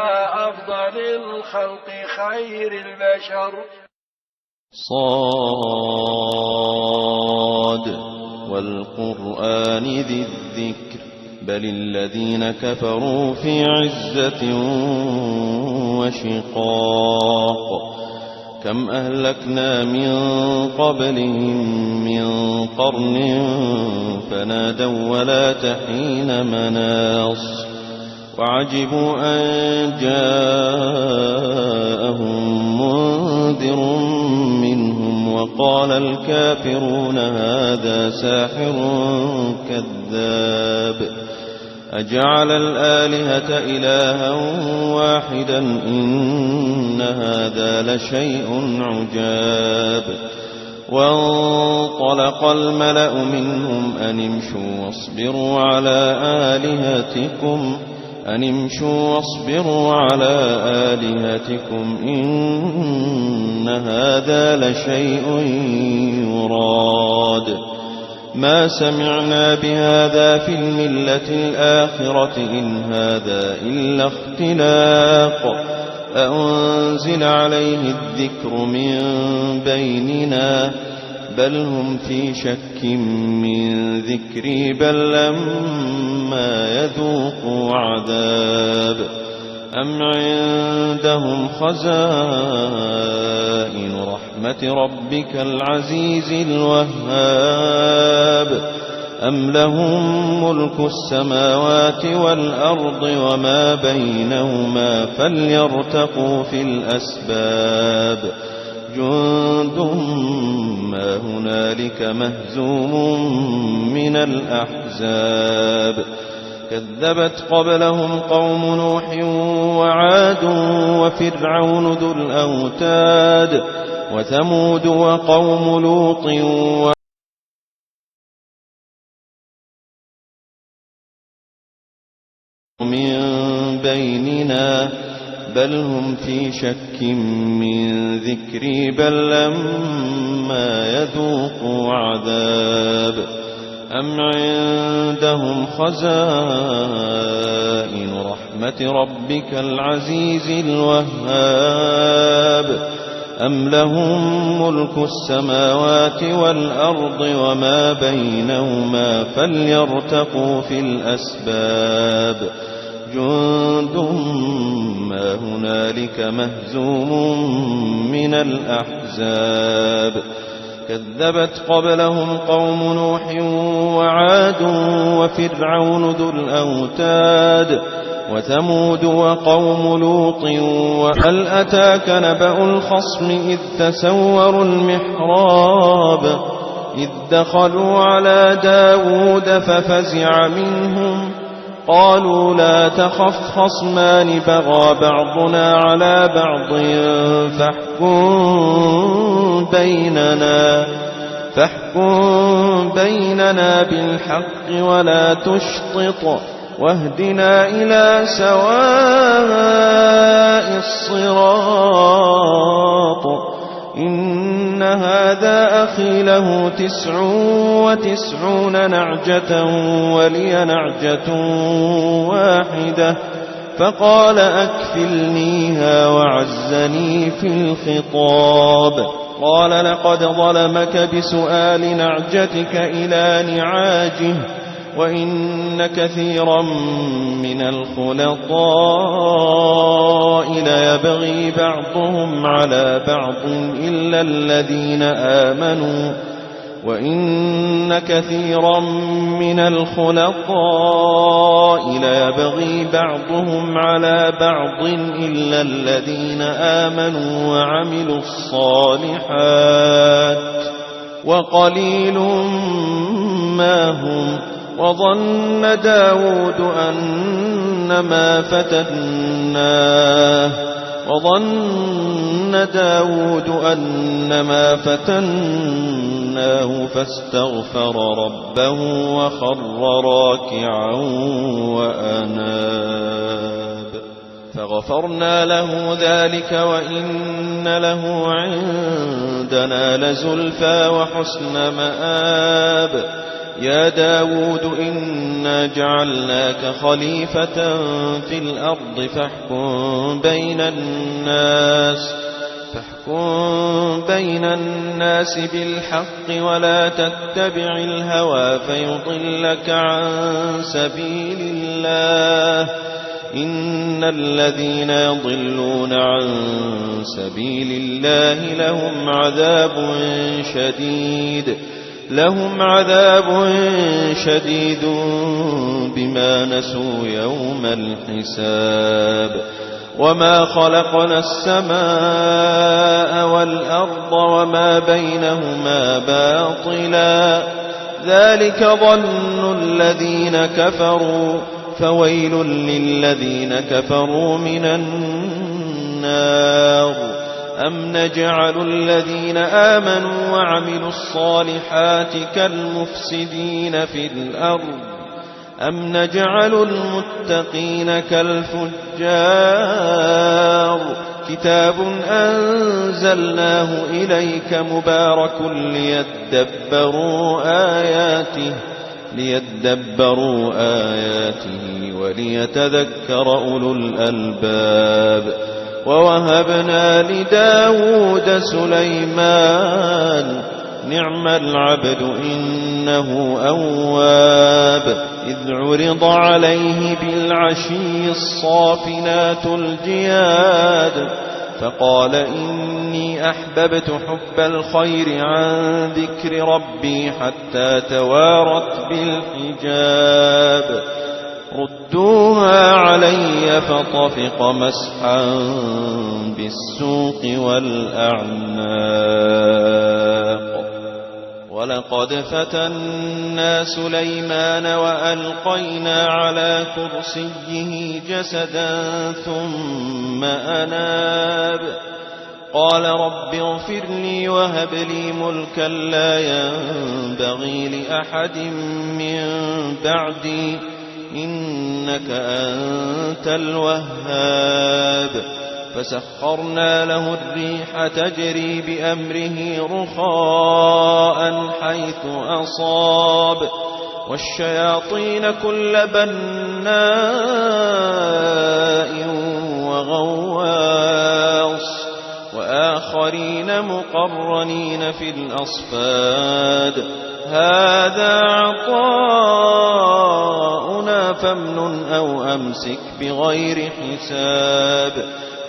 أفضل الخلق خير البشر. صاد والقرآن ذي الذكر بل الذين كفروا في عزة وشقاق. كم أهلكنا من قبلهم من قرن فنادوا ولا تحين مناص. وعجبوا أن جاءهم منذر منهم وقال الكافرون هذا ساحر كذاب. أجعل الآلهة إلها واحدا إن هذا لشيء عجاب. وانطلق الملأ منهم أن امشوا واصبروا على آلهتكم، أن امشوا واصبروا على آلهتكم إن هذا لشيء يراد. ما سمعنا بهذا في الملة الآخرة إن هذا إلا اختلاق. أأنزل عليه الذكر من بيننا بل هم في شك من ذكري بل لما يذوقوا عذاب. أم عندهم خزائن رحمة ربك العزيز الوهاب. أم لهم ملك السماوات والأرض وما بينهما فليرتقوا في الأسباب. جند ما هنالك مهزوم من الأحزاب. كذبت قبلهم قوم نوح وعاد وفرعون ذو الأوتاد وثمود وقوم لوط من بيننا بل هم في شك من ذكري بل لما يذوقوا عذاب. أم عندهم خزائن رحمة ربك العزيز الوهاب. أم لهم ملك السماوات والأرض وما بينهما فليرتقوا في الأسباب. جند ما هنالك مهزوم من الأحزاب. كذبت قبلهم قوم نوح وعاد وفرعون ذو الأوتاد وثمود وقوم لوط. وهل أتاك نبأ الخصم إذ تسوروا المحراب. إذ دخلوا على داود ففزع منهم، قالوا لا تخف خصمان بغى بعضنا على بعض فاحكم بيننا، فاحكم بيننا بالحق ولا تشطط واهدنا إلى سواء الصراط. إن هذا أخي له تسع وتسعون نعجة ولي نعجة واحدة، فقال أكفلنيها وعزني في الخطاب. قال لقد ظلمك بسؤال نعجتك إلى نعاجه، وإن كثيرا من الخلطاء ليبغي بعضهم على بعض إلا الذين آمنوا، وإن كثيرا من الخلطاء ليبغي بعضهم على بعض إلا الذين آمنوا وعملوا الصالحات، وقليل ما هم. وظن داود أنما فتناه، وظن داود أنما فتناه فاستغفر ربه وخر راكعا وأناب. فغفرنا له ذلك وإن له عندنا لزلفى وحسن مآب. يا داود إنا جعلناك خليفة في الأرض فاحكم بين الناس، فاحكم بين الناس بالحق ولا تتبع الهوى فيضلك عن سبيل الله. إن الذين يضلون عن سبيل الله لهم عذاب شديد، لهم عذاب شديد بما نسوا يوم الحساب. وما خلقنا السماء والأرض وما بينهما باطلا، ذلك ظن الذين كفروا، فويل للذين كفروا من النار. أم نجعل الذين آمنوا وعملوا الصالحات كالمفسدين في الأرض، أم نجعل المتقين كالفجار. كتاب أنزلناه إليك مبارك ليدبروا آياته، ليدبروا آياته وليتذكر أولو الألباب. ووهبنا لداود سليمان، نعم العبد إنه أواب. إذ عرض عليه بالعشي الصافنات الجياد، فقال إني أحببت حب الخير عن ذكر ربي حتى توارت بالحجاب. ردوها علي فطفق مسحا بالسوق والأعناق. ولقد فتنا سليمان وألقينا على كرسيه جسدا ثم أناب. قال رب اغفر لي وهب لي ملكا لا ينبغي لأحد من بعدي إنك أنت الوهاب. فسخرنا له الريح تجري بأمره رخاء حيث أصاب، والشياطين كل بناء وغواص، وآخرين مقرنين في الأصفاد. هذا عطاؤنا فامنن أو أمسك بغير حساب.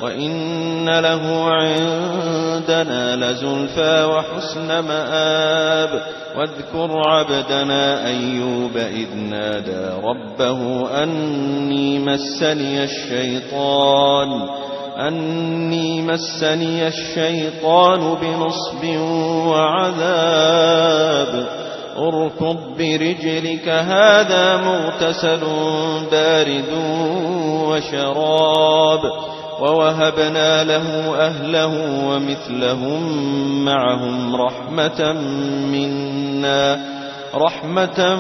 وإن له عندنا لزلفى وحسن مآب. واذكر عبدنا أيوب إذ نادى ربه أني مسني الشيطان، أني مسني الشيطان بنصب وعذاب. اركض برجلك هذا مغتسل بارد وشراب. ووهبنا له أهله ومثلهم معهم رحمة منا، رحمة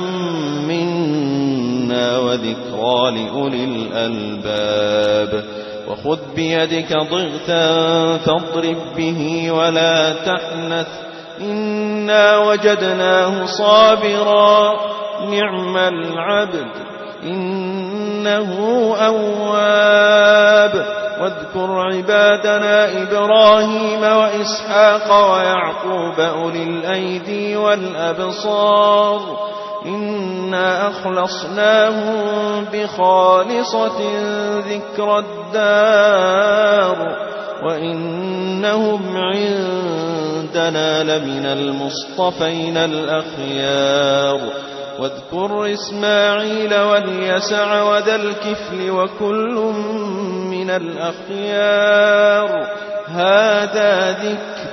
منا وذكرى لأولي الألباب. وخذ بيدك ضغثا فاضرب به ولا تحنث، إنا وجدناه صابرا، نعم العبد، إنه أواب. واذكر عبادنا إبراهيم وإسحاق ويعقوب أولي الأيدي والأبصار، إنا أخلصناهم بخالصة ذكرى الدار، وإنهم عندنا لمن المصطفين الأخيار. واذكر إسماعيل واليسع وذا الكفل وكل من الأخيار. هذا ذكر،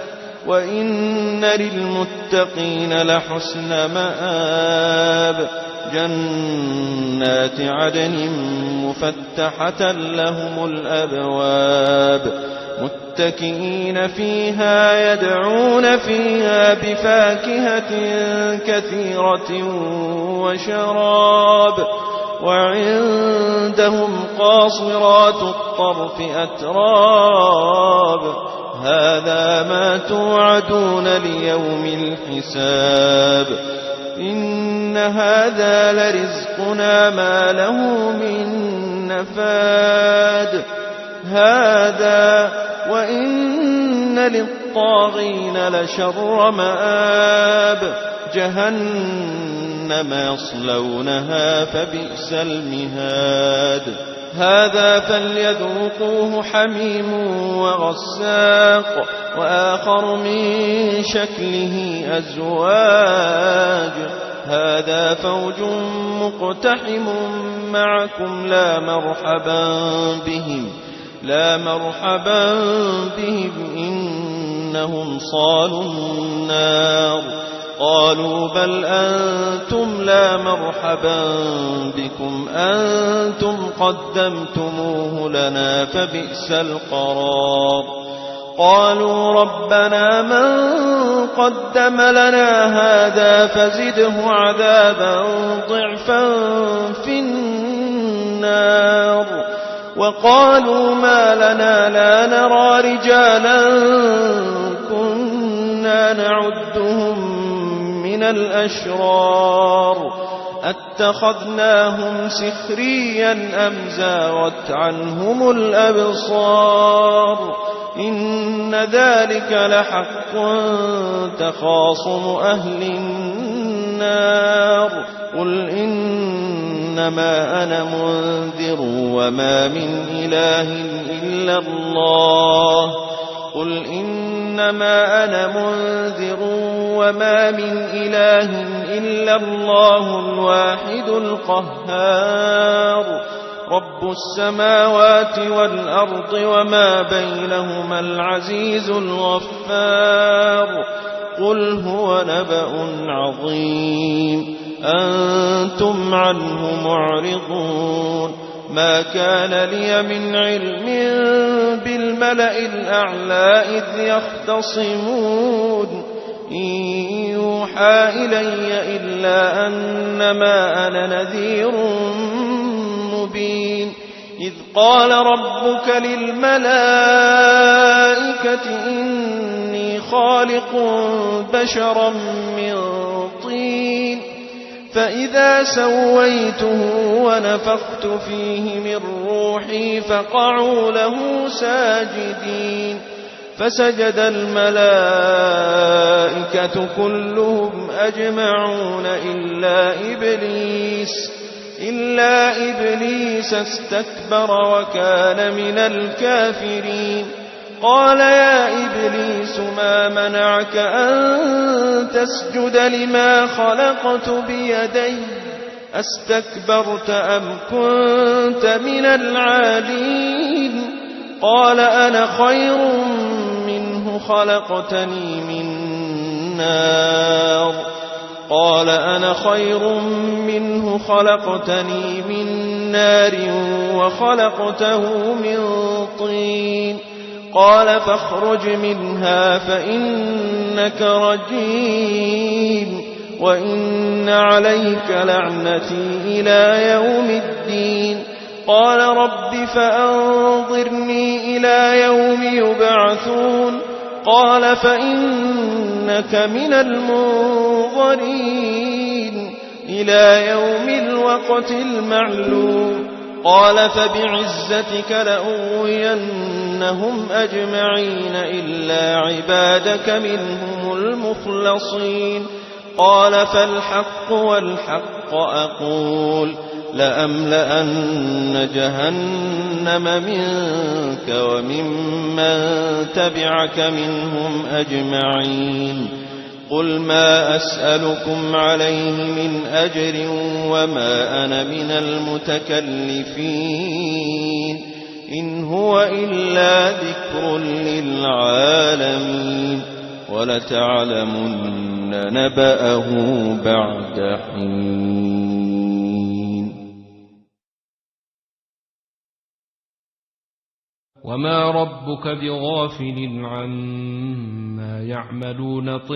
وإن للمتقين لحسن مآب. جنات عدن مفتحة لهم الأبواب، متكئين فيها يدعون فيها بفاكهة كثيرة وشراب. وعندهم قاصرات الطرف أتراب. هذا ما توعدون ليوم الحساب. إن هذا لرزقنا ما له من نفاد. هذا وإن للطاغين لشر مآب. جهنم يصلونها فبئس المهاد. هذا فليذوقوه حميم وغساق، وآخر من شكله أزواج. هذا فوج مقتحم معكم، لا مرحبا بهم، لا مرحبا بهم، إنهم صالوا النار. قالوا بل أنتم لا مرحبا بكم، أنتم قدمتموه لنا فبئس القرار. قالوا ربنا من قدم لنا هذا فزده عذابا ضعفا في النار. وقالوا ما لنا لا نرى رجالا كنا نعدهم من الأشرار أتخذناهم سخريا أم زاغت عنهم الأبصار إن ذلك لحق تخاصم أهل النار قل إنما أنا منذر وما من إله إلا الله، قل إنما أنا منذر وما من إله إلا الله الواحد القهار، رب السماوات والأرض وما بينهما العزيز الغفار، قل هو نبأ عظيم أنتم عنه معرضون. ما كان لي من علم بالملأ الأعلى إذ يختصمون إن يوحى إلي إلا أنما أنا نذير مبين. إذ قال ربك للملائكة إني خالق بشرا من طين فإذا سويته ونفخت فيه من روحي فقعوا له ساجدين. فسجد الملائكة كلهم أجمعون إلا إبليس، إلا إبليس استكبر وكان من الكافرين. قال يا إبليس ما منعك أن تسجد لما خلقت بيدي أستكبرت أم كنت من العالين؟ قال أنا خير منه خلقتني من نار، قال أنا خير منه خلقتني من نار وخلقته من طين، قال فاخرج منها فإنك رجيم، وإن عليك لعنتي إلى يوم الدين. قال رب فأنظرني إلى يوم يبعثون، قال فإنك من المنظرين إلى يوم الوقت المعلوم. قال فبعزتك لأغوينهم أجمعين إلا عبادك منهم المخلصين. قال فالحق والحق أقول، لأملأن جهنم منك وممن تبعك منهم أجمعين. قل ما أسألكم عليه من أجر وما أنا من المتكلفين، إن هو إلا ذكر للعالمين، ولتعلمن نبأه بعد حين. وما ربك بغافل عما يعملون. طسم.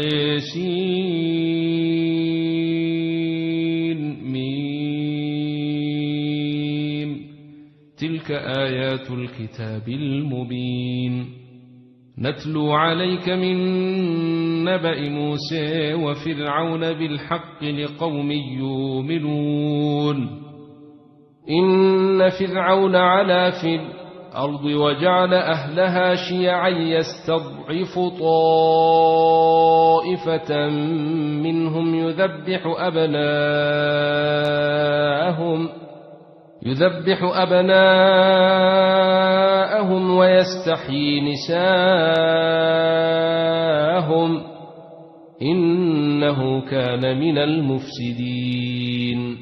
تلك آيات الكتاب المبين. نتلو عليك من نبأ موسى وفرعون بالحق لقوم يؤمنون. إن فرعون علا في الأرض وجعل أهلها شيعا يستضعف طائفة منهم يذبح أبناءهم يذبح أبناءهم ويستحيي نساءهم، إنه كان من المفسدين.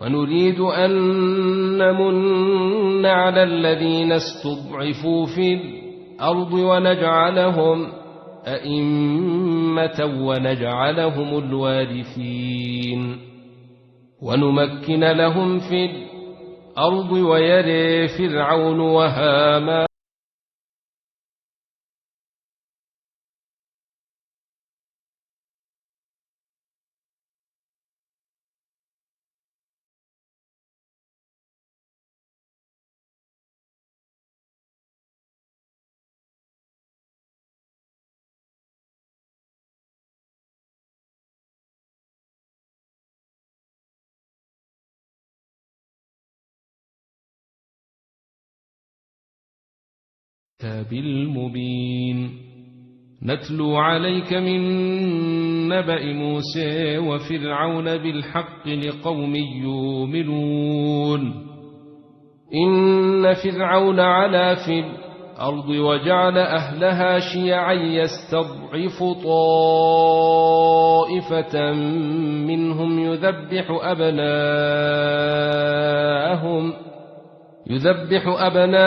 ونريد أن نمن على الذين استضعفوا في الأرض ونجعلهم أئمة ونجعلهم الوارثين. ونمكن لهم في الأرض ويري فرعون وهامان. الكتاب المبين. نتلو عليك من نبأ موسى وفرعون بالحق لقوم يؤمنون. إن فرعون علا في الأرض وجعل أهلها شيعا يستضعف طائفة منهم يذبح أبناءهم يذبح أبناءهم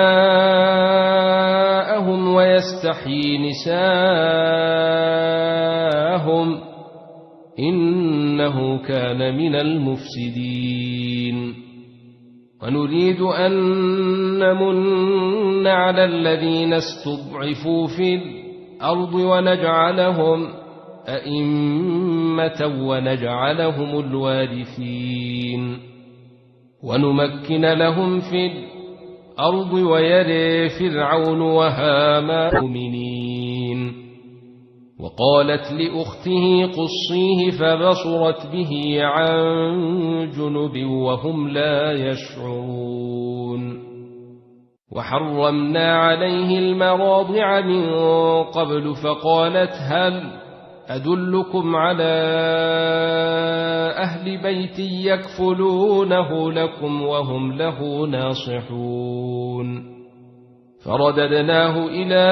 ويستحيي نساءهم، إنه كان من المفسدين. ونريد أن نمن على الذين استضعفوا في الأرض ونجعلهم أئمة ونجعلهم الوارثين. ونمكن لهم في الأرض ويري فرعون وهامان مؤمنين. وقالت لأخته قصيه فبصرت به عن جنب وهم لا يشعرون. وحرمنا عليه المراضع من قبل فقالت هل أدلكم على أهل بيت يكفلونه لكم وهم له ناصحون. فرددناه إلى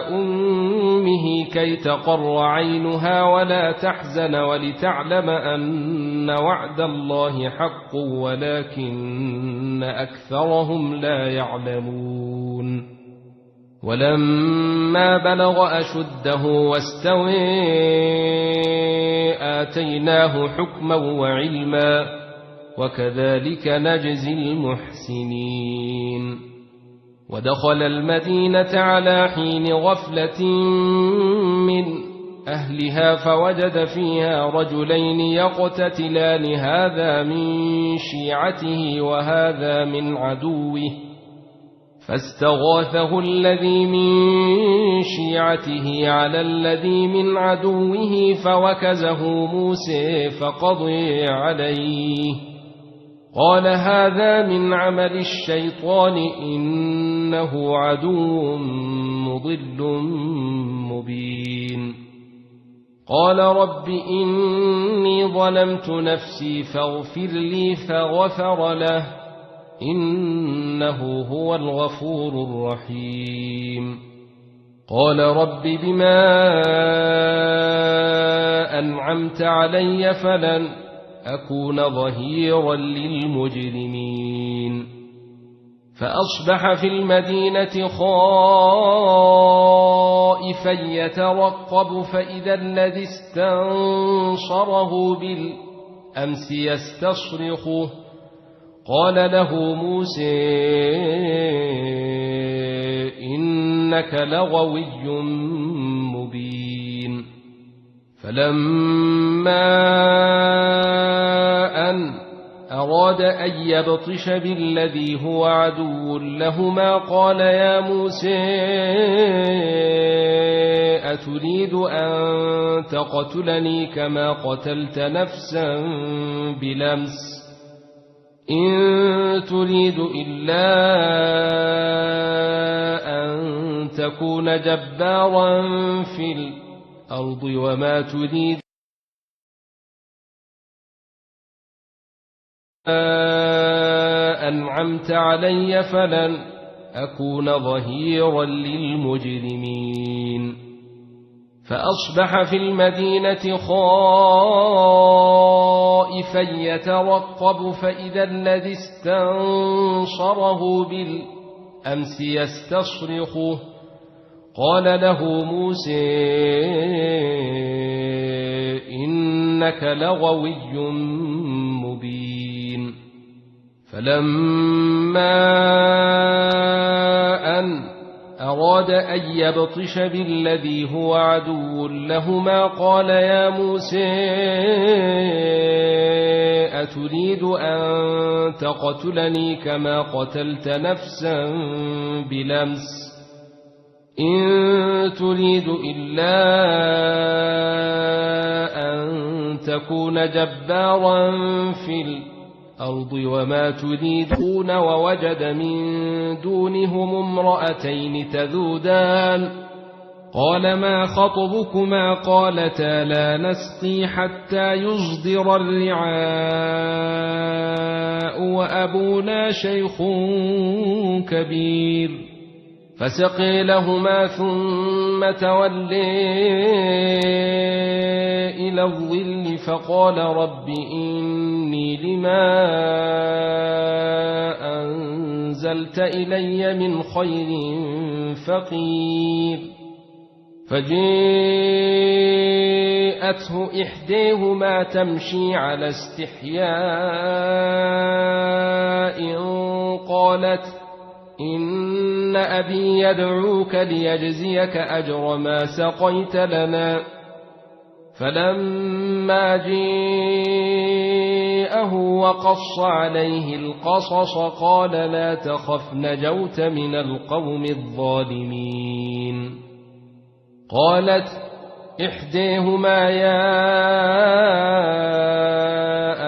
أمه كي تقر عينها ولا تحزن ولتعلم أن وعد الله حق ولكن أكثرهم لا يعلمون. ولما بلغ أشده واستوي آتيناه حكما وعلما وكذلك نجزي المحسنين. ودخل المدينة على حين غفلة من أهلها فوجد فيها رجلين يقتتلان هذا من شيعته وهذا من عدوه فاستغاثه الذي من شيعته على الذي من عدوه فوكزه موسى فقضي عليه قال هذا من عمل الشيطان إنه عدو مضل مبين. قال رب إني ظلمت نفسي فاغفر لي فغفر له إنه هو الغفور الرحيم. قال رب بما أنعمت علي فلن أكون ظهيرا للمجرمين. فأصبح في المدينة خائفا يترقب فإذا الذي استنصره بالأمس يستصرخه قال له موسى إنك لغوي مبين. فلما أن أراد أن يبطش بالذي هو عدو لهما قال يا موسى أتريد أن تقتلني كما قتلت نفسا بالأمس إن تريد إلا أن تكون جبارا في الأرض وما تريد أنعمت علي فلن أكون ظهيرا للمجرمين. فأصبح في المدينة خائفا يترقب فإذا الذي استنصره بالأمس يستصرخه قال له موسى إنك لغوي مبين. فلما أن أراد أن يبطش بالذي هو عدو لهما قال يا موسى أتريد أن تقتلني كما قتلت نفسا بالأمس إن تريد إلا أن تكون جبارا في الأرض وما تريدون ووجد من دونهم امرأتين تذودان قال ما خطبكما قالتا لا نسقي حتى يصدر الرعاء وأبونا شيخ كبير فسقي لهما ثم تولي إلى الظل فقال رب إني لما أنزلت إلي من خير فقير فجاءته إحداهما تمشي على استحياء قالت إن أبي يدعوك ليجزيك أجر ما سقيت لنا فلما جاءه وقص عليه القصص قال لا تخف نجوت من القوم الظالمين قالت إحداهما يا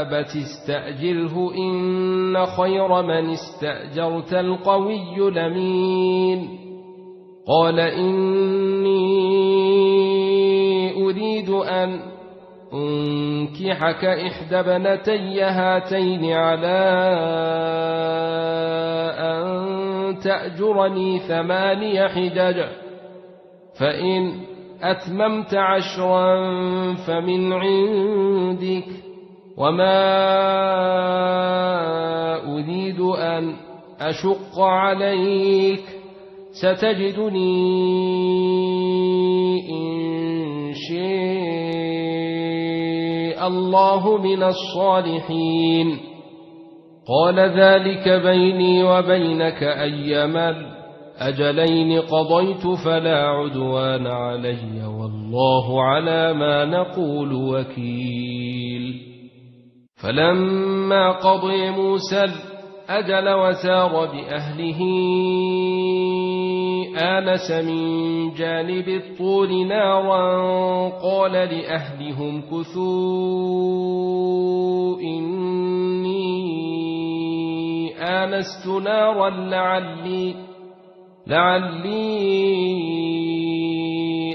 أبت استأجره إن خير من استأجرت القوي الأمين قال إني أريد أن أنكحك إحدى ابنتي هاتين على أن تأجرني ثماني حجج فإن أتممت عشرا فمن عندك وما أريد أن أشق عليك ستجدني إن شاء الله من الصالحين. قال ذلك بيني وبينك أيما الأجلين قضيت فلا عدوان علي والله على ما نقول وكيل. فلما قضي موسى الأجل وسار بأهله آنس من جانب الطور نارا قال لأهله امكثوا إني آنست نارا لعلي لعلي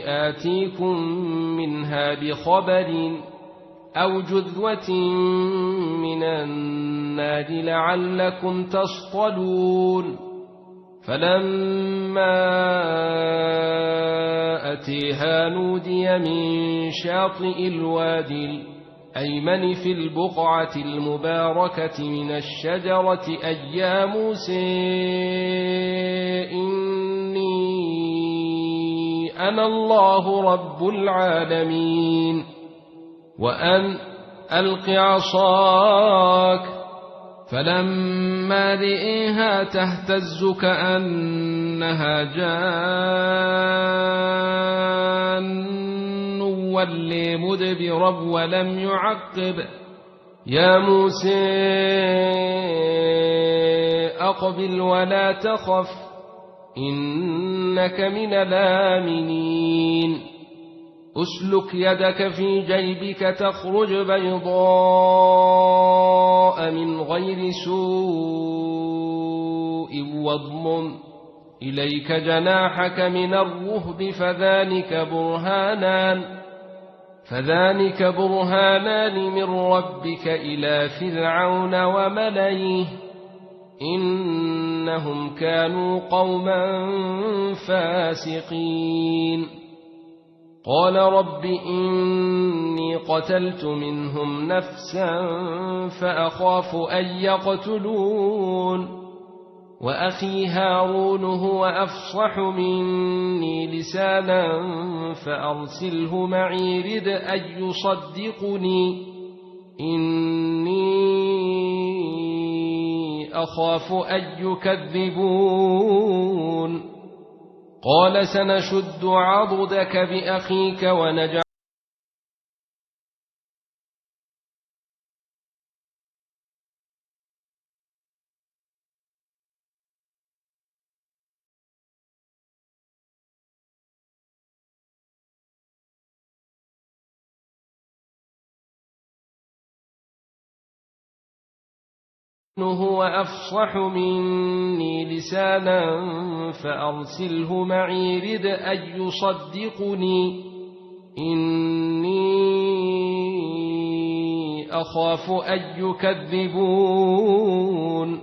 آتيكم منها بخبر أو جذوة من النار لعلكم تصطلون. فلما أتيها نودي من شاطئ الوادي الأيمن في البقعة المباركة من الشجرة أي يا موسى إني أنا الله رب العالمين وأن ألق عصاك فلما رئيها تهتز كأنها جان ولي مدبرا ولم يعقب يا موسى أقبل ولا تخف إنك من الآمنين. اسلك يدك في جيبك تخرج بيضاء من غير سوء واضمم إليك جناحك من الرهب فذلك برهانان، فذلك برهانان من ربك إلى فرعون وملئه إنهم كانوا قوما فاسقين. قال رب إني قتلت منهم نفسا فأخاف أن يقتلون وأخي هارون هو أفصح مني لسانا فأرسله معي رد أن يصدقني إني أخاف أن يكذبون. قال سنشد عضدك بأخيك ونجعل هو أفصح مني لسانا فأرسله معي رد أن يصدقني إني أخاف أن يكذبون.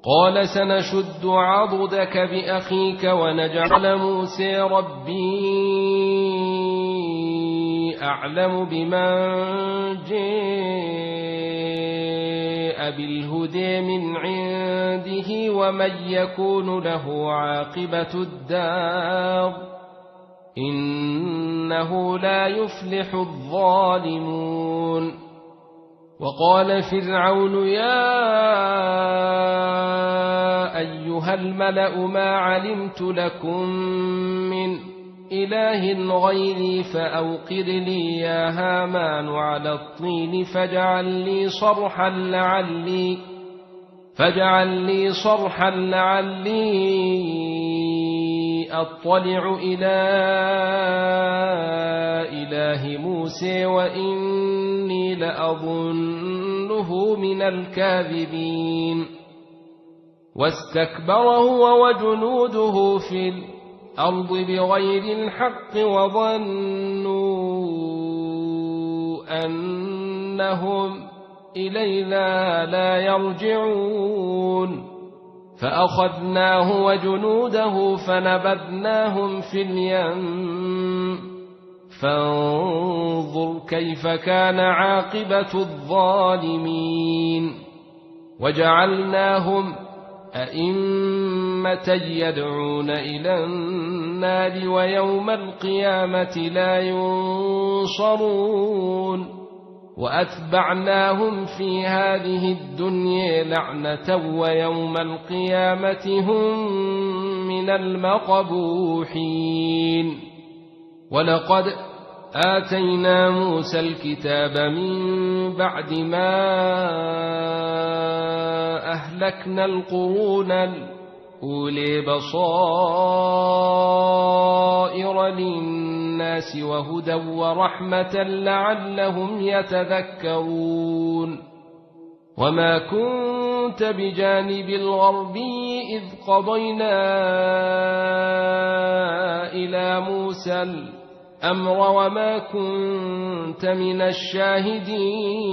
قال سنشد عضدك بأخيك ونجعل موسى ربي أعلم بمن جاء بالهدى من عنده ومن يكون له عاقبة الدار إنه لا يفلح الظالمون. وقال فرعون يا أيها الملأ ما علمت لكم من إله غيري فأوقد لي يا هامان على الطين فاجعل لي صرحا لعلي فاجعل لي صرحا لعلي أطلع إلى إله موسى وإني لأظنه من الكاذبين. واستكبر هو وجنوده في الأرض بغير الحق وظنوا أنهم إلينا لا يرجعون. فأخذناه وجنوده فنبذناهم في اليم. فانظر كيف كان عاقبة الظالمين. وجعلناهم أئمة يدعون إلى النار ويوم القيامة لا ينصرون. وأتبعناهم في هذه الدنيا لعنة ويوم القيامة هم من المقبوحين. ولقد آتينا موسى الكتاب من بعد ما أهلكنا القرون الأولى بصائر للناس وهدى ورحمة لعلهم يتذكرون. وما كنت بجانب الغربي إذ قضينا إلى موسى الأمر وما كنت من الشاهدين.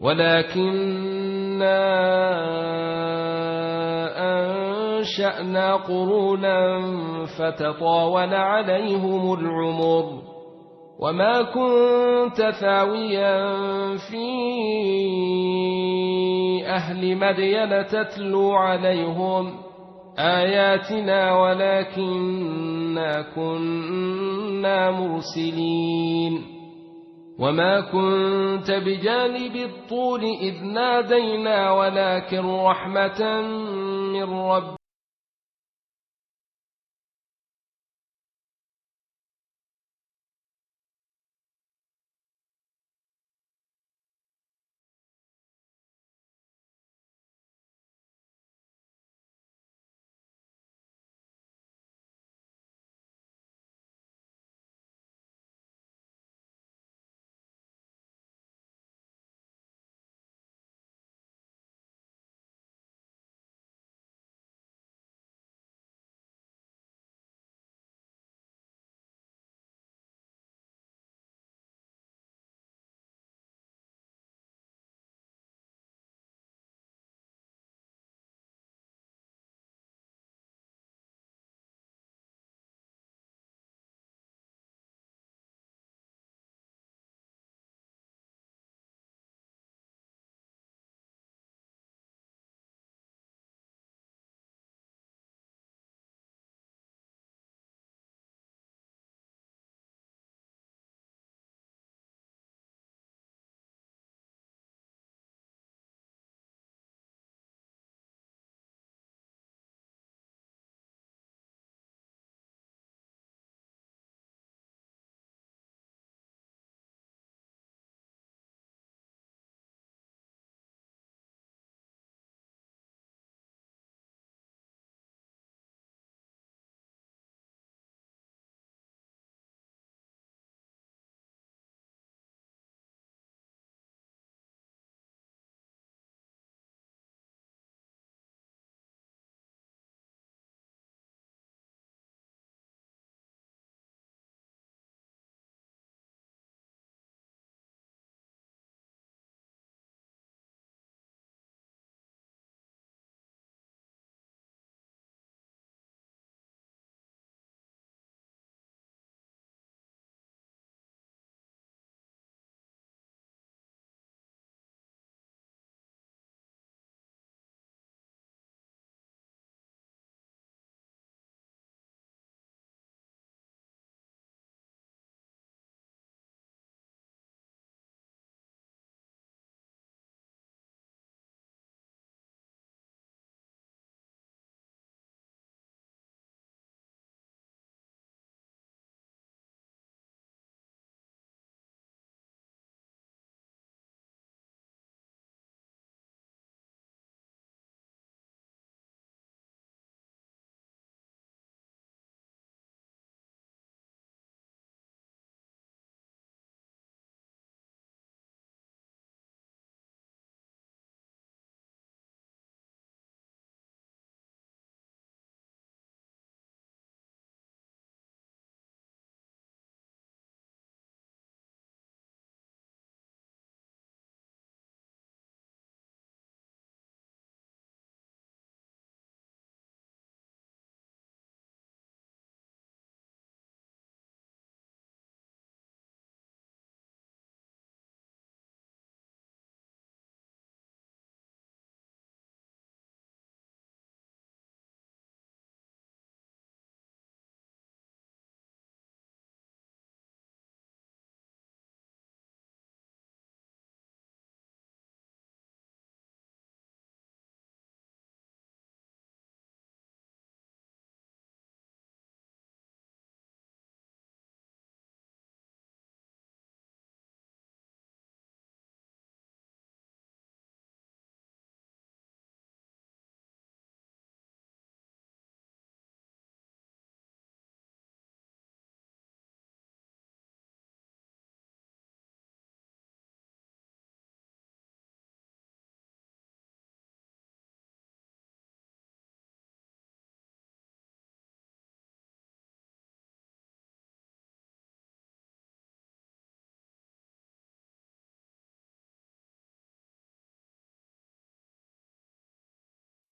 ولكنا أنشأنا قرونا فتطاول عليهم العمر. وما كنت ثاويا في أهل مدين تتلو عليهم آياتنا ولكنا كنا مرسلين. وما كنت بجانب الطور إذ نادينا ولكن رحمة من ربك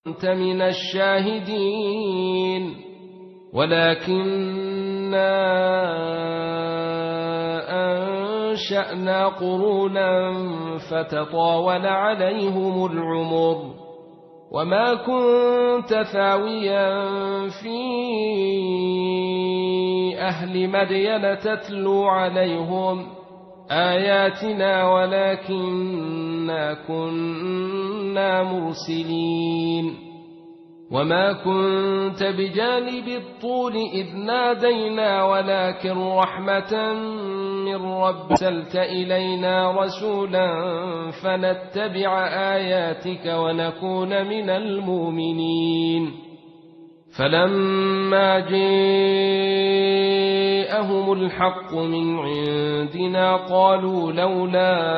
كنت من الشاهدين. ولكنا أنشأنا قرونا فتطاول عليهم العمر. وما كنت ثاويا في أهل مدين تتلو عليهم آياتنا ولكنا كنا مرسلين. وما كنت بجانب الطور إذ نادينا ولكن رحمة من رب أرسلت إلينا رسولا فنتبع آياتك ونكون من المؤمنين. فلما جاءهم الحق من عندنا قالوا لولا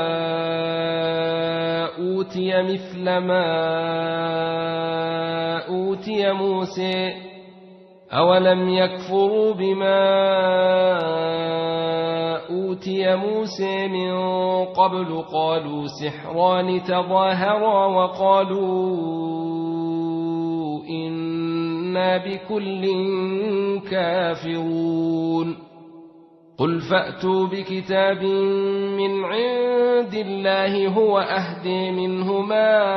أوتي مثل ما أوتي موسى أولم يكفروا بما أوتي موسى من قبل قالوا سحران تظاهرا وقالوا إنا بكل كافرون. قل فأتوا بكتاب من عند الله هو أهدى منهما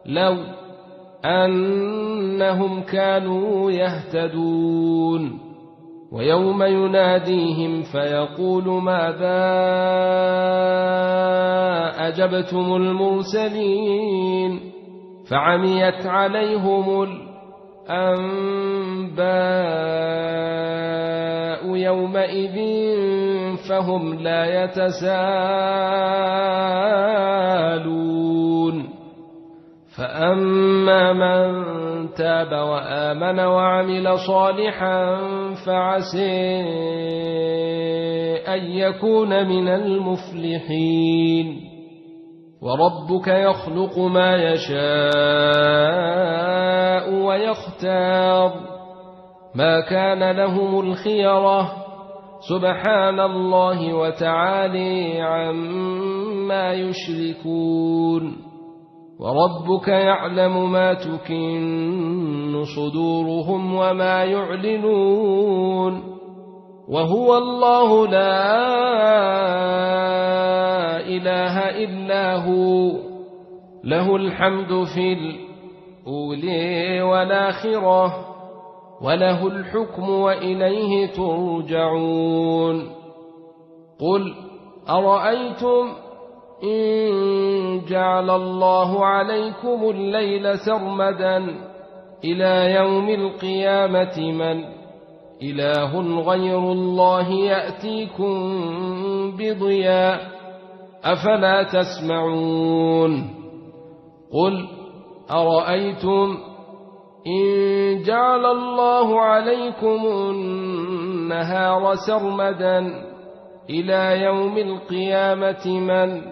لو أنهم كانوا يهتدون. ويوم يناديهم فيقول ماذا أجبتم المرسلين. فعميت عليهم الأنباء يومئذ فهم لا يتساءلون. فأما من تاب وآمن وعمل صالحا فعسى أن يكون من المفلحين. وربك يخلق ما يشاء ويختار ما كان لهم الخيرة سبحان الله وتعالى عما يشركون. وربك يعلم ما تكن صدورهم وما يعلنون. وهو الله لا إله إلا هو. له الحمد في الأولى والآخرة. وله الحكم وإليه ترجعون. قل أرأيتم إن جعل الله عليكم الليل سرمدا إلى يوم القيامة من إله غير الله يأتيكم بضياء أفلا تسمعون. قل أرأيتم إن جعل الله عليكم النهار سرمدا إلى يوم القيامة من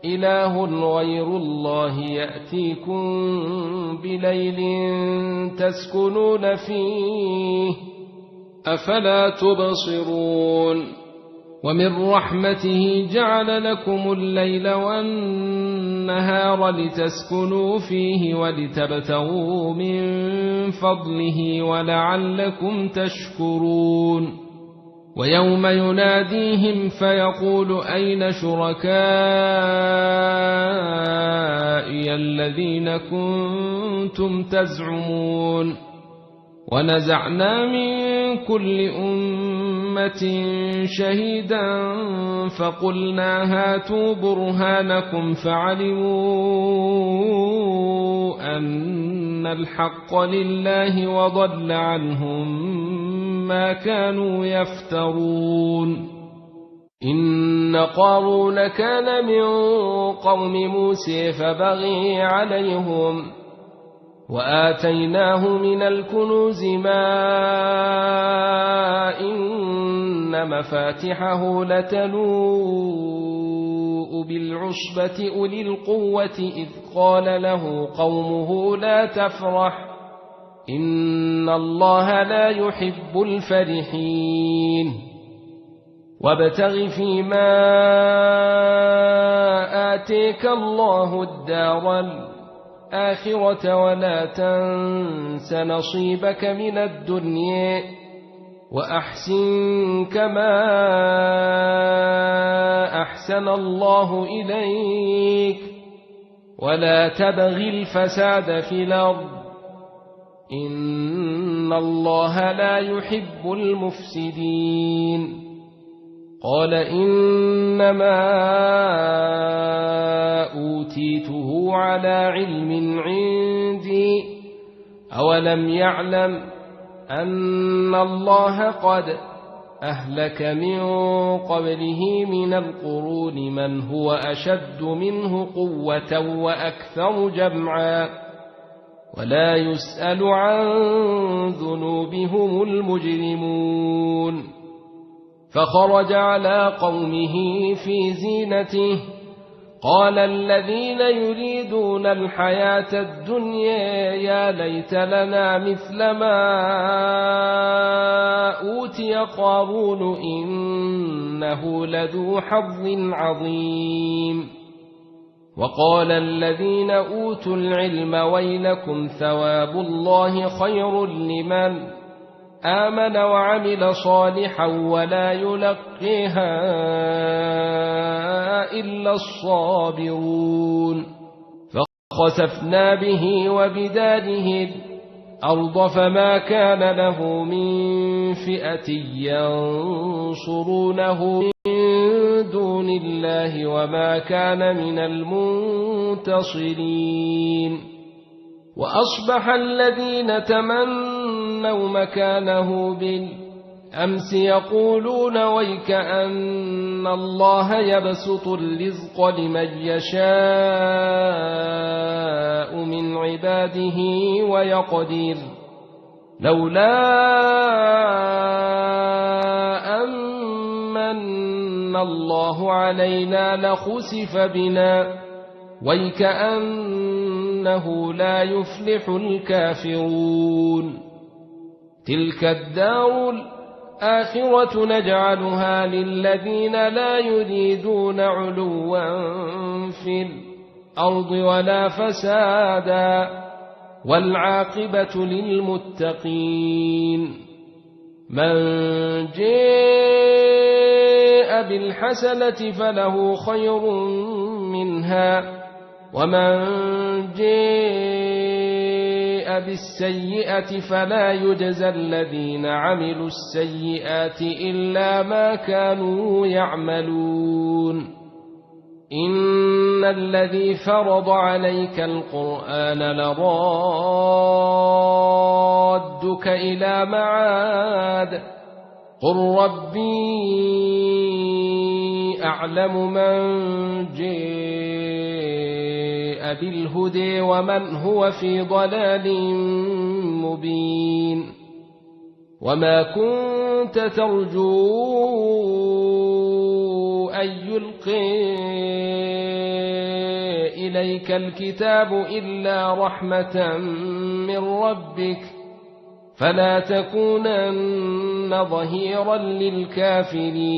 إله غير الله يأتيكم بليل تسكنون فيه أفلا تبصرون. ومن رحمته جعل لكم الليل والنهار لتسكنوا فيه ولتبتغوا من فضله ولعلكم تشكرون. ويوم يناديهم فيقول أين شركائي الذين كنتم تزعمون. ونزعنا من كل أمة شهيدا فقلنا هاتوا برهانكم فعلموا أن الحق لله وضل عنهم ما كانوا يفترون. إن قارون كان من قوم موسى فبغي عليهم وآتيناه من الكنوز ما إن مفاتحه لتنوء بالعصبة أولي القوة إذ قال له قومه لا تفرح إن الله لا يحب الفرحين. وابتغ فيما آتيك الله الدار الآخرة ولا تنس نصيبك من الدنيا وأحسن كما أحسن الله إليك ولا تبغ الفساد في الأرض إن الله لا يحب المفسدين. قال إنما أوتيته على علم عندي أولم يعلم أن الله قد أهلك من قبله من القرون من هو أشد منه قوة وأكثر جمعا ولا يسأل عن ذنوبهم المجرمون. فخرج على قومه في زينته قال الذين يريدون الحياة الدنيا يا ليت لنا مثل ما أوتي قارون إنه لذو حظ عظيم. وقال الذين أوتوا العلم ويلكم ثواب الله خير لمن آمن وعمل صالحا ولا يلقيها إلا الصابرون. فخسفنا به وبداره الأرض فما كان له من فئة ينصرونه من دون الله وما كان من المنتصرين. وأصبح الذين تمنوا مكانه بالأمس يقولون ويك أن الله يبسط الرزق لمن يشاء من عباده ويقدر لولا أن من الله علينا لخسف بنا ويكأنه لا يفلح الكافرون. تلك الدار الآخرة نجعلها للذين لا يريدون علوا في الأرض ولا فسادا والعاقبة للمتقين. من جاء بالحسنة فله خير منها ومن جاء بالسيئة فلا يجزى الذين عملوا السيئات إلا ما كانوا يعملون. إن الذي فرض عليك القرآن لرادك إلى معاد قل ربي أعلم من جاء بالهدى ومن هو في ضلال مبين. وما كنت ترجو أن يلقى إليك الكتاب إلا رحمة من ربك فلا تكونن ظهيرا للكافرين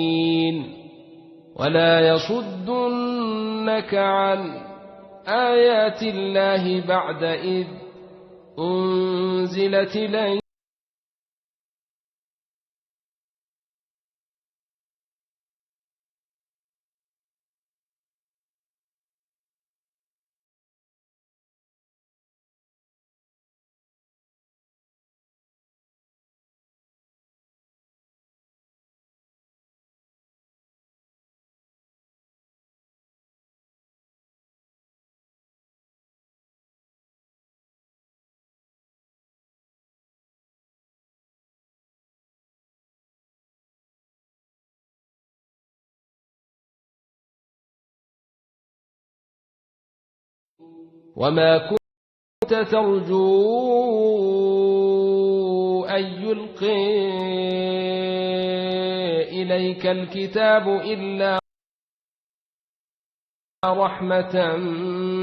ولا يصدنك عن آيات الله بعد إذ أنزلت إليك وما كنت ترجو أن يلقى إليك الكتاب إلا رحمة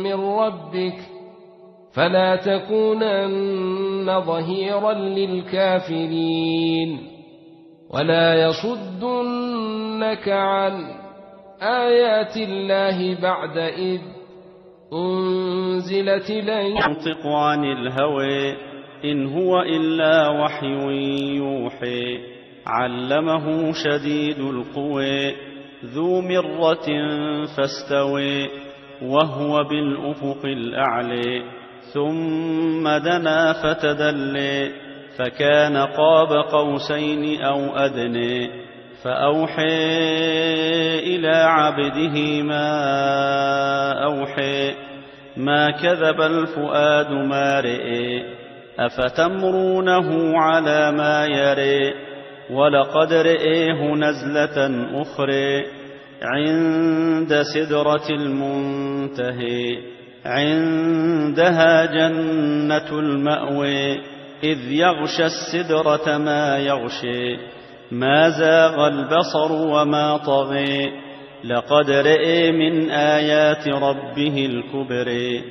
من ربك فلا تكونن ظهيرا للكافرين ولا يصدنك عن آيات الله بعد إذ أنزلت إليه. ينطق عن الهوى إن هو إلا وحي يوحي. علمه شديد القوى ذو مرة فاستوى وهو بالأفق الأعلى ثم دنا فتدلى فكان قاب قوسين أو أدنى فأوحى إلى عبده ما أوحى ما كذب الفؤاد ما رئي أفتمرونه على ما يري ولقد رئيه نزلة أخرى عند سدرة المنتهى عندها جنة المأوى إذ يغشى السدرة ما يغشى ما زاغ البصر وما طغى لقد رئي من آيات ربه الكبرى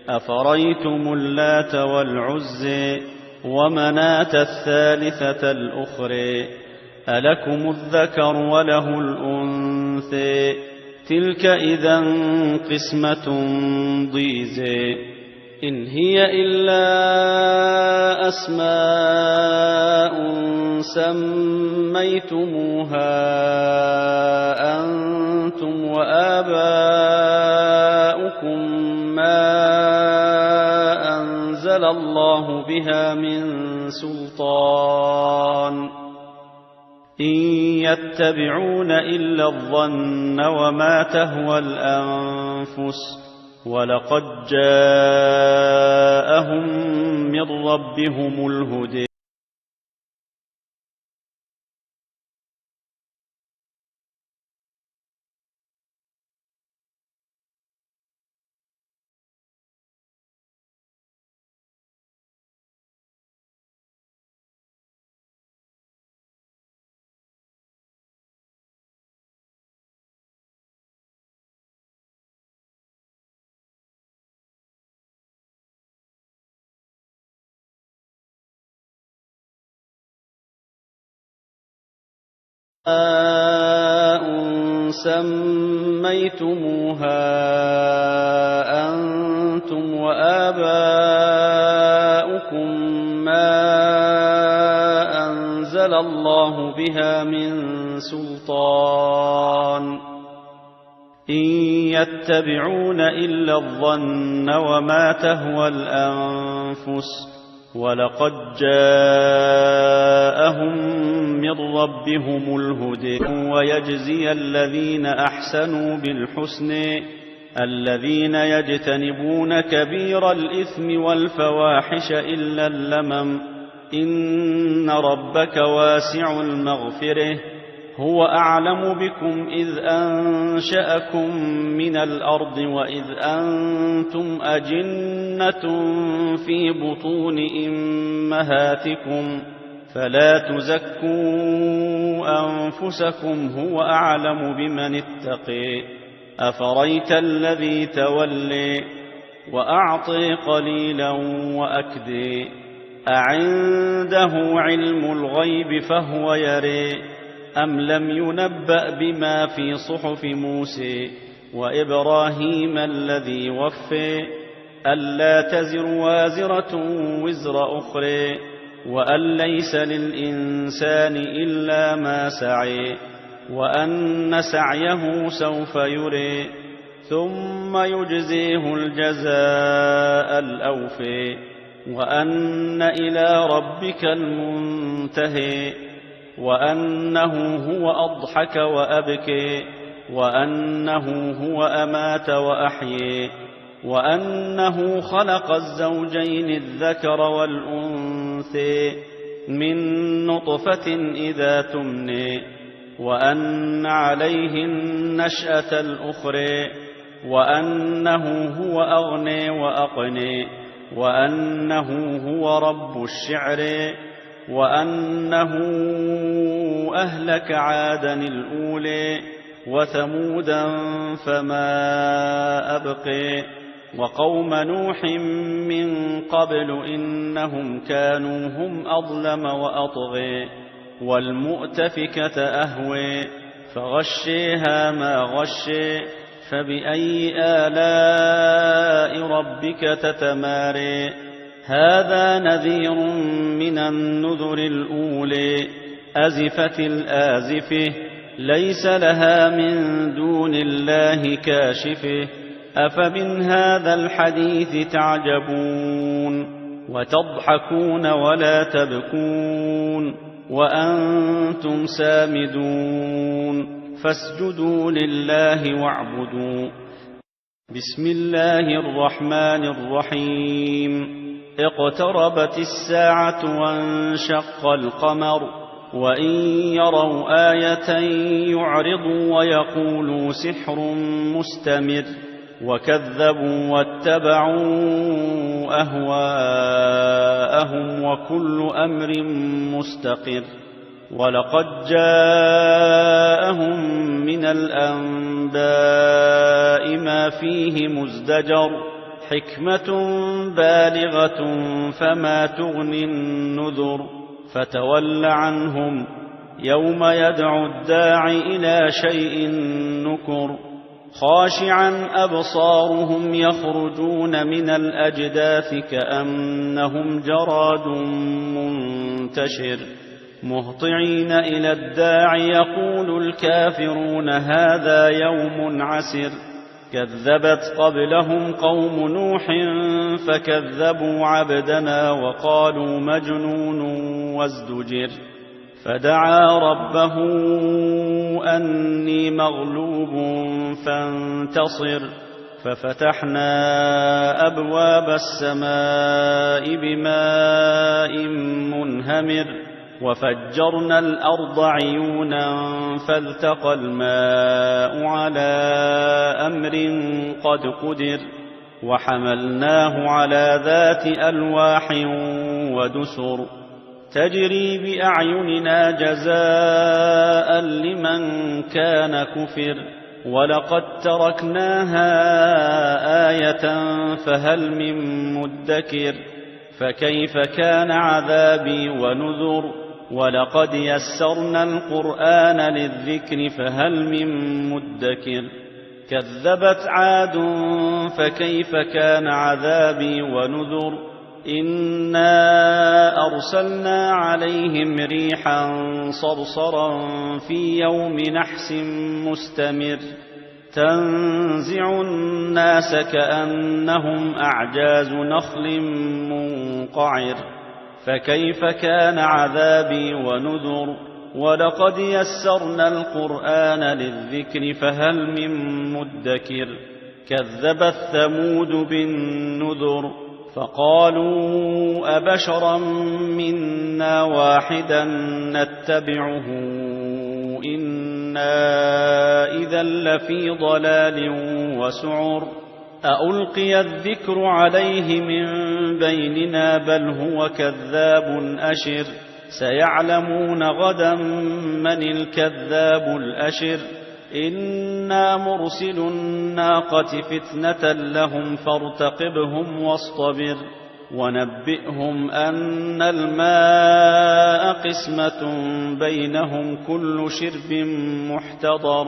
أفريتم اللات والعزى ومناة الثالثة الأخرى ألكم الذكر وله الأنثى تلك إذا قسمة ضيزى إن هي إلا أسماء سميتموها أنتم وآباؤكم ما أنزل الله بها من سلطان إن يتبعون إلا الظن وما تهوى الأنفس ولقد جاءهم من ربهم الهدى أسماء سميتموها أنتم وآباؤكم ما أنزل الله بها من سلطان إن يتبعون إلا الظن وما تهوى الأنفس ولقد جاءهم من ربهم الهدى ويجزي الذين أحسنوا بالحسن الذين يجتنبون كبير الإثم والفواحش إلا اللمم إن ربك واسع المغفرة هو أعلم بكم إذ أنشأكم من الأرض وإذ أنتم أجنة في بطون أمهاتكم فلا تزكوا أنفسكم هو أعلم بمن اتقي أفريت الذي تولي وأعطي قليلا وأكدي أعنده علم الغيب فهو يري أم لم ينبأ بما في صحف موسى وإبراهيم الذي وفي ألا تزر وازرة وزر أخرى وأن ليس للإنسان إلا ما سعي وأن سعيه سوف يري ثم يجزيه الجزاء الأوفي وأن إلى ربك المنتهي وأنه هو أضحك وأبكي وأنه هو أمات وأحيي وأنه خلق الزوجين الذكر والأنثي من نطفة إذا تمني وأن عليه النشأة الأخرى وأنه هو أغني وأقني وأنه هو رب الشعر وأنه أهلك عادا الأولي وثمودا فما أبقي وقوم نوح من قبل إنهم كانوا هم أظلم وأطغي والمؤتفكة أهوي فغشيها ما غشي فبأي آلاء ربك تتماري؟ هذا نذير من النذر الأولي. أزفت الآزفة. ليس لها من دون الله كاشفة. أفمن هذا الحديث تعجبون؟ وتضحكون ولا تبكون وأنتم سامدون. فاسجدوا لله واعبدوا. بسم الله الرحمن الرحيم. اقتربت الساعة وانشق القمر. وإن يروا آية يعرضوا ويقولوا سحر مستمر. وكذبوا واتبعوا أهواءهم وكل أمر مستقر. ولقد جاءهم من الأنباء ما فيه مزدجر. حكمة بالغة فما تغني النذر. فتول عنهم يوم يدعو الداع إلى شيء نكر. خاشعا أبصارهم يخرجون من الأجداث كأنهم جراد منتشر. مهطعين إلى الداع يقول الكافرون هذا يوم عسر. كذبت قبلهم قوم نوح فكذبوا عبدنا وقالوا مجنون وازدجر. فدعا ربه أني مغلوب فانتصر. ففتحنا أبواب السماء بماء منهمر. وفجرنا الأرض عيونا فالتقى الماء على أمر قد قدر. وحملناه على ذات ألواح ودسر. تجري بأعيننا جزاء لمن كان كفر. ولقد تركناها آية فهل من مدكر. فكيف كان عذابي ونذر. ولقد يسرنا القرآن للذكر فهل من مدكر. كذبت عاد فكيف كان عذابي ونذر. إنا أرسلنا عليهم ريحا صرصرا في يوم نحس مستمر. تنزع الناس كأنهم أعجاز نخل منقعر. فكيف كان عذابي ونذر. ولقد يسرنا القرآن للذكر فهل من مدكر. كذبت ثمود بالنذر. فقالوا أبشرا منا واحدا نتبعه إنا إذا لفي ضلال وسعر. أألقي الذكر عليه من بيننا بل هو كذاب أشر. سيعلمون غدا من الكذاب الأشر. إنا مرسل الناقة فتنة لهم فارتقبهم واصطبر. ونبئهم أن الماء قسمة بينهم كل شرب محتضر.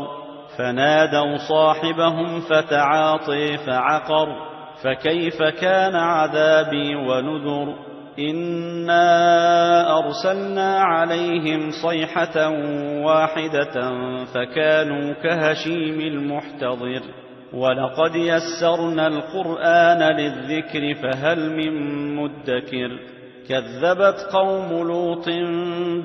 فنادوا صاحبهم فتعاطي فعقر. فكيف كان عذابي ونذر. إنا أرسلنا عليهم صيحة واحدة فكانوا كهشيم المحتضر. ولقد يسرنا القرآن للذكر فهل من مدكر. كذبت قوم لوط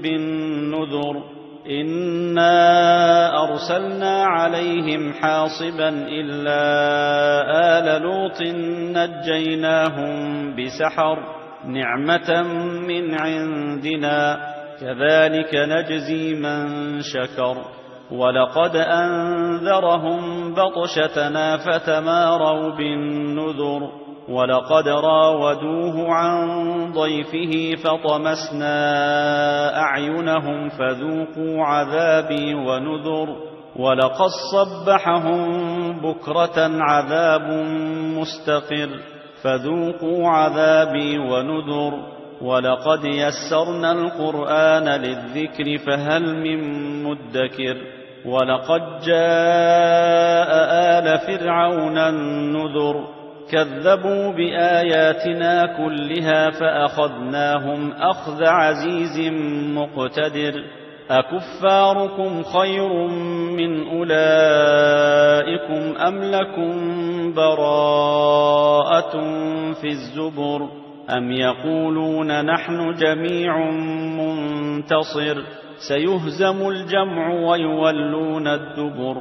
بالنذر. إنا أرسلنا عليهم حاصبا إلا آل لوط نجيناهم بسحر. نعمة من عندنا. كذلك نجزي من شكر. ولقد أنذرهم بطشتنا فتماروا بالنذر. ولقد راودوه عن ضيفه فطمسنا أعينهم فذوقوا عذابي ونذر. ولقد صبحهم بكرة عذاب مستقر. فذوقوا عذابي ونذر. ولقد يسرنا القرآن للذكر فهل من مدكر. ولقد جاء آل فرعون النذر. كذبوا بآياتنا كلها فأخذناهم أخذ عزيز مقتدر. أكفاركم خير من أولئكم أم لكم براءة في الزبر؟ أم يقولون نحن جميع منتصر؟ سيهزم الجمع ويولون الدبر.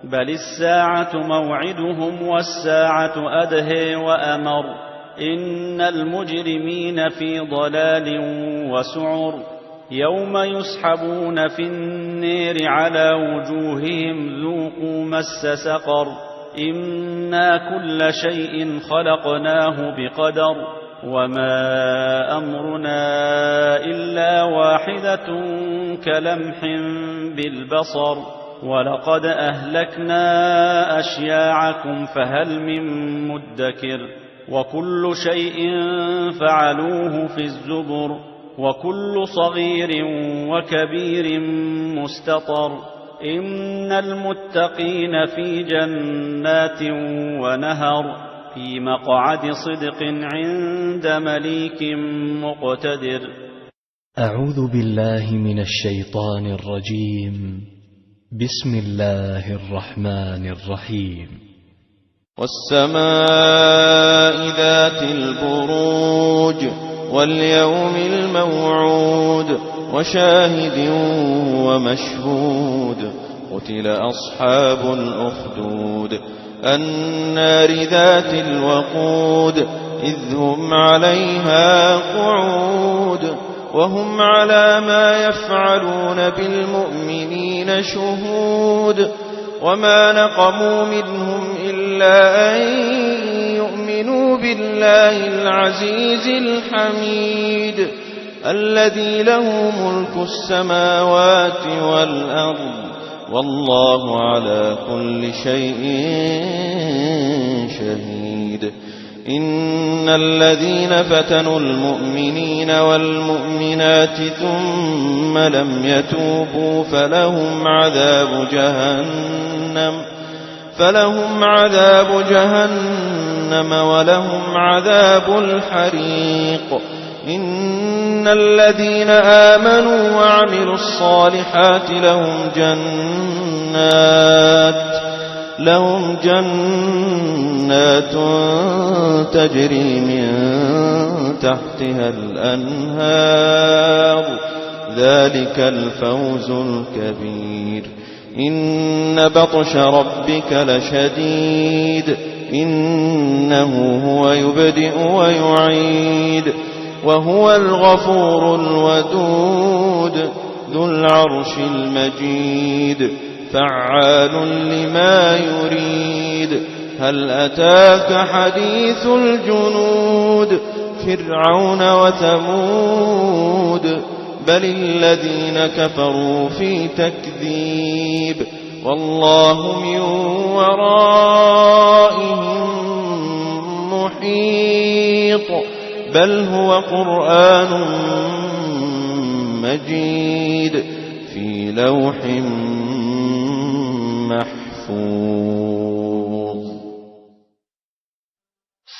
بل الساعة موعدهم والساعة أدهى وأمر. إن المجرمين في ضلال وسعر. يوم يسحبون في النير على وجوههم ذوقوا مس سقر. إنا كل شيء خلقناه بقدر. وما أمرنا إلا واحدة كلمح بالبصر. ولقد أهلكنا أشياعكم فهل من مدكر. وكل شيء فعلوه في الزبر. وكل صغير وكبير مستطر. إن المتقين في جنات ونهر. في مقعد صدق عند مليك مقتدر. أعوذ بالله من الشيطان الرجيم. بسم الله الرحمن الرحيم. والسماء ذات البروج. واليوم الموعود. وشاهد ومشهود. قتل أصحاب الأخدود. النار ذات الوقود. إذ هم عليها قعود. وهم على ما يفعلون بالمؤمنين شهود. وما نقموا منهم إلا أن يؤمنوا بالله العزيز الحميد الذي له ملك السماوات والأرض والله على كل شيء شهيد. إن الذين فتنوا المؤمنين والمؤمنات ثم لم يتوبوا فلهم عذاب جهنم، فلهم عذاب جهنم ولهم عذاب الحريق. إن الذين آمنوا وعملوا الصالحات لهم جنات، لهم جنات تجري من تحتها الأنهار. ذلك الفوز الكبير. إن بطش ربك لشديد. إنه هو يبدئ ويعيد. وهو الغفور الودود. ذو العرش المجيد. فعال لما يريد. هل أتاك حديث الجنود. فرعون وثمود. بل الذين كفروا في تكذيب. والله من ورائهم محيط. بل هو قرآن مجيد. في لوح محفوظ.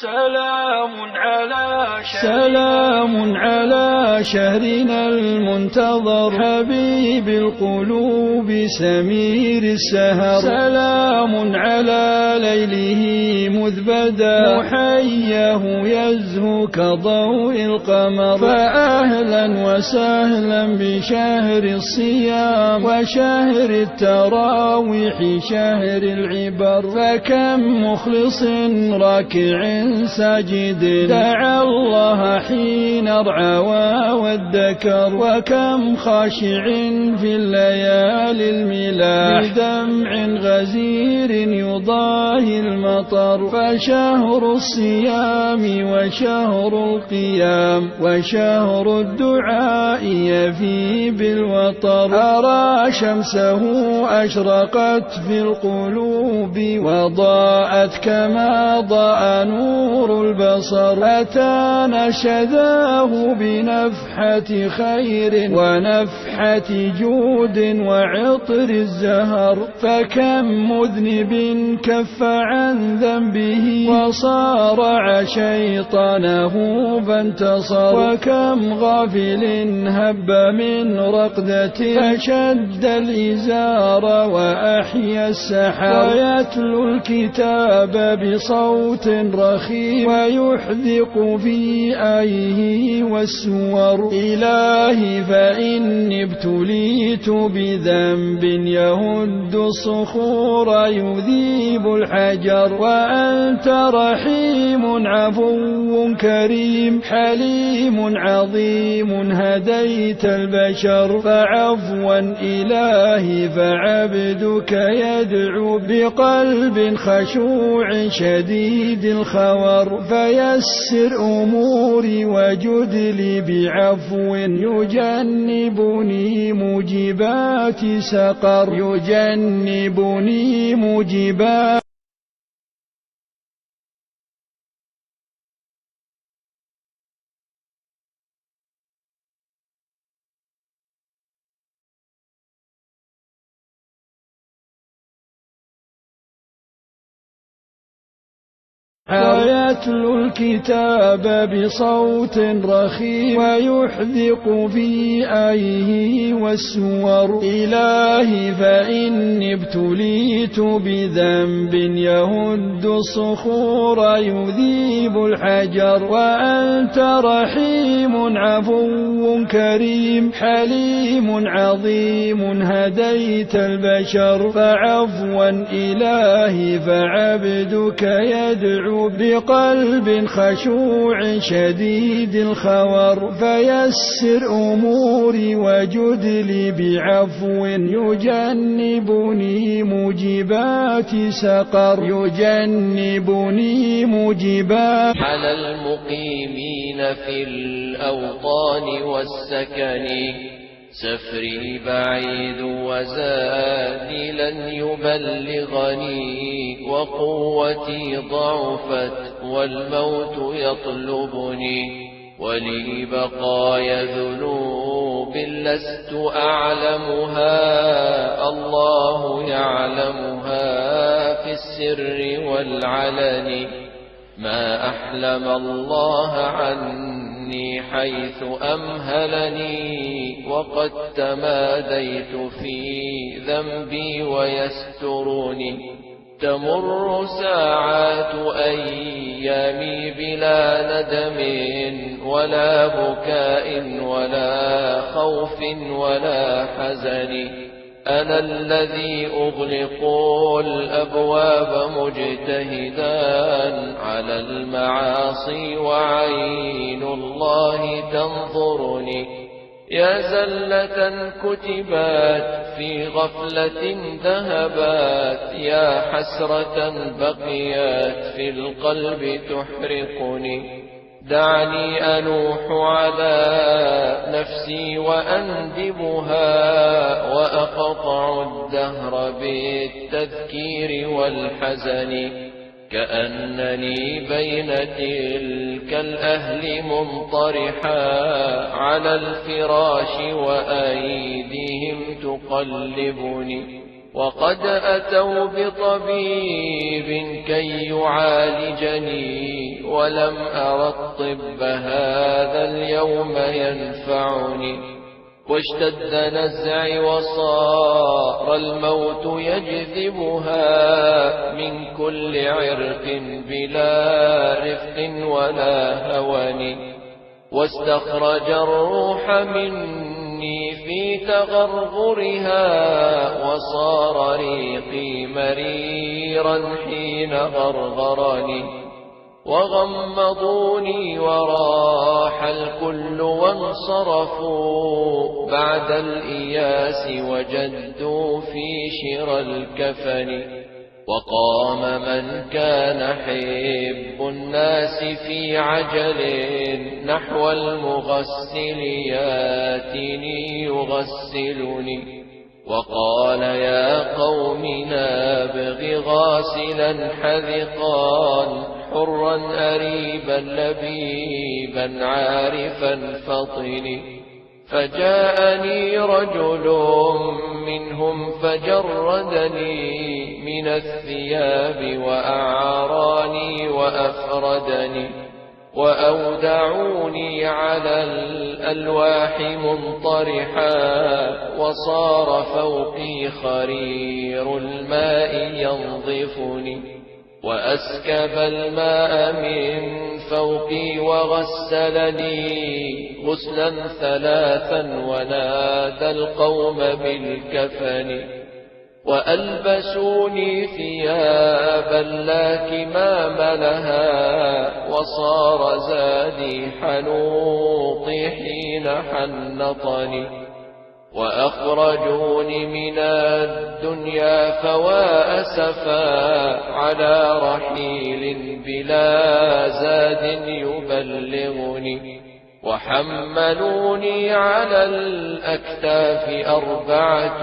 سلام على شهر سلام على شهرنا المنتظر، حبيب القلوب سمير السهر. سلام على ليله مذ بدا، محياه يزهو كضوء القمر. فأهلا وسهلا بشهر الصيام وشهر التراويح شهر العبر. فكم مخلص راكع ساجد دعا الله حين ارعوى وادكر. وكم خاشع في الليالي الملاح بدمع غزير يضاهي المطر. فشهر الصيام وشهر القيام وشهر الدعاء يفي بالوطر. أرى شمسه أشرقت في القلوب وضاءت كما ضاء نور البصر. أتانا شذاه بنفس نفحة خير ونفحة جود وعطر الزهر، فكم مذنب كف عن ذنبه وصارع شيطانه فانتصر، وكم غافل هب من رقدة فشد الإزار وأحيا السحر، ويتلو الكتاب بصوت رخيم ويحدق في آيه والسور. إلهي فإني ابتليت بذنب يهد الصخور يذيب الحجر، وأنت رحيم عفو كريم حليم عظيم هديت البشر، فعفوا إلهي فعبدك يدعو بقلب خشوع شديد الخور، فيسر أموري وجد لي بعفو يجنبني موجبات سقر، يجنبني موجبات ويتلو الكتاب بصوت رخيم ويحدق في آيه والسور. إلهي فإني ابتليت بذنب يهد الصخور يذيب الحجر، وأنت رحيم عفو كريم حليم عظيم هديت البشر، فعفوا إلهي فعبدك يدعو بقلب خشوع شديد الخور، فيسر أموري وجد لي بعفو يجنبني موجبات سقر، يجنبني موجبات على المقيمين في الأوطان والسكن. سفري بعيد وزادي لن يبلغني، وقوتي ضعفت والموت يطلبني، ولي بقايا ذنوب لست أعلمها، الله يعلمها في السر والعلن. ما أحلم الله عني حيث أمهلني، وقد تماديت في ذنبي ويسترني. تمر ساعات أيامي بلا ندم ولا بكاء ولا خوف ولا حزن. أنا الذي أغلق الأبواب مجتهدا على المعاصي وعين الله تنظرني. يا زلة كتبت في غفلة ذهبت، يا حسرة بقيت في القلب تحرقني. دعني ألوح على نفسي وأندبها، وأقطع الدهر بالتذكير والحزن. كأنني بين تلك الأهل منطرحا على الفراش وأيديهم تقلبني. وقد أتوا بطبيب كي يعالجني، ولم أر الطب هذا اليوم ينفعني. واشتد نزعي وصار الموت يجذبها من كل عرق بلا رفق ولا هون. واستخرج الروح مني في تغرغرها، وصار ريقي مريرا حين غرغرني. وغمضوني وراح الكل وانصرفوا، بعد الإياس وجدوا في شرى الكفن. وقام من كان حب الناس في عجل نحو المغسل ياتني يغسلني. وقال يا قوم نابغ غاسلا حذقا حرا أريبا لبيبا عارفا فطن. فجاءني رجل منهم فجردني من الثياب وأعاراني وأفردني وأودعوني على الألواح منطرحا وصار فوقي خرير الماء ينظفني وأسكب الماء من فوقي وغسلني غسلا ثلاثا ونادى القوم بالكفن وألبسوني ثيابا لا كمام لها وصار زادي حنوطي حين حنطني وأخرجوني من الدنيا فوا أسفا على رحيل بلا زاد يبلغني وحملوني على الأكتاف أربعة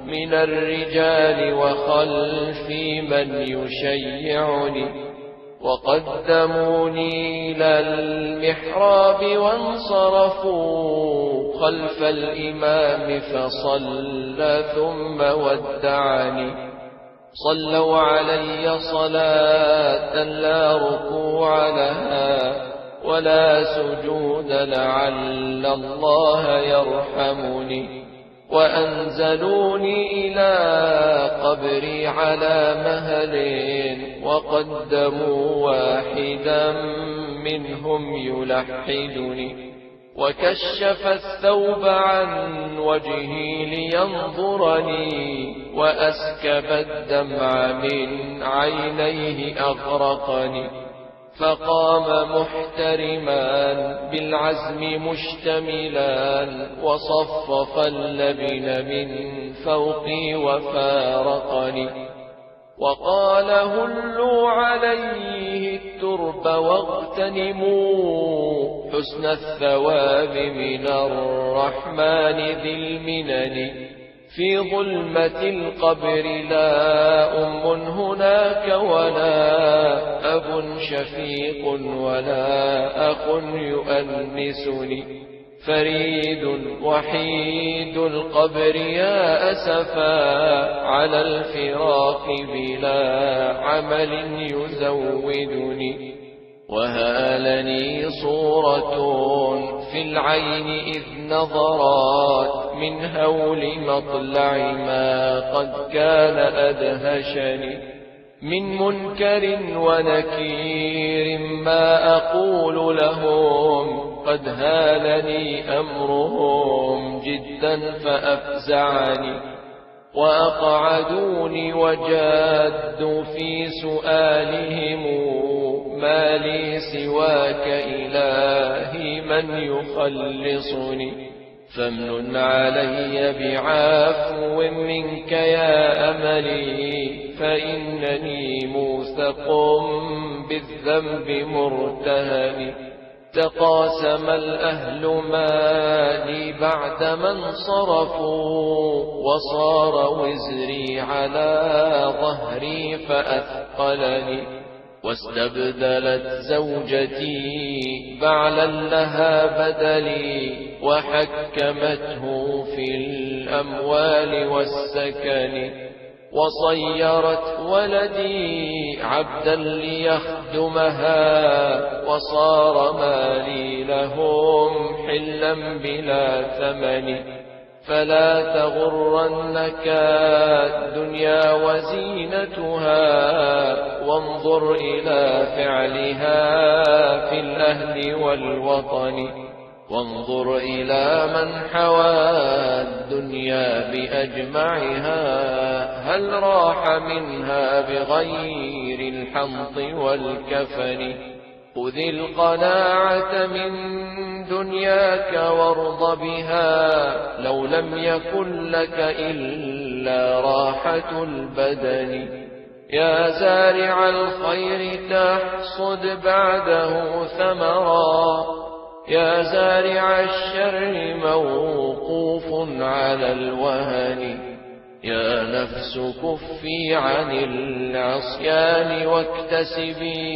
من الرجال وخلفي من يشيعني وقدموني إلى المحراب وانصرفوا خلف الإمام فصلى ثم ودعني. صلوا علي صلاة لا ركوع لها ولا سجود لعل الله يرحمني. وأنزلوني إلى قبري على مهل وقدموا واحدا منهم يلحدني وكشف الثوب عن وجهي لينظرني وأسكب الدمع من عينيه أغرقني. فقام محترما بالعزم مشتملا وصفف اللبن من فوقي وفارقني وقال هلوا عليه الترب واغتنموا حسن الثواب من الرحمن ذي المنن. في ظلمة القبر لا أم هناك ولا أب شفيق ولا أخ يؤنسني. فريد وحيد القبر يا أسفا على الفراق بلا عمل يزودني. وهالني صورة في العين إذ نظرت من هول مطلع ما قد كان أدهشني. من منكر ونكير ما أقول لهم قد هالني أمرهم جدا فأفزعني. وأقعدوني وجادوا في سؤالهم ما لي سواك إلهي من يخلصني. فامنن علي بعفو منك يا أملي فإنني موثق بالذنب مرتهن. تقاسم الأهل ما لي بعد ما انصرفوا وصار وزري على ظهري فأثقلني. واستبدلت زوجتي بعلا لها بدلي وحكمته في الأموال والسكن. وصيرت ولدي عبدا ليخدمها وصار مالي لهم حلا بلا ثمن. فلا تغرنك الدنيا وزينتها وانظر إلى فعلها في الأهل والوطن. وانظر إلى من حوى الدنيا بأجمعها هل راح منها بغير الحنط والكفن. خذ القناعة من دنياك وارض بها لو لم يكن لك إلا راحة البدن. يا زارع الخير تحصد بعده ثمرا يا زارع الشر موقوف على الوهن، يا نفس كفي عن العصيان واكتسبي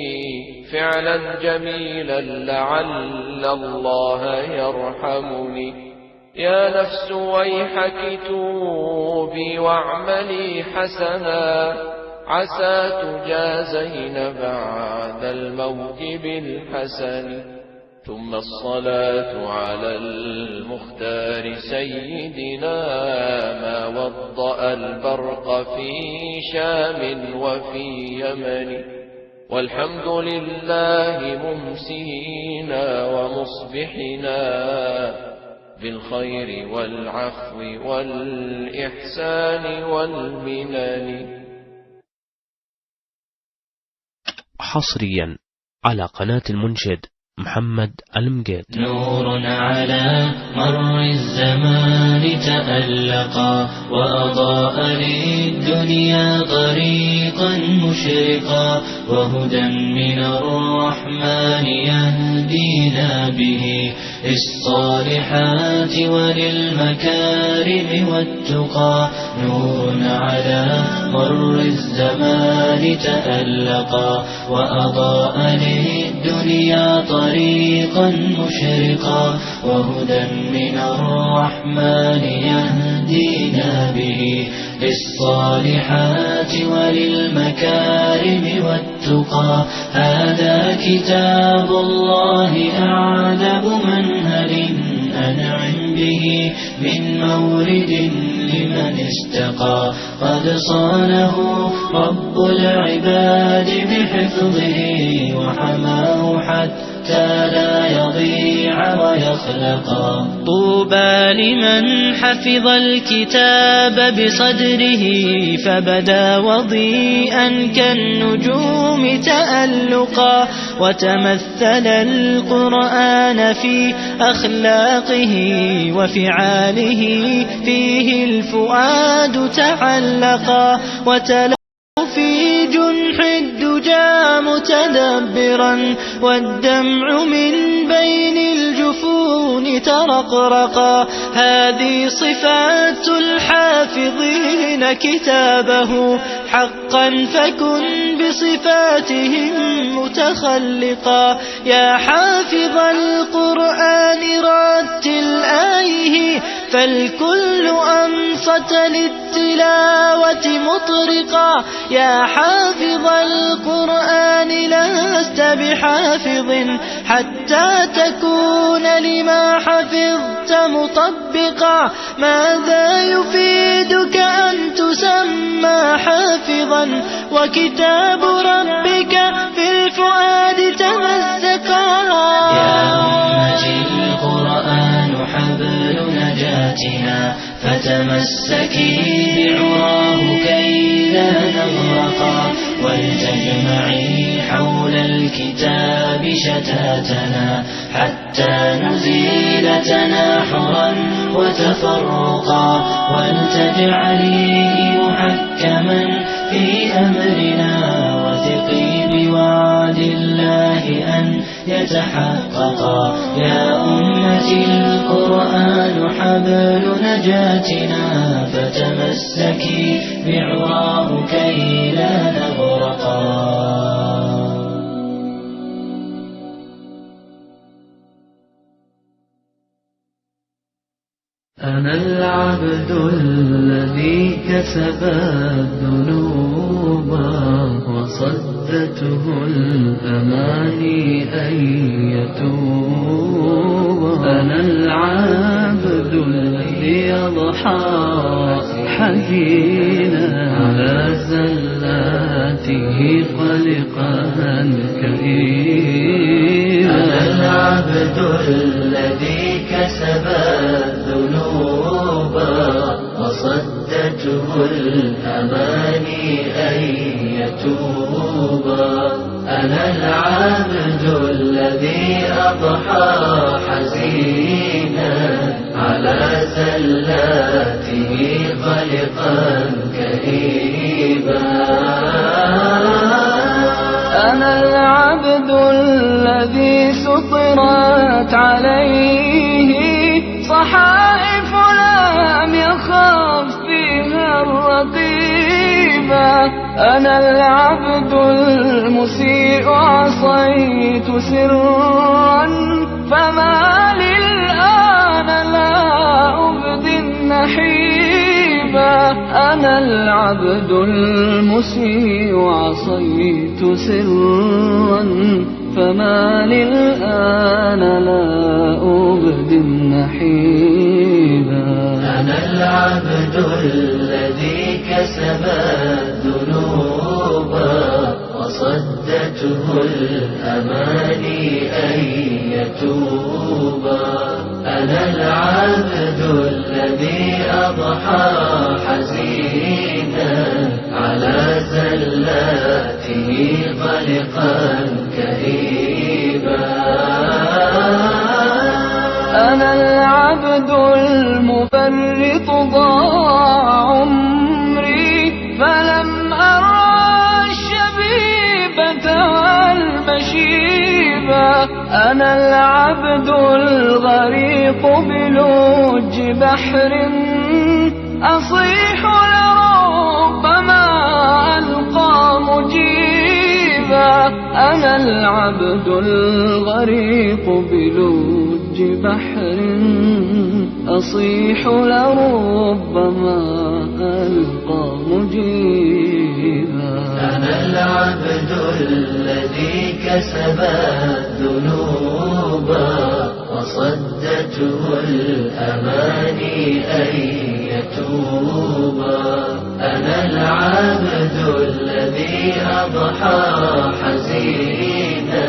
فعلا جميلا لعل الله يرحمني. يا نفس ويحك توبي واعملي حسنا، عسى تجازين بعد الموت بالحسن. ثم الصلاة على المختار سيدنا، ما وضأ البرق في شام وفي يمن. والحمد لله ممسينا ومصبحنا بالخير والعفو والإحسان والمنن. حصريا على قناة المنشد محمد المقيت. نور على مر الزمان تألقا، وأضاء للدنيا طريقا مشرقا، وهدى من الرحمن يهدينا به للصالحات وللمكارم والتقى. نور على مر الزمان تألقا، وأضاء للدنيا طريقا مشرقا، وهدى من الرحمن يهدينا به للصالحات وللمكارم والتقى. هذا كتاب الله أعذب منهل، أنعم به من مورد لمن استقى. قد صانه رب العباد بحفظه، وحماه حتى لا يضيع ويخلقا. طوبى لمن حفظ الكتاب بصدره، فبدا وضيئا كالنجوم تألقا، وتمثل القرآن في أخلاقه وفعاله، فيه الفؤاد تعلقا، وتلاه في جنح الدجى متدبرا، والدمع من بين الجفون ترقرقا. هذه صفات الحافظين كتابه حقا، فكن بصفاتهم متخلقا. يا حافظ القرآن رتل آيه، فالكل أنصت للتلاوة مطرقا. يا حافظ القرآن لست بحافظ حتى تكون لما حفظت مطبقا. ماذا يفيدك أن تسمى حافظا وكتاب ربك في الفؤاد تمزقا؟ يا أمتي، القرآن حبل نجاتنا، فتمسكي بعراه كي لا نغرقا، ولتجمعي حول الكتاب شتاتنا، حتى نزيل تناحرا وتفرقا، ولتجعليه محكما في أمرنا، وثقي بوعد الله أن يتحققا. يا أمتي، القرآن حبل نجاتنا، فتمسكي بعراه كي لا نغرقا. أنا العبد الذي كسب الذنوب، وصدته الأماني أن يتوب. أنا العبد الذي أضحى حزينا على زلاته قلقا كئيبا. أنا العبد الذي كسب الذنوب، وصدته الأماني أن يتوب. أنا العبد الذي أضحى حزينا على زلاته قلقا كئيبا. أنا العبد الذي سطرت عليه صحائف لم يخف فيها الرقيبا. أنا العبد المسيء عصيت سرا، فما لي الآن لا أبدي النحيبا. أنا العبد المسيء عصيت سرا، فما لي الآن لا أبدي النحيبا. أنا العبد الذي كسب الذنوب وصدته الأماني أن يتوب. أنا العبد الذي أضحى حزينا على زلاته قلقا كئيبا. أنا العبد المفرط ضاع عمري فلم أرى الشبيبة والمشيبة. أنا العبد الغريق بلج بحر أصيح لربما ألقى مجيبا. أنا العبد الغريق بلج بحر أصيح لربما ألقى مجيبا. أنا العبد الذي كسب الذنوب وصدته الأماني أن يتوب. أنا العبد الذي أضحى حزينا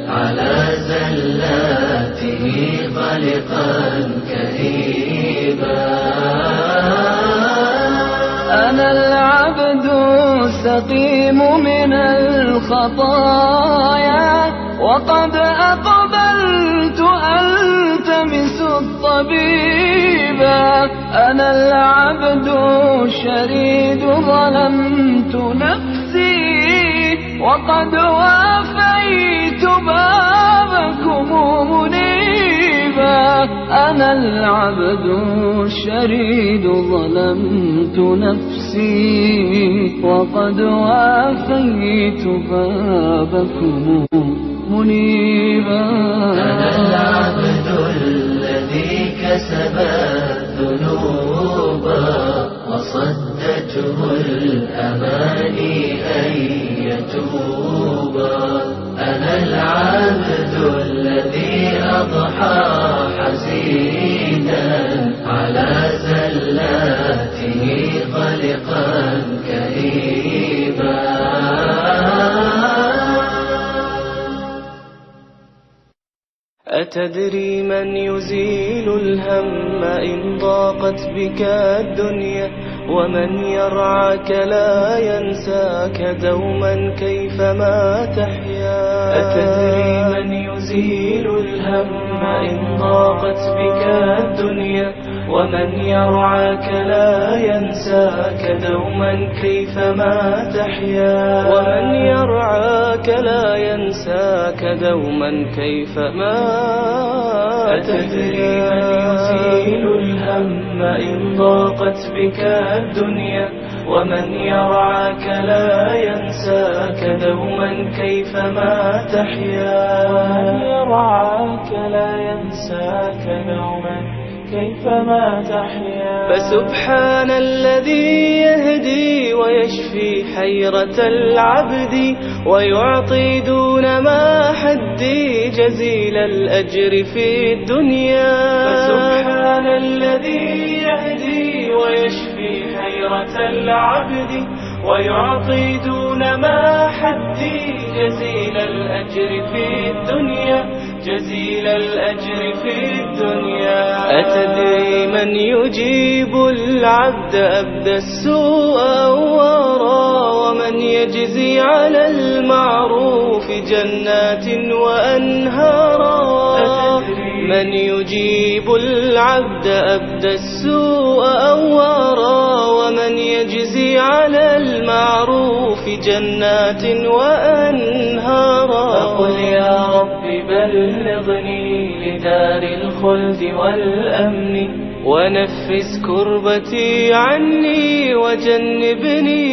على زلاته قلقا كئيبا. أنا العبد السقيم من الخطايا وقد أقبلت ألتمس الطبيبا. أنا العبد الشريد ظلمت نفسي وقد وافيت بابكم منيبا. أنا العبد الشريد ظلمت نفسي وقد وافيت بابكم منيبا. أنا العبد الذي كسب الذنوب وصدته الأماني أن يتوب. أنا العبد الذي أضحى حزينا على زلاته قلقا كئيبا. أتدري من يزيل الهم إن ضاقت بك الدنيا؟ ومن يرعاك لا ينساك دوما كيفما تحيا. أتدري من يزيل الهم إن ضاقت بك الدنيا؟ ومن يرعاك لا ينساك دوما كيفما تحيا. ومن يرعاك لا ينساك دوما كيفما. أتدري من يزيل الهم إن ضاقت بك الدنيا؟ ومن يرعاك لا ينساك دوما كيفما تحيا. ومن يرعاك لا ينساك دوما كيفما تحيا. فسبحان الذي يهدي ويشفي حيرة العبد ويعطي دون ما حد جزيل الأجر في الدنيا. فسبحان الذي يهدي ويشفي حيرة العبد ويعطي دون ما حد جزيل الأجر في الدنيا، جزيل الأجر في الدنيا. أتدري من يجيب العبد أبدى السوء أوارا؟ ومن يجزي على المعروف جنات وأنهارا؟ أتدري من يجيب العبد أبدى السوء أوارا؟ ومن يجزي على المعروف جنات وأنهارا؟ فقل يا رب بلغني دار الخلد والأمن، ونفس كربتي عني وجنبني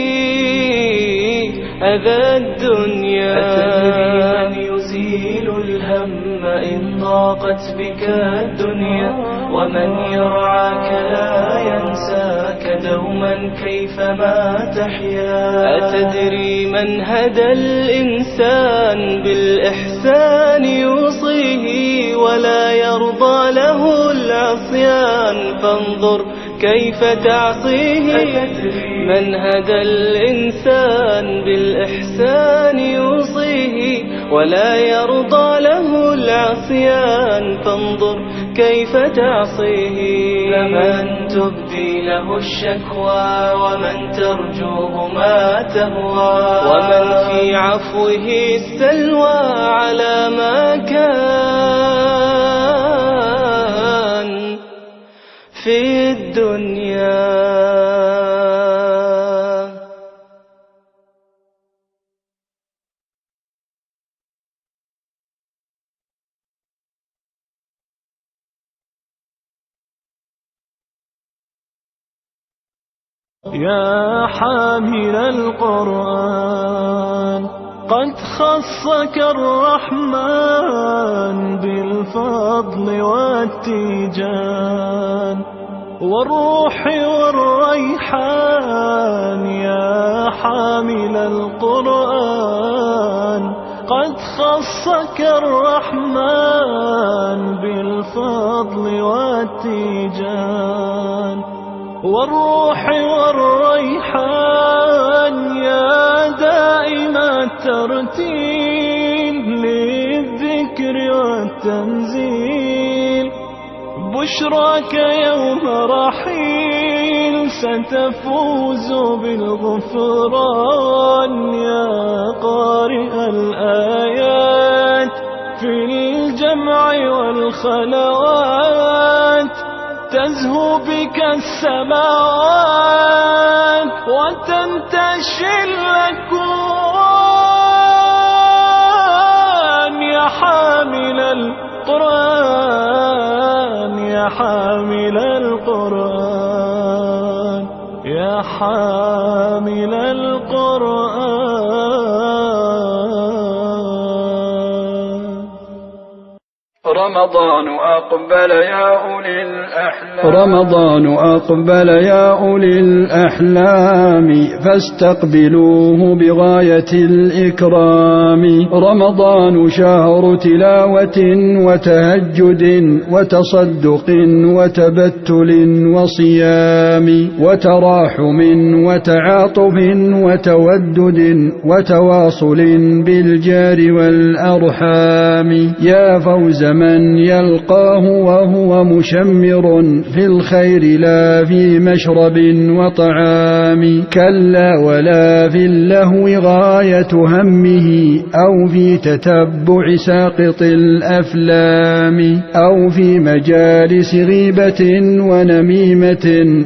أذى الدنيا. أتدري من يزيل الهم إن ضاقت بك الدنيا؟ ومن يرعاك لا ينساك دوما كيفما تحيا. أتدري من هدى الإنسان بالإحسان يوصيه ولا يرضى له العصيان؟ فانظر كيف تعصيه. أتدري من هدى الإنسان بالإحسان يوصيه ولا يرضى له العصيان؟ فانظر كيف تعصيه. فمن تبدي له الشكوى ومن ترجوه ما تهوى، ومن في عفوه السلوى على ما كان في الدنيا. يا حامل القرآن، قد خصك الرحمن بالفضل والتيجان والروح والريحان. يا حامل القرآن، قد خصك الرحمن بالفضل والتيجان والروح والريحان. يا دائم الترتيل للذكر والتنزيل، بشراك يوم رحيل، ستفوز بالغفران. يا قارئ الآيات في الجمع والخلوات، تزهو بك السماوات وتنتشي الأكوان. يا حامل القرآن، يا حامل القرآن، يا حامل القرآن. رمضان أقبل يا أولي الأحلام. رمضان أقبل يا أولي الأحلام، فاستقبلوه بغاية الإكرام. رمضان شهر تلاوة وتهجد وتصدق وتبتل وصيام وتراحم وتعاطف وتودد وتواصل بالجار والأرحام. يا فوز من يلقاه وهو مشمر في الخير لا في مشرب وطعام. كلا ولا في اللهو غاية همه أو في تتبع ساقط الأفلام أو في مجالس غيبة ونميمة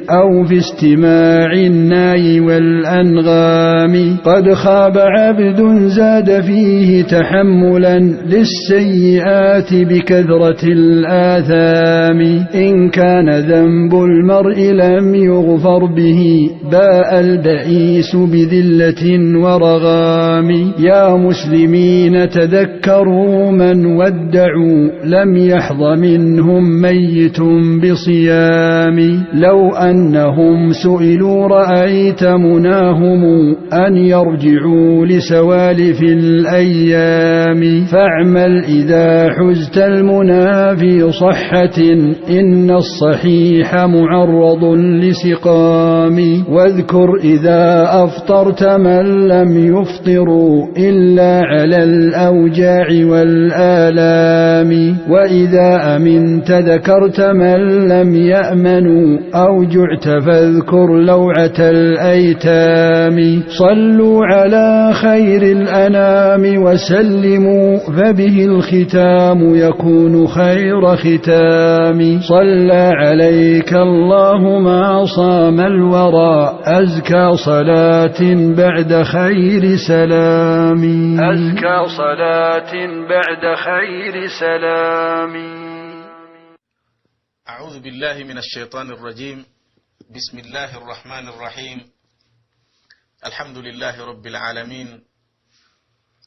أو في استماع الناي والأنغام. قد خاب عبد زاد فيه تحملا للسيئات بكثرة الآثام. إن كان ذنب المرء لم يغفر به باء البئيس بذلة ورغام. يا مسلمين تذكروا من ودعوا لم يحظ منهم ميت بصيام. لو أنهم سئلوا رأيت مناهم أن يرجعوا لسوالف الأيام. فاعمل إذا حزت المنى في صحة إن الصحيح معرض لسقام. واذكر إذا أفطرت من لم يفطروا إلا على الأوجاع والآلام. وإذا أمنت ذكرت من لم يأمنوا أو جعت فاذكر لوعة الأيتام. صلوا على خير الأنام وسلموا فبه الختام يكون خير ختام. صلى عليك الله ما صام الورى أزكى صلاة بعد خير سلام. أزكى صلاة بعد خير سلام. أعوذ بالله من الشيطان الرجيم. بسم الله الرحمن الرحيم. الحمد لله رب العالمين.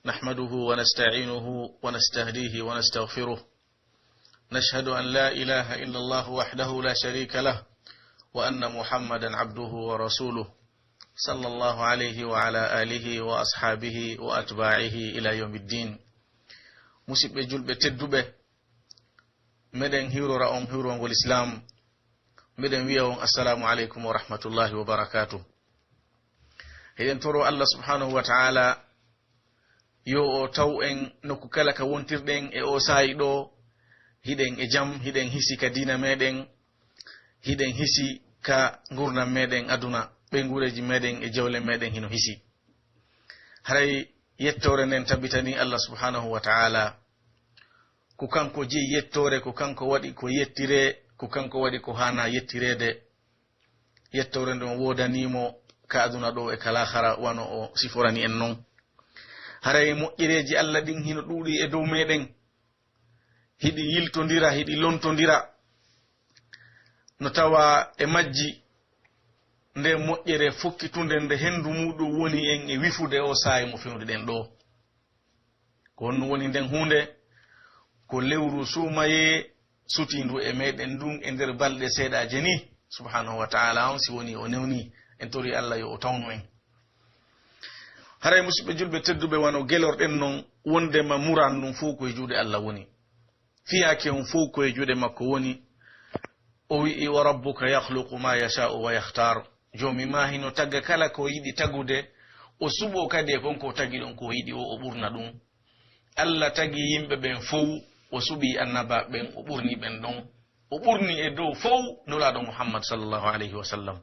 نحمده ونستعينه ونستهديه ونستغفره. نشهد أن لا إله إلا الله وحده لا شريك له، وأن محمدا عبده ورسوله، صلى الله عليه وعلى آله وأصحابه وأتباعه إلى يوم الدين. Musiɓɓe julɓe tedduɓe, meɗen hiwrora on hiwrongol Islaam. Meɗen wi'a on, Assalaamu aleykum wa rahmatullahi wa barakaatuh. Hiɗen toro Allah subhanahu wa ta'ala yo o taw en nokku kala ka wontirɗen e o saa'i ɗo, hiɗen e jam, hiɗen hisi ka diina meɗen, hiɗen hisi ka ngurndan meɗen aduna, ɓeynguureeji meɗen e jawle meɗen hino hisi. Haray yettoore nden tabitani Allah subhanahu wa ta'ala. Ko kanko jeyi yettoore, ko kanko waɗi ko yettiree, ko kanko waɗi ko haanaa yettireede. Yettoore nden woodanii mo ka aduna ɗo e ka laakhara, wano o siforani en non. Haray moƴƴereeji Allah ɗin hino ɗuuɗi e dow meɗen, hiɗi yiltondira, hiɗi lontondira. No tawa e majji nde moƴƴere fokkitunde nde hendu muɗum woni en e wifude o saa'i mo fewndo ɗen ɗo. Ko honɗum woni nden huunde? Ko lewru suumayee sutiindu e meɗen ndun e nder balɗe seeɗaaje ni. Subhanahu wa ta'ala on, si woni o newni, en tori Allah yo o tawnu en. Haray musiɓɓe julɓe tedduɓe, wano gelorɗen non, wondema muraadu ndun fow ko e juuɗe Allah woni. Fiyaake on fow ko e juuɗe makko woni. O wi'i, "Wa rabbuka yakhluqu ma yasha'u wa yakhtar." Joomi maa hino tagga kala ko yiɗi tagude, o suɓoo kadi e kon ko tagi ɗon ko yiɗi o, o ɓurna ɗum. Allah tagi yimɓe ɓen fow, o suɓii annabaaɓe ɓen, o ɓurni ɓen ɗon. O ɓurni e dow fow Nulaaɗo Muhammad sallallahu alayhi wa sallam.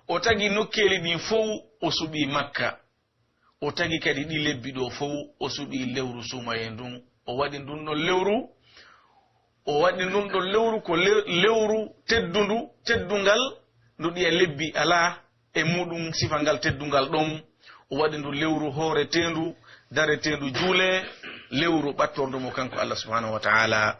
O tagi nokkeeli ɗin fow, o suɓii Makka. O tagi kadi ɗi lebbi ɗo fow, o suɓii lewru suumayee ndun. O waɗi ndun ɗon lewru, o waɗi ndun ɗon lewru ko le-, lewru teddundu, teddungal, ndu ɗiya lebbi alaa e muɗum sifa ngal teddungal ɗon. O waɗi ndu lewru hooreteendu, dareteendu juulee, lewru ɓattordu mo kanko Allah subhanahu wa ta'ala.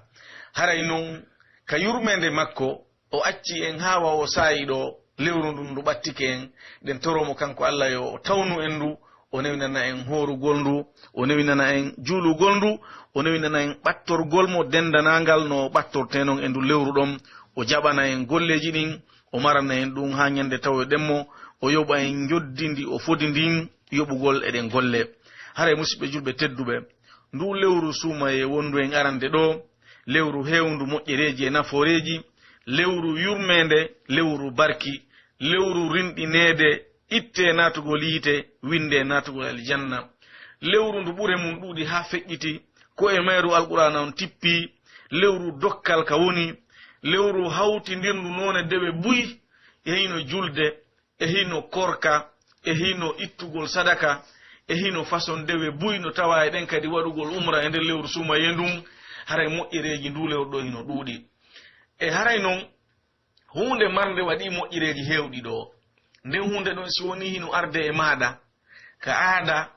Haray non, ka yurmeende makko, o acci en haa wa o saa'i ɗo, lewru ndun ndu ɓattike en, ɗen toro mo kanko Allah yo o tawnu en ndu, o newinana en hoorugol ndu, o newinana en juulugol ndu, o newinana en ɓattorgol mo dendanaangal no o ɓattortee non e ndu lewru ɗon, o jaɓana en golleeji ɗin, o marana en ɗum haa ñande tawoyɗen mo, o yoɓa en njoɓdi ndi o fodi ndin yoɓugol eɗen golle. Haray musiɓɓe julɓe tedduɓe, ndu lewru suumayee wondu en arande ɗo, lewru heewndu moƴƴereeji e nafooreeji, lewru yurmeende, lewru barki, lewru rinɗineede, ittee naatugol yiite, winndee naatugol aljanna. Lewru ndu ɓure mum ɗuuɗi haa feƴƴiti, ko e mayru Alqur'aana on tippii, lewru dokkal ka woni, lewru hawtindirndu noone dewe buy, e hino julde, e hino korka, e hino ittugol sadaka, e hino façon dewe buy no tawa e ɗen kadi waɗugol umra e nder lewru suumayee ndun, haray moƴƴereeji ndu lewru ɗo hino ɗuuɗi. E haray non, huunde marnde waɗi moƴƴereeji heewɗi ɗo. Nden huunde ɗon si woni hino arde e maaɗa, ka aada,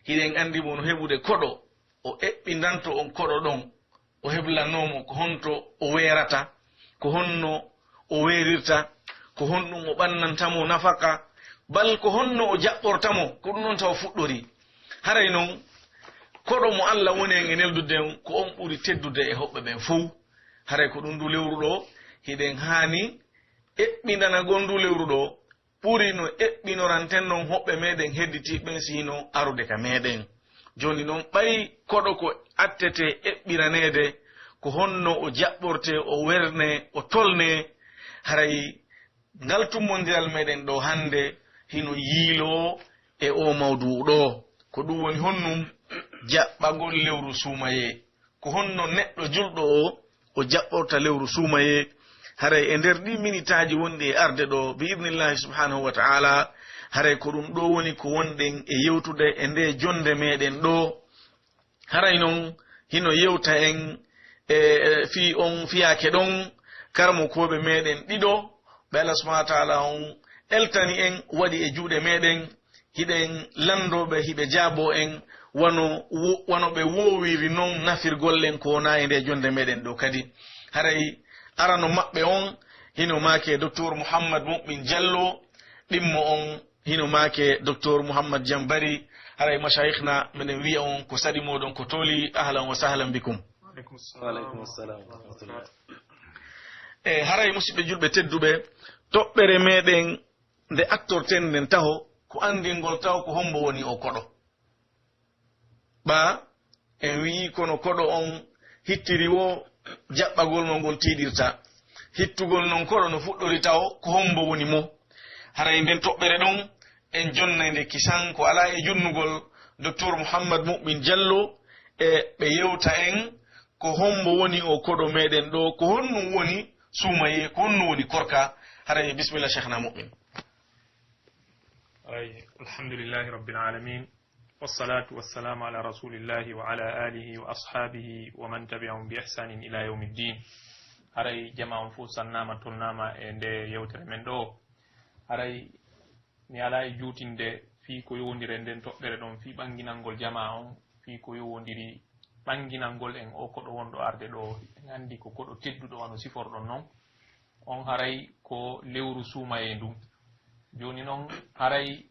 hiɗen anndi mo no heɓude koɗo, o eɓɓindanto on koɗo ɗon, o heblanoo mo ko honto o weerata, ko honno o weerirta, ko honɗum o ɓannanta mo nafaka, bal ko honno o jaɓɓorta mo, ko ɗum ɗon taw fuɗɗori. Haray non, koɗo mo Allah woni en e neldude on, ko on ɓuri teddude e hoɓɓe ɓen fow. Haray ko ɗum ndu lewru ɗo, hiɗen haani eɓɓindanagol ndu lewru ɗo, ɓuri no eɓɓinoranten non hoɓɓe meɗen hedditiiɓe ɓen si hino arude ka meɗen. Jooni non, ɓay koɗo ko attete eɓɓiraneede, ko honno o jaɓɓorte, o werne, o tolne, haray ngal tummondiral meɗen ɗo hannde hino yiiloo e oo mawduu ɗo. Ko ɗum woni honnum jaɓɓagol lewru suumayee. Ko honno neɗɗo julɗo o, o jaɓɓorta lewru suumayee? Haray e nder ɗii minitaaji wonɗi e arde ɗo, bi idnillahi subhanahu wa ta'ala, haray ko ɗum ɗo woni ko wonɗen e yewtude e nde jonde meɗen ɗo. Haray non, hino yewta en e, e fii on fiyaake ɗon, karamokooɓe meɗen ɗiɗo, ɓe Allah subhanahu wa ta'ala on eltani en, waɗi e juuɗe meɗen, hiɗen lanndooɓe, hiɓe jaaboo en, wano wo-, wano ɓe woowiri non nafirgol en ko wonaa e nde jonde meɗen ɗo kadi. Haray Arano maɓɓe on hino maake Doktor Muhammad Mu'min Jallo, ɗimmo on hino maake Doktor Muhammad Jambari. Haray mashayikhna, meɗen wi'a on ko saɗi mooɗon ko tooli, ahlan wa sahlan bikum. Wa alaikum salam wa rahmatullah. E haray musidɓe julɓe tedduɓe, toɓɓere meɗen nde attorten nden taho ko anndingol taho ko hombo woni o koɗo. Ɓaa, en wi'i kono koɗo on hittiri woo jaɓɓagol no ngol tiiɗirta. Hittugol non koɗo no fuɗɗori taho ko hombo woni mo. Haray nden toɓɓere ɗon, en jonnay nde kisan ko alaa e jonnugol Doktor Muhammad Mu'min Jallo, e ɓe yewta en ko hombo woni o koɗo meɗen ɗo, ko honɗum woni suumayee, ko honɗum woni korka. Haray bismillah, Sheikhna Mu'min. Haray, alhamdulillahi rabbil alamin. Wassalatu wassalamu ala rasulillahi wa ala alihi wa ashabihi wa man tabi'ahum bi ihsanin ila yawmiddin. Haray jamaa on fow sannama, tolnama e nde yewtere men ɗo. Haray mi alaa e juutinde fii ko yowondiri e nden toɓɓere ɗon, fii ɓanginangol jamaa on, fii ko yowondiri ɓanginangol en o koɗo wonɗo arde ɗo. En anndi ko koɗo tedduɗo wano siforɗon non. On haray ko lewru suumayee ndun. Jooni non haray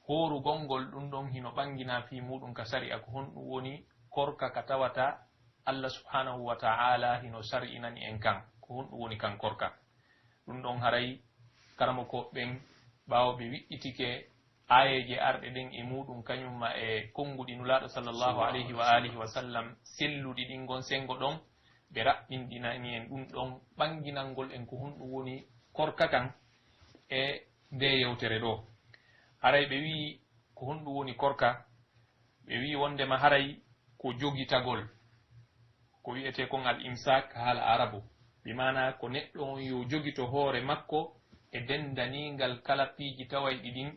hoorugol ngol ɗun ɗon hino ɓangina fii muuɗum ka sari'a, ko honɗum woni korka ka tawata Allah subhanahu wa ta'ala hino sari'inani en kan, ko honɗum woni kan korka. Ɗun ɗon haray karamokooɓe ɓen, ɓaawo ɓe wiɗɗitike aayeeje arɗe ɗen e muuɗum, kañum ma e konnguɗi Nulaaɗo sallallahu alayhi wa alihi wa sallam, selluɗi ɗin ngon senngo ɗon, ɓe raɓɓinɗinani en ɗun ɗon, ɓanginangol en ko honɗum woni korka kan e nde yewtere ɗo. Haray ɓe wi'i, ko honɗum woni korka? Ɓe wi'i wonndema haray ko jogitagol, ko wi'etee kon al imsak haala arabu, bi maana ko neɗɗo on yo jogito hoore makko e denndaningal kala piiji tawayɗi ɗin,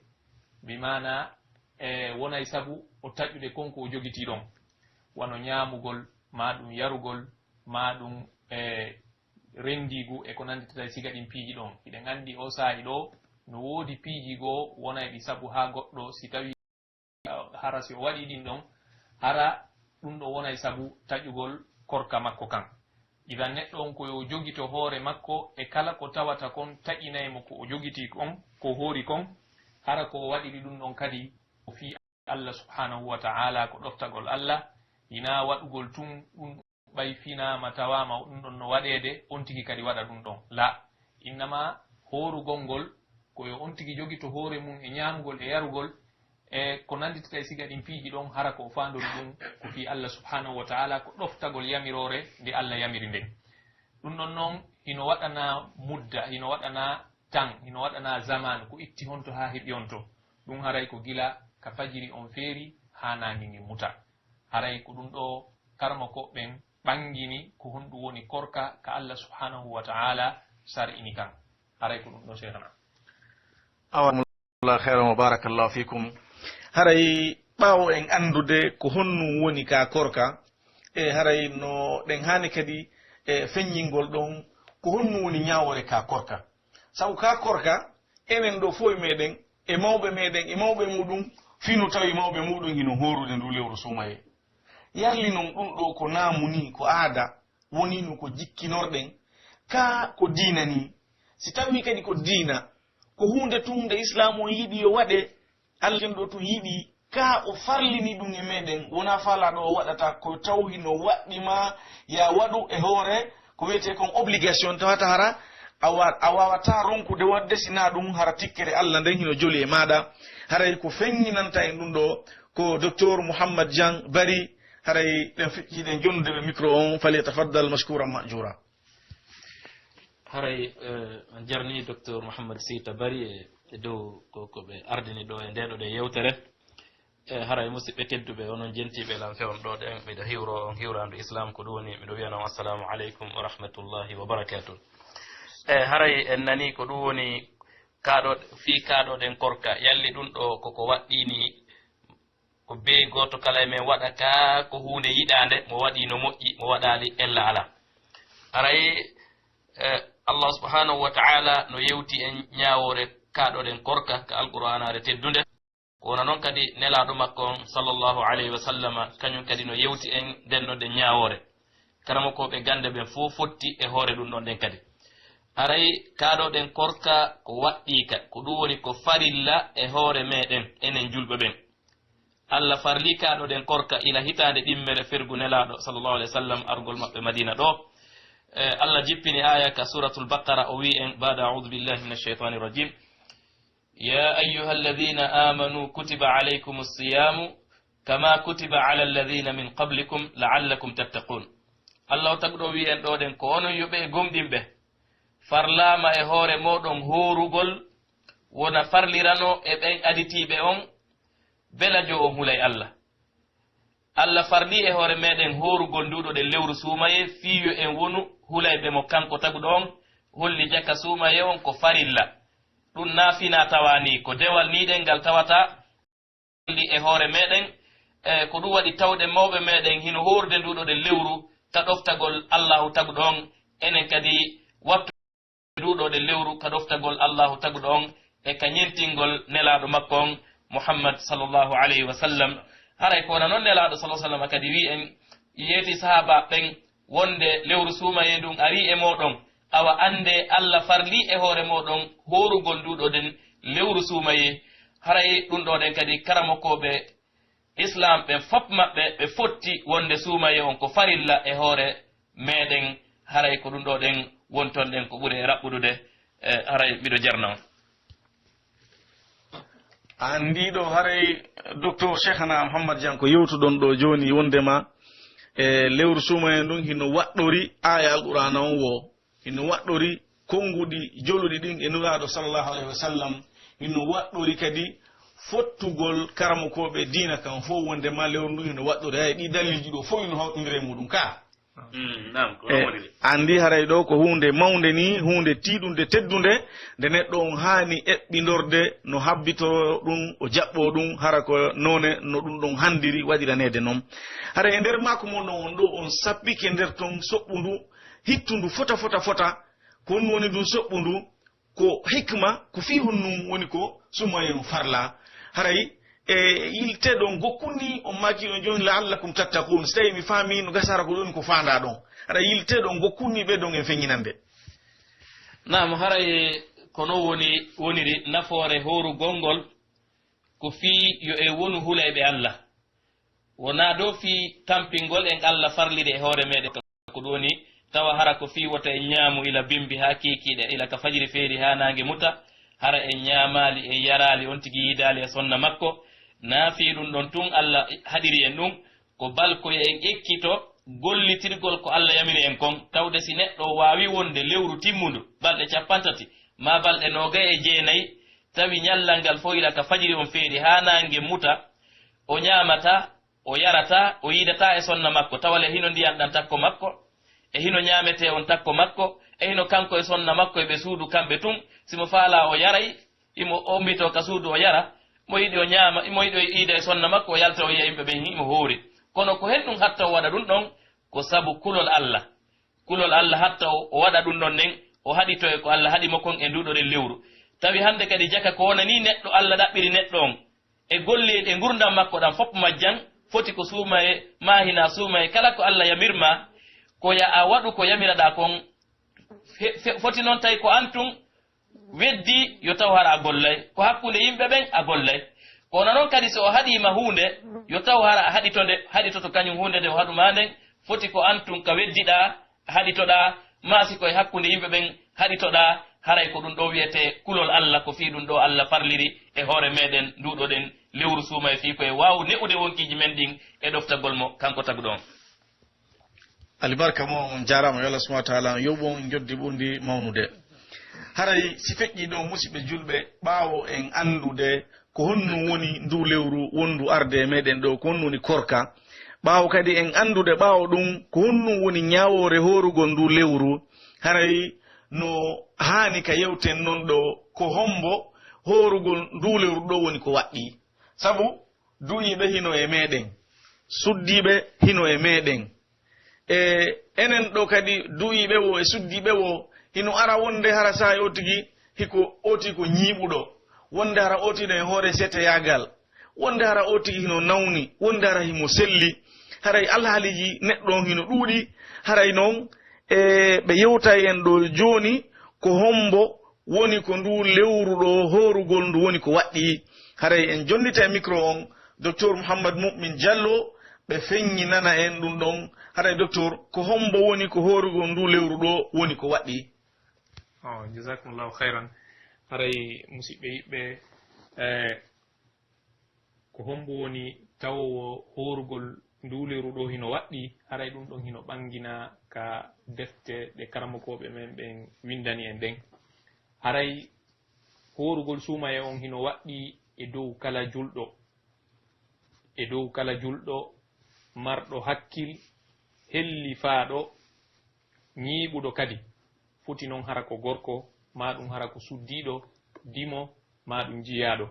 bi maana e wonay sabu o taƴude kon ko o jogitii ɗon, wano ñaamugol, maa ɗum yarugol, maa ɗum e renndiigu e ko nannditata e siga ɗin piiji ɗon. Hiɗen anndi oo saa'i ɗoo no woodi piiji goo wonayɗi sabu haa goɗɗo si tawii hara si o waɗii ɗin ɗon, hara ɗun ɗon wonay sabu taƴugol korka makko kan. Idan neɗɗo on ko yo jogito hoore makko e kala ko tawata kon taƴinay mo ko o jogitii kon, ko o hoori kon, hara ko o waɗiri ɗun ɗon kadi ko fii Allah subhanahu wa ta'ala, ko ɗoftagol Allah, hinaa waɗugol tun ɗun ɓay finaama tawaama ɗun ɗon no waɗeede, on tigi kadi waɗa ɗun ɗon. La, innama hoorugol ngol ko yo on tigi jogito hoore mun e ñaamugol e yarugol e ko nannditata e siga ɗin piiji ɗon, hara ko o faandori ɗun ko fii Allah subhanahu wa ta'ala, ko ɗoftagol yamiroore nde Allah yamiri nden. Ɗun ɗon non hino waɗana mudda, hino waɗana tan, hino waɗana zamaan, ko itti honto haa heɓi honto. Ɗun haray ko gila ka fajiri on feeri haa naange ngen muta. Haray ko ɗun ɗoo karamokooɓe ɓen ɓanngini ko honɗun woni korka ka Allah subhanahu wa ta'ala sar'ini kan. Haray ko ɗun ɗoo, Sheikhana. Awa, jazakumullahu khairan wa barakallahu fikum. Haray ɓaawo en anndude ko honɗun woni ka korka, e haray no ɗen haani kadi e feññingol ɗon ko honɗun woni ñaawoore ka korka. Sabu ka korka, enen ɗoo fow e meɗen, e mawɓe meɗen, e mawɓe muɗum, fii no tawi mawɓe muɗum hino hoorude ndu lewru suumayee. Yalli non ɗun ɗoo ko naamu nii, ko aada, wonii no ko jikkinorɗen, kaa ko diina nii? Si tawii kadi ko diina, ko huunde tun nde Islaamu on yiɗi yo waɗe, Allah ken ɗoo tun yiɗi, kaa o farlini ɗun e meɗen, wonaa faalaa ɗoo o waɗata, ko taw hino waɗɗi ma ya waɗu e hoore, ko wi'etee kon obligation, tawata hara a wa-, a waawataa ronkude waɗde, si naa ɗun hara tikkere Allah nden hino joli e maaɗa. Haray ko feññinanta en ɗun ɗoo ko Doktor Muhammad Jan Bari, haray ɗen fi-, hiɗen jonnude ɓe micro on, falyatafaddal mashkuran ma'jura. Haray, eh, on jarni Doktor Muhammad Sita Bari e, e dow ko, ko ɓe ardini ɗoo e ndee ɗoo ɗe yewtere. E haray musidɓe tedduɓe, onon jentiiɓe lan fewndo ɗoo ɗen, miɗo hiwro on hiwraandu Islam, ko ɗun woni miɗo wi'ana on assalamu aleykum wa rahmatullahi wa barakatuh. E haray en nani ko ɗun woni kaa ɗoo, fii kaa ɗoo ɗen korka, yalli ɗun ɗoo ko ko waɗɗii nii, ko bee gooto kala e men waɗa ka ko huunde yiɗaande, mo waɗii no moƴƴi, mo waɗaali ella alaa. Haray, eh, Allah subhanahu wa ta'ala no yewti en ñaawoore kaa ɗoo ɗen korka ka Alqur'aanaare teddunde. Ko wona non kadi Nelaaɗo makko on, sallallahu alayhi wa sallama, kañun kadi no yewti en nden ɗoo ɗen ñaawoore. Karamokooɓe gannde ɓen fow fotti e hoore ɗun ɗon ɗen kadi. Haray kaa ɗoo ɗen korka ko waɗɗii ka, ko ɗun woni ko farilla e hoore meɗen, enen julɓe ɓen. Alla farlii kaa ɗoo ɗen korka ila hitaande ɗimmere fergu Nelaaɗo, sallallahu alayhi wa sallam, argol maɓɓe Madiina ɗoo. Eh, Alla jippini aaya ka Suuratul Baqara, o wi'i en, baada a'uudu billahi mina shaytaani rajim. يا أيها الذين آمنوا كتب عليكم الصيام كما كتب على الذين من قبلكم لعلكم تتقون. Alla o taguɗo wi'i en ɗoo ɗen, ko onon yo ɓe gomɗinɓe, farlaama e hoore mooɗon hoorugol, wona farlirano e ɓen aditiiɓe on, bela jo on hulay Alla. Alla farlii e hoore meɗen hoorugol nduuɗo ɗen lewru suumayee, fii yo en wonu hulayɓe mo kanko taguɗo on, holli jaka suumayee on ko farilla. Ɗun naa finaa tawaa nii, ko dewal nii ɗen ngal tawata, farlii e hoore meɗen, e ko ɗun waɗi tawɗen mawɓe meɗen hino hoorude nduuɗo ɗen lewru ka ɗoftagol Allaahu taguɗo on, enen kadi wattu nduuɗo ɗen lewru ka ɗoftagol Allaahu taguɗo on e ka ɲentingol Nelaaɗo makko on, Muhammad sallallahu alayhi wa sallam. Haray ko wona non Nelaaɗo sallallahu alayhi wa sallam kadi wi'i en, yeeti sahaabaaɓe ɓen wonde lewru suumayee ndun arii e mooɗon, awa anndee Alla farlii e hoore mooɗon hoorugol nduuɗo ɗen lewru suumayee. Haray ɗun ɗoo ɗen kadi karamokooɓe Islaam ɓen fof maɓɓe, ɓe fotti wonde suumayee on ko farilla e hoore meɗen, haray ko ɗun ɗoo ɗen wonton ɗen ko ɓuri e raɓɓuɗude, e, haray miɗo jarna on. An ndiiɗo haray Docteur Cheikhana Mouhammad Diagne ko yewtuɗon ɗoo jooni wondema e lewru suumayee ndun hino waɗɗori aaya Alqur'aana on woo. Hino waɗɗori konnguɗi joluɗi ɗin e Nulaaɗo sallallahu alayhi wa sallam, hino waɗɗori kadi fottugol karamokooɓe diina kan fow wonde ma lewru ndun hino waɗɗori. Hay ɗii dalilji ɗoo fow hino hawtindira e muɗum ka. Mm, naam, ko E, ɗon woni de. Anndi haray ɗoo ko huunde mawnde nii, huunde tiiɗunde, teddunde, nde neɗɗo on haani eɓɓindorde no habbitoo ɗum, o jaɓɓoo ɗum, hara ko noone no ɗum ɗon hanndiri waɗiraneede non. Haray e nder maaku mon ɗon on ɗoo, on sappike nder ton soɓɓundu, hittundu fota, fota, fota, ko honɗum woni ndun soɓɓundu? Ko hikma, ko fii honɗum woni ko suumayee on farlaa. Haray, e, yiltee ɗon gokkun nii, on maaki on jooni, "La'allakum tattaqun." Si tawii mi faamii, no gasa hara ko ɗon ko faandaa ɗon. Haray yiltee ɗon gokkun nii ɓe ɗon en feññinande. Naam, haray ko non woni, woniri nafoore hoorugol ngol, ko fii yo en wonu hulayɓe Alla. Wonaa dow fii tampingol en Alla farliri e hoore meɗen, ko ɗun woni tawa hara ko fii wota en ñaamu ila bimbi haa kiikiiɗe, ila ka fajiri feeri haa naange muta, hara en ñaamaali, en yaraali, on tigi yiidaali e sonna makko, naa fii ɗun ɗon tun Alla haɗiri en ɗun, ko bal ko yo en ekkito gollitirgol ko Alla yamiri en kon, tawde si neɗɗo waawii wonde lewru timmundu, balɗe cappanɗe tati, maa balɗe noogay e jeenay, tawi ñallal ngal fow ila ka fajiri on feeri haa naange muta, o ñaamataa, o yarataa, o yiidataa e sonna makko, tawa le hino ndiyan ɗan takko makko, e hino ñaametee on takko makko, e hino kanko e sonna makko e ɓe suudu kamɓe tun, si mo faalaa o yaray, himo ommbitoo ka suudu o yara, mo yiɗi o ñaama, mo yiɗi o yiida e sonna makko, o yalta o yi'a yimɓe ɓen himo hoori. Kono ko honɗun hatta o waɗa ɗun ɗon? Ko sabu kulol Alla. Kulol Alla hatta o, o waɗa ɗun ɗon nden, o haɗitoo e ko Alla haɗi mo kon e nduuɗo ɗen lewru. Tawi hannde kadi jaka ko wona nii neɗɗo Alla ɗaɓɓiri neɗɗo on, e golli e ngurndan makko ɗan fow majjan, foti ko suumayee, maa hinaa suumayee, kala ko Alla yamir maa, ko yo a waɗu ko yamiraɗaa kon, fe-, fe-, foti non tawi ko an tun weddii, yo taw hara a gollay, ko hakkunde yimɓe ɓen a gollay. Ko wona non kadi si o haɗii ma huunde, yo taw hara a haɗito nde, haɗitoto kañun huunde nde o haɗu maa nden, foti ko an tun ka weddiɗaa, haɗitoɗaa, maa si ko e hakkunde yimɓe ɓen haɗitoɗaa, haray ko ɗun ɗoo wi'etee kulol Alla, ko fii ɗun ɗoo Alla farliri e hoore meɗen nduuɗo ɗen lewru suumayee fii ko e waawu ne'ude wonkiiji men ɗin e ɗoftagol mo kanko taguɗo on. Alibarka mo, on jaaraama, yo Allah subhanahu wa ta'ala yoɓu on njoddi ɓurndi mawnude. Haray si feƴƴii ɗoo, musiɓɓe julɓe, ɓaawo en anndude ko honɗun woni nduu lewru wonndu arde e meɗen ɗoo, ko honɗun woni korka, ɓaawo kadi en anndude ɓaawo ɗun ko honɗun woni ñaawoore hoorugol nduu lewru, haray no haani ka yewten non ɗoo, ko hombo hoorugol nduu lewru ɗoo woni ko waɗɗii? Sabu du'iiɓe hino e meɗen, suddiiɓe hino e meɗen. E enen ɗoo kadi, du'iiɓe woo e suddiiɓe woo, hino ara wonde hara saa'i oo tigi hiko oo tigi ko ñiiɓuɗo, wonde hara oo tigi no e hoore seteyaagal, wonde hara oo tigi hino nawni, wonde hara himo selli. Haray alhaaliiji neɗɗo on hino ɗuuɗi, haray non, e, ɓe yewtay en ɗoo jooni ko hombo woni ko nduu lewru ɗoo hoorugol ndu woni ko waɗɗii. Haray en jonnitay mikro on Doktor Muhammad Mu'min Jallo, ɓe feññinana en ɗun ɗon. Haray Doktor, ko hombo woni ko hoorugol nduu lewru ɗoo woni ko waɗɗii? Oh, jazakumullahu khairan. Haray, musiɓɓe yiɓɓe, eh, ko hombo woni tawoowo hoorugol nduu lewru ɗoo hino waɗɗii? Haray ɗun ɗon hino ɓangina ka defte ɗe karamokooɓe men ɓen windani en ɗen. Haray hoorugol suumayee on hino waɗɗii e dow kala julɗo, e dow kala julɗo marɗo hakkil, hellifaaɗo, ñiiɓuɗo kadi. Foti non hara ko gorko, maa ɗun hara ko suddiiɗo, dimo, maa ɗun jiyaaɗo.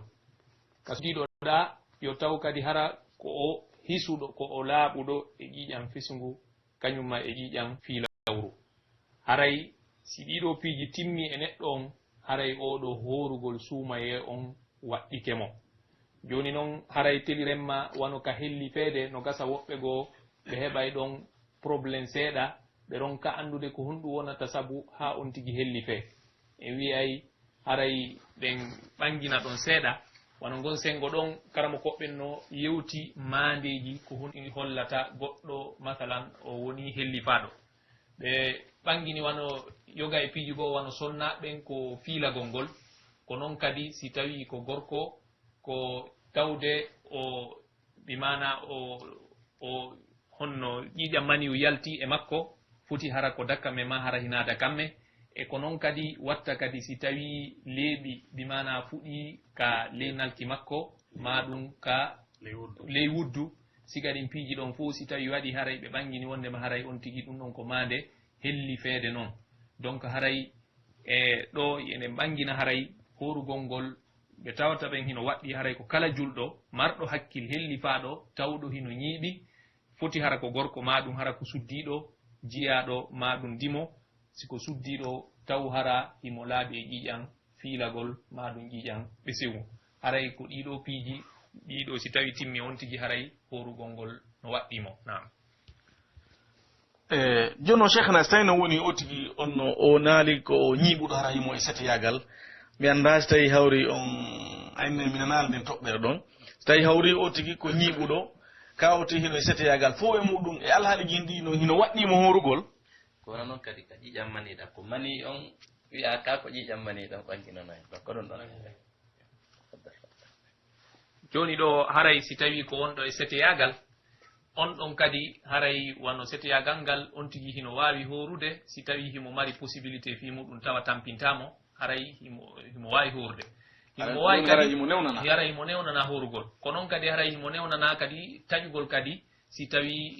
Ka suddiiɗo ɗaa, yo taw kadi hara ko o hisuɗo, ko o laaɓuɗo e ƴiiƴan fisungu, kañun maa e ƴiiƴan fiilawru. Haray si ɗii ɗoo piiji timmii e neɗɗo on, haray oo ɗoo hoorugol suumayee on waɗɗike mo. Jooni non, haray teliren ma wano ka hellifeede, no gasa woɓɓe goo ɓe heɓay ɗon problème seeɗa, ɓe ronka anndude ko honɗun wonata sabu haa on tigi hellifee. En wi'ay haray ɗen ɓangina ɗon seeɗa, wano ngon senngo ɗon, karamokooɓe ɓen no yewti maandeeji ko honɗun hollata goɗɗo, masalan, o wonii hellifaaɗo. Ɓe ɓangini wano yoga e piiji goo, wano sonnaaɓe ɓen ko fiilagol ngol. Ko non kadi si tawii ko gorko, ko tawde o, bi maanaa o, o honno ƴiiƴan maniyu yalti e makko, foti hara ko dakkamme maa hara hinaada kamme. E ko non kadi watta kadi si tawii leeɓi, bi maanaa fuɗii ka ley nalki makko, maa ɗun ka ley wuddu, ley wuddu, siga ɗin piiji ɗon fow si tawii waɗii, haray ɓe ɓangini wonndema haray on tigi ɗun ɗon ko maande hellifeede non. Donc haray e ɗoo eɗen ɓangina haray hoorugol ngol ɓe tawata ɓen hino waɗɗii haray ko kala julɗo marɗo hakkil hellifaaɗo tawɗo hino ñiiɓi, foti hara ko gorko maa ɗun hara ko suddiiɗo, jiyaaɗo maa ɗun dimo, si ko suddiiɗo taw hara himo laaɓi e ƴiiƴan fiilagol maa ɗun ƴiiƴan ɓesewu. Haray ko ɗii ɗoo piiji, ɗii ɗoo si tawii timmi on tigi haray hoorugol ngol no waɗɗii mo. Naam. E, jooni non, Cheikhna, so tawii no woni o tigi on no o naali ko o ñiiɓuɗo hara himo e seteyaagal, mi anndaa si tawii hawri on, ayne mi nanaali nden toɓɓere ɗon. So tawii hawri o tigi ko ñiiɓuɗo, ka o tigi hino e seteyaagal, fow e muɗum e alhaaliiji ɗin no hino waɗɗii mo hoorugol. Ko wano non kadi ka ƴiiƴan manii ɗan, ko manii on wi'aa ka ko ƴiiƴan manii ɗan ɓanginanaa. Donc ko ɗun ɗon. Jooni ɗoo, haray si tawii ko wonɗo e seteyaagal, on ɗon kadi haray wano seteyaagal ngal, on tigi hino waawi hoorude, si tawii himo mari possibilité fii muɗum tawa tampintaa mo, haray himo, himo waawi hoorude. Himo Haray waawi ɗum haray kadi, himo newnanaa. Haray himo newnanaa hoorugol. Ko non kadi haray himo newnanaa kadi taƴugol kadi, si tawii